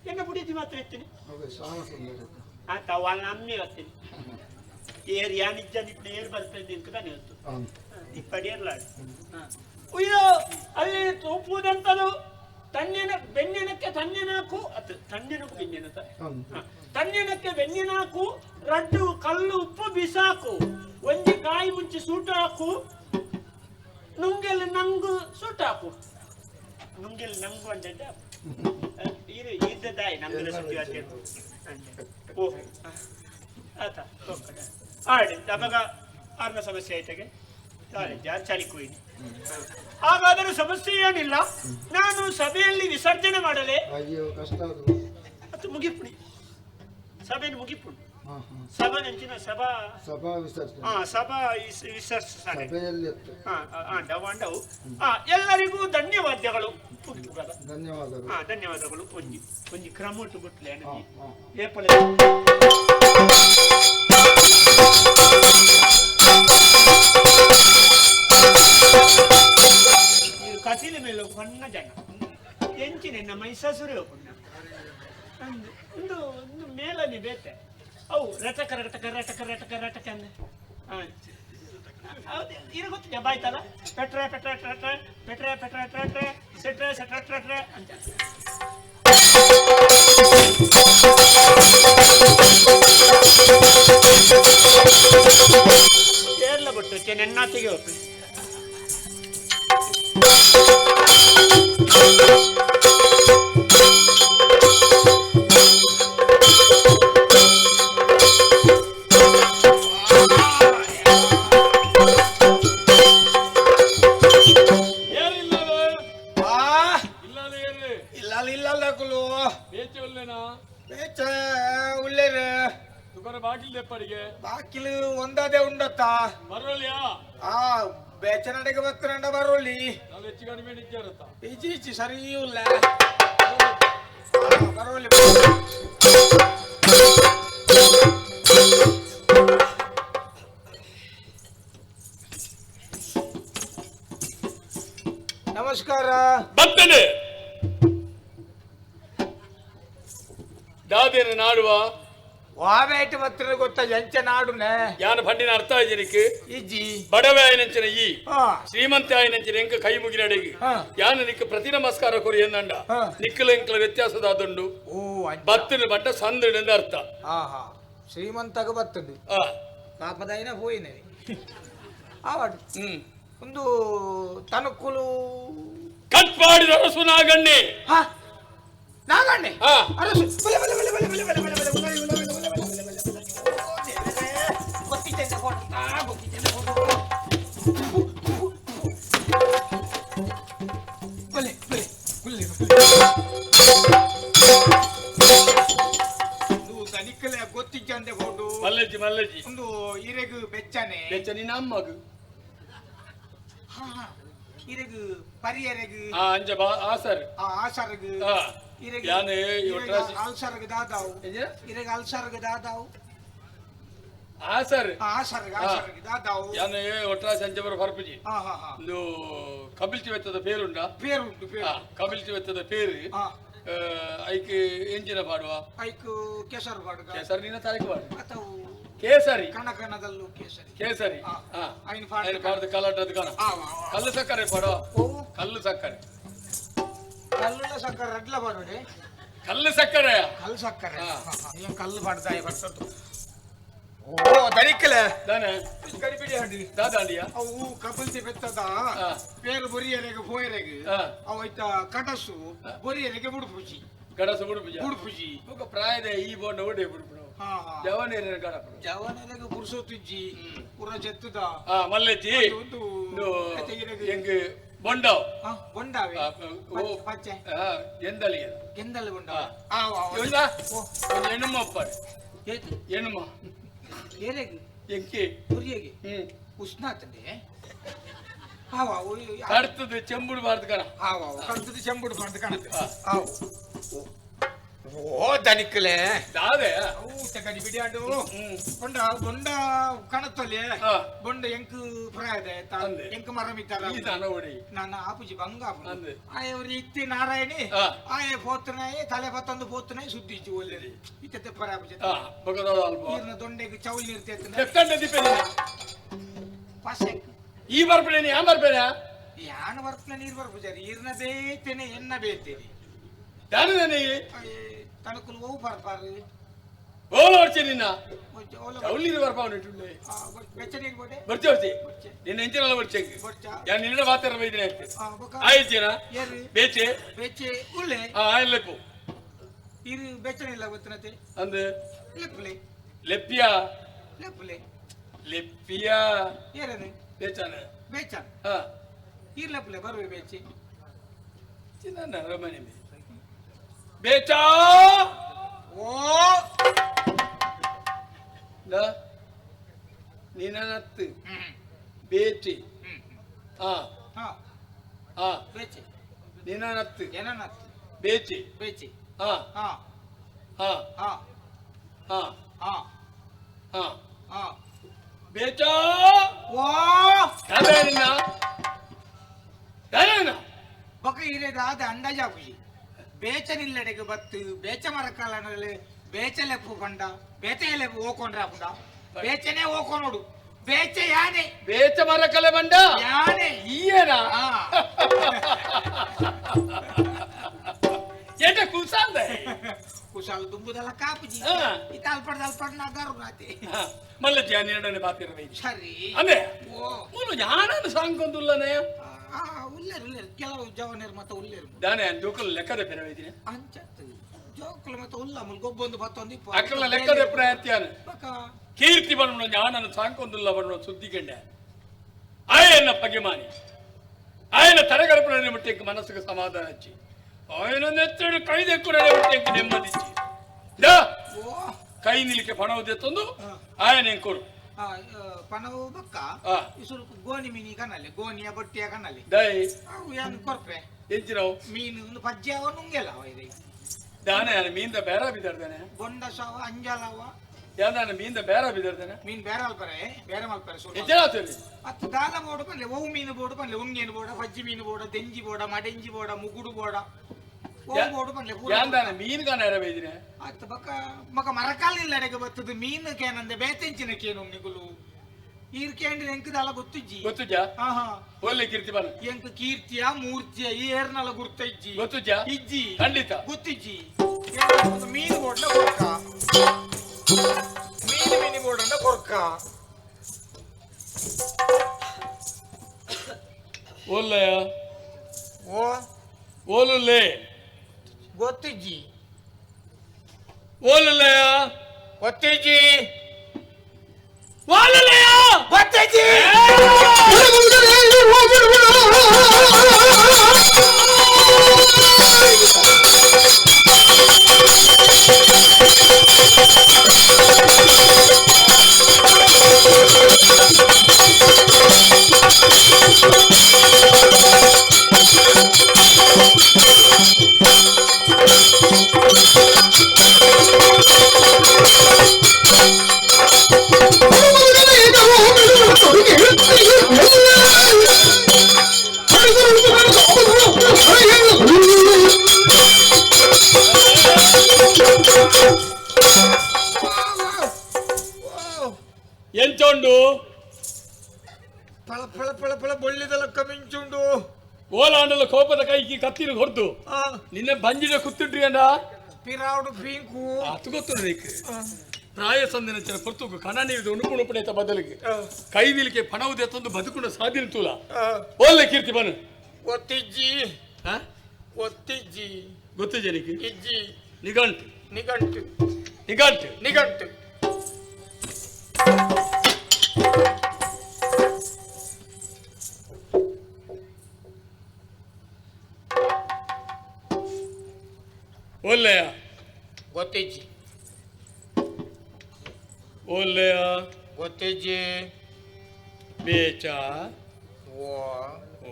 ಎಣ್ಣೆ ಬುಡಿದಿ ಮಾತ್ರ ಇರ್ತೀನಿ. ಆತ ಅಮ್ಮೆ ಬರ್ತೀನಿ ಏರ್ ಯಾನಿಜ್ಜ ನಿಪ್ಪು ಏರ್ ಬರ್ತದೆ ಅಂತ ತಾನೇ ಹೊತ್ತು ಇಪ್ಪಡಿ ಏರ್ಲಾಡಿ. ಅಯ್ಯೋ, ಅಲ್ಲಿ ತೂಪುವುದಂತದು ತಣ್ಣಿನ ಬೆನ್ನಿನಕ್ಕೆ ತಣ್ಣಿನಾಕು ಅದು ತಣ್ಣಿನಕ್ಕೂ ಬೆನ್ನಿನ ತಣ್ಣಿನಕ್ಕೆ ಬೆನ್ನಿನಾಕು ರಡ್ಡು ಕಲ್ಲು ಉಪ್ಪು ಬಿಸಾಕು ಒಂಜಿ ಕಾಯಿ ಮುಂಚೆ ಸೂಟ ಹಾಕು ನುಂಗೆಲ್ ನಂಗು ಸೂಟ ಹಾಕು ನುಂಗೆಲ್ ನಂಗು ಅಂತ ಇದ್ದದಾಯಿ ನಮ್ಗೆಲ್ಲ ಸುಟ್ಟಿ ಓ ಆತ ಆಡಿ ಅವಾಗ ಆರ್ನ ಸಮಸ್ಯೆ ಆಯ್ತಾಗೆ. ಚಾಲಿಕೋಯಿನಿ. ಹಾಗಾದರೂ ಸಮಸ್ಯೆ ಏನಿಲ್ಲ. ನಾನು ಸಭೆಯಲ್ಲಿ ವಿಸರ್ಜನೆ ಮಾಡಲೆ. ಅಯ್ಯೋ ಕಷ್ಟ ಅದು. ಅದು ಮುಗಿಪುಣಿ ಸಭೆಯನ್ನು ಮುಗಿಪುಣಿ. ಸಭಾ ನಂಚಿನ ಸಭಾ ಸಭಾ ವಿಸರ್ಜನೆ. ಹಾ ಸಭಾ ವಿಸರ್ಜನೆ ಸಭೆಯಲ್ಲಿ. ಅಂಡವು. ಎಲ್ಲರಿಗೂ ಧನ್ಯವಾದಗಳು. ಧನ್ಯವಾದಗಳು. ಹಾ ಧನ್ಯವಾದಗಳು. ಒಂಜಿ ಒಂಜಿ ಕ್ರಮ ಗೊತ್ತಲೆ ಏಪಲೆ. ಕಸಿಲ ಮೇಲೆ ಹೊನ್ನ ಜನ ಎಂಚಿನ ನಮ್ಮ ಮೈಸೂರೇ ಪುಣ್ಯ ಒಂದು ಒಂದು ಮೇಲನೆ ಬೇತೆ ಅವು ರಟಕ ರಟಕ ರಟಕ ರಟಕ ರಟಕ ಅಂದೆ. ಹೌದು ಇದು ಗೊತ್ತಿದೆ ಬಾಯ್ತಲ್ಲ ಪೆಟ್ರೆ ಪೆಟ್ರೆ ಟ್ರೆ ಪೆಟ್ರೆ ಪೆಟ್ರೆ ಟ್ರೆ ಸೆಟ್ರೆ ಸೆಟ್ರೆ ಟ್ರೆ ಅಂತ. ಕೇರಳ ಬಿಟ್ಟು ನೆನ್ನಾತಿಗೆ ಹೋಗ್ತದೆ. ಬಾಕಿಲು ಒಂದಾದೆ ಉಂಡತ್ತಾ ಬರೋಲಿಯಾ? ಆ ಬೇಚನಡೆಗೆ ಬತ್ತನಂಡ ಬರೋಲಿ. ನಾವು ಹೆಚ್ಚು ಕಡಿಮೆ ಇಜ್ಜಾರತ್ತ ಇಜ್ಜಿ ಇಜ್ಜಿ ಸರಿ ಇಲ್ಲ ಬರೋಲಿ. ನಮಸ್ಕಾರ. ಬರ್ತೇನೆ ದಾದೇನ ನಾಡುವ ವಾಬೇಟ ಬತ್ತಿನ ಗೊತ್ತ ಎಂಚ ನಾಡುನೆ ಯಾನ ಪಂಡಿನ ಅರ್ಥ ಆಯ್ಜನಿಕ್ ಇಜ್ಜಿ ಬಡವೆ ಆಯನಂಚಿನ ಈ ಶ್ರೀಮಂತ ಆಯನಂಚಿನ ಎಂಕ ಕೈ ಮುಗಿನಡೆಗೆ ಯಾನ ನಿಕ್ ಪ್ರತಿ ನಮಸ್ಕಾರ ಕೊರಿ ಎಂದಂಡ ನಿಕ್ಕಲ ಎಂಕಲ ವ್ಯತ್ಯಾಸದಾದುಂಡು ಬತ್ತಿನ ಬಟ್ಟ ಸಂದುಂಡು ಅರ್ಥ. ಆಹಾ ಶ್ರೀಮಂತಗ ಬತ್ತುಂಡು ಪಾಪದಾಯಿನ ಪೋಯಿನ ಆವಾಡು ಒಂದು ತನಕುಲು ಕಟ್ಪಾಡಿದ ಅರಸು ನಾಗಣ್ಣೆ. ನಾಗಣ್ಣೆ ಅರಸು ಬಲೆ ಬಲೆ ಬಲೆ ಬಲೆ ಬಲೆ ಬಲೆ ಬಲೆ ಬಲೆ ಬಲೆ ಬಲೆ ಬಲೆ ಬಲೆ ಬಲೆ ಬಲೆ ಬಲೆ ಬಲೆ ತನಿಕ್ಕಲೆ ಗೊತ್ತಿಜ್ಜಂದೆ ಕೊಡು ಮಲ್ಲಜ್ಜಿ ಮಲ್ಲಜ್ಜಿ ಒಂದು ಇರೆಗು ಬೆಚ್ಚನೆ ಬೆಚ್ಚನೆ ನಮ್ಮಗು ಇರೆಗು ಪರಿಯರೆಗು ಅಂಜ ಬಾ ಆಸರ್ ಆಸರ್ಗು ಯಾನೆ ಅಲ್ಸರ್ಗ ದಾದಾವು ಇರೆಗ ಅಲ್ಸರ್ಗ ದಾದಾವು ಆಸರ್ ಆಸರ್ಗ ಆಸರ್ಗ ದಾದಾವು ಯಾನೆ ಒಟ್ರಾಸಿ ಅಂಜಬರ ಫರ್ಪುಜಿ ಒಂದು ಕಬಿಲ್ಚಿ ಬೆತ್ತದ ಪೇರುಂಡ ಪೇರುಂಟು ಪೇರು ಕಬಿಲ್ಚಿ ಬೆತ್ತದ ಪೇರು ಐಕ್ ಎಂಜಿನ ಪಾಡುವ ಐಕ್ ಕೇಸರಿ ಪಾಡುವ ಕೇಸರಿ ನಿನ್ನ ತಾರೀಕು ಪಾಡು ಕೇಸರಿ ಕಣ ಕಣದಲ್ಲೂ ಕೇಸರಿ ಕೇಸರಿ ಐನ ಪಾಡದ ಕಲ್ಲಡ್ಡದ ಕಣ ಕಲ್ಲು ಸಕ್ಕರೆ ಪಾಡುವ ಕಲ್ಲು ಸಕ್ಕರೆ ಕಲ್ಲು ಸಕ್ಕರೆ ರಡ್ಲ ಪಾಡುವೆ ಕಲ್ಲು ಸಕ್ಕರೆ ಕಲ್ಲು ಸಕ್ಕರೆ ಏನ್ ಕಲ್ಲು ಪಾಡ್ದಾಯ ಬರ್ತದ್ದು ಓ ದರಿಕಲೆ ದಾನೆ ಗಡಿಬಿಡಿ ಹಂಡಿ ದಾದಾಂಡಿಯ ಅವು ಕಬಲ್ತಿ ಬೆತ್ತದ ಪೇರು ಬೊರಿಯರೆಗೆ ಪೋಯರೆಗೆ ಅವು ಐತ ಕಡಸು ಬೊರಿಯರೆಗೆ ಬುಡುಪುಜಿ ಕಡಸು ಬುಡುಪುಜಿ ಬುಡುಪುಜಿ ಬೊಕ ಪ್ರಾಯದ ಈ ಬೋಂಡ ಒಡೆ ಬುಡುಪುಡು ಜವನೇರ ಕಡಪು ಜವನೇರೆಗೆ ಪುರುಸೊತ್ತುಜ್ಜಿ ಪುರ ಜೆತ್ತುದ ಮಲ್ಲೆಜ್ಜಿ ಎಂಗ್ ಬೊಂಡಾವ್ ಬೊಂಡಾವೆ ಪಚ್ಚೆ ಎಂದಲಿಗೆ ಎಂದಲಿ ಬೊಂಡ ಎಣುಮ ಅಪ್ಪಾಡು ಎಣುಮ ಏರೆಗೆ ಎಂಕಿ ಉರಿಯಗೆ ಉಷ್ಣಾತಂದೆ ಕಡ್ತದ ಚೆಂಬುಡು ಬಾರ್ದು ಕಣ ಕಡ್ತದ ಚೆಂಬುಡು ಬಾರ್ದು ಕಣ ಓ ದನಿಕ್ಕಲೆ ದಾದೆ ಗಡಿ ಬಿಡಿಯಾಡು ಬೊಂಡ ಬೊಂಡ ಕಣತ್ತೊಲೆ ಬೊಂಡ ಎಂಕ್ ಪ್ರಾಯದ ಎಂಕ್ ಮರ ಮಿತ್ತಾರ ನಾನು ಆಪುಜಿ ಬಂಗ ಆಯ ಅವ್ರು ಇತ್ತಿ ನಾರಾಯಣಿ ಆಯ ಪೋತನಾಯ ತಲೆ ಪತ್ತೊಂದು ಪೋತನಾಯ ಸುದ್ದಿ ಇಚ್ಚು ಒಲ್ಲೆ ಇತ್ತೆ ಪರ ಆಪುಜಿ ನೀರಿನ ದೊಂಡೆಗೆ ಚೌಲಿ ನೀರು ಈ ಬರ್ಪಣೆ ಯಾ ಬರ್ಪೇನೆ ಯಾನ ಬರ್ಪಣೆ ನೀರು ಬರ್ಪುಜಾರಿ ಈರ್ನ ಬೇತೇನೆ ಎನ್ನ ಬೇತೇನೆ ದಾನೆ ತನಕುಲು ಓವು ಬರ್ಪಾರು ಓಲ ವರ್ಚೆ ನಿನ್ನ ಚೌಲಿ ಬರ್ಪಾವನು ಇಟ್ಟುಂಡೆ ಬೆಚ್ಚ ನೀರು ಬೋಡೆ ಬರ್ಚೆ ಬರ್ಚೆ ನಿನ್ನ ಎಂಚಿನಲ್ಲ ಬರ್ಚೆ ಯಾನ್ ನಿನ್ನ ಬಾತರ ಬೈದಿನ ಆಯ್ತೇನಾ ಬೇಚೆ ಬೇಚೆ ಉಳ್ಳೆ ಆಯ್ಲೆಪ್ಪು ಇರು ಬೆಚ್ಚನಿಲ್ಲ ಗೊತ್ತನತೆ ಅಂದೆ ಲೆಪ್ಪುಲೆ ಲೆಪ್ಪಿಯಾ ಲೆಪ್ಪುಲೆ ಲೆಪ್ಪಿಯಾ ಏರನೆ ಬೇಚಾನೆ ಬೇಚಾನ ಇರ್ಲಪ್ಪಲೆ ಬರುವೆ ಬೇಚಿ ಚಿನ್ನ ಅರಮನೆ ಬೇಚಾ ಓ ನಿನನತ್ತು ಬೇಚಿ ಆ ಆ ಬೇಚಿ ನಿನನತ್ತು ಏನನತ್ತು ಬೇಚಿ ಬೇಚಿ ಆ ಆ ಆ ಆ ಆ ಆ ಆ ಆ ಬೇಚಾ ಓ ಯಾರೇನ ಯಾರೇನ ಬೊಕ ಇರೇದಾದ ಅಂದಾಜಾಪುಜಿ ಬೇಚನಿಲ್ಲಡೆಗೆ ಬತ್ತು ಬೇಚ ಮರಕಾಲನಲ್ಲಿ ಬೇಚಲೆಪ್ಪು ಪಂಡ ಬೇಚೆಲೆಪ್ಪು ಓಕೊಂಡ್ರಾಪುಂಡ ಬೇಚನೆ ಓಕೊನೋಡು ಬೇಚೆ ಯಾನೆ ಬೇಚ ಮರಕಲೆ ಬಂಡ ಯಾನೆ ಈಯನ ಏಟ ಕುಸಾಂದೆ ಕುಸಾಲ್ ದುಂಬುದಲ್ಲ ಕಾಪುಜಿ ಈ ತಾಲ್ಪಡ್ ತಾಲ್ಪಡ್ ನಾಗಾರು ನಾತೆ ಮಲ್ಲ ಜಾನಿ ಬಾತಿರವೈ ಸರಿ ಅಂದೆ ಮೂಲು ಯಾನನ್ನು ಸಾಂಕೊಂದುಲ್ಲನೆ ಉಲ್ಲೇರು ಉಲ್ಲೇರು ಕೆಲವು ಜವನೇರು ಮತ್ತೆ ಉಲ್ಲೇರು ದಾನೆ ಜೋಕುಲ ಲೆಕ್ಕದ ಪೆರವೈದಿನಿ ಅಂಚತ್ತು ಜೋಕುಲ ಮತ್ತೆ ಉಲ್ಲ ಮುಲ್ ಗೊಬ್ಬೊಂದು ಬತ್ತೊಂದು ಅಕ್ಕಲ ಲೆಕ್ಕದ ಪ್ರಯತ್ನ ಕೀರ್ತಿ ಬಣ್ಣ ಜ್ಞಾನನ ಸಾಂಕೊಂದುಲ್ಲ ಬಣ್ಣ ಸುದ್ದಿ ಕಂಡೆ ಆಯನ ಪಗೆಮಾನಿ ಆಯನ ತರಗರಪುರ ಮುಟ್ಟೆಂಕ್ ಮನಸ್ಸಿಗೆ ಸಮಾಧಾನ ಹಚ್ಚಿ ಆಯನ ನೆತ್ತಡು ಕೈದೆಕ್ಕುರ ಮುಟ್ಟೆಂಕ್ ನೆಮ್ಮದಿಚ್ಚಿ ಕೈ ನಿಲಿಕೆ ಪಣವು ತಂದು ಆಯನ ಎಂಕೋರು ಪಣವು ಬಕ್ಕ ಇಸುರುಕು ಗೋಣಿ ಮೀನಿ ಕನಲ್ಲಿ ಗೋಣಿಯ ಬಟ್ಟಿಯ ಕನಲ್ಲಿ ದೈ ಅವು ಏನು ಕೊರ್ಪೆ ಎಂಚಿನವು ಮೀನು ಒಂದು ಪಜ್ಜಾವ ನುಂಗೆಲ್ಲ ಇದೆ ದಾನೆ ಮೀನ್ದ ಬೇರ ಬಿದ್ದಾರ್ದಾನೆ ಬೊಂಡ ಸಾವ ಅಂಜಲವ ಯಾವ್ದಾನ ಮೀನ್ದ ಬೇರ ಬಿದ್ದಾರ್ದಾನೆ ಮೀನ್ ಬೇರೆ ಅಲ್ಪರೆ ಬೇರೆ ಮಲ್ಪರೆ ಎಜ್ಜಾತದೆ ಅತ್ತು ದಾಲ ಬೋಡು ಪನ್ಲೆ ಒವು ಮೀನು ಬೋಡು ಪನ್ಲೆ ಉಂಗೇನು ಬೋಡ ಪಜ್ಜಿ ಮೀನು ಬೋಡ ದೆಂಜಿ ಬೋಡ ಮಡೆಂಜಿ ಬೋಡ ಮುಗುಡು ಬೋಡ ಒವು ಬೋಡು ಪನ್ಲೆ ಯಾಂದಾನ ಮೀನ್ ಕಾಣ ಎರಬೇದಿನೆ ಅತ್ತು ಬಕ್ಕ ಮಕ ಮರಕಾಲ ಅಡೆಗೆ ಬತ್ತದು ಮೀನು ಕೇನಂದೆ ಬೇತೆಂಚಿನ ಕೇನು ನಿಗುಲು ಈರ್ ಕೇಂದ್ರ ಎಂಕದಲ್ಲ ಗೊತ್ತಿಜ್ಜಿ ಗೊತ್ತುಜಾ ಒಳ್ಳೆ ಕೀರ್ತಿ ಬನ ಎಂಕ ಕೀರ್ತಿಯ ಮೂರ್ತಿಯ ಈ ಏರ್ನಲ್ಲ ಗುರ್ತ ಇಜ್ಜಿ ಗೊತ್ತುಜಾ ಇಜ್ಜಿ ಖಂಡಿತ ಗೊತ್ತಿಜ್ಜಿ ಮೀನು ಬೋಡ್ನ ಕೊರ್ಕ ಮೀನು ಮೀನಿ ಬೋಡನ್ನ ಕೊರ್ಕ ಓಲ್ಲಯ್ಯ ಓ ಓಲುಲ್ಲೇ ಗೊತ್ತಿಜ್ಜಿ ಓಲುಲ್ಲಯ್ಯ ಗೊತ್ತಿಜ್ಜಿ ಓಲುಲ್ಲಯ್ಯ ಗೊತ್ತಿಜ್ಜಿ ಎಂಚೊಂಡು ಫಳ ಫಳ ಫಳ ಫಳ ಬೊಳ್ಳಿದಲಕ್ಕ ಮಿಂಚುಂಡು ಓಲಾಂಡಲ ಕೋಪದ ಕೈಕಿ ಕತ್ತಿನ ಹೊರತು ನಿನ್ನೆ ಬಂಜಿಡ ಕುತ್ತಿಡ್ರಿ ಅಂಡ ಪಿರಾವುಡು ಪೀಂಕು ಅದು ಗೊತ್ತು ನೀಕ್ ಪ್ರಾಯ ಸಂದಿನ ಚರ ಪೊರ್ತುಗು ಕಣ ನೀರು ಉಣುಪು ಉಣುಪುಣೆತ ಬದಲಿಗೆ ಕೈ ನಿಲಿಕೆ ಪಣವು ತಂದು ಬದುಕುಂಡ ಸಾಧಿನ ತೂಲ ಓಲ್ಲೆ ಕೀರ್ತಿ ಬನ್ನು ಗೊತ್ತಿಜ್ಜಿ ಗೊತ್ತಿಜ್ಜಿ ಗೊತ್ತಿಜ್ಜಿ ನಿಕ್ ಇಜ್ಜಿ ನಿಘಂಟು ನಿಘಂಟು ನಿಘಂಟು ನಿಘಂಟು ಓಲ್ಲೆಯ ಗೊತ್ತಿಜ್ಜಿ ಓಲ್ಲೆಯ ಗೊತ್ತಿಜ್ಜಿ ಬೇಚ ಓ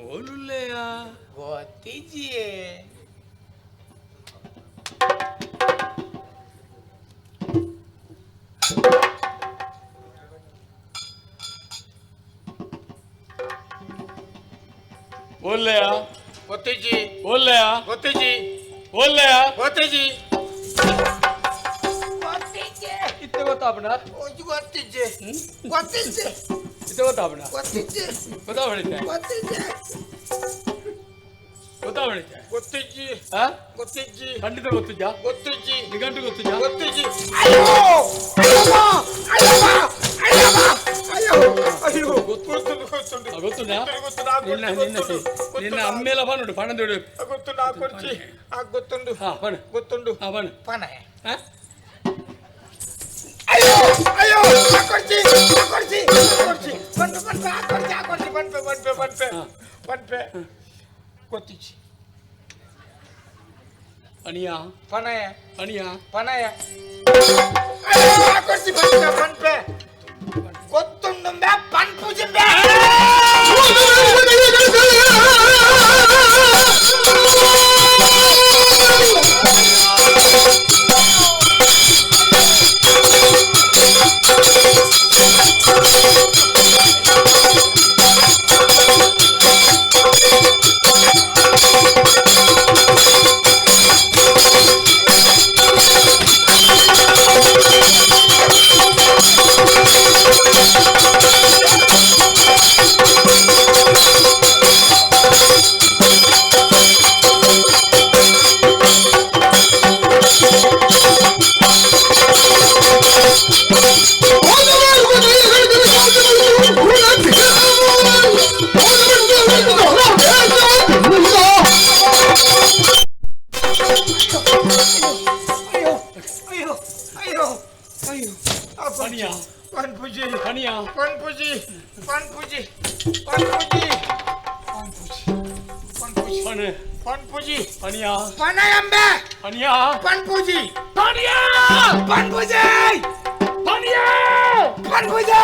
ಓಲುಲ್ಲೆಯ ಗೊತ್ತಿಜ್ಜಿಯೇ ಓಲ್ಲೆಯ ಗೊತ್ತಿಜ್ಜಿ ಓಲ್ಲೆಯ ಗೊತ್ತಿಜ್ಜಿ ಓಲ್ಲೆಯ ಗೊತ್ತಿಜ್ಜಿ ಇತ್ತೆ ಗೊತ್ತಾಪಣ ಗೊತ್ತಿಜ್ಜಿ ಗೊತ್ತಿಜ್ಜಿ ಇತ್ತೆ ಗೊತ್ತಾಪಣ ಗೊತ್ತಿಜ್ಜಿ ಗೊತ್ತಾಪಣಿತೆ ಗೊತ್ತಿಜ್ಜಿ ಗೊತ್ತಾಪಣಿತೆ ಗೊತ್ತಿಜ್ಜಿ ಗೊತ್ತಿಜ್ಜಿ ಖಂಡಿತ ಗೊತ್ತಿಜ್ಜಾ ಗೊತ್ತಿಜ್ಜಿ ನಿಘಂಟು ಗೊತ್ತಿಜ್ಜಾ ಗೊತ್ತಿಜ್ಜಿ ಅಯ್ಯೋ ಅಯ್ಯೋ ಅಯ್ಯೋ ಅಯ್ಯೋ ಅಯ್ಯೋ ಅಯ್ಯೋ ಗೊತ್ತುಂಡು ಗೊತ್ತುಂಡು ಗೊತ್ತುಂಡಾ ನಿನ್ನ ನಿನ್ನ ನಿನ್ನ ಅಮ್ಮೇಲ ಬನ್ನುಡು ಪಣದುಡು ಗೊತ್ತುಂಡು ಆ ಕೊರ್ಚಿ ಆ ಗೊತ್ತುಂಡು ಹಾ ಪಣ ಗೊತ್ತುಂಡು ಹಾ ಪಣ ಪಣ ಹಾ ಅಯ್ಯೋ ಅಯ್ಯೋ ಕೊಡ್ಸಿ ಕೊಡ್ಸಿ ಕೊಡ್ಸಿ ಪನ್ಪೆ ಪನ್ಪೆ ಕೊಡ್ಸಿ ಕೊಡ್ಸಿ ಪನ್ಪೆ ಪನ್ಪೆ ಪನ್ಪೆ ಪನ್ಪೆ ಗೊತ್ತಿಚ್ಚಿ ಅಣಿಯಾ ಪನಯ ಅಣಿಯಾ ಪನಯ ಅಯ್ಯೋ ಕೊಡ್ಸಿ ಪನ್ಪೆ ಪನ್ಪೆ ಗೊತ್ತುಂಡುಂಬೆ ಪನ್ಪುಜಿಂಬೆ ಅಯ್ಯೋ ಅಯ್ಯೋ ಅಯ್ಯೋ ಅಯ್ಯೋ ಅಣಿಯಾ ಪನ್ಪುಜಿ ಅಣಿಯಾ ಪನ್ಪುಜಿ ಪನ್ಪುಜಿ ಪನ್ಪುಜಿ ಪನ್ಪುಜಿ ಪನ್ಪುಜಿ ಪಣೆ ಪನ್ಪುಜಿ ಅಣಿಯಾ ಪನಯಂಬೆ ಅಣಿಯಾ ಪನ್ಪುಜಿ ಪಣಿಯಾ ಪನ್ಪುಜಿ ಪಣಿಯಾ ಪನ್ಪುಜಿ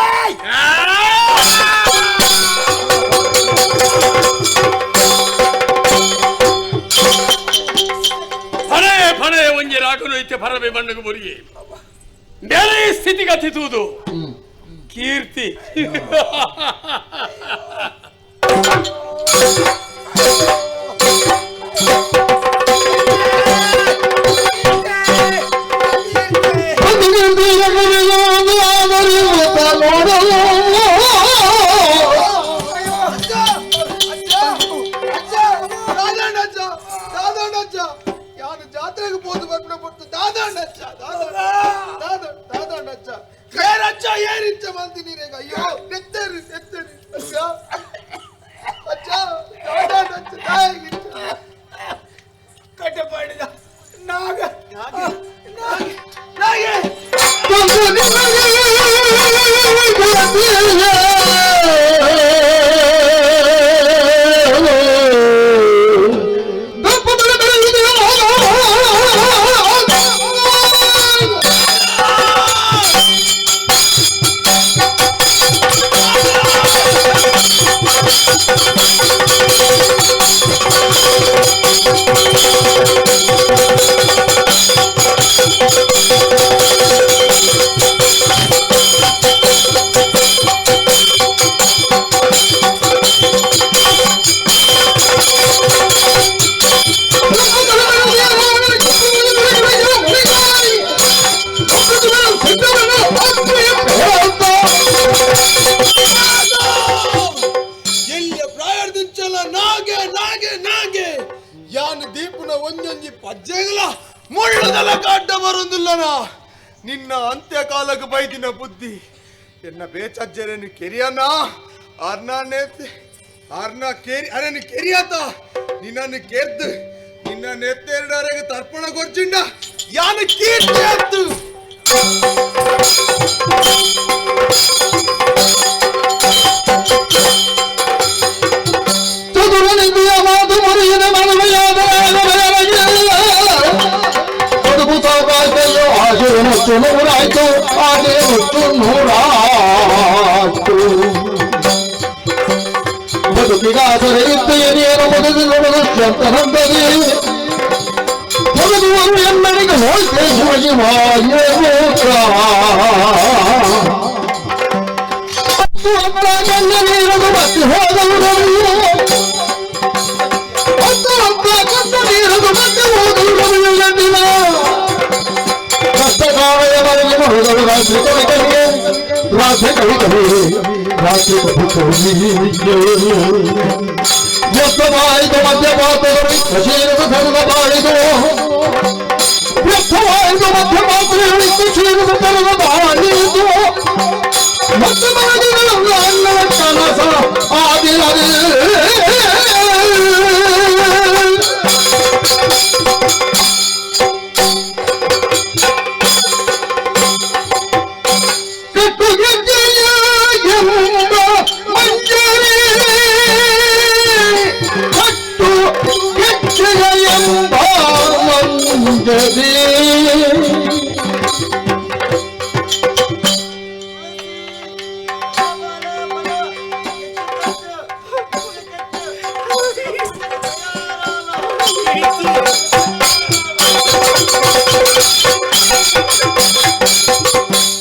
ಫಣೆ ಫಣೆ ಒಂಜಿ ರಾಗನು ಇತ್ತೆ ಫರಬೆ ಬಣ್ಣಗು ಬುರಿಗೆ ಬೇರೆ ಸ್ಥಿತಿಗತಿಸುವುದು ಕೀರ್ತಿ ಯಾನು ಜಾತ್ರೆಗೆ ಪೋದು ಬರ್ಪಣ ಪೊಟ್ಟು ದಾದಾಂಡಚ್ಚ ದಾದಾಂಡಚ್ಚ ಏರಚ್ಚ ಏರಿಚ್ಚ ಮಲ್ತೀನಿ ರೇಗ ಅಯ್ಯೋ ನೆತ್ತರಿ ನೆತ್ತರಿ ಅಜ್ಜ ಅಜ್ಜ ದಾದಾಂಡಚ್ಚ ತಾಯಿಗಿಚ್ಚ ಕಟ್ಟಪಾಡಿದ ನಾಗ ನಾಗ ನಾಗೆ ಎಲ್ಲಿಯ ಪ್ರಾಯದಿಂಚಲ ನಾಗೆ ನಾಗೆ ನಾಗೆ ಯಾನು ದೀಪುನ ಒಂಜೊಂಜಿ ಪಜ್ಜೆಗಲ ಮುಳ್ಳುದಲ ಕಾಡ್ಡ ಬರುವುದಿಲ್ಲನ ನಿನ್ನ ಅಂತ್ಯಕಾಲಕ್ಕೆ ಬೈದಿನ ಬುದ್ಧಿ ಎನ್ನ ಬೇಚಜ್ಜರೇನು ಕೆರಿಯನ ಅರ್ನಾನೆ ಅರ್ನ ಕೇರಿ ಅರೇನು ಕೆರಿಯಾತ ನಿನ್ನನ್ನು ಕೇರ್ದು ನಿನ್ನ ನೆತ್ತೆರಡರೆಗೆ ತರ್ಪಣ ಕೊರ್ಚಿಂಡ ಯಾನು ಕೀರ್ತಿ ಆತು ನೂರಾಯ್ತು ಆಜೆ ಮುತ್ತು ನೂರಾಯ್ತು ಬದುಕಿಗಾದರೆ ಇತ್ತು ಏನೇನು ಮೊದಲು ಮನುಷ್ಯಂತರಂದದಿ ಹೊರಗುವರು ಎನ್ನರಿಗೆ ಹೋಯ್ತೆ ನೀರದು ಮತ್ತೆ ಹೋದವರು ನೀರದು ಮತ್ತೆ ಹೋದವರು ಎಂದಿನ ಕಷ್ಟಕಾಲಯವರೆಗೆ ಹೋದವರು ರಾತ್ರಿ ಕವಿ ಕವಿಗೆ ರಾತ್ರಿ ಕವಿ ಕವಿ ರಾತ್ರಿ ಕವಿ ಕವಿ ವ್ಯರ್ಥವಾಯಿತು ಮದ್ಯಪಾತರು ಕಶೀರದ ಧರ್ಮ ಬಾಳಿದು ವ್ಯರ್ಥವಾಯಿತು ಮದ್ಯಪಾತ್ರೆಗಳು ಕ್ಷೀರದ ಧರ್ಮ ಬಾಳಿದು ಮತ್ತೆ ಮನದಿಗಳು ಅನ್ನವ ಕನಸ ಆದಿರದೆ. ಎಂಬ ಮಂಜರಿ.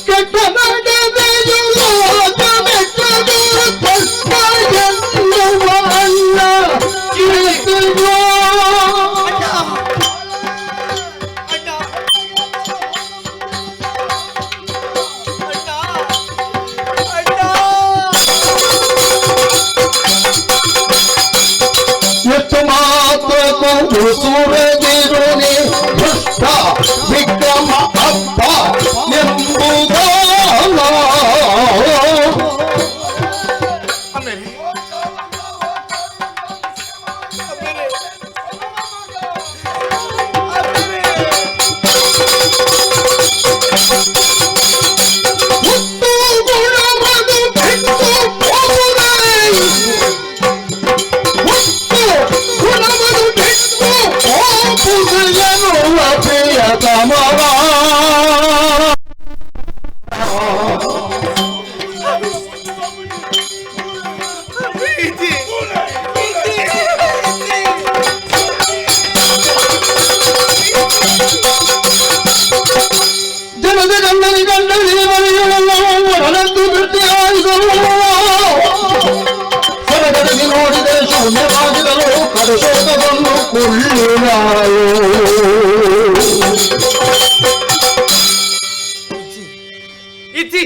ಕೆಟ್ಟ ನಡೆದೆಯು ಮೆಟ್ಟದು ಪಟ್ಟ ಎನ್ನುವ ಅಣ್ಣ ಕೀರ್ತಿಯೋ. ಎಷ್ಟು ಮಾತ್ರ ಸುರಗಿರುನಿ ದುಷ್ಟ ವಿಕ್ರಮ ಅಪ್ಪ ಎಂಬುದಲ್ಲ. ಹುಟ್ಟು ಗುಣವನ್ನು ಬಿಟ್ಟು ಹೋಗುವುದೇ, ಹುಟ್ಟು ಗುಣವನ್ನು ಬಿಟ್ಟು ಹೋಗುವುದೆನ್ನುವ ಪ್ರಿಯತಮವ. ಜನದ ಗಂಡನಿ ಗಂಡನಿ ಮನೆಯೊಳಂದು ವೃತ್ತಿಯಾಯಿತು. ಸರಗಡಗಿ ನೋಡಿದರೆ ಶೂನ್ಯವಾಗಿರಲು ಕಡಶೋಕವನ್ನು ಕೊಳ್ಳಿನಾಳು. ಇತಿ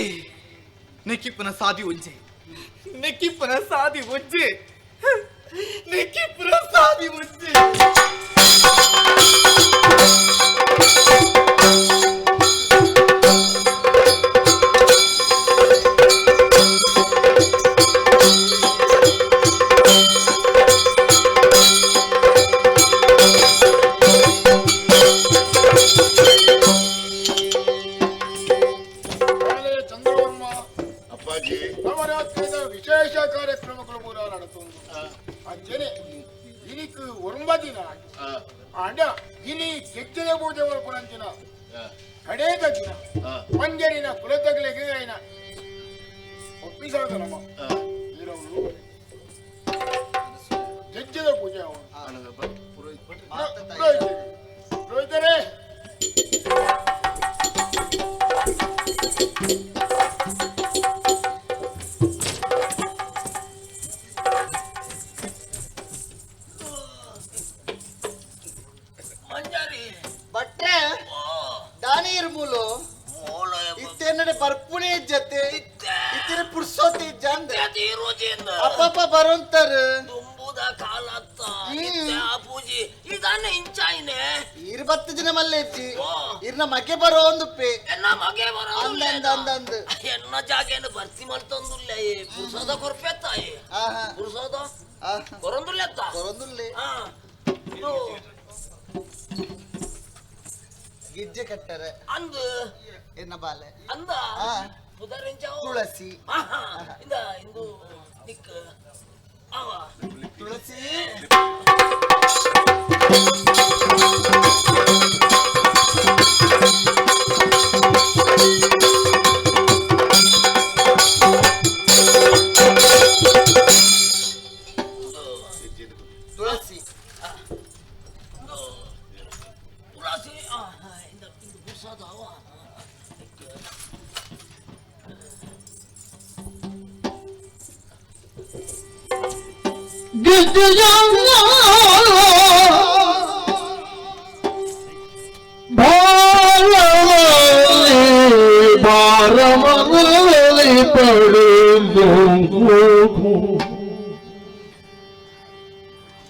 ನೆಕ್ಕಿಪ್ಪನ ಸಾದಿ ಒಂಜೆ, ನೆಕ್ಕಿಪ್ಪನ ಸಾದಿ ಒಂಜೆ, ನೆಕ್ಕಿಪ್ಪನ ಸಾದಿ ಒಂಜೆ. ಚಂದ್ರವರ್ಮ ಅಪ್ಪಾಜಿ, ನವರಾತ್ರಿದ ವಿಶೇಷ ಕಾರ್ಯಕ್ರಮಗಳು ಪೂರ ನಡತೊಂದು ಅಂಚನೆ ಇನಿಕ್ ಒರಂಬ ದಿನ ಅಂಡ ಇನಿ ಗೆಜ್ಜೆಯ ಪೂಜೆ ಮಲ್ಪುನಂಚಿನ ಕಡೇದ ದಿನ ಮಂಜರಿನ ಕುಲತಗಳಿಗೆ ಐನ ಒಪ್ಪಿಸಾದ ನಮ್ಮ ಈರವರು ಗೆಜ್ಜೆದ ಪೂಜೆ ಅವರು ಪುರೋಹಿತರೇ. ಬಟ್ರೆ ದಾನಿ ಮೂಲು ಇತ್ತೆನ್ನಡೆ ಬರ್ಪುಣೆ ಜತೆ ಇತ್ತಿನ ಪುರ್ಸೋತಿ ಜಂದ ಅಪ್ಪಪ್ಪ ಬರೋಂತಾರ ದುಂಬುದ ಕಾಲತ್ತ ಪೂಜಿ ಇದಾನೆ ಇಂಚಾಯಿನೆ ಇರ್ಬತ್ತು ಜನ ಮಲ್ಲೆಜ್ಜಿ ಇರ್ನ ಮಗೆ ಬರೋ ಒಂದುಪ್ಪೆ ಎನ್ನ ಮಗೆ ಬರೋ ಅಂದ ಅಂದ ಅಂದ ಎನ್ನ ಜಾಗೇನು ಭರ್ತಿ ಮಲ್ತೊಂದುಲ್ಲ ಪುರ್ಸೋದ ಕೊರ್ಪೆತ್ತಾಯಿ ಪುರ್ಸೋದ ಕೊರೊಂದುಲ್ಲೆತ್ತ ಕೊರೊಂದುಲ್ಲೆ ಇದು ಗಿಜ್ಜೆ ಕಟ್ಟರೆ ಅಂದು ಎನ್ನ ಬಾಲೆ ಅಂದ ಪುದರೆಂಚಾವು ತುಳಸಿ ಇಂದ ಇಂದು ನಿಕ್ ಅವ ತುಳಸಿ ತುಳಸಿ ತುಳಸಿ ಇಂದ ಇಂದು ಪುರ್ಸೋದ ಅವ ಬಾರಮನಲ್ಲಿ ಪಡೆದು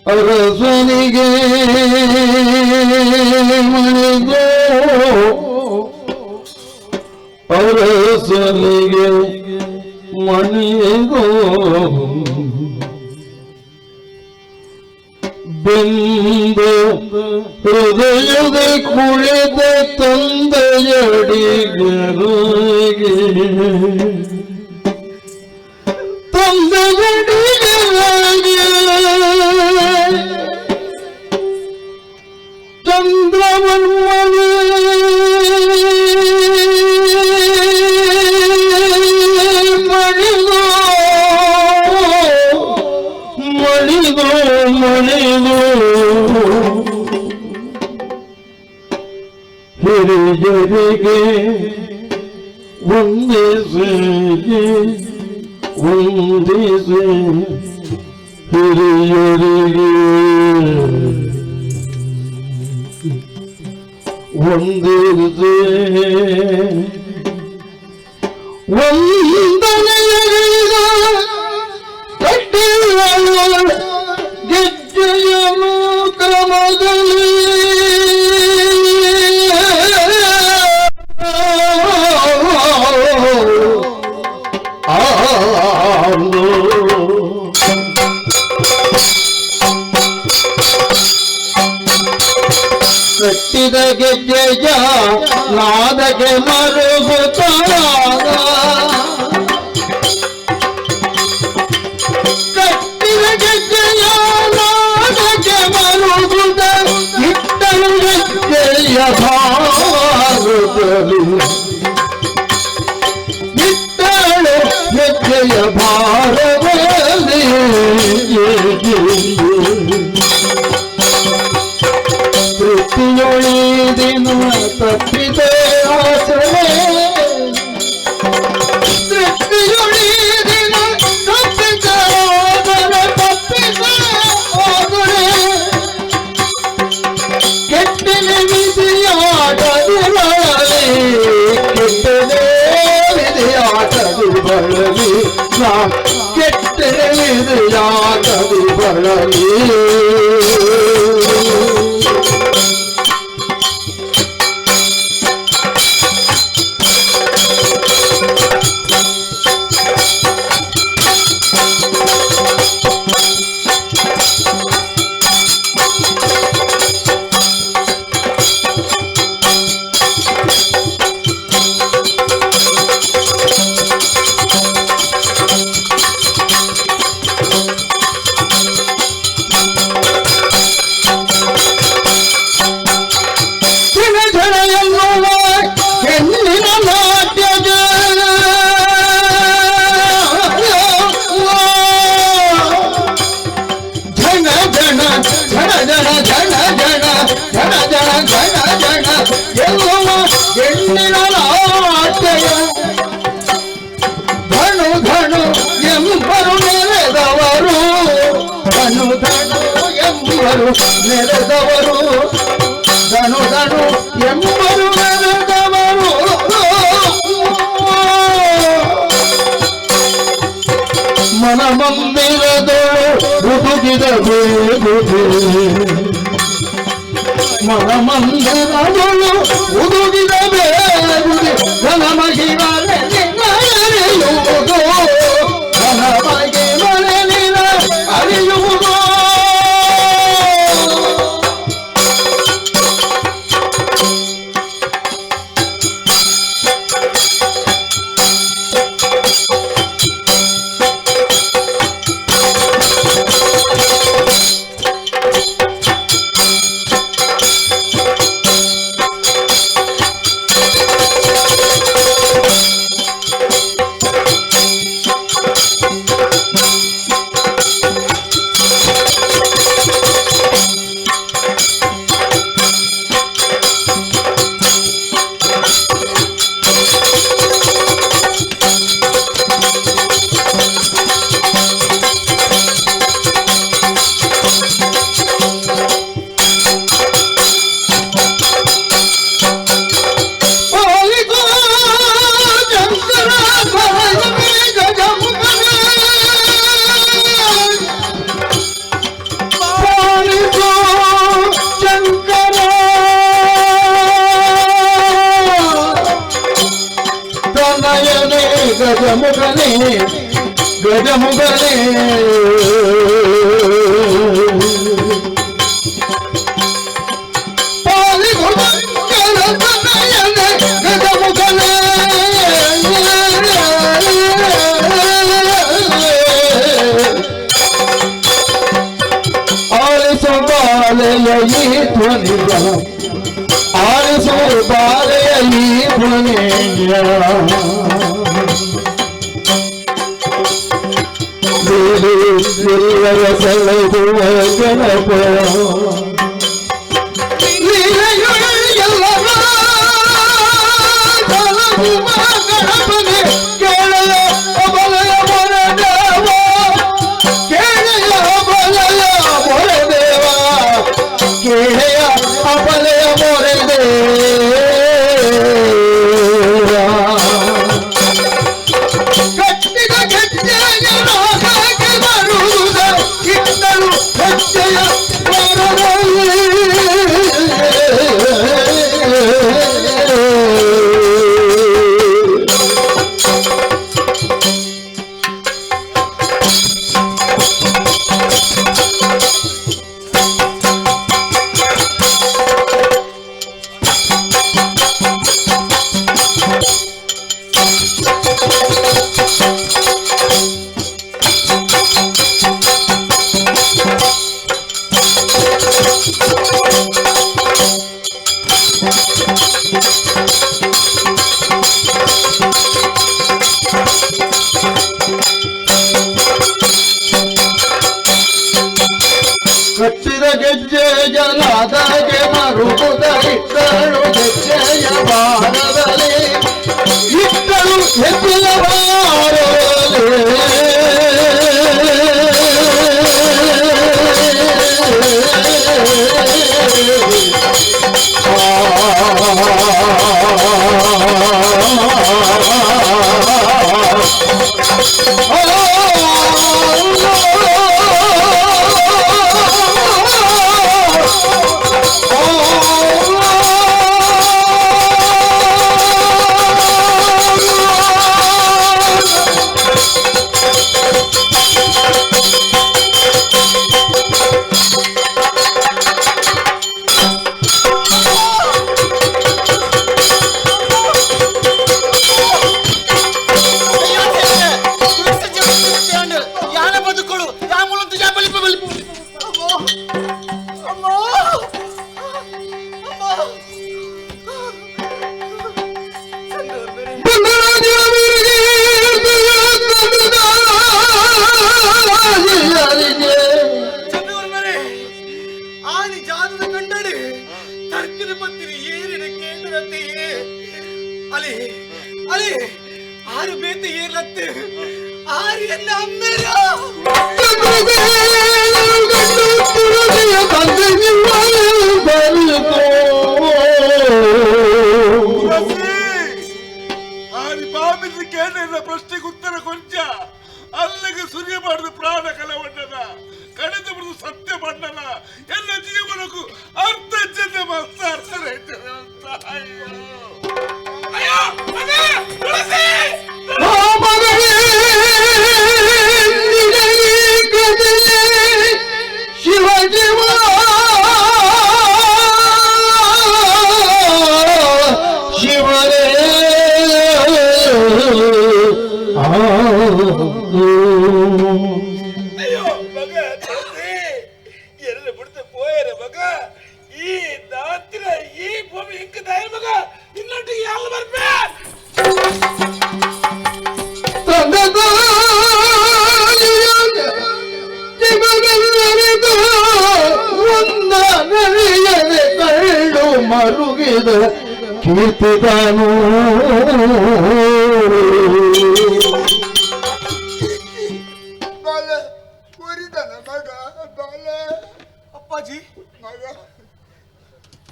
ಅರಸನಿಗೆ ಮಣಿಗೋ, ಅರಸನಿಗೆ ಮಣಿಗೋ ಬಿಂದು ಹೃದಯದ ಕುಳಿತ ತಂದೆಯಡಿಗರಿಗೆ ತಂದೆಯಡಿಗರಿಗೆ ಹಿರಿಯರಿಗೆ ವಂದಿಸಿ ವಂದಿಸಿ ಹಿರಿಯರಿಗೆ ವಂದಿಸಿ ವಂದನೆಯ ಕಟ್ಟಿದ ಗೆಜ್ಜೆಯನು ಕ್ರಮದಲ್ಲಿ ಕಟ್ಟಿದ ಗೆಜ್ಜೆಯ ನಾದಕ್ಕೆ ಮರುಗುತ್ತ ಕಟ್ಟಿದ ಗೆಜ್ಜೆಯ ನಾದಕ್ಕೆ ಮರುಗುತ್ತ ಇಟ್ಟಳು ಗೆಜ್ಜೆಯ ಭಾರದಲ್ಲಿ ಇಟ್ಟಳು ಗೆಜ್ಜೆಯ ಭಾರದಲ್ಲಿ ತೃಪ್ತಿಯೊಳಿದಿನ ತಪ್ಪಿದೆ ಆಸರೆ ತೃಪ್ತಿಯೊಳಿದಿನ ತಪ್ಪಿದ ಆದರೆ ತಪ್ಪಿದ ಆದರೆ ಕೆಟ್ಟನೆ ವಿಧಿಯಾಟದಿ ಕೆಟ್ಟನೆ ವಿಧಿಯಾಟದಿ ಬಳಲಿ ನಾ ಕೆಟ್ಟನೆ ವಿಧಿಯಾಟದಿ ಬಳಲಿ ಹೆಣ್ಣಿನ ನಾಟ್ಯದ ಝಣ ಝಣ ಝಣ ಝಣ ಝಣ ಝಣ ಝಣ ಝಣ ಝಣ ಝಣ ಎನ್ನುವ ಹೆಣ್ಣಿನ ನಾಟ್ಯ ಧನು ಧನು ಎಂಬರು ನೆರೆದವರು ಧನು ಧನು ಎಂಬರು ನೆರೆದವರು ಧನು ಧನು ಎಂಬರು ನೆರೆದವರು ಮನಮಂದಿರದೊಳು ಹುಡುಗಿದ ಬೇಗುದೆ ಮನಮಂದಿರದೊಳು ಹುಡುಗಿದ ಬೇಗುದೆ ಘನಮಹಿಮನೆ ಅರಿಯುವುದು ಘನಮಹಿಮನೆ ನಿನ್ನ ಅರಿಯುವುದು ಗಜಮುಗನೇ ಗಜಮುಗನೇ ಗಜಮುಗನೇ ಆಲಿಸು ಬಾಲೆಯ ಈ ಧ್ವನಿಯ ಆಲಿಸು ಬಾಲೆಯ ಈ ಧ್ವನಿಯ ಎಲ್ಲರ ಸೆಳೆದುವ ಗಣಪ ಎಲ್ಲರ ಹೆಜ್ಜೆಯಲಾದಗೆ ಮರುಗುದರಿಟ್ಟಳು ಹೆಜ್ಜೆಯ ಬಾರದಲ್ಲಿ ಇಟ್ಟಳು ಹೆಜ್ಜೆಯ ಬಾರದಲ್ಲಿ. ಯಾನ ಬದುಕುಳು ಯಾಮುಲಂತು ಜಾಬಲಿಪ ಬಲಿಪು. ಅಮ್ಮ ಅಮ್ಮ ಆನಿ ಜಾದದ ಕಂಡಡಿ ತರ್ಕದ ಪತ್ತಿರಿ ಏರಿನ ಕೇಂದ್ರತೆ ಅಲಿ ಅಲಿ ಆರು ಬೇತ ಏರ್ಲತ್ತು ಆರು ಎನ್ನ ಅಮ್ಮೇರ. ಆನಿ ಬಾಬಿಸಿ ಕೇಳಿದ ಪ್ರಶ್ನೆಗೆ ಉತ್ತರ ಕೊಂಚ ಅಲ್ಲಿಗೆ ಸುರಿಯ ಮಾಡಿದ ಪ್ರಾಣ ಕಲವಣ್ಣನ ಕಳೆದ ಬಿಡುದು ಸತ್ಯ ಬಣ್ಣನ ಎಲ್ಲ ಜೀವನಕ್ಕೂ ಅರ್ಥ ಜನ ಮಸ್ತ ಅರ್ಥ ರೈತರು. ಅಯ್ಯೋ ಅಯ್ಯೋ ಮಗ, ತುಳಸಿ! ಶಿವ ಶಿವ ಶಿವರೇ. ಅಯ್ಯೋ ಮಗ ತುಳಸಿ, ಎಲ್ಲ ಬಿಡ್ತು ಪೋಯರೆ ಮಗ. ಈ ದಾತ್ರ ಈ ಭೂಮಿ ಇಂಕ ದಾಯ ಮಗ ಇನ್ನೊಟ್ಟಿಗೆ ಎಲ್ಲ ಬರ್ಬೇ. ಕಳ್ಳು ಮರುಗಿದ ಕೀರ್ತಿದಾನು. ಬಾಲ ಕೋರಿದನ ಮಗ ಬಾಲ. ಅಪ್ಪಾಜಿ ಮಗ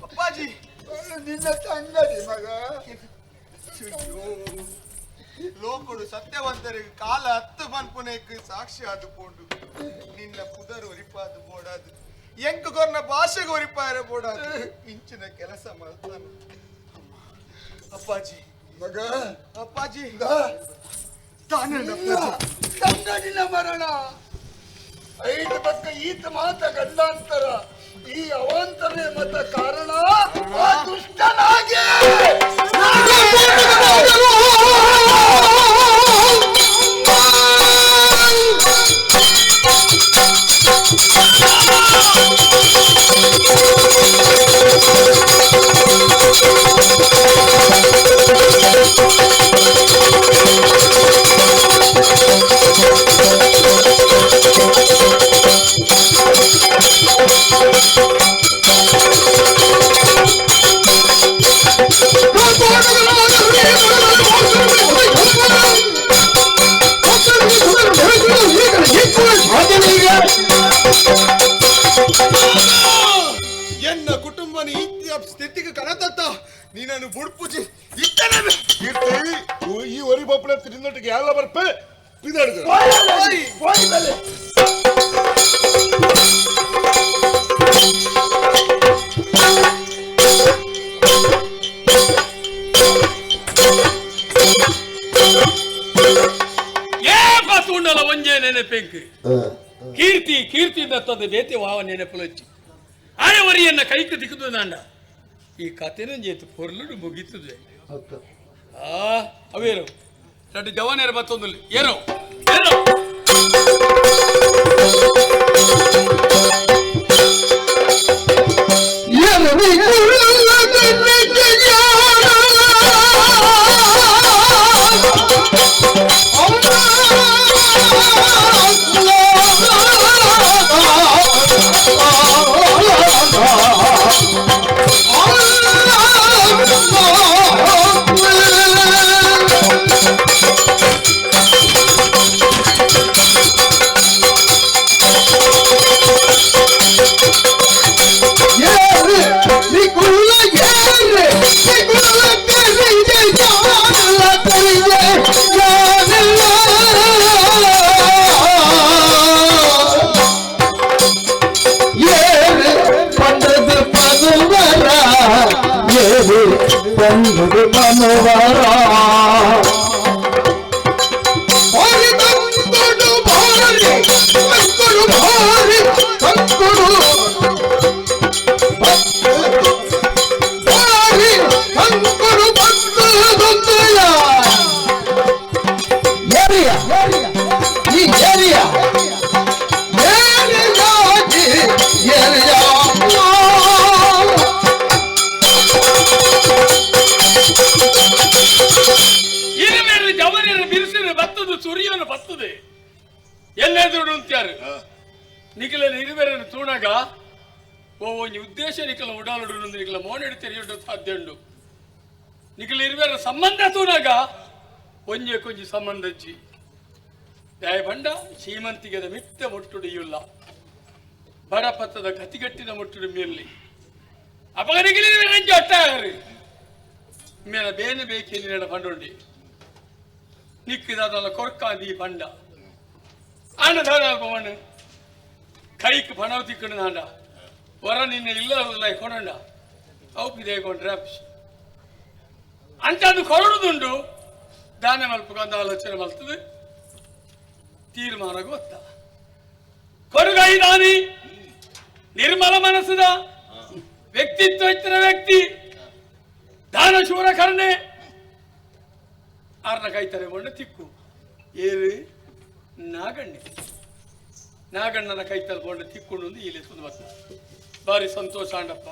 ಅಪ್ಪಾಜಿ ಬಾಲ ನಿನ್ನ ತಂಗಡಿ ಮಗ. ಲೋಕುಡು ಸತ್ಯವಂತರಿಗೆ ಕಾಲ ಹತ್ತು ಪನ್ಪುನೇಕ್ ಸಾಕ್ಷಿ ಆದು ಪೋಂಡು ನಿನ್ನ ಪುದರು ಒರಿಪಾದು ಬೋಡಾದು ಎಂಕು ಕೊರ್ನ ಭಾಷೆಗೆ ಒರಿಪಾರ ಬೋಡಾದು ಇಂಚಿನ ಕೆಲಸ ಮಾಡ್ತಾನೆ ಅಪ್ಪಾಜಿ ಮಗ ಅಪ್ಪಾಜಿ ತಾನೇ ತಂಗಡಿನ ಮರಣ ಐದು ಪಕ್ಕ ಈತ ಮಾತ ಗಂಡಾಂತರ ಈ ಅವಾಂತರೇ ಮತ ಕಾರಣ ಆ ದುಷ್ಟನಾಗೆ. ಎನ್ನ ಕುಟುಂಬನ ಈ ಸ್ಥಿತಿಗೆ ಕನತತ್ತ ನೀನನ್ನು ಬುಡ್ಪುಜಿ ಇತ್ತನೇ. ಕೀರ್ತಿ, ಈ ಒರಿ ಬಪ್ಪಳ ನಿನ್ನೊಟ್ಟಿಗೆ ಎಲ್ಲ ಬರ್ಪೆ ಪಿದಾಡುಗ. ಏ ಪಾತುಂಡಲ ಒಂಜೆ ನೆನಪೆಂಕ್ ಕೀರ್ತಿ ಕೀರ್ತಿ ದತ್ತದ ಬೇತೆ ವಾವ ನೆನಪುಲಚ್ಚಿ ಆಯವರಿಯನ್ನ ಕೈಕು ದಿಕ್ಕದು ನಾಂಡ ಈ ಕತೆನ ಜೇತು ಪೊರ್ಲುಡು ಮುಗೀತದೆ. ಆ ಅವೇರು ರಡ್ಡು ಜವಾನೇರು ಬತ್ತೊಂದು ಏರೋ ಏರೋ. Oh, ತಂದುಡು ಮನೋವರ ಭಾರಿ ತಂಕೊಡು ಭಾರಿ ತಂಕೊಡು ಭಾರಿ ತಂಕೊಡು ಭಾರಿ ತಂಕೊಡು ಭಕ್ತದೊಂದಯ ಏರಿಯ ಈ ಏರಿಯ ಏರಿಯಾಗಿ ಏರಿಯಾ. ಇರುವೆರು ಜವನಿರು ಬಿರುಸಿರು ಬತ್ತದು ಸುರಿಯೋನು ಬತ್ತದೆ ಎಲ್ಲೆದುರು ಅಂತ್ಯಾರು ನಿಖಲ ಇರುವೆರನ್ನು ತೂಣಗ ಓ ಒಂಜಿ ಉದ್ದೇಶ ನಿಖಲ ಉಡಾಲುಡು ನಿಖಲ ಮೋನೆಡು ತೆರೆಯುಡು ಸಾಧ್ಯ ಉಂಡು. ನಿಖಲ ಇರುವೆರ ಸಂಬಂಧ ತೂಣಗ ಒಂಜೆ ಕೊಂಜಿ ಸಂಬಂಧಜ್ಜಿ ದಯಬಂಡ ಶ್ರೀಮಂತಿಗೆದ ಮಿತ್ತ ಮುಟ್ಟುಡಿಯುಲ್ಲ ಬಡಪತ್ತದ ಗತಿಗಟ್ಟಿನ ಮುಟ್ಟುಡು ಮೇಲಿ ಅಪಗ ನಿಖಲ ಇರುವೆರಂಜಿ ಒಟ್ಟಾಗರು ಮೇಲ ಬೇನೆ ಬೇಕೇನಿ ನಡ ಪಂಡುಂಡಿ ನಿಕ್ಕಿದಾದಲ್ಲ ಕೊರ್ಕಾದಿ ಪಂಡ ಆಂಡ ದಾದ ಮಣ್ಣು ಕೈಕ್ ಪಣವು ತಿಕ್ಕಂಡು ನಾಂಡ ಹೊರ ನಿನ್ನೆ ಇಲ್ಲ ಕೊಡಂಡ ಅವು ಕೊಂಡ್ರೆ ಅಂತ ಅದು ಕೊರಡುದುಂಡು ದಾನ ಮಲ್ಪುಗಂದ ಆಲೋಚನೆ ಮಲ್ತದೆ ತೀರ್ಮಾನ ಗೊತ್ತ ಕೊಡುಗೈ ದಾನಿ ನಿರ್ಮಲ ಮನಸ್ಸುದ ವ್ಯಕ್ತಿತ್ವ ಇತ್ತಿನ ವ್ಯಕ್ತಿ ದಾನಶೂರ ಕರ್ಣೆ ಆರ್ನ ಕೈತಾರೆ ಬಣ್ಣ ತಿಕ್ಕು ಏರು ನಾಗಣ್ಣೆ ನಾಗಣ್ಣನ ಕೈತಲ್ ಕೊಂಡ ತಿಕ್ಕೊಂಡು ಈ ಲೆತ್ತುಂದು ಬತ್ತ ಭಾರಿ ಸಂತೋಷ ಆಂಡಪ್ಪ.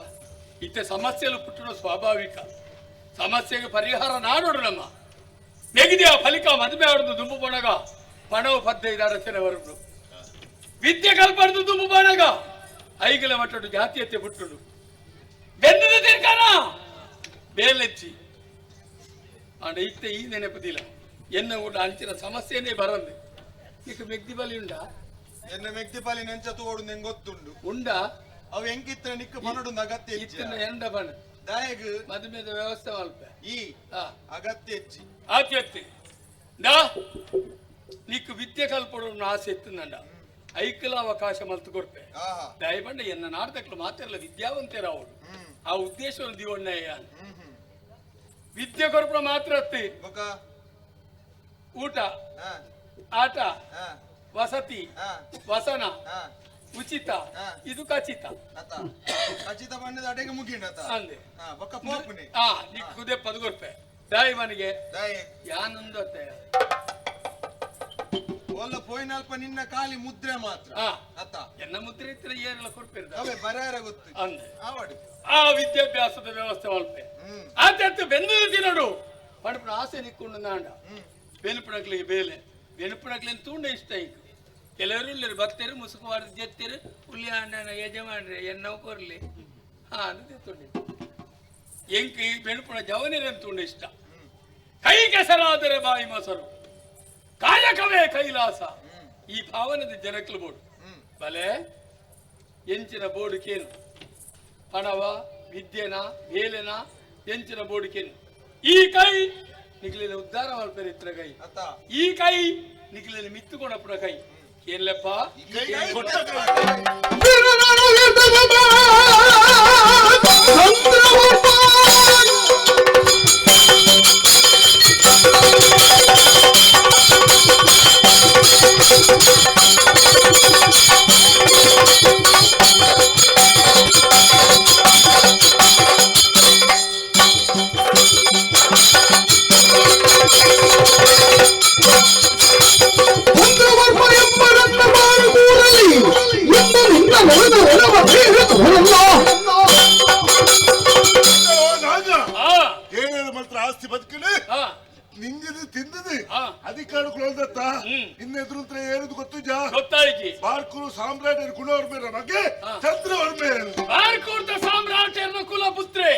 ಇತ್ತೆ ಸಮಸ್ಯೆಲು ಪುಟ್ಟಣ ಸ್ವಾಭಾವಿಕ ಸಮಸ್ಯೆಗೆ ಪರಿಹಾರ ನಾಡೋಡು ನಮ್ಮ ನೆಗದಿ ಆ ಫಲಿಕ ಮದುವೆ ಆಡುದು ದುಂಬು ಬಣಗ ಪಣವು ಪದ್ದೈದು ಅರಚನೆವರೆಗೂ ವಿದ್ಯೆ ಕಲ್ಪಡ್ದು ದುಂಬು ಬಣಗ ಐಗಲ ಮಟ್ಟಡು ಜಾತಿಯತ್ತೆ ಪುಟ್ಟುಡು ಬೆಂದದ ತಿರ್ಕಾನ ಬೇಲೆಚ್ಚಿ ಆಂಡ ಇತ್ತೆ ಈ ನೆನಪುದಿಲ್ಲ ಎನ್ನ ಊಟ ಅಂಚಿನ ಸಮಸ್ಯೆನೇ ಬರಂದು ಈಗ ಮೆಗ್ದಿ ಬಲಿ ಉಂಡಾ ಎನ್ನ ಮೆಗ್ದಿ ಬಲಿ ನೆಂಚ ತೋಡು ನೆಂಗ್ ಗೊತ್ತುಂಡು ಉಂಡಾ ಅವು ಎಂಕಿತ್ತ ನಿಕ್ಕ ಬನ್ನಡು ಅಗತ್ಯ ಇತ್ತಿನ ಎಂಡ ಬಣ್ಣ ದಾಯಗ್ ಮದುಮೆದ ವ್ಯವಸ್ಥೆ ಮಲ್ಪ ಈ ಅಗತ್ಯ ಹೆಚ್ಚಿ ಆತ್ಯತ್ತಿ ದಾ ನಿಕ್ಕು ವಿದ್ಯೆ ಕಲ್ಪಡು ಆಸೆ ಇತ್ತಂಡ ಐಕಲ ಅವಕಾಶ ಮಲ್ತು ಕೊಡ್ಪೆ ದಯಬಂಡ ಎನ್ನ ನಾಡ್ದಕ್ಲು ಮಾತಿರಲ್ಲ ವಿದ್ಯಾವಂತೇರ ಅವರು ಆ ಉದ್ದೇಶವನ್ನು ದಿವಣ್ಣಯ್ಯ ವಿದ್ಯೆ ಕೊರ್ಪಣ ಮಾತ್ರ ಅತ್ತಿ ಊಟ ಆಟ ವಸತಿ ವಸನ ಉಚಿತ ಇದು ಖಚಿತ ಖಚಿತ ಬಣ್ಣದ ಅಡೆಗೆ ಮುಗಿಂಡ ಅಂದೆ ನಿಕ್ಕು ಕುದೆ ಪದಗೊರ್ಪೆ ದಾಯಿ ಮನೆಗೆ ಯಾನೊಂದು ಅತ್ತೆ ಒಲ್ಲ ಪೋಯಿನಲ್ಪ ನಿನ್ನ ಖಾಲಿ ಮುದ್ರೆ ಮಾತ್ರ ಅತ್ತ ಎನ್ನ ಮುದ್ರೆ ಇತ್ತಿನ ಏನೆಲ್ಲ ಕೊಡ್ಪೇರು ಅವೇ ಬರಾರ ಗೊತ್ತು ಅಂದೆ ಆ ವಿದ್ಯಾಭ್ಯಾಸದ ವ್ಯವಸ್ಥೆ ಮಲ್ಪೆ ಆತ ಬೆಂದದ ತಿನ್ನಡು ಪಣಪಣ ಆಸೆ ನಿಕ್ಕೊಂಡು ನಾಂಡ ಬೆನುಪಣಕ್ಲಿಗೆ ಬೇಲೆ ಬೆನುಪಣಕ್ಲಿ ತೂಂಡ ಇಷ್ಟ ಈಗ ಕೆಲವರು ಇಲ್ಲರು ಭಕ್ತರು ಮುಸುಕುವಾರ ಜೆತ್ತಿರು ಹುಲಿ ಅಣ್ಣನ ಯಜಮಾನ್ರೆ ಎನ್ನವು ಕೊರ್ಲಿ ಹಾ ಅದು ತುಂಡಿ ಎಂಕ್ ಈ ಬೆನುಪಣ ಜವನಿರ ತೂಂಡ ಇಷ್ಟ ಕೈ ಕೆಸರಾದರೆ ಬಾಯಿ ಮೊಸರು ಕಾಯಕವೇ ಕೈಲಾಸ ಈ ಭಾವನದ ಜನಕ್ಲು ಬೋಡು ಬಲೆ ಎಂಚಿನ ಬೋಡು ಕೇನು ಪಣವ ವಿದ್ಯೆನ ಬೇಲೆನ ಎಂಚಿನ ಬೋಡು ಕೇನು ಈ ಕೈ ನಿಖಲಿನ ಉದ್ಧಾರ ಮಲ್ಪೆರಿತ್ರ ಕೈ ಈ ಕೈ ನಿಖಲಿನ ಮಿತ್ತುಕೊಡಪ್ಪನ ಕೈ ಏನ್ಲೆಪ್ಪ ಏನೇನು ಮಾತ್ರ ಆಸ್ತಿ ಬದುಕಲಿ ನಿಂಗಿದು ತಿಂದದು ಅಧಿಕಾರ ಕುಲದತ್ತ ಇನ್ನೆದುರು ಏನದು ಗೊತ್ತು ಜಾ ಗೊತ್ತಾಯ್ತು ಬಾರ್ಕೂರು ಸಾಮ್ರಾಟರ ಕುಲವ್ರ ಮೇಲೆ ಬಗ್ಗೆ ಚಂದ್ರ ಅವ್ರ ಮೇಲೆ ಬಾರ್ಕೂರ್ದ ಸಾಮ್ರಾಟರ ಕುಲ ಪುತ್ರೆ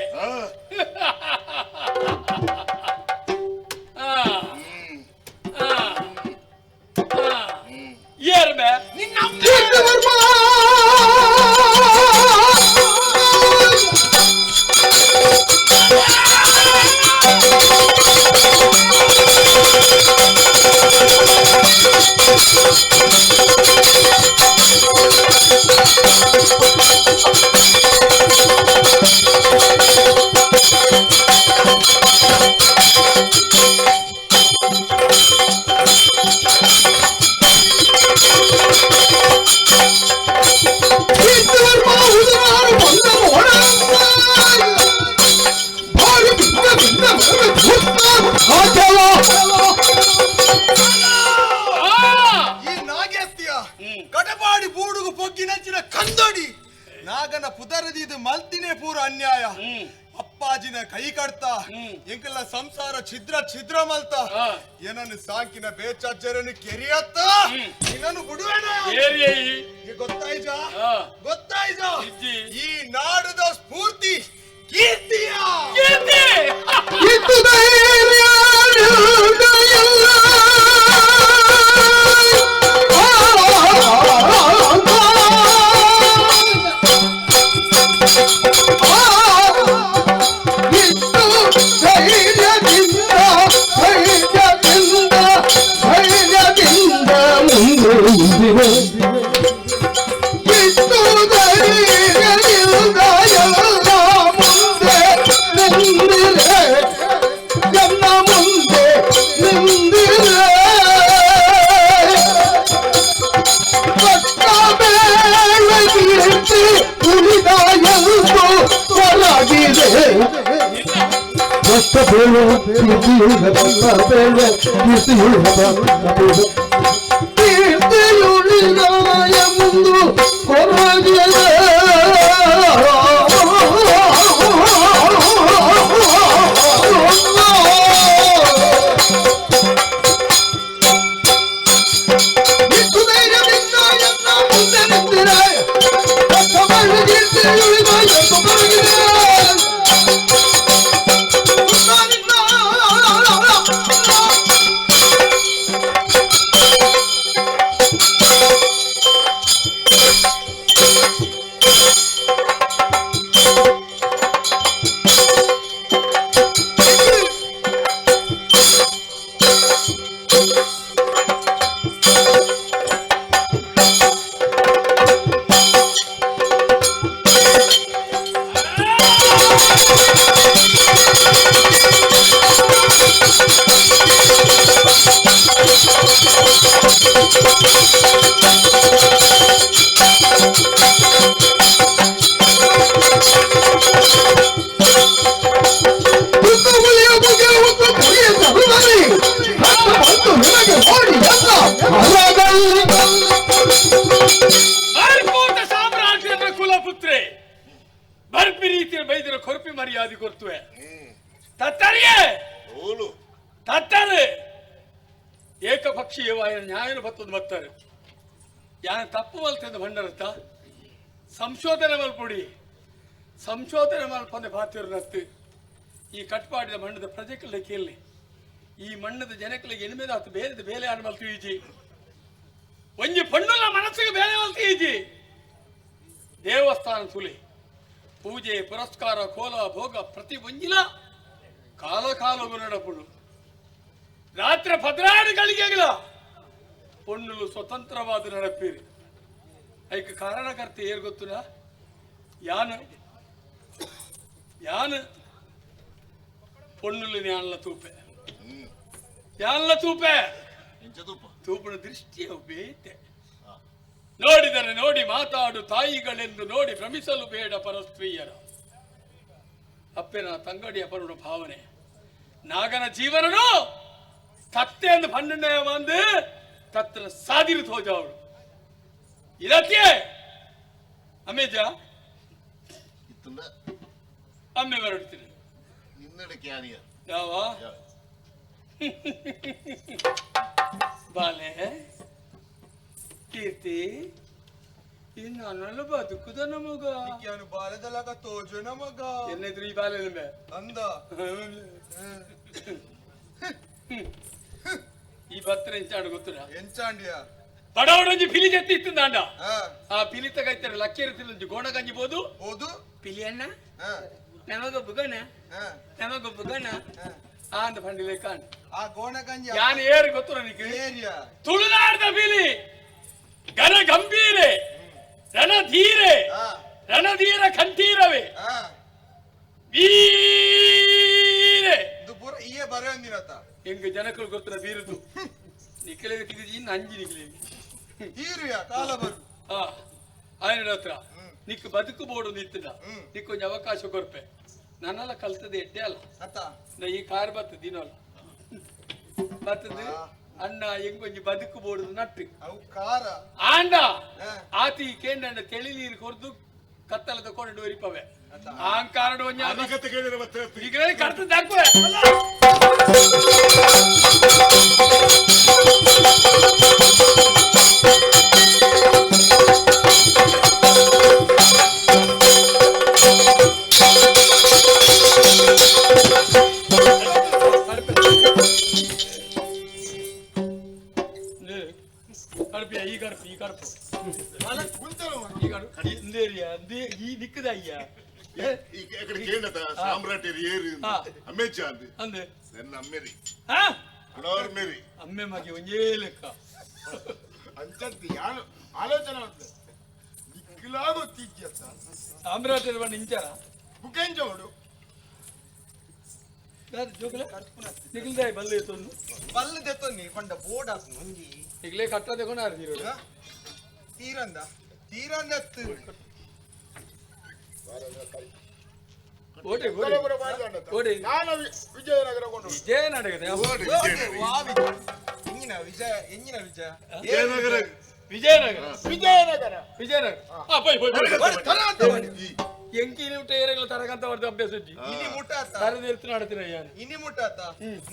ಏರ್ಮೆ ನಿನ್ನ Thank you. ಎಂಕದ ಮಲ್ತಿನೇ ಪೂರ ಅನ್ಯಾಯ ಅಪ್ಪಾಜಿನ ಕೈ ಕಡ್ತ ಎಂಕಲ್ಲ ಸಂಸಾರ ಛಿದ್ರ ಛಿದ್ರ ಮಲ್ತ ಏನನ್ನು ಸಾಕಿನ ಬೇಚಾಚರನ್ನು ಕೆರಿಯತ್ತ ನಿನ್ನನ್ನು ಬಿಡುವೇನ ಗೊತ್ತಾಯ್ಜ ಗೊತ್ತಾಯ್ಜ ಈ ನಾಡದ ಸ್ಫೂರ್ತಿ ಕೀರ್ತಿಯ ಅರ್ಕೋಟ ಸಾಮ್ರಾಜ್ಯದ ಕುಲಪುತ್ರೆ ಬರ್ಪಿ ರೀತಿಯ ಬೈದಿರ ಕೊರಪಿ ಮರ್ಯಾದೆ ಕೊರ್ತುವೆ ತತ್ತರಿಗೆ ತತ್ತರೆ ಏಕಪಕ್ಷೀಯವಾದ ನ್ಯಾಯನ ಬತ್ತದ ಬತ್ತಾರೆ ಯಾನ ತಪ್ಪು ಮಲ್ತೆಂದು ಭಂಡರತ್ತ ಸಂಶೋಧನೆ ಮಲ್ಪುಡಿ ಸಂಶೋಧನೆ ಮಲ್ಪಂದೆ ಪಾತಿರ್ನತ್ತು ಈ ಕಟ್ಪಾಡಿದ ಮಣ್ಣದ ಪ್ರಜೆಗಳ ಕೇಳಿ ಈ ಮಣ್ಣದ ಜನಗಳಿಗೆ ಎಣಿಮೆದಾತು ಬೇರೆದ ಬೇಲೆ ಆನ ಮಲ್ತು ಈಜಿ ಒಂಜಿ ಪಣ್ಣುಲ್ಲ ಮನಸ್ಸಿಗೆ ಬೇರೆ ಮಲ್ತು ಈಜಿ ದೇವಸ್ಥಾನ ತುಲಿ ಪೂಜೆ ಪುರಸ್ಕಾರ ಕೋಲ ಭೋಗ ಪ್ರತಿ ಒಂಜಿಲ ಕಾಲ ಕಾಲಗು ನಡಪುಡು ರಾತ್ರಿ 12 ಗಳಿಗೆಗಳ ಪೊಣ್ಣುಲು ಸ್ವತಂತ್ರವಾದ ನಡಪೀರಿ ಐಕ ಕಾರಣಕರ್ತೆ ಏರ್ ಗೊತ್ತುನಾ ಯಾನು ಯಾನು ಪೊಣ್ಣುಲು ನ್ಯಾನ್ಲ ತೂಪೆ ಯಾನ್ಲ ತೂಪೆ ತೂಪನ ದೃಷ್ಟಿಯ ಬೇತೆ ನೋಡಿದರೆ ನೋಡಿ ಮಾತಾಡು ತಾಯಿಗಳೆಂದು ನೋಡಿ ಭ್ರಮಿಸಲು ಬೇಡ ಪರಸ್ತ್ರೀಯರ ಅಪ್ಪೆನ ತಂಗಡಿಯ ಪರುಣ ಭಾವನೆ ನಾಗನ ಜೀವನನು ತತ್ತೆ ಎಂದು ಪನ್ನೆಂಡ ಬಂದು ತತ್ತನ ಸಾದಿರು ತೋಜ ಅವಳು ಇದಕ್ಕೆ ಅಮೇಜ ಅಮ್ಮೆ ಬರಡ್ತೀನಿ ಯಾವ ಬಾಲೆ ಕೀರ್ತಿ ಇನ್ನು ಅನ್ನಲ್ಲ ಬದುಕುದ ನಮಗ ಬಾಲೆದಲ್ಲಾಗ ತೋಜು ನಮಗ ಎನ್ನೆದ್ರು ಈ ಬಾಲೆ ನಿಂಬೆ ಅಂದ ಈ ಬತ್ತರ ಎಂಚಾಂಡು ಗೊತ್ತಿಲ್ಲ ಎಂಚಾಂಡಿಯ ಬಡವಡೊಂಜಿ ಪಿಲಿ ಜತ್ತಿ ಇತ್ತು ದಾಂಡ ಆ ಪಿಲಿ ತಗೈತಾರೆ ಲಕ್ಕೇರಿ ತಿಲ್ಲೊಂಜಿ ಗೋಣ ಗಂಜಿ ಬೋದು ಬೋದು ಪಿಲಿ ಅಣ್ಣ ನಮಗೊಬ್ಬ ಗಣ ನಮಗೊಬ್ಬ ಗಣ ಆ ಅಂದ ಪಂಡಿಲೆ ಕಾಣ್ ಆ ಗೋಣ ಗಂಜಿ ಯಾನ್ ಏರು ಗೊತ್ತು ನನಗೆ ತುಳುನಾಡ್ದ ಪಿಲಿ ಘನ ಗಂಭೀರೆ ರಣಧೀರೆ ರಣಧೀರ ಕಂಠೀರವೇ ವೀರೆ ಪೂರ ಈಯೇ ಬರೆಯೊಂದಿನತ ಹೆಂಗ ಜನಕ್ಕಳು ಗೊತ್ತಿಲ್ಲ ಬೀರುದು ನಿಕ್ಕಲಿಗೆ ತಿಗಿಜಿ ಇನ್ನು ಅಂಜಿ ನಿಕ್ಕಲಿಗೆ ಹೀರುಯ ಕಾಲ ಬರು ఆయన ಹತ್ರ ನಿಕ್ ಬದುಕು ಬೋರ್ಡ್ ಒಂದು ಇತ್ತಿಲ್ಲ ನಿಕ್ ಒಂಜಿ ಅವಕಾಶ ಕೊರ್ಪೆ ನನ್ನೆಲ್ಲ ಕಲ್ತದೆ ಎಡ್ಡೆ ಅಲ್ಲ ನಾ ಈ ಕಾರ್ ಬರ್ತದೆ ದಿನಲ್ಲ ಬರ್ತದೆ ಅಣ್ಣ ಹೆಂಗೊಂಜಿ ಬದುಕು ಬೋರ್ಡ್ ನಟ್ಟು ಅವು ಕಾರ ಆಂಡ ಆತಿ ಕೇಂದ್ರ ತೆಳಿ ನೀರು ಕೊರ್ದು ಕತ್ತಲದ ಕೋಣೆಡು ಒರಿಪವೆ ಅಹಂಕಾರಡು ಅನಗತೆ ಕೇಳಿದ್ರೆ ಮತ್ತೆ ಈಗಲೇ ಕಡ್ದು ದಾಕ್ವೆ ಈ ಗರ್ಪು ಈ ಗರ್ಪು ಈ ಗರ್ಪು ಈ ದಿಕ್ಕದ ಅಯ್ಯ ಸಾಮ್ರಾಟ್ ಏರಿ ಅಮ್ಮೇಚ ಅಂದೆ ನನ್ನ ಅಮ್ಮೇರಿ ಮೇರಿ ಅಮ್ಮೆ ಮಗಿ ಒಂದೇ ಲೆಕ್ಕ ಅಂಚಂತಿ ಆಲೋಚನೆ ದಿಕ್ಕಿಲಾ ಗೊತ್ತಿದ್ಯತ್ತ ಸಾಮ್ರಾಟ್ ಬಣ್ಣ ಇಂಚಾರ ಬುಕೆಂಜೋಡು ನಿಗಲ್ದಾಯ್ ಬಲ್ಲೆ ತೊಂದು ಬಲ್ಲೆ ದೆತ್ತೊಂದು ಪಂಡ ಬೋರ್ಡ್ ಆತು ಒಂಜಿ ಈಗಲೇ ಕಟ್ಟದೆ ಕೊನಾರ ತೀರೋಡು ತೀರಂದ ತೀರಂದ ಓಟೆ ಓಟೆ ನಾನು ವಿಜಯನಗರ ಕೊಂಡು ವಿಜಯನಗರ ಎಂಜಿನ ವಿಜಯ ಎಂಜಿನ ವಿಜಯ ವಿಜಯನಗರ ವಿಜಯನಗರ ವಿಜಯನಗರ ವಿಜಯನಗರ ಆ ಪೈ ಪೈ ಎಂಕಿ ನೀವು ಟೈರ್ಗಳ ತರಕಂತ ವರ್ದ ಅಭ್ಯಾಸ ಇಜ್ಜಿ ಇನಿ ಮುಟ್ಟ ತರದ ಎರ್ತು ನಡತಿನ ಯಾನು ಇನಿ ಮುಟ್ಟಾತ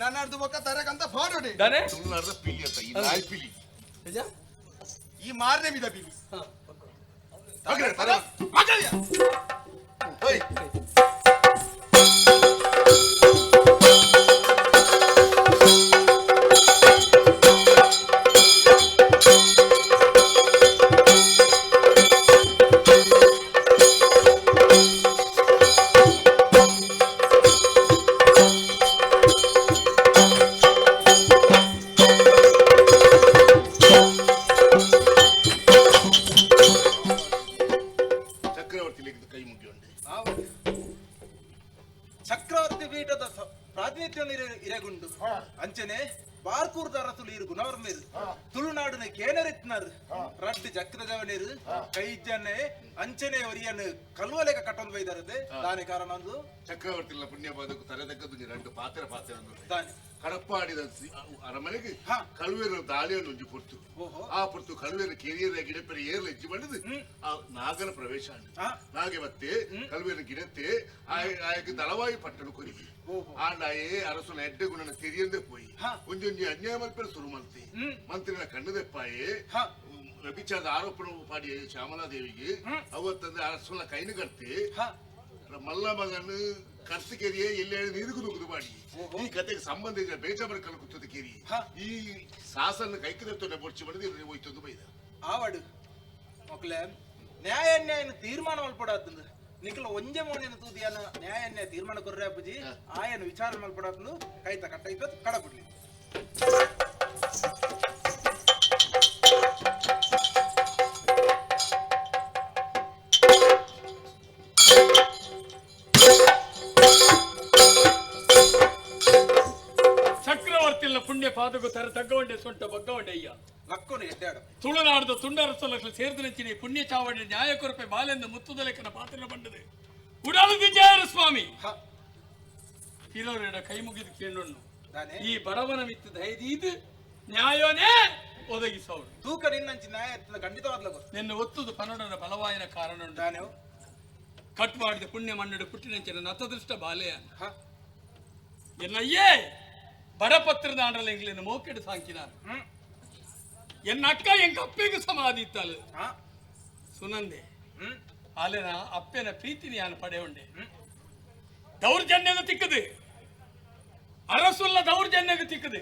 ನಾನು ಅರ್ಧ ಬೊಕ್ಕ ತರಕಂತ ಫಾರೋಡಿ ದಾನೆ ತುಳುನಾಡದ ಪಿಲಿ ಅಂತ ಈ ನಾಯಿ ಪಿಲಿ ನಿಜ ಈ ಮಾರನೇ ಬಿದ ಪಿಲಿ ಮಗನೇ ತರ ಮಗಯ್ಯ ಓಯ್ ಚಕ್ರವರ್ತಿ ಲಿಖಿತ ಕೈ ಮುಗಿಯುಂಡೆ ಚಕ್ರವರ್ತಿ ಪೀಠದ ಪ್ರಾತಿನಿಧ್ಯವನ್ನು ಇರೆಗುಂಡು ಅಂಚನೆ ಬಾರ್ಕೂರ್ದ ಅರಸುಲು ಇರು ಗುಣವರ್ಮೇರು ತುಳುನಾಡಿನ ಕೇನರಿತ್ನಾರು ರಡ್ಡು ಚಕ್ರದೇವನೇರು ಕೈಜನೆ ಅಂಚನೆ ಒರಿಯನು ಕಲ್ವಲೇಕ ಕಟ್ಟೊಂದು ಬೈದಾರದೆ ದಾನೆ ಕಾರಣ ಒಂದು ಚಕ್ರವರ್ತಿ ಪುಣ್ಯ ಬಾದಕು ತಲೆದಕ್ಕದ್ದು ಎರಡು ಪಾತ್ರ ಪಾತ್ರ ದಾನೆ ಕಡಪಾಡಿದ ಅರಮನೆಗೆ ಕಳುವೇರ ದಾಳಿಯನ್ನು ಒಂಜಿ ಪೊರ್ತು ಆ ಪೊರ್ತು ಕಳುವೇರ ಕೆರಿಯರ ಗಿಡಪೆರೆ ಏರ್ಲ ಹೆಜ್ಜೆ ಮಾಡಿದ್ ಆ ನಾಗನ ಪ್ರವೇಶ ನಾಗೆ ಮತ್ತೆ ಕಳುವೇರ ಗಿಡತ್ತೆ ಆಯಕ್ಕೆ ದಳವಾಯಿ ಪಟ್ಟಣ ಕೊರಿವಿ ಆಂಡಾಯೇ ಅರಸುನ ಎಡ್ಡೆ ಗುಣನ ತೆರಿಯಂದೆ ಪೋಯಿ ಒಂಜೊಂಜಿ ಅನ್ಯಾಯ ಮಲ್ಪೆರೆ ಸುರು ಮಲ್ತಿ ಮಂತ್ರಿನ ಕಣ್ಣದೆಪ್ಪಾಯೆ ವ್ಯಭಿಚಾರದ ಆರೋಪಣ ಪಾಡಿ ಶ್ಯಾಮಲಾದೇವಿಗೆ ಅವತ್ತಂದ್ರೆ ಅರಸುನ ಕೈನು ಕಟ್ತಿ ಮಲ್ಲ ಮಗನ ಕರ್ತು ಕೆರಿಯೇ ಎಲ್ಲಿ ನೀರಿಗೂ ನುಗ್ಗುದು ಮಾಡಿ ಈ ಕತೆಗೆ ಸಂಬಂಧ ಇದ್ರೆ ಬೇಜಾಬರ ಕಲ್ಕುತ್ತದೆ ಕೇರಿ ಈ ಸಾಸನ ಕೈಕದತ್ತೊಂಡೆ ಬೊರ್ಚಿ ಮಾಡಿದ್ರೆ ಹೋಯ್ತೊಂದು ಬೈದ ಆವಾಡು ಮಕ್ಕಳೇ ನ್ಯಾಯ ಅನ್ಯಾಯನ ತೀರ್ಮಾನ ಮಲ್ಪಡಾತಂದು ನಿಖಲ ಒಂಜೆ ಮೋಣಿನ ತೂದಿಯನ ನ್ಯಾಯ ಅನ್ಯಾಯ ತೀರ್ಮಾನ ಕೊರ್ರೆ ಅಪ್ಪುಜಿ ಆಯನ ವಿಚಾರ ಮಲ್ಪಡಾತಂದು ಕೈತ ಕಟ್ಟ ಕಡಬಿಡ್ಲಿ ಚಕ್ರವರ್ತಿಲ್ಲ ಪುಣ್ಯ ಪಾದಕು ತರ ತಗ್ಗವಂಡೆ ಸೊಂಟ ಬಗ್ಗವಂಡೆ ಅಯ್ಯ ಲಕ್ಕೋನು ಎಡ್ಡಾಡು ತುಳುನಾಡದ ತುಂಡರಸಲಕ್ಷ ಸೇರ್ದು ನೆಚ್ಚಿನಿ ಪುಣ್ಯ ಚಾವಡಿ ನ್ಯಾಯ ಕೊರಪೆ ಬಾಲೆಂದು ಮುತ್ತುದಲೆಕ್ಕನ ಪಾತ್ರ ಬಂಡದೆ ಉಡಾಲು ವಿಜಯರ ಸ್ವಾಮಿ ಹಿರೋರೆಡ ಕೈ ಮುಗಿದು ಕೇಳೋಣ ಈ ಬಡವನ ಮಿತ್ತು ದಯದೀದು ನ್ಯಾಯನೇ ಒದಗಿಸೋಡು ತೂಕ ನಿನ್ನಂಚಿ ನ್ಯಾಯ ಖಂಡಿತವಾಗ್ಲೂ ನಿನ್ನ ಒತ್ತುದು ಪನ್ನಡನ ಬಲವಾಯಿನ ಕಾರಣ ಕಟ್ ಮಾಡಿದ ಪುಣ್ಯ ಮಣ್ಣಡು ಪುಟ್ಟಿನಂಚಿನ ನತದೃಷ್ಟ ಬಾಲೆಯ என்னையே ಬಡಪತ್ರದ ಎಂಗ್ಲಿನ ಮೋಕೆಡು ಸಾಂಕಿನ ಎನ್ನ ಅಕ್ಕ ಎಂಕ ಅಪ್ಪೆಗೆ ಸಮಾಧಿ ಇತ್ತಲ್ಲ ಸುನಂದೆ ಅಲ್ಲಿನ ಅಪ್ಪೆನ ಪ್ರೀತಿನಿ ನಾನು ಪಡೆಯುಂಡೆ ದೌರ್ಜನ್ಯದ ತಿಕ್ಕದು ಅರಸುಲ್ಲ ದೌರ್ಜನ್ಯದ ತಿಕ್ಕದು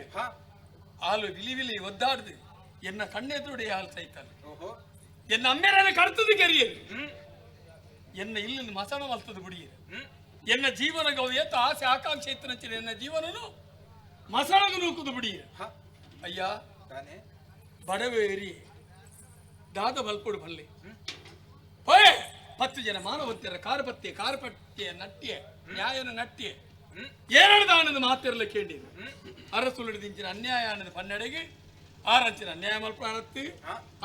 ಆಲು ವಿಲಿ ವಿಲಿ ಒದ್ದಾಡ್ದು ಎನ್ನ ಕಣ್ಣೆದುರುಡೆ ಹಾಲು ಸೈತಲ್ಲ ಎನ್ನ ಅಮ್ಮೆರನ ಕರ್ತದು ಕೆರಿಯರು ಎನ್ನ ಇಲ್ಲಿ ಮಸಣ ಮಲ್ತದು ಬುಡಿಯರು ಎನ್ನ ಜೀವನ ಗೌಯತ್ತ ಆಸೆ ಆಕಾಂಕ್ಷೆ ಇತ್ತು ಎನ್ನ ಜೀವನನು ಮಸಣಗು ನೂಕುದು ಬಿಡಿ ಅಯ್ಯ ಬಡವೇರಿ ದಾದ ಬಲ್ಪುಡು ಬಲ್ಲೆ ಹೋಯ್ 10 ಜನ ಮಾನವತ್ಯರ ಕಾರಪತ್ಯ ಕಾರಪತ್ಯ ನಟ್ಯ ನ್ಯಾಯನ ನಟ್ಯ ಏರಡು ಮಾತಿರಲ ಕೇಳಿ ಅರಸುಲಿಡಿದಿಂಚಿನ ಅನ್ಯಾಯ ಅನ್ನದ ಪನ್ನೆಡೆಗೆ ಆರಂಚಿನ ಅನ್ಯಾಯ ಮಲ್ಪಾರತ್ತು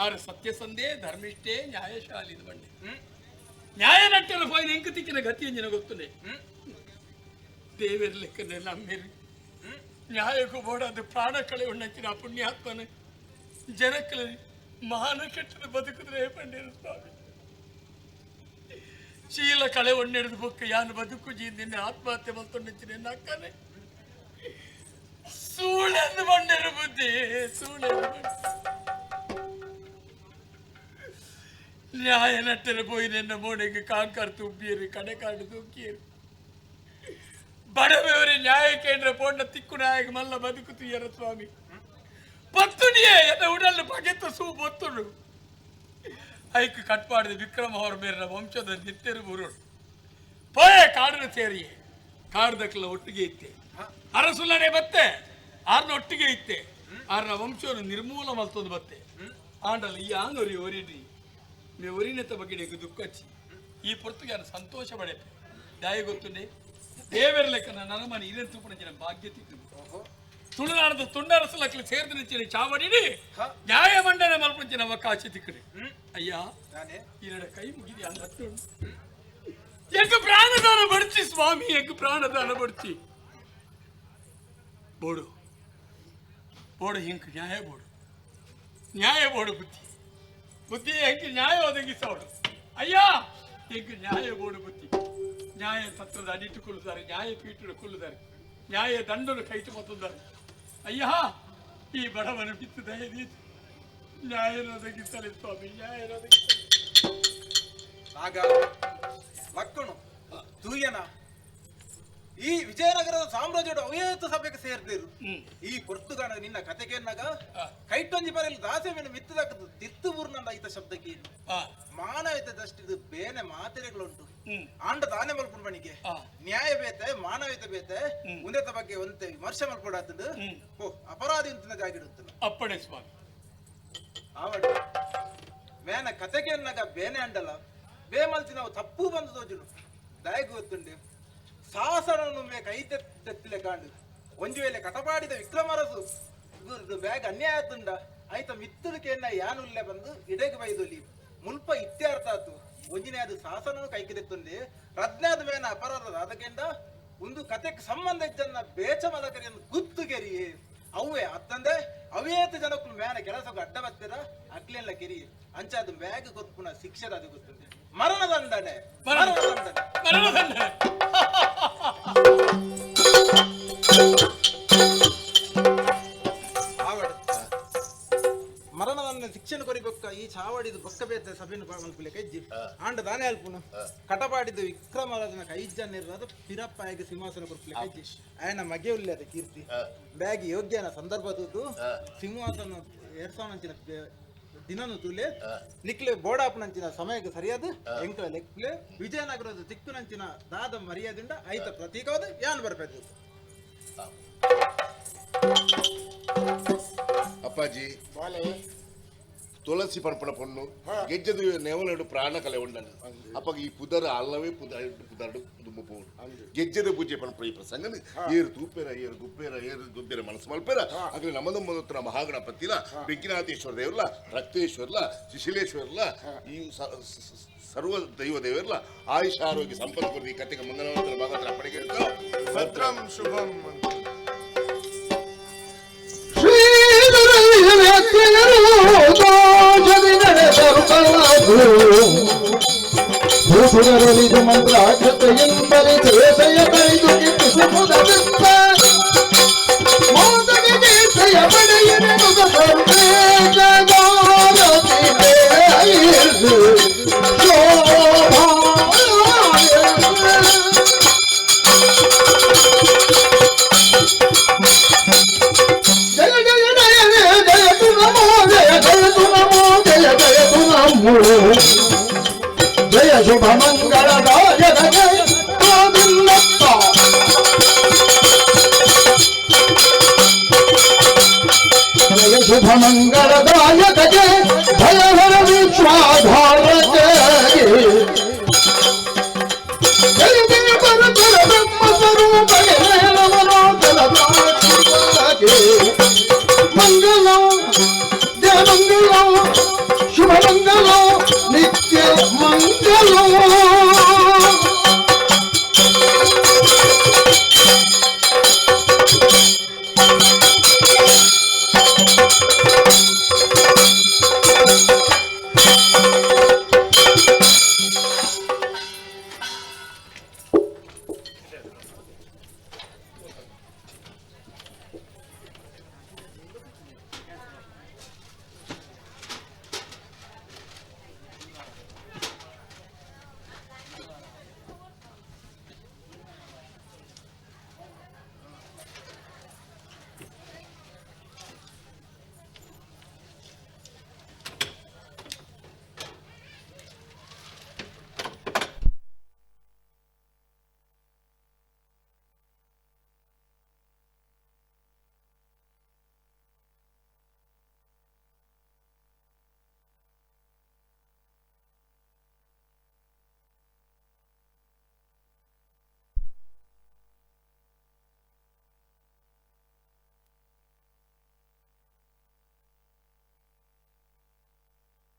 ಆರು ಸತ್ಯಸಂಧೆ ಧರ್ಮಿಷ್ಠೆ ನ್ಯಾಯಶಾಲಿ ಬಂಡೆ ನ್ಯಾಯ ನಟ್ಯರ ಪೋಯಿನ ಎಂಕು ತಿಕ್ಕಿನ ಗತಿ ಎಂಜಿನ ಗೊತ್ತುಂಡೆ ದೇವರ್ಲೆಕ್ಕನೆ ನಮ್ಮೇರಿ ನ್ಯಾಯಕ್ಕೂ ಬೋಡಾದ ಪ್ರಾಣ ಕಳೆ ಉಣ್ಣಂಚಿನ ಪುಣ್ಯಾತ್ಮನ ಜನಕ್ಕಲೆ ಮಹಾನ ಕೆಟ್ಟದ ಬದುಕುದ್ರೆ ಪಂಡಿರ ಸ್ವಾಮಿ. ಶೀಲ ಕಳೆ ಒಣ್ಣೆಡ್ದು ಬೊಕ್ಕ ಯಾನು ಬದುಕುಜಿ ನಿನ್ನೆ ಆತ್ಮಹತ್ಯೆ ಮಲ್ತೊಂಡಿದ್ದೀನಿ ಅಕ್ಕನೆ ಸೂಳೆಂದು ಬಂಡೆರು ಬುದ್ಧಿ ಸೂಳೆಂದು ನ್ಯಾಯ ನಟ್ಟರೆ ಪೋಯಿ ನಿನ್ನ ಮೋನೆಗೆ ಕಾಂಕರ್ ತುಬ್ಬಿಯರು ಕಡೆ ಕಾಡು ತೂಕಿಯರು ಬಡವೆಯವರೇ ನ್ಯಾಯ ಕೇಂದ್ರ ಪೋಂಡ ತಿಕ್ಕು ನಾಯಕ ಮಲ್ಲ ಬದುಕು ತುಯ್ಯರ ಸ್ವಾಮಿ ಪತ್ತುನಿಯೇ ಎನ್ನ ಉಡಲ್ಲು ಪಗೆತ್ತ ಸೂ ಬೊತ್ತುಡು ಐಕ್ ಕಟ್ಪಾಡಿದ ವಿಕ್ರಮ ಅವರ ಮೇರಿನ ವಂಶದ ನಿತ್ಯರು ಬುರುಡು ಪೋಯೆ ಕಾಡಿನ ಸೇರಿಯೇ ಕಾಡ್ದಕ್ಲ ಒಟ್ಟಿಗೆ ಇತ್ತೆ ಅರಸುಲ್ಲನೆ ಬತ್ತೆ ಆರ್ನ ಒಟ್ಟಿಗೆ ಇತ್ತೆ ಆರ್ನ ವಂಶವನ್ನು ನಿರ್ಮೂಲ ಮಲ್ತೊಂದು ಬತ್ತೆ ಆಂಡಲ್ಲ ಈ ಆಂಗೊರಿ ಒರಿಡ್ರಿ ಮೇ ಒರಿನೆತ್ತ ಬಗ್ಗೆ ದುಃಖಚ್ಚಿ ಈ ಪೊರ್ತುಗೆ ಸಂತೋಷ ಪಡೆಪೆ ದಾಯ ಗೊತ್ತುಂಡೆ ದೇವರ ಲೆಕ್ಕ ನನ್ನ ಮನೆ ಇರೇನು ತೂಪಣ ಭಾಗ್ಯ ತಿಕ್ಕು ತುಳುನಾಡದ ತುಂಡರಸಲಕ್ಲಿ ಸೇರ್ದು ನಿಂಚಿನ ಚಾವಡಿಡಿ ನ್ಯಾಯ ಮಂಡನೆ ಮಲ್ಪಂಚಿನ ಅವಕಾಶ ತಿಕ್ಕಡಿ ಅಯ್ಯ ಈರಡ ಕೈ ಮುಗಿದೆ ಅನ್ನ ಎಂಕು ಪ್ರಾಣದಾನ ಬಡ್ತಿ ಸ್ವಾಮಿ ಎಂಕು ಪ್ರಾಣದಾನ ಬಡ್ತಿ ಬೋಡು ಬೋಡು ಹಿಂಕ್ ನ್ಯಾಯ ಬೋಡು ನ್ಯಾಯ ಬೋಡು ಬುದ್ಧಿ ಬುದ್ಧಿ ಹೆಂಗೆ ನ್ಯಾಯ ಒದಗಿಸೋಡು ಅಯ್ಯ ಹೆಂಗೆ ನ್ಯಾಯ ಬೋಡು ಬುದ್ಧಿ ನ್ಯಾಯ ತತ್ವದ ಅಡಿಟ್ಟುಕೊಳ್ಳುತ್ತಾರೆ ನ್ಯಾಯ ಪೀಠ ಕೊಲ್ಲುತ್ತಾರೆ ನ್ಯಾಯ ದಂಡನು ಕೈಟು ಮತ್ತೊಂದರೆ ಅಯ್ಯ ಈ ಬಡವನ ಬಿತ್ತು ದಯದೀತು ನ್ಯಾಯ ಒದಗಿಸಲಿ ಸ್ವಾಮಿ ನ್ಯಾಯ ಒದಗಿಸಲಿ. ಆಗ ಮಕ್ಕಳು ತೂಯನ ಈ ವಿಜಯನಗರದ ಸಾಮ್ರಾಜ್ಯದ ಅವ್ಯತ ಸಭೆಗೆ ಸೇರ್ದಿರು ಈ ಪೊರ್ತುಗಾನ ನಿನ್ನ ಕತೆಗೆನ್ನಾಗ ಕೈಟೊಂಜಿ ಬರಲಿ ದಾಸೆಮೇಲೆ ಮಿತ್ತದಾಕದು ತಿತ್ತು ಬೂರ್ನಂದ ಐತ ಶಬ್ದಕ್ಕೆ ಮಾನವತೆ ದಷ್ಟಿದು ಬೇನೆ ಮಾತೆರೆಗಳುಂಟು ಆಂಡ ದಾನೆ ಮಲ್ಪುಂಡು ಬಣಿಗೆ ನ್ಯಾಯ ಬೇತೆ ಮಾನವತೆ ಬೇತೆ ಉಂದೆತ ಬಗ್ಗೆ ಒಂತೆ ವಿಮರ್ಶೆ ಮಲ್ಪಡಾತಂದು ಓ ಅಪರಾಧಿ ಉಂತಿನ ಜಾಗಿಡುತ್ತ ಅಪ್ಪಣೆ ಸ್ವಾಮಿ ಆವಡ ಮೇನ ಕತೆಗೆನ್ನಾಗ ಬೇನೆ ಅಂಡಲ್ಲ ಬೇಮಲ್ತಿ ನಾವು ತಪ್ಪು ಬಂದು ತೋಜುಡು ದಯಗು ಗೊತ್ತುಂಡೆ ಸಾಸನನ್ನು ಮೇ ಕೈ ತೆತ್ತಿಲೆ ಕಾಂಡು ಒಂಜು ವೇಳೆ ಕಟಪಾಡಿದ ವಿಕ್ರಮರಸು ಬ್ಯಾಗ್ ಅನ್ಯಾಯ ತುಂಡ ಆಯ್ತ ಮಿತ್ತುದಕ್ಕೆನ್ನ ಯಾನುಲ್ಲೆ ಬಂದು ಇಡೆಗೆ ಬೈದೊಲಿ ಮುಲ್ಪ ಇತ್ಯಾರ್ಥ ಆತು ಒಂಜಿನೇ ಅದು ಸಾಸನನು ಕೈಕಿದೆತ್ತುಂಡೆ ರತ್ನಾದ ಮೇನ ಅಪರಾಧ ಅದಕ್ಕೆಂಡ ಒಂದು ಕತೆಗೆ ಸಂಬಂಧ ಇದ್ದನ್ನ ಬೇಚ ಮಲಕರಿಯನ್ನು ಗುತ್ತು ಕೆರಿಯೇ ಅವೇ ಅತ್ತಂದೆ ಅವೇತ ಜನಕ್ಕೂ ಮೇನ ಕೆಲಸಕ್ಕೆ ಅಡ್ಡ ಬತ್ತಿರ ಅಕ್ಲೆಲ್ಲ ಕೆರಿ ಅಂಚಾದ ಬ್ಯಾಗ್ ಗೊತ್ತುಪುನ ಶಿಕ್ಷೆ ಅದು ಗೊತ್ತುಂಡೆ ಮರಣದಂಡನೆ ಮರಣದಂಡನೆ ಮರಣದಂಡನೆ. ಮರಣದಂಡನೆ ಶಿಕ್ಷಣ ಕೊರಿಬೊಕ್ಕ ಈ ಚಾವಡಿದು ಬೊಕ್ಕ ಬೇತ ಸಭೆಯನ್ನು ಮಲ್ಪುಲೆ ಕಜ್ಜಿ ಆಂಡ ದಾನೆ ಅಲ್ಪುನು ಕಟಪಾಡಿದು ವಿಕ್ರಮರಾಜನ ಕೈಜನ್ನಿರೋದು ಪಿರಪ್ಪಾಯಿಗೆ ಸಿಂಹಾಸನ ಕೊರ್ಪುಲೆ ಕಜ್ಜಿ ಆಯನ ಮಗೆ ಉಲ್ಲೇದ ಕೀರ್ತಿ ಬ್ಯಾಗಿ ಯೋಗ್ಯನ ಸಂದರ್ಭದ್ದು ಸಿಂಹಾಸನ ಏರ್ಸಾನಂಚಿನ ದಿನನು ತೂಲೆ ನಿಕ್ಲೆ ಬೋಡಾಪನಂಚಿನ ಸಮಯಕ್ಕೆ ಸರಿಯಾದ ಎಂಕಲ ಲೆಕ್ಲೆ ವಿಜಯನಗರದ ತಿಕ್ಕುನಂಚಿನ ದಾದ ಮರ್ಯಾದಿಂದ ಐತ ಪ್ರತೀಕವಾದ ಯಾನ್ ಬರ್ಬೇಕು ಅಪ್ಪಾಜಿ ತುಳಸಿ ಪರ್ಪಣ ಪೊಣ್ಣು ಗೆಜ್ಜದ ನೆವಲಡು ಪ್ರಾಣ ಕಲೆ ಉಂಡನು ಅಪ್ಪಾಗ ಈ ಪುದರ ಅಲ್ಲವೇ ಪುದರಡು ದುಂಬು ಪೋಡು ಗೆಜ್ಜದ ಪೂಜೆ ಪಣಪ ಈ ಪ್ರಸಂಗನ ಏರು ತೂಪೇರ ಏರು ಗುಪ್ಪೇರ ಏರು ದುಬ್ಬೇರ ಮನಸ್ಸು ಮಲ್ಪೇರ ಅಗ್ಲಿ ನಮದೊಮ್ಮದತ್ರ ಮಹಾಗಣಪತಿಲ ಬೆಂಕಿನಾಥೇಶ್ವರ ದೇವರ್ಲ ರಕ್ತೇಶ್ವರ್ಲ ಶಿಶಿಲೇಶ್ವರ್ಲ ಈ ಸರ್ವ ದೈವ ದೇವರ್ಲ ಆಯುಷ ಆರೋಗ್ಯ ಸಂಪತ್ತು ಕೊಡ್ದು ಈ ಕತೆಗೆ ಮಂಗಲವಂತರ ಭಾಗವತರ ಅಪ್ಪಣೆಗೆ ಭದ್ರಂ ಶುಭಂ ಮಂತ್ರಾಕ್ಷತೆಯಂಬರಿ ಚೇತಯ